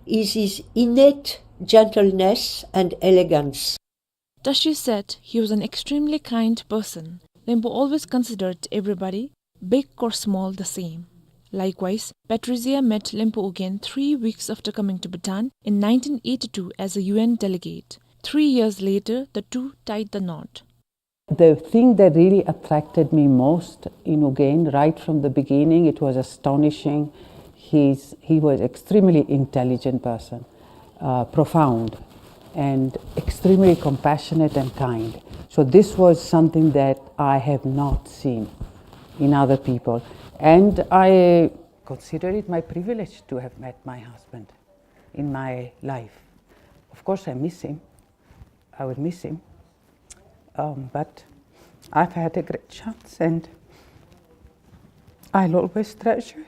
is his innate gentleness and elegance. Tashi said he was an extremely kind person. Lempo always considered everybody, big or small, the same. Likewise, Patrizia met Lempo Ugyen three weeks after coming to Bhutan in nineteen eighty-two as a U N delegate. Three years later, the two tied the knot. The thing that really attracted me most in Ugyen, right from the beginning, it was astonishing. He's, he was extremely intelligent person, uh, profound, and extremely compassionate and kind. So this was something that I have not seen in other people. And I consider it my privilege to have met my husband in my life. Of course, I miss him. I will miss him. Um, but I've had a great chance and I'll always treasure it.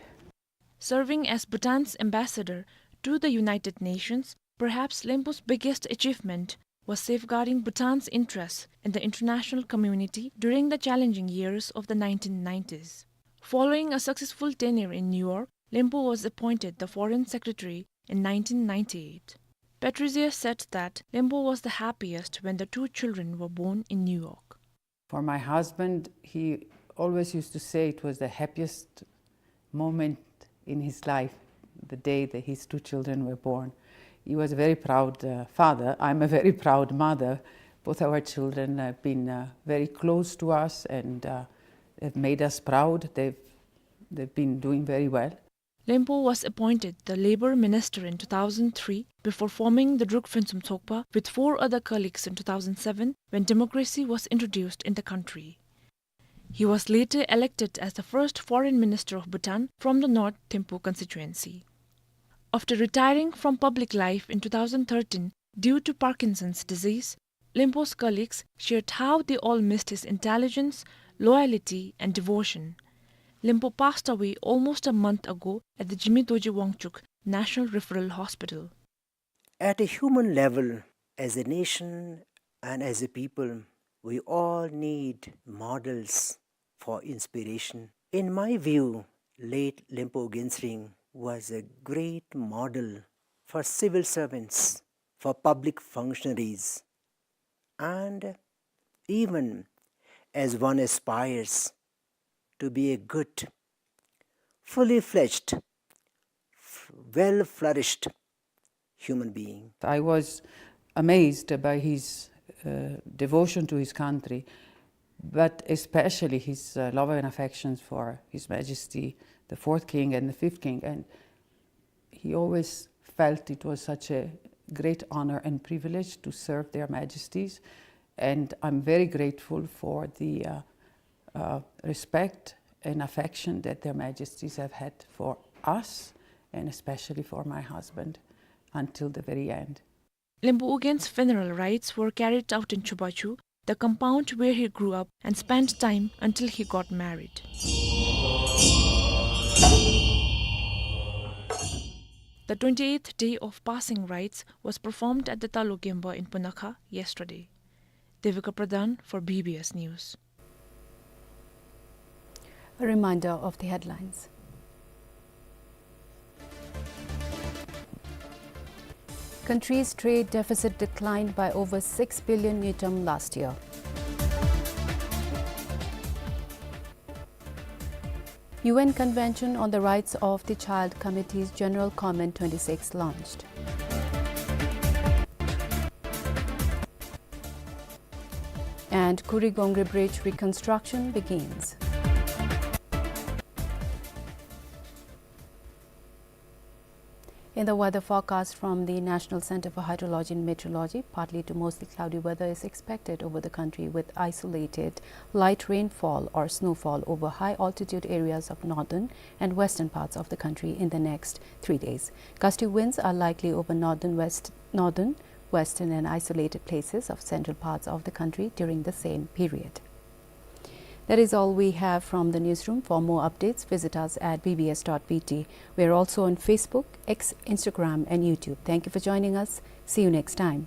Serving as Bhutan's ambassador to the United Nations, perhaps Lempo's biggest achievement was safeguarding Bhutan's interests in the international community during the challenging years of the nineteen nineties. Following a successful tenure in New York, Lempo was appointed the Foreign Secretary in nineteen ninety-eight. Patricia said that Lempo was the happiest when the two children were born in New York. For my husband, he always used to say it was the happiest moment in his life, the day that his two children were born. He was a very proud, uh, father. I'm a very proud mother. Both our children have been, uh, very close to us and, uh, have made us proud. They've, they've been doing very well. Lempo was appointed the Labor Minister in two thousand three before forming the Druk Phuentsum Tsokpa with four other colleagues in two thousand seven when democracy was introduced in the country. He was later elected as the first Foreign Minister of Bhutan from the North Thimphu constituency. After retiring from public life in two thousand thirteen due to Parkinson's disease, Lempo's colleagues shared how they all missed his intelligence, loyalty, and devotion. Lempo passed away almost a month ago at the Jigme Dorji Wangchuck National Referral Hospital. At a human level, as a nation and as a people, we all need models for inspiration. In my view, late Lempo Gyensring was a great model for civil servants, for public functionaries, and even as one aspires to be a good, fully fledged, f-, well flourished human being. I was amazed by his, uh, devotion to his country, but especially his, uh, love and affections for His Majesty the fourth King and the fifth King. And he always felt it was such a great honor and privilege to serve Their Majesties, and I'm very grateful for the, uh, uh, respect and affection that Their Majesties have had for us, and especially for my husband, until the very end. Lempo Ugyen's funeral rites were carried out in Chubachu, the compound where he grew up and spent time until he got married. The twenty-eighth day of passing rites was performed at the Talo Gemba in Punakha yesterday. Devika Pradhan for B B S News. A reminder of the headlines. Country's trade deficit declined by over six billion ngultrum last year. U N Convention on the Rights of the Child Committee's General Comment twenty-six launched. And Kurigongri Bridge reconstruction begins. In the weather forecast from the National Center for Hydrology and Meteorology, partly to mostly cloudy weather is expected over the country with isolated light rainfall or snowfall over high altitude areas of northern and western parts of the country in the next three days. Gusty winds are likely over northern west, northern, western and isolated places of central parts of the country during the same period. That is all we have from the newsroom. For more updates, visit us at B B S dot B T. We are also on Facebook, X, Instagram, and YouTube. Thank you for joining us. See you next time.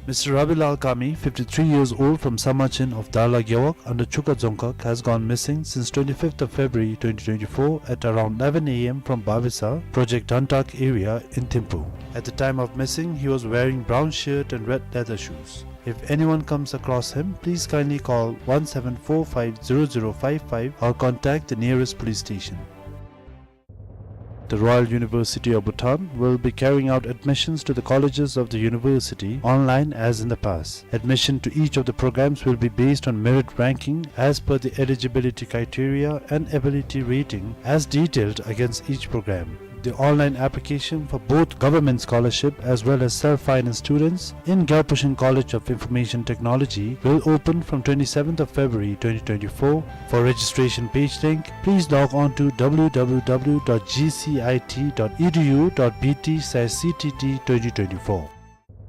Mister Rabilal Kami, fifty-three years old, from Samachin of Dala Gewog under Chuka Dzongkhag, has gone missing since twenty-fifth of February twenty twenty-four at around eleven A M from Babisa, Project Dhantak area in Thimphu. At the time of missing, he was wearing brown shirt and red leather shoes. If anyone comes across him, please kindly call one seven four five zero zero five five or contact the nearest police station. The Royal University of Bhutan will be carrying out admissions to the colleges of the university online as in the past. Admission to each of the programs will be based on merit ranking as per the eligibility criteria and ability rating as detailed against each program. The online application for both government scholarship as well as self-finance students in Gyalpo Shin College of Information Technology will open from twenty-seventh of February twenty twenty-four. For registration page link, please log on to W W W dot G C I T dot E D U dot B T slash C T T twenty twenty-four.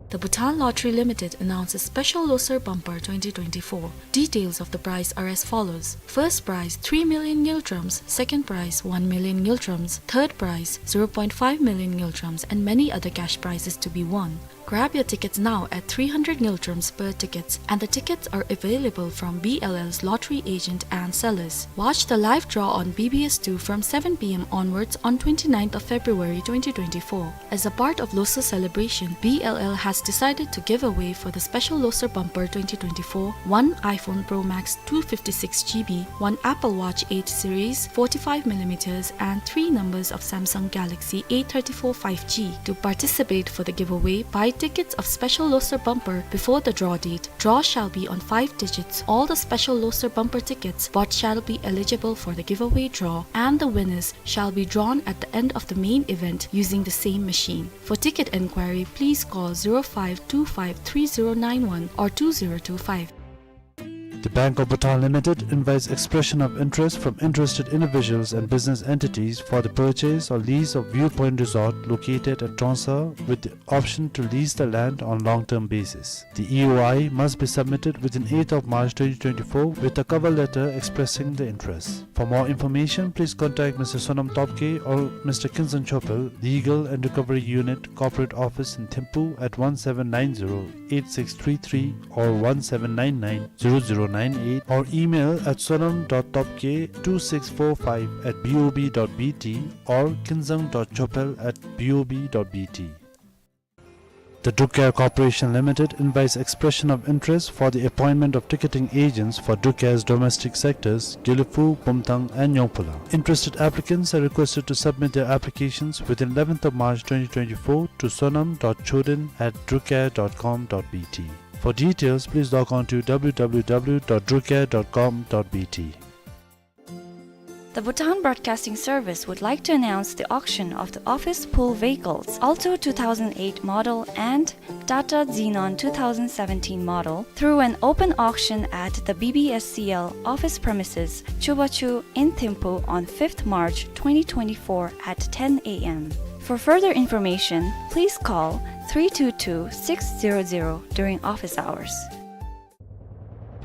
The Bhutan Lottery Limited announces Special Losar Bumper twenty twenty-four. Details of the prize are as follows. First prize, three million ngultrums. Second prize, one million ngultrums. Third prize, zero point five million ngultrums, and many other cash prizes to be won. Grab your tickets now at three hundred ngultrums per tickets, and the tickets are available from B L L's lottery agent and sellers. Watch the live draw on B B S two from seven P M onwards on twenty-ninth of February twenty twenty-four. As a part of Losar celebration, B L L has decided to give away for the Special Losar Bumper twenty twenty-four one iPhone Pro Max two fifty-six G B, one Apple Watch eight series forty-five millimeters, and three numbers of Samsung Galaxy A thirty-four five G. To participate for the giveaway, buy tickets of Special Losar Bumper before the draw date. Draw shall be on five digits. All the Special Losar Bumper tickets bought shall be eligible for the giveaway draw, and the winners shall be drawn at the end of the main event using the same machine. For ticket enquiry, please call zero five two five three zero nine one or two zero two five. The Bank of Bhutan Limited invites expression of interest from interested individuals and business entities for the purchase or lease of Viewpoint Resort located at Trongsa, with the option to lease the land on long-term basis. The E O I must be submitted within eighth of March twenty twenty-four with a cover letter expressing the interest. For more information, please contact Mister Sonam Topke or Mister Kinzang Chopel, Legal and Recovery Unit, Corporate Office in Thimphu at one seven nine zero eight six three three or one seven nine nine zero zero nine eight, or email at sonam dot topke two six four five at B O B dot B T or kinzang dot chopel at B O B dot B T. The Druk Air Corporation Limited invites expression of interest for the appointment of ticketing agents for Druk Air's domestic sectors, Gelephu, Bumthang, and Nyongphula. Interested applicants are requested to submit their applications within eleventh of March twenty twenty-four to sonam dot choden at drukair dot com dot B T. For details, please log on to W W W dot drukair dot com dot B T. The Bhutan Broadcasting Service would like to announce the auction of the office pool vehicles, Alto two thousand eight model and Tata Xenon two thousand seventeen model, through an open auction at the B B S C L office premises, Chubachu in Thimphu on fifth March twenty twenty-four at ten A M. For further information, please call three two two six zero zero during office hours.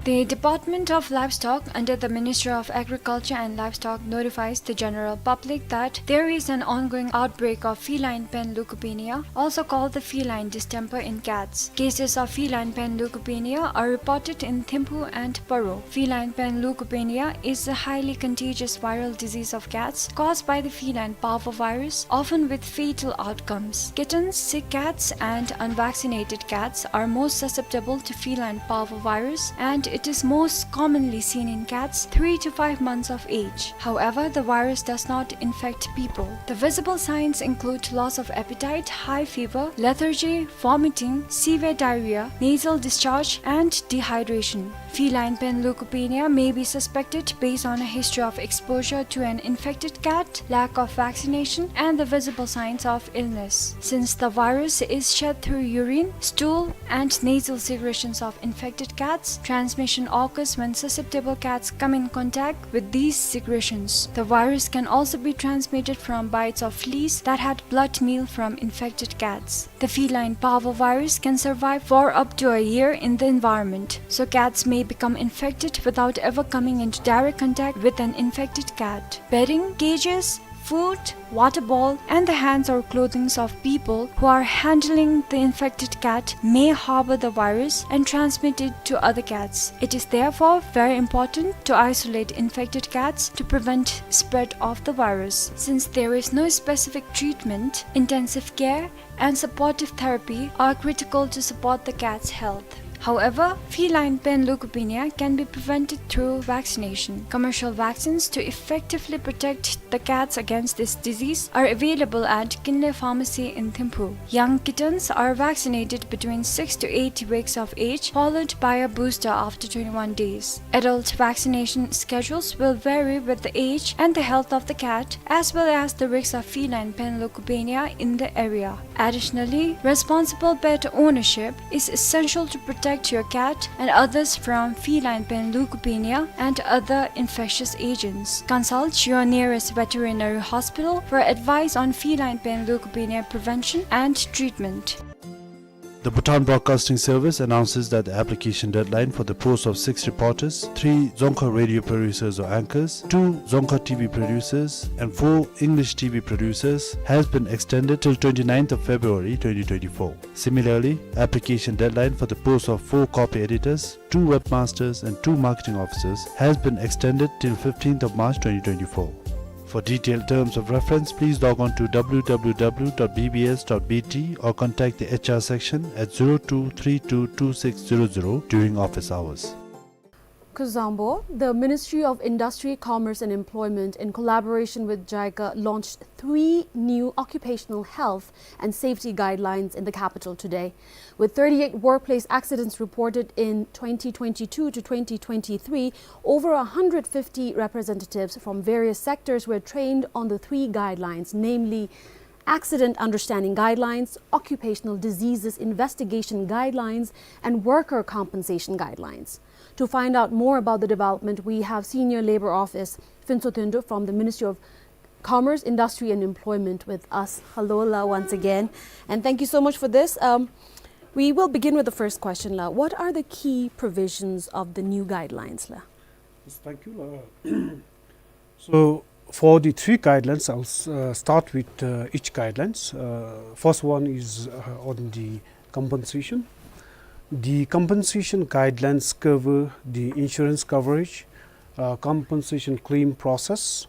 The Department of Livestock under the Ministry of Agriculture and Livestock notifies the general public that there is an ongoing outbreak of feline panleukopenia, also called the feline distemper, in cats. Cases of feline panleukopenia are reported in Thimphu and Paro. Feline panleukopenia is a highly contagious viral disease of cats caused by the feline parvovirus, often with fatal outcomes. Kittens, sick cats, and unvaccinated cats are most susceptible to feline parvovirus, and it is most commonly seen in cats three to five months of age. However, the virus does not infect people. The visible signs include loss of appetite, high fever, lethargy, vomiting, severe diarrhea, nasal discharge, and dehydration. Feline panleukopenia may be suspected based on a history of exposure to an infected cat, lack of vaccination, and the visible signs of illness. Since the virus is shed through urine, stool, and nasal secretions of infected cats, transmission occurs when susceptible cats come in contact with these secretions. The virus can also be transmitted from bites of fleas that had blood meal from infected cats. The feline parvovirus can survive for up to a year in the environment, so cats may become infected without ever coming into direct contact with an infected cat. Bedding, cages, Food, water bowl, and the hands or clothing of people who are handling the infected cat may harbor the virus and transmit it to other cats. It is therefore very important to isolate infected cats to prevent spread of the virus. Since there is no specific treatment, intensive care and supportive therapy are critical to support the cat's health. However, feline panleukopenia can be prevented through vaccination. Commercial vaccines to effectively protect the cats against this disease are available at Kinley Pharmacy in Thimphu. Young kittens are vaccinated between six to eight weeks of age, followed by a booster after twenty-one days. Adult vaccination schedules will vary with the age and the health of the cat, as well as the risk of feline panleukopenia in the area. Additionally, responsible pet ownership is essential to protect your cat and others from feline panleukopenia and other infectious agents. Consult your nearest veterinary hospital for advice on feline panleukopenia prevention and treatment. The Bhutan Broadcasting Service announces that the application deadline for the post of six reporters, three Dzongkha radio producers or anchors, two Dzongkha T V producers, and four English T V producers has been extended till twenty-ninth of February twenty twenty-four. Similarly, application deadline for the post of four copy editors, two webmasters, and two marketing officers has been extended till fifteenth of March twenty twenty-four. For detailed terms of reference, please log on to W W W dot B B S dot B T or contact the H R section at zero two three two two six zero zero during office hours. Kuzuzangpo, the Ministry of Industry, Commerce and Employment, in collaboration with JICA, launched three new occupational health and safety guidelines in the capital today. With thirty-eight workplace accidents reported in twenty twenty-two to twenty twenty-three, over a hundred fifty representatives from various sectors were trained on the three guidelines, namely Accident Understanding Guidelines, Occupational Diseases Investigation Guidelines, and Worker Compensation Guidelines. To find out more about the development, we have Senior Labor Office, Phuntsho Thondro from the Ministry of Commerce, Industry and Employment with us. Hello, la, once again. And thank you so much for this. Um, we will begin with the first question, la. What are the key provisions of the new guidelines, la? Yes, thank you, la. So, for the three guidelines, I'll s-, uh, start with, uh, each guidelines. Uh, first one is, uh, on the compensation. The compensation guidelines cover the insurance coverage, uh, compensation claim process,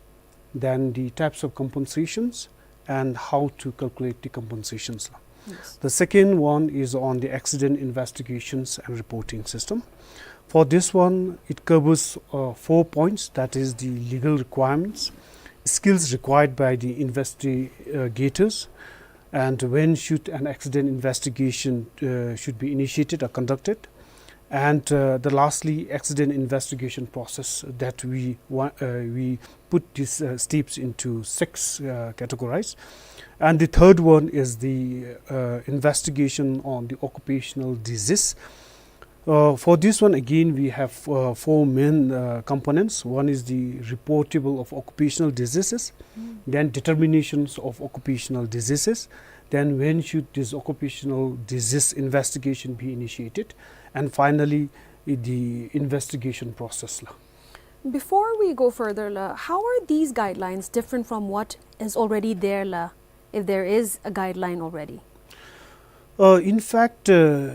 then the types of compensations, and how to calculate the compensations. Yes. The second one is on the accident investigations and reporting system. For this one, it covers, uh, four points, that is the legal requirements, skills required by the investigators, and when should an accident investigation, uh, should be initiated or conducted, and, uh, the lastly, accident investigation process that we wa-, uh, we put these, uh, steps into six, uh, categories. And the third one is the, uh, investigation on the occupational disease. Uh, for this one, again, we have, uh, four main, uh, components. One is the reportable of occupational diseases, mm, then determinations of occupational diseases, then when should this occupational disease investigation be initiated, and finally, i-, the investigation process, la. Before we go further, la, how are these guidelines different from what is already there, la, if there is a guideline already? Uh, in fact, uh,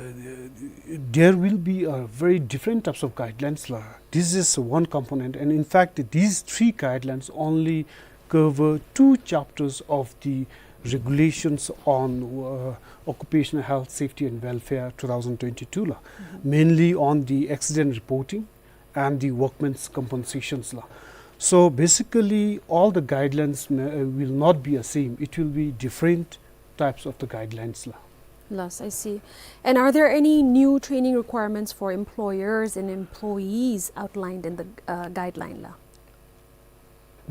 there will be a very different types of guidelines, la. This is one component, and in fact, these three guidelines only cover two chapters of the regulations on, uh, occupational health, safety and welfare two thousand twenty-two, la. Mm-hmm. Mainly on the accident reporting and the workmen's compensations, la. So basically, all the guidelines may, uh, will not be the same. It will be different types of the guidelines, la. Yes, I see. And are there any new training requirements for employers and employees outlined in the, uh, guideline, la?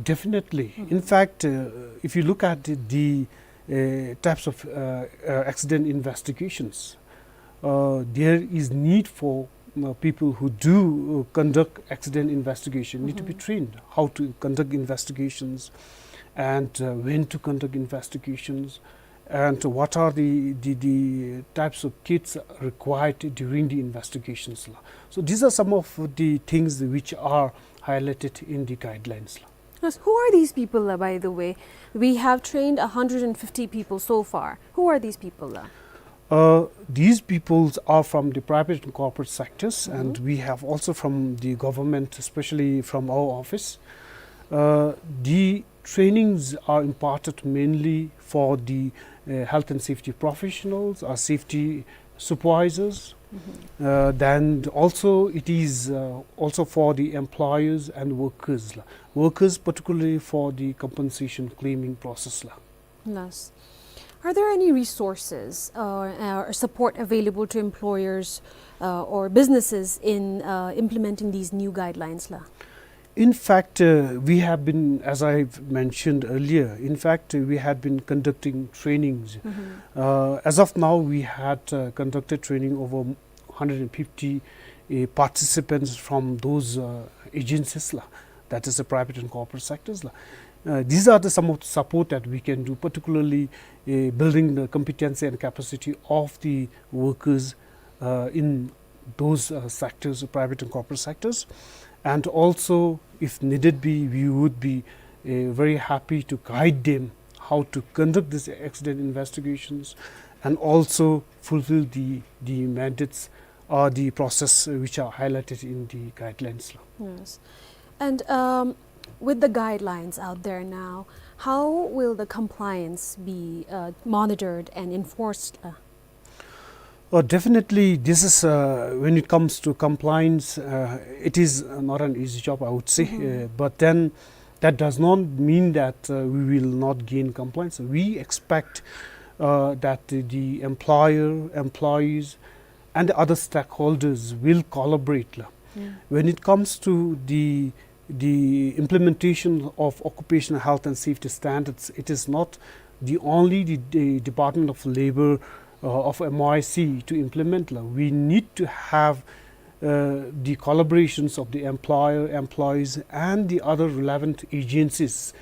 Definitely. Mm-hmm. In fact, uh, if you look at the, the, uh, types of, uh, uh, accident investigations, uh, there is need for, uh, people who do, uh, conduct accident investigation need to be, mm-hmm, trained how to conduct investigations and, uh, when to conduct investigations, and what are the, the, the types of kits required during the investigations, la. So these are some of the things which are highlighted in the guidelines, la. Who are these people, uh, by the way? We have trained a hundred and fifty people so far. Who are these people, uh? Uh, these peoples are from the private and corporate sectors, and we have also from the government, especially from our office. Uh, the trainings are imparted mainly for the, uh, health and safety professionals, or safety supervisors. Uh, then also it is, uh, also for the employers and workers, la. Workers particularly for the compensation claiming process, la. Yes. Are there any resources, uh, or support available to employers, uh, or businesses in, uh, implementing these new guidelines, la? In fact, uh, we have been, as I've mentioned earlier, in fact, uh, we had been conducting trainings. Uh, as of now, we had, uh, conducted training over hundred and fifty, uh, participants from those, uh, agencies, la, that is the private and corporate sectors, la. Uh, these are the some of the support that we can do, particularly, uh, building the competency and capacity of the workers, uh, in those, uh, sectors, private and corporate sectors. And also, if needed be, we would be, uh, very happy to guide them how to conduct these accident investigations and also fulfill the, the mandates or the process, uh, which are highlighted in the guidelines, la. Yes. And, um, with the guidelines out there now, how will the compliance be, uh, monitored and enforced, uh? Uh, definitely, this is, uh, when it comes to compliance, uh, it is, uh, not an easy job, I would say. Uh, but then, that does not mean that, uh, we will not gain compliance. We expect, uh, that the employer, employees, and the other stakeholders will collaborate, la. When it comes to the the implementation of occupational health and safety standards, it is not the only the, the Department of Labor, uh, of M O I C to implement, la. We need to have, uh, the collaborations of the employer, employees, and the other relevant agencies.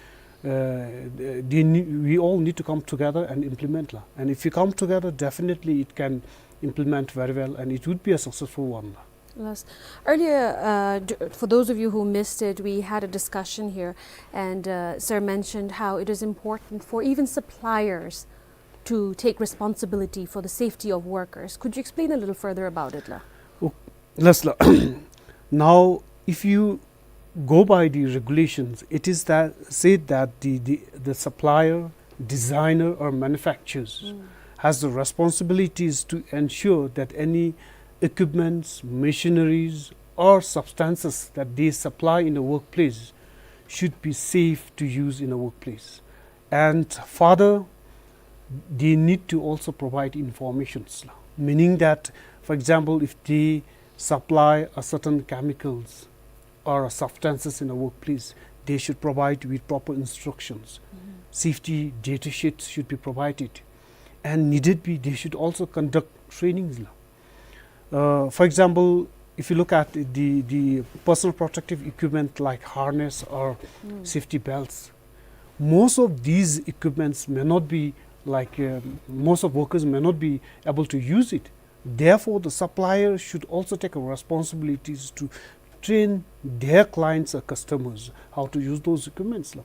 Uh, they ne-, we all need to come together and implement, la. And if we come together, definitely it can implement very well, and it would be a successful one, la. Yes. Earlier, uh, d-, for those of you who missed it, we had a discussion here, and, uh, sir mentioned how it is important for even suppliers to take responsibility for the safety of workers. Could you explain a little further about it, la? Oh, yes, la. Now, if you go by the regulations, it is that, said that the, the, the supplier, designer, or manufacturers has the responsibilities to ensure that any equipments, machineries, or substances that they supply in the workplace should be safe to use in the workplace. And further, they need to also provide informations, la. Meaning that, for example, if they supply a certain chemicals or substances in a workplace, they should provide with proper instructions. Safety data sheets should be provided. And needed be, they should also conduct trainings, la. Uh, for example, if you look at the, the personal protective equipment like harness or safety belts, most of these equipments may not be, like, uh, most of workers may not be able to use it. Therefore, the supplier should also take a responsibilities to train their clients or customers how to use those equipments, la.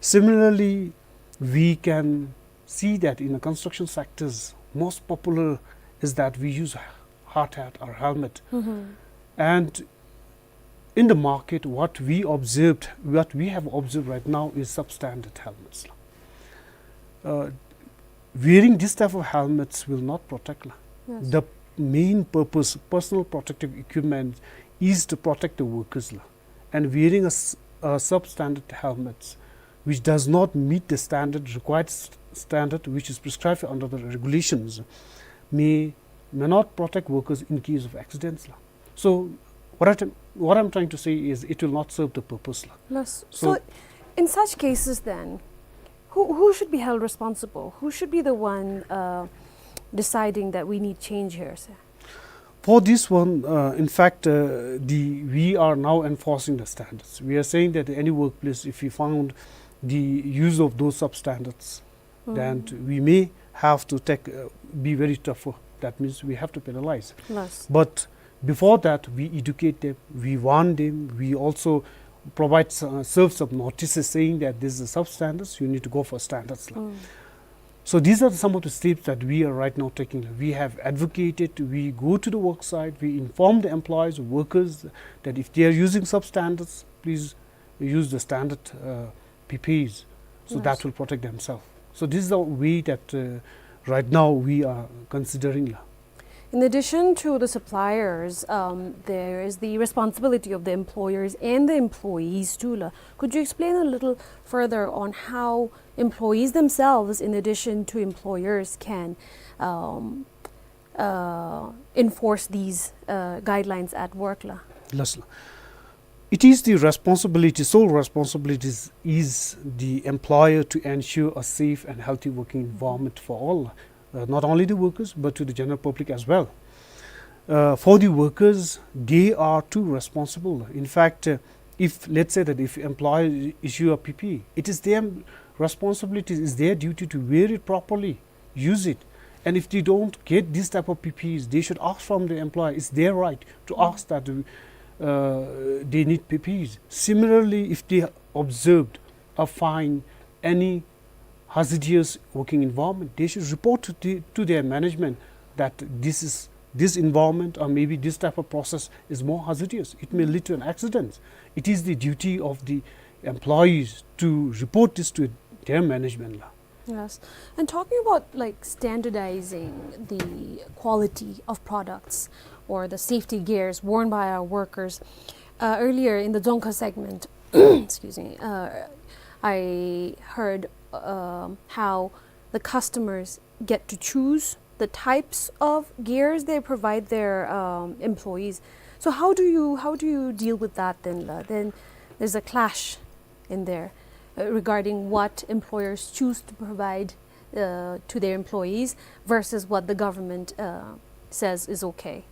Similarly, we can see that in the construction sectors, most popular is that we use hard hat or helmet. And in the market, what we observed, what we have observed right now is substandard helmets, la. Uh, wearing this type of helmets will not protect, la. Yes. The main purpose, personal protective equipment, is to protect the workers, la. And wearing a s-, a substandard helmets, which does not meet the standard, required s-, standard which is prescribed under the regulations, may, may not protect workers in case of accidents, la. So, what I, what I'm trying to say is, it will not serve the purpose, la. Yes. So, so, in such cases then, who, who should be held responsible? Who should be the one, uh, deciding that we need change here, sir? For this one, uh, in fact, uh, the, we are now enforcing the standards. We are saying that any workplace, if we found the use of those substandards, then we may have to take, uh, be very tougher. That means we have to penalize. Yes. But before that, we educate them, we warn them, we also provides, uh, serves some notices saying that this is a substandard, you need to go for standards la. So these are some of the steps that we are right now taking. We have advocated, we go to the work site, we inform the employees, workers, that if they are using substandards, please use the standard, uh, P P Es. So that will protect themselves. So this is the way that, uh, right now we are considering la. In addition to the suppliers, um, there is the responsibility of the employers and the employees too la. Could you explain a little further on how employees themselves, in addition to employers, can, um, uh, enforce these, uh, guidelines at work la? Yes la. It is the responsibility, sole responsibility is, is the employer to ensure a safe and healthy working environment for all, uh, not only the workers, but to the general public as well. Uh, for the workers, they are too responsible. In fact, uh, if, let's say that if employer issue a P P E, it is their responsibility, it's their duty to wear it properly, use it. And if they don't get this type of P P Es, they should ask from the employer. It's their right to ask that, uh, they need P P Es. Similarly, if they observed or find any hazardous working environment, they should report to the, to their management that this is, this environment or maybe this type of process is more hazardous. It may lead to an accident. It is the duty of the employees to report this to their management la. Yes. And talking about, like, standardizing the quality of products or the safety gears worn by our workers, uh, earlier in the Dzongkha segment, excuse me, uh, I heard, um, how the customers get to choose the types of gears they provide their, um, employees. So how do you, how do you deal with that then la? Then there's a clash in there, uh, regarding what employers choose to provide, uh, to their employees versus what the government, uh, says is okay.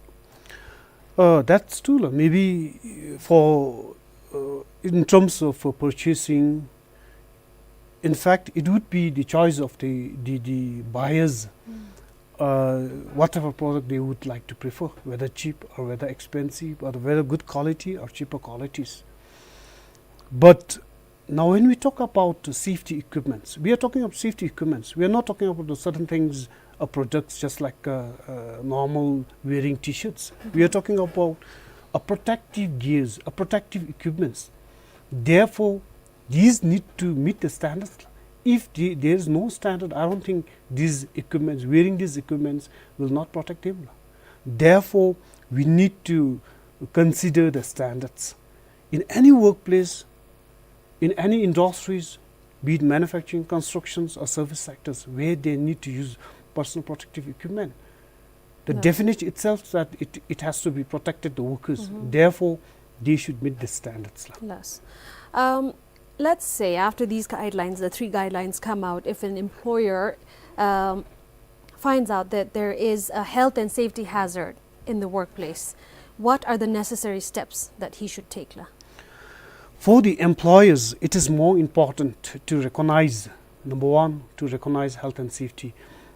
Uh, that's true la. Maybe for, uh, in terms of, uh, purchasing, in fact, it would be the choice of the, the, the buyers, uh, whatever product they would like to prefer, whether cheap or whether expensive, or whether good quality or cheaper qualities. But now, when we talk about the safety equipments, we are talking about safety equipments. We are not talking about the certain things or products just like, uh, uh, normal wearing T-shirts. We are talking about a protective gears, a protective equipments. Therefore, these need to meet the standards. If the, there is no standard, I don't think these equipments, wearing these equipments, will not protect them. Therefore, we need to consider the standards. In any workplace, in any industries, be it manufacturing, constructions, or service sectors, where they need to use personal protective equipment, the definition itself that it, it has to be protected the workers. Therefore, they should meet the standards la. Yes. Um, let's say after these guidelines, the three guidelines come out, if an employer, um, finds out that there is a health and safety hazard in the workplace, what are the necessary steps that he should take la? For the employers, it is more important to recognize, number one, to recognize health and safety,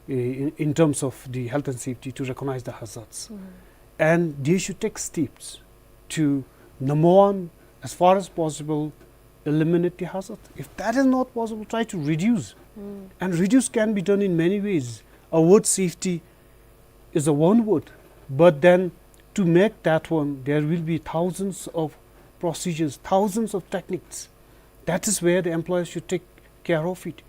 uh, in, in terms of the health and safety, to recognize the hazards. And they should take steps to, number one, as far as possible, eliminate the hazard. If that is not possible, try to reduce. And reduce can be done in many ways. A word safety is a one word, but then to make that one, there will be thousands of procedures, thousands of techniques. That is where the employers should take care of it.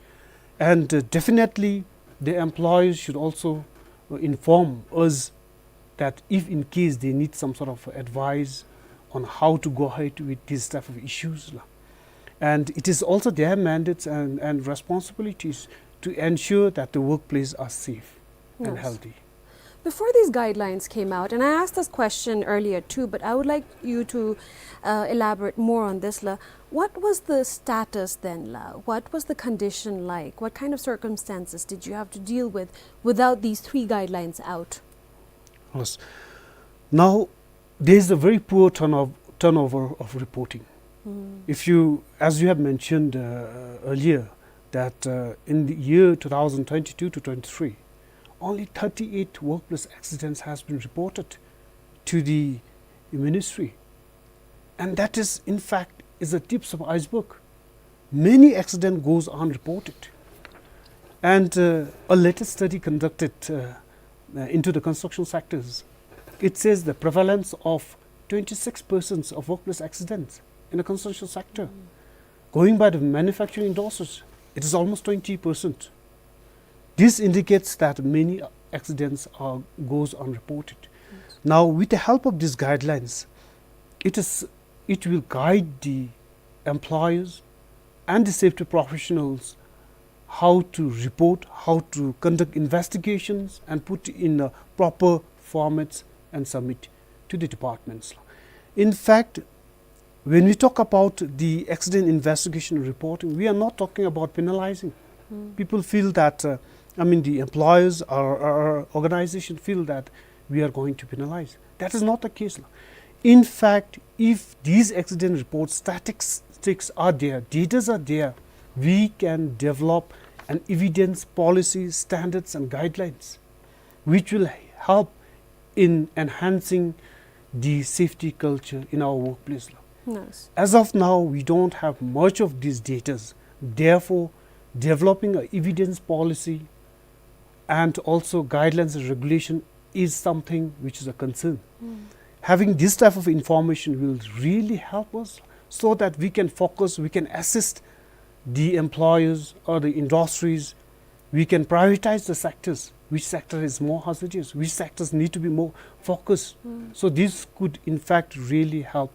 And, uh, definitely, the employers should also, uh, inform us that if in case they need some sort of advice on how to go ahead with these type of issues la. And it is also their mandates and, and responsibilities to ensure that the workplace are safe and healthy. Before these guidelines came out, and I asked this question earlier too, but I would like you to, uh, elaborate more on this la. What was the status then la? What was the condition like? What kind of circumstances did you have to deal with without these three guidelines out? Yes. Now, there is a very poor turnover, turnover of reporting. If you, as you have mentioned, uh, earlier, that, uh, in the year two thousand twenty-two to twenty-three, only thirty-eight workplace accidents has been reported to the ministry. And that is, in fact, is the tips of iceberg. Many accident goes unreported. And, uh, a latest study conducted, uh, uh, into the construction sectors, it says the prevalence of twenty-six percent of workplace accidents in the construction sector. Going by the manufacturing industries, it is almost twenty percent. This indicates that many accidents are, goes unreported. Now, with the help of these guidelines, it is, it will guide the employers and the safety professionals how to report, how to conduct investigations and put in a proper formats and submit to the departments. In fact, when we talk about the accident investigation reporting, we are not talking about penalizing. People feel that, uh, I mean, the employers or, or, or organization feel that we are going to penalize. That is not the case. In fact, if these accident report statistics are there, datas are there, we can develop an evidence policy, standards and guidelines which will help in enhancing the safety culture in our workplace. Nice. As of now, we don't have much of these datas. Therefore, developing an evidence policy and also guidelines and regulation is something which is a concern. Having this type of information will really help us so that we can focus, we can assist the employers or the industries. We can prioritize the sectors, which sector is more hazardous, which sectors need to be more focused. So this could in fact really help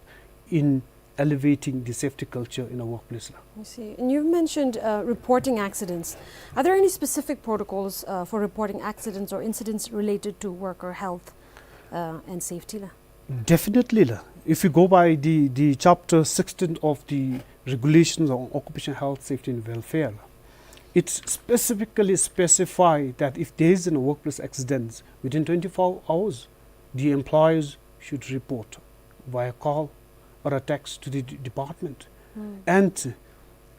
in elevating the safety culture in a workplace. I see. And you've mentioned, uh, reporting accidents. Are there any specific protocols, uh, for reporting accidents or incidents related to worker health, uh, and safety la? Definitely la. If you go by the, the chapter sixteen of the regulations on occupational health, safety and welfare la, it specifically specify that if there is a workplace accident, within twenty-four hours, the employers should report via call or a text to the d-, department. And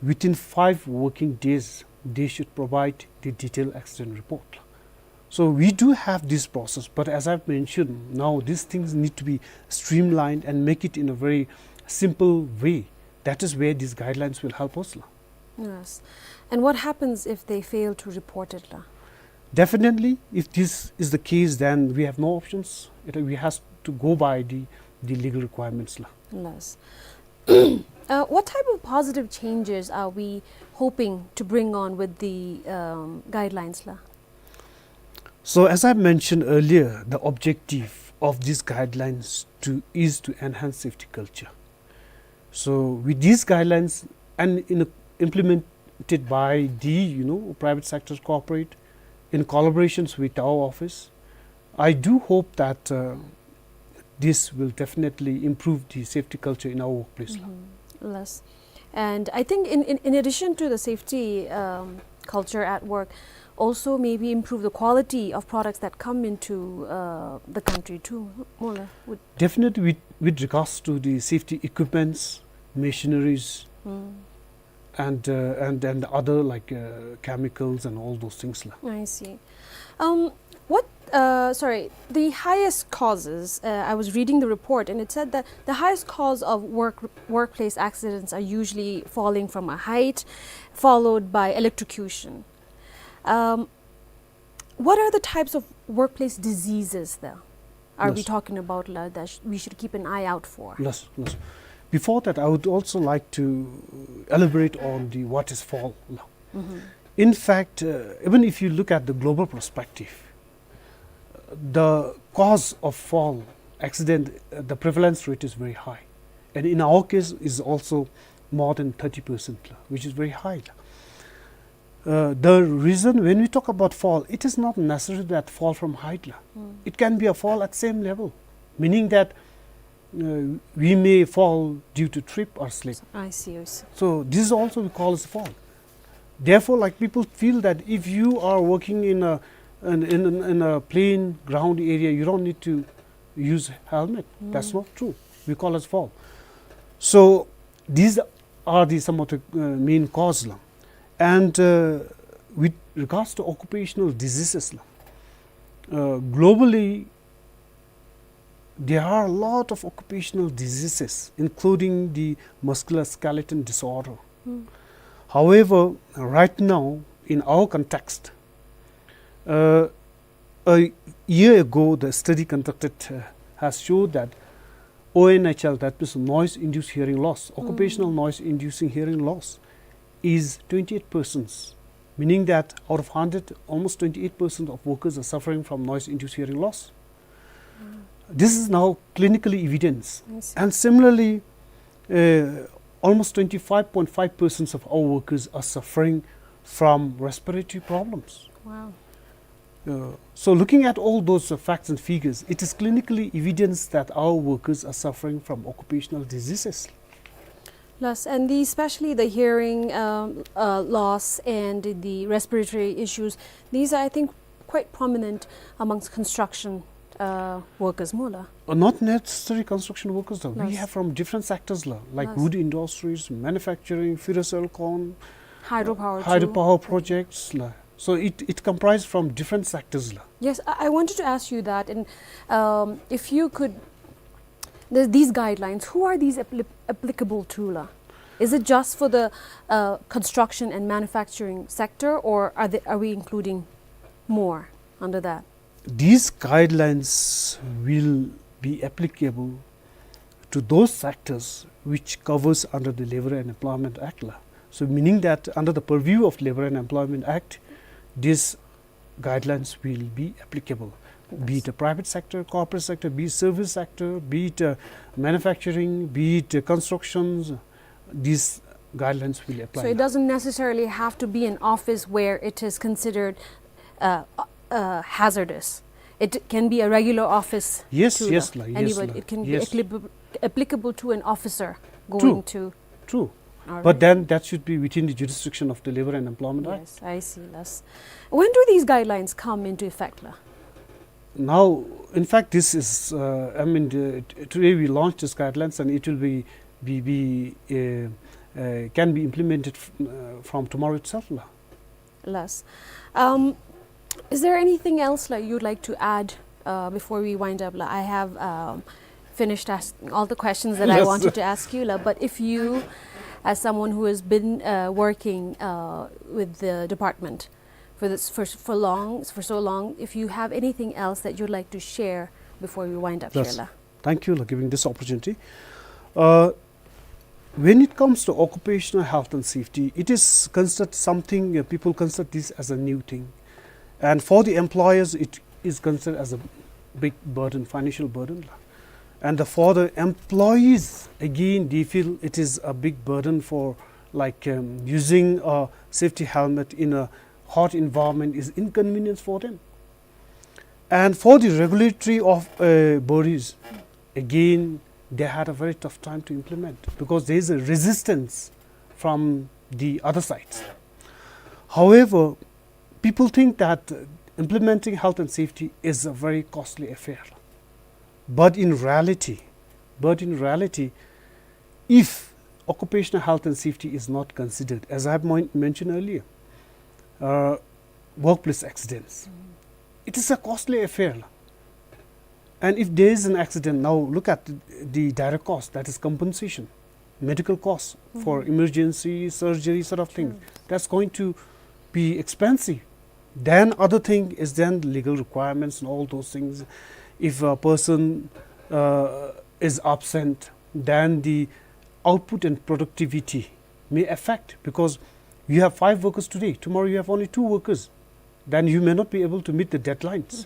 within five working days, they should provide the detailed accident report. So we do have this process, but as I've mentioned, now these things need to be streamlined and make it in a very simple way. That is where these guidelines will help us la. Yes. And what happens if they fail to report it la? Definitely, if this is the case, then we have no options. It, we has to go by the, the legal requirements la. Yes. Uh, what type of positive changes are we hoping to bring on with the, um, guidelines la? So, as I mentioned earlier, the objective of these guidelines to, is to enhance safety culture. So, with these guidelines and in, implemented by the, you know, private sector corporate in collaborations with our office, I do hope that, uh, this will definitely improve the safety culture in our workplace la. Yes. And I think in, in, in addition to the safety, um, culture at work, also maybe improve the quality of products that come into, uh, the country too, more la, would Definitely, with, with regards to the safety equipments, machineries, and, uh, and, and other, like, uh, chemicals and all those things la. I see. Um, what, uh, sorry, the highest causes, uh, I was reading the report and it said that the highest cause of work, workplace accidents are usually falling from a height, followed by electrocution. Um, what are the types of workplace diseases there are we Yes. talking about la, that sh-, we should keep an eye out for? Yes, yes. Before that, I would also like to elaborate on the what is fall la. In fact, uh, even if you look at the global perspective, the cause of fall accident, uh, the prevalence rate is very high. And in our case, is also more than thirty percent la, which is very high la. Uh, the reason when we talk about fall, it is not necessarily that fall from height la. It can be a fall at same level, meaning that, uh, we may fall due to trip or slip. I see, I see. So this also we call as fall. Therefore, like, people feel that if you are working in a, in, in, in a plain ground area, you don't need to use helmet. That's not true. We call as fall. So these are the some of the, uh, main cause la. And, uh, with regards to occupational diseases la, uh, globally, there are a lot of occupational diseases, including the musculoskeletal disorder. However, right now, in our context, uh, a year ago, the study conducted, uh, has showed that O N H L, that means noise-induced hearing loss, occupational noise-inducing hearing loss, is twenty-eight percent, meaning that out of hundred, almost twenty-eight percent of workers are suffering from noise-induced hearing loss. This is now clinically evidence. I see. And similarly, uh, almost twenty-five point five percent of our workers are suffering from respiratory problems. Wow. Uh, so looking at all those, uh, facts and figures, it is clinically evidence that our workers are suffering from occupational diseases. Yes, and the, especially the hearing, um, uh, loss and the respiratory issues, these are, I think, quite prominent amongst construction, uh, workers, mo la. Uh, not necessarily construction workers, la. We, yes, have from different sectors, la, like, yes, wood industries, manufacturing, ferrosilicon, hydropower, hydropower too, projects, la. So it, it comprised from different sectors, la. Yes, I, I wanted to ask you that, and, um, if you could, the, these guidelines, who are these appli-, applicable to, la? Is it just for the, uh, construction and manufacturing sector, or are they, are we including more under that? These guidelines will be applicable to those sectors which covers under the Labor and Employment Act, la. So meaning that under the purview of Labor and Employment Act, these guidelines will be applicable, be it a private sector, corporate sector, be it service sector, be it, uh, manufacturing, be it, uh, constructions, these guidelines will apply. So it doesn't necessarily have to be an office where it is considered, uh, uh, hazardous. It can be a regular office. Yes, too, yes, la. Yes, anybody, la. It can be, yes, applicable, applicable to an officer going to. True. All right. But then that should be within the jurisdiction of the Labor and Employment Act. Yes, I see, yes. When do these guidelines come into effect, la? Now, in fact, this is, uh, I mean, the, t-, today we launched these guidelines, and it will be, be, be, uh, uh, can be implemented f-, uh, from tomorrow itself, la. Yes. Um, is there anything else, la, you'd like to add, uh, before we wind up? La, I have, um, finished asking all the questions that I, yes, wanted to ask you, la, but if you, as someone who has been, uh, working, uh, with the department for this, for, for long, for so long, if you have anything else that you'd like to share before we wind up, yes, here, la. Thank you, la, giving this opportunity. Uh, when it comes to occupational health and safety, it is considered something, uh, people consider this as a new thing. And for the employers, it is considered as a big burden, financial burden, la. And the, for the employees, again, they feel it is a big burden for, like, um, using a safety helmet in a hot environment is inconvenience for them. And for the regulatory of, uh, bodies, again, they had a very tough time to implement because there is a resistance from the other sides. However, people think that, uh, implementing health and safety is a very costly affair. But in reality, but in reality, if occupational health and safety is not considered, as I have mon-, mentioned earlier, uh, workplace accidents, it is a costly affair. And if there is an accident, now look at the, the direct cost, that is compensation, medical costs for emergency, surgery sort of thing. That's going to be expensive. Then other thing is then legal requirements and all those things. If a person, uh, is absent, then the output and productivity may affect, because you have five workers today, tomorrow you have only two workers, then you may not be able to meet the deadlines.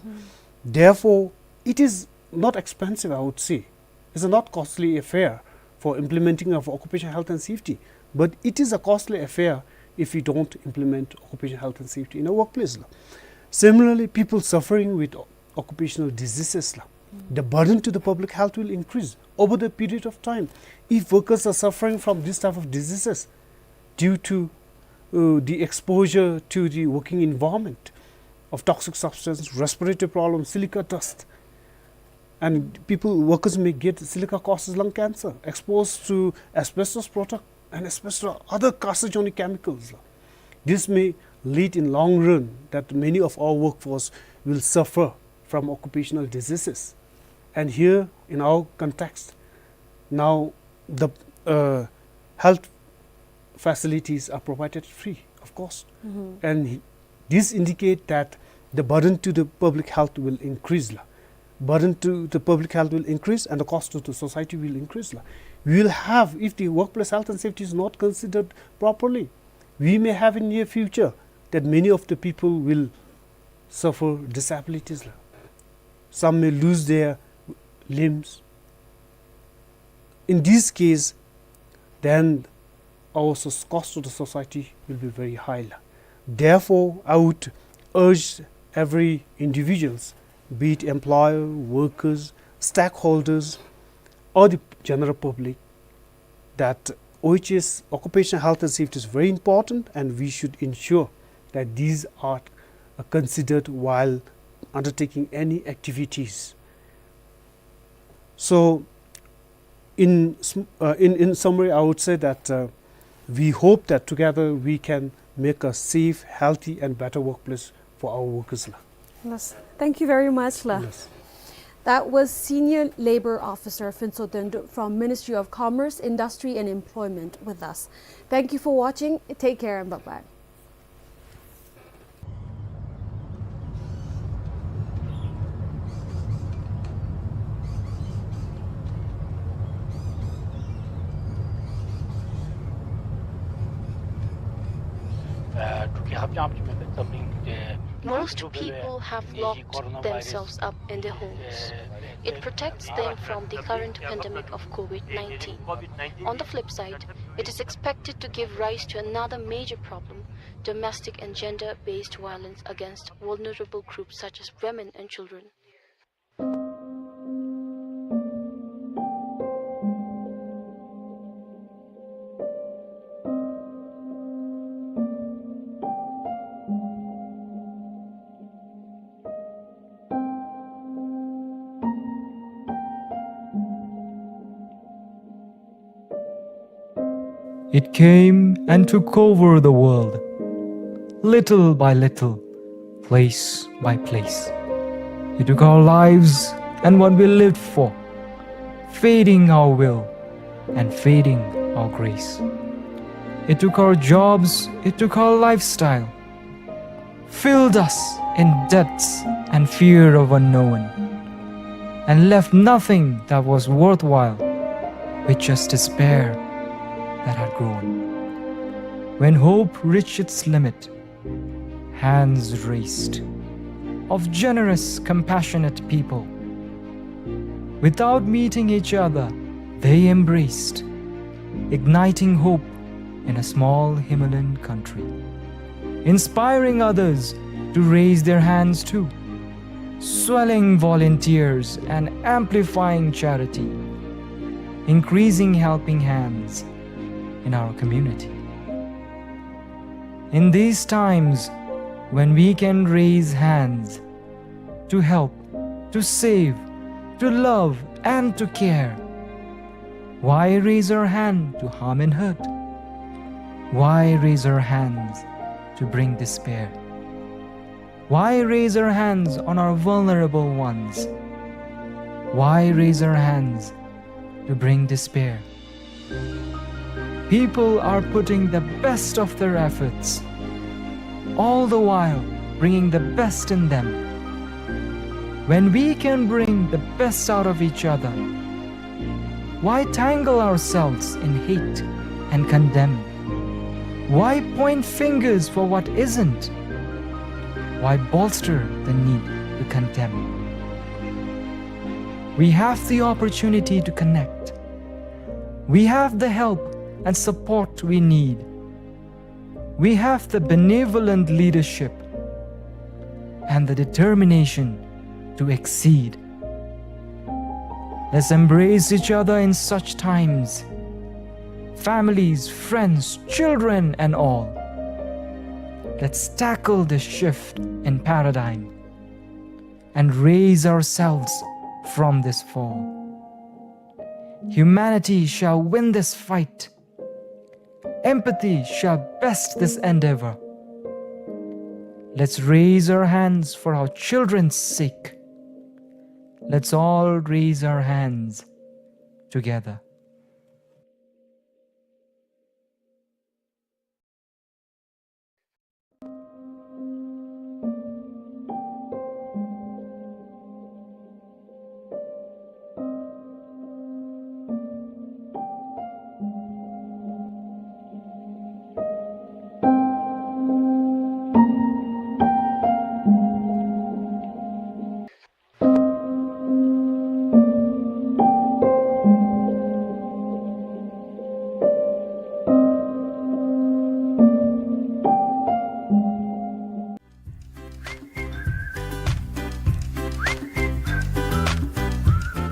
Therefore, it is not expensive, I would say. It's a not costly affair for implementing of occupational health and safety, but it is a costly affair if we don't implement occupational health and safety in a workplace, la. Similarly, people suffering with o-, occupational diseases, la. The burden to the public health will increase over the period of time. If workers are suffering from this type of diseases due to, uh, the exposure to the working environment of toxic substance, respiratory problems, silica dust, and people, workers may get silica causes lung cancer, exposed to asbestos product and asbestos, other carcinogenic chemicals. This may lead in long run that many of our workforce will suffer from occupational diseases. And here, in our context, now the, uh, health facilities are provided free of cost. Mm-hmm. And he, this indicate that the burden to the public health will increase la. Burden to the public health will increase and the cost to the society will increase la. We will have, if the workplace health and safety is not considered properly, we may have in near future that many of the people will suffer disabilities la. Some may lose their limbs. In this case, then our so-, cost to the society will be very high la. Therefore, I would urge every individuals, be it employer, workers, stakeholders, or the general public, that O H S, occupational health and safety, is very important, and we should ensure that these are, uh, considered while undertaking any activities. So, in sm-, uh, in, in summary, I would say that, uh, we hope that together we can make a safe, healthy, and better workplace for our workers la. Yes. Thank you very much la. Yes. That was Senior Labor Officer Phuntsho Dhondo from Ministry of Commerce, Industry and Employment with us. Thank you for watching. Take care and bye-bye. Most people have locked themselves up in their homes. It protects them from the current pandemic of COVID nineteen. On the flip side, it is expected to give rise to another major problem, domestic and gender-based violence against vulnerable groups such as women and children. It came and took over the world, little by little, place by place. It took our lives and what we lived for, fading our will and fading our grace. It took our jobs, it took our lifestyle, filled us in debts and fear of unknown, and left nothing that was worthwhile, with just despair that had grown. When hope reached its limit, hands raised of generous, compassionate people. Without meeting each other, they embraced, igniting hope in a small Himalayan country, inspiring others to raise their hands too, swelling volunteers and amplifying charity, increasing helping hands in our community. In these times when we can raise hands to help, to save, to love, and to care, why raise our hand to harm and hurt? Why raise our hands to bring despair? Why raise our hands on our vulnerable ones? Why raise our hands to bring despair? People are putting the best of their efforts, all the while bringing the best in them. When we can bring the best out of each other, why tangle ourselves in hate and condemn? Why point fingers for what isn't? Why bolster the need to condemn? We have the opportunity to connect. We have the help and support we need. We have the benevolent leadership and the determination to exceed. Let's embrace each other in such times. Families, friends, children, and all. Let's tackle this shift in paradigm and raise ourselves from this fall. Humanity shall win this fight. Empathy shall best this endeavor. Let's raise our hands for our children's sake. Let's all raise our hands together.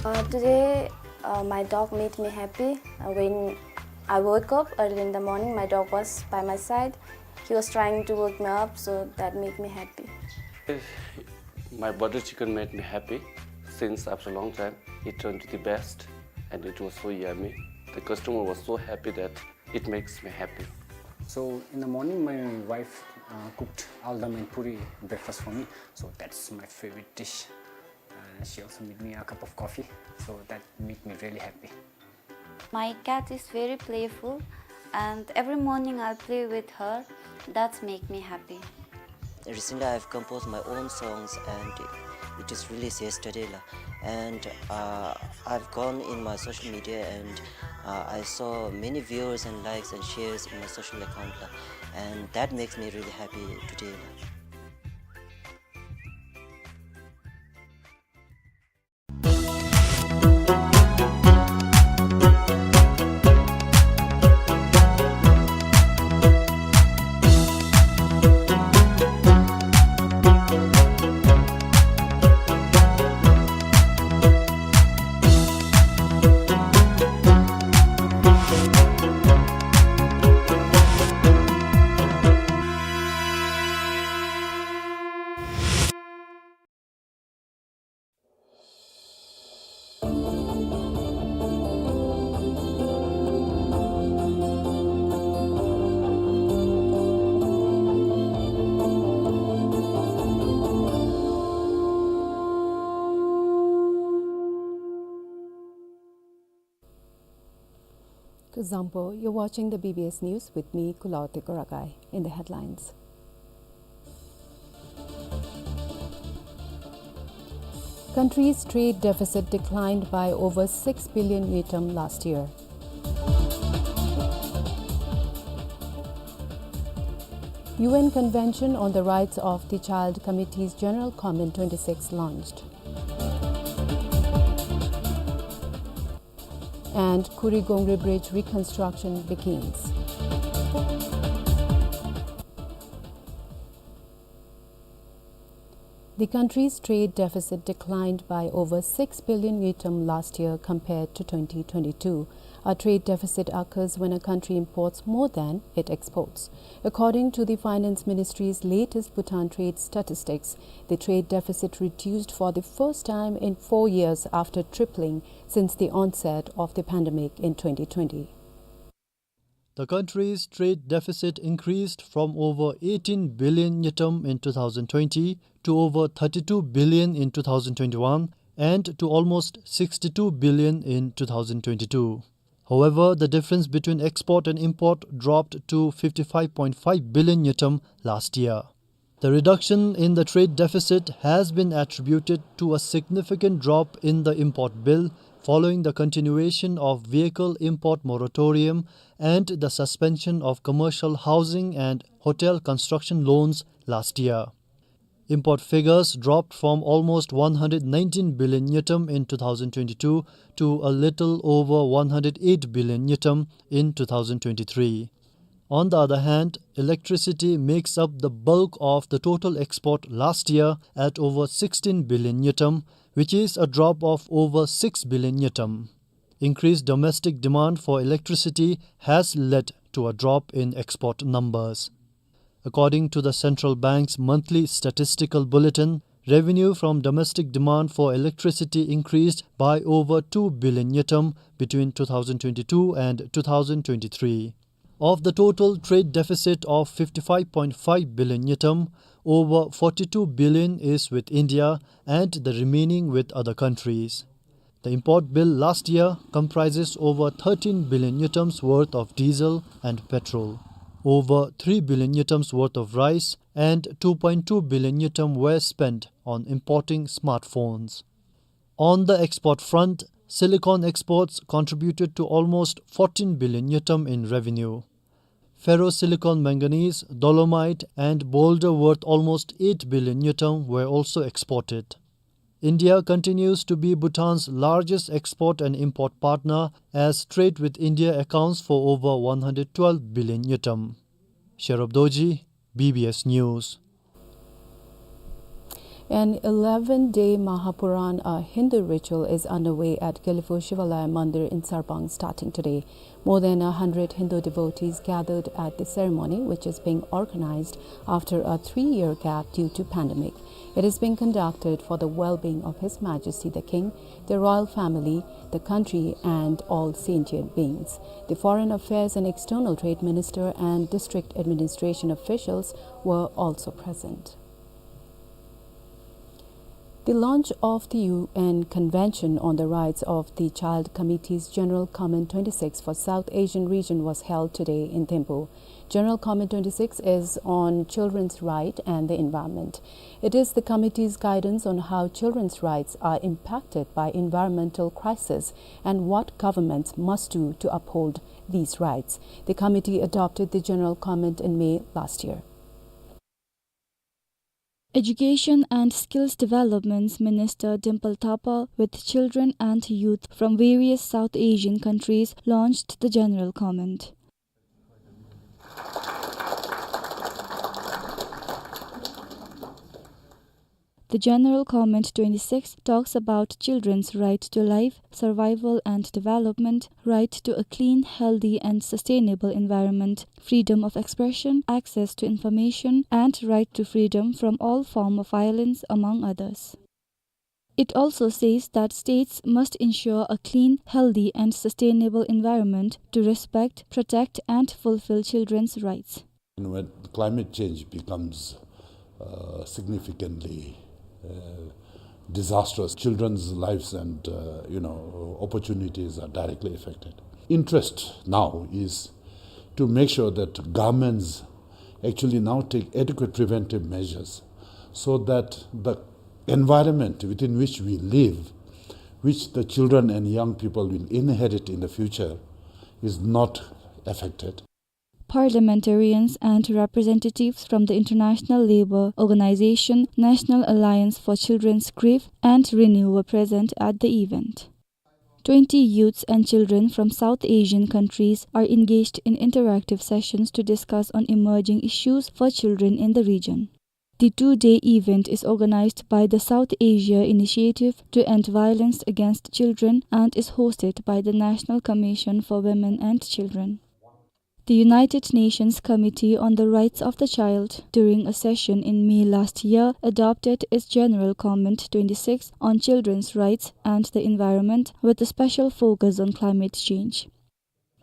Uh, today, uh, my dog made me happy. Uh, when I woke up early in the morning, my dog was by my side. He was trying to wake me up, so that made me happy. My butter chicken made me happy. Since after a long time, it turned to the best, and it was so yummy. The customer was so happy that it makes me happy. So in the morning, my wife, uh, cooked aldam and puri breakfast for me. So that's my favorite dish. Uh, she also made me a cup of coffee. So that made me really happy. My cat is very playful, and every morning I'll play with her. That's make me happy. Recently, I've composed my own songs, and it is released yesterday, la. And, uh, I've gone in my social media, and, uh, I saw many viewers and likes and shares in my social account, la. And that makes me really happy today, la. Kuzuzangpo, you're watching the B B S News with me, Kulawote Kuragai. In the headlines. Country's trade deficit declined by over six billion ngultrum last year. U N Convention on the Rights of the Child Committee's General Comment twenty-six launched. And Kurigongri Bridge reconstruction begins. The country's trade deficit declined by over six billion ngultrum last year compared to twenty twenty-two. A trade deficit occurs when a country imports more than it exports. According to the Finance Ministry's latest Bhutan trade statistics, the trade deficit reduced for the first time in four years after tripling since the onset of the pandemic in twenty twenty. The country's trade deficit increased from over eighteen billion ngultrum in two thousand twenty to over thirty-two billion in two thousand twenty-one and to almost sixty-two billion in two thousand twenty-two. However, the difference between export and import dropped to fifty-five point five billion ngultrum last year. The reduction in the trade deficit has been attributed to a significant drop in the import bill following the continuation of vehicle import moratorium and the suspension of commercial housing and hotel construction loans last year. Import figures dropped from almost one hundred nineteen billion ngultrum in two thousand twenty-two to a little over one hundred eight billion ngultrum in two thousand twenty-three. On the other hand, electricity makes up the bulk of the total export last year at over sixteen billion ngultrum, which is a drop of over six billion ngultrum. Increased domestic demand for electricity has led to a drop in export numbers. According to the central bank's monthly statistical bulletin, revenue from domestic demand for electricity increased by over two billion ngultrum between two thousand twenty-two and two thousand twenty-three. Of the total trade deficit of fifty-five point five billion ngultrum, Over forty-two billion is with India and the remaining with other countries. The import bill last year comprises over thirteen billion ngultrums worth of diesel and petrol. Over three billion ngultrums worth of rice and two point two billion ngultrum were spent on importing smartphones. On the export front, silicon exports contributed to almost fourteen billion ngultrum in revenue. Ferrosilicon manganese, dolomite, and boulder worth almost eight billion ngultrum were also exported. India continues to be Bhutan's largest export and import partner, as trade with India accounts for over one hundred twelve billion ngultrum. Sherub Dorji, B B S News. An eleven-day Mahapuran, a Hindu ritual, is underway at Gelephu Shivalaya Mandir in Sarpang starting today. More than a hundred Hindu devotees gathered at the ceremony, which is being organized after a three-year gap due to pandemic. It is being conducted for the well-being of His Majesty the King, the royal family, the country, and all sentient beings. The Foreign Affairs and External Trade Minister and district administration officials were also present. The launch of the U N Convention on the Rights of the Child Committee's General Comment twenty-six for South Asian region was held today in Thimphu. General Comment twenty-six is on children's right and the environment. It is the committee's guidance on how children's rights are impacted by environmental crisis and what governments must do to uphold these rights. The committee adopted the general comment in May last year. Education and Skills Development Minister Dimple Thapa, with children and youth from various South Asian countries, launched the general comment. The General Comment twenty-six talks about children's right to life, survival and development, right to a clean, healthy and sustainable environment, freedom of expression, access to information, and right to freedom from all form of violence, among others. It also says that states must ensure a clean, healthy and sustainable environment to respect, protect and fulfill children's rights. And when climate change becomes, uh, significantly, uh, disastrous, children's lives and, uh, you know, opportunities are directly affected. Interest now is to make sure that governments actually now take adequate preventive measures so that the environment within which we live, which the children and young people will inherit in the future, is not affected. Parliamentarians and representatives from the International Labour Organization, National Alliance for Children's Grief and Renew were present at the event. Twenty youths and children from South Asian countries are engaged in interactive sessions to discuss on emerging issues for children in the region. The two-day event is organized by the South Asia Initiative to End Violence Against Children and is hosted by the National Commission for Women and Children. The United Nations Committee on the Rights of the Child, during a session in May last year, adopted its General Comment twenty-six on children's rights and the environment, with a special focus on climate change.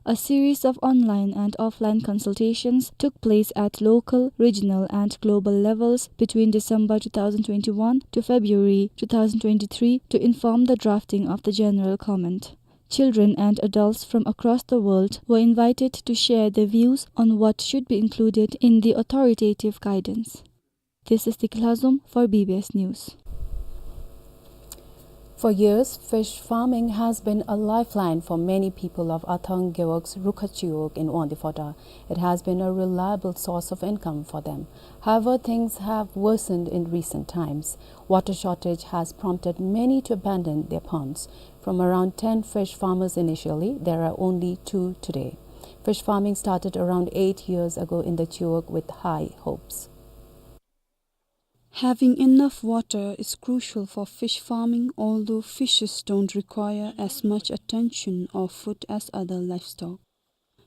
A series of online and offline consultations took place at local, regional, and global levels between December two thousand twenty-one to February two thousand twenty-three to inform the drafting of the General Comment. Children and adults from across the world were invited to share their views on what should be included in the authoritative guidance. This is Dikla Zum for B B S News. For years, fish farming has been a lifeline for many people of Athang Gewog's Rukhachiwog in Wangdue Phodrang. It has been a reliable source of income for them. However, things have worsened in recent times. Water shortage has prompted many to abandon their ponds. From around ten fish farmers initially, there are only two today. Fish farming started around eight years ago in the Chiwog with high hopes. Having enough water is crucial for fish farming, although fishes don't require as much attention or food as other livestock.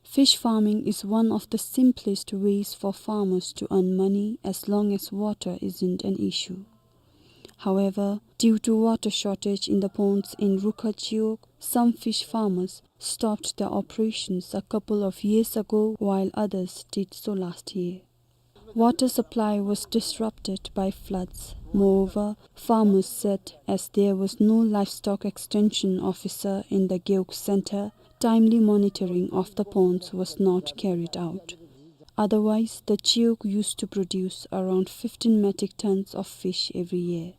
Fish farming is one of the simplest ways for farmers to earn money as long as water isn't an issue. However, due to water shortage in the ponds in Rukhachiwog, some fish farmers stopped their operations a couple of years ago, while others did so last year. Water supply was disrupted by floods. Moreover, farmers said as there was no livestock extension officer in the Gewog center, timely monitoring of the ponds was not carried out. Otherwise, the Chiwog used to produce around fifteen metric tons of fish every year.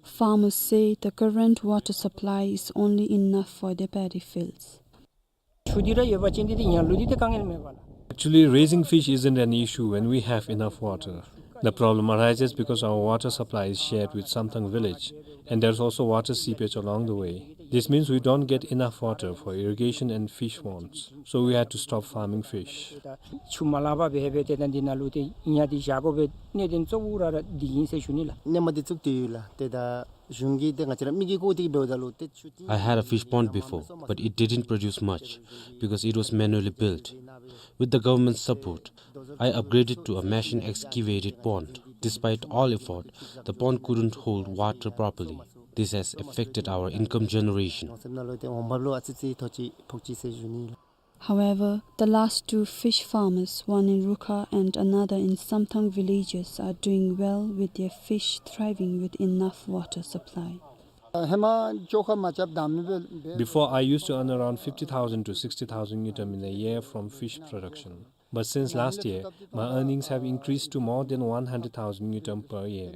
Farmers say the current water supply is only enough for their paddy fields. ཆུ་འདི་ར་ཡོད་པ་ཅིན་འདི་འདི་ཡང་ལུ་འདི་འདི་དཀའ་ངལ་མེད་པ་ལགས། Actually, raising fish isn't an issue when we have enough water. The problem arises because our water supply is shared with Samthang village, and there's also water seepage along the way. This means we don't get enough water for irrigation and fish ponds, so we had to stop farming fish. ཆུ་མ་ལང་པར་སྦེ་སྦེ་ཏེ་ད་འདི་ནང་ལུ་ཏེ་ཡང་འདི་བཞག་དགོ་པའི་གནད་དོན་གཙོ་བོ་ར་ར་འདི་ཨིན་ཟེར་ཞུ་ནི་ལགས། གནས་མ་འདི་བཙུགས་ཏེ་ཡོད་ལགས། ཏེ་ད་གཞུང་གིས་ཏེ་ང་བཅས་ར་མི་གིས་བཀོ་སྟེ་འབདཝ་ད་ལུ་ཏེ་ཆུ་འདི། I had a fish pond before, but it didn't produce much because it was manually built. With the government's support, I upgraded to a machine excavated pond. Despite all effort, the pond couldn't hold water properly. This has affected our income generation. However, the last two fish farmers, one in Rukha and another in Samthang villages, are doing well with their fish thriving with enough water supply. Before, I used to earn around fifty thousand to sixty thousand ngultrum in a year from fish production. But since last year, my earnings have increased to more than one hundred thousand ngultrum per year.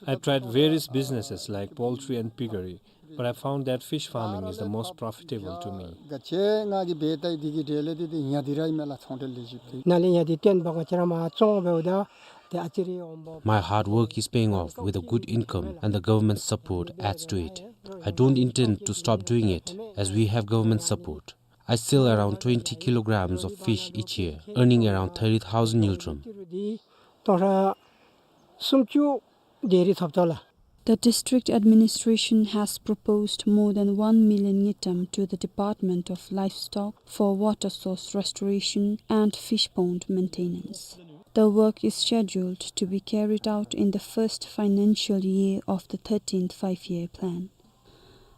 I tried various businesses like poultry and piggery, but I found that fish farming is the most profitable to me. My hard work is paying off with a good income, and the government's support adds to it. I don't intend to stop doing it as we have government support. I sell around twenty kilograms of fish each year, earning around thirty thousand ngultrum. The district administration has proposed more than one million ngultrum to the Department of Livestock for water source restoration and fish pond maintenance. The work is scheduled to be carried out in the first financial year of the thirteenth five-year plan.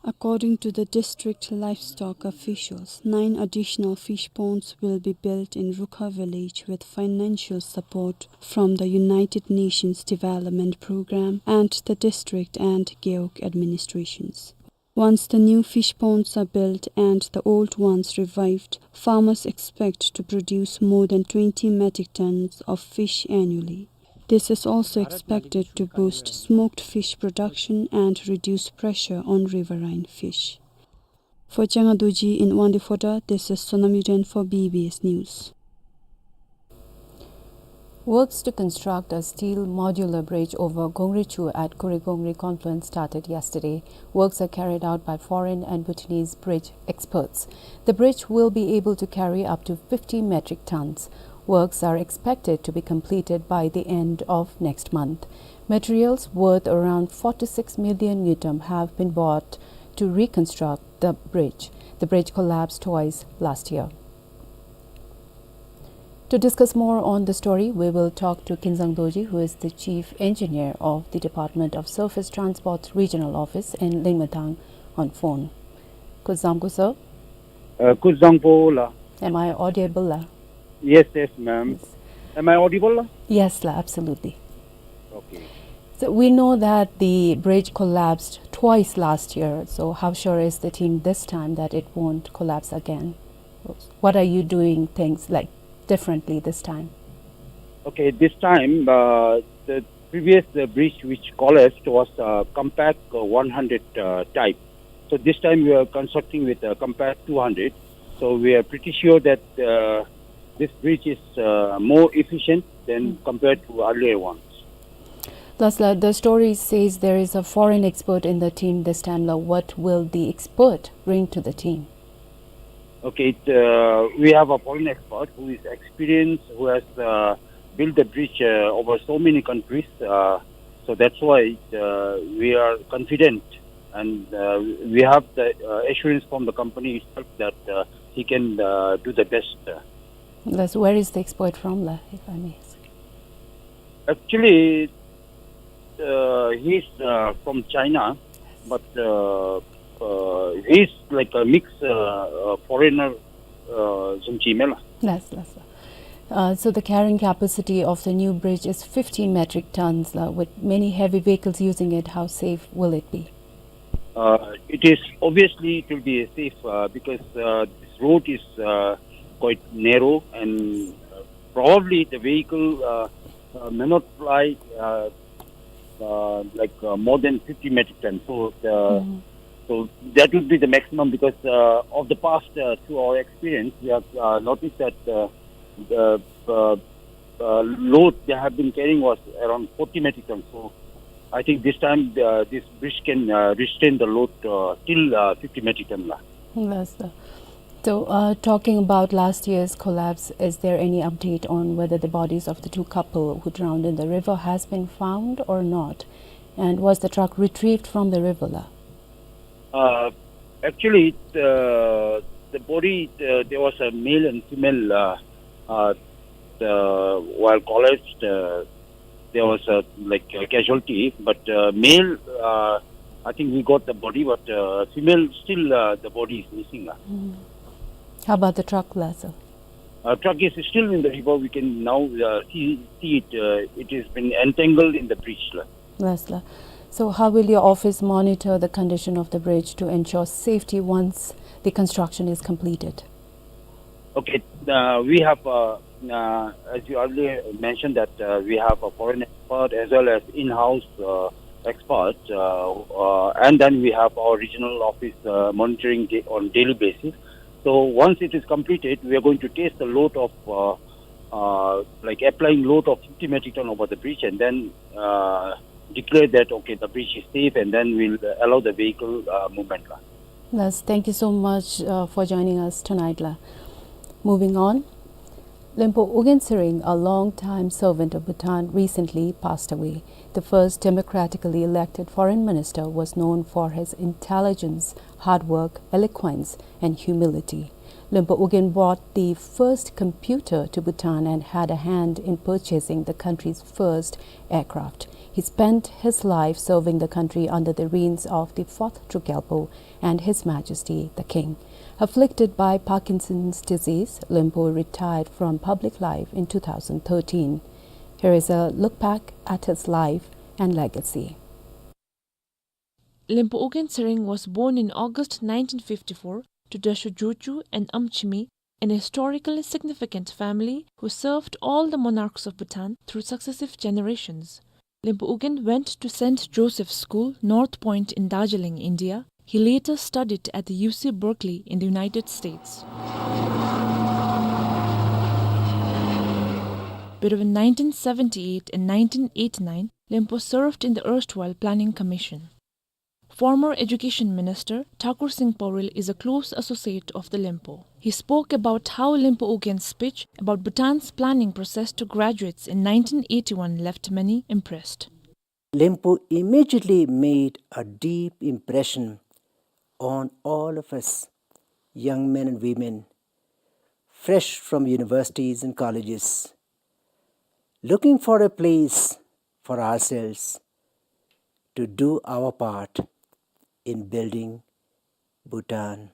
According to the district livestock officials, nine additional fish ponds will be built in Rukha village with financial support from the United Nations Development Programme and the district and Gewog administrations. Once the new fish ponds are built and the old ones revived, farmers expect to produce more than twenty metric tons of fish annually. This is also expected to boost smoked fish production and reduce pressure on riverine fish. For Changa Dorji in Wangdue Phodrang, this is Sonam Yuden for B B S News. Works to construct a steel modular bridge over Gongrichu at Kuri-Gongri confluence started yesterday. Works are carried out by foreign and Bhutanese bridge experts. The bridge will be able to carry up to fifty metric tons. Works are expected to be completed by the end of next month. Materials worth around forty-six million ngultrum have been bought to reconstruct the bridge. The bridge collapsed twice last year. To discuss more on the story, we will talk to Kinzang Dorji, who is the Chief Engineer of the Department of Surface Transport Regional Office in Lingmethang, on phone. Kuzuzangpo, sir. Uh, kuzuzangpo la. Am I audible la? Yes, yes, ma'am. Yes. Am I audible la? Yes la, absolutely. Okay. So we know that the bridge collapsed twice last year, so how sure is the team this time that it won't collapse again? What are you doing things, like, differently this time? Okay, this time, uh, the previous, uh, bridge which collapsed was, uh, compact, uh, one hundred, uh, type. So this time we are constructing with, uh, compact two hundred. So we are pretty sure that, uh, this bridge is, uh, more efficient than, mm, compared to earlier ones. Last la, the story says there is a foreign expert in the team this time la. What will the expert bring to the team? Okay, it, uh, we have a foreign expert who is experienced, who has, uh, built the bridge, uh, over so many countries. Uh, so that's why, uh, we are confident, and, uh, we have the, uh, assurance from the company itself that, uh, he can, uh, do the best. Thus, where is the expert from la, if I may ask? Actually, uh, he's, uh, from China, but, uh, uh, he's like a mix, uh, uh, foreigner, uh, some Chimela. Yes, yes, sir. Uh, so the carrying capacity of the new bridge is fifteen metric tons, uh, with many heavy vehicles using it. How safe will it be? Uh, it is obviously, it will be safe, uh, because, uh, this road is, uh, quite narrow, and, uh, probably the vehicle, uh, uh, may not fly, uh, uh, like, uh, more than fifty metric tons. So, uh, Mm-hmm. so that would be the maximum because, uh, of the past, uh, through our experience, we have, uh, noticed that, uh, the, uh, uh, load they have been carrying was around forty metric tons. So I think this time, uh, this bridge can, uh, restrain the load, uh, till, uh, fifty metric ton la. Yes, sir. So, uh, talking about last year's collapse, is there any update on whether the bodies of the two couple who drowned in the river has been found or not? And was the truck retrieved from the river la? Uh, actually, the, the body, uh, there was a male and female, uh, uh, the, while collapsed, uh, there was a, like, a casualty, but, uh, male, uh, I think we got the body, but, uh, female still, uh, the body is missing, uh. Mm. How about the truck la, sir? Uh, truck is still in the river. We can now, uh, see, see it. Uh, it has been entangled in the bridge la. Yes, la. So how will your office monitor the condition of the bridge to ensure safety once the construction is completed? Okay, uh, we have, uh, uh, as you earlier mentioned that, uh, we have a foreign expert as well as in-house, uh, expert, uh, uh, and then we have our regional office, uh, monitoring da-, on daily basis. So once it is completed, we are going to test the load of, uh, uh, like, applying load of fifty metric ton over the bridge, and then, uh, declare that, okay, the bridge is safe, and then we'll allow the vehicle, uh, movement la. Yes, thank you so much, uh, for joining us tonight la. Moving on, Lempo Ugyen Tshering, a long-time servant of Bhutan, recently passed away. The first democratically elected foreign minister was known for his intelligence, hard work, eloquence, and humility. Lempo Ugyen brought the first computer to Bhutan and had a hand in purchasing the country's first aircraft. He spent his life serving the country under the reigns of the fourth Druk Gyalpo and His Majesty the King. Afflicted by Parkinson's disease, Lempo retired from public life in two thousand thirteen. Here is a look back at his life and legacy. Lempo Ugyen Tshering was born in August nineteen fifty-four to Dresho Jochu and Amchimi, an historically significant family who served all the monarchs of Bhutan through successive generations. Lempo Ugyen went to Saint Joseph's School, North Point in Darjeeling, India. He later studied at the U C Berkeley in the United States. Between nineteen seventy-eight and nineteen eighty-nine, Lempo served in the erstwhile Planning Commission. Former Education Minister Thakur Singh Paurel is a close associate of the Lempo. He spoke about how Lempo Ugyen's speech about Bhutan's planning process to graduates in nineteen eighty-one left many impressed. Lempo immediately made a deep impression on all of us, young men and women, fresh from universities and colleges, looking for a place for ourselves to do our part in building Bhutan.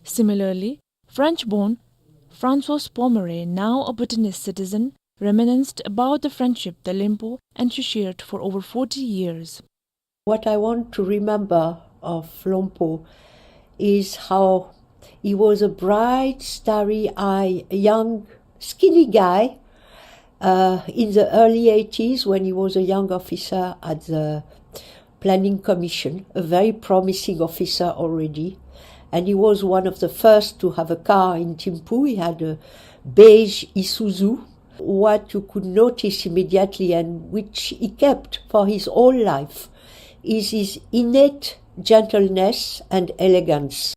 Similarly, French-born Françoise Pommeret, now a Bhutanese citizen, reminisced about the friendship the Lempo and she shared for over forty years. What I want to remember of Lempo is how he was a bright, starry-eyed, young, skinny guy, uh, in the early eighties when he was a young officer at the Planning Commission, a very promising officer already. And he was one of the first to have a car in Thimphu. He had a beige Isuzu. What you could notice immediately and which he kept for his whole life is his innate gentleness and elegance.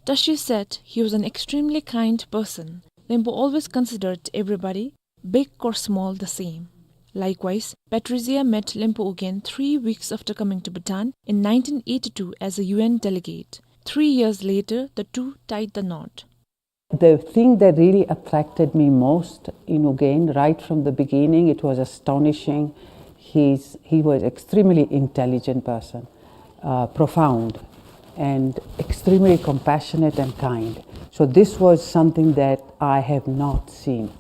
Tashi said he was an extremely kind person. Lempo always considered everybody, big or small, the same. Likewise, Patrizia met Lempo Ugyen three weeks after coming to Bhutan in nineteen eighty-two as a U N delegate. Three years later, the two tied the knot. The thing that really attracted me most in Ugyen, right from the beginning, it was astonishing. He's, he was extremely intelligent person, uh, profound, and extremely compassionate and kind. So this was something that I have not seen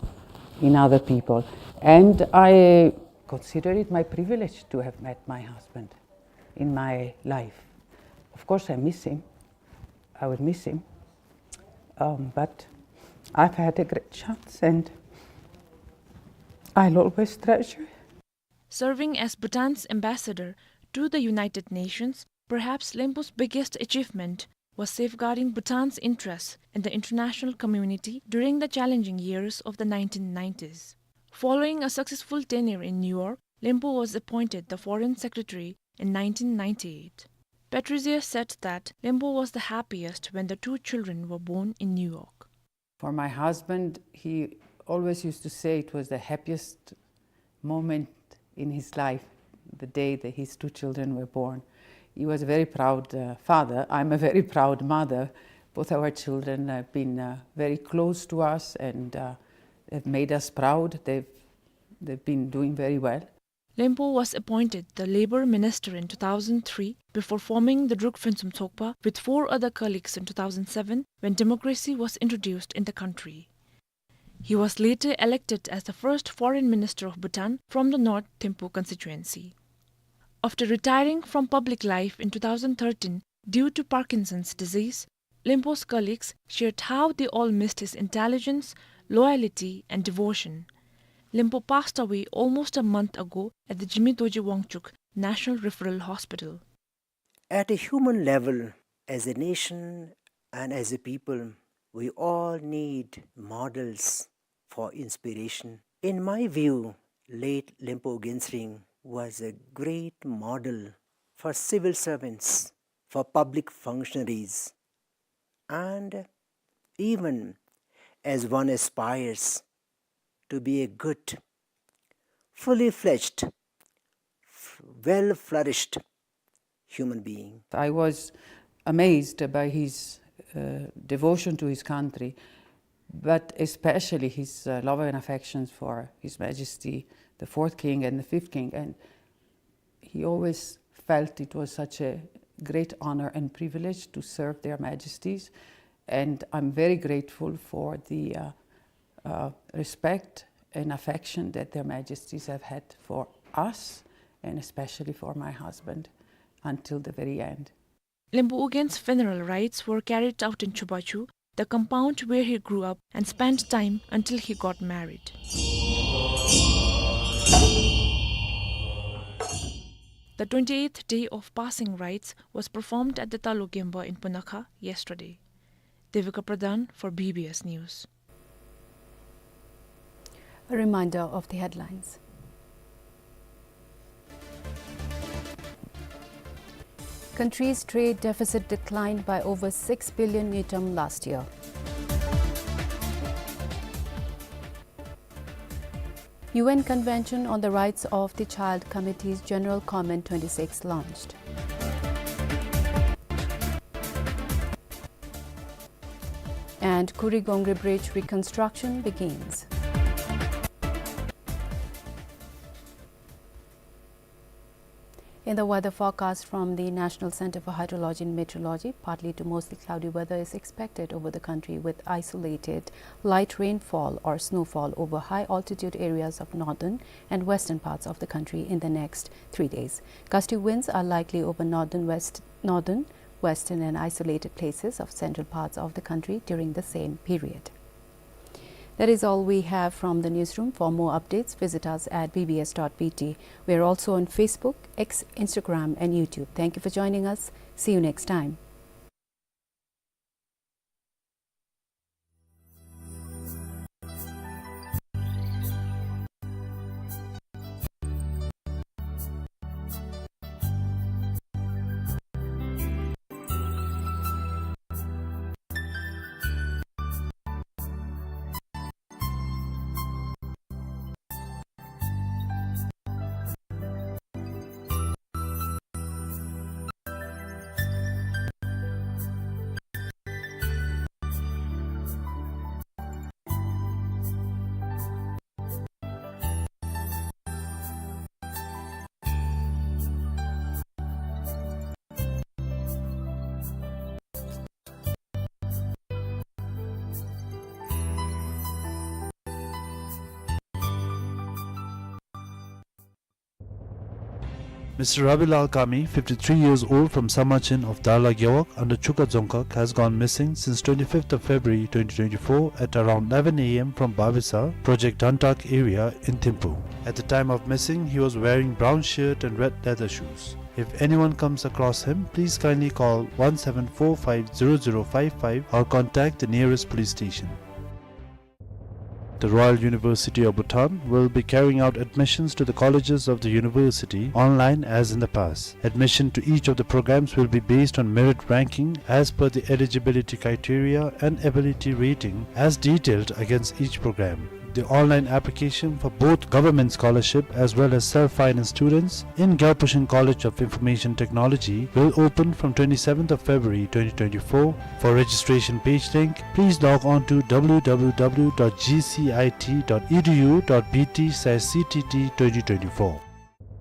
in other people. And I consider it my privilege to have met my husband in my life. Of course, I miss him. I will miss him. Um, but I've had a great chance, and I'll always treasure it. Serving as Bhutan's ambassador to the United Nations, perhaps Lenpo's biggest achievement was safeguarding Bhutan's interests in the international community during the challenging years of the nineteen nineties. Following a successful tenure in New York, Lenpo was appointed the Foreign Secretary in nineteen ninety-eight. Patricia said that Lenpo was the happiest when the two children were born in New York. For my husband, he always used to say it was the happiest moment in his life, the day that his two children were born. He was a very proud, uh, father. I'm a very proud mother. Both our children have been, uh, very close to us and, uh, have made us proud. They've, they've been doing very well. Lenpo was appointed the Labor Minister in two thousand three before forming the Druk Phuntsum Tsokpa with four other colleagues in two thousand seven when democracy was introduced in the country. He was later elected as the first Foreign Minister of Bhutan from the North Thimphu constituency. After retiring from public life in two thousand thirteen due to Parkinson's disease, Lenpo's colleagues shared how they all missed his intelligence, loyalty, and devotion. Lenpo passed away almost a month ago at the Jigme Dorji Wangchuck National Referral Hospital. At a human level, as a nation and as a people, we all need models for inspiration. In my view, late Lenpo Gensring was a great model for civil servants, for public functionaries, and even as one aspires to be a good, fully fledged, f-, well-flourished human being. I was amazed by his, uh, devotion to his country, but especially his, uh, love and affections for His Majesty the Fourth King and the Fifth King. And he always felt it was such a great honor and privilege to serve Their Majesties. And I'm very grateful for the, uh, uh, respect and affection that Their Majesties have had for us, and especially for my husband, until the very end. Lenpo Ugyen's funeral rites were carried out in Chubachu, the compound where he grew up and spent time until he got married. The twenty-eighth day of passing rites was performed at the Talo Gemba in Punakha yesterday. Devika Pradhan for B B S News. A reminder of the headlines. Country's trade deficit declined by over six billion ngultrum last year. U N Convention on the Rights of the Child Committee's General Comment twenty-six launched. And Kuri Gongri Bridge reconstruction begins. In the weather forecast from the National Center for Hydrology and Meteorology, partly to mostly cloudy weather is expected over the country with isolated light rainfall or snowfall over high altitude areas of northern and western parts of the country in the next three days. Gusty winds are likely over northern west, northern, western and isolated places of central parts of the country during the same period. That is all we have from the newsroom. For more updates, visit us at B B S dot B T. We are also on Facebook, X, Instagram, and YouTube. Thank you for joining us. See you next time. Mister Rabilal Kami, fifty-three years old, from Samachin of Darla Gewog under Chuka Dzongkhag, has gone missing since twenty-fifth of February twenty twenty-four at around eleven A M from Babisa, Project Dhantak area in Thimphu. At the time of missing, he was wearing brown shirt and red leather shoes. If anyone comes across him, please kindly call one seven four five zero zero five five or contact the nearest police station. The Royal University of Bhutan will be carrying out admissions to the colleges of the university online as in the past. Admission to each of the programs will be based on merit ranking as per the eligibility criteria and ability rating as detailed against each program. The online application for both government scholarship as well as self-finance students in Gyalpo Shin College of Information Technology will open from twenty-seventh of February twenty twenty-four. For registration page link, please log on to W W W dot G C I T dot E D U dot B T slash C T T twenty twenty-four.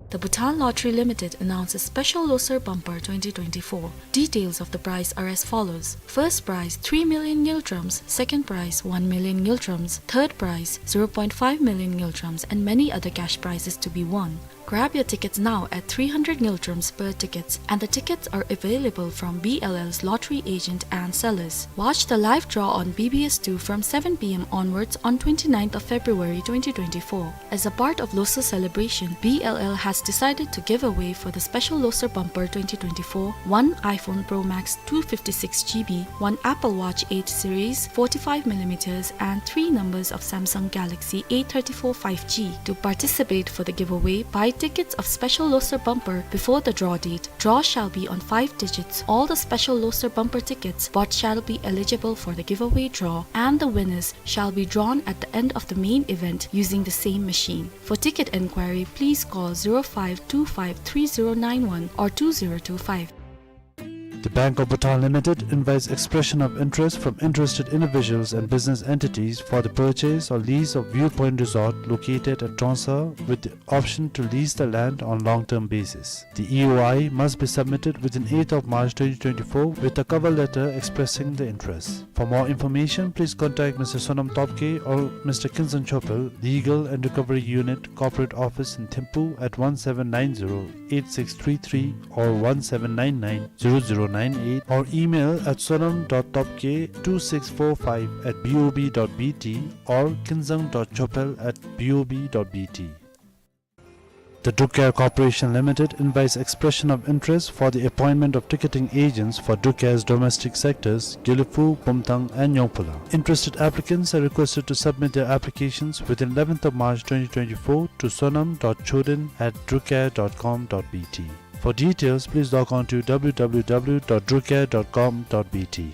The Bhutan Lottery Limited announces Special Losar Bumper twenty twenty-four. Details of the prize are as follows. First prize, three million ngultrums. Second prize, one million ngultrums. Third prize, zero point five million ngultrums, and many other cash prizes to be won. Grab your tickets now at three hundred ngultrums per tickets, and the tickets are available from B L L's lottery agent and sellers. Watch the live draw on B B S two from seven P M onwards on twenty-ninth of February twenty twenty-four. As a part of Losar celebration, B L L has decided to give away for the Special Losar Bumper twenty twenty-four one iPhone Pro Max two fifty-six G B, one Apple Watch eight series forty-five millimeters, and three numbers of Samsung Galaxy A thirty-four five G. To participate for the giveaway, buy tickets of Special Losar Bumper before the draw date. Draw shall be on five digits. All the Special Losar Bumper tickets bought shall be eligible for the giveaway draw, and the winners shall be drawn at the end of the main event using the same machine. For ticket enquiry, please call zero five two five three zero nine one or two zero two five. The Bank of Bhutan Limited invites expression of interest from interested individuals and business entities for the purchase or lease of Viewpoint Resort located at Trongsa, with the option to lease the land on long-term basis. The E O I must be submitted within eighth of March twenty twenty-four with a cover letter expressing the interest. For more information, please contact Mister Sonam Topke or Mister Kinzang Chopel, Legal and Recovery Unit, Corporate Office in Thimphu at one seven nine zero eight six three three or one seven nine nine zero zero nine eight, or email at sonam dot topke two six four five at B O B dot B T or kinzang dot chopel at B O B dot B T. The Druk Air Corporation Limited invites expression of interest for the appointment of ticketing agents for Druk Air's domestic sectors, Gelephu, Bumthang, and Nyongphula. Interested applicants are requested to submit their applications within eleventh of March twenty twenty-four to sonam dot choden at drukair dot com dot B T. For details, please log on to W W W dot drukair dot com dot B T.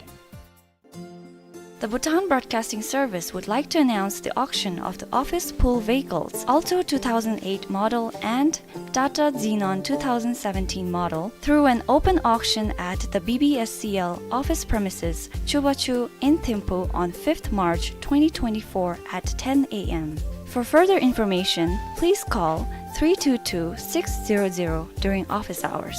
The Bhutan Broadcasting Service would like to announce the auction of the office pool vehicles, Alto two thousand eight model and Tata Xenon two thousand seventeen model, through an open auction at the B B S C L office premises, Chubachu in Thimphu on fifth March twenty twenty-four at ten A M. For further information, please call three two two six zero zero during office hours.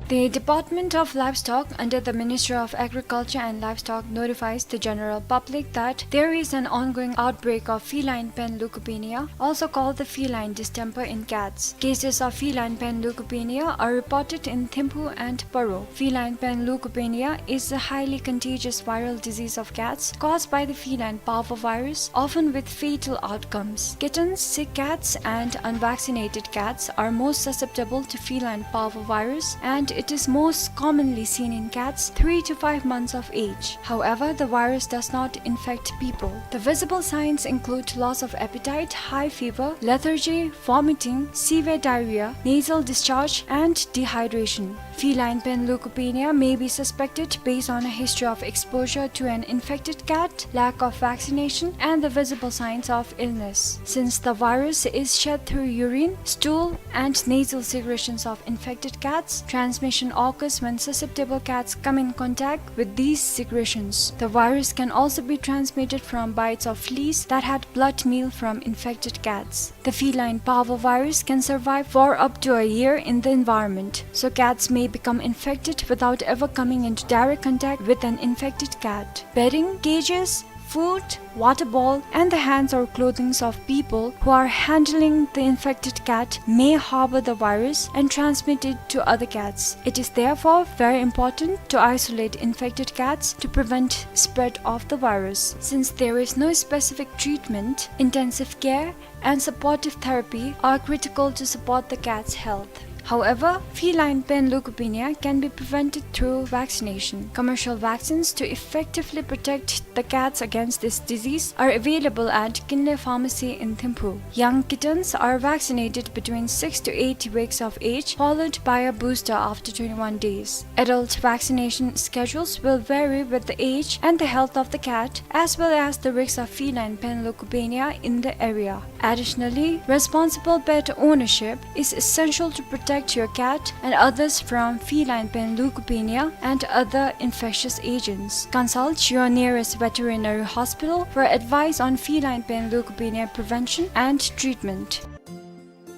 The Department of Livestock under the Ministry of Agriculture and Livestock notifies the general public that there is an ongoing outbreak of feline panleukopenia, also called the feline distemper, in cats. Cases of feline panleukopenia are reported in Thimphu and Paro. Feline panleukopenia is a highly contagious viral disease of cats caused by the feline parvovirus, often with fatal outcomes. Kittens, sick cats, and unvaccinated cats are most susceptible to feline parvovirus, and it is most commonly seen in cats three to five months of age. However, the virus does not infect people. The visible signs include loss of appetite, high fever, lethargy, vomiting, severe diarrhea, nasal discharge, and dehydration. Feline panleukopenia may be suspected based on a history of exposure to an infected cat, lack of vaccination, and the visible signs of illness. Since the virus is shed through urine, stool, and nasal secretions of infected cats, transmission occurs when susceptible cats come in contact with these secretions. The virus can also be transmitted from bites of fleas that had blood meal from infected cats. The feline parvovirus can survive for up to a year in the environment, so cats may become infected without ever coming into direct contact with an infected cat. Bedding, cages, Food, water bowl, and the hands or clothing of people who are handling the infected cat may harbor the virus and transmit it to other cats. It is therefore very important to isolate infected cats to prevent spread of the virus. Since there is no specific treatment, intensive care and supportive therapy are critical to support the cat's health. However, feline panleukopenia can be prevented through vaccination. Commercial vaccines to effectively protect the cats against this disease are available at Kinley Pharmacy in Thimphu. Young kittens are vaccinated between six to eight weeks of age, followed by a booster after twenty-one days. Adult vaccination schedules will vary with the age and the health of the cat, as well as the risk of feline panleukopenia in the area. Additionally, responsible pet ownership is essential to protect your cat and others from feline panleukopenia and other infectious agents. Consult your nearest veterinary hospital for advice on feline panleukopenia prevention and treatment.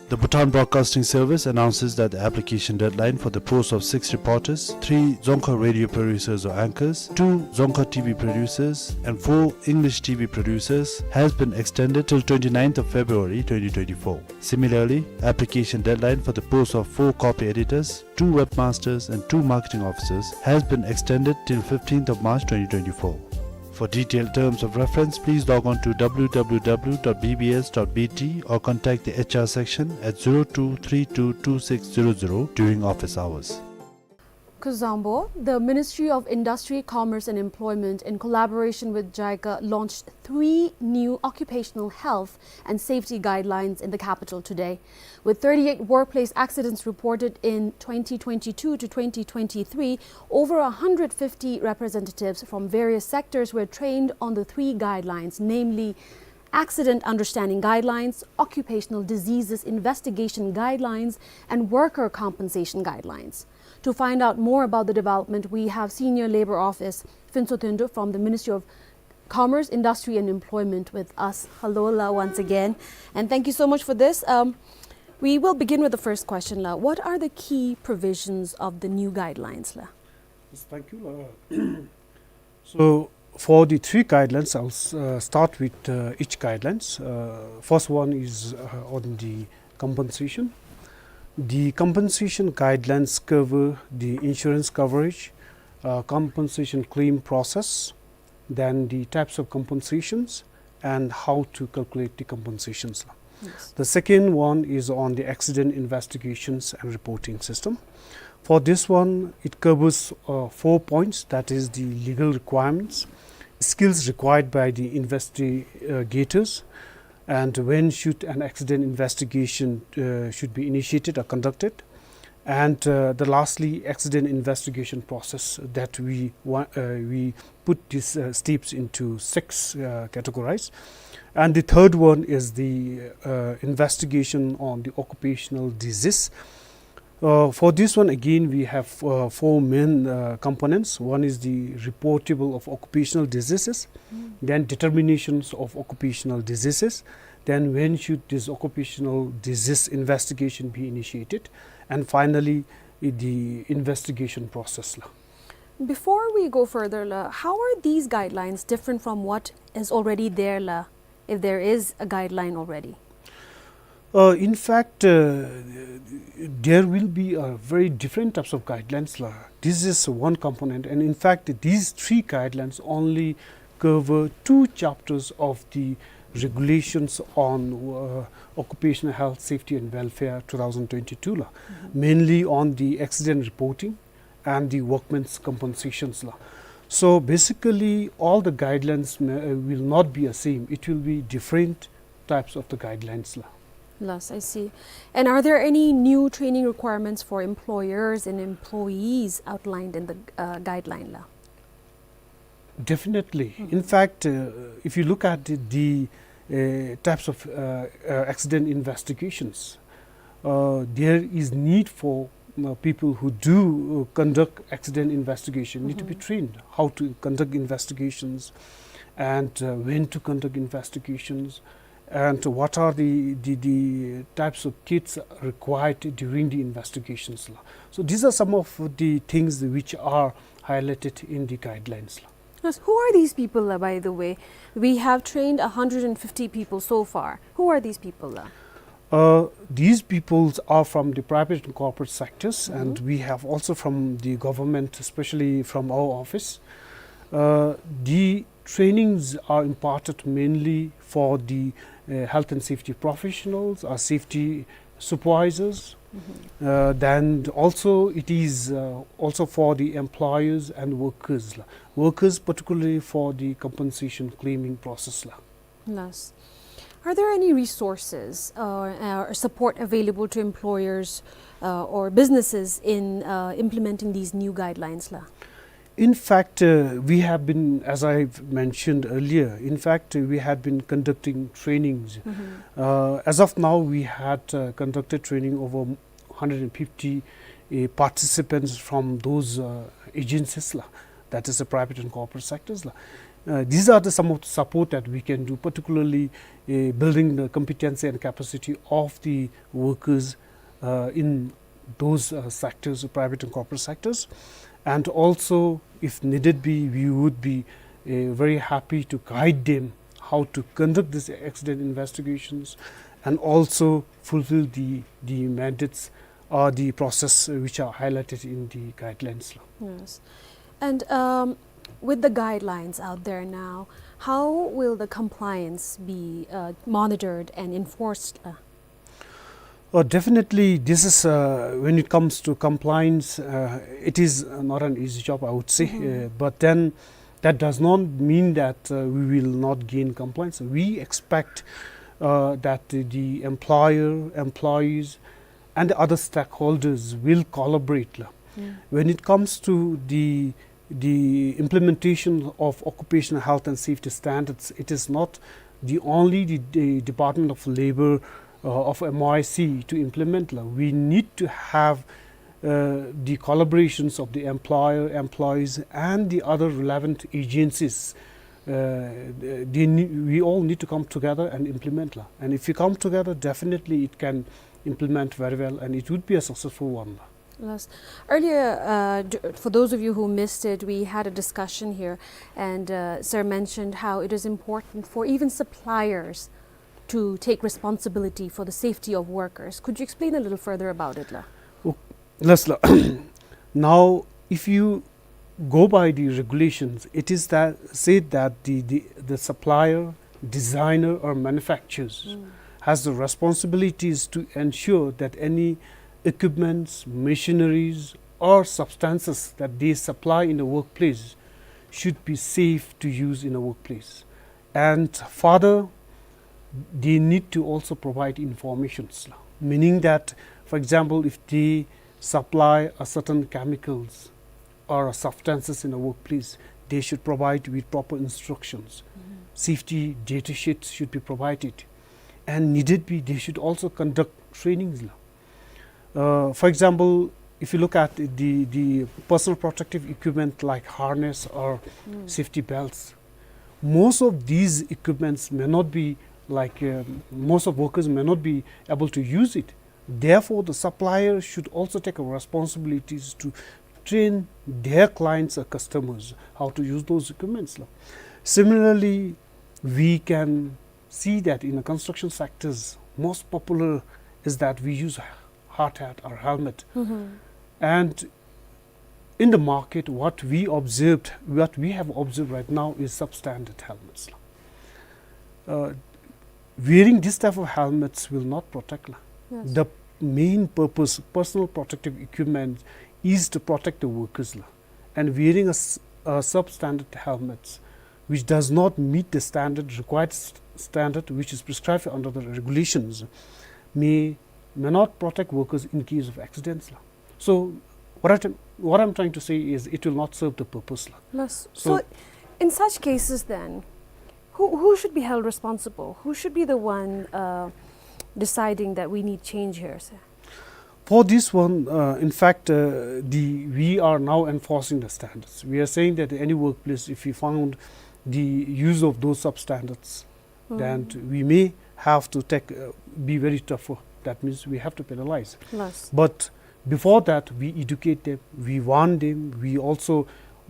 The Bhutan Broadcasting Service announces that the application deadline for the post of six reporters, three Dzongkha radio producers or anchors, two Dzongkha T V producers, and four English T V producers has been extended till twenty-ninth of February twenty twenty-four. Similarly, application deadline for the post of four copy editors, two webmasters, and two marketing officers has been extended till fifteenth of March twenty twenty-four. For detailed terms of reference, please log on to W W W dot B B S dot B T or contact the H R section at zero two three two two six zero zero during office hours. Kuzuzangpo, the Ministry of Industry, Commerce and Employment, in collaboration with JICA, launched three new occupational health and safety guidelines in the capital today. With thirty-eight workplace accidents reported in twenty twenty-two to twenty twenty-three, over a hundred fifty representatives from various sectors were trained on the three guidelines, namely Accident Understanding Guidelines, Occupational Diseases Investigation Guidelines, and Worker Compensation Guidelines. To find out more about the development, we have Senior Labor Office, Phuntsho Thondu from the Ministry of Commerce, Industry and Employment with us. Hello, la, once again. And thank you so much for this. Um, we will begin with the first question, la. What are the key provisions of the new guidelines, la? Yes, thank you, la. So, for the three guidelines, I'll s-, uh, start with, uh, each guidelines. Uh, first one is, uh, on the compensation. The compensation guidelines cover the insurance coverage, uh, compensation claim process, then the types of compensations, and how to calculate the compensations. Yes. The second one is on the accident investigations and reporting system. For this one, it covers, uh, four points, that is the legal requirements, skills required by the investigators, and when should an accident investigation, uh, should be initiated or conducted, and, uh, the lastly, accident investigation process that we wa-, uh, we put these, uh, steps into six, uh, categories. And the third one is the, uh, investigation on the occupational disease. Uh, for this one, again, we have, uh, four main, uh, components. One is the reportable of occupational diseases, mm, then determinations of occupational diseases, then when should this occupational disease investigation be initiated, and finally, i-, the investigation process, la. Before we go further, la, how are these guidelines different from what is already there, la, if there is a guideline already? Uh, in fact, uh, there will be a very different types of guidelines, la. This is one component, and in fact, these three guidelines only cover two chapters of the regulations on, uh, occupational health, safety and welfare two thousand twenty-two, la. Mm-hmm. Mainly on the accident reporting and the workmen's compensations, la. So basically, all the guidelines may, uh, will not be the same. It will be different types of the guidelines, la. Yes, I see. And are there any new training requirements for employers and employees outlined in the, uh, guideline, la? Definitely. Mm-hmm. In fact, uh, if you look at the, the, uh, types of, uh, uh, accident investigations, uh, there is need for, uh, people who do, uh, conduct accident investigation need to be, mm-hmm, trained how to conduct investigations and, uh, when to conduct investigations, and what are the, the, the types of kits required during the investigations, la. So these are some of the things which are highlighted in the guidelines, la. Who are these people, uh, by the way? We have trained a hundred and fifty people so far. Who are these people, uh? Uh, these peoples are from the private and corporate sectors, and we have also from the government, especially from our office. Uh, the trainings are imparted mainly for the, uh, health and safety professionals, uh, safety supervisors. Uh, then also it is, uh, also for the employers and workers, la. Workers particularly for the compensation claiming process, la. Yes. Are there any resources, uh, or support available to employers, uh, or businesses in, uh, implementing these new guidelines, la? In fact, uh, we have been, as I've mentioned earlier, in fact, uh, we had been conducting trainings. Uh, as of now, we had, uh, conducted training over hundred and fifty, uh, participants from those, uh, agencies, la, that is the private and corporate sectors, la. Uh, these are the some of the support that we can do, particularly, uh, building the competency and capacity of the workers, uh, in those, uh, sectors, private and corporate sectors. And also, if needed be, we would be, uh, very happy to guide them how to conduct these accident investigations and also fulfill the, the mandates or the process, uh, which are highlighted in the guidelines, la. Yes. And, um, with the guidelines out there now, how will the compliance be, uh, monitored and enforced, la? Uh, definitely, this is, uh, when it comes to compliance, uh, it is, uh, not an easy job, I would say. Uh, but then, that does not mean that, uh, we will not gain compliance. We expect, uh, that the employer, employees, and the other stakeholders will collaborate, la. When it comes to the the implementation of occupational health and safety standards, it is not the only the, the Department of Labor, uh, of M O I C to implement, la. We need to have, uh, the collaborations of the employer, employees, and the other relevant agencies. Uh, they ne-, we all need to come together and implement, la. And if we come together, definitely it can implement very well, and it would be a successful one, la. Yes. Earlier, uh, d-, for those of you who missed it, we had a discussion here, and, uh, sir mentioned how it is important for even suppliers to take responsibility for the safety of workers. Could you explain a little further about it, la? Oh, yes, la. Now, if you go by the regulations, it is that, said that the, the, the supplier, designer, or manufacturers has the responsibilities to ensure that any equipments, machineries, or substances that they supply in the workplace should be safe to use in the workplace. And further, they need to also provide informations, la. Meaning that, for example, if they supply a certain chemicals or substances in a workplace, they should provide with proper instructions. Safety data sheets should be provided, and needed be, they should also conduct trainings, la. Uh, for example, if you look at the, the personal protective equipment like harness or safety belts, most of these equipments may not be, like, uh, most of workers may not be able to use it. Therefore, the supplier should also take a responsibilities to train their clients or customers how to use those equipments, la. Similarly, we can see that in the construction sectors, most popular is that we use hard hat or helmet. And in the market, what we observed, what we have observed right now is substandard helmets. Uh, wearing this type of helmets will not protect, la. Yes. The main purpose, personal protective equipment, is to protect the workers, la. And wearing a, s-, a substandard helmets, which does not meet the standard, required s-, standard which is prescribed under the regulations, may, may not protect workers in case of accidents, la. So, what I, what I'm trying to say is, it will not serve the purpose, la. Yes. So, so, in such cases then, who, who should be held responsible? Who should be the one, uh, deciding that we need change here, sir? For this one, uh, in fact, uh, the, we are now enforcing the standards. We are saying that any workplace, if we found the use of those substandards, then we may have to take, uh, be very tougher. That means we have to penalize. Yes. But before that, we educate them, we warn them, we also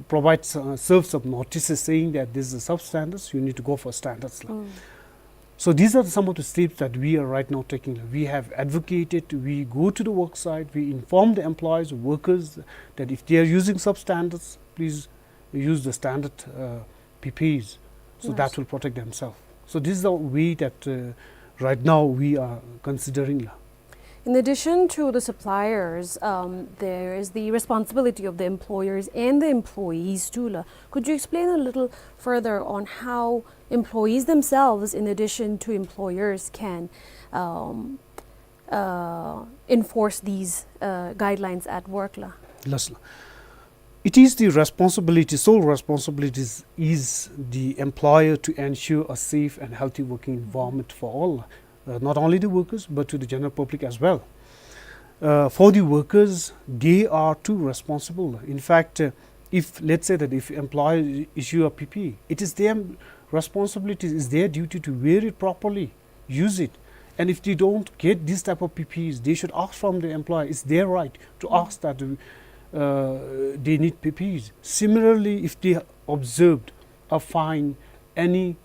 provides, uh, serves some notices saying that this is a substandard, you need to go for standards la. So these are some of the steps that we are right now taking. We have advocated, we go to the work site, we inform the employees, workers, that if they are using substandards, please use the standard, uh, P P Es. So that will protect themselves. So this is the way that, uh, right now we are considering la. In addition to the suppliers, um, there is the responsibility of the employers and the employees too la. Could you explain a little further on how employees themselves, in addition to employers, can, um, uh, enforce these, uh, guidelines at work la? Yes la. It is the responsibility, sole responsibility is, is the employer to ensure a safe and healthy working environment for all, uh, not only the workers, but to the general public as well. Uh, for the workers, they are too responsible. In fact, uh, if, let's say that if employer issue a P P E, it is their responsibility, it's their duty to wear it properly, use it. And if they don't get this type of P P Es, they should ask from the employer. It's their right to ask that, uh, they need P P Es. Similarly, if they observed or find any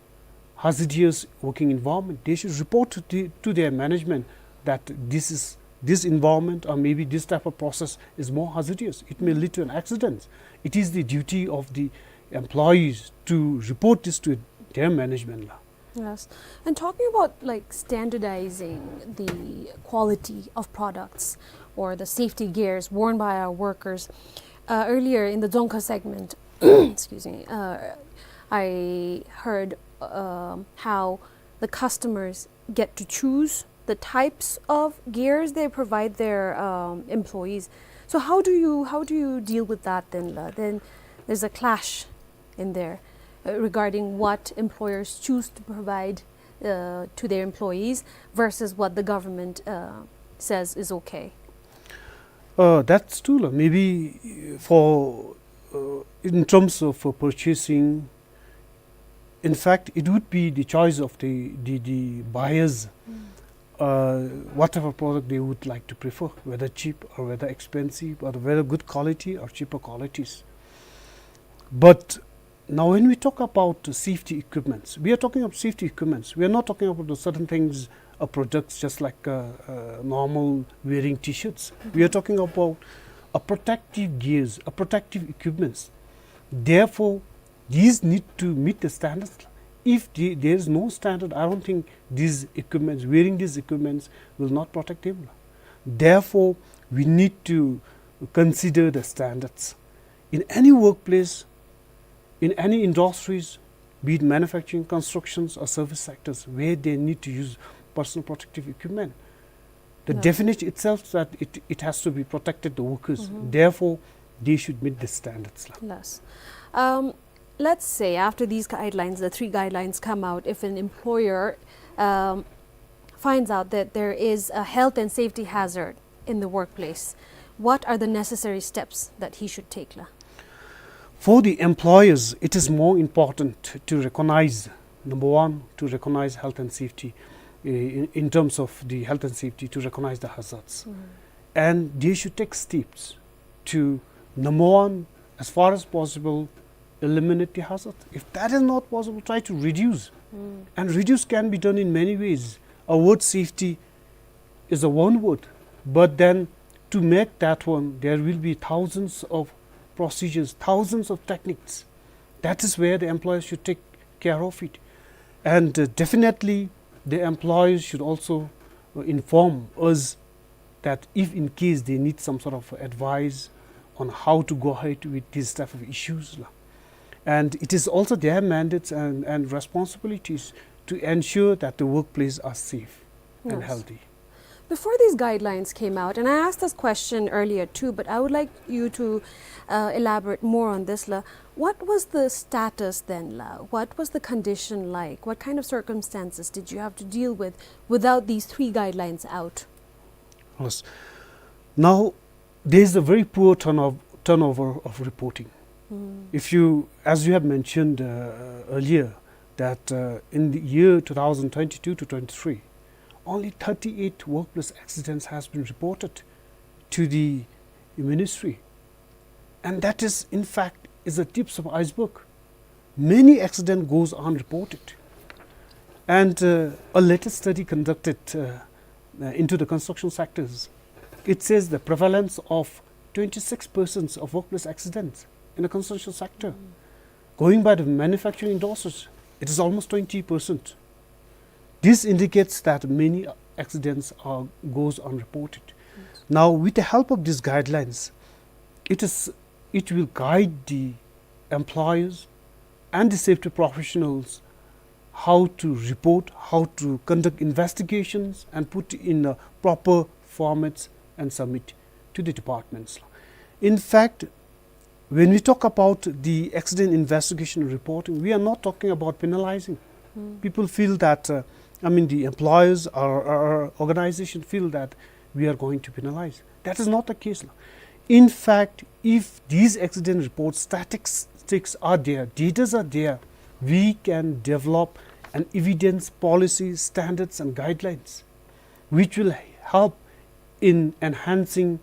hazardous working environment, they should report to the, to their management that this is, this environment or maybe this type of process is more hazardous. It may lead to an accident. It is the duty of the employees to report this to their management la. Yes. And talking about, like, standardizing the quality of products or the safety gears worn by our workers, uh, earlier in the Dzongkha segment, excuse me, uh, I heard, um, how the customers get to choose the types of gears they provide their, um, employees. So how do you, how do you deal with that then la? Then there's a clash in there, uh, regarding what employers choose to provide, uh, to their employees versus what the government, uh, says is okay. Uh, that's true la. Maybe for, uh, in terms of, uh, purchasing, in fact, it would be the choice of the, the, the buyers, uh, whatever product they would like to prefer, whether cheap or whether expensive, or whether good quality or cheaper qualities. But now, when we talk about safety equipments, we are talking about safety equipments. We are not talking about the certain things or products just like, uh, uh, normal wearing T-shirts. We are talking about a protective gears, a protective equipments. Therefore, these need to meet the standards. If the, there is no standard, I don't think these equipments, wearing these equipments, will not protect them. Therefore, we need to consider the standards. In any workplace, in any industries, be it manufacturing, constructions, or service sectors, where they need to use personal protective equipment, the definition itself that it, it has to be protected the workers. Therefore, they should meet the standards la. Yes. Um, let's say after these guidelines, the three guidelines come out, if an employer, um, finds out that there is a health and safety hazard in the workplace, what are the necessary steps that he should take la? For the employers, it is more important to recognize, number one, to recognize health and safety, uh, in, in terms of the health and safety, to recognize the hazards. And they should take steps to, number one, as far as possible, eliminate the hazard. If that is not possible, try to reduce. And reduce can be done in many ways. A word safety is a one word, but then to make that one, there will be thousands of procedures, thousands of techniques. That is where the employers should take care of it. And, uh, definitely, the employers should also, uh, inform us that if in case they need some sort of advice on how to go ahead with these type of issues la. And it is also their mandates and, and responsibilities to ensure that the workplace are safe and healthy. Before these guidelines came out, and I asked this question earlier too, but I would like you to, uh, elaborate more on this la. What was the status then la? What was the condition like? What kind of circumstances did you have to deal with without these three guidelines out? Yes. Now, there is a very poor turnover, turnover of reporting. If you, as you have mentioned, uh, earlier, that, uh, in the year two thousand twenty-two to twenty-three, only thirty-eight workplace accidents has been reported to the ministry. And that is, in fact, is the tips of iceberg. Many accident goes unreported. And, uh, a latest study conducted, uh, uh, into the construction sectors, it says the prevalence of twenty-six percent of workplace accidents in the construction sector. Going by the manufacturing industries, it is almost twenty percent. This indicates that many accidents are, goes unreported. Now, with the help of these guidelines, it is, it will guide the employers and the safety professionals how to report, how to conduct investigations and put in a proper formats and submit to the departments. In fact, when we talk about the accident investigation reporting, we are not talking about penalizing. People feel that, uh, I mean, the employers or, or, or organization feel that we are going to penalize. That is not the case. In fact, if these accident report statistics are there, data are there, we can develop an evidence policy, standards and guidelines which will help in enhancing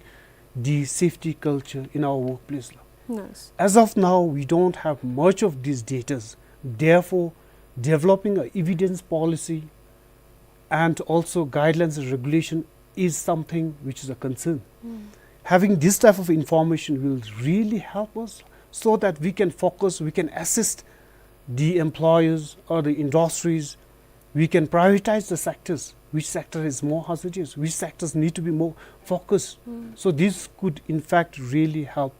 the safety culture in our workplace. Nice. As of now, we don't have much of these datas. Therefore, developing an evidence policy and also guidelines and regulation is something which is a concern. Having this type of information will really help us so that we can focus, we can assist the employers or the industries. We can prioritize the sectors, which sector is more hazardous, which sectors need to be more focused. So this could in fact really help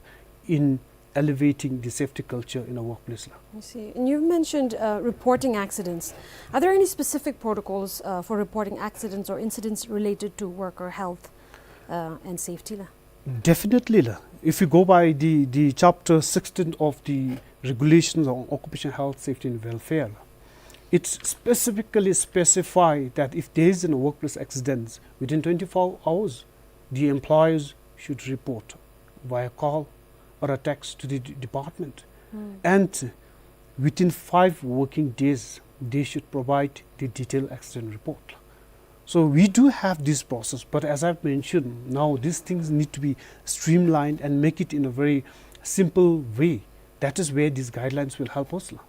in elevating the safety culture in a workplace. I see. And you've mentioned, uh, reporting accidents. Are there any specific protocols, uh, for reporting accidents or incidents related to worker health, uh, and safety la? Definitely la. If you go by the, the chapter sixteen of the regulations on occupational health, safety and welfare, it specifically specify that if there is a workplace accident, within twenty-four hours, the employers should report via call or a text to the d-, department. And within five working days, they should provide the detailed accident report. So we do have this process, but as I've mentioned, now these things need to be streamlined and make it in a very simple way. That is where these guidelines will help us la.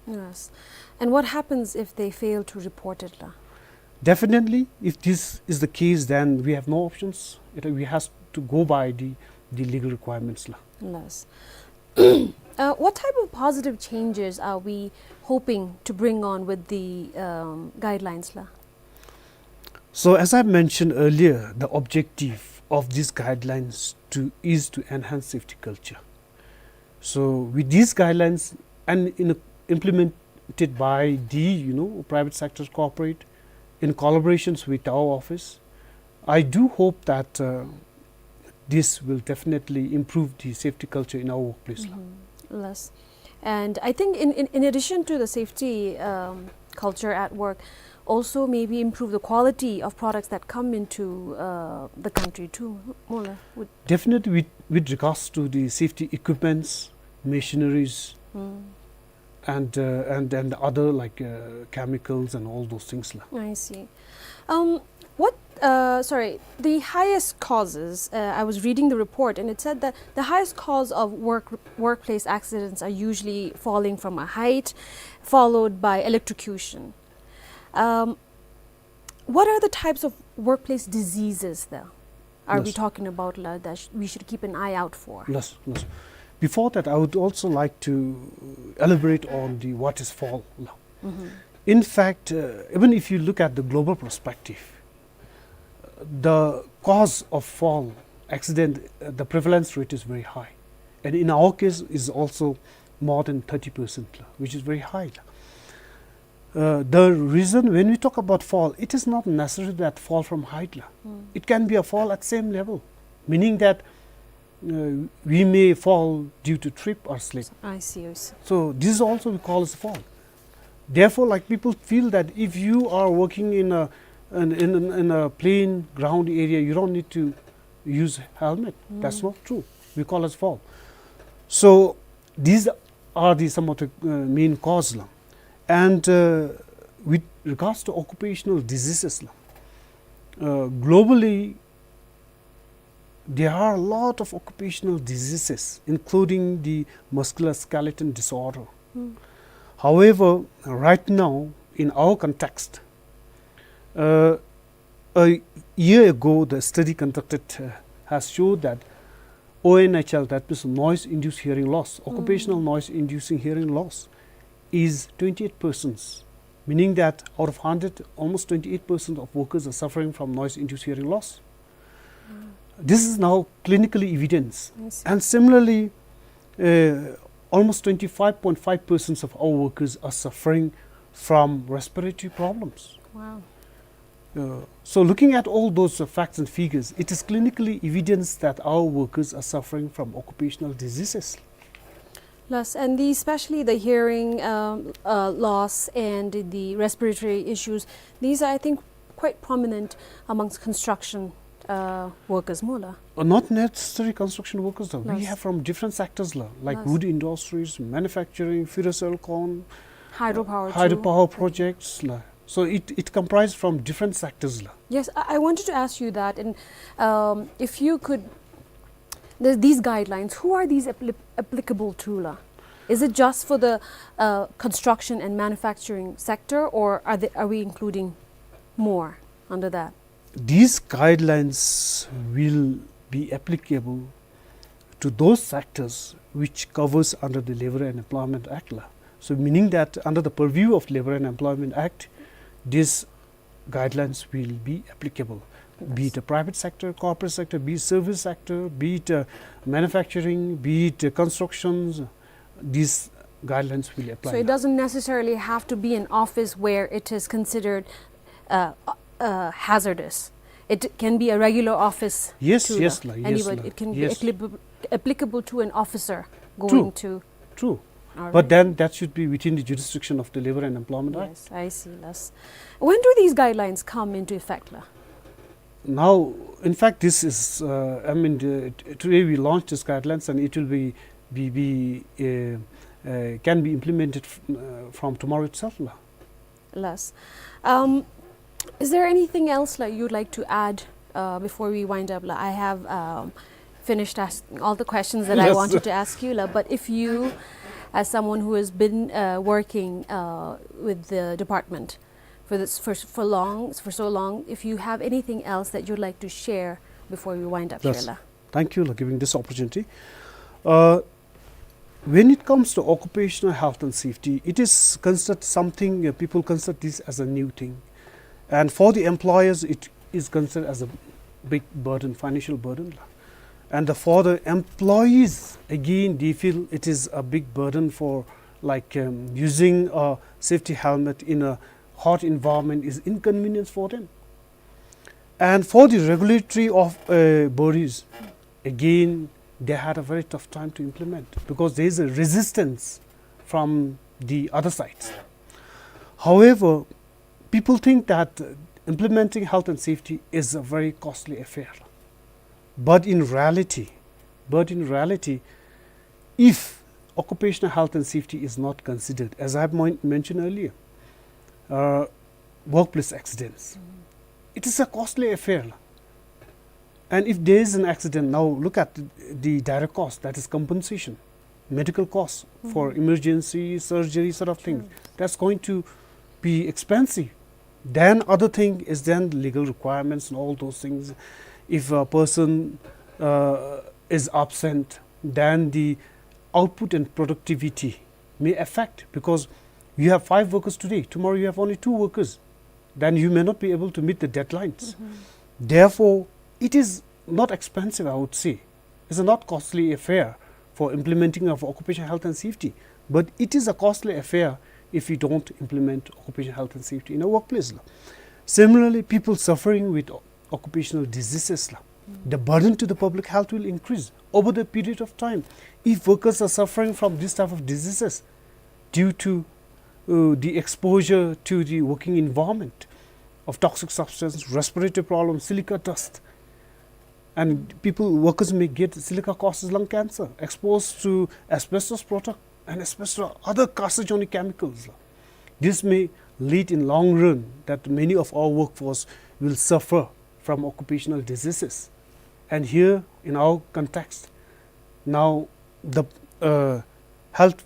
Yes. And what happens if they fail to report it la? Definitely, if this is the case, then we have no options. It, we have to go by the, the legal requirements la. Yes. Uh, what type of positive changes are we hoping to bring on with the, um, guidelines la? So, as I mentioned earlier, the objective of these guidelines to, is to enhance safety culture. So, with these guidelines and in, implemented by the, you know, private sector corporate in collaborations with our office, I do hope that, uh, this will definitely improve the safety culture in our workplace la. Yes. And I think in, in, in addition to the safety, um, culture at work, also maybe improve the quality of products that come into, uh, the country too, more la, would... Definitely, with, with regards to the safety equipments, machineries, and, uh, and, and other, like, uh, chemicals and all those things la. I see. Um, what, uh, sorry, the highest causes, uh, I was reading the report and it said that the highest cause of work, workplace accidents are usually falling from a height, followed by electrocution. Um, what are the types of workplace diseases there are we talking about la, that sh-, we should keep an eye out for? Yes, yes. Before that, I would also like to elaborate on the what is fall la. In fact, uh, even if you look at the global perspective, the cause of fall accident, uh, the prevalence rate is very high. And in our case, is also more than thirty percent la, which is very high la. Uh, the reason when we talk about fall, it is not necessarily that fall from height la. It can be a fall at same level, meaning that, uh, we may fall due to trip or slip. I see, I see. So this also we call as fall. Therefore, like, people feel that if you are working in a, in, in, in a plain ground area, you don't need to use helmet. That's not true. We call as fall. So these are the some of the, uh, main cause la. And, uh, with regards to occupational diseases la, uh, globally, there are a lot of occupational diseases, including the musculoskeletal disorder. However, right now, in our context, uh, a year ago, the study conducted, uh, has showed that O N H L, that means noise-induced hearing loss, occupational noise-inducing hearing loss, is twenty-eight percent, meaning that out of hundred, almost twenty-eight percent of workers are suffering from noise-induced hearing loss. This is now clinically evidence. I see. And similarly, uh, almost twenty-five point five percent of our workers are suffering from respiratory problems. Wow. Uh, so looking at all those, uh, facts and figures, it is clinically evidence that our workers are suffering from occupational diseases. Yes, and the, especially the hearing, um, uh, loss and the respiratory issues, these are, I think, quite prominent amongst construction, uh, workers, mo la. Uh, not necessarily construction workers, la. We, yes, have from different sectors, la, like, yes, wood industries, manufacturing, ferrosilicon, hydropower, hydropower too, projects, la. So it, it comprised from different sectors, la. Yes, I, I wanted to ask you that, and, um, if you could, the, these guidelines, who are these appli-, applicable to, la? Is it just for the, uh, construction and manufacturing sector, or are they, are we including more under that? These guidelines will be applicable to those sectors which covers under the Labor and Employment Act, la. So meaning that under the purview of Labor and Employment Act, these guidelines will be applicable, be it a private sector, corporate sector, be it service sector, be it, uh, manufacturing, be it, uh, constructions, these guidelines will apply. So it doesn't necessarily have to be an office where it is considered, uh, uh, hazardous. It can be a regular office. Yes, too, yes, la. Yes, anybody, la. It can be, yes, applicable, applicable to an officer going to. True. All right. But then that should be within the jurisdiction of the Labor and Employment Act. Yes, I see, yes. When do these guidelines come into effect, la? Now, in fact, this is, uh, I mean, the, t-, today we launched these guidelines, and it will be, be, be, uh, uh, can be implemented f-, uh, from tomorrow itself, la. Yes. Um, is there anything else, la, you'd like to add, uh, before we wind up? La, I have, um, finished asking all the questions that I, yes, wanted to ask you, la, but if you, as someone who has been, uh, working, uh, with the department for this, for, for long, for so long, if you have anything else that you'd like to share before we wind up, yes, here, la. Thank you, la, giving this opportunity. Uh, when it comes to occupational health and safety, it is considered something, uh, people consider this as a new thing. And for the employers, it is considered as a big burden, financial burden, la. And the, for the employees, again, they feel it is a big burden for, like, um, using a safety helmet in a hot environment is inconvenience for them. And for the regulatory of, uh, bodies, again, they had a very tough time to implement because there is a resistance from the other sides. However, people think that, uh, implementing health and safety is a very costly affair. But in reality, but in reality, if occupational health and safety is not considered, as I have mon-, mentioned earlier, uh, workplace accidents, it is a costly affair. And if there is an accident, now look at the, the direct cost, that is compensation, medical costs for emergency, surgery sort of things. That's going to be expensive. Then other thing is then legal requirements and all those things. If a person, uh, is absent, then the output and productivity may affect, because you have five workers today, tomorrow you have only two workers, then you may not be able to meet the deadlines. Therefore, it is not expensive, I would say. It's a not costly affair for implementing of occupational health and safety, but it is a costly affair if you don't implement occupational health and safety in a workplace, la. Similarly, people suffering with o-, occupational diseases, la. The burden to the public health will increase over the period of time. If workers are suffering from this type of diseases due to, uh, the exposure to the working environment of toxic substance, respiratory problems, silica dust, and people, workers may get silica causes lung cancer, exposed to asbestos product and asbestos, other carcinogenic chemicals. This may lead in long run that many of our workforce will suffer from occupational diseases. And here, in our context, now the, uh, health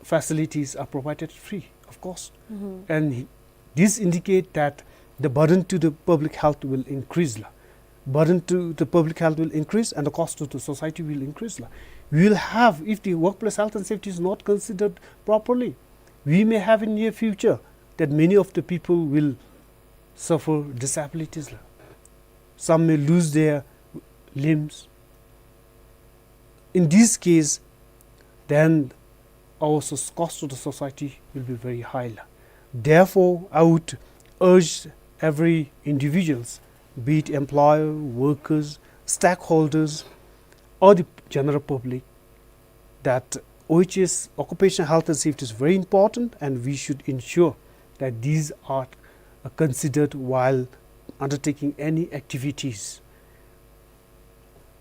facilities are provided free of cost. Mm-hmm. And he-, this indicate that the burden to the public health will increase la. Burden to the public health will increase and the cost to the society will increase la. We will have, if the workplace health and safety is not considered properly, we may have in near future that many of the people will suffer disabilities la. Some may lose their limbs. In this case, then our so-, cost to the society will be very high la. Therefore, I would urge every individuals, be it employer, workers, stakeholders, or the general public, that O H S, occupational health and safety, is very important, and we should ensure that these are, uh, considered while undertaking any activities.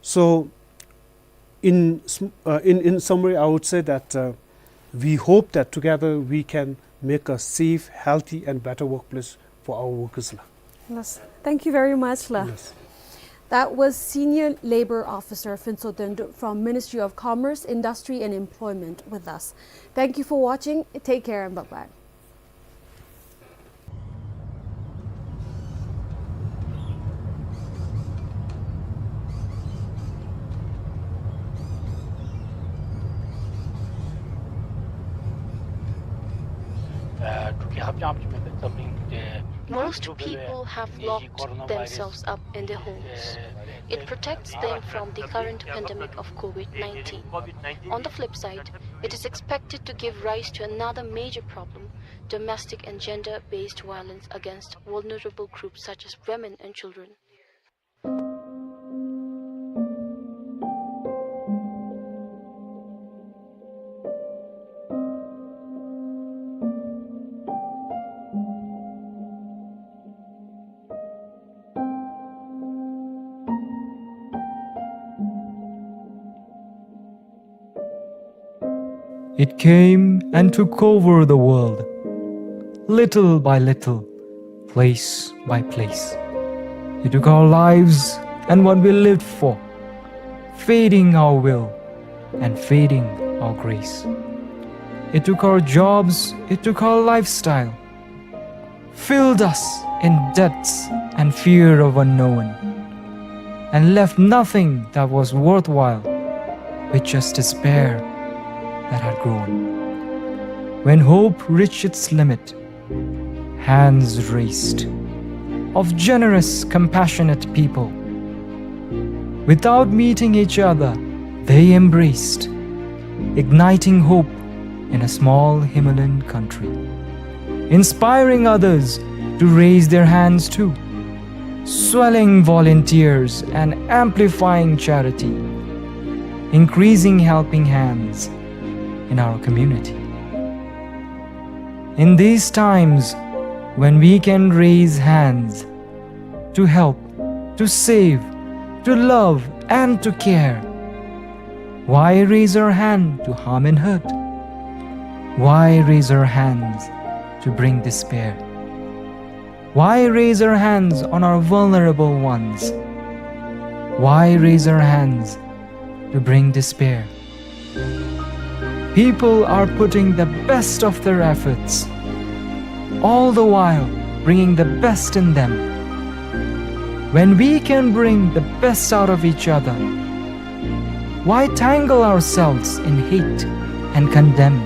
So, in sm-, uh, in, in summary, I would say that, uh, we hope that together we can make a safe, healthy, and better workplace for our workers la. Yes. Thank you very much la. Yes. That was Senior Labor Officer Phuntsho Dhondrup from Ministry of Commerce, Industry and Employment with us. Thank you for watching. Take care and bye-bye. Most people have locked themselves up in their homes. It protects them from the current pandemic of COVID nineteen. On the flip side, it is expected to give rise to another major problem, domestic and gender-based violence against vulnerable groups such as women and children. It came and took over the world, little by little, place by place. It took our lives and what we lived for, fading our will and fading our grace. It took our jobs, it took our lifestyle, filled us in debts and fear of unknown, and left nothing that was worthwhile, with just despair that had grown. When hope reached its limit, hands raised of generous, compassionate people. Without meeting each other, they embraced, igniting hope in a small Himalayan country, inspiring others to raise their hands too, swelling volunteers and amplifying charity, increasing helping hands in our community. In these times when we can raise hands to help, to save, to love, and to care, why raise our hand to harm and hurt? Why raise our hands to bring despair? Why raise our hands on our vulnerable ones? Why raise our hands to bring despair? People are putting the best of their efforts, all the while bringing the best in them. When we can bring the best out of each other, why tangle ourselves in hate and condemn?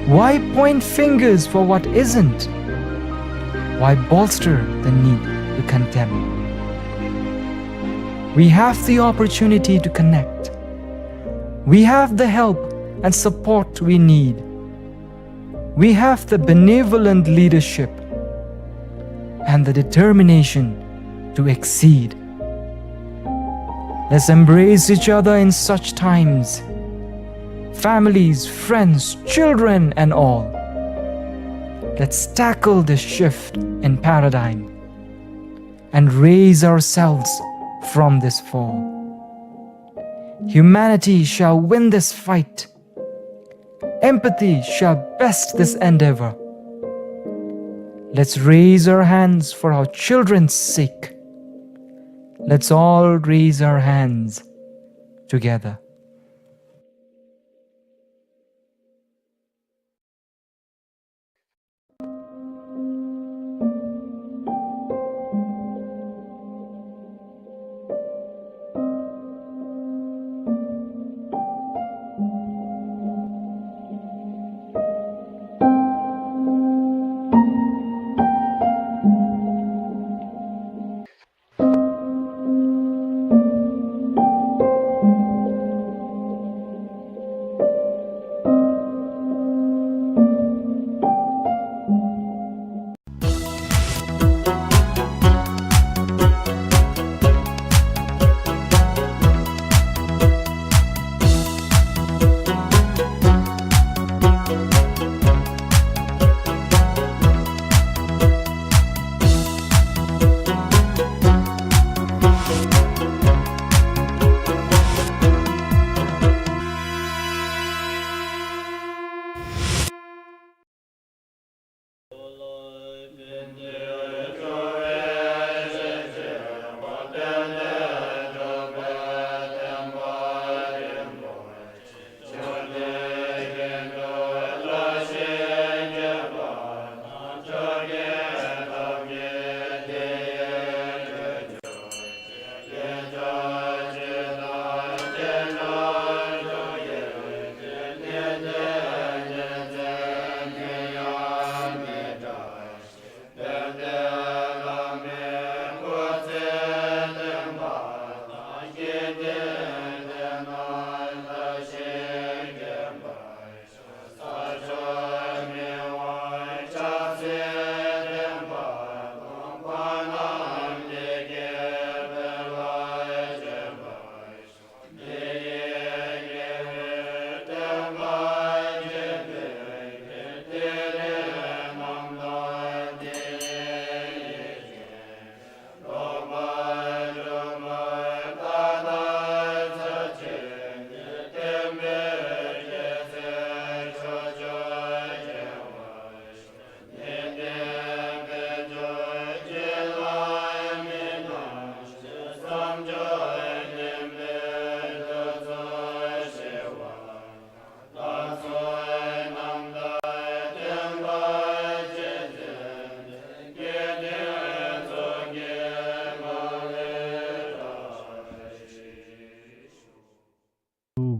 Why point fingers for what isn't? Why bolster the need to condemn? We have the opportunity to connect. We have the help and support we need. We have the benevolent leadership and the determination to exceed. Let's embrace each other in such times. Families, friends, children, and all. Let's tackle this shift in paradigm and raise ourselves from this fall. Humanity shall win this fight. Empathy shall best this endeavor. Let's raise our hands for our children's sake. Let's all raise our hands together.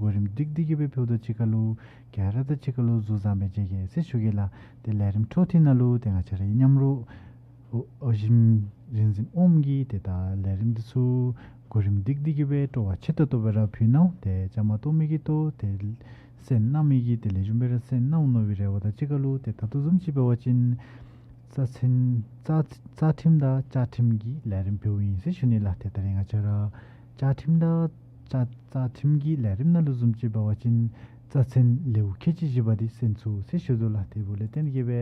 གོ་རིམ་བསྒྲིགས་ཏེ་གི་སྦེ་ཕུལཝ་ད་གཅིག་ཁར་ལུ་ག་ར་དང་གཅིག་ཁར་ལུ་གཟུགས་བཟང་སྦེ་མཇལ་གེ་ཟེར་ཞུ་གེ་ལགས། ཏེ་ལས་རིམ་འཕྲོ་མཐུད་ནང་ལུ་ཏེ་ང་བཅས་ར་མཉམ་རོགས་ཨོ་ཨོ་ཞིམ་རིག་འཛིན་ཨོམ་གྱིས་ཏེ་ད་ལས་རིམ་འདི་ཚུ་གོ་རིམ་བསྒྲིགས་ཏེ་གི་སྦེ་སྤྲོ་བ་ཆེ་ཏོག་ཏོ་སྦེ་ར་ཕུལ་གནང་། ཏེ་བཅའ་མར་གཏོགས་མི་གིས་ཏེ་གསན་གནང་མི་གིས་ཏེ་ལེགས་ཤོམ་སྦེ་ར་གསན་གནང་ནི་སྦེ་རེ་བ་དང་གཅིག་ཁར་ལུ་ཏེ་ད་ལྟོ་བཟུམ་ཅིག་འབད་བ་ཅིན་རྩ་ཚན་རྩ་རྩ་ཁྲིམས་དང་བཅའ་ཁྲིམས་ཀྱི་ལས་རིམ་ཕུལཝ་ཨིན་ཟེར་ཞུ་ནི་ལགས། ཏེ་ད་རིས་ང་བཅས་ར་བཅའ་ཁྲིམས་དང་བཅའ་རྩ་ཁྲིམས་ཀྱི་ལས་རིམ་ནང་ལུ་བཟུམ་ཅིག་འབད་བ་ཅིན་རྩ་ཚན་ལེའུ་ཁལ་གཅིག་བཞི་པ་འདི་གསན་ཚུགས་ཟེར་ཞུ་དོ་ལགས། དེ་འབདཝ་ལས་བརྟེན་གི་སྦེ་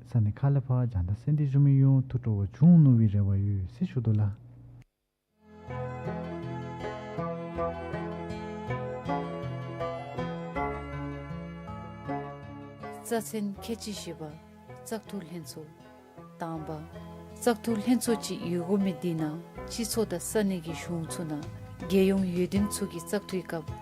ས་གནས་ཁག་ལས་ཕར་རྒྱང་བསྒྲགས་གསན་ཏེ་བཞུགས་མི་ཡོངས་ཐུགས་སྤྲོ་བ་བྱུང་ནི་སྦེ་རེ་བ་ཡོད་ཟེར་ཞུ་དོ་ལགས། རྩ་ཚན་ཁལ་གཅིག་བཞི་པ། བཙག་འཐུ་ལྷན་ཚོགས། དང་པ། བཙག་འཐུ་ལྷན་ཚོགས་ཅིག་ཡོད་དགོ་མི་འདི་ནང་སྤྱི་ཚོགས་དང་ས་གནས་ཀྱི་གཞུང་ཚུ་ནང་རྒྱལ་ཡོངས་འོས་འདེམས་ཚོགས་ཀྱི་བཙག་འཐུའི་སྐབས་